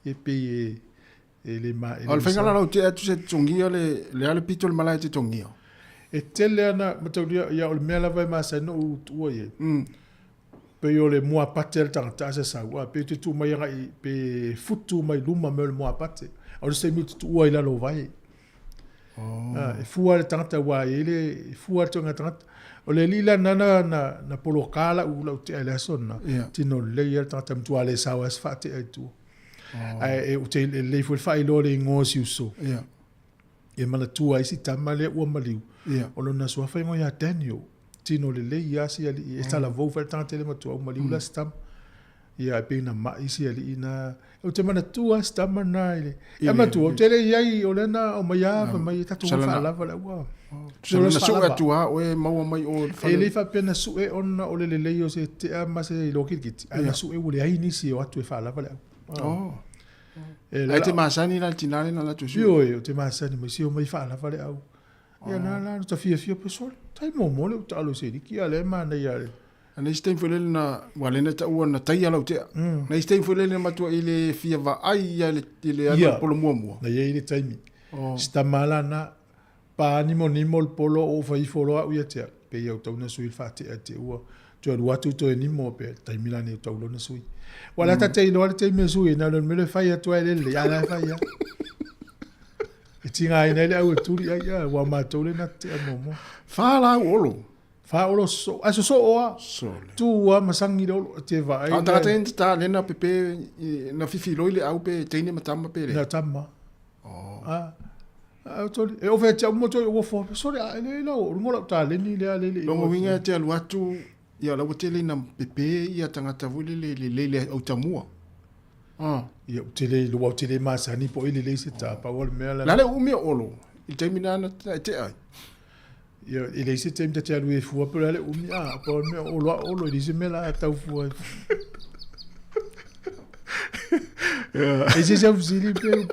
E pei e e le ma e A o le faiga la lau tea tusa e totogia le le a le pito o le malae e totogia? E tele lava ina mataulia, ia o le mea lava e masani ona ou tuua i ai. Pei o le muapate a le tagata a sasau, a pei e toe tuu mai agai pe futu mai luma mai o le muapate. A o le isi taimi ou te tuua ai i lalo o vae. Oh. E fua le tagata aua e i ai le e fua le ituaiga tagata. O le alii la lena na, na, na poloka lau, lau tea i le aso lena. Yeah. Tino lelei lava le tagata matua le sao ai se faatea i tua. Oh. Ae e, ou te lelei foi le faailoa o le igoa o si uso. Yeah. E manatua ai si tama lea ua maliu. Yeah. O lona suafa igoa ia Daniel. Tino lelei lava si alii. E talavou foi le tagata le matua ua maliu la si tama. Ia, e pei na ma'i si alii na. Ou te manatua si tama na i le. E matua, ou te le i ai, o lea na aumai lava fai mai, tatou o faalava le aua. Sala na su'e atu lava oe maua mai o le fale. E le faapea na su'e ona o le lelei o se tea ma se iloa kitikiti, ae na su'e ua leai nisi e o atu e faalava le au. Oh. Ae te masani la le tina lea na alu atu e su'e? Ioe, ou te masani mai, se omai faalava le au. Ia na la, ta fiafia pe sole. Tai momo le uta alo se liki a le manaia le. A nei se taimi foi lele na, ua lena taua na taia lau tea. Nei se taimi foi lele na matua i le fia vaai ia le, i le alu polo muamua. Na i ai le taimi. Si tama la na, pa nimonimo le polo o ou fai ifo loa au ia te au. Pe ia tau na sui le faatea te ua. Toe alu atu toe nimo pe taimi la nei tau lona sui. Ua la tate iloa le taimi e sui na le mele fai atu ai lele, a la fai ia. E tigaina ai le au e tuli ai, a ua matou le na tea muamua. Fa la au Olo. Fa olo so, a sosoo a. Sole. Tu a ma sangi le olo, te vaai. A o tagata ia na tatā lena pepe na fifiloi le au pe teine ma tama pe le. Na tama. Oh. A, a toli, e ofe te au mo toi ua fo, sole a ele ila o runga lau taleni le a lele. Longa uiga e te alu atu, ia la ua tele ina pepe ia tagata foi lele le lele au tamua. Ah. Ia, ou te le iloa, ou te le masani po o ai lelei se ta, pau o le mea la. La le umi o Olo, i le taimi na na e tea ai. Ia, e leai se taimi ta te alu e fua pe o le a le umi, a, pau o le mea, Olo a Olo, e leai se mea la a tau fua ai. E se se au fesili pe,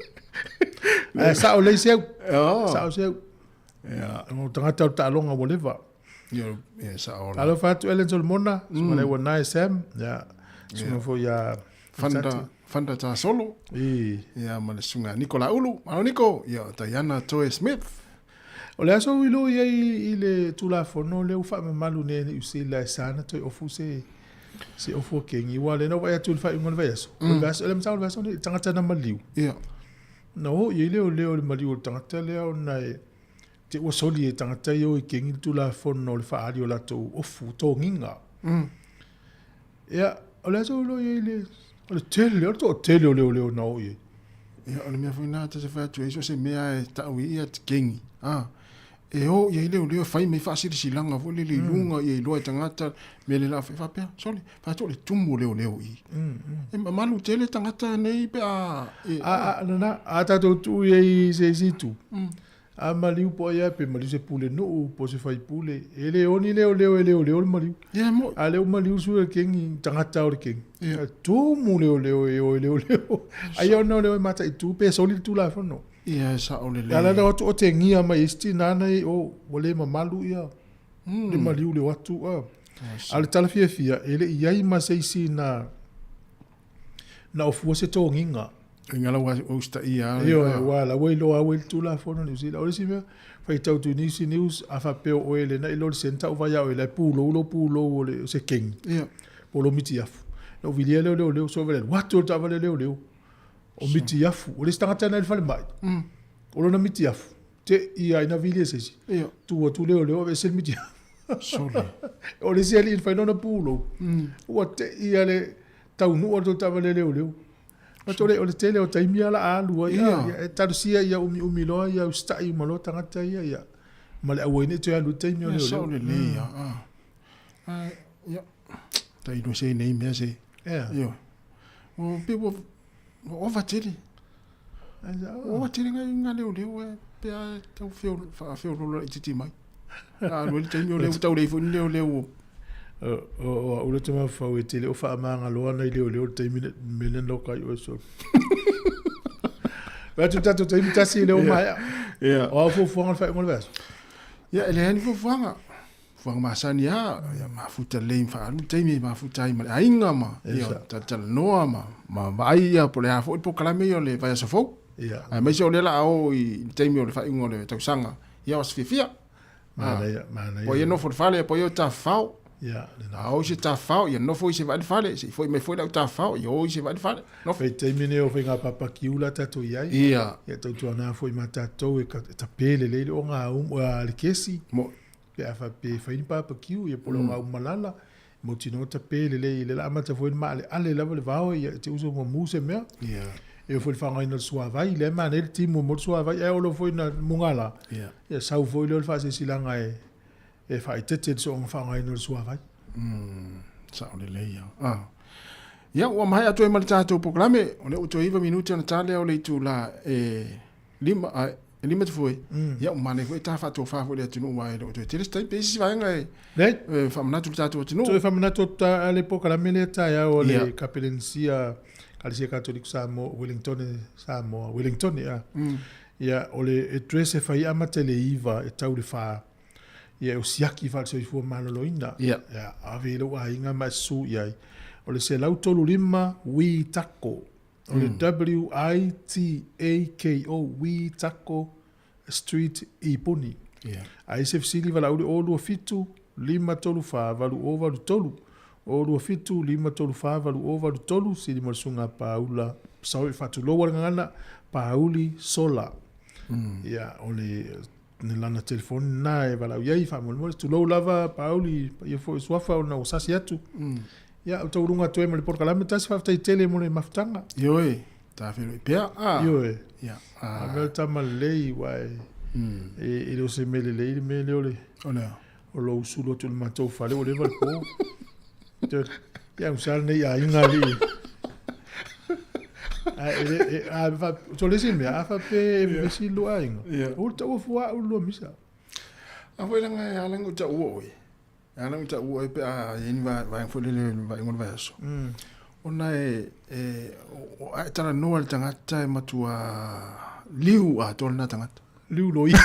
ae sao lelei se au, sao se au. O tagata o le taaloga ua leva. Ia, ia sao la. Alofa atu Ellen Solomona, susuga le auana e Sam, ia, susuga foi ia Fanda, Fanda Tasolo. I. Ia, ma le susuga Niko Laulu. Malo Niko, ia, o Diana Toe Smith. O le aso ua iloa i ai i le Tulafono lea ua faamamalu nei e Niu Sila e sa na toe ofu se se ofu a kengi. Aua o lea na ou vaai atu i le faaiuga o le vaiaso. O le vaiaso, o le amataga o le vaiaso lenei, tagata na maliu. Ia. Na oo i ai le leoleo i le maliu o le tagata lea ona e te ua soli e tagata ia o i kengi le Tulafono o le faaali o latou ofu togiga. Ia, o le aso loa i ai le, o le tele, o le toatele o leoleo na oo i ai. Ia, o le mea foi lena ta te fai atu ai, so o se mea e tau i ia te kengi, a, e o i ai leoleo e fai mai faasilasilaga foi lele i luga ia iloa e tagata mea le la fai faapea, sole, fai atu o le tumu o leoleo i i. E mamalu tele tagata nei pe a, e, A, a, lena, a tatou tuu i ai i se isi itu, A maliu po ai a pe maliu se pulenuu po o se faipule, e le oni leoleo e leoleo le maliu. Ia moʻi. A lea ua maliu le sui o le kengi, tagata o le kengi. Ia. E tumu leoleo e o e leoleo. Aia ona o leo e mataitu pe soli le Tulafono. Ia e sao lelei. A la na o atu otegia mai ai si tina na i o, ua le mamalu ia le maliu le o atu a. A o le tala fiafia, e le i i ai ma se isi na na ofua se togiga. Uiga la ua usitaia lava. Ioe, aua la ua iloa au e le Tulafono Niu Sila. O le isi mea, faitau atu i nisi news, a faapea o oe lena i lo le centre o vaai ia oe la e pulou lou pulou o le o se kengi. Ia. Po o lou mitiafu. Na ou vilia lea o leoleo, so vele alu atu le taavale a leoleo. O mitiafu. O le isi tagata na i le falemai, o lona mitiafu, te i ai na vilia e se isi. Ia. Tu atu leoleo aveese le mitiafu. Sole. O le isi alii na fai lona pulou, ua te i a le taunuu atu le taavale a leoleo. O le tele o taimi lava o le a alu ai, Ia. e talosia ia umiumi loa ia usitai uma loa tagata ia, ia, ma le aua ai ne i toe alu i le taimi o Ia leoleo. sao lelei lava. Ae, ia. Tailo se nei mea se. Ea. Ioe. O pe ua ua ova tele. Ua ova tele ngai ngā leoleo e pe a tau feo, whaawheololo laitiiti mai. A alu ai le taimi o lea ua tau leai foi ni leoleo o O o au le te mafaufau e tele o faamagaloa nai leoleo i le taimi ne me le noka ai oe solo. Vae atu tatou taimi tasi lea ua maea. Ia. O au fuafuaga o le faaiuga o le vaiaso? Ia, e leai ni fuafuaga. Fuafuaga masani lava, ia mafuta lelei ma faaalu le taimi e mafuta ai ma le aiga ma ia talatalanoa ma ma vaai ia po o le a foi le polokalame ia o le vaiaso fou. Ia. Aemaise o lea o le a oo i le taimi o le faaiuga o le tausaga, ia o aso fiafia. Manaia, manaia. Po o ia nofo i le fale, po o ia o tafafao. Ia, lena. A o i se tafafao, ia nofo ia se vaai le fale, se i foi mai foi le au tafafao, ia o ia se vaai le fale. Nofo. Vaitaimi nei o faiga papakiu la tatou i ai. Ia. Ia tautuana foi ma tatou e, e tape lelei le ogaum, le kesi. Mo. Pe a faapea e fai ni papakiu, ia po o le ogaum malala, mautinoa tape lelei, lea la amata foi ona maaleale lava le vao, ia e te uso muamu se mea. Ia. E oo foi i le faaaogaina o le suavai, lea e manaia le timu mo le suavai, ae oo loa foi ina mugala, Ia. ia sau foi lea o le faasilasilaga e, e faaeteete i le soonga faaaogaina o le suavai. Sao lelei lava. Ah. Ia, ua maea atu ai ma le tatou polokalame, o lea ua toe 9 minute ona ta lea o le itula e lima, a, e lima tafue. Ia, ua manaia foi e ta faatofa foi i le atunuu aua e le o toe tele se taimi. Pe i ai se isi vaega e, Leai. e faamanatu i le tatou atunuu. Toe faamanatu atu ta le polokalame lea taeao a le Ia. Kapelenisia Ekalesia Katoliko Samoa, Wellingtone Samoa, Wellingtone, ia. Ia, o le address e fai amata i le 9 e tau i le 4. Ia, o siaki faale-soifua maloloina. Ia. Ia, ave i lou aiga ma e susu i ai. O le 135 Witako. O le W-I-T-A-K-O, Witako Street i Puni. Ia. A i se fesili valaau i le 027 534 8083. 027 534 8083, sili mo le Susuga a Paula, sorry, faatulou a le gagana, Pauli Sola. Ia, o le le lana telefoni lena e valaau i ai faamolemole. Tulou lava Pauli, paia foi o Suafa ona ua sasi atu. Ia, o taualuga atu ai ma le polokalame tasi, faafetai tele mo le mafutaga. Ioe, ta feiloai pea. Ah. Ioe. Ia. A mea o le tama lelei, aua e, e, e le o se mea lelei le mea lea o le, O le a? o lou sulu atu i le matou fale ua leva le po. Ia, usa lenei aiga alii. A e le, e, a, fa, so le isi mea, a faapea e vevesi lua aiga, ua taua fua au lua misa. A foi langa e ala ona ou taua oe. E ala ona ou taua oe pe a i ai ni vaega foi lele i le vaaiga o le vaiaso. Ona e, e, o, a e talanoa i le tagata e matua liu atoa lena tagata. Liu loia.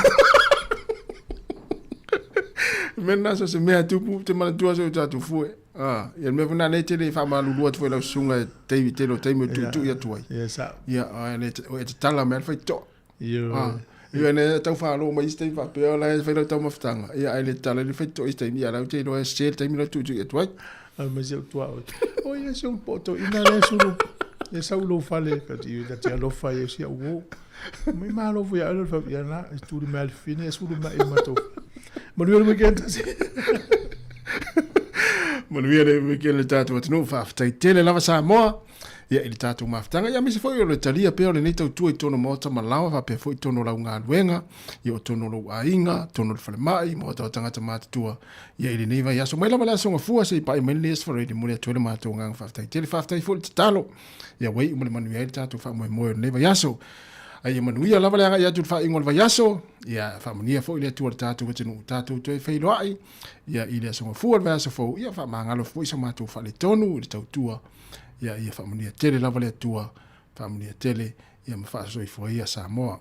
Mea lena so se mea tupu te manatua so tatou fue. Ah, ia le mea foi lena lea e tele faamalulu atu foi i lau susuga i taimi tele o taimi o tuitui atu ai. Ia sao. Ia, a le o e tatala mai le faitotoa. Ioe. Ah, ia ne tau whālo mai isi taimi faapea o la e whai lau taumafataga. Ia ai le tatala i le faitotoa isi taimi, ia la ou te iloa e sese le taimi lau tuitui atu ai. Ai mai si au tuaoi. O ia si au poto ina le sulu. E sau lou fale ka ti ka te alofa ia si au o. Mai malo foi ia le fa ia na e tuli mai le fine e sulu mai matou. Manuia le weekend. Manuia le weekend le tatou atunuu. Faafetai tele lava Samoa. Ia i le tatou mafutaga. Ia aemaise foi o le talia pea o lenei tautua i totonu o maota ma laoa faapea foi i totonu o lau galuega, ia o totonu o lou aiga, totonu o le falemai, maota o tagata matutua. Ia i lenei vaiaso mai lava le Aso Gafua se i pai mai lenei Aso Faraile, momoli atu ai le matou agaga faafetai tele. Faafetai foi le tatalo. Ia ua iu ma le manuia ai le tatou faamoemoe o lenei vaiaso. A ia manuia lava le agai atu i le faaiuga o le vaiaso, ia faamanuia foi le Atua i le tatou atunuu, tatou toe feiloai ia i le Aso Gafua le vaiaso fou, ia faamagalo foi so matou faaletonu i le tautua. Ia ia faamanuia tele lava le Atua, faamanuia tele ia ma faasoifua ia Samoa.